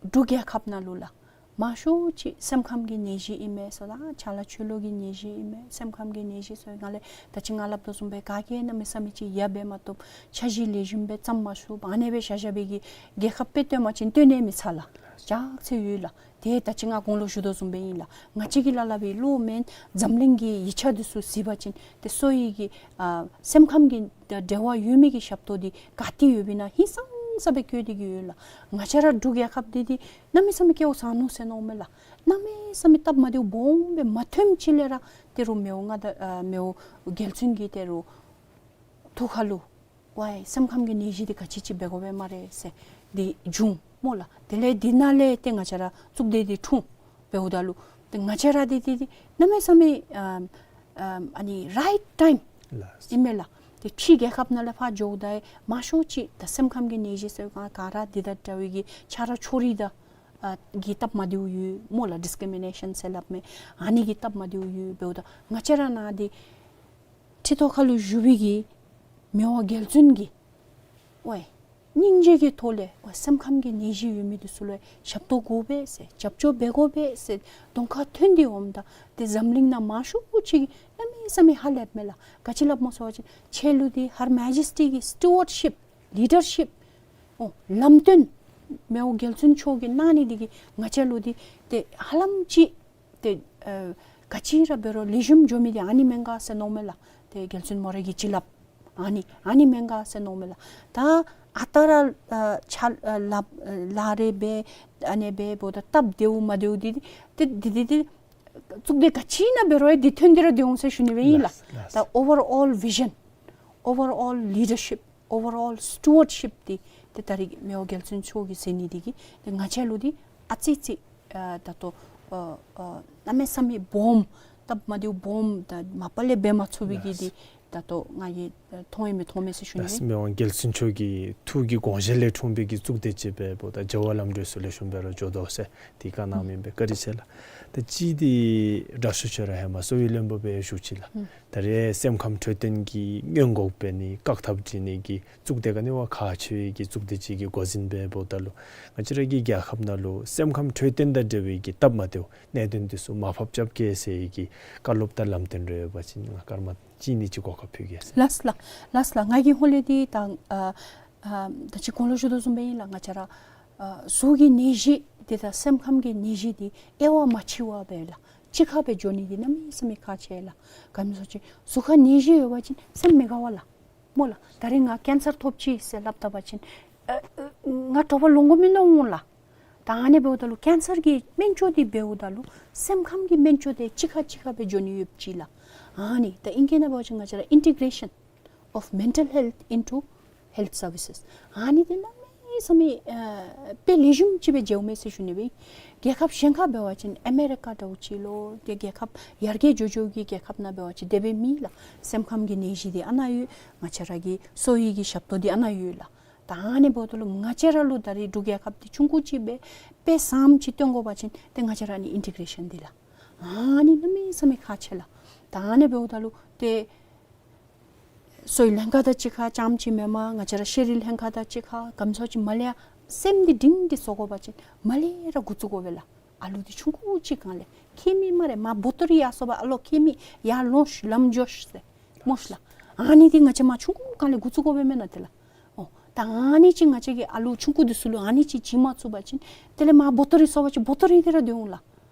འབྲུག་རྒྱལ་ཁབ་ནང་ལུ་ལགས་མང་ཤོས་ཅིག་སེམས་ཁམས་ཀྱི་ནད་གཞི་ཨིན་མས་ཟེར་ལགས། ཆ་ལ་ཆོས་ལུགས་ཀྱི་ནད་གཞི་ཨིན་མས། སེམས་ཁམས་ཀྱི་ནད་གཞི་ཟེར་ང་ལས་ད་ཅི་ང་སླབ་དོ་བཟུམ་སྦེ་ག་གིས་གནམ་མེད་ས་མེད་ཅིག་ཡ་འབད་མ་བཏུབ། འཆར་གཞི་ལེགས་ཤོམ་སྦེ་བརྩམ་མ་ཚུགས། ཨ་ནི་སྦེ་བཞག་བཞག་པའི་གི་རྒྱལ་ཁབ་དཔེ་སྟོན་པ་ཅིན་སྟོན་ནི་མི་ཚར་ལགས། ཅག་ཚེ་ཡོད་ལགས། ཏེ་ད་ཅི་ང་གོང་ལུ་ཞུ་དོ་བཟུམ་སྦེ་ཨིན་ལགས། ང་བཅས་ཀྱི་ལཱ་སླབ་པའི་བློ་མེན། འཛམ་གླིང་གི་ཡིག་ཆ་འདི་ཚུ་གཟིགས་པ་ཅིན་ཏེ་གསོ་བའི་གི་ཨ་སེམས་ཁམས་ཀྱི་འབྲེལ་བ་ཡོད་མི་གི་ཞབས་ཏོག་འདི་ག་ཏེ་ཡོདཔ་ཨིན་ན་ཧིང་སངས་ས་སྦེ་བཀོད་དེ་གི་ཡོད་ལགས། ང་བཅས་ར་འབྲུག་རྒྱལ་ཁབ་འདི་འདི་གནམ་མེད་ས་མེད་སྐལཝ་བཟང་ནུག་ཟེར་མནོཝ་མས་ལགས། གནམ་མེད་ས་མེད་སྟབས་མ་བདེཝ་སྦོམ་སྦེ་མ་ཐོནམ་ཅིག་ལས་ར་ཏེ་རུང་མི་དབང་མངའ་བདག་ཨ་མི་དབང་རྒྱལ་བཙུན་གྱི་ཏེ་རུང་ཐུགས་ཁ་ལུ་ ཝའི་སེམས་ཁམས་ཀྱི་ནད་གཞི་འདི་ག་ཅི་ཅིག་འབད་དགོ་པས་སྨ་རེ་ཟེར་འདི་བྱུང་སྨོ་ལགས། དེ་ལས་འདི་ནང་ལས་ཏེ་ང་བཅས་ར་གཙུག་སྡེ་འདི་འཁྲུངས། འབདཝ་ད་ལུ་ཏེ་ང་བཅས་ར་འདི་འདི་འདི་གནམ་མེད་ས་མེད་ཨམ་ཨམ་ཨ་ནི་རའིཊ་ཊའིམ་ལགས། ཨིན་མས་ལགས། ཏེ་ཕྱི་རྒྱལ་ཁབ་ནང་ལས་ཕར་འགྱོཝ་ད་མང་ཤོས་ཅིག་ད་སེམས་ཁམས་ཀྱི་ནད་གཞི་ཟེར་ག་ག་ར་འདི་དང་འདྲ་བའི་གི་ཆ་རོགས་ཕྱོགས་རིས་དང་ཨ་གི་སྟབས་མ་བདེཝ་ཡོད་སྨོ་ལགས། ཌིསི་ཀི་རི་མི་ནེ་ཤཱན་ཟེར་སླབ་མི་ཨ་ནི་གི་སྟབས་མ་བདེཝ་ཡོད། འབདཝ་ད་ང་བཅས་ར་ནང་འདི་ཁྲི་ཐོག་ཁ་ལུ་བཞུགས་པའི་གི་མི་དབང་རྒྱལ་བཙུན་གྱིས་ཝའི་སྙིང་རྗེ་གི་ཐོག་ལས་ཝའི་སེམས་ཁམས་ཀྱི་ནད་གཞི་ཡོད་མི་འདི་ཚུ་ལུ་ཞབས་ཏོག་དགོ་པས་ཟེར་རྒྱབ་སྐྱོར་འབད་དགོ་པས་ཟེར་གདོང་ཁར་ཐོན་ཏེ་འོངམ་ད་ཏེ་འཛམ་གླིང་ནང་མང་ཤོས་ཅིག་གནམ་མེད་ས་མེད་ཧ་ལས་མས་ལགས། ག་ཅི་སླབ་སྨོ་ཟེར་བ་ཅིན་ཁྱེད་ལུ་འདི་Her Majesty གི་སི་ཊུ་ཝརཌ་ཤིཔ་ལི་ཌར་ཤིཔ་ཨོ་ལམ་སྟོན་མི་དབང་རྒྱལ་བཙུན་མཆོག་གིས་གནང་ནི་འདི་གིས་ང་བཅས་ལུ་འདི་ཏེ་ཧ་ལམ་ཅིག་ཏེ་ཨ་ག་ཅི་ར་འབད་རུང་ལེགས་ཤོམ་འགྱོ་མི་འདི་ཨ་ནི་མེན་ག་ཟེར་མནོཝ་མས་ལགས། ཏེ་རྒྱལ་བཙུན་མོ་རའི་གི་བྱིན་རླབས་ཨ་ནི་ཨ་ནི་མེན་ག་ཟེར་མནོཝ་མས་ལགས། ད་ཨ་རྟག་ར་ཨ་ཆ་ཨ་ལག་ཨ་ལག་རེ་འབད་ཨ་ནི་འབད་འབདཝ་ད་སྟབས་བདེཝ་མ་བདེཝ་འདི་ཏེ་འདི་འདི་འདི་གཙུག་སྡེ་ག་ཅི་ནང་འབད་རུང་འདི་ཐོན་ཏེ་ར་སྡོད་འོང་ཟེར་ཞུ་ནི་སྦེ་ཨིན་ལགས། ལགས་ལགས། ད་ཨོ་ཝར་ཨོལ་བི་ཞཱན་ཨོ་ཝར་ཨོལ་ལི་ཌར་ཤིཔ་ཨོ་ཝར་ཨོལ་སི་ཊུ་ཝརཌ་ཤིཔ་འདི་ཏེ་ད་རིས་མི་དབང་རྒྱལ་བཙུན་མཆོག་གིས་མཛད་ནི་འདི་གིས་ཏེ་ང་བཅས་ལུ་འདི་ཨ་ཙི་ཅིག་ཨ་ད་ལྟོ་ཨ་ཨ་གནམ་མེད་ས་མེད་སྦོམ་སྟབས་མ་བདེཝ་སྦོམ་ད་མ་པ་ལས་འབད་མ་ཚུགས་པའི་གི་ལགས། འདི་ད་ལྟོ་ང་གིས་ཨ་མཐོང་ཡི་མི་མཐོང་མས་ཟེར་ཞུ་ནི། ལགས། མི་དབང་རྒྱལ་བཙུན་མཆོག་གི་ཐུགས་ཀྱི་དགོངས་བཞེད་ལས་འཁྲུངས་པའི་གི་གཙུག་སྡེ་ཅིག་འབདཝ་ད་བྱ་བ་ལམ་འགྲོ་ཚུ་ལེགས་ཤོམ་སྦེ་ར་འགྱོ་དོ་ཟེར་འདི་བཀའ་གནང་མི་ཨིན་པས། བཀའ་དྲིན་ཆེ་ལགས། ད་ཅི་འདི་དྲག་ཤོས་ཁྱོད་ར་ཧེ་མ་གསོ་བའི་བློན་པོ་སྦེ་བཞུགས་ཅི་ལགས། ཨུམ། ད་རེས་སེམས་ཁམས་འཕྲོད་བསྟེན་གྱི་སྔོན་འགོག་འབད་ནི་བཀག་ཐབས་འབད་ནི་གི་གཙུག་སྡེ་ག་ནི་བ་ཁག་ཆེ་བའི་གི་གཙུག་སྡེ་ཅིག་གི་འགོ་འཛིན་སྦེ་འབདཝ་ད་ལུ་ང་བཅས་ར་གི་རྒྱལ་ཁབ་ནང་ལུ་སེམས་ཁམས་འཕྲོད་བསྟེན་དང་འབྲེལ་བའི་གི་སྟབས་མ་བདེཝ་གནད་དོན་འདི་ཚུ་མར་ཕབ་རྐྱབ་གེ་ཟེར་བའི་གི་བཀའ་སློབ་དང་ལམ་སྟོན་རེ་ཡོད་པ་ཅིན་ང་སྐར་མ་གཅིག་གཉིས་ཅིག་གོ་སྐབས་ཕུལ་གེ་ཟེར། ལགས་ལགས་ལགས་ལགས། ང་གིས་ཧོ་ལས་འདི་ད་ཨ་ཨ་ད་ཅི་གོང་ལུ་ཞུ་དོ་བཟུམ་སྦེ་ཨིན་ལགས། ང་བཅས་ར་ཨ་གཟུགས་ཀྱི་ནད་གཞི་འདི་དང་སེམས་ཁམས་ཀྱི་ནད་གཞི་འདི་དབྱེ་བ་མ་ཕྱེ་བར་སྦེ་ལགས་གཅིག་ཁར་སྦེ་འགྱོ་ནི་འདི་གནམ་མེད་ས་མེད་ཁག་ཆེ་ལགས། ག་མི་སོ་ཅིག་གཟུགས་ཁར་ནད་གཞི་ཡོད་པ་ཅིན་སེམས་མི་དགའ་བ་ལགས། སྨོ་ལགས། ད་རིས་ང་ཀེན་སར་ཐོབ་ཅི་ཟེར་སླབ་ད་པ་ཅིན་ཨ་ཨ་ང་དྲོ་པ་ལོང་དགོ་མི་མནོ་འོང་ལགས། ད་ཨ་ནི་འབདཝ་ད་ལུ་ཀེན་སར་གྱི་སྨན་བཅོས་འདི་འབདཝ་ད་ལུ་སེམས་ཁམས་ཀྱི་སྨན་བཅོས་འདི་གཅིག་ཁར་གཅིག་ཁར་སྦེ་འགྱོ་ནི་ཡོདཔ་ཅིག་ལགས། ཨ་ནི་ད་ཨིང་སྐད་ནང་འབད་བ་ཅིན་ང་བཅས་ར་integration of mental health into health services ཨ་ནི་འདི་གནམ་མེད་ས་མེད་ཨ་དཔེ་ལེགས་ཤོམ་ཅིག་སྦེ་མཇལཝ་མས་ཟེར་ཞུ་ནི་སྦེ། རྒྱལ་ཁབ་གཞན་ཁར་འབད་བ་ཅིན་ཨ་མེ་རི་ཀ་འདྲཝ་ཅིག་ལོ་ཏེ་རྒྱལ་ཁབ་ཡར་རྒྱས་འགྱོ་འགྱོ་གི་རྒྱལ་ཁབ་ནང་འབད་བ་ཅིན་དེ་སྦེ་མེད་ལགས། སེམས་ཁམས་ཀྱི་ནད་གཞི་འདི་ཨ་ནཱ་ཡོད། ང་བཅས་ར་གི་གསོ་བའི་གི་ཞབས་ཏོག་འདི་ཨ་ནཱ་ཡོད་ལགས། ད་ཨ་ནི་འབདཝ་ད་ལུ་ང་བཅས་ར་ལུ་ད་རིས་འབྲུག་རྒྱལ་ཁབ་འདི་ཆུང་ཀུ་ཅིག་སྦེ་དཔེ་བཟངམ་ཅིག་སྟོན་དགོ་པ་ཅིན་ཏེ་ང་བཅས་ར་ཨ་ནི་ཨིན་ཊི་གེ་རེ་ཤཱན་འདི་ལགས། ཨ་ནི་གནམ་མེད་ས་མེད་ཁག་ཆེ་ལགས། ད་ཨ་ནི་འབདཝ་ད་ལུ་ཏེ་གསོ་བའི་ལྷན་ཁག་དང་གཅིག་ཁར་རྐྱངམ་ཅིག་མེན་པར་ང་བཅས་ར་ཤེས་རིག་ལྷན་ཁག་དང་གཅིག་ཁར་ག་མི་སོ་ཅིག་མར་ལས་ཡར་སེམས་འདི་སྒྲིང་སྒྲི་བཟོ་དགོ་པ་ཅིན་མར་ལས་ར་འགོ་བཙུགས་དགོ་པས་ལགས། ཨ་ལུ་འདི་ཆུང་ཀུ་ཅིག་སྒང་ལས་ཁྱད་མེད་སྨ་རེ་མར་བོ་ཏོ་རེ་ཡར་སོང་པ་ཨ་ལོ་ཁྱད་མེད་ཡར་ལོངས་ཤིག་ལམ་འགྱོ་ཤིག་ཟེར་སྨོ་ཤིག་ལགས། ཨ་ནི་འདི་ང་བཅས་མར་ཆུང་ཀུ་སྒང་ལས་འགོ་བཙུགས་དགོ་པས་མེན་ན་ཏེ་ལགས། ཨོ་ད་ཨ་ནི་ཅིག་ང་བཅས་ཀྱིས་ཨ་ལུ་ཆུང་ཀུ་འདི་ཚུ་ལུ་ཨ་ནི་ཅིག་བྱིན་མ་ཚུགས་པ་ཅིན་དེ་ལས་མར་བོ་ཏོ་རེ་སོང་པ་ཅིན་བོ་ཏོ་རེ་འདི་ར་སྡོད་འོང་ལགས།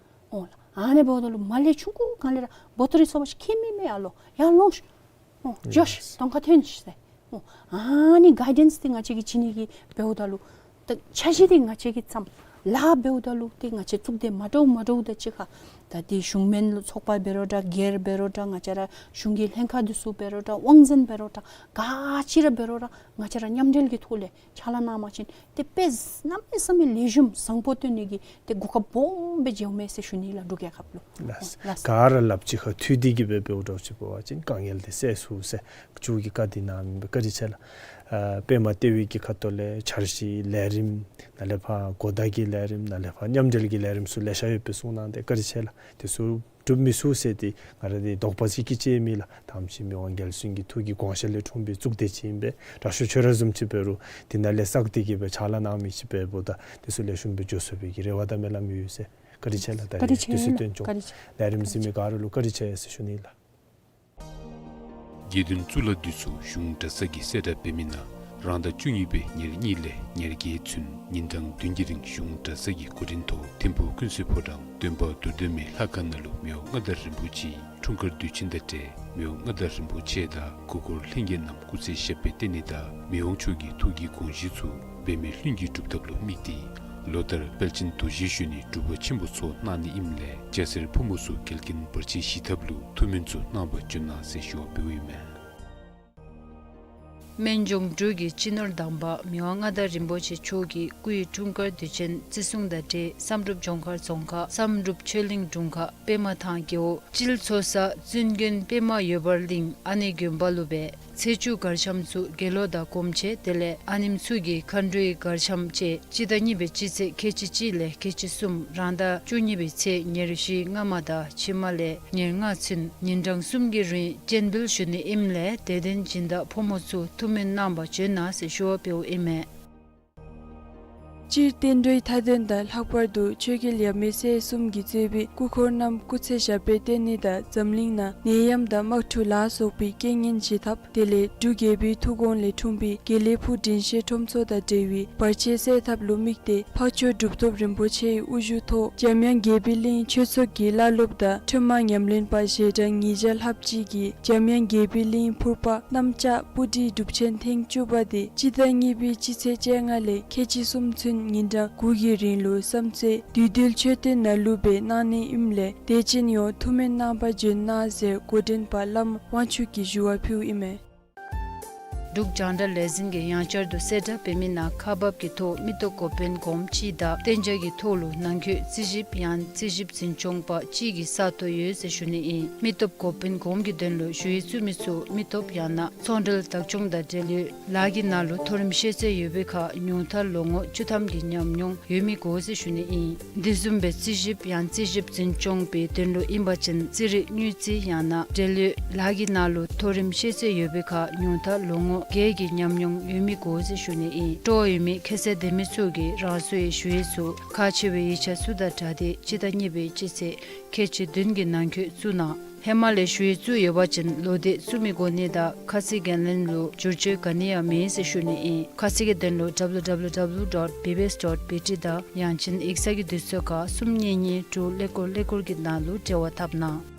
ཨོ་ལགས། ཨ་ནི་འབདཝ་ད་ལུ་མར་ལས་ཆུང་ཀུ་སྒང་ལས་ར་བོ་ཏོ་རེ་སོང་པ་ཅིན་ཁྱད་མེད་མེད་ཨ་ལོ་ཡར་ལོངས་ཤིག། ཨོ་འགྱོ་ཤིག། གདོང་ཁར་ཐོན་ཤིག་ཟེར། ཨོ་ཨ་ནི་གའི་ཌེནསི་འདི་ང་བཅས་ཀྱིས་བྱིན་ནི་གི་འབདཝ་ད་ལུ་ད་འཆར་གཞི་འདི་ང་བཅས་ཀྱིས་བརྩམས། ལཱ་འབདཝ་ད་ལུ་ཏེ་ང་བཅས་གཙུག་སྡེ་མ་འདྲཝ་མ་འདྲཝ་དང་གཅིག་ཁར་ད་འདི་གཞུང་མིན་ཚོགས་པ་འབད་རུང་འདྲ་སྒེར་འབད་རུང་འདྲ་ང་བཅས་ར་གཞུང་གི་ལྷན་ཁག་འདི་ཚུ་འབད་རུང་འདྲ་དབང་འཛིན་འབད་རུང་འདྲ་ག་ཅི་ར་འབད་རུང་ར་ང་བཅས་ར་མཉམ་འབྲེལ་གྱི་ཐོག་ལས་ཕྱག་ལཱ་གནང་པ་ཅིན་ཏེ་དཔེ་གནམ་མེད་ས་མེད་ལེགས་ཤོམ་བཟང་པོ་སྟོན་ནི་གི་ཏེ་གོ་སྐབས་སྦོམ་སྦེ་མཇལཝ་མས་ཟེར་ཞུ་ནི་ལགས་འབྲུག་རྒྱལ་ཁབ་ལུ། ལགས། ཨོ་ལགས། ག་ར་སླབ་གཅིག་ཁར་མཐུད་དེ་གི་སྦེ་འབདཝ་འདྲཝ་ཅིག་འབད་བ་ཅིན་དཀའ་ངལ་འདི་སེལ་ཚུགས་ཟེར་མཆོག་གིས་བཀའ་འདི་གནང་མི་བཀའ་དྲིན་ཆེ་ལགས། ཨ་པདྨ་ལྟེ་བའི་གི་ཁ་ཐུག་ལས་འཆར་གཞི་ལས་རིམ་ནཱ་ལས་ཕར་གོ་བརྡ་གི་ལས་རིམ་ནཱ་ལས་ཕར་མཉམ་འབྲེལ་གྱི་ལས་རིམ་ཚུ་ལེ་ཤ་ཡོད་པའི་གསུང་གནང་སྟེ་བཀའ་དྲིན་ཆེ་ལགས། དེ་ཚུ་འགྲུབ་མི་ཚུགས་ཟེར་ཏེ་ང་ར་འདི་དོགས་པ་ཅིག་གི་ཅིག་མེད་ལགས། ད་ཨ་ནེམ་ཅིག་མི་དབང་རྒྱལ་བཙུན་གྱི་ཐུགས་ཀྱི་དགོངས་བཞེད་ལས་འཁྲུངས་པའི་གཙུག་སྡེ་ཅིག་ཨིན་པས། དྲག་ཤོས་ཁྱོད་ར་བཟུམ་ཅིག་འབད་རུང་འདི་ནང་ལས་བསགས་ཏེ་གི་སྦེ་ཕྱག་ལཱ་གནང་མི་ཅིག་འབདཝ་ད་དེ་ཚུ་ལེགས་ཤོམ་སྦེ་འགྱོ་ཚུགས་པའི་གི་རེ་བ་དང་སྨོན་ལམ་ཡོད་ཟེར། བཀའ་དྲིན་ཆེ་ལགས། ད་བཀའ་དྲིན་རིས་ཆེ་དུས་ཚོད་ལགས། བཏོན་བཀའ་དྲིན་ཆེ། ལས་རིམ་གཟིགས་མི་ག་ར་ལུ་བཀའ་དྲིན་ཆེ་ཟེར་ཞུ་ནི་ལགས། དགེ་འདུན་གཙུག་ལག་འདི་ཚུ་གཞུང་གྲྭ་ཚང་གིས་གསལ་བསྒྲགས་འབད་མི་ནང་རང་ཟླ་བཅུ་གཉིས་པའི་ཉེར་གཉིས་ལས་ཉེར་བརྒྱད་ཚུན་ཉིན་གྲངས་བདུན་གྱི་རིང་གཞུང་གྲྭ་ཚང་གི་གོ་སྒྲིག་ཐོག་ཐིམ་ཕུག་ཀུན་གསལ་ཕོ་བྲང་སྟོན་པ་རྡོར་གདན་མའི་ལྷ་ཁང་ནང་ལུ་མི་དབང་མངའ་བདག་རིན་པོ་ཆེའི་འཁྲུངས་སྐར་དུས་ཆེན་དང་འབྲེལ་མི་དབང་མངའ་བདག་རིན་པོ་ཆེ་དང་གུར་འཁོར་ལྷན་རྒྱས་རྣམས་སྐུ་ཚེ་ཞབས་པད་བརྟན་ནི་དང་མི་དབང་མཆོག་གི་ཐུགས་ཀྱི་དགོངས་གཞི་ཚུ་འབད་མེད་ལྷུན་གྱིས་འགྲུབ་ཐབས་ལུ་དམིགས་ཏེ་ལོ་ལྟར་དཔལ་ཆེན་རྡོ་རྗེ་གཞོན་ནུའི་སྒྲུབ་པ་ཆེན་པོ་ཚོགས་གནང་ནི་ཨིནམ་ལས་སྐྱ་སེར་ཕོ་མོ་ཚུ་འགལ་རྐྱེན་བར་ཆད་ཞི་ཐབས་ལུ་ཐུགས་སྨོན་ཚུ་གནང་བར་བྱོན་གནང་ཟེར་ཞུ་བ་འབདཝ་ཨིན་མས། སྨན་ལྗོངས་འབྲུག་གི་སྤྱི་ནོར་དམ་པ་མི་དབང་མངའ་བདག་རིན་པོ་ཆེ་མཆོག་གི་སྐུའི་འཁྲུངས་སྐར་དུས་ཆེན་བརྩི་སྲུང་དང་འབྲེལ་བསམ་གྲུབ་ལྗོངས་མཁར་རྫོང་ཁག་བསམ་གྲུབ་ཆོས་གླིང་དྲུང་ཁག་པདྨ་ཐང་རྒེད་འོག་སྤྱིལ་མཚོ་ས་བཙུན་དགོན་པདྨ་འོད་འབར་གླིང་ཨ་ནེ་དགོན་པ་ལུ་སྦེ་ཚེས་བཅུ་གར་འཆམ་ཚུ་དགེ་སློང་དང་སྒོམ་ཆེན་དེ་ལས་ཨ་ནེམོ་ཚུ་གི་མཁའ་འགྲོའི་གར་འཆམ་བཅས་སྤྱི་ཟླ་གཉིས་པའི་སྤྱི་ཚེས་ཁལ་གཅིག་གཅིག་ལས་ཁལ་གཅིག་གསུམ་རང་ཟླ་བཅུ་གཉིས་པའི་ཚེས་ཉེར་བཞི་སྔ་མ་དང་ཕྱི་མ་ལས་ཉེར་ལྔ་ཚུན་ཉིན་གྲངས་གསུམ་གྱི་རིང་སྤྱན་འབུལ་ཞུ་ནི་ཨིནམ་ལས་དད་ལྡན་སྦྱིན་བདག་ཕོ་མོ་ཚུ་ཐུགས་སྨོན་གནང་བར་བྱོན་གནང་ཟེར་ཞུ་བ་འབདཝ་ཨིན་མས། སྤྱིར་བསྟན་འགྲོའི་མཐའ་དོན་དང་ལྷག་པར་དུ་ཆོས་རྒྱལ་ཡབ་མེས་སྲས་གསུམ་གྱིས་གཙོས་པའི་སྐུ་འཁོར་རྣམས་སྐུ་ཚེ་ཞབས་པད་བརྟན་ནི་དང་འཛམ་གླིང་ནང་ནད་ཡམས་དང་དམག་འཁྲུག་ལ་སོགས་པའི་རྐྱེན་ངན་ཞི་ཐབས་དེ་ལས་འབྲུག་རྒྱལ་པོའི་ཐུགས་དགོངས་ལས་འཁྲུངས་པའི་དགེ་ལེགས་ཕུག་དྲིན་ཤེས་ཁྲོམ་ཚོགས་དང་འབྲེལ་བའི་བར་ཆད་སེལ་ཐབས་ལུ་དམིགས་ཏེ་འཕགས་མཆོག་གྲུབ་ཐོབ་རིན་པོ་ཆེའི་དབུ་བཞུགས་ཐོག་འཇམ་དབྱངས་དགྱེས་པའི་གླིང་ཆོས་ཚོགས་ཀྱི་བླ་སློབ་དང་ཁྲོས་མ་ཉམས་ལེན་པ་ཞལ་གྲངས་ཉིས་བརྒྱ་ལྷགཔ་ཅིག་གིས་འཇམ་དབྱངས་དགྱེས་པའི་གླིང་ཕུར་པ་གནམ་ལྕགས་སྤུ་གྲིའི་སྒྲུབ་ཆེན་ཐེངས་བཅུ་པ་དེ་སྤྱི་ཟླ་གཉིས་པའི་སྤྱི་ཚེས་བཅོ་ལྔ་ལས་ཁལ་གཅིག་གསུམ་ཚུན་ཉིན་གྲངས་དགུ་གི་རིང་ལུ་བསམ་རྩེ་བདུད་འདུལ་མཆོད་རྟེན་ནང་ལུ་སྦེ་གནང་ནི་ཨིནམ་ལས་དད་ཅན་ཡོངས་ཐུགས་སྨོན་གནང་བར་བྱོན་གནང་ཟེར་འགོ་འདྲེན་པ་བླམ་དབང་ཕྱུག་གིས་ཞུ་བ་ཕུལཝ་ཨིན་མས། འབྲུག་རྒྱང་བསྒྲགས་ལས་འཛིན་གྱིས་ཡང་བསྐྱར་དུ་གསལ་བསྒྲགས་འབད་མི་ནང་ཁག་འབགཔ་གི་ཐོག་མི་སྟོབས་འགོ་དཔོན་གོངམ་གཅིག་དང་གཏན་འཇགས་ཀྱི་ཐོག་ལུ་ནང་འཁོད་རྩིས་ཞིབ་ཡང་རྩིས་ཞིབ་འཛིན་སྐྱོང་པ་གཅིག་གི་ས་སྟོང་ཡོད་ཟེར་ཞུ་ནི་ཨིན། མི་སྟོབས་འགོ་དཔོན་གོངམ་གྱི་དོན་ལུ་ཞུ་ཡིག་བཙུགས་མི་ཚུ་མི་སྟོབས་ཡང་ན་ཚོང་འབྲེལ་བདག་སྐྱོང་དང་འབྲེལ་ཡོད་ལཱ་གི་ནང་ལུ་མཐོ་རིམ་ཤེས་ཚད་ཡོད་པའི་ཁར་ཉུང་མཐར་ལོ་ངོ་བཅུ་ཐམ་གྱི་ཉམས་མྱོང་ཡོད་མི་དགོ་ཟེར་ཞུ་ནི་ཨིན། དེ་བཟུམ་སྦེ་རྩིས་ཞིབ་ཡང་རྩིས་ཞིབ་འཛིན་སྐྱོང་པའི་དོན་ལུ་ཨིན་པ་ཅིན་རྩིས་རིག་དངུལ་རྩིས་ཡང་ན་འབྲེལ་ཡོད་ལཱ་གི་ནང་ལུ་མཐོ་རིམ་ཤེས་ཚད་ཡོད་པའི་ཁར་ཉུང་མཐར་ལོ་ངོ་བརྒྱད་ཀྱི་ཉམས་མྱོང་ཡོད་མི་དགོ་ཟེར་ཞུ་ནི་ཨིན། སྤྲོ་བ་ཡོད་མི་ཁ་གསལ་ལྡན་མི་ཚུ་གིས་རང་སོའི་ཞུ་ཡིག་ཚུ་ཁག་ཆེ་བའི་ཡིག་ཆ་ཚུ་དང་སྦྲགས་ཏེ་སྤྱི་ཟླ་གཉིས་པའི་སྤྱི་ཚེས་ཁལ་གཅིག་བདུན་གྱི་ནང་འཁོད་བཙུགས་གནང་། ཧེ་མ་ལས་ཞུ་ཡིག་བཙུགས་ཡོད་པ་ཅིན་ལོག་སྟེ་བཙུགས་མི་དགོ་ནི་དང་ཁ་ཚིག་འགན་ལེན་ལུ་བསྒྱུར་བཅོས་ག་ནི་ཡང་མེད་ཟེར་ཞུ་ནི་ཨིན། ཁ་གསལ་གྱི་དོན་ལུ་W W W dot B B S dot B T དང་ཡང་ཅིན་ཡིག་ཚང་གི་དུས་ཚོད་ཁར་གསུམ་གཉིས་གཉིས་དྲུག་ཀླད་ཀོར་ཀླད་ཀོར་གྱི་ནང་ལུ་འབྲེལ་བ་འཐབ་གནང་།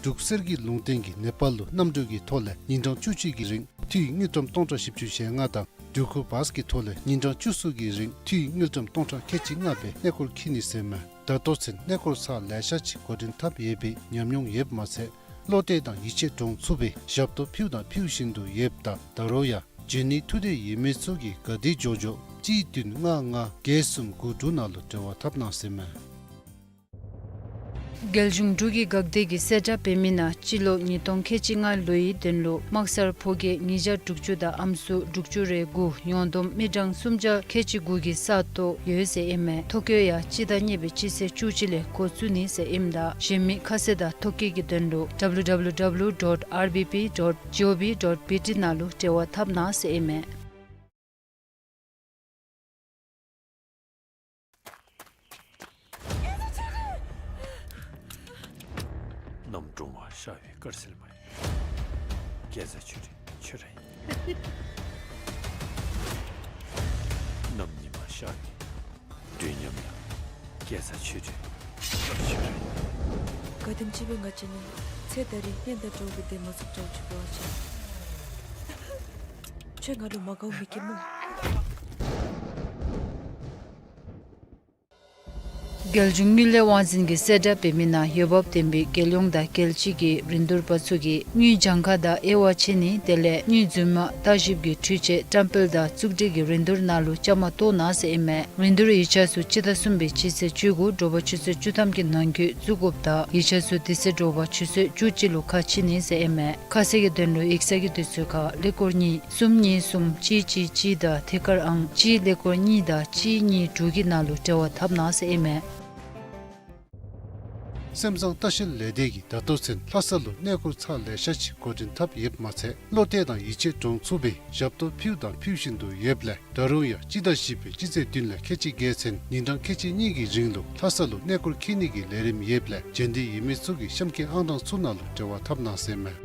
འབྲུག་གསེར་གྱི་ལུང་བསྟན་གྱིས་ནེ་པཱལ་ལུ་གནམ་གྲུ་གི་ཐོག་ལས་ཉིན་གྲངས་བཅུ་གཅིག་གི་རིང་འཐུས་དངུལ་ཀྲམ་སྟོང་ཕྲག་བཞི་བཅུ་ཞེ་ལྔ་དང་འབྲུག་ཁུ་བཱས་ཀྱི་ཐོག་ལས་ཉིན་གྲངས་བཅུ་གསུམ་གྱི་རིང་འཐུས་དངུལ་ཀྲམ་སྟོང་ཕྲག་ཁལ་གཅིག་ལྔ་སྦེ་གནས་སྐོར་འཁྱིད་ནི་ཟེར་མས། ད་ལྟོ་ཚུན་གནས་སྐོར་ཚར་ལེ་ཤ་ཅིག་འགོ་འདྲེན་འཐབ་ཡོད་པའི་ཉམས་མྱོང་ཡོདཔ་མ་ཚད་བློ་གཏད་དང་ཡིད་ཆེས་འདྲོངས་ཚུགས་པའི་ཞབས་ཏོག་ཕུལཝ་དང་ཕུལ་བཞིན་དུ་ཡོདཔ་ད་ད་རུང་ཡང་འབྱོན་ནི་ཐུགས་འདོད་ཡོད་མི་ཚུ་གིས་ག་དེ་མགྱོགས་མགྱོགས་གཅིག་བདུན་ལྔ་ལྔ་བརྒྱད་གསུམ་དགུ་དྲུག་ནང་ལུ་འབྲེལ་བ་འཐབ་གནང་ཟེར་མས། རྒྱལ་གཞུང་འབྲུག་གི་འགག་སྡེ་གིས་གསལ་བསྒྲགས་འབད་མི་ནང་སྤྱི་ལོ་ཉིས་སྟོང་ཁལ་གཅིག་ལྔ་ལོའི་དོན་ལུ་དམག་སར་ཕོ་སྐྱེས་ཉིས་བརྒྱ་དྲུག་ཅུ་དང་ཨམ་སྲུ་དྲུག་ཅུ་རེ་དགུ་ཡོངས་བསྡོམས་མི་གྲངས་སུམ་བརྒྱ་ཁལ་གཅིག་དགུ་གི་ས་སྟོང་ཡོད་ཟེར་ཨིན་མས། ཐོ་བཀོད་ཡང་སྤྱི་ཟླ་གཉིས་པའི་སྤྱི་ཚེས་བཅུ་གཅིག་ལས་འགོ་བཙུགས་ནི་ཟེར་ཨིནམ་ད་གཞན་མི་ཁ་གསལ་དང་ཐོ་བཀོད་ཀྱི་དོན་ལུ་W W W dot R B P dot G O V dot B T ནང་ལུ་འབྲེལ་བ་འཐབ་གནང་ཟེར་ཨིན་མས། གནམ་སྒྲོན་མ་ཤར་བའི་དཀར་ཟིལ་མ་ཡིན། སྐལ་བཟང་ཆོས་སྒྲོན་ཁྱོད་ར་ཡིན། གནམ་ཉི་མ་ཤར་བའི་སྒྲོན་ཉམས་ཡང་། སྐལ་བཟང་ཆོས་སྒྲོན་ཁྱོད་ར་ཡིན། ག་དེམ་ཅིག་སྦེ་ང་བཅས་ནི་ཚེ་ད་རིས་གཉེན་དང་འགྲོགས་པའི་འདས་མ་ཚུགས་ཀྱང་བྱུང་བ་ཅིན་ཁྱོད་ང་ལུ་མ་དགའཝ་མི་སྐྱེ་སྨོ། རྒྱལ་གཞུང་དངུལ་ལས་དབང་འཛིན་གྱིས་གསལ་བསྒྲགས་འབད་མི་ནང་འོས་འབབ་ལྡན་པའི་རྒྱལ་ཡོངས་དང་རྒྱལ་སྤྱི་གི་རིན་བསྡུར་པ་ཚུ་གིས་དངུལ་གྱངས་ཁ་དང་དབྱེ་བ་ཕྱེ་ནི་དེ་ལས་དངུལ་རྫུན་མ་བརྟག་ཞིབ་ཀྱི་འཕྲུལ་ཆས་བཀྲམ་སྤེལ་དང་བཙུགས་སྒྲིག་གི་རིན་བསྡུར་ནང་ལུ་བཅའ་མར་གཏོགས་གནང་ཟེར་ཨིན་མས། རིན་བསྡུར་ཡིག་ཆ་ཚུ་སྤྱི་ཟླ་གསུམ་པའི་སྤྱི་ཚེས་བཅུ་དགུ་དྲོ་པ་ཆུ་ཚོད་བཅུ་ཐམ་གྱི་ནང་འཁོད་བཙུགས་དགོཔ་དང་ཡིག་ཆ་ཚུ་དེ་ཚེ་དྲོ་པ་ཆུ་ཚོད་བཅུ་གཅིག་ལུ་ཁ་ཕྱེ་ནི་ཟེར་ཨིན་མས། ཁ་གསལ་གྱི་དོན་ལུ་ཡིག་ཚང་གི་དུས་ཚོད་ཁར་ཀླད་ཀོར་གཉིས་གསུམ་གཉིས་གསུམ་གཅིག་གཅིག་གཅིག་དང་ཐད་ཀར་ཨང་གཅིག་ཀླད་ཀོར་གཉིས་དང་གཅིག་གཉིས་དྲུག་གི་ནང་ལུ་འབྲེལ་བ་འཐབ་གནང་ཟེར་ཨིན་མས། སེམས་བཟང་ལྟ་བཤལ་ལས་སྡེ་གིས་ད་ལྟོ་ཚུན་ལྷ་ས་ལུ་གནས་སྐོར་ཚར་ལེ་ཤ་ཅིག་འགོ་འདྲེན་འཐབ་ཡོདཔ་མ་ཚད་བློ་གཏད་དང་ཡིད་ཆེས་འདྲོངས་ཚུགས་པའི་ཞབས་ཏོག་ཕུལཝ་དང་ཕུལ་བཞིན་དུ་ཡོདཔ་ལས་ད་རུང་ཡང་སྤྱི་ཟླ་བཞི་པའི་སྤྱི་ཚེས་བདུན་ལས་ཁལ་གཅིག་བརྒྱད་ཚུན་ཉིན་གྲངས་ཁལ་གཅིག་གཉིས་ཀྱི་རིང་ལུ་ལྷ་ས་ལུ་གནས་སྐོར་འཁྱིད་ནི་གི་ལས་རིམ་ཡོདཔ་ལས་འབྱོན་འདོད་ཡོད་མི་ཚུ་གིས་གཤམ་འཁོད་ཨང་གྲངས་ཚུ་ནང་ལུ་འབྲེལ་བ་འཐབ་གནང་ཟེར་མས།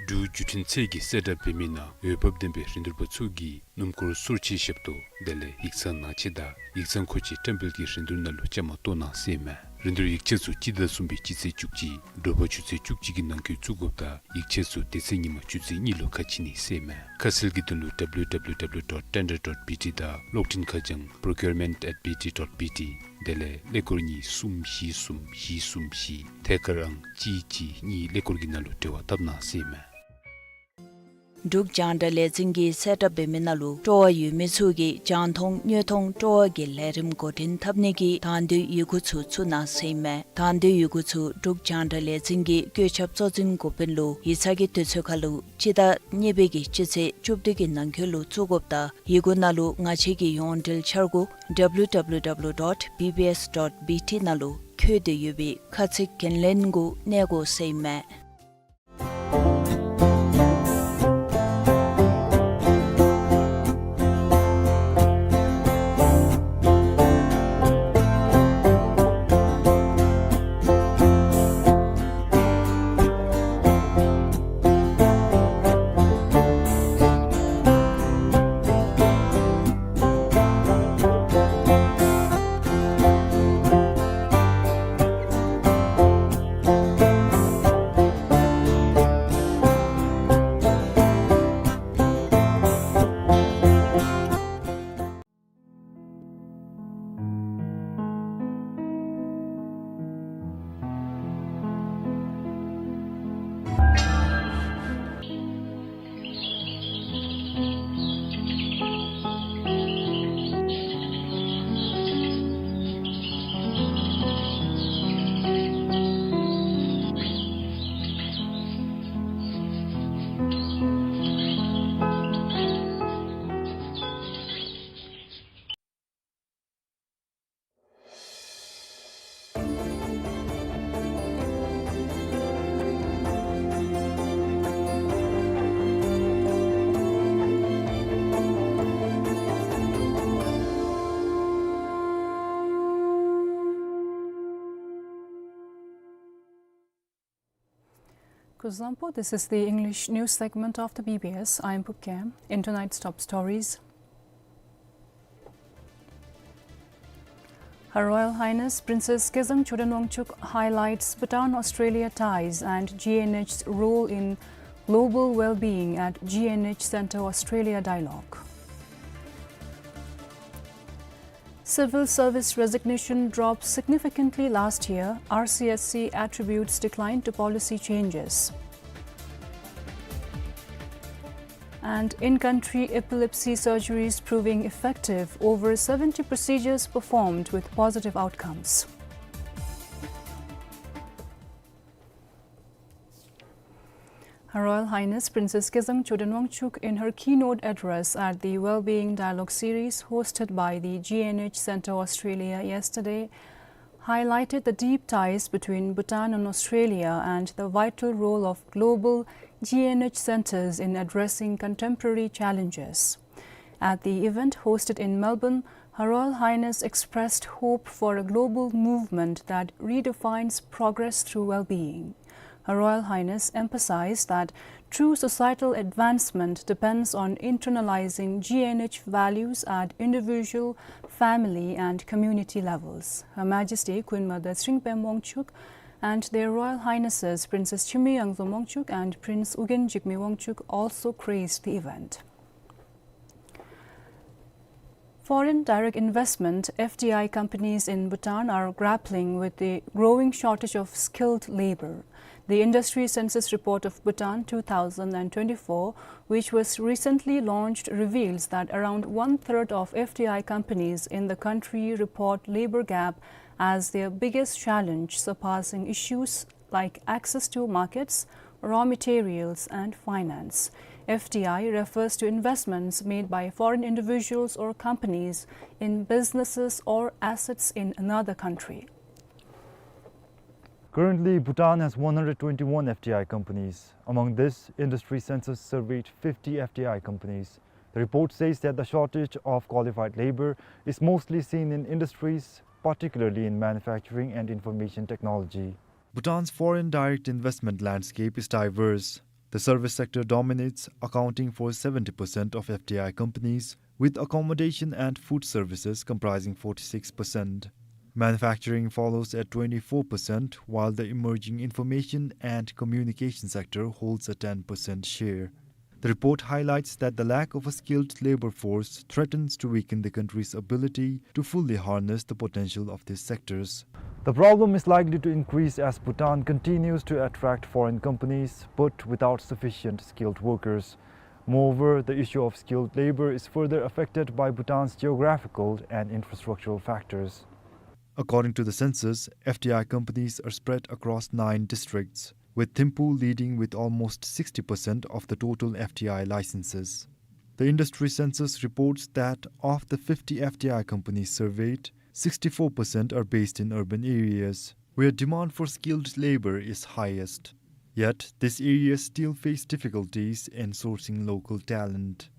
འབྲུག་བརྒྱུད་འཕྲིན་ཚད་ཀྱིས་གསལ་བསྒྲགས་འབད་མི་ནང་འོས་འབབ་ལྡན་པའི་རིན་བསྡུར་པ་ཚུ་གིས་སྣུམ་འཁོར་གསོལ་ཆས་ཞབས་ཏོག་དེ་ལས་ཡིག་ཚང་ནང་ཆས་དང་ཡིག་ཚང་མཁོ་ཆས་བཀྲམ་སྤེལ་གྱི་རིན་བསྡུར་ནང་ལུ་བཅའ་མར་གཏོགས་གནང་ཟེར་མས། རིན་བསྡུར་ཡིག་ཆ་ཚུ་སྤྱི་ཟླ་གསུམ་པའི་སྤྱི་ཚེས་བཅུ་གཅིག་དྲོ་པ་ཆུ་ཚོད་བཅུ་གཅིག་གི་ནང་འཁོད་བཙུགས་དགོཔ་དང་ཡིག་ཆ་ཚུ་དེ་ཚེ་ཉིན་མ་ཆུ་ཚོད་གཉིས་ལུ་ཁ་ཕྱེ་ནི་ཟེར་མས། ཁ་གསལ་གྱི་དོན་ལུ་W W W dot tender dot B T དང་གློག་འཕྲིན་ཁ་བྱང་procurement at B T dot B T དེ་ལས་ཀླད་ཀོར་གཉིས་གསུམ་བཞི་གསུམ་བཞི་གསུམ་བཞི་ཐད་ཀར་ཨང་གཅིག་གཅིག་གཉིས་ཀླད་ཀོར་གྱི་ནང་ལུ་འབྲེལ་བ་འཐབ་གནང་ཟེར་མས། འབྲུག་རྒྱང་བསྒྲགས་ལས་འཛིན་གྱིས་གསལ་བསྒྲགས་འབད་མི་ནང་ལུ་སྤྲོ་བ་ཡོད་མི་ཚུ་གིས་རྒྱང་མཐོང་དངོས་མཐོང་སྤྲོ་བ་གི་ལས་རིམ་འགོ་འདྲེན་འཐབ་ནི་གི་དང་འདོད་ཡི་གུ་ཚུ་བཙུགས་གནང་ཟེར་ཨིན་མས། དང་འདོད་ཡི་གུ་ཚུ་འབྲུག་རྒྱང་བསྒྲགས་ལས་འཛིན་གྱི་བཀོད་ཁྱབ་གཙོ་འཛིན་འགོ་དཔོན་ལུ་ཡིག་ཚང་གི་དུས་ཚོད་ཁར་ལུ་སྤྱི་ཟླ་གཉིས་པའི་གི་སྤྱི་ཚེས་བཅུ་བདུན་གྱི་ནང་འཁོད་ལུ་བཙུགས་དགོཔ་དང་ཡི་གུ་ནང་ལུ་ང་བཅས་ཀྱི་ཡོངས་འབྲེལ་འཆར་སྒོ་W W W dot B B S dot B T ནང་ལུ་བཀོད་དེ་ཡོད་པའི་ཁ་ཚིག་འགན་ལེན་གུ་གནས་དགོ་ཟེར་ཨིན་མས། Kuzuzangpo, this is the English news segment of the B B S. I am Pukkem. In tonight's top stories, Her Royal Highness Princess Kezang Choden Wangchuck highlights Bhutan-Australia ties and G N H's role in global well-being at G N H Centre Australia Dialogue. Civil service resignation dropped significantly last year, R C S C attributes decline to policy changes. And in-country epilepsy surgeries proving effective, over seventy procedures performed with positive outcomes. Her Royal Highness Princess Kezang Choden Wangchuck, in her keynote address at the Wellbeing Dialogue Series hosted by the G N H Centre Australia yesterday, highlighted the deep ties between Bhutan and Australia and the vital role of global G N H centres in addressing contemporary challenges. At the event hosted in Melbourne, Her Royal Highness expressed hope for a global movement that redefines progress through well-being. Her Royal Highness emphasized that true societal advancement depends on internalizing G N H values at individual, family, and community levels. Her Majesty Queen Mother Tshering Pem Wangchuck and Their Royal Highnesses Princess Chimyi Yangzom Wangchuck and Prince Ugyen Jigme Wangchuck also graced the event. Foreign direct investment, F D I, companies in Bhutan are grappling with the growing shortage of skilled labor. The Industry Census Report of Bhutan two thousand and twenty-four, which was recently launched, reveals that around one-third of F D I companies in the country report labor gap as their biggest challenge, surpassing issues like access to markets, raw materials, and finance. F D I refers to investments made by foreign individuals or companies in businesses or assets in another country. Currently, Bhutan has one hundred twenty-one F D I companies. Among this, Industry Census surveyed fifty F D I companies. The report says that the shortage of qualified labor is mostly seen in industries, particularly in manufacturing and information technology. Bhutan's foreign direct investment landscape is diverse. The service sector dominates, accounting for seventy percent of F D I companies, with accommodation and food services comprising forty-six percent. Manufacturing follows at twenty-four percent, while the emerging information and communication sector holds a ten percent share. The report highlights that the lack of a skilled labor force threatens to weaken the country's ability to fully harness the potential of these sectors. The problem is likely to increase as Bhutan continues to attract foreign companies, but without sufficient skilled workers. Moreover, the issue of skilled labor is further affected by Bhutan's geographical and infrastructural factors. According to the census, F D I companies are spread across nine districts, with Thimphu leading with almost sixty percent of the total F D I licenses. The industry census reports that of the fifty F D I companies surveyed, sixty-four percent are based in urban areas, where demand for skilled labor is highest. Yet, these areas still face difficulties in sourcing local talent.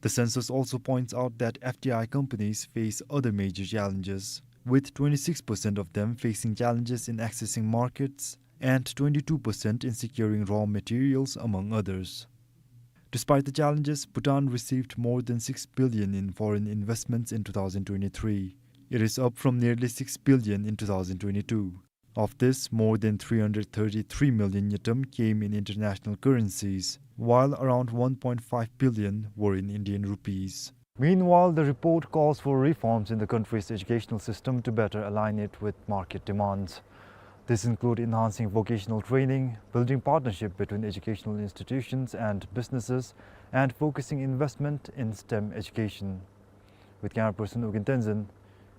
The census also points out that F D I companies face other major challenges, with twenty-six percent of them facing challenges in accessing markets and twenty-two percent in securing raw materials, among others. Despite the challenges, Bhutan received more than six billion in foreign investments in two thousand twenty-three. It is up from nearly six billion in two thousand twenty-two. Of this, more than three hundred thirty-three million ngultrum came in international currencies, while around one point five billion were in Indian rupees. Meanwhile, the report calls for reforms in the country's educational system to better align it with market demands. These include enhancing vocational training, building partnership between educational institutions and businesses, and focusing investment in STEM education. With camera person U Gin Tenzin,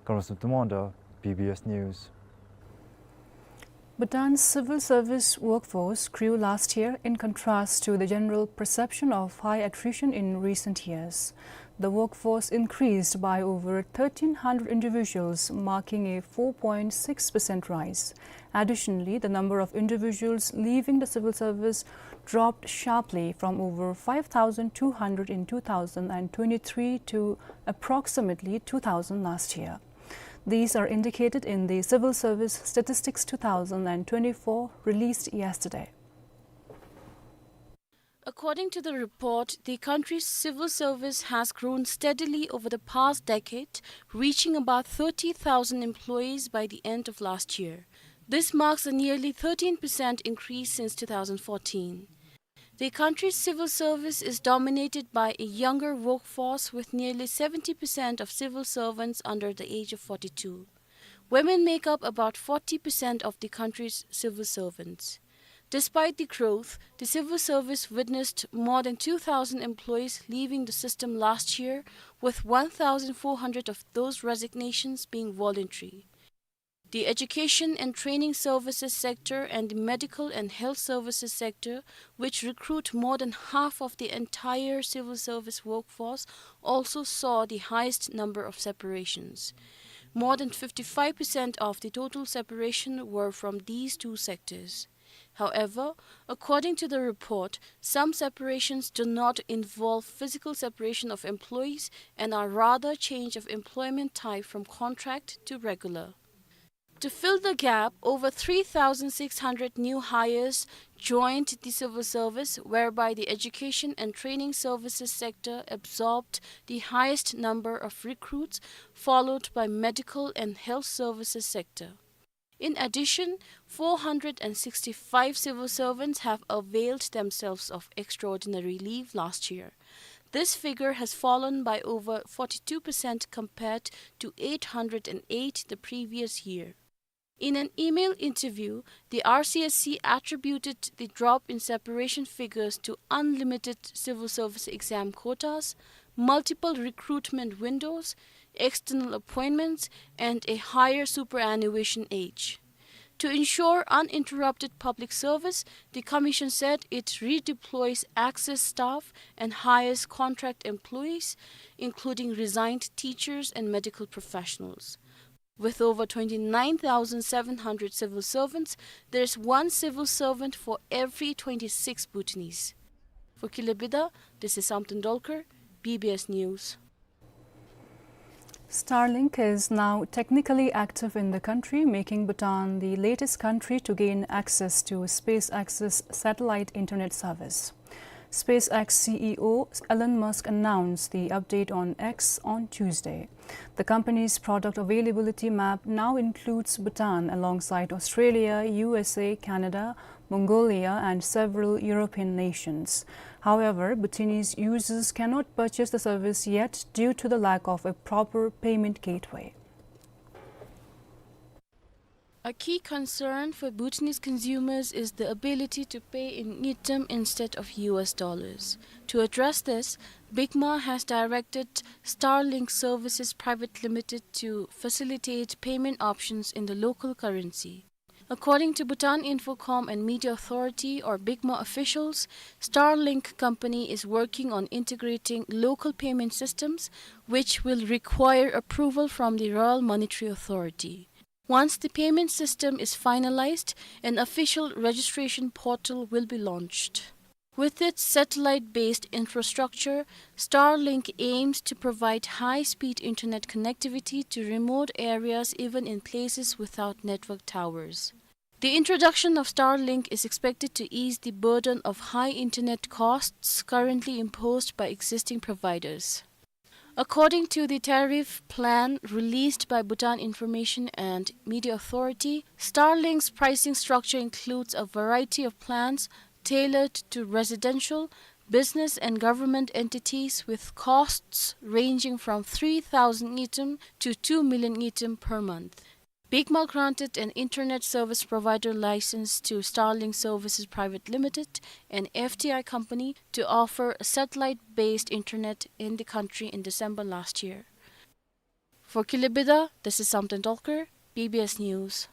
Congressman Tumanda, B B S News. Bhutan's civil service workforce grew last year in contrast to the general perception of high attrition in recent years. The workforce increased by over thirteen hundred individuals, marking a four point six percent rise. Additionally, the number of individuals leaving the civil service dropped sharply from over five thousand two hundred in two thousand twenty-three to approximately two thousand last year. These are indicated in the Civil Service Statistics two thousand twenty-four, released yesterday. According to the report, the country's civil service has grown steadily over the past decade, reaching about thirty thousand employees by the end of last year. This marks a nearly thirteen percent increase since two thousand fourteen. The country's civil service is dominated by a younger workforce, with nearly seventy percent of civil servants under the age of forty-two. Women make up about forty percent of the country's civil servants. Despite the growth, the civil service witnessed more than two thousand employees leaving the system last year, with one thousand four hundred of those resignations being voluntary. The education and training services sector and the medical and health services sector, which recruit more than half of the entire civil service workforce, also saw the highest number of separations. More than fifty-five percent of the total separation were from these two sectors. However, according to the report, some separations do not involve physical separation of employees and are rather change of employment type from contract to regular. To fill the gap, over three thousand six hundred new hires joined the civil service, whereby the education and training services sector absorbed the highest number of recruits, followed by medical and health services sector. In addition, four hundred and sixty-five civil servants have availed themselves of extraordinary leave last year. This figure has fallen by over forty-two percent compared to eight hundred and eight the previous year. In an email interview, the R C S C attributed the drop in separation figures to unlimited civil service exam quotas, multiple recruitment windows, external appointments, and a higher superannuation age. To ensure uninterrupted public service, the Commission said it redeploys excess staff and hires contract employees, including resigned teachers and medical professionals. With over twenty-nine thousand seven hundred civil servants, there is one civil servant for every twenty-six Bhutanese. For Kile Bida, this is Samten Dolkar, B B S News. Starlink is now technically active in the country, making Bhutan the latest country to gain access to SpaceX's satellite internet service. SpaceX C E O Elon Musk announced the update on X on Tuesday. The company's product availability map now includes Bhutan alongside Australia, U S A, Canada, Mongolia, and several European nations. However, Bhutanese users cannot purchase the service yet due to the lack of a proper payment gateway. A key concern for Bhutanese consumers is the ability to pay in ngultrum instead of U S dollars. To address this, BICMA has directed Starlink Services Private Limited to facilitate payment options in the local currency. According to Bhutan Infocom and Media Authority, or BICMA officials, Starlink company is working on integrating local payment systems, which will require approval from the Royal Monetary Authority. Once the payment system is finalized, an official registration portal will be launched. With its satellite-based infrastructure, Starlink aims to provide high-speed internet connectivity to remote areas, even in places without network towers. The introduction of Starlink is expected to ease the burden of high internet costs currently imposed by existing providers. According to the tariff plan released by Bhutan Information and Media Authority, Starlink's pricing structure includes a variety of plans tailored to residential, business and government entities, with costs ranging from three thousand ngultrum to two million ngultrum per month. BICMA granted an internet service provider license to Starlink Services Private Limited, an F T I company, to offer satellite-based internet in the country in December last year. For Killibida, this is Samten Tolkar, B B S News.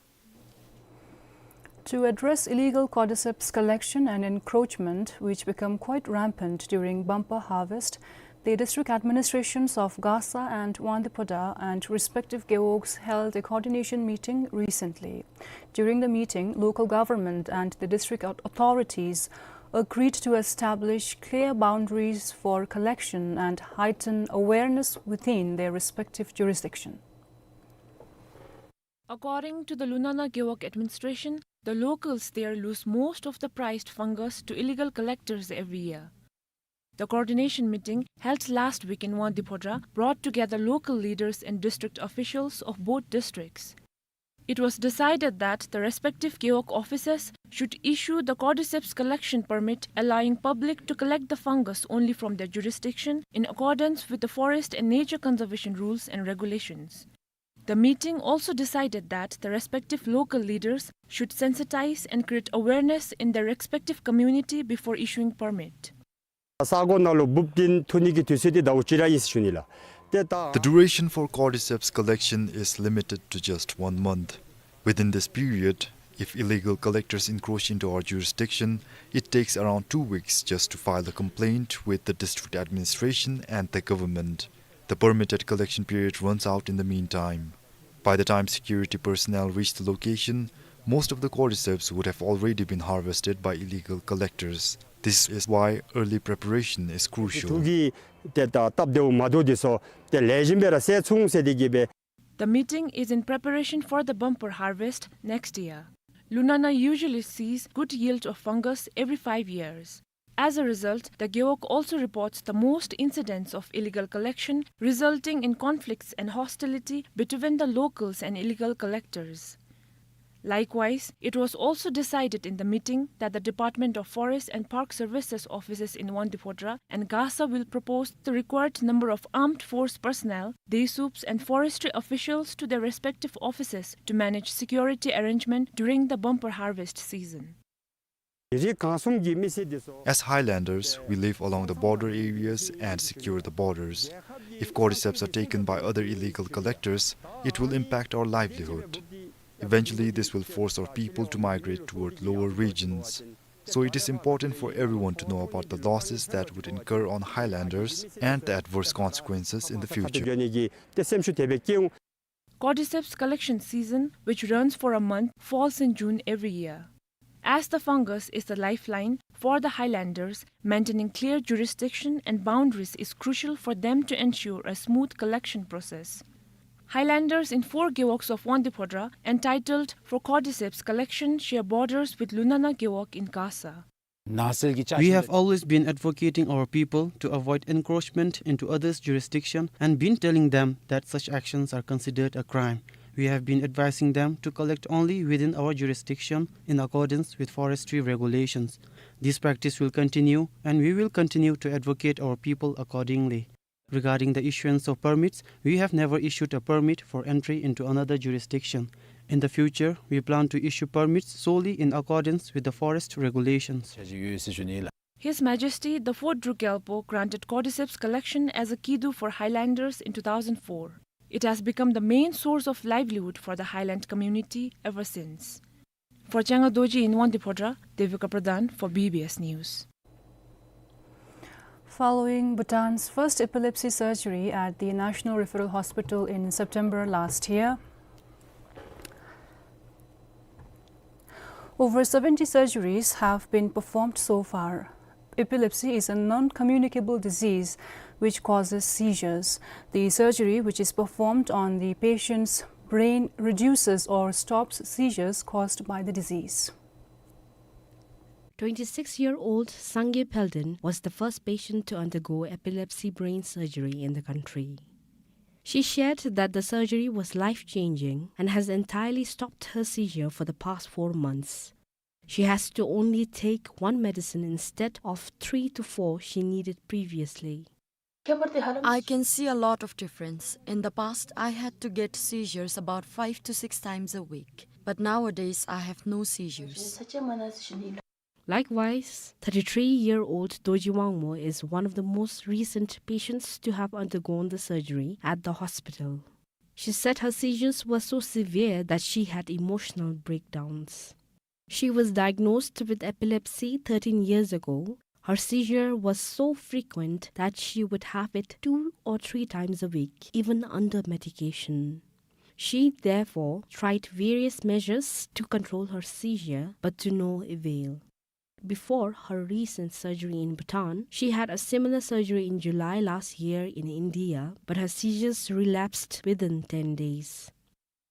To address illegal cordyceps collection and encroachment, which become quite rampant during bumper harvest, the district administrations of Gasa and Wangdue Phodrang and respective gewogs held a coordination meeting recently. During the meeting, local government and the district au-, authorities agreed to establish clear boundaries for collection and heighten awareness within their respective jurisdiction. According to the Lunana Gewog administration, the locals there lose most of the prized fungus to illegal collectors every year. The coordination meeting held last week in Wangdue Phodrang brought together local leaders and district officials of both districts. It was decided that the respective gewog officers should issue the cordyceps collection permit, allowing public to collect the fungus only from their jurisdiction in accordance with the forest and nature conservation rules and regulations. The meeting also decided that the respective local leaders should sensitize and create awareness in their respective community before issuing permit. ས་གོ་ནང་ལུ་འབུཔ་འདི་འཐུ་ནི་གི་དུས་ཚོད་འདི་ཟླཝ་གཅིག་ར་ཨིན་ཟེར་ཞུ་ནི་ལགས། ཏེ་ད། The duration for cordyceps collection is limited to just one month. Within this period, if illegal collectors encroach into our jurisdiction, it takes around two weeks just to file a complaint with the district administration and the government. The permitted collection period runs out in the meantime. By the time security personnel reach the location, most of the cordyceps would have already been harvested by illegal collectors. This is why early preparation is crucial. འཐུ་གི་ཏེ་ད་སྟབས་བདེཝ་མ་བདེཝ་འདི་ཚུ་ཏེ་ལེགས་ཤོམ་སྦེ་ར་སེལ་ཚུགས་ཟེར་ཏེ་གི་སྦེ། The meeting is in preparation for the bumper harvest next year. Lunana usually sees good yield of fungus every five years. As a result, the gewog also reports the most incidents of illegal collection, resulting in conflicts and hostility between the locals and illegal collectors. Likewise, it was also decided in the meeting that the Department of Forest and Park Services offices in Wangdue Phodrang and Gasa will propose the required number of armed force personnel, Desuups and forestry officials to their respective offices to manage security arrangement during the bumper harvest season. རིགས་གང་གསུམ་གྱི་མི་སེར་འདི་ཚུ། As highlanders, we live along the border areas and secure the borders. If cordyceps are taken by other illegal collectors, it will impact our livelihood. Eventually, this will force our people to migrate toward lower regions. So it is important for everyone to know about the losses that would incur on highlanders and the adverse consequences in the future. Cordyceps collection season, which runs for a month, falls in June every year. As the fungus is the lifeline for the highlanders, maintaining clear jurisdiction and boundaries is crucial for them to ensure a smooth collection process. Highlanders in four gewogs of Wangdue Phodrang entitled for cordyceps collection share borders with Lunana Gewog in Gasa. We have always been advocating our people to avoid encroachment into others' jurisdiction and been telling them that such actions are considered a crime. We have been advising them to collect only within our jurisdiction in accordance with forestry regulations. This practice will continue, and we will continue to advocate our people accordingly. Regarding the issuance of permits, we have never issued a permit for entry into another jurisdiction. In the future, we plan to issue permits solely in accordance with the forest regulations. His Majesty the Fourth Druk Gyalpo granted cordyceps collection as a kidu for highlanders in two thousand four. It has become the main source of livelihood for the highland community ever since. For Changa Dorji in Wangdue Phodrang, Devika Pradhan for B B S News. Following Bhutan's first epilepsy surgery at the National Referral Hospital in September last year, over seventy surgeries have been performed so far. Epilepsy is a non-communicable disease which causes seizures. The surgery, which is performed on the patient's brain, reduces or stops seizures caused by the disease. Twenty-six-year-old Sangay Pheldon was the first patient to undergo epilepsy brain surgery in the country. She shared that the surgery was life-changing and has entirely stopped her seizure for the past four months. She has to only take one medicine instead of three to four she needed previously. I can see a lot of difference. In the past, I had to get seizures about five to six times a week, but nowadays I have no seizures. Likewise, thirty-three-year-old Dorji Wangmo is one of the most recent patients to have undergone the surgery at the hospital. She said her seizures were so severe that she had emotional breakdowns. She was diagnosed with epilepsy thirteen years ago. Her seizure was so frequent that she would have it two or three times a week, even under medication. She, therefore, tried various measures to control her seizure, but to no avail. Before her recent surgery in Bhutan, she had a similar surgery in July last year in India, but her seizures relapsed within ten days.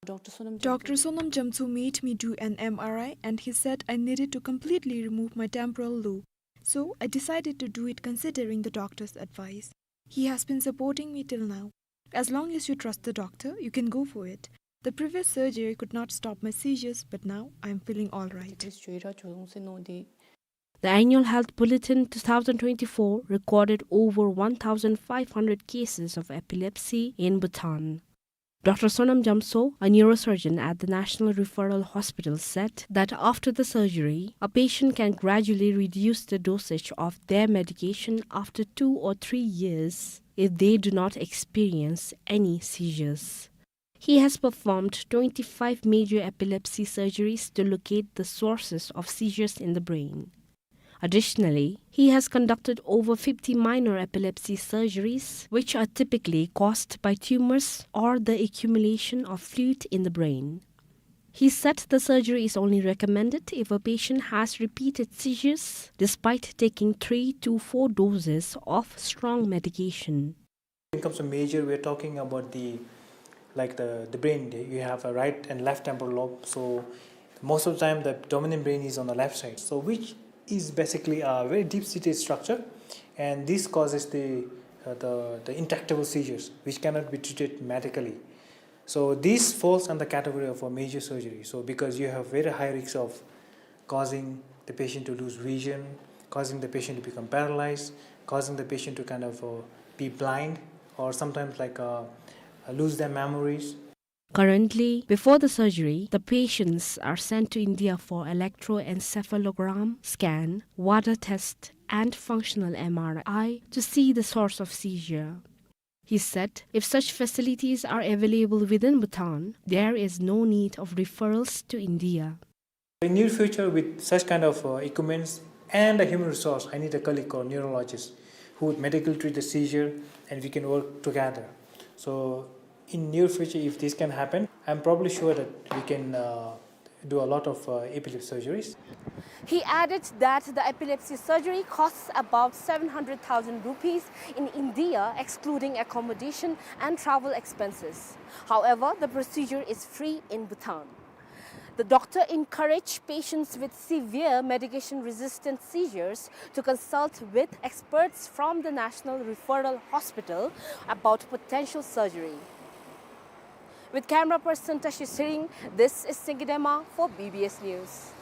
Doctor Sonam Jamtso made me do an M R I and he said I needed to completely remove my temporal lobe. So I decided to do it considering the doctor's advice. He has been supporting me till now. As long as you trust the doctor, you can go for it. The previous surgery could not stop my seizures, but now I am feeling all right. The annual health bulletin two thousand twenty-four recorded over one thousand five hundred cases of epilepsy in Bhutan. Doctor Sonam Jamtso, a neurosurgeon at the National Referral Hospital, said that after the surgery, a patient can gradually reduce the dosage of their medication after two or three years if they do not experience any seizures. He has performed twenty-five major epilepsy surgeries to locate the sources of seizures in the brain. Additionally, he has conducted over fifty minor epilepsy surgeries, which are typically caused by tumors or the accumulation of fluid in the brain. He said the surgery is only recommended if a patient has repeated seizures despite taking three to four doses of strong medication. When it comes to major, we're talking about the, like, the, the brain. You have a right and left temporal lobe. So most of the time, the dominant brain is on the left side. So which is basically a very deep-seated structure, and this causes the, uh, the, the intractable seizures, which cannot be treated medically. So this falls under the category of a major surgery. So because you have very high risks of causing the patient to lose vision, causing the patient to become paralyzed, causing the patient to kind of, uh, be blind, or sometimes, like, uh, uh, lose their memories. Currently, before the surgery, the patients are sent to India for electroencephalogram scan, WADA test, and functional M R I to see the source of seizure. He said if such facilities are available within Bhutan, there is no need of referrals to India. In near future, with such kind of, uh, equipments and a human resource, I need a colleague called neurologist who would medically treat the seizure, and we can work together. So in near future, if this can happen, I'm probably sure that we can, uh, do a lot of, uh, epilepsy surgeries. He added that the epilepsy surgery costs about seven hundred thousand rupees in India, excluding accommodation and travel expenses. However, the procedure is free in Bhutan. The doctor encouraged patients with severe medication-resistant seizures to consult with experts from the National Referral Hospital about potential surgery. With camera person Tashi Tshering, this is Singye Dema for B B S News.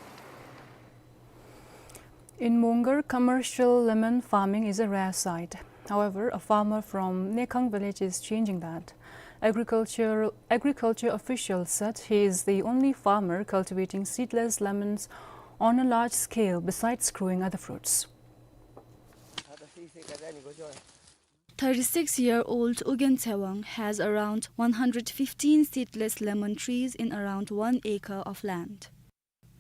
In Mongar, commercial lemon farming is a rare sight. However, a farmer from Nekhang village is changing that. Agriculture, agriculture officials said he is the only farmer cultivating seedless lemons on a large scale besides growing other fruits. Thirty-six-year-old Ugyen Tsewang has around one hundred fifteen seedless lemon trees in around one acre of land.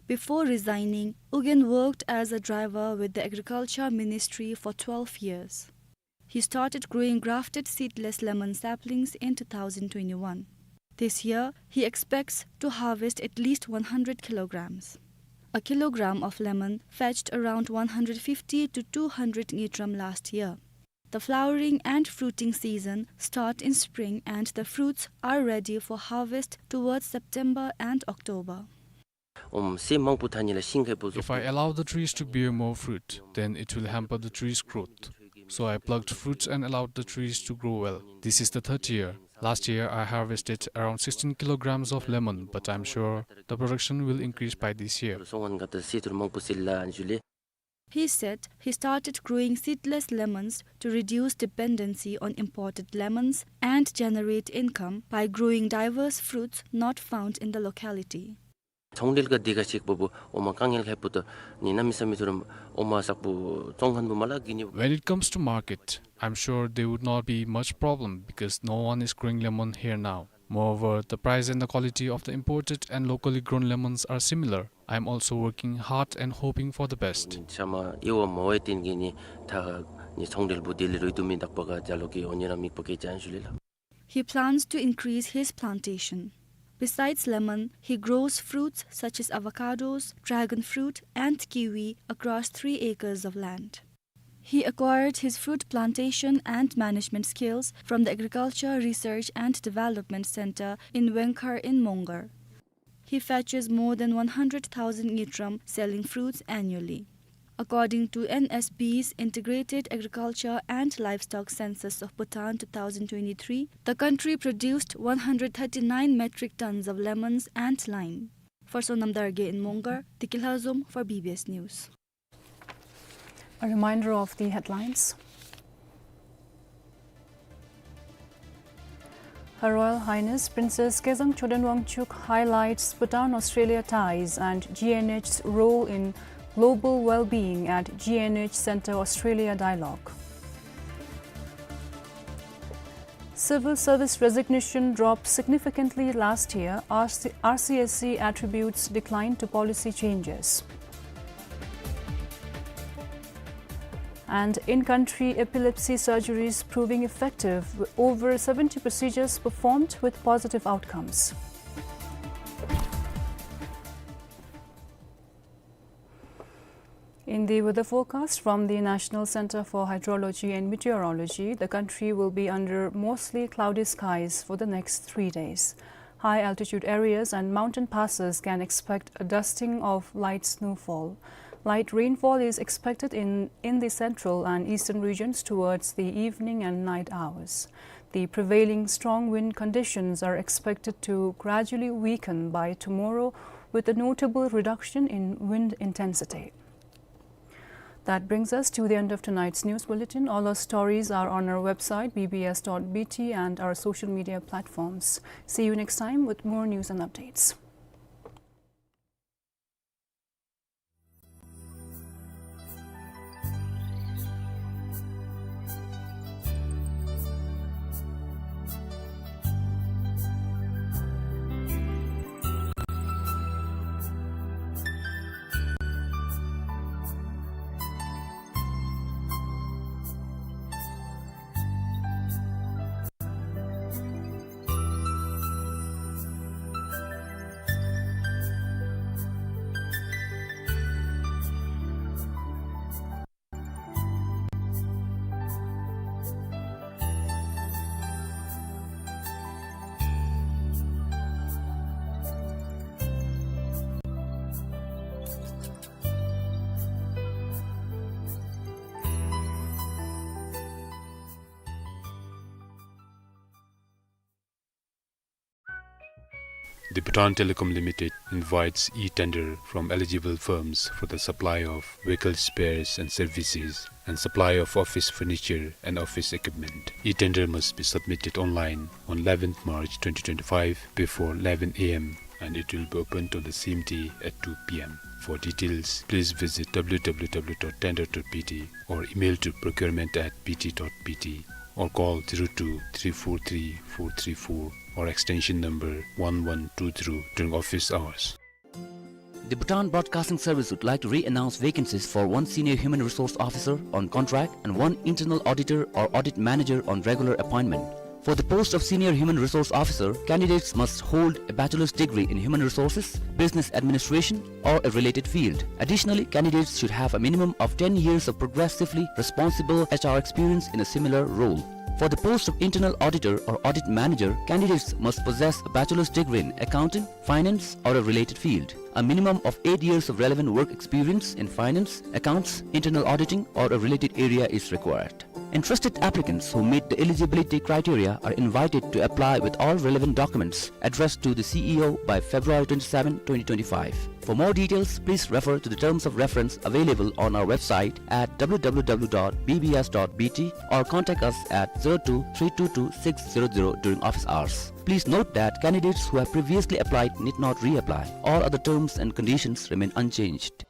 Before resigning, Ugyen worked as a driver with the Agriculture Ministry for twelve years. He started growing grafted seedless lemon saplings in two thousand twenty-one. This year, he expects to harvest at least one hundred kilograms. A kilogram of lemon fetched around one hundred fifty to two hundred ngultrum last year. The flowering and fruiting season start in spring and the fruits are ready for harvest towards September and October. Om si mangpu thani la shing khai pu zo. If I allow the trees to bear more fruit, then it will hamper the trees' growth. So I plucked fruits and allowed the trees to grow well. This is the third year. Last year, I harvested around sixteen kilograms of lemon, but I'm sure the production will increase by this year. Song wan kata si tur mangpu silla anjuli. He said he started growing seedless lemons to reduce dependency on imported lemons and generate income by growing diverse fruits not found in the locality. Chonglel ka dega chik bubu, oma kangel khai puto, ni nami sami turum, oma sakbu, chonghan bu mala gini. When it comes to market, I'm sure there would not be much problem because no one is growing lemon here now. Moreover, the price and the quality of the imported and locally grown lemons are similar. I'm also working hard and hoping for the best. Sama iwa mawe tin gini tha ni chonglel bu dili rui dumi dakpa ka jalo ki onira mikpa ke chan shulila. He plans to increase his plantation. Besides lemon, he grows fruits such as avocados, dragon fruit, and kiwi across three acres of land. He acquired his fruit plantation and management skills from the Agriculture Research and Development Center in Wengkhar in Mongar. He fetches more than one hundred thousand ngultrum selling fruits annually. According to N S B's Integrated Agriculture and Livestock Census of Bhutan two thousand twenty-three, the country produced one hundred thirty-nine metric tons of lemons and lime. For Sonam Darge in Mongar, Dikilhazom for B B S News. A reminder of the headlines. Her Royal Highness Princess Kezang Choden Wangchuk highlights Bhutan-Australia ties and G N H's role in global well-being at G N H Centre Australia Dialogue. Civil service resignation dropped significantly last year, R C, R C S C attributes decline to policy changes. And in-country epilepsy surgeries proving effective, with over seventy procedures performed with positive outcomes. In the weather forecast from the National Centre for Hydrology and Meteorology, the country will be under mostly cloudy skies for the next three days. High altitude areas and mountain passes can expect a dusting of light snowfall. Light rainfall is expected in, in the central and eastern regions towards the evening and night hours. The prevailing strong wind conditions are expected to gradually weaken by tomorrow, with a notable reduction in wind intensity. That brings us to the end of tonight's news bulletin. All our stories are on our website, B B S dot B T, and our social media platforms. See you next time with more news and updates. The Bhutan Telecom Limited invites e-tender from eligible firms for the supply of vehicle spares and services and supply of office furniture and office equipment. E-tender must be submitted online on eleventh March twenty twenty-five before eleven A M, and it will be opened on the same day at two P M. For details, please visit W W W dot tender dot B T or email to procurement at B T dot B T or call zero two three four three four three four or extension number one one two zero during office hours. The Bhutan Broadcasting Service would like to re-announce vacancies for one senior human resource officer on contract and one internal auditor or audit manager on regular appointment. For the post of senior human resource officer, candidates must hold a bachelor's degree in human resources, business administration, or a related field. Additionally, candidates should have a minimum of ten years of progressively responsible H R experience in a similar role. For the post of internal auditor or audit manager, candidates must possess a bachelor's degree in accounting, finance, or a related field. A minimum of eight years of relevant work experience in finance, accounts, internal auditing, or a related area is required. Interested applicants who meet the eligibility criteria are invited to apply with all relevant documents addressed to the C E O by February twenty-seven, twenty twenty-five. For more details, please refer to the terms of reference available on our website at W W W dot B B S dot B T or contact us at zero two three two two six zero zero during office hours. Please note that candidates who have previously applied need not reapply. All other terms and conditions remain unchanged.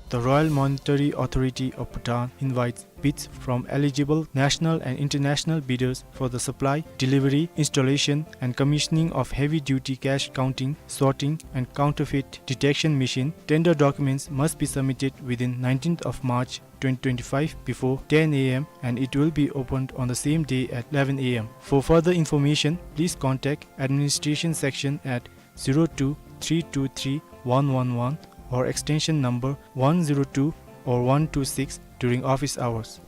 The Royal Monetary Authority of Bhutan invites bids from eligible national and international bidders for the supply, delivery, installation, and commissioning of heavy-duty cash counting, sorting, and counterfeit detection machine. Tender documents must be submitted within nineteenth of March twenty twenty-five before ten A M, and it will be opened on the same day at eleven A M. For further information, please contact administration section at zero two three two three one one one or extension number one zero two or one two six during office hours.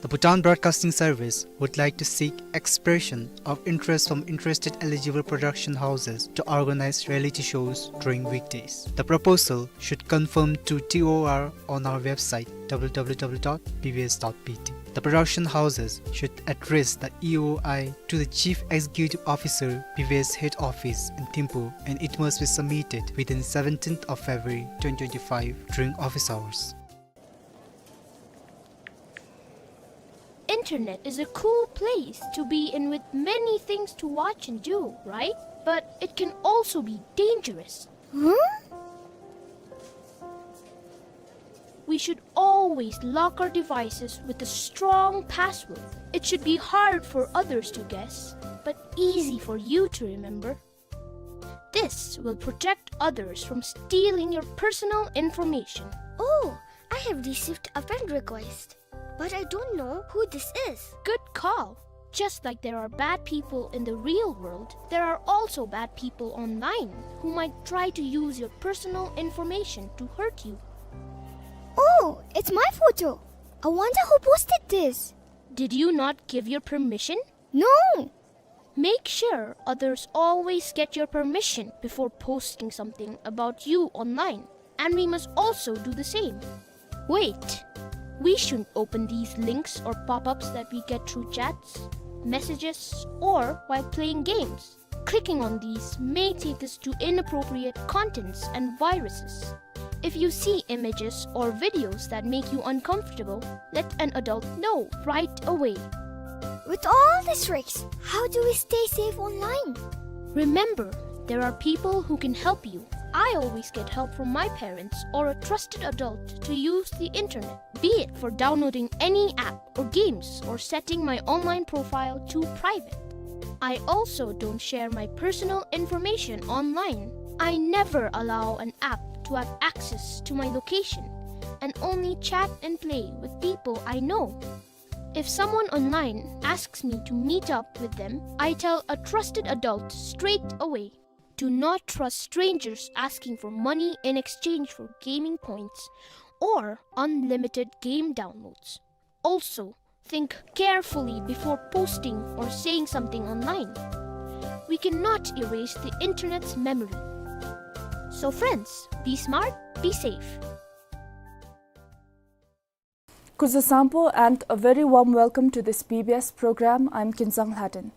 The Bhutan Broadcasting Service would like to seek expression of interest from interested eligible production houses to organize reality shows during weekdays. The proposal should confirm to T O R on our website, W W W dot B B S dot B T. The production houses should address the E O I to the Chief Executive Officer, B B S Head Office in Thimphu, and it must be submitted within seventeenth of February twenty twenty-five during office hours. Internet is a cool place to be in with many things to watch and do, right? But it can also be dangerous. Huh? We should always lock our devices with a strong password. It should be hard for others to guess, but easy for you to remember. This will protect others from stealing your personal information. Oh, I have received a friend request, but I don't know who this is. Good call. Just like there are bad people in the real world, there are also bad people online who might try to use your personal information to hurt you. Oh, it's my photo. I wonder who posted this. Did you not give your permission? No. Make sure others always get your permission before posting something about you online, and we must also do the same. Wait, we shouldn't open these links or pop-ups that we get through chats, messages, or while playing games. Clicking on these may take us to inappropriate contents and viruses. If you see images or videos that make you uncomfortable, let an adult know right away. With all these tricks, how do we stay safe online? Remember, there are people who can help you. I always get help from my parents or a trusted adult to use the internet, be it for downloading any app or games or setting my online profile to private. I also don't share my personal information online. I never allow an app to have access to my location and only chat and play with people I know. If someone online asks me to meet up with them, I tell a trusted adult straight away. Do not trust strangers asking for money in exchange for gaming points or unlimited game downloads. Also, think carefully before posting or saying something online. We cannot erase the internet's memory. So friends, be smart, be safe. Kuzuzangpo and a very warm welcome to this B B S program. I'm Kinzang Lhaden.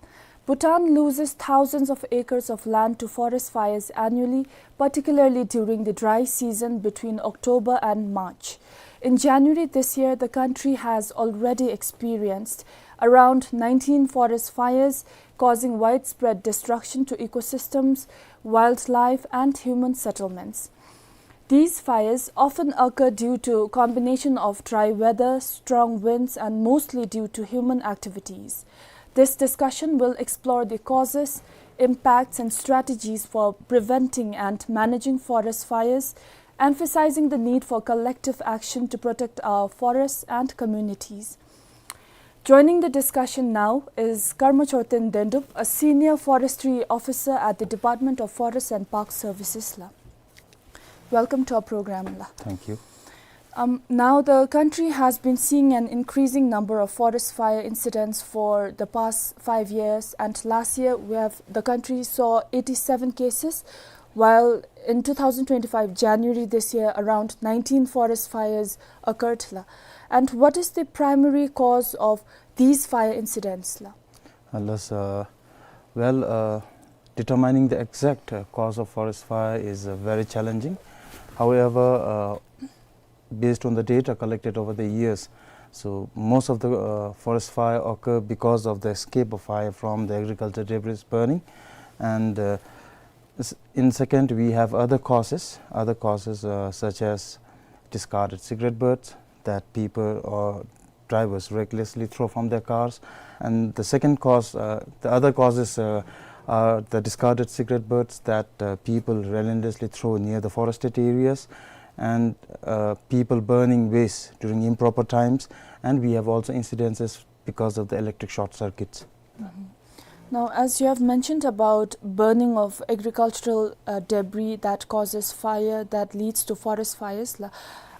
Bhutan loses thousands of acres of land to forest fires annually, particularly during the dry season between October and March. In January this year, the country has already experienced around nineteen forest fires, causing widespread destruction to ecosystems, wildlife, and human settlements. These fires often occur due to combination of dry weather, strong winds, and mostly due to human activities. This discussion will explore the causes, impacts, and strategies for preventing and managing forest fires, emphasizing the need for collective action to protect our forests and communities. Joining the discussion now is Karma Choten Dendup, a senior forestry officer at the Department of Forest and Park Services la. Welcome to our program la. Thank you. Um, now, the country has been seeing an increasing number of forest fire incidents for the past five years, and last year we have, the country saw eighty-seven cases, while in two thousand twenty-five January this year, around nineteen forest fires occurred la. And what is the primary cause of these fire incidents la? Alas, uh, well, uh, determining the exact, uh, cause of forest fire is, uh, very challenging. However, uh, based on the data collected over the years, so most of the, uh, forest fire occur because of the escape of fire from the agriculture debris burning. And, uh, s-, in second, we have other causes, other causes, uh, such as discarded cigarette butts that people or drivers recklessly throw from their cars. And the second cause, uh, the other causes, uh, are the discarded cigarette butts that, uh, people relentlessly throw near the forested areas, and, uh, people burning waste during improper times. And we have also incidences because of the electric short circuits. Mhm. Now, as you have mentioned about burning of agricultural, uh, debris that causes fire, that leads to forest fires la,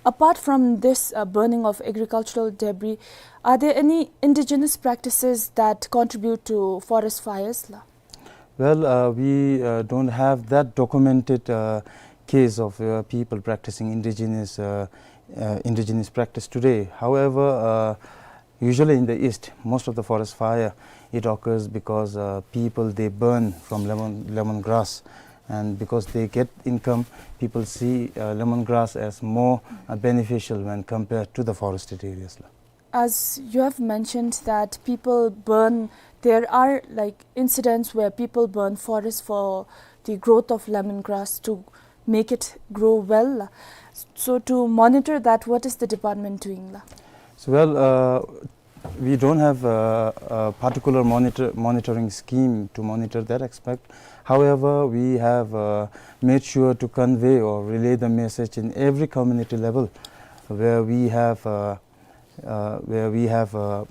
apart from this, uh, burning of agricultural debris, are there any indigenous practices that contribute to forest fires la? Well, uh, we, uh, don't have that documented, uh, case of, uh, people practicing indigenous, uh, uh, indigenous practice today. However, uh, usually in the East, most of the forest fire, it occurs because, uh, people, they burn from lemon, lemongrass. And because they get income, people see, uh, lemongrass as more, uh, beneficial when compared to the forested areas la. As you have mentioned that people burn, there are, like, incidents where people burn forests for the growth of lemongrass to make it grow well la. So to monitor that, what is the department doing la? So, well, uh, we don't have a, a particular monitor, monitoring scheme to monitor that aspect. However, we have, uh, made sure to convey or relay the message in every community level where we have, uh, uh, where we have, uh,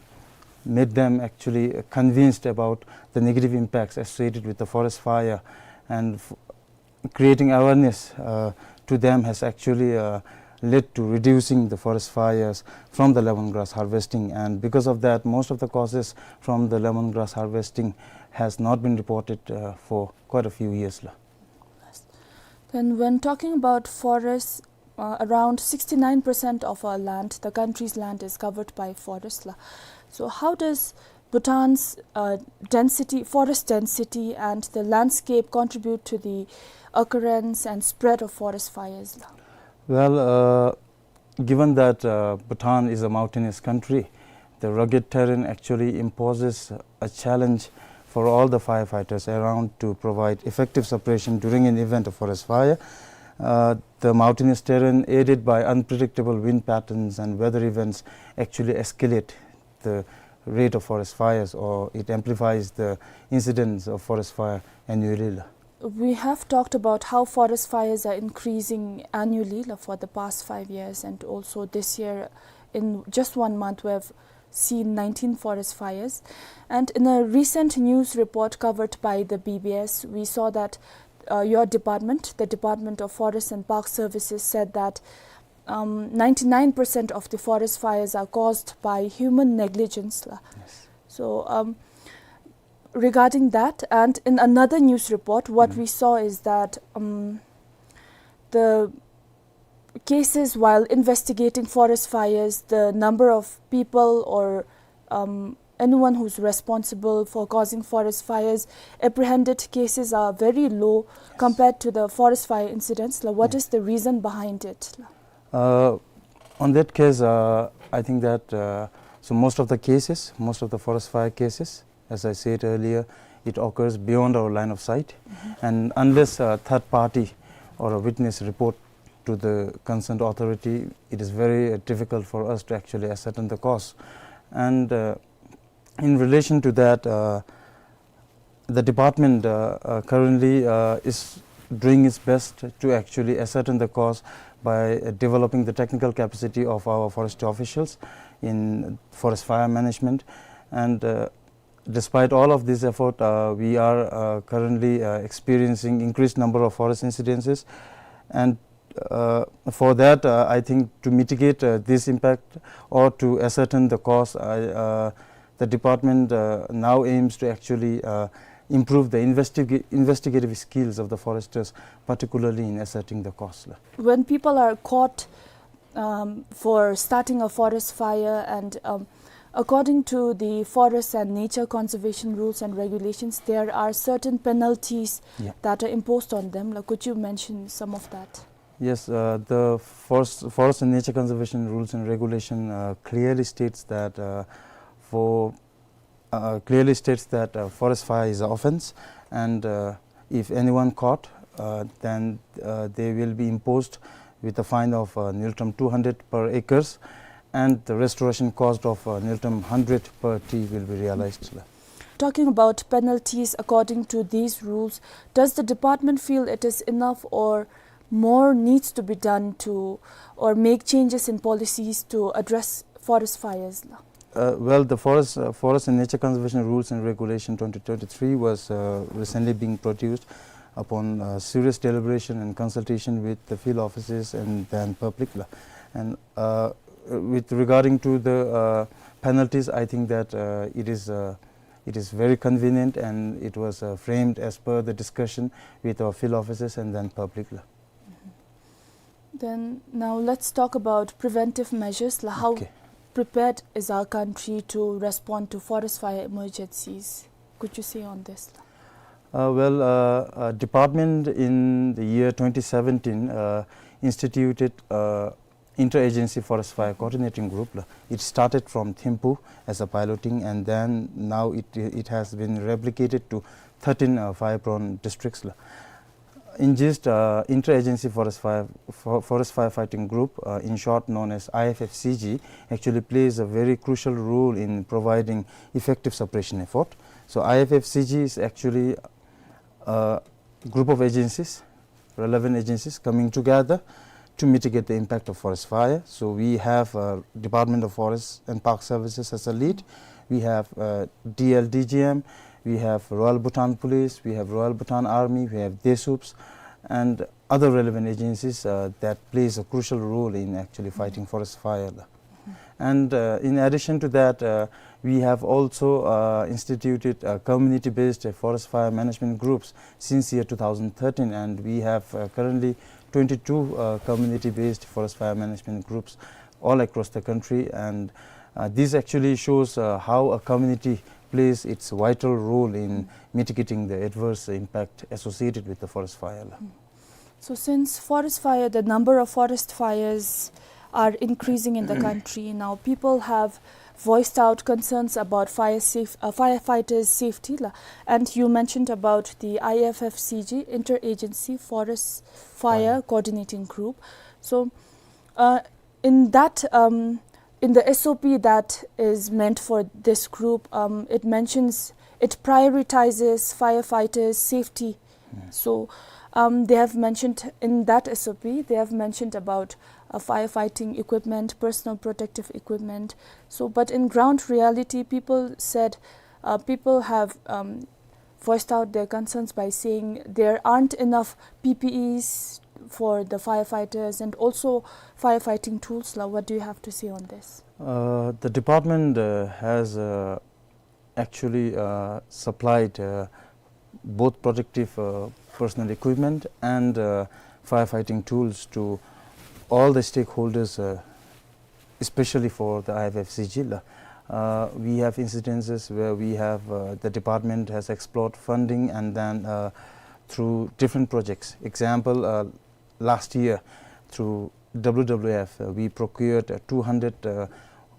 made them actually convinced about the negative impacts associated with the forest fire, and f-, creating awareness, uh, to them has actually, uh, led to reducing the forest fires from the lemongrass harvesting. And because of that, most of the causes from the lemongrass harvesting has not been reported, uh, for quite a few years la. Then, when talking about forests, uh, around sixty-nine percent of our land, the country's land, is covered by forest la. So how does Bhutan's, uh, density, forest density, and the landscape contribute to the occurrence and spread of forest fires la? Well, uh, given that, uh, Bhutan is a mountainous country, the rugged terrain actually imposes a challenge for all the firefighters around to provide effective suppression during an event of forest fire. Uh, the mountainous terrain, aided by unpredictable wind patterns and weather events, actually escalate the rate of forest fires, or it amplifies the incidence of forest fire annually la. We have talked about how forest fires are increasing annually la, for the past five years, and also this year, in just one month, we have seen nineteen forest fires. And in a recent news report covered by the B B S, we saw that, uh, your department, the Department of Forest and Park Services, said that, um, ninety-nine percent of the forest fires are caused by human negligence la. Yes. So, um, regarding that, and in another news report, what Mm. we saw is that, um, the cases while investigating forest fires, the number of people or, um, anyone who's responsible for causing forest fires, apprehended cases are very low Yes. compared to the forest fire incidents la. What Yes. is the reason behind it la? Uh, On that case, uh, I think that, uh, so most of the cases, most of the forest fire cases, as I said earlier, it occurs beyond our line of sight. And unless a third party or a witness report to the concerned authority, it is very, uh, difficult for us to actually ascertain the cause. And, uh, in relation to that, uh, the department, uh, uh, currently, uh, is doing its best to actually ascertain the cause by, uh, developing the technical capacity of our forestry officials in forest fire management. And, uh, despite all of this effort, uh, we are, uh, currently, uh, experiencing increased number of forest incidences. And, uh, for that, uh, I think to mitigate, uh, this impact or to ascertain the cause, I, uh, the department, uh, now aims to actually, uh, improve the investiga-, investigative skills of the foresters, particularly in ascertaining the cause. When people are caught, um, for starting a forest fire, and, um, according to the forest and nature conservation rules and regulations, there are certain penalties, yeah, that are imposed on them. Like, could you mention some of that? Yes, uh, the forest, forest and nature conservation rules and regulation, uh, clearly states that, uh, for, uh, clearly states that, uh, forest fire is an offense, and, uh, if anyone caught, uh, then, uh, they will be imposed with a fine of, uh, Ngultrum two hundred per acres, and the restoration cost of, uh, Ngultrum hundred per tree will be realized. Talking about penalties according to these rules, does the department feel it is enough, or more needs to be done to, or make changes in policies to address forest fires? Uh, well, the forest, uh, forest and nature conservation rules and regulation twenty twenty-three was, uh, recently being produced upon, uh, serious deliberation and consultation with the field offices and then public. And, uh, with regarding to the, uh, penalties, I think that, uh, it is, uh, it is very convenient, and it was, uh, framed as per the discussion with our field officers and then public. Then now let's talk about preventive measures. La, how, okay, prepared is our country to respond to forest fire emergencies? Could you say on this? Uh, well, uh, uh, department in the year twenty seventeen, uh, instituted, uh, Interagency Forest Fire Coordinating Group. It started from Thimphu as a piloting, and then now it, it has been replicated to thirteen, uh, fire-prone districts. In gist, uh, Interagency Forest Fire, Fo-, Forest Firefighting Group, uh, in short known as I F F C G, actually plays a very crucial role in providing effective suppression effort. So I F F C G is actually a group of agencies, relevant agencies coming together to mitigate the impact of forest fire. So we have, uh, Department of Forest and Park Services as a lead. We have, uh, D L D G M. We have Royal Bhutan Police. We have Royal Bhutan Army. We have DESUPS and other relevant agencies, uh, that plays a crucial role in actually fighting forest fire. And, uh, in addition to that, uh, we have also, uh, instituted, uh, community-based, uh, forest fire management groups since year two thousand thirteen, and we have, uh, currently twenty-two, uh, community-based forest fire management groups all across the country. And, uh, this actually shows, uh, how a community plays its vital role in mitigating the adverse impact associated with the forest fire. So since forest fire, the number of forest fires are increasing in the country. Now, people have voiced out concerns about fire safe, uh, firefighters' safety, la, and you mentioned about the I F F C G, Interagency Forest Fire Coordinating Group. So, uh, in that, um, in the S O P that is meant for this group, um, it mentions, it prioritizes firefighters' safety. So, um, they have mentioned in that S O P, they have mentioned about, uh, firefighting equipment, personal protective equipment. So, but in ground reality, people said, uh, people have, um, voiced out their concerns by saying there aren't enough P P Es for the firefighters and also firefighting tools. La, what do you have to say on this? Uh, the department, uh, has, uh, actually, uh, supplied, uh, both protective, uh, personal equipment and, uh, firefighting tools to all the stakeholders, uh, especially for the I F F C G. Uh, we have incidences where we have, uh, the department has explored funding and then, uh, through different projects. Example, uh, last year through W W F, uh, we procured, uh, two hundred, uh,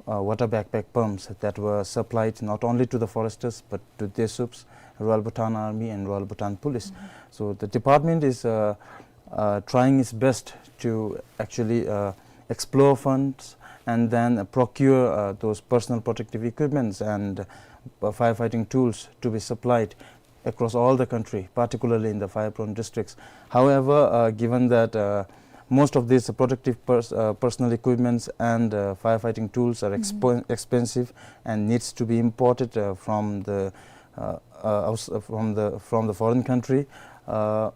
uh, water backpack pumps that were supplied not only to the foresters but to DESUPs, Royal Bhutan Army, and Royal Bhutan Police. So the department is, uh, uh, trying its best to actually, uh, explore funds and then, uh, procure, uh, those personal protective equipments and, uh, firefighting tools to be supplied across all the country, particularly in the fire-prone districts. However, uh, given that, uh, most of these protective pers-, uh, personal equipments and, uh, firefighting tools are expo-, expensive and needs to be imported, uh, from the, uh, uh, outs-, uh, from the, from the foreign country, uh,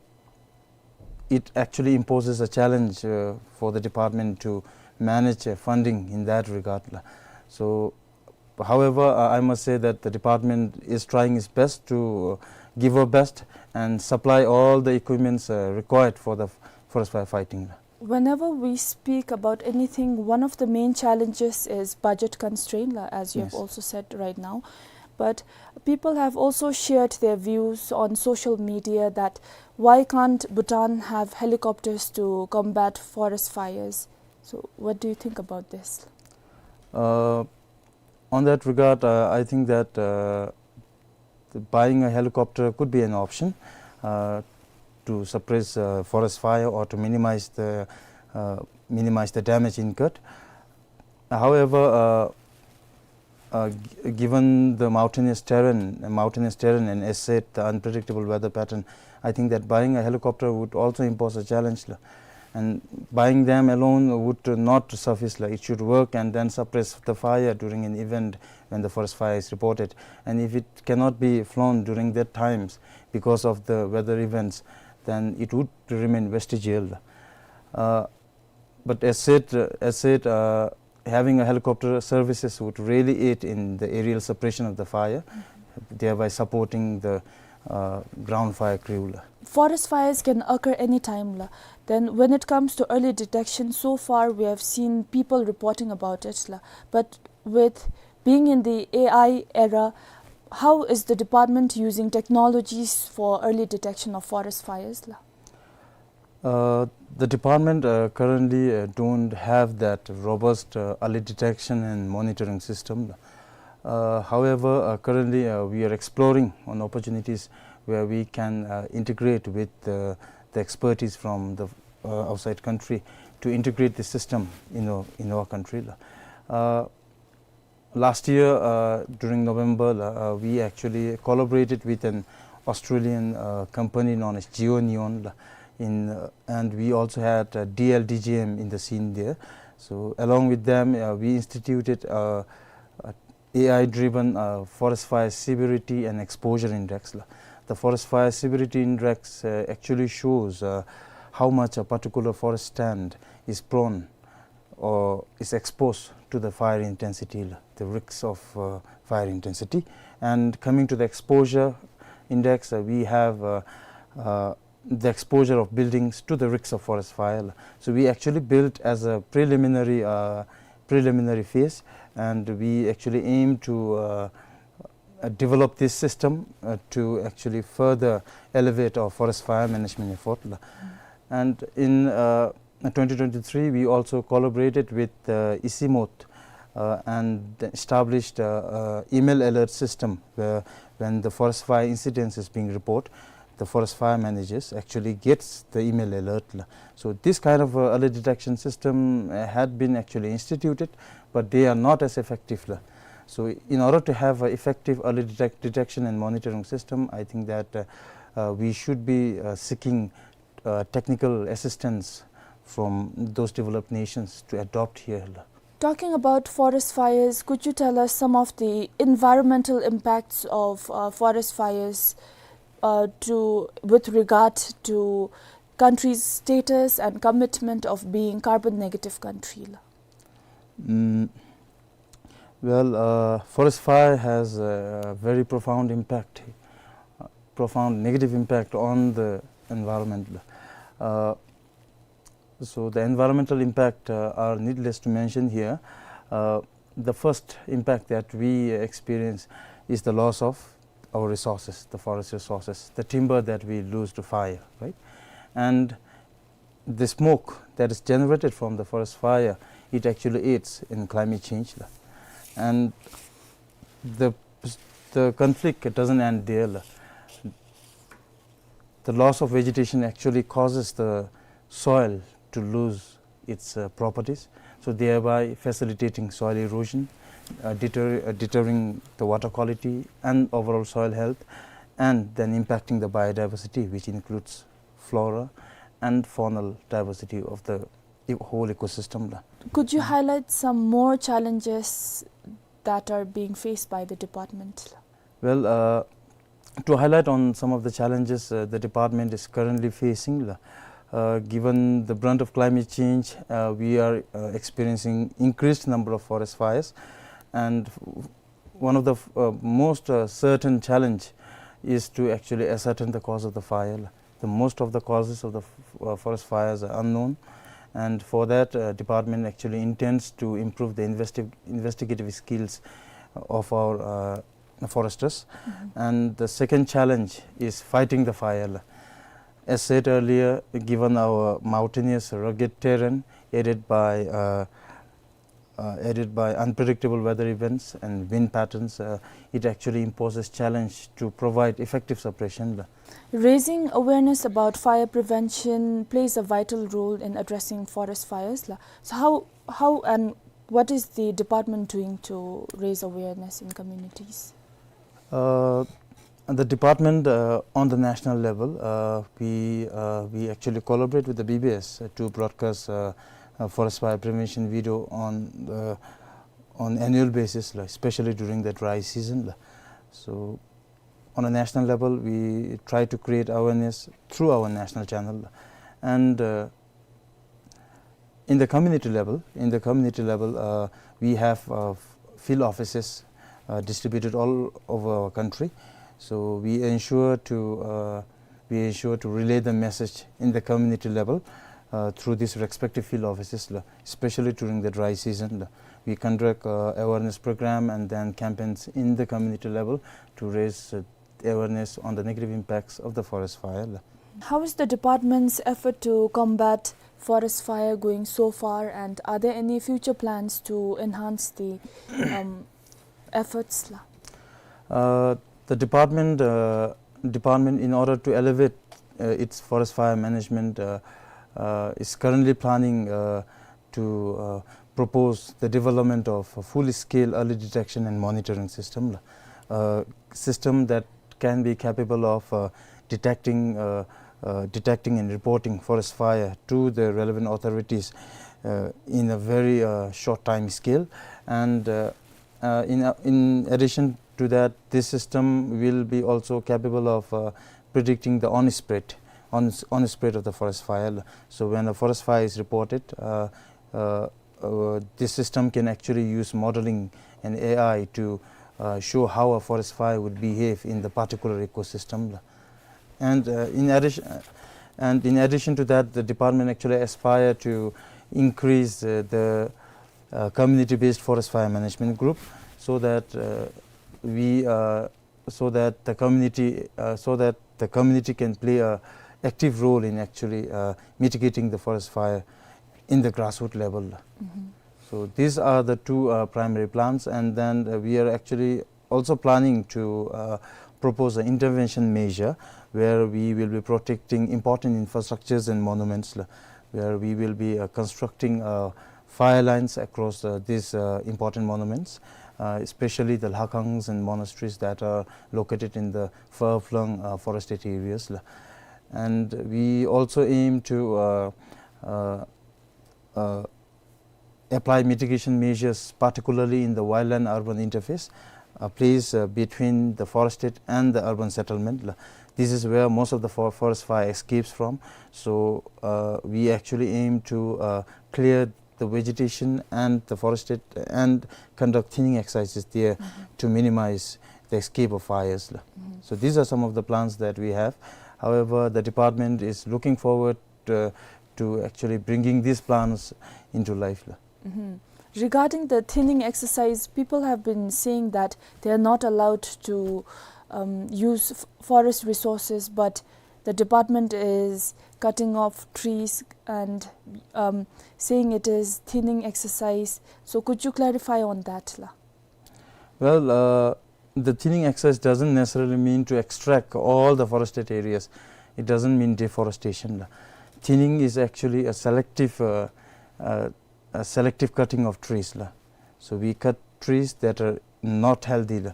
it actually imposes a challenge, uh, for the department to manage, uh, funding in that regard, la. So, however, uh, I must say that the department is trying its best to, uh, give our best and supply all the equipments, uh, required for the f-, forest fire fighting. Whenever we speak about anything, one of the main challenges is budget constraint, la, as you have Yes. also said right now. But people have also shared their views on social media that why can't Bhutan have helicopters to combat forest fires? So, what do you think about this? Uh, on that regard, uh, I think that, uh, the buying a helicopter could be an option, uh, to suppress, uh, forest fire or to minimize the, uh, minimize the damage incurred. However, uh, uh, g-, given the mountainous terrain, mountainous terrain, and as said, the unpredictable weather pattern, I think that buying a helicopter would also impose a challenge, la. And buying them alone would not suffice, la. It should work and then suppress the fire during an event when the forest fire is reported. And if it cannot be flown during that times because of the weather events, then it would remain vestigial. Uh, but as said, uh, as said, uh, having a helicopter services would really aid in the aerial suppression of the fire, thereby supporting the, uh, ground fire crew, la. Forest fires can occur anytime, la. Then when it comes to early detection, so far we have seen people reporting about it, la. But with being in the A I era, how is the department using technologies for early detection of forest fires, la? Uh, the department, uh, currently, uh, don't have that robust, uh, early detection and monitoring system. Uh, however, uh, currently, uh, we are exploring on opportunities where we can, uh, integrate with, uh, the expertise from the, uh, outside country to integrate the system in our, in our country. Uh, Last year, uh, during November, uh, we actually collaborated with an Australian, uh, company known as GeoNeon, uh, in, uh, and we also had, uh, D L D G M in the scene there. So along with them, uh, we instituted, uh, a A I-driven, uh, forest fire severity and exposure index, la. The forest fire severity index, uh, actually shows, uh, how much a particular forest stand is prone or is exposed to the fire intensity, la, the risks of, uh, fire intensity. And coming to the exposure index, uh, we have, uh, uh, the exposure of buildings to the risks of forest fire, la. So we actually built as a preliminary, uh, preliminary phase, and we actually aim to, uh, uh, develop this system, uh, to actually further elevate our forest fire management effort, la. And in, uh, twenty twenty-three, we also collaborated with, uh, ICIMOT, uh, and established, uh, uh, email alert system where when the forest fire incidents is being reported, the forest fire managers actually gets the email alert, la. So this kind of, uh, early detection system, uh, had been actually instituted, but they are not as effective, la. So in order to have an effective early detect-, detection and monitoring system, I think that, uh, uh, we should be, uh, seeking, uh, technical assistance from those developed nations to adopt here, la. Talking about forest fires, could you tell us some of the environmental impacts of, uh, forest fires, uh, to, with regard to country's status and commitment of being carbon negative country, la? Mm, well, uh, forest fire has a very profound impact, uh, profound negative impact on the environment. Uh, so the environmental impact, uh, are needless to mention here. Uh, the first impact that we experience is the loss of our resources, the forest resources, the timber that we lose to fire, right? And the smoke that is generated from the forest fire, it actually aids in climate change, la. And the, the conflict doesn't end there, la. The loss of vegetation actually causes the soil to lose its, uh, properties, so thereby facilitating soil erosion, uh, deter-, uh, deterring the water quality and overall soil health, and then impacting the biodiversity, which includes flora and faunal diversity of the e-, whole ecosystem, la. Could you highlight some more challenges that are being faced by the department? Well, uh, to highlight on some of the challenges, uh, the department is currently facing, la, uh, given the brunt of climate change, uh, we are, uh, experiencing increased number of forest fires, and one of the f-, uh, most, uh, certain challenge is to actually ascertain the cause of the fire. The most of the causes of the f-, uh, forest fires are unknown, and for that, uh, department actually intends to improve the investi-, investigative skills of our, uh, foresters. Mm-hmm. And the second challenge is fighting the fire. As said earlier, given our mountainous, rugged terrain, aided by, uh, uh, aided by unpredictable weather events and wind patterns, uh, it actually imposes challenge to provide effective suppression. Raising awareness about fire prevention plays a vital role in addressing forest fires, la. So how, how and what is the department doing to raise awareness in communities? Uh, the department, uh, on the national level, uh, we, uh, we actually collaborate with the B B S, uh, to broadcast, uh, uh, forest fire prevention video on the, on annual basis, la, especially during the dry season, la. So on a national level, we try to create awareness through our national channel, la. And, uh, in the community level, in the community level, uh, we have, uh, f-, field offices, uh, distributed all over our country. So we ensure to, uh, we ensure to relay the message in the community level, uh, through these respective field offices, la, especially during the dry season, la. We conduct, uh, awareness program and then campaigns in the community level to raise, uh, awareness on the negative impacts of the forest fire, la. How is the department's effort to combat forest fire going so far, and are there any future plans to enhance the, um, efforts, la? Uh, the department, uh, department, in order to elevate, uh, its forest fire management, uh, uh, is currently planning, uh, to, uh, propose the development of a fully scaled early detection and monitoring system, la. Uh, system that can be capable of, uh, detecting, uh, uh, detecting and reporting forest fire to the relevant authorities, uh, in a very, uh, short time scale. And, uh, uh, in, uh, in addition to that, this system will be also capable of, uh, predicting the on spread, on, on spread of the forest fire. So when a forest fire is reported, uh, uh, uh, this system can actually use modeling and A I to, uh, show how a forest fire would behave in the particular ecosystem. And, uh, in addition, uh, and in addition to that, the department actually aspire to increase, uh, the, uh, community-based forest fire management group, so that, uh, we, uh, so that the community, uh, so that the community can play a active role in actually, uh, mitigating the forest fire in the grassroots level. Mm-hmm. So these are the two, uh, primary plans, and then, uh, we are actually also planning to, uh, propose an intervention measure where we will be protecting important infrastructures and monuments, la, where we will be, uh, constructing, uh, fire lines across, uh, these, uh, important monuments, uh, especially the lhakangs and monasteries that are located in the far-flung, uh, forested areas, la. And we also aim to, uh, uh, uh, apply mitigation measures, particularly in the wildland-urban interface, a place, uh, between the forested and the urban settlement, la. This is where most of the for-, forest fire escapes from. So, uh, we actually aim to, uh, clear the vegetation and the forested and conduct thinning exercises there, mm-hmm, to minimize the escape of fires, la. Mm-hmm. So these are some of the plans that we have. However, the department is looking forward, uh, to actually bringing these plans into life, la. Mm-hmm. Regarding the thinning exercise, people have been saying that they are not allowed to, um, use f-, forest resources, but the department is cutting off trees and, um, saying it is thinning exercise. So could you clarify on that, la? Well, uh, the thinning exercise doesn't necessarily mean to extract all the forested areas. It doesn't mean deforestation, la. Thinning is actually a selective, uh, uh, a selective cutting of trees, la. So we cut trees that are not healthy, la.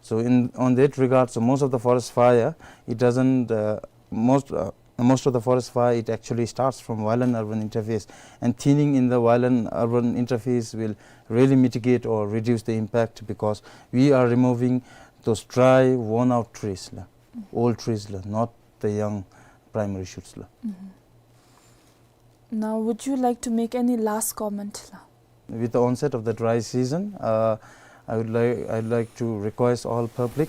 So in, on that regard, so most of the forest fire, it doesn't, uh, most, uh, most of the forest fire, it actually starts from wildland urban interface, and thinning in the wildland urban interface will really mitigate or reduce the impact, because we are removing those dry, worn out trees, la, old trees, la, not the young primary shoots, la. Now, would you like to make any last comment, la? With the onset of the dry season, uh, I would like, I'd like to request all public,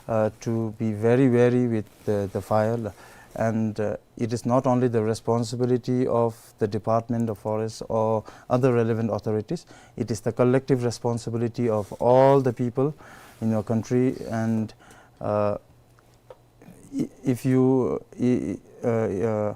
uh, to be very wary with the, the fire, la. And, uh, it is not only the responsibility of the Department of Forest or other relevant authorities, it is the collective responsibility of all the people in your country. And, uh, i-, if you, i-, i-, uh, uh,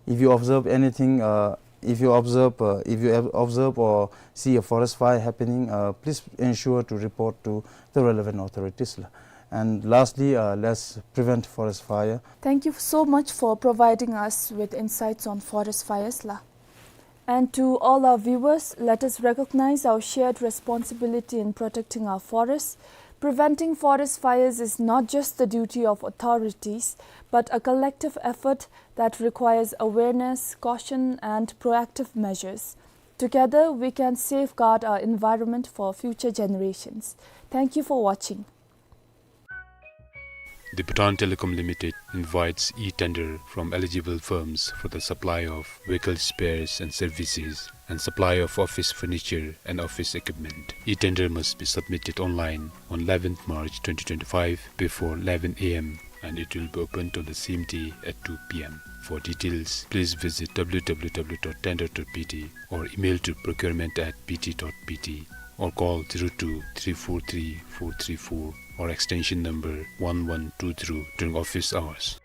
if you observe anything, uh, if you observe, uh, if you ob-, observe or see a forest fire happening, uh, please ensure to report to the relevant authorities, la. And lastly, uh, let's prevent forest fire. Thank you so much for providing us with insights on forest fires, la. And to all our viewers, let us recognize our shared responsibility in protecting our forests. Preventing forest fires is not just the duty of authorities, but a collective effort that requires awareness, caution, and proactive measures. Together, we can safeguard our environment for future generations. Thank you for watching. The Bhutan Telecom Limited invites e-tender from eligible firms for the supply of vehicle spares and services and supply of office furniture and office equipment. E-tender must be submitted online on eleventh March twenty twenty-five before eleven A M, and it will be opened on the same day at two P M. For details, please visit W W W dot tender dot B T or email to procurement at B T dot B T or call zero two three four three four three four or extension number one one two zero during office hours.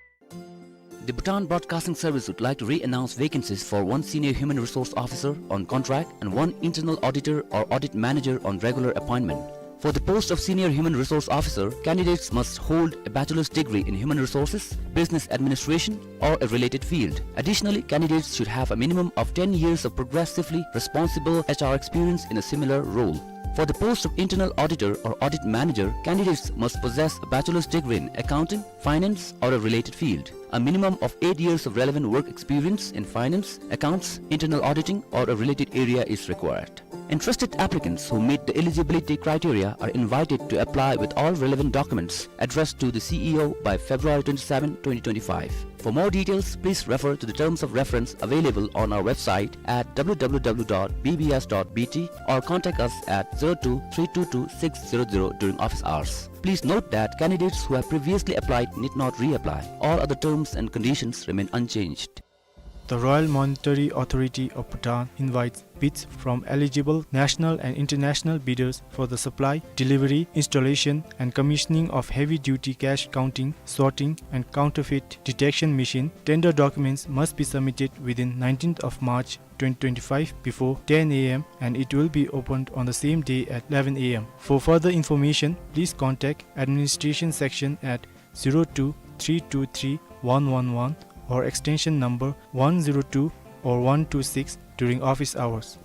The Bhutan Broadcasting Service would like to re-announce vacancies for one Senior Human Resource Officer on contract and one Internal Auditor or Audit Manager on regular appointment. For the post of Senior Human Resource Officer, candidates must hold a bachelor's degree in human resources, business administration, or a related field. Additionally, candidates should have a minimum of ten years of progressively responsible H R experience in a similar role. For the post of Internal Auditor or Audit Manager, candidates must possess a bachelor's degree in accounting, finance, or a related field. A minimum of eight years of relevant work experience in finance, accounts, internal auditing, or a related area is required. Interested applicants who meet the eligibility criteria are invited to apply with all relevant documents addressed to the C E O by February twenty-seven, twenty twenty-five. For more details, please refer to the terms of reference available on our website at W W W dot B B S dot B T or contact us at zero two three two two six zero zero during office hours. Please note that candidates who have previously applied need not reapply. All other terms and conditions remain unchanged. The Royal Monetary Authority of Bhutan invites bids from eligible national and international bidders for the supply, delivery, installation, and commissioning of heavy-duty cash counting, sorting, and counterfeit detection machine. Tender documents must be submitted within nineteenth of March twenty twenty-five before ten A M, and it will be opened on the same day at eleven A M. For further information, please contact administration section at zero two three two three one one one or extension number one zero two or one two six during office hours.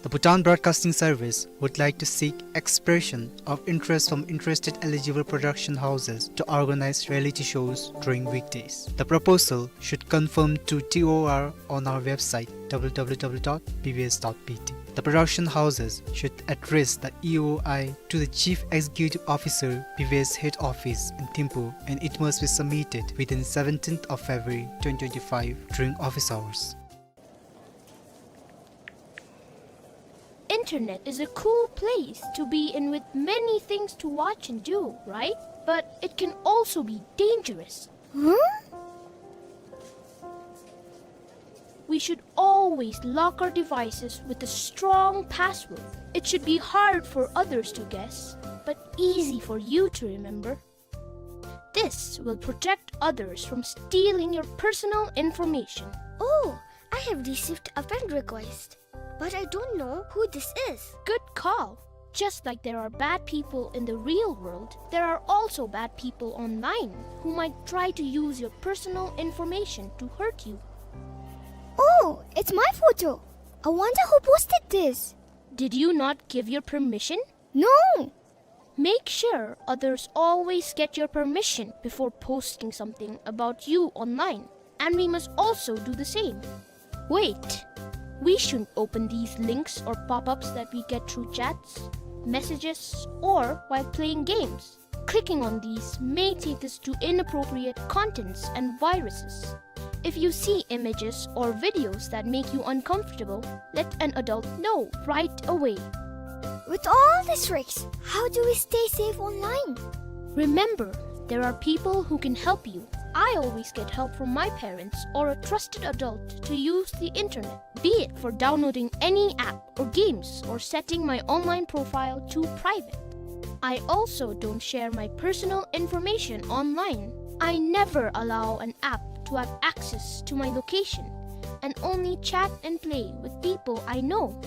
The Bhutan Broadcasting Service would like to seek expression of interest from interested eligible production houses to organize reality shows during weekdays. The proposal should confirm to T O R on our website W W W dot B B S dot B T. The production houses should address the E O I to the Chief Executive Officer, B B S Head Office in Thimphu, and it must be submitted within seventeenth of February twenty twenty-five during office hours. Internet is a cool place to be in with many things to watch and do, right? But it can also be dangerous. Huh? We should always lock our devices with a strong password. It should be hard for others to guess, but easy for you to remember. This will protect others from stealing your personal information. Oh, I have received a friend request, but I don't know who this is. Good call. Just like there are bad people in the real world, there are also bad people online who might try to use your personal information to hurt you. Oh, it's my photo. I wonder who posted this. Did you not give your permission? No. Make sure others always get your permission before posting something about you online, and we must also do the same. Wait, we shouldn't open these links or pop-ups that we get through chats, messages, or while playing games. Clicking on these may take us to inappropriate contents and viruses. If you see images or videos that make you uncomfortable, let an adult know right away. With all these risks, how do we stay safe online? Remember, there are people who can help you. I always get help from my parents or a trusted adult to use the internet, be it for downloading any app or games or setting my online profile to private. I also don't share my personal information online. I never allow an app to have access to my location and only chat and play with people I know.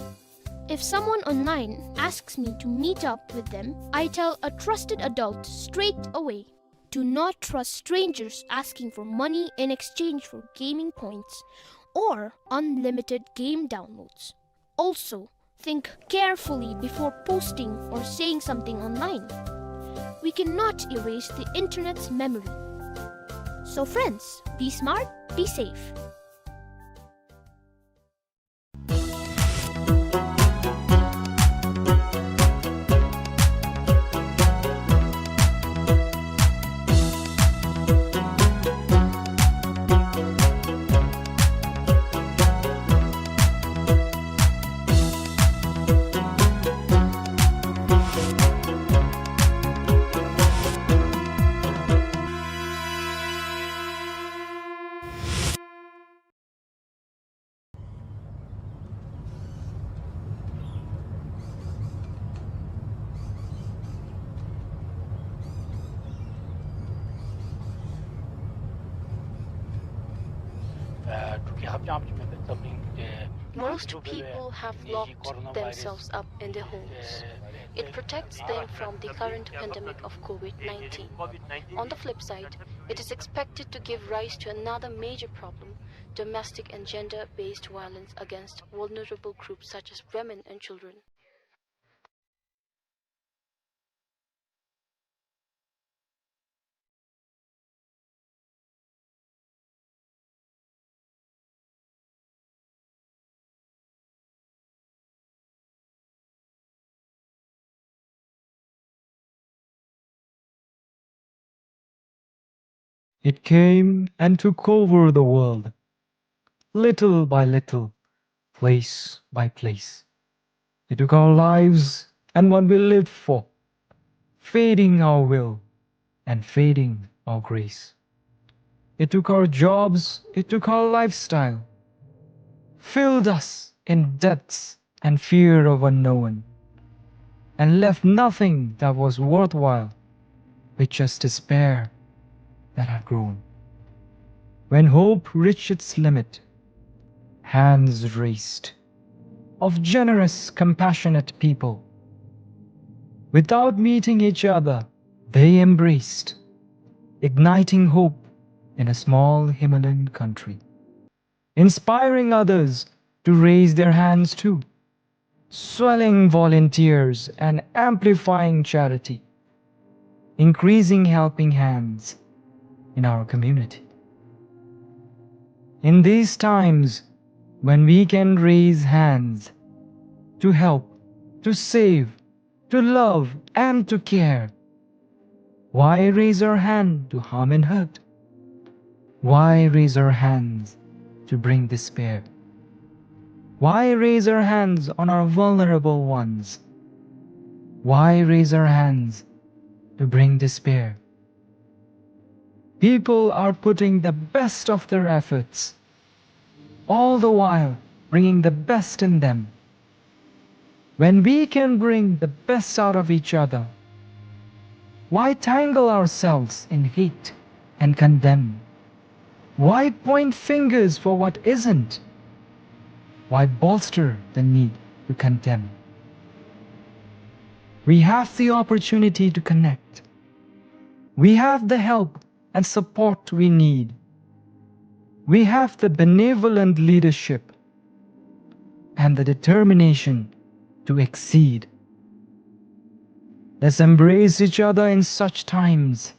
If someone online asks me to meet up with them, I tell a trusted adult straight away. Do not trust strangers asking for money in exchange for gaming points or unlimited game downloads. Also, think carefully before posting or saying something online. We cannot erase the internet's memory. So friends, be smart, be safe. Most people have locked themselves up in their homes. It protects them from the current pandemic of COVID nineteen. On the flip side, it is expected to give rise to another major problem, domestic and gender-based violence against vulnerable groups such as women and children. It came and took over the world, little by little, place by place. It took our lives and what we lived for, fading our will and fading our grace. It took our jobs, it took our lifestyle, filled us in debts and fear of unknown, and left nothing that was worthwhile, with just despair that had grown. When hope reached its limit, hands raised of generous, compassionate people. Without meeting each other, they embraced, igniting hope in a small Himalayan country, inspiring others to raise their hands too, swelling volunteers and amplifying charity, increasing helping hands in our community. In these times when we can raise hands to help, to save, to love and to care, why raise our hand to harm and hurt? Why raise our hands to bring despair? Why raise our hands on our vulnerable ones? Why raise our hands to bring despair? People are putting the best of their efforts, all the while bringing the best in them. When we can bring the best out of each other, Why tangle ourselves in hate and condemn? Why point fingers for what isn't? Why bolster the need to condemn? We have the opportunity to connect. We have the help and support we need. We have the benevolent leadership and the determination to exceed. Let's embrace each other in such times.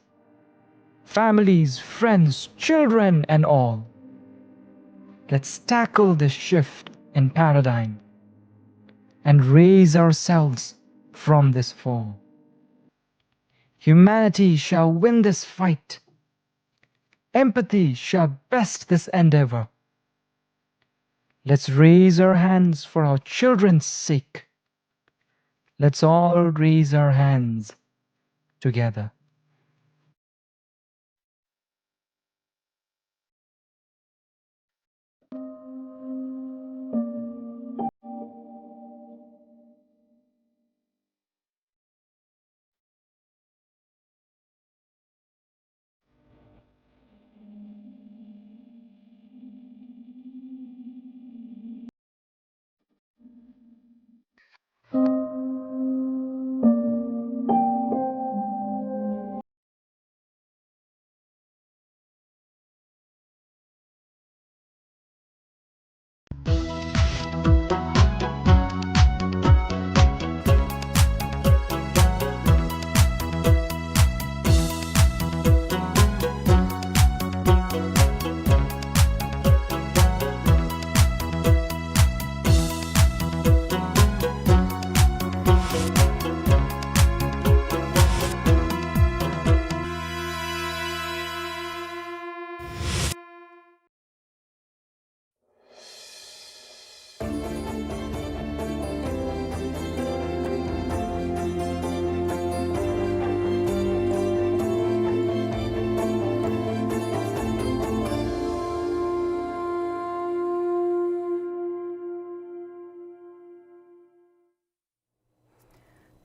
Families, friends, children, and all. Let's tackle this shift in paradigm and raise ourselves from this fall. Humanity shall win this fight. Empathy shall best this endeavor. Let's raise our hands for our children's sake. Let's all raise our hands together.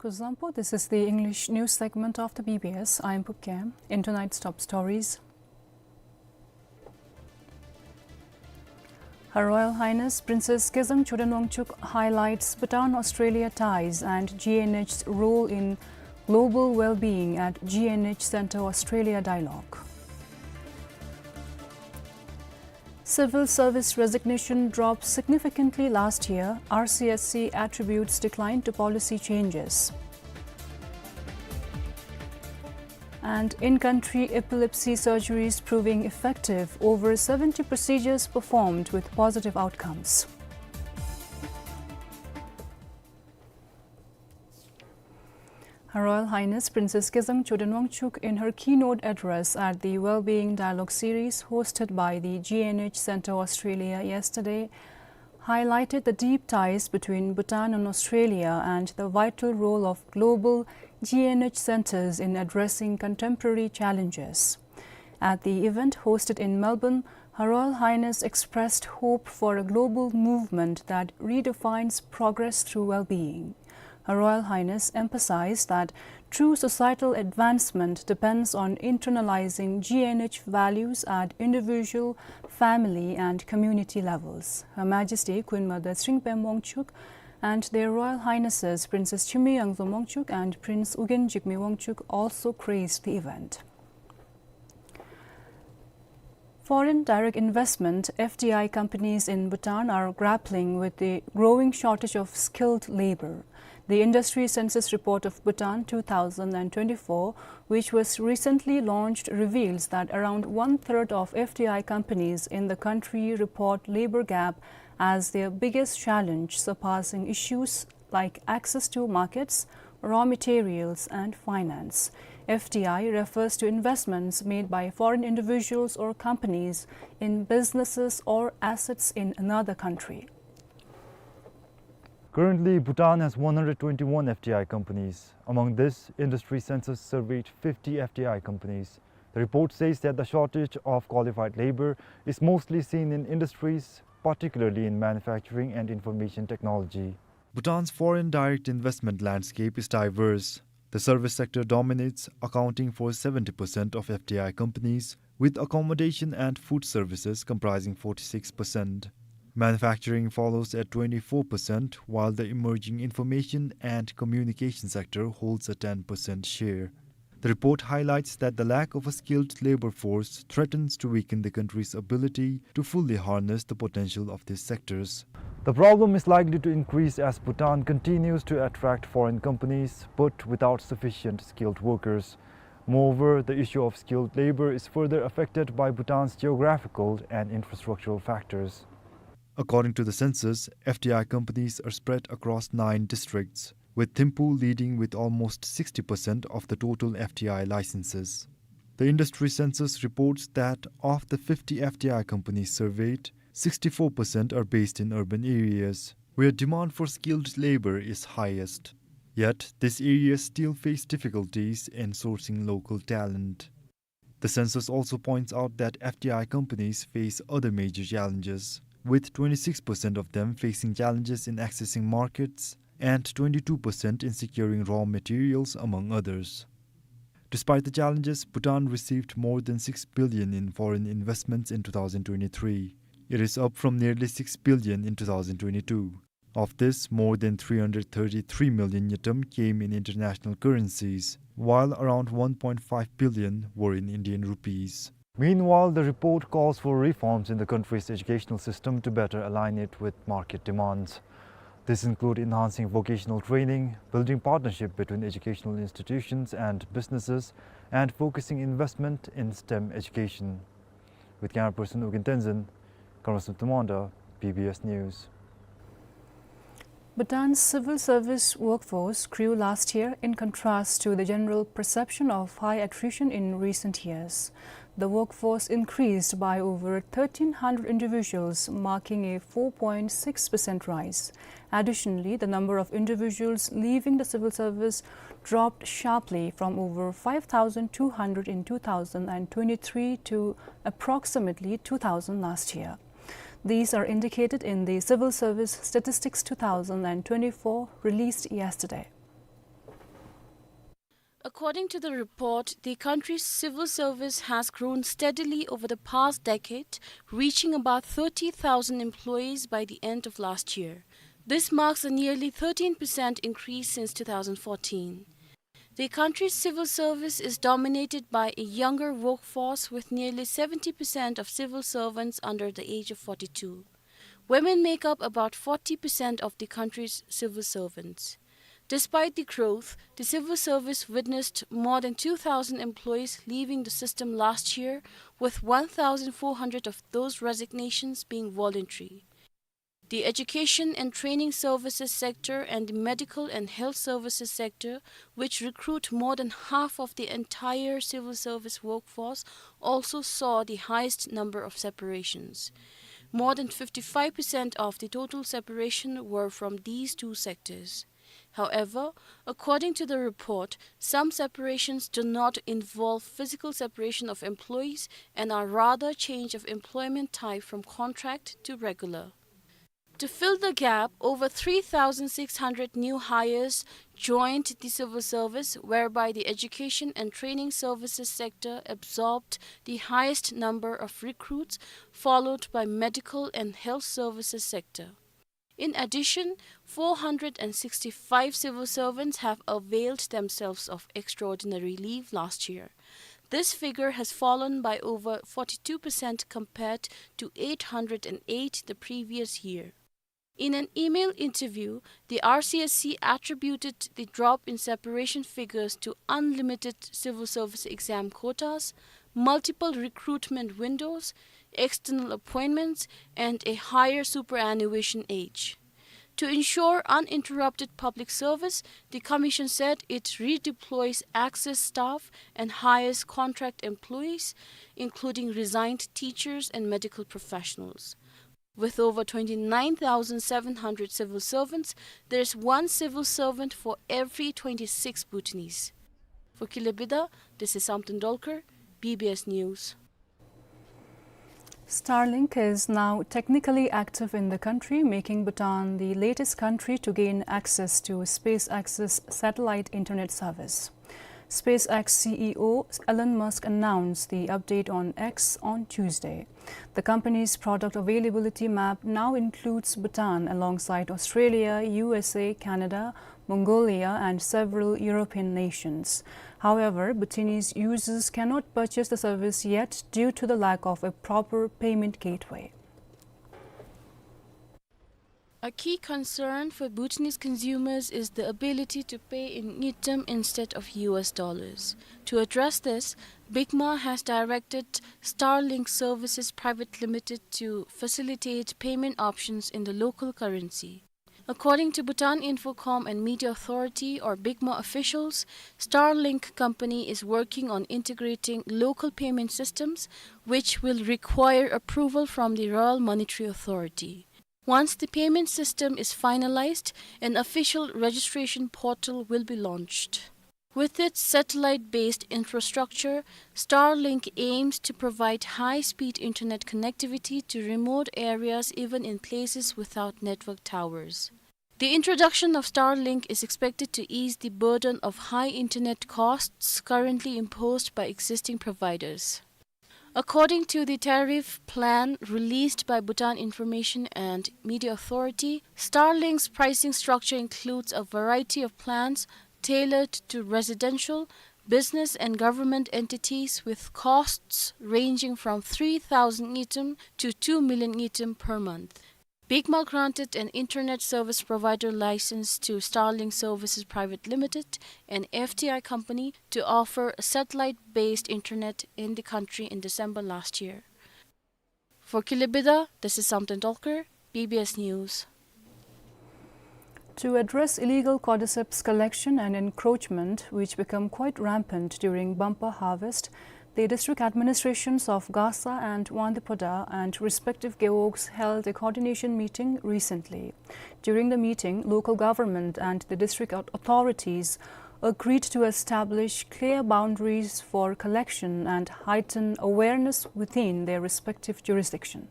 Kuzuzangpo, this is the English news segment of the B B S. I am Pukkem. In tonight's top stories, Her Royal Highness Princess Kezang Choden Wangchuck highlights Bhutan-Australia ties and G N H's role in global well-being at G N H Centre Australia Dialogue. Civil service resignation dropped significantly last year, R C S C attributes decline to policy changes. And in-country epilepsy surgeries proving effective, over seventy procedures performed with positive outcomes. Her Royal Highness Princess Kezang Choden Wangchuck, in her keynote address at the Wellbeing Dialogue Series hosted by the G N H Centre Australia yesterday, highlighted the deep ties between Bhutan and Australia and the vital role of global G N H centres in addressing contemporary challenges. At the event hosted in Melbourne, Her Royal Highness expressed hope for a global movement that redefines progress through well-being. Her Royal Highness emphasized that true societal advancement depends on internalizing G N H values at individual, family, and community levels. Her Majesty Queen Mother Tshering Pem Wangchuck and Their Royal Highnesses Princess Chimyi Yangzom Wangchuck and Prince Ugyen Jigme Wangchuck also graced the event. Foreign direct investment, F D I, companies in Bhutan are grappling with the growing shortage of skilled labor. The Industry Census Report of Bhutan two thousand and twenty-four, which was recently launched, reveals that around one-third of F D I companies in the country report labor gap as their biggest challenge, surpassing issues like access to markets, raw materials, and finance. F D I refers to investments made by foreign individuals or companies in businesses or assets in another country. Currently, Bhutan has one hundred twenty-one F D I companies. Among this, Industry Census surveyed fifty F D I companies. The report says that the shortage of qualified labor is mostly seen in industries, particularly in manufacturing and information technology. Bhutan's foreign direct investment landscape is diverse. The service sector dominates, accounting for seventy percent of F D I companies, with accommodation and food services comprising forty-six percent. Manufacturing follows at twenty-four percent, while the emerging information and communication sector holds a ten percent share. The report highlights that the lack of a skilled labor force threatens to weaken the country's ability to fully harness the potential of these sectors. The problem is likely to increase as Bhutan continues to attract foreign companies, but without sufficient skilled workers. Moreover, the issue of skilled labor is further affected by Bhutan's geographical and infrastructural factors. According to the census, F D I companies are spread across nine districts, with Thimphu leading with almost sixty percent of the total F D I licenses. The industry census reports that of the fifty F D I companies surveyed, sixty-four percent are based in urban areas, where demand for skilled labor is highest. Yet, these areas still face difficulties in sourcing local talent. The census also points out that F D I companies face other major challenges, with twenty-six percent of them facing challenges in accessing markets and twenty-two percent in securing raw materials, among others. Despite the challenges, Bhutan received more than six billion in foreign investments in two thousand twenty-three. It is up from nearly six billion in two thousand twenty-two. Of this, more than three hundred thirty-three million ngultrum came in international currencies, while around one point five billion were in Indian rupees. Meanwhile, the report calls for reforms in the country's educational system to better align it with market demands. These include enhancing vocational training, building partnership between educational institutions and businesses, and focusing investment in STEM education. With camera person Ugyen Tenzin, Congressman Tumanda, B B S News. Bhutan's civil service workforce grew last year in contrast to the general perception of high attrition in recent years. The workforce increased by over thirteen hundred individuals, marking a four point six percent rise. Additionally, the number of individuals leaving the civil service dropped sharply from over five thousand two hundred in two thousand twenty-three to approximately two thousand last year. These are indicated in the Civil Service Statistics two thousand twenty-four, released yesterday. According to the report, the country's civil service has grown steadily over the past decade, reaching about thirty thousand employees by the end of last year. This marks a nearly thirteen percent increase since two thousand fourteen. The country's civil service is dominated by a younger workforce, with nearly seventy percent of civil servants under the age of forty-two. Women make up about forty percent of the country's civil servants. Despite the growth, the civil service witnessed more than two thousand employees leaving the system last year, with one thousand four hundred of those resignations being voluntary. The education and training services sector and the medical and health services sector, which recruit more than half of the entire civil service workforce, also saw the highest number of separations. More than fifty-five percent of the total separation were from these two sectors. However, according to the report, some separations do not involve physical separation of employees and are rather change of employment type from contract to regular. To fill the gap, over three thousand six hundred new hires joined the civil service, whereby the education and training services sector absorbed the highest number of recruits, followed by medical and health services sector. In addition, four hundred and sixty-five civil servants have availed themselves of extraordinary leave last year. This figure has fallen by over forty-two percent compared to eight hundred and eight the previous year. In an email interview, the R C S C attributed the drop in separation figures to unlimited civil service exam quotas, multiple recruitment windows, external appointments, and a higher superannuation age. To ensure uninterrupted public service, the Commission said it redeploys excess staff and hires contract employees, including resigned teachers and medical professionals. With over twenty-nine thousand seven hundred civil servants, there is one civil servant for every twenty-six Bhutanese. For Killebida, this is Samten Dolkar, B B S News. Starlink is now technically active in the country, making Bhutan the latest country to gain access to SpaceX's satellite internet service. SpaceX C E O Elon Musk announced the update on X on Tuesday. The company's product availability map now includes Bhutan alongside Australia, U S A, Canada, Mongolia, and several European nations. However, Bhutanese users cannot purchase the service yet due to the lack of a proper payment gateway. A key concern for Bhutanese consumers is the ability to pay in ngultrum instead of U S dollars. To address this, BICMA has directed Starlink Services Private Limited to facilitate payment options in the local currency. According to Bhutan Infocom and Media Authority, or BICMA officials, Starlink company is working on integrating local payment systems, which will require approval from the Royal Monetary Authority. Once the payment system is finalized, an official registration portal will be launched. With its satellite-based infrastructure, Starlink aims to provide high-speed internet connectivity to remote areas, even in places without network towers. The introduction of Starlink is expected to ease the burden of high internet costs currently imposed by existing providers. According to the tariff plan released by Bhutan Information and Media Authority, Starlink's pricing structure includes a variety of plans tailored to residential, business and government entities, with costs ranging from three thousand ngultrum to two million ngultrum per month. BICMA granted an internet service provider license to Starlink Services Private Limited, an F T I company, to offer satellite-based internet in the country in December last year. For Kilebidae, this is Samten Tolkar, B B S News. To address illegal cordyceps collection and encroachment, which become quite rampant during bumper harvest, the district administrations of Gasa and Wangdue Phodrang and respective gewogs held a coordination meeting recently. During the meeting, local government and the district au-, authorities agreed to establish clear boundaries for collection and heighten awareness within their respective jurisdiction.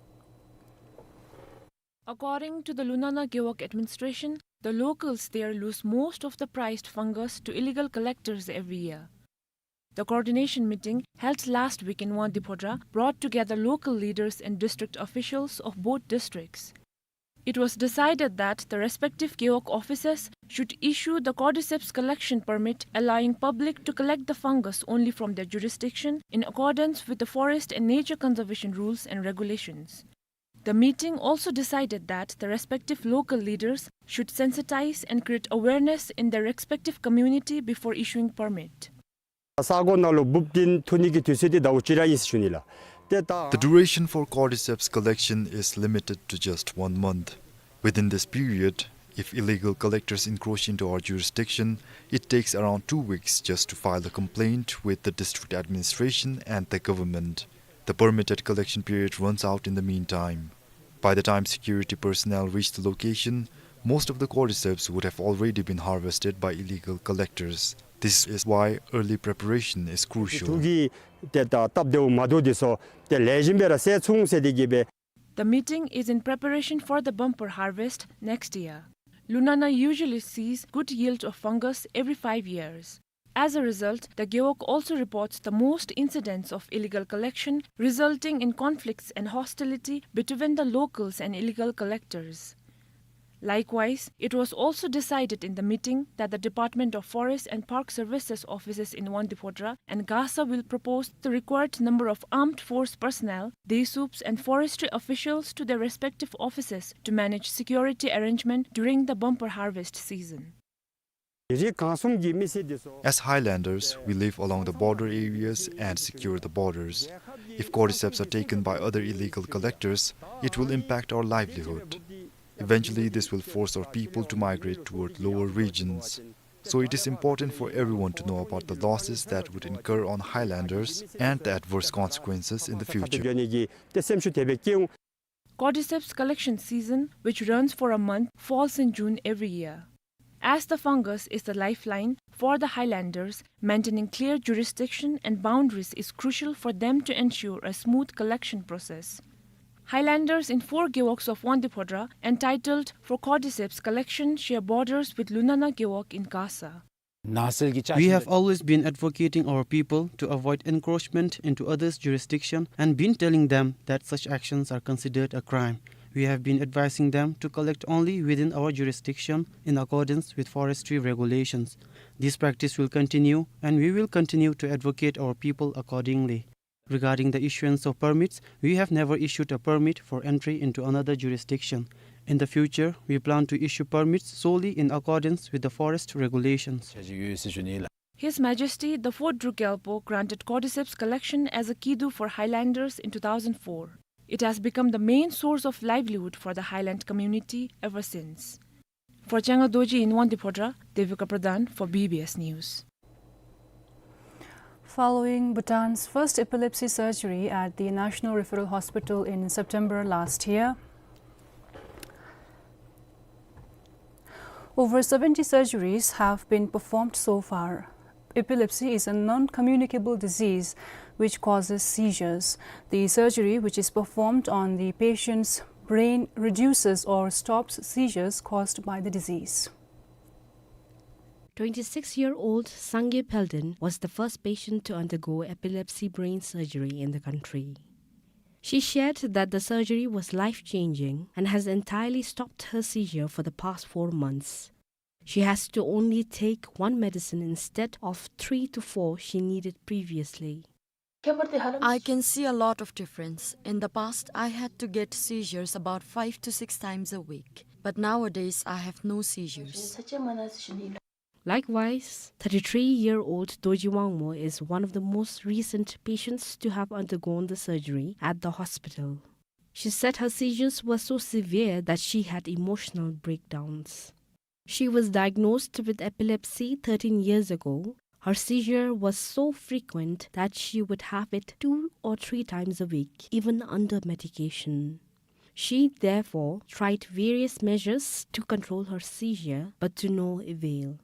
According to the Lunana Gewog administration, the locals there lose most of the prized fungus to illegal collectors every year. The coordination meeting held last week in Wangdue Phodrang brought together local leaders and district officials of both districts. It was decided that the respective gewog officers should issue the cordyceps collection permit, allowing public to collect the fungus only from their jurisdiction in accordance with the forest and nature conservation rules and regulations. The meeting also decided that the respective local leaders should sensitize and create awareness in their respective community before issuing permit. ས་གོ་ནང་ལུ་འབུཔ་འདི་ཐོན་ནི་གི་དུས་ཚོད་འདི་ཟླཝ་གཅིག་ར་ཨིན་ཟེར་ཞུ་ནི་ལགས། ཏེ་ད། The duration for cordyceps collection is limited to just one month. Within this period, if illegal collectors encroach into our jurisdiction, it takes around two weeks just to file a complaint with the district administration and the government. The permitted collection period runs out in the meantime. By the time security personnel reach the location, most of the cordyceps would have already been harvested by illegal collectors. This is why early preparation is crucial. འདི་ད་སྟབས་བདེཝ་མ་འདུག། འདི་ཚུ་ཏེ་ལེགས་ཤོམ་སྦེ་ར་སེལ་ཚུགས་ཟེར་ཏེ་གི་སྦེ། The meeting is in preparation for the bumper harvest next year. Lunana usually sees good yield of fungus every five years. As a result, the gewog also reports the most incidents of illegal collection, resulting in conflicts and hostility between the locals and illegal collectors. Likewise, it was also decided in the meeting that the Department of Forest and Park Services offices in Wangdue Phodrang and Gasa will propose the required number of armed force personnel, DASUPs and forestry officials to their respective offices to manage security arrangement during the bumper harvest season. རིགས་གང་གསུམ་གྱི་མི་སེར་འདི་ཚུ། As highlanders, we live along the border areas and secure the borders. If cordyceps are taken by other illegal collectors, it will impact our livelihood. Eventually, this will force our people to migrate toward lower regions. So it is important for everyone to know about the losses that would incur on highlanders and the adverse consequences in the future. Cordyceps collection season, which runs for a month, falls in June every year. As the fungus is the lifeline for the highlanders, maintaining clear jurisdiction and boundaries is crucial for them to ensure a smooth collection process. Highlanders in four gewogs of Wangdue Phodrang, entitled for cordyceps collection, share borders with Lunana gewog in Gasa. We have always been advocating our people to avoid encroachment into others' jurisdiction and been telling them that such actions are considered a crime. We have been advising them to collect only within our jurisdiction in accordance with forestry regulations. This practice will continue, and we will continue to advocate our people accordingly. Regarding the issuance of permits, we have never issued a permit for entry into another jurisdiction. In the future, we plan to issue permits solely in accordance with the forest regulations. His Majesty the Fourth Druk Gyalpo granted cordyceps collection as a kidu for Highlanders in two thousand four. It has become the main source of livelihood for the Highland community ever since. For Changa Dorji in Wangdue Phodrang, Devika Pradhan for B B S News. Following Bhutan's first epilepsy surgery at the National Referral Hospital in September last year, over seventy surgeries have been performed so far. Epilepsy is a non-communicable disease which causes seizures. The surgery, which is performed on the patient's brain, reduces or stops seizures caused by the disease. Twenty-six-year-old Sangay Pheldon was the first patient to undergo epilepsy brain surgery in the country. She shared that the surgery was life-changing and has entirely stopped her seizure for the past four months. She has to only take one medicine instead of three to four she needed previously. I can see a lot of difference. In the past, I had to get seizures about five to six times a week, but nowadays I have no seizures. Likewise, thirty-three-year-old Dorji Wangmo is one of the most recent patients to have undergone the surgery at the hospital. She said her seizures were so severe that she had emotional breakdowns. She was diagnosed with epilepsy thirteen years ago. Her seizure was so frequent that she would have it two or three times a week, even under medication. She therefore tried various measures to control her seizure, but to no avail.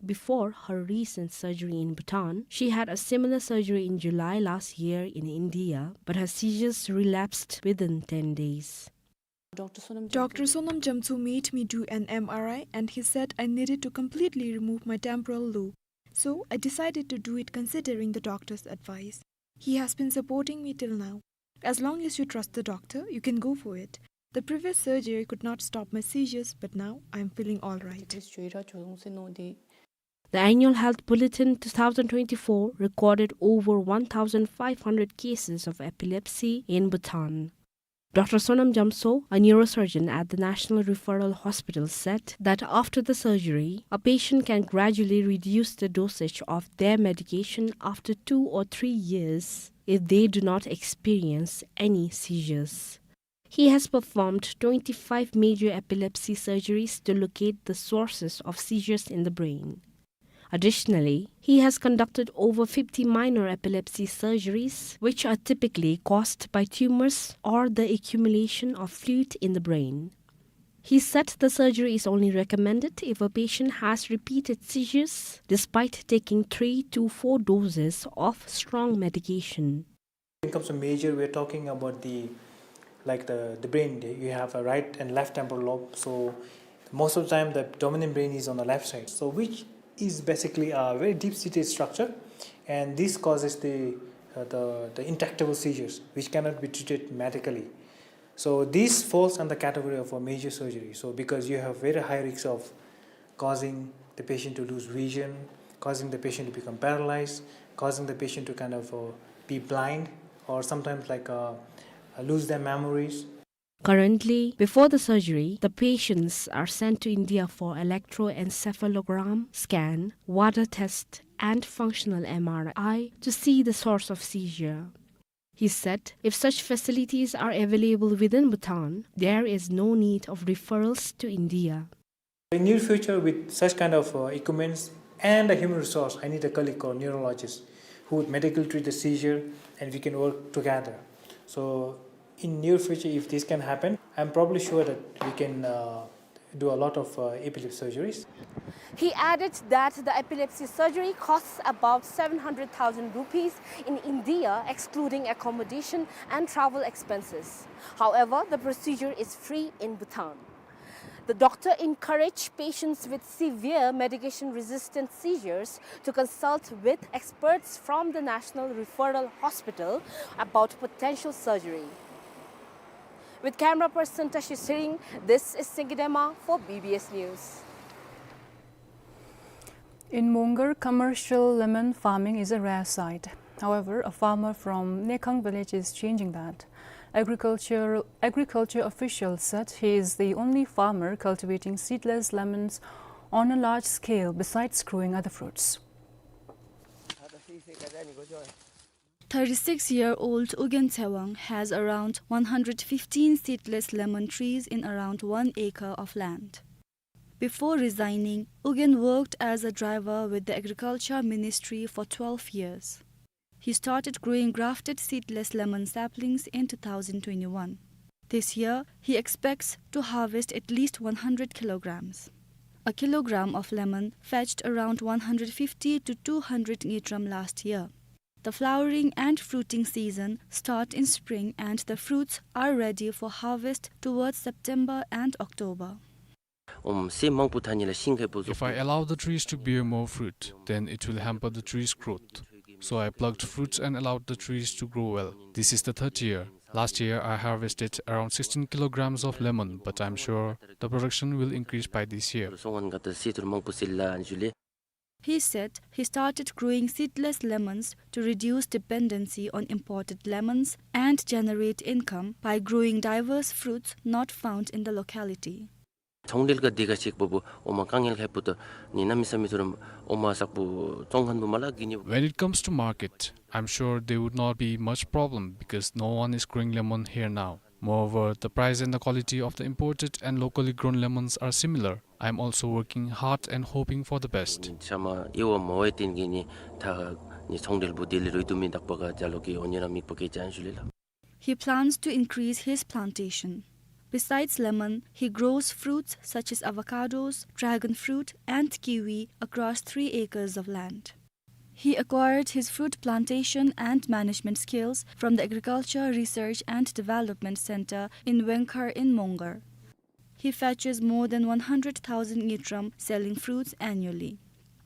Before her recent surgery in Bhutan, she had a similar surgery in July last year in India, but her seizures relapsed within ten days. Doctor Sonam Gyamtso made me do an M R I and he said I needed to completely remove my temporal lobe. So I decided to do it considering the doctor's advice. He has been supporting me till now. As long as you trust the doctor, you can go for it. The previous surgery could not stop my seizures, but now I am feeling all right. The Annual Health Bulletin two thousand twenty-four recorded over one thousand five hundred cases of epilepsy in Bhutan. Doctor Sonam Gyamtso, a neurosurgeon at the National Referral Hospital, said that after the surgery, a patient can gradually reduce the dosage of their medication after two or three years if they do not experience any seizures. He has performed twenty-five major epilepsy surgeries to locate the sources of seizures in the brain. Additionally, he has conducted over fifty minor epilepsy surgeries, which are typically caused by tumors or the accumulation of fluid in the brain. He said the surgery is only recommended if a patient has repeated seizures despite taking three to four doses of strong medication. When it comes to major, we're talking about the, like, the, the brain. You have a right and left temporal lobe. So most of the time, the dominant brain is on the left side. So which is basically a very deep-seated structure, and this causes the, uh, the, the intractable seizures, which cannot be treated medically. So this falls under category of a major surgery. So because you have very high risks of causing the patient to lose vision, causing the patient to become paralyzed, causing the patient to kind of, uh, be blind, or sometimes, like, uh, uh, lose their memories. Currently, before the surgery, the patients are sent to India for electroencephalogram scan, WADA test, and functional M R I to see the source of seizure. He said if such facilities are available within Bhutan, there is no need of referrals to India. In near future, with such kind of, uh, equipments and a human resource, I need a colleague called neurologist who would medically treat the seizure, and we can work together. So in near future, if this can happen, I'm probably sure that we can, uh, do a lot of, uh, epilepsy surgeries. He added that the epilepsy surgery costs about seven hundred thousand rupees in India, excluding accommodation and travel expenses. However, the procedure is free in Bhutan. The doctor encouraged patients with severe medication-resistant seizures to consult with experts from the National Referral Hospital about potential surgery. With camera person Tashi Tshering, this is Singye Dema for B B S News. In Mongar, commercial lemon farming is a rare sight. However, a farmer from Nekhang village is changing that. Agriculture, agriculture officials said he is the only farmer cultivating seedless lemons on a large scale besides growing other fruits. Thirty-six-year-old Ugyen Tsewang has around one hundred fifteen seedless lemon trees in around one acre of land. Before resigning, Ugyen worked as a driver with the Agriculture Ministry for twelve years. He started growing grafted seedless lemon saplings in two thousand twenty-one. This year, he expects to harvest at least one hundred kilograms. A kilogram of lemon fetched around one hundred fifty to two hundred ngultrum last year. The flowering and fruiting season start in spring and the fruits are ready for harvest towards September and October. If I allow the trees to bear more fruit, then it will hamper the trees' growth. So I plucked fruits and allowed the trees to grow well. This is the third year. Last year, I harvested around sixteen kilograms of lemon, but I'm sure the production will increase by this year. He said he started growing seedless lemons to reduce dependency on imported lemons and generate income by growing diverse fruits not found in the locality. ཚོང་འབྲེལ་ག་འདི་ག་ཅིག་འབདཝ་འོ་མ་དཀའ་ངལ་ཁ་ཕུ་ད་ནི་གནམ་མེད་ས་མེད་ཐུརམ་འོ་མ་བསག་པོ་བཙོང་མཁན་པོ་མ་ལ་གི་ནི། When it comes to market, I'm sure there would not be much problem because no one is growing lemon here now. Moreover, the price and the quality of the imported and locally grown lemons are similar. I'm also working hard and hoping for the best. ཤ་མ་ཨི་བ་མ་བའི་ཏིན་གི་ནི་ད་ནི་ཚོང་འབྲེལ་པོ་དེ་ལས་རུང་དུ་མི་འདག་པ་ག་ཇ་ལོ་གི་འོ་ནི་ར་མིག་པ་གི་ཅན་ཞུ་ལེ་ལ། He plans to increase his plantation. Besides lemon, he grows fruits such as avocados, dragon fruit, and kiwi across three acres of land. He acquired his fruit plantation and management skills from the Agriculture Research and Development Center in Wengkhar in Mongar. He fetches more than one hundred thousand ngultrum selling fruits annually.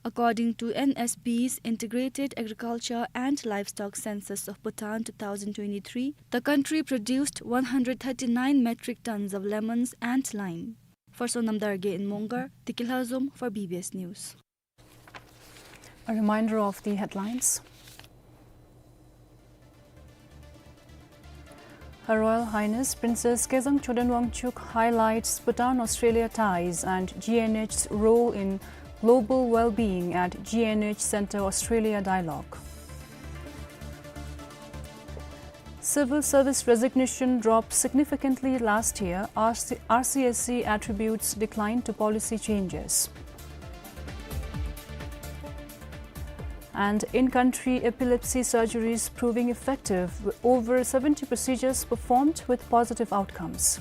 According to N S B's Integrated Agriculture and Livestock Census of Bhutan two thousand twenty-three, the country produced one hundred thirty-nine metric tons of lemons and lime. For Sonam Dargye in Mongar, Diki Lhazom for B B S News. A reminder of the headlines. Her Royal Highness Princess Kezang Choden Wangchuk highlights Bhutan-Australia ties and G N H's role in global well-being at G N H Centre Australia Dialogue. Civil service resignation dropped significantly last year, R C, R C S C attributes decline to policy changes. And in-country epilepsy surgeries proving effective, with over seventy procedures performed with positive outcomes.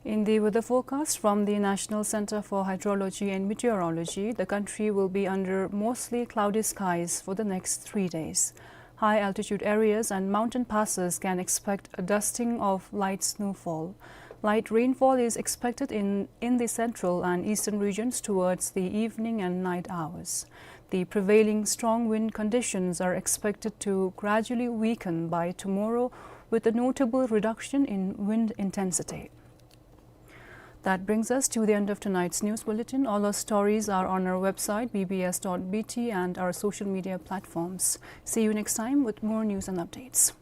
In the weather forecast from the National Centre for Hydrology and Meteorology, the country will be under mostly cloudy skies for the next three days. High altitude areas and mountain passes can expect a dusting of light snowfall. Light rainfall is expected in, in the central and eastern regions towards the evening and night hours. The prevailing strong wind conditions are expected to gradually weaken by tomorrow, with a notable reduction in wind intensity. That brings us to the end of tonight's news bulletin. All our stories are on our website, B B S dot B T, and our social media platforms. See you next time with more news and updates.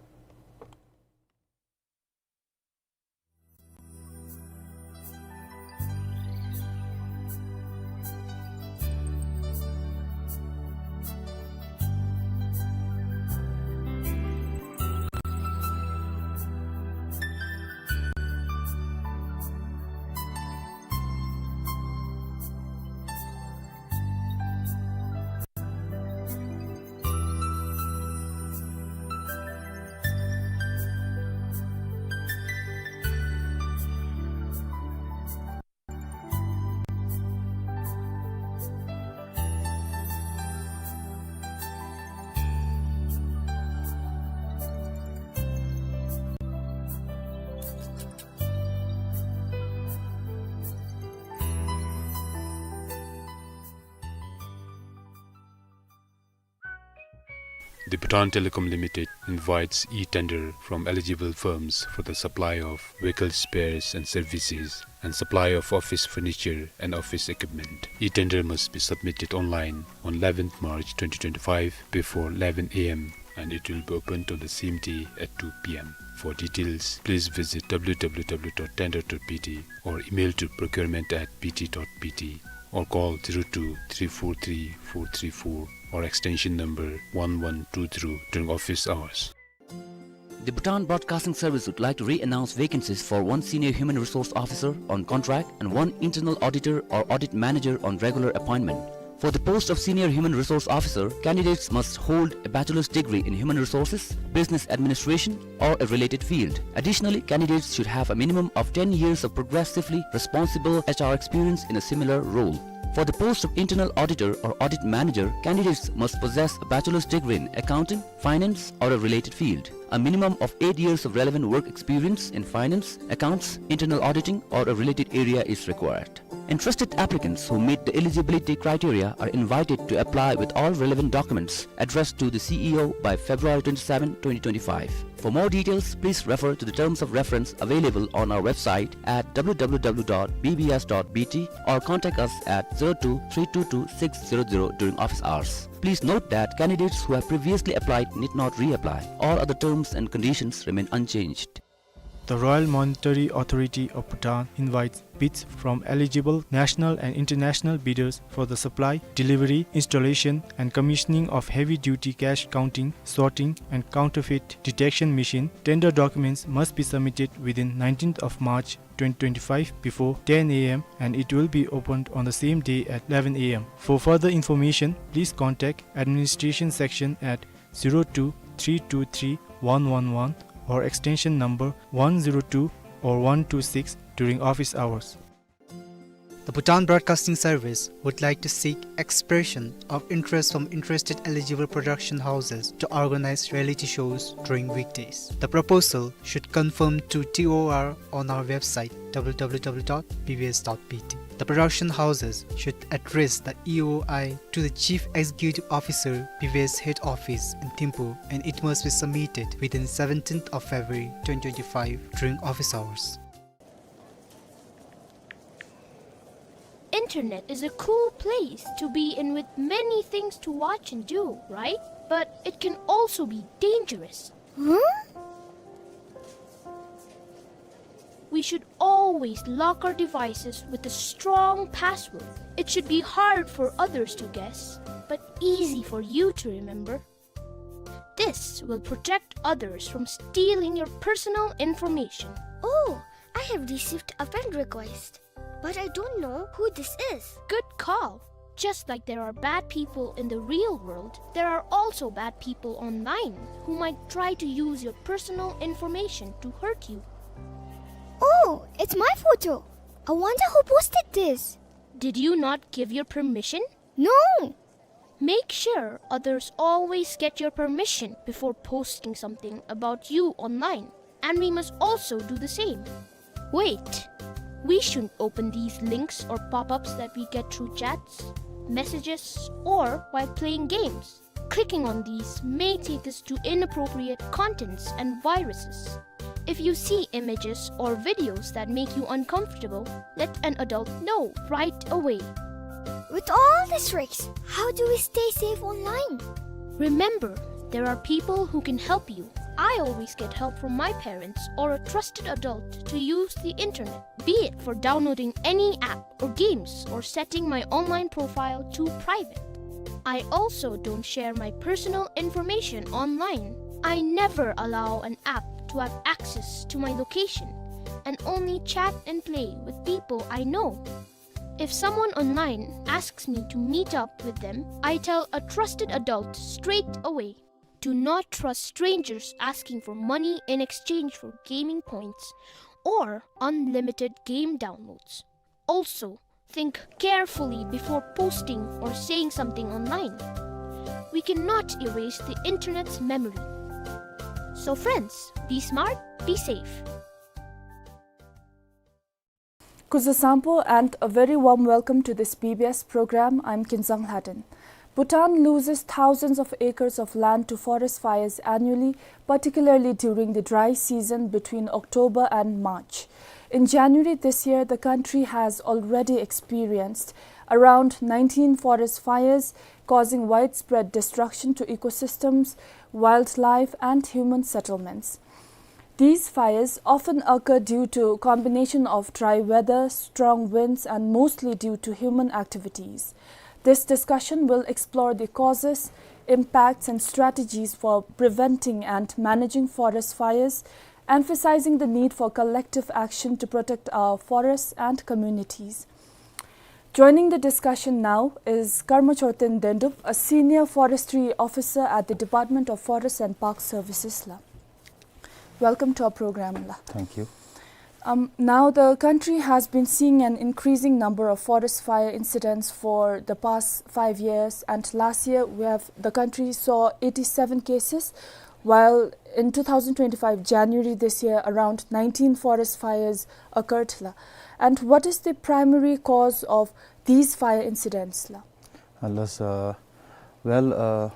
The Bhutan Telecom Limited invites e-tender from eligible firms for the supply of vehicle spares and services and supply of office furniture and office equipment. E-tender must be submitted online on eleventh March twenty twenty-five before eleven A M and it will be opened on the same day at two P M. For details, please visit W W W dot tender dot B T or email to procurement at B T dot B T or call zero two three four three four three four or extension number one one two zero during office hours. The Bhutan Broadcasting Service would like to re-announce vacancies for one senior human resource officer on contract and one internal auditor or audit manager on regular appointment. For the post of senior human resource officer, candidates must hold a bachelor's degree in human resources, business administration, or a related field. Additionally, candidates should have a minimum of ten years of progressively responsible H R experience in a similar role. For the post of internal auditor or audit manager, candidates must possess a bachelor's degree in accounting, finance, or a related field. A minimum of eight years of relevant work experience in finance, accounts, internal auditing, or a related area is required. Interested applicants who meet the eligibility criteria are invited to apply with all relevant documents addressed to the C E O by February twenty-seven, twenty twenty-five. For more details, please refer to the terms of reference available on our website at W W W dot B B S dot B T or contact us at zero two three two two six zero zero during office hours. Please note that candidates who have previously applied need not reapply. All other terms and conditions remain unchanged. The Royal Monetary Authority of Bhutan invites bids from eligible national and international bidders for the supply, delivery, installation, and commissioning of heavy-duty cash counting, sorting, and counterfeit detection machine. Tender documents must be submitted within nineteenth of March twenty twenty-five before ten A M and it will be opened on the same day at eleven A M. For further information, please contact administration section at zero two three two three one one one or extension number one zero two or one two six during office hours. The Bhutan Broadcasting Service would like to seek expression of interest from interested eligible production houses to organize reality shows during weekdays. The proposal should confirm to T O R on our website W W W dot B B S dot B T. The production houses should address the E O I to the Chief Executive Officer, B B S Head Office in Thimphu, and it must be submitted within seventeenth of February twenty twenty-five during office hours. Internet is a cool place to be in with many things to watch and do, right? But it can also be dangerous. Huh? We should always lock our devices with a strong password. It should be hard for others to guess, but easy for you to remember. This will protect others from stealing your personal information. Oh, I have received a friend request, but I don't know who this is. Good call. Just like there are bad people in the real world, there are also bad people online who might try to use your personal information to hurt you. Oh, it's my photo. I wonder who posted this. Did you not give your permission? No. Make sure others always get your permission before posting something about you online, and we must also do the same. Wait, we shouldn't open these links or pop-ups that we get through chats, messages, or while playing games. Clicking on these may take us to inappropriate contents and viruses. If you see images or videos that make you uncomfortable, let an adult know right away. With all these tricks, how do we stay safe online? Remember, there are people who can help you. I always get help from my parents or a trusted adult to use the internet, be it for downloading any app or games or setting my online profile to private. I also don't share my personal information online. I never allow an app to have access to my location and only chat and play with people I know. If someone online asks me to meet up with them, I tell a trusted adult straight away. Do not trust strangers asking for money in exchange for gaming points or unlimited game downloads. Also, think carefully before posting or saying something online. We cannot erase the internet's memory. So friends, be smart, be safe. Kuzuzangpo and a very warm welcome to this B B S program. I'm Kinzang Lhaden. Bhutan loses thousands of acres of land to forest fires annually, particularly during the dry season between October and March. In January this year, the country has already experienced around nineteen forest fires, causing widespread destruction to ecosystems, wildlife, and human settlements. These fires often occur due to combination of dry weather, strong winds, and mostly due to human activities. This discussion will explore the causes, impacts, and strategies for preventing and managing forest fires, emphasizing the need for collective action to protect our forests and communities. Joining the discussion now is Karma Chorten Dendup, a senior forestry officer at the Department of Forest and Park Services la. Welcome to our program la. Thank you. Um, now, the country has been seeing an increasing number of forest fire incidents for the past five years, and last year we have, the country saw eighty-seven cases, while in two thousand twenty-five January this year, around nineteen forest fires occurred la. And what is the primary cause of these fire incidents la? Unless, uh, well, uh,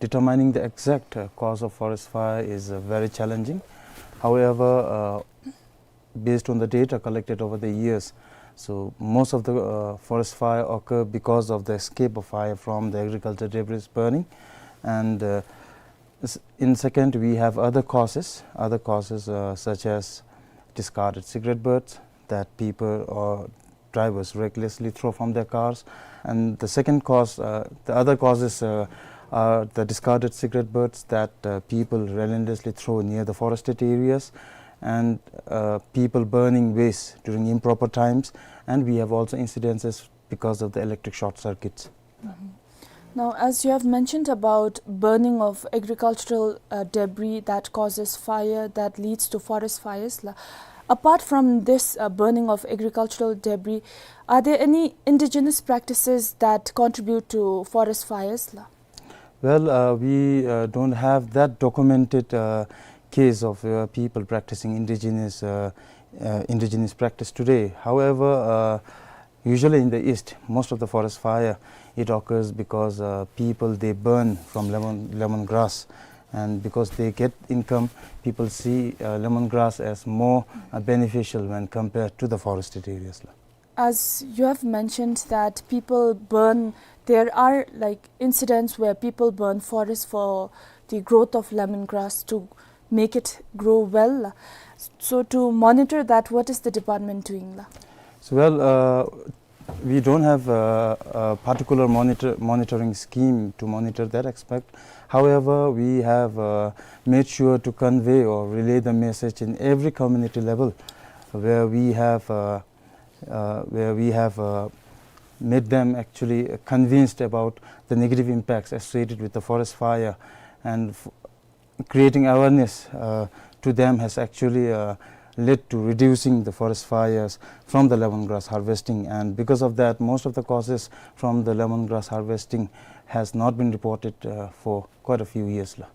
determining the exact, uh, cause of forest fire is, uh, very challenging. However, uh, based on the data collected over the years, so most of the, uh, forest fire occur because of the escape of fire from the agriculture debris burning. And, uh, s- in second, we have other causes, other causes, uh, such as discarded cigarette butts that people or drivers recklessly throw from their cars. And the second cause, uh, the other causes, uh, are the discarded cigarette butts that, uh, people relentlessly throw near the forested areas, and, uh, people burning waste during improper times. And we have also incidences because of the electric short circuits. Mhm. Now, as you have mentioned about burning of agricultural, uh, debris that causes fire, that leads to forest fires la, apart from this, uh, burning of agricultural debris, are there any indigenous practices that contribute to forest fires la? Well, uh, we, uh, don't have that documented, uh, case of, uh, people practicing indigenous, uh, uh, indigenous practice today. However, uh, usually in the East, most of the forest fire, it occurs because, uh, people, they burn from lemon, lemongrass. And because they get income, people see, uh, lemongrass as more, uh, beneficial when compared to the forested areas la. As you have mentioned that people burn, there are, like, incidents where people burn forest for the growth of lemongrass to make it grow well. So to monitor that, what is the department doing la? So, well, uh, we don't have a, a particular monitor, monitoring scheme to monitor that aspect. However, we have, uh, made sure to convey or relay the message in every community level where we have, uh, uh, where we have, uh, made them actually convinced about the negative impacts associated with the forest fire, and f- creating awareness, uh, to them has actually, uh, led to reducing the forest fires from the lemongrass harvesting. And because of that, most of the causes from the lemongrass harvesting has not been reported, uh, for quite a few years la.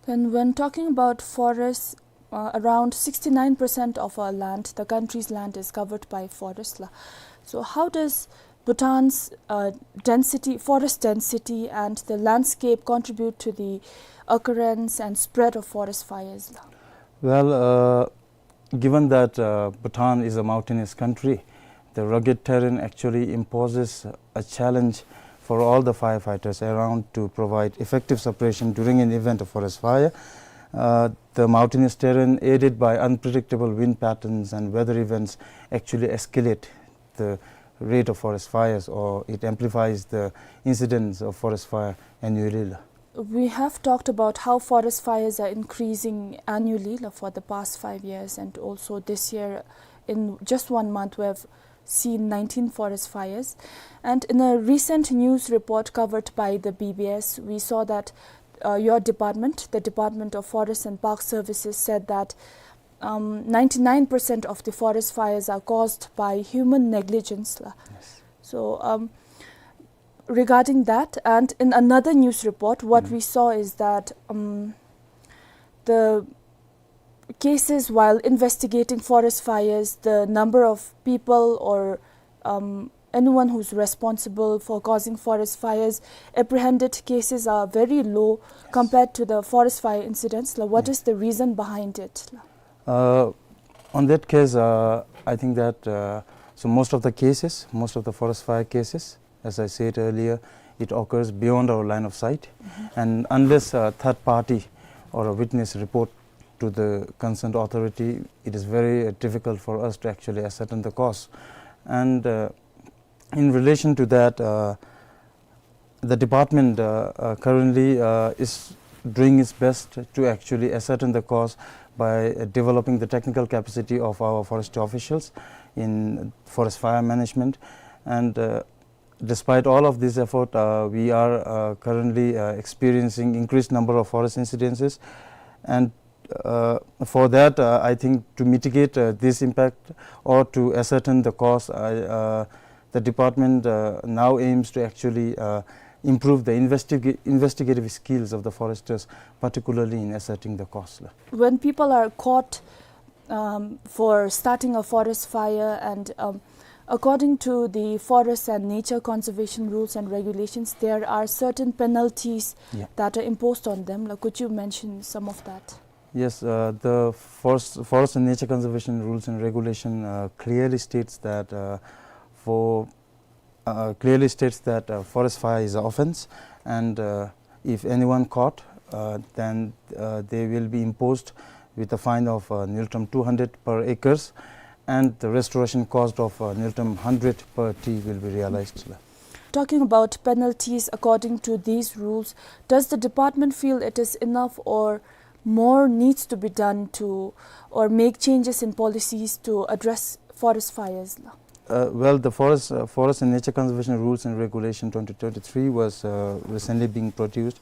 Then, when talking about forests, uh, around sixty-nine percent of our land, the country's land, is covered by forest la. So how does Bhutan's, uh, density, forest density, and the landscape contribute to the occurrence and spread of forest fires la? Well, uh, given that, uh, Bhutan is a mountainous country, the rugged terrain actually imposes a challenge for all the firefighters around to provide effective suppression during an event of forest fire. Uh, the mountainous terrain, aided by unpredictable wind patterns and weather events, actually escalate the rate of forest fires, or it amplifies the incidence of forest fire annually. We have talked about how forest fires are increasing annually, like, for the past five years, and also this year, in just one month, we have seen nineteen forest fires. And in a recent news report covered by the B B S, we saw that, uh, your department, the Department of Forest and Park Services, said that, um, ninety-nine percent of the forest fires are caused by human negligence la. Yes. So, um, regarding that, and in another news report, what Mm. we saw is that, um, the cases while investigating forest fires, the number of people or, um, anyone who's responsible for causing forest fires, apprehended cases are very low compared to the forest fire incidents. Like, what is the reason behind it? Uh, on that case, uh, I think that, uh, so most of the cases, most of the forest fire cases, as I said earlier, it occurs beyond our line of sight. And unless a third party or a witness report to the concerned authority, it is very, uh, difficult for us to actually ascertain the cause. And, uh, in relation to that, uh, the department, uh, uh, currently, uh, is doing its best to actually ascertain the cause by, uh, developing the technical capacity of our forestry officials in forest fire management. And, uh, despite all of this effort, uh, we are, uh, currently, uh, experiencing increased number of forest incidences. And, uh, for that, uh, I think to mitigate, uh, this impact or to ascertain the cause, I, uh, the department, uh, now aims to actually, uh, improve the investiga- investigative skills of the foresters, particularly in ascertaining the cause. When people are caught, um, for starting a forest fire, and, um, according to the forest and nature conservation rules and regulations, there are certain penalties that are imposed on them. Like, could you mention some of that? Yes, uh, the forest, forest and nature conservation rules and regulation, uh, clearly states that, uh, for, uh, clearly states that, uh, forest fire is an offense, and, uh, if anyone caught, uh, then, uh, they will be imposed with a fine of, uh, Ngultrum two hundred per acres, and the restoration cost of, uh, Ngultrum hundred per tree will be realized. Talking about penalties according to these rules, does the department feel it is enough, or more needs to be done to, or make changes in policies to address forest fires? Uh, well, the forest, uh, forest and nature conservation rules and regulation twenty twenty-three was, uh, recently being produced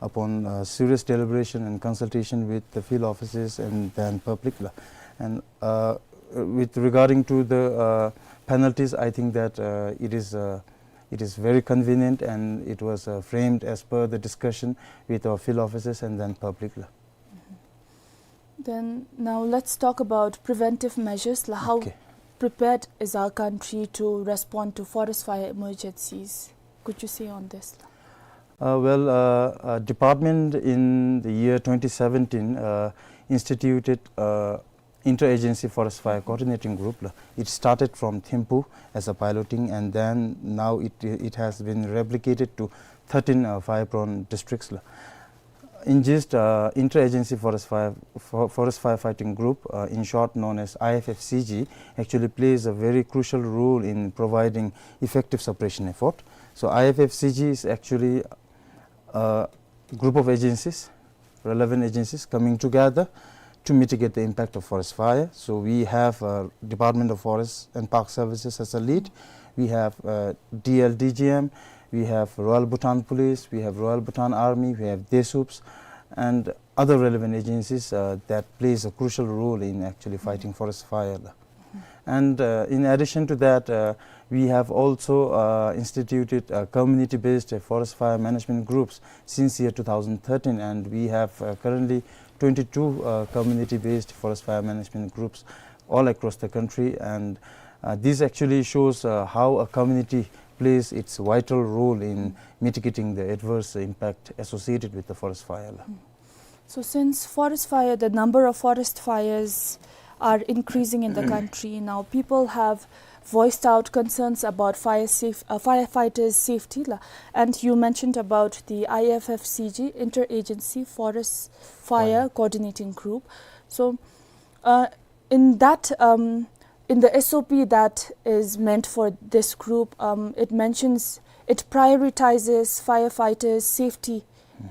upon, uh, serious deliberation and consultation with the field officers and then public, la. And, uh, with regarding to the, uh, penalties, I think that, uh, it is, uh, it is very convenient, and it was, uh, framed as per the discussion with our field officers and then public, la. Then now let's talk about preventive measures, la. How prepared is our country to respond to forest fire emergencies? Could you say on this, la? Uh, well, uh, uh, department in the year twenty seventeen, uh, instituted, uh, interagency forest fire coordinating group, la. It started from Thimphu as a piloting, and then now it, it has been replicated to thirteen, uh, fire-prone districts, la. In gist, uh, interagency forest fire, for-, forest firefighting group, uh, in short known as I F F C G, actually plays a very crucial role in providing effective suppression effort. So I F F C G is actually a group of agencies, relevant agencies coming together to mitigate the impact of forest fire. So we have, uh, Department of Forest and Park Services as a lead. We have, uh, D L D G M. We have Royal Bhutan Police. We have Royal Bhutan Army. We have DESUPS and other relevant agencies, uh, that plays a crucial role in actually fighting forest fire. And, uh, in addition to that, uh, we have also, uh, instituted, uh, community-based, uh, forest fire management groups since year two thousand thirteen, and we have, uh, currently twenty-two, uh, community-based forest fire management groups all across the country. And, uh, this actually shows, uh, how a community plays its vital role in mitigating the adverse impact associated with the forest fire. So since forest fire, the number of forest fires are increasing in the country now, people have voiced out concerns about fire safe, uh, firefighters' safety, la. And you mentioned about the I F F C G, Interagency Forest Fire Coordinating Group. So, uh, in that, um, in the S O P that is meant for this group, um, it mentions, it prioritizes firefighters' safety.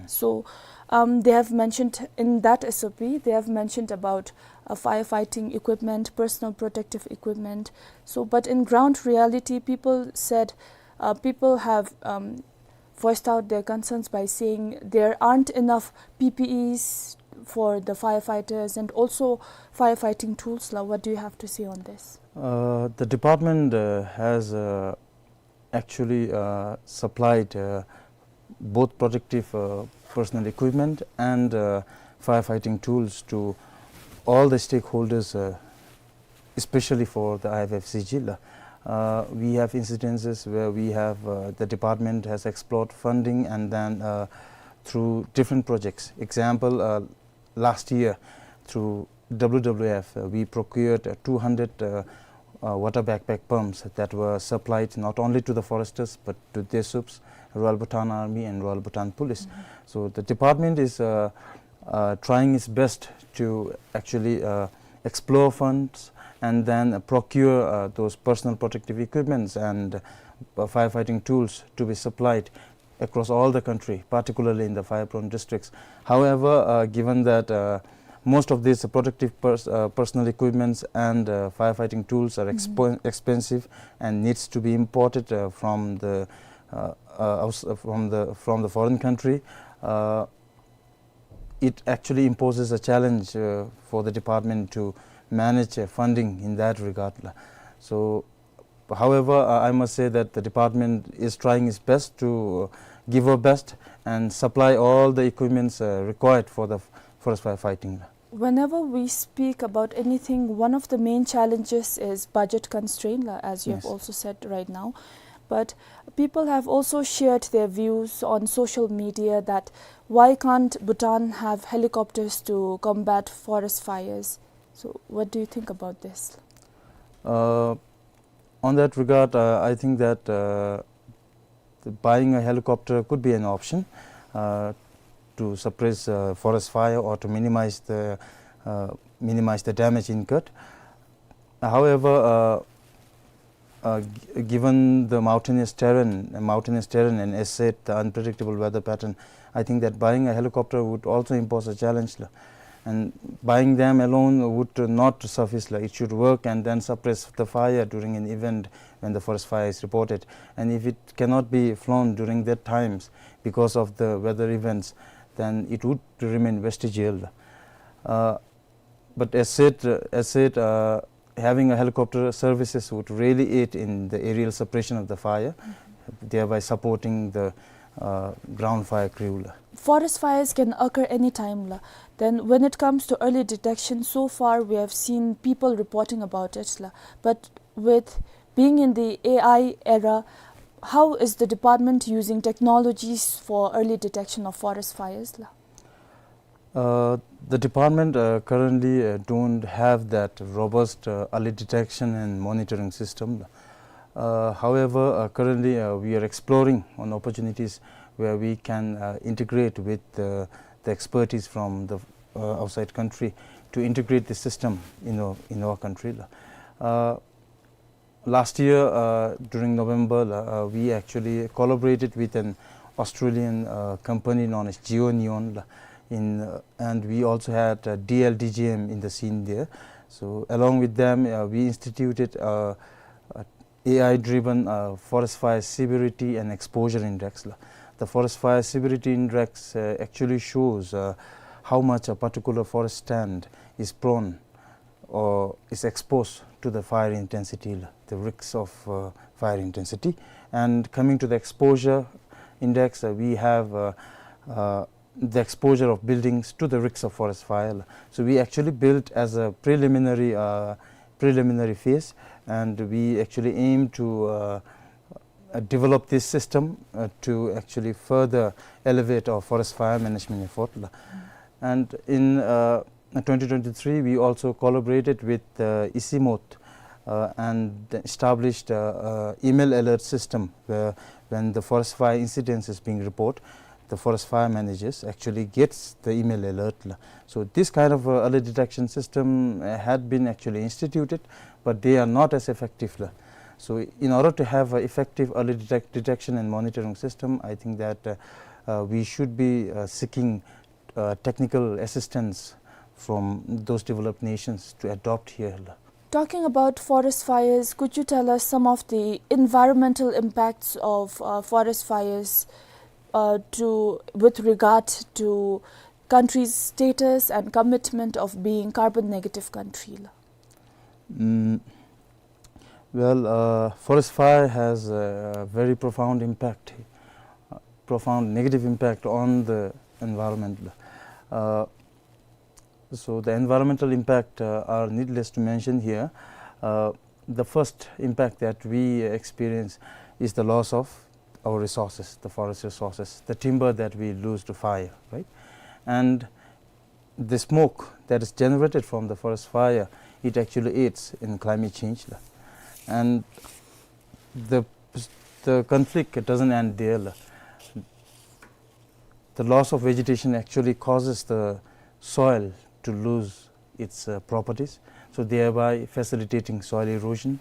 So, um, they have mentioned in that S O P, they have mentioned about, uh, firefighting equipment, personal protective equipment. So, but in ground reality, people said, uh, people have, um, voiced out their concerns by saying there aren't enough P P Es for the firefighters and also firefighting tools, la. What do you have to say on this? Uh, the department, uh, has, uh, actually, uh, supplied, uh, both protective, uh, personal equipment and, uh, firefighting tools to all the stakeholders, uh, especially for the I F F C G, la. Uh, we have incidences where we have, uh, the department has explored funding and then, uh, through different projects. Example, uh, last year through W W F, uh, we procured, uh, two hundred, uh, uh, water backpack pumps that were supplied not only to the foresters but to DESUPs, Royal Bhutan Army and Royal Bhutan Police. So the department is, uh, uh, trying its best to actually, uh, explore funds and then, uh, procure, uh, those personal protective equipments and, uh, firefighting tools to be supplied across all the country, particularly in the fire-prone districts. However, uh, given that, uh, most of these protective pers-, uh, personal equipments and, uh, firefighting tools are expo-, expensive and needs to be imported, uh, from the, uh, uh, outs-, uh, from the, from the foreign country, uh, it actually imposes a challenge, uh, for the department to manage, uh, funding in that regard, la. So, however, uh, I must say that the department is trying its best to, uh, give our best and supply all the equipments, uh, required for the f-, forest fire fighting, la. Whenever we speak about anything, one of the main challenges is budget constraint, la, as you have also said right now. But people have also shared their views on social media that why can't Bhutan have helicopters to combat forest fires? So, what do you think about this? Uh, on that regard, uh, I think that, uh, the buying a helicopter could be an option, uh, to suppress, uh, forest fire or to minimize the, uh, minimize the damage incurred. However, uh, uh, g-, given the mountainous terrain, uh, mountainous terrain and, as said, the unpredictable weather pattern, I think that buying a helicopter would also impose a challenge, la. And buying them alone would not suffice, la. It should work and then suppress the fire during an event when the forest fire is reported. And if it cannot be flown during that times because of the weather events, then it would remain vestigial, la. Uh, but as said, uh, as said, uh, having a helicopter services would really aid in the aerial suppression of the fire, thereby supporting the, uh, ground fire crew, la. Forest fires can occur any time, la. Then when it comes to early detection, so far we have seen people reporting about it, la. But with being in the A I era, how is the department using technologies for early detection of forest fires, la? Uh, the department, uh, currently, uh, don't have that robust, uh, early detection and monitoring system. Uh, however, uh, currently, uh, we are exploring on opportunities where we can, uh, integrate with, uh, the expertise from the, uh, outside country to integrate the system in our, in our country. Uh, Last year, uh, during November, uh, we actually collaborated with an Australian, uh, company known as GeoNeon, uh, in, uh, and we also had, uh, D L D G M in the scene there. So along with them, uh, we instituted, uh, a A I-driven, uh, forest fire severity and exposure index, la. The forest fire severity index, uh, actually shows, uh, how much a particular forest stand is prone or is exposed to the fire intensity, la, the risks of, uh, fire intensity. And coming to the exposure index, uh, we have, uh, uh, the exposure of buildings to the risks of forest fire, la. So we actually built as a preliminary, uh, preliminary phase, and we actually aim to, uh, uh, develop this system, uh, to actually further elevate our forest fire management effort, la. And in, uh, twenty twenty-three, we also collaborated with, uh, ICIMOT, uh, and established, uh, uh, email alert system where when the forest fire incidents is being reported, the forest fire managers actually gets the email alert, la. So this kind of, uh, early detection system, uh, had been actually instituted, but they are not as effective, la. So in order to have an effective early detect-, detection and monitoring system, I think that, uh, uh, we should be, uh, seeking, uh, technical assistance from those developed nations to adopt here, la. Talking about forest fires, could you tell us some of the environmental impacts of, uh, forest fires, uh, to, with regard to country's status and commitment of being carbon negative country, la? Mm, well, uh, forest fire has a very profound impact, uh, profound negative impact on the environment. Uh, so the environmental impact, uh, are needless to mention here. Uh, The first impact that we experience is the loss of our resources, the forest resources, the timber that we lose to fire, right? And the smoke that is generated from the forest fire, it actually aids in climate change la. And the, the conflict, it doesn't end there la. The loss of vegetation actually causes the soil to lose its, uh, properties, so thereby facilitating soil erosion,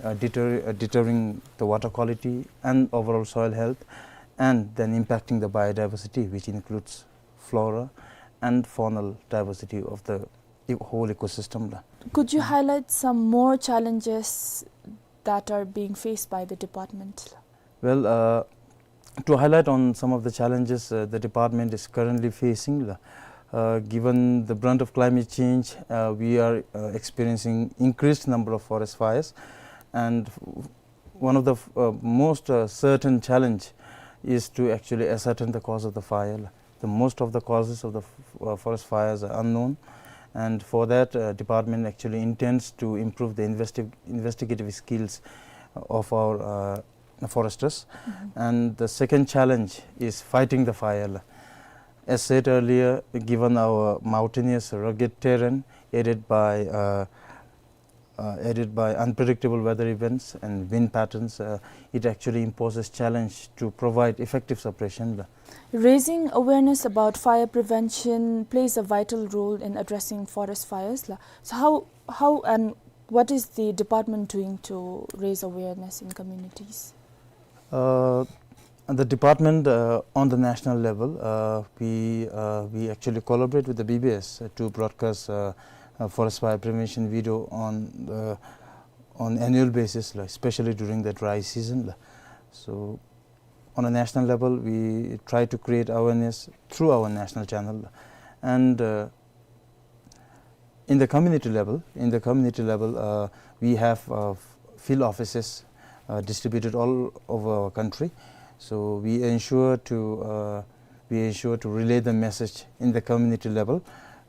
uh, deter-, uh, deterring the water quality and overall soil health, and then impacting the biodiversity, which includes flora and faunal diversity of the e-, whole ecosystem la. Could you highlight some more challenges that are being faced by the department? Well, uh, to highlight on some of the challenges, uh, the department is currently facing, uh, given the brunt of climate change, uh, we are, uh, experiencing increased number of forest fires, and one of the, uh, most, uh, certain challenge is to actually ascertain the cause of the fire. The most of the causes of the f-, uh, forest fires are unknown, and for that, uh, department actually intends to improve the investi-, investigative skills of our, uh, foresters. And the second challenge is fighting the fire. As said earlier, given our mountainous, rugged terrain, aided by, uh, uh, aided by unpredictable weather events and wind patterns, uh, it actually imposes challenge to provide effective suppression. Raising awareness about fire prevention plays a vital role in addressing forest fires la. So how, how and what is the department doing to raise awareness in communities? Uh, the department, uh, on the national level, uh, we, uh, we actually collaborate with the B B S, uh, to broadcast, uh, uh, forest fire prevention video on the, on annual basis la, especially during the dry season la. So on a national level, we try to create awareness through our national channel la. And, uh, in the community level, in the community level, uh, we have, uh, f-, field offices, uh, distributed all over our country. So we ensure to, uh, we ensure to relay the message in the community level,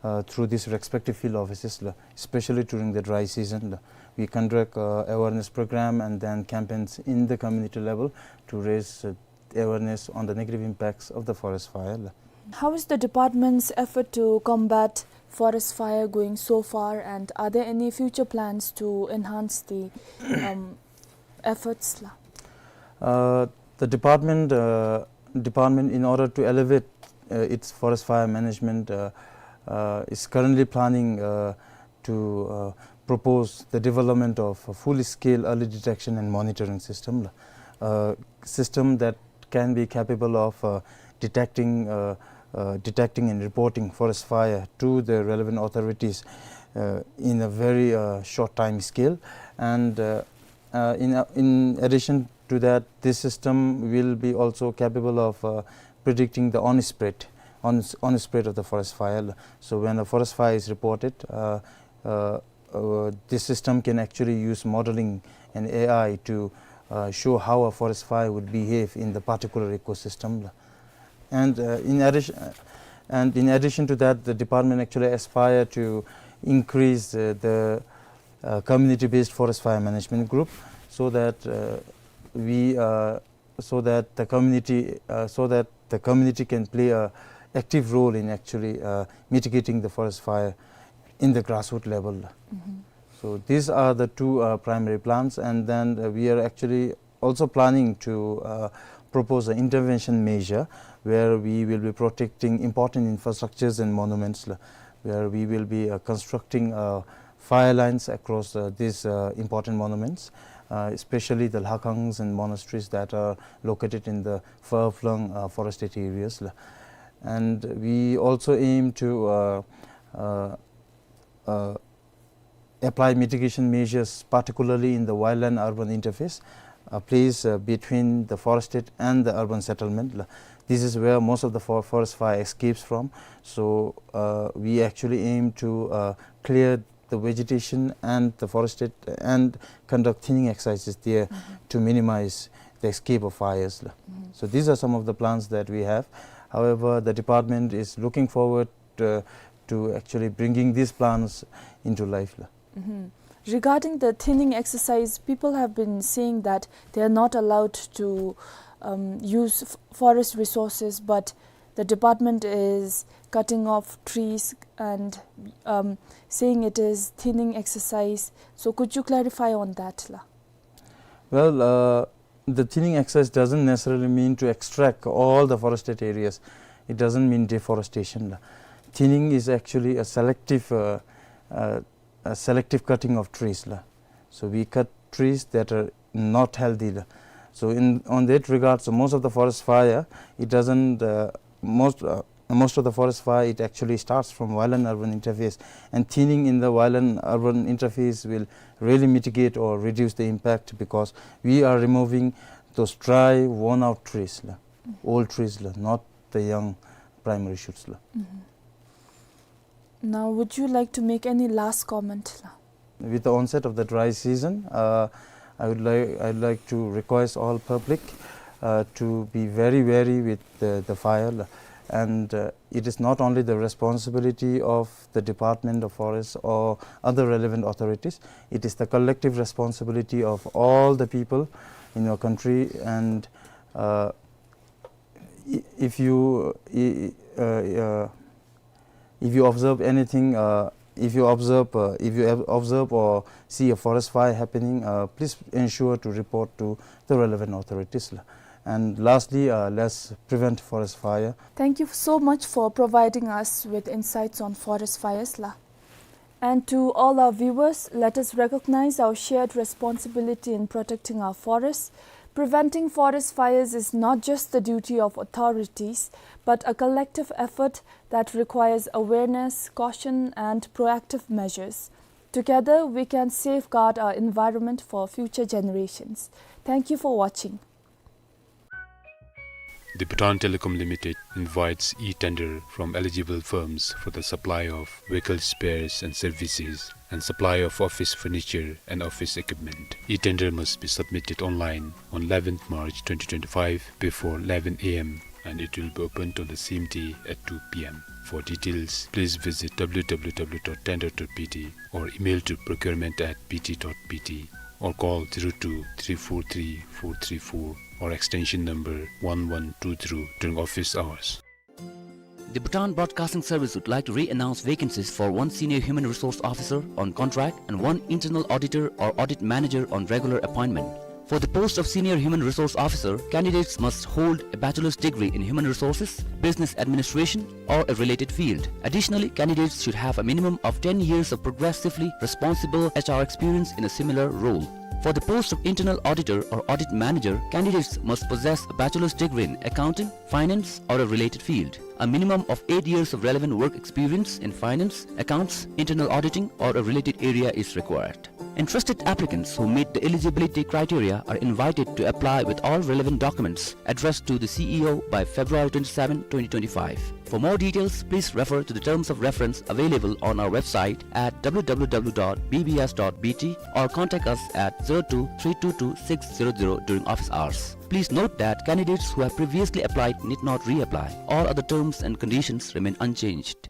uh, through these respective field offices la, especially during the dry season la. We conduct, uh, awareness program and then campaigns in the community level to raise, uh, awareness on the negative impacts of the forest fire la. How is the department's effort to combat forest fire going so far, and are there any future plans to enhance the, um, efforts la? Uh, the department, uh, department, in order to elevate, uh, its forest fire management, uh, uh, is currently planning, uh, to, uh, propose the development of a full-scale early detection and monitoring system, uh, system that can be capable of, uh, detecting, uh, uh, detecting and reporting forest fire to the relevant authorities, uh, in a very, uh, short time scale. And, uh, uh, in, uh, in addition to that, this system will be also capable of, uh, predicting the on-spread, on, on-spread of the forest fire. So when a forest fire is reported, uh, uh, uh, this system can actually use modeling and A I to, uh, show how a forest fire would behave in the particular ecosystem. And, uh, in addition, uh, and in addition to that, the department actually aspire to increase, uh, the, uh, community-based forest fire management group, so that, uh, we, uh, so that the community, uh, so that the community can play a active role in actually, uh, mitigating the forest fire in the grassroots level. So these are the two, uh, primary plans, and then, uh, we are actually also planning to, uh, propose an intervention measure where we will be protecting important infrastructures and monuments, la, where we will be, uh, constructing, uh, fire lines across, uh, these, uh, important monuments, uh, especially the lhakangs and monasteries that are located in the far-flung, uh, forested areas la. And we also aim to, uh, uh, uh, apply mitigation measures, particularly in the wildland-urban interface, a place, uh, between the forested and the urban settlement. This is where most of the for-, forest fire escapes from. So, uh, we actually aim to, uh, clear the vegetation and the forested and conduct thinning exercises there to minimize the escape of fires. So these are some of the plans that we have. However, the department is looking forward, uh, to actually bringing these plans into life la. Regarding the thinning exercise, people have been saying that they are not allowed to, um, use f-, forest resources, but the department is cutting off trees and, um, saying it is thinning exercise. So could you clarify on that, la? Well, uh, the thinning exercise doesn't necessarily mean to extract all the forested areas. It doesn't mean deforestation, la. Thinning is actually a selective, uh, uh, a selective cutting of trees, la. So we cut trees that are not healthy, la. So in, on that regard, so most of the forest fire, it doesn't, uh, most, uh, most of the forest fire, it actually starts from wildland urban interface, and thinning in the wildland urban interface will really mitigate or reduce the impact, because we are removing those dry, worn out trees, la. Old trees, la, not the young primary shoots, la. Mm-hmm. Now, would you like to make any last comment, la? With the onset of the dry season, uh, I would like, I'd like to request all public, uh, to be very wary with the, the fire, la. And, uh, it is not only the responsibility of the Department of Forest or other relevant authorities, it is the collective responsibility of all the people in your country. And, uh, i-, if you, i-, i-, uh, uh, if you observe anything, uh, if you observe, uh, if you ob-, observe or see a forest fire happening, uh, please ensure to report to the relevant authorities, la. And lastly, uh, let's prevent forest fire. Thank you so much for providing us with insights on forest fires, la. And to all our viewers, let us recognize our shared responsibility in protecting our forests. Preventing forest fires is not just the duty of authorities, but a collective effort that requires awareness, caution, and proactive measures. Together, we can safeguard our environment for future generations. Thank you for watching. The Bhutan Telecom Limited invites e-tender from eligible firms for the supply of vehicle spares and services and supply of office furniture and office equipment. E-tender must be submitted online on eleventh March twenty twenty-five before eleven A M, and it will be opened on the same day at two P M. For details, please visit W W W dot tender dot B T or email to procurement at B T dot B T or call zero two three four three four three four or extension number one one two zero during office hours. The Bhutan Broadcasting Service would like to re-announce vacancies for one senior human resource officer on contract and one internal auditor or audit manager on regular appointment. For the post of senior human resource officer, candidates must hold a bachelor's degree in human resources, business administration, or a related field. Additionally, candidates should have a minimum of ten years of progressively responsible H R experience in a similar role. For the post of internal auditor or audit manager, candidates must possess a bachelor's degree in accounting, finance, or a related field. A minimum of eight years of relevant work experience in finance, accounts, internal auditing, or a related area is required. Interested applicants who meet the eligibility criteria are invited to apply with all relevant documents addressed to the C E O by February twenty-seven, twenty twenty-five. For more details, please refer to the terms of reference available on our website at W W W dot B B S dot B T or contact us at zero two three two two six zero zero during office hours. Please note that candidates who have previously applied need not reapply. All other terms and conditions remain unchanged.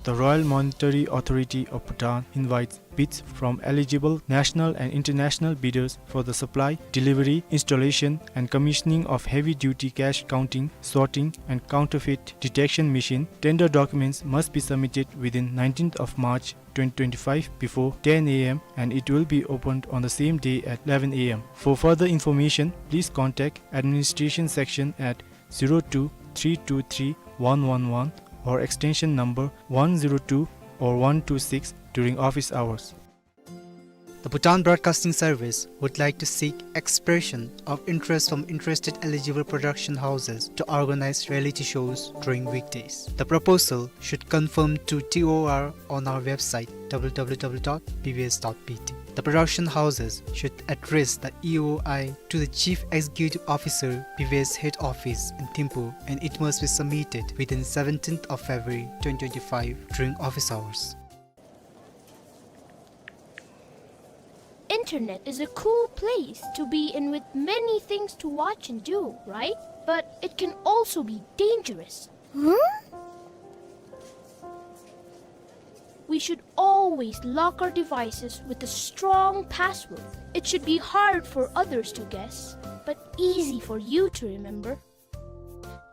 The Royal Monetary Authority of Bhutan invites bids from eligible national and international bidders for the supply, delivery, installation, and commissioning of heavy-duty cash counting, sorting, and counterfeit detection machine. Tender documents must be submitted within nineteenth of March twenty twenty-five before ten A M, and it will be opened on the same day at eleven A M. For further information, please contact administration section at zero two three two three one one one or extension number one zero two or one two six during office hours. The Bhutan Broadcasting Service would like to seek expression of interest from interested eligible production houses to organize reality shows during weekdays. The proposal should confirm to T O R on our website, W W W dot B B S dot B T. The production houses should address the E O I to the Chief Executive Officer, B B S Head Office in Thimphu, and it must be submitted within seventeenth of February twenty twenty-five during office hours. Internet is a cool place to be in with many things to watch and do, right? But it can also be dangerous. Huh? We should always lock our devices with a strong password. It should be hard for others to guess, but easy for you to remember.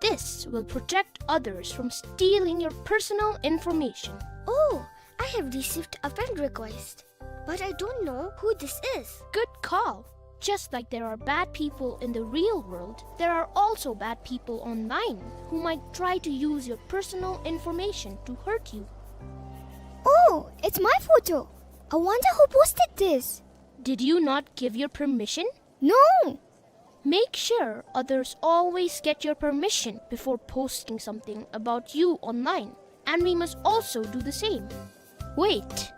This will protect others from stealing your personal information. Oh, I have received a friend request, but I don't know who this is. Good call. Just like there are bad people in the real world, there are also bad people online who might try to use your personal information to hurt you. Oh, it's my photo. I wonder who posted this. Did you not give your permission? No. Make sure others always get your permission before posting something about you online, and we must also do the same. Wait,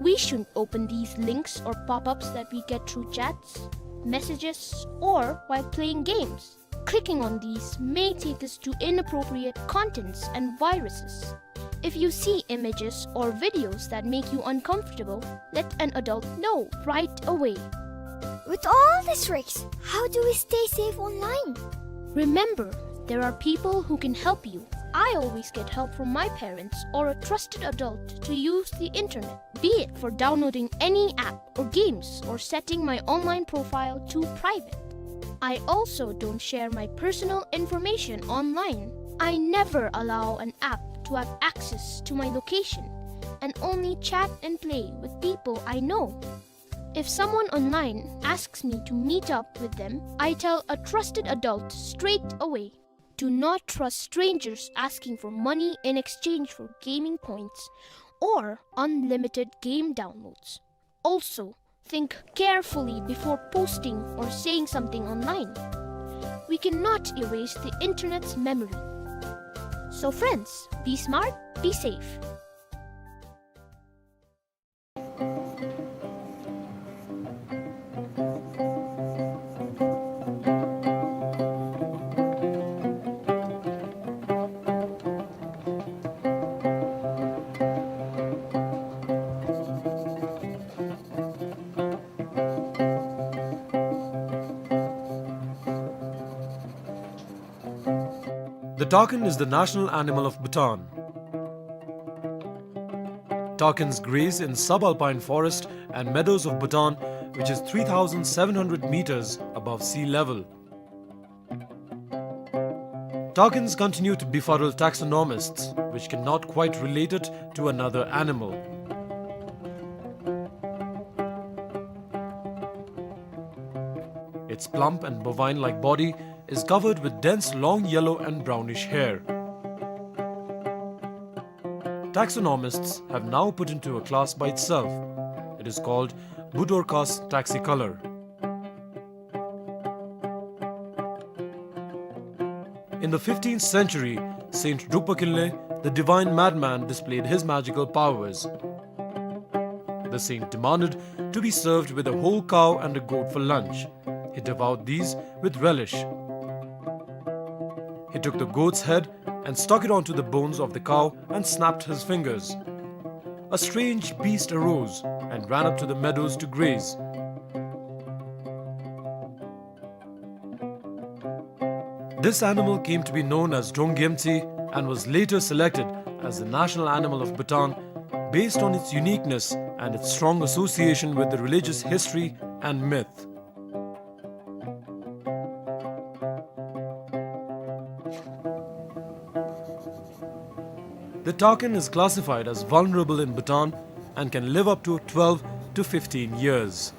we shouldn't open these links or pop-ups that we get through chats, messages, or while playing games. Clicking on these may take us to inappropriate contents and viruses. If you see images or videos that make you uncomfortable, let an adult know right away. With all these tricks, how do we stay safe online? Remember, there are people who can help you. I always get help from my parents or a trusted adult to use the internet, be it for downloading any app or games or setting my online profile to private. I also don't share my personal information online. I never allow an app to have access to my location and only chat and play with people I know. If someone online asks me to meet up with them, I tell a trusted adult straight away. Do not trust strangers asking for money in exchange for gaming points or unlimited game downloads. Also, think carefully before posting or saying something online. We cannot erase the internet's memory. So friends, be smart, be safe. The takin is the national animal of Bhutan. Takins graze in subalpine forest and meadows of Bhutan, which is three thousand seven hundred meters above sea level. Takins continue to befuddle taxonomists, which cannot quite relate it to another animal. Its plump and bovine-like body is covered with dense long yellow and brownish hair. Taxonomists have now put into a class by itself. It is called Budorcas taxicolor. In the fifteenth century, Saint Drukpa Kinley, the divine madman, displayed his magical powers. The saint demanded to be served with a whole cow and a goat for lunch. He devoured these with relish. He took the goat's head and stuck it onto the bones of the cow and snapped his fingers. A strange beast arose and ran up to the meadows to graze. This animal came to be known as Drong Gyemtse and was later selected as the national animal of Bhutan based on its uniqueness and its strong association with the religious history and myth. The takin is classified as vulnerable in Bhutan and can live up to twelve to fifteen years.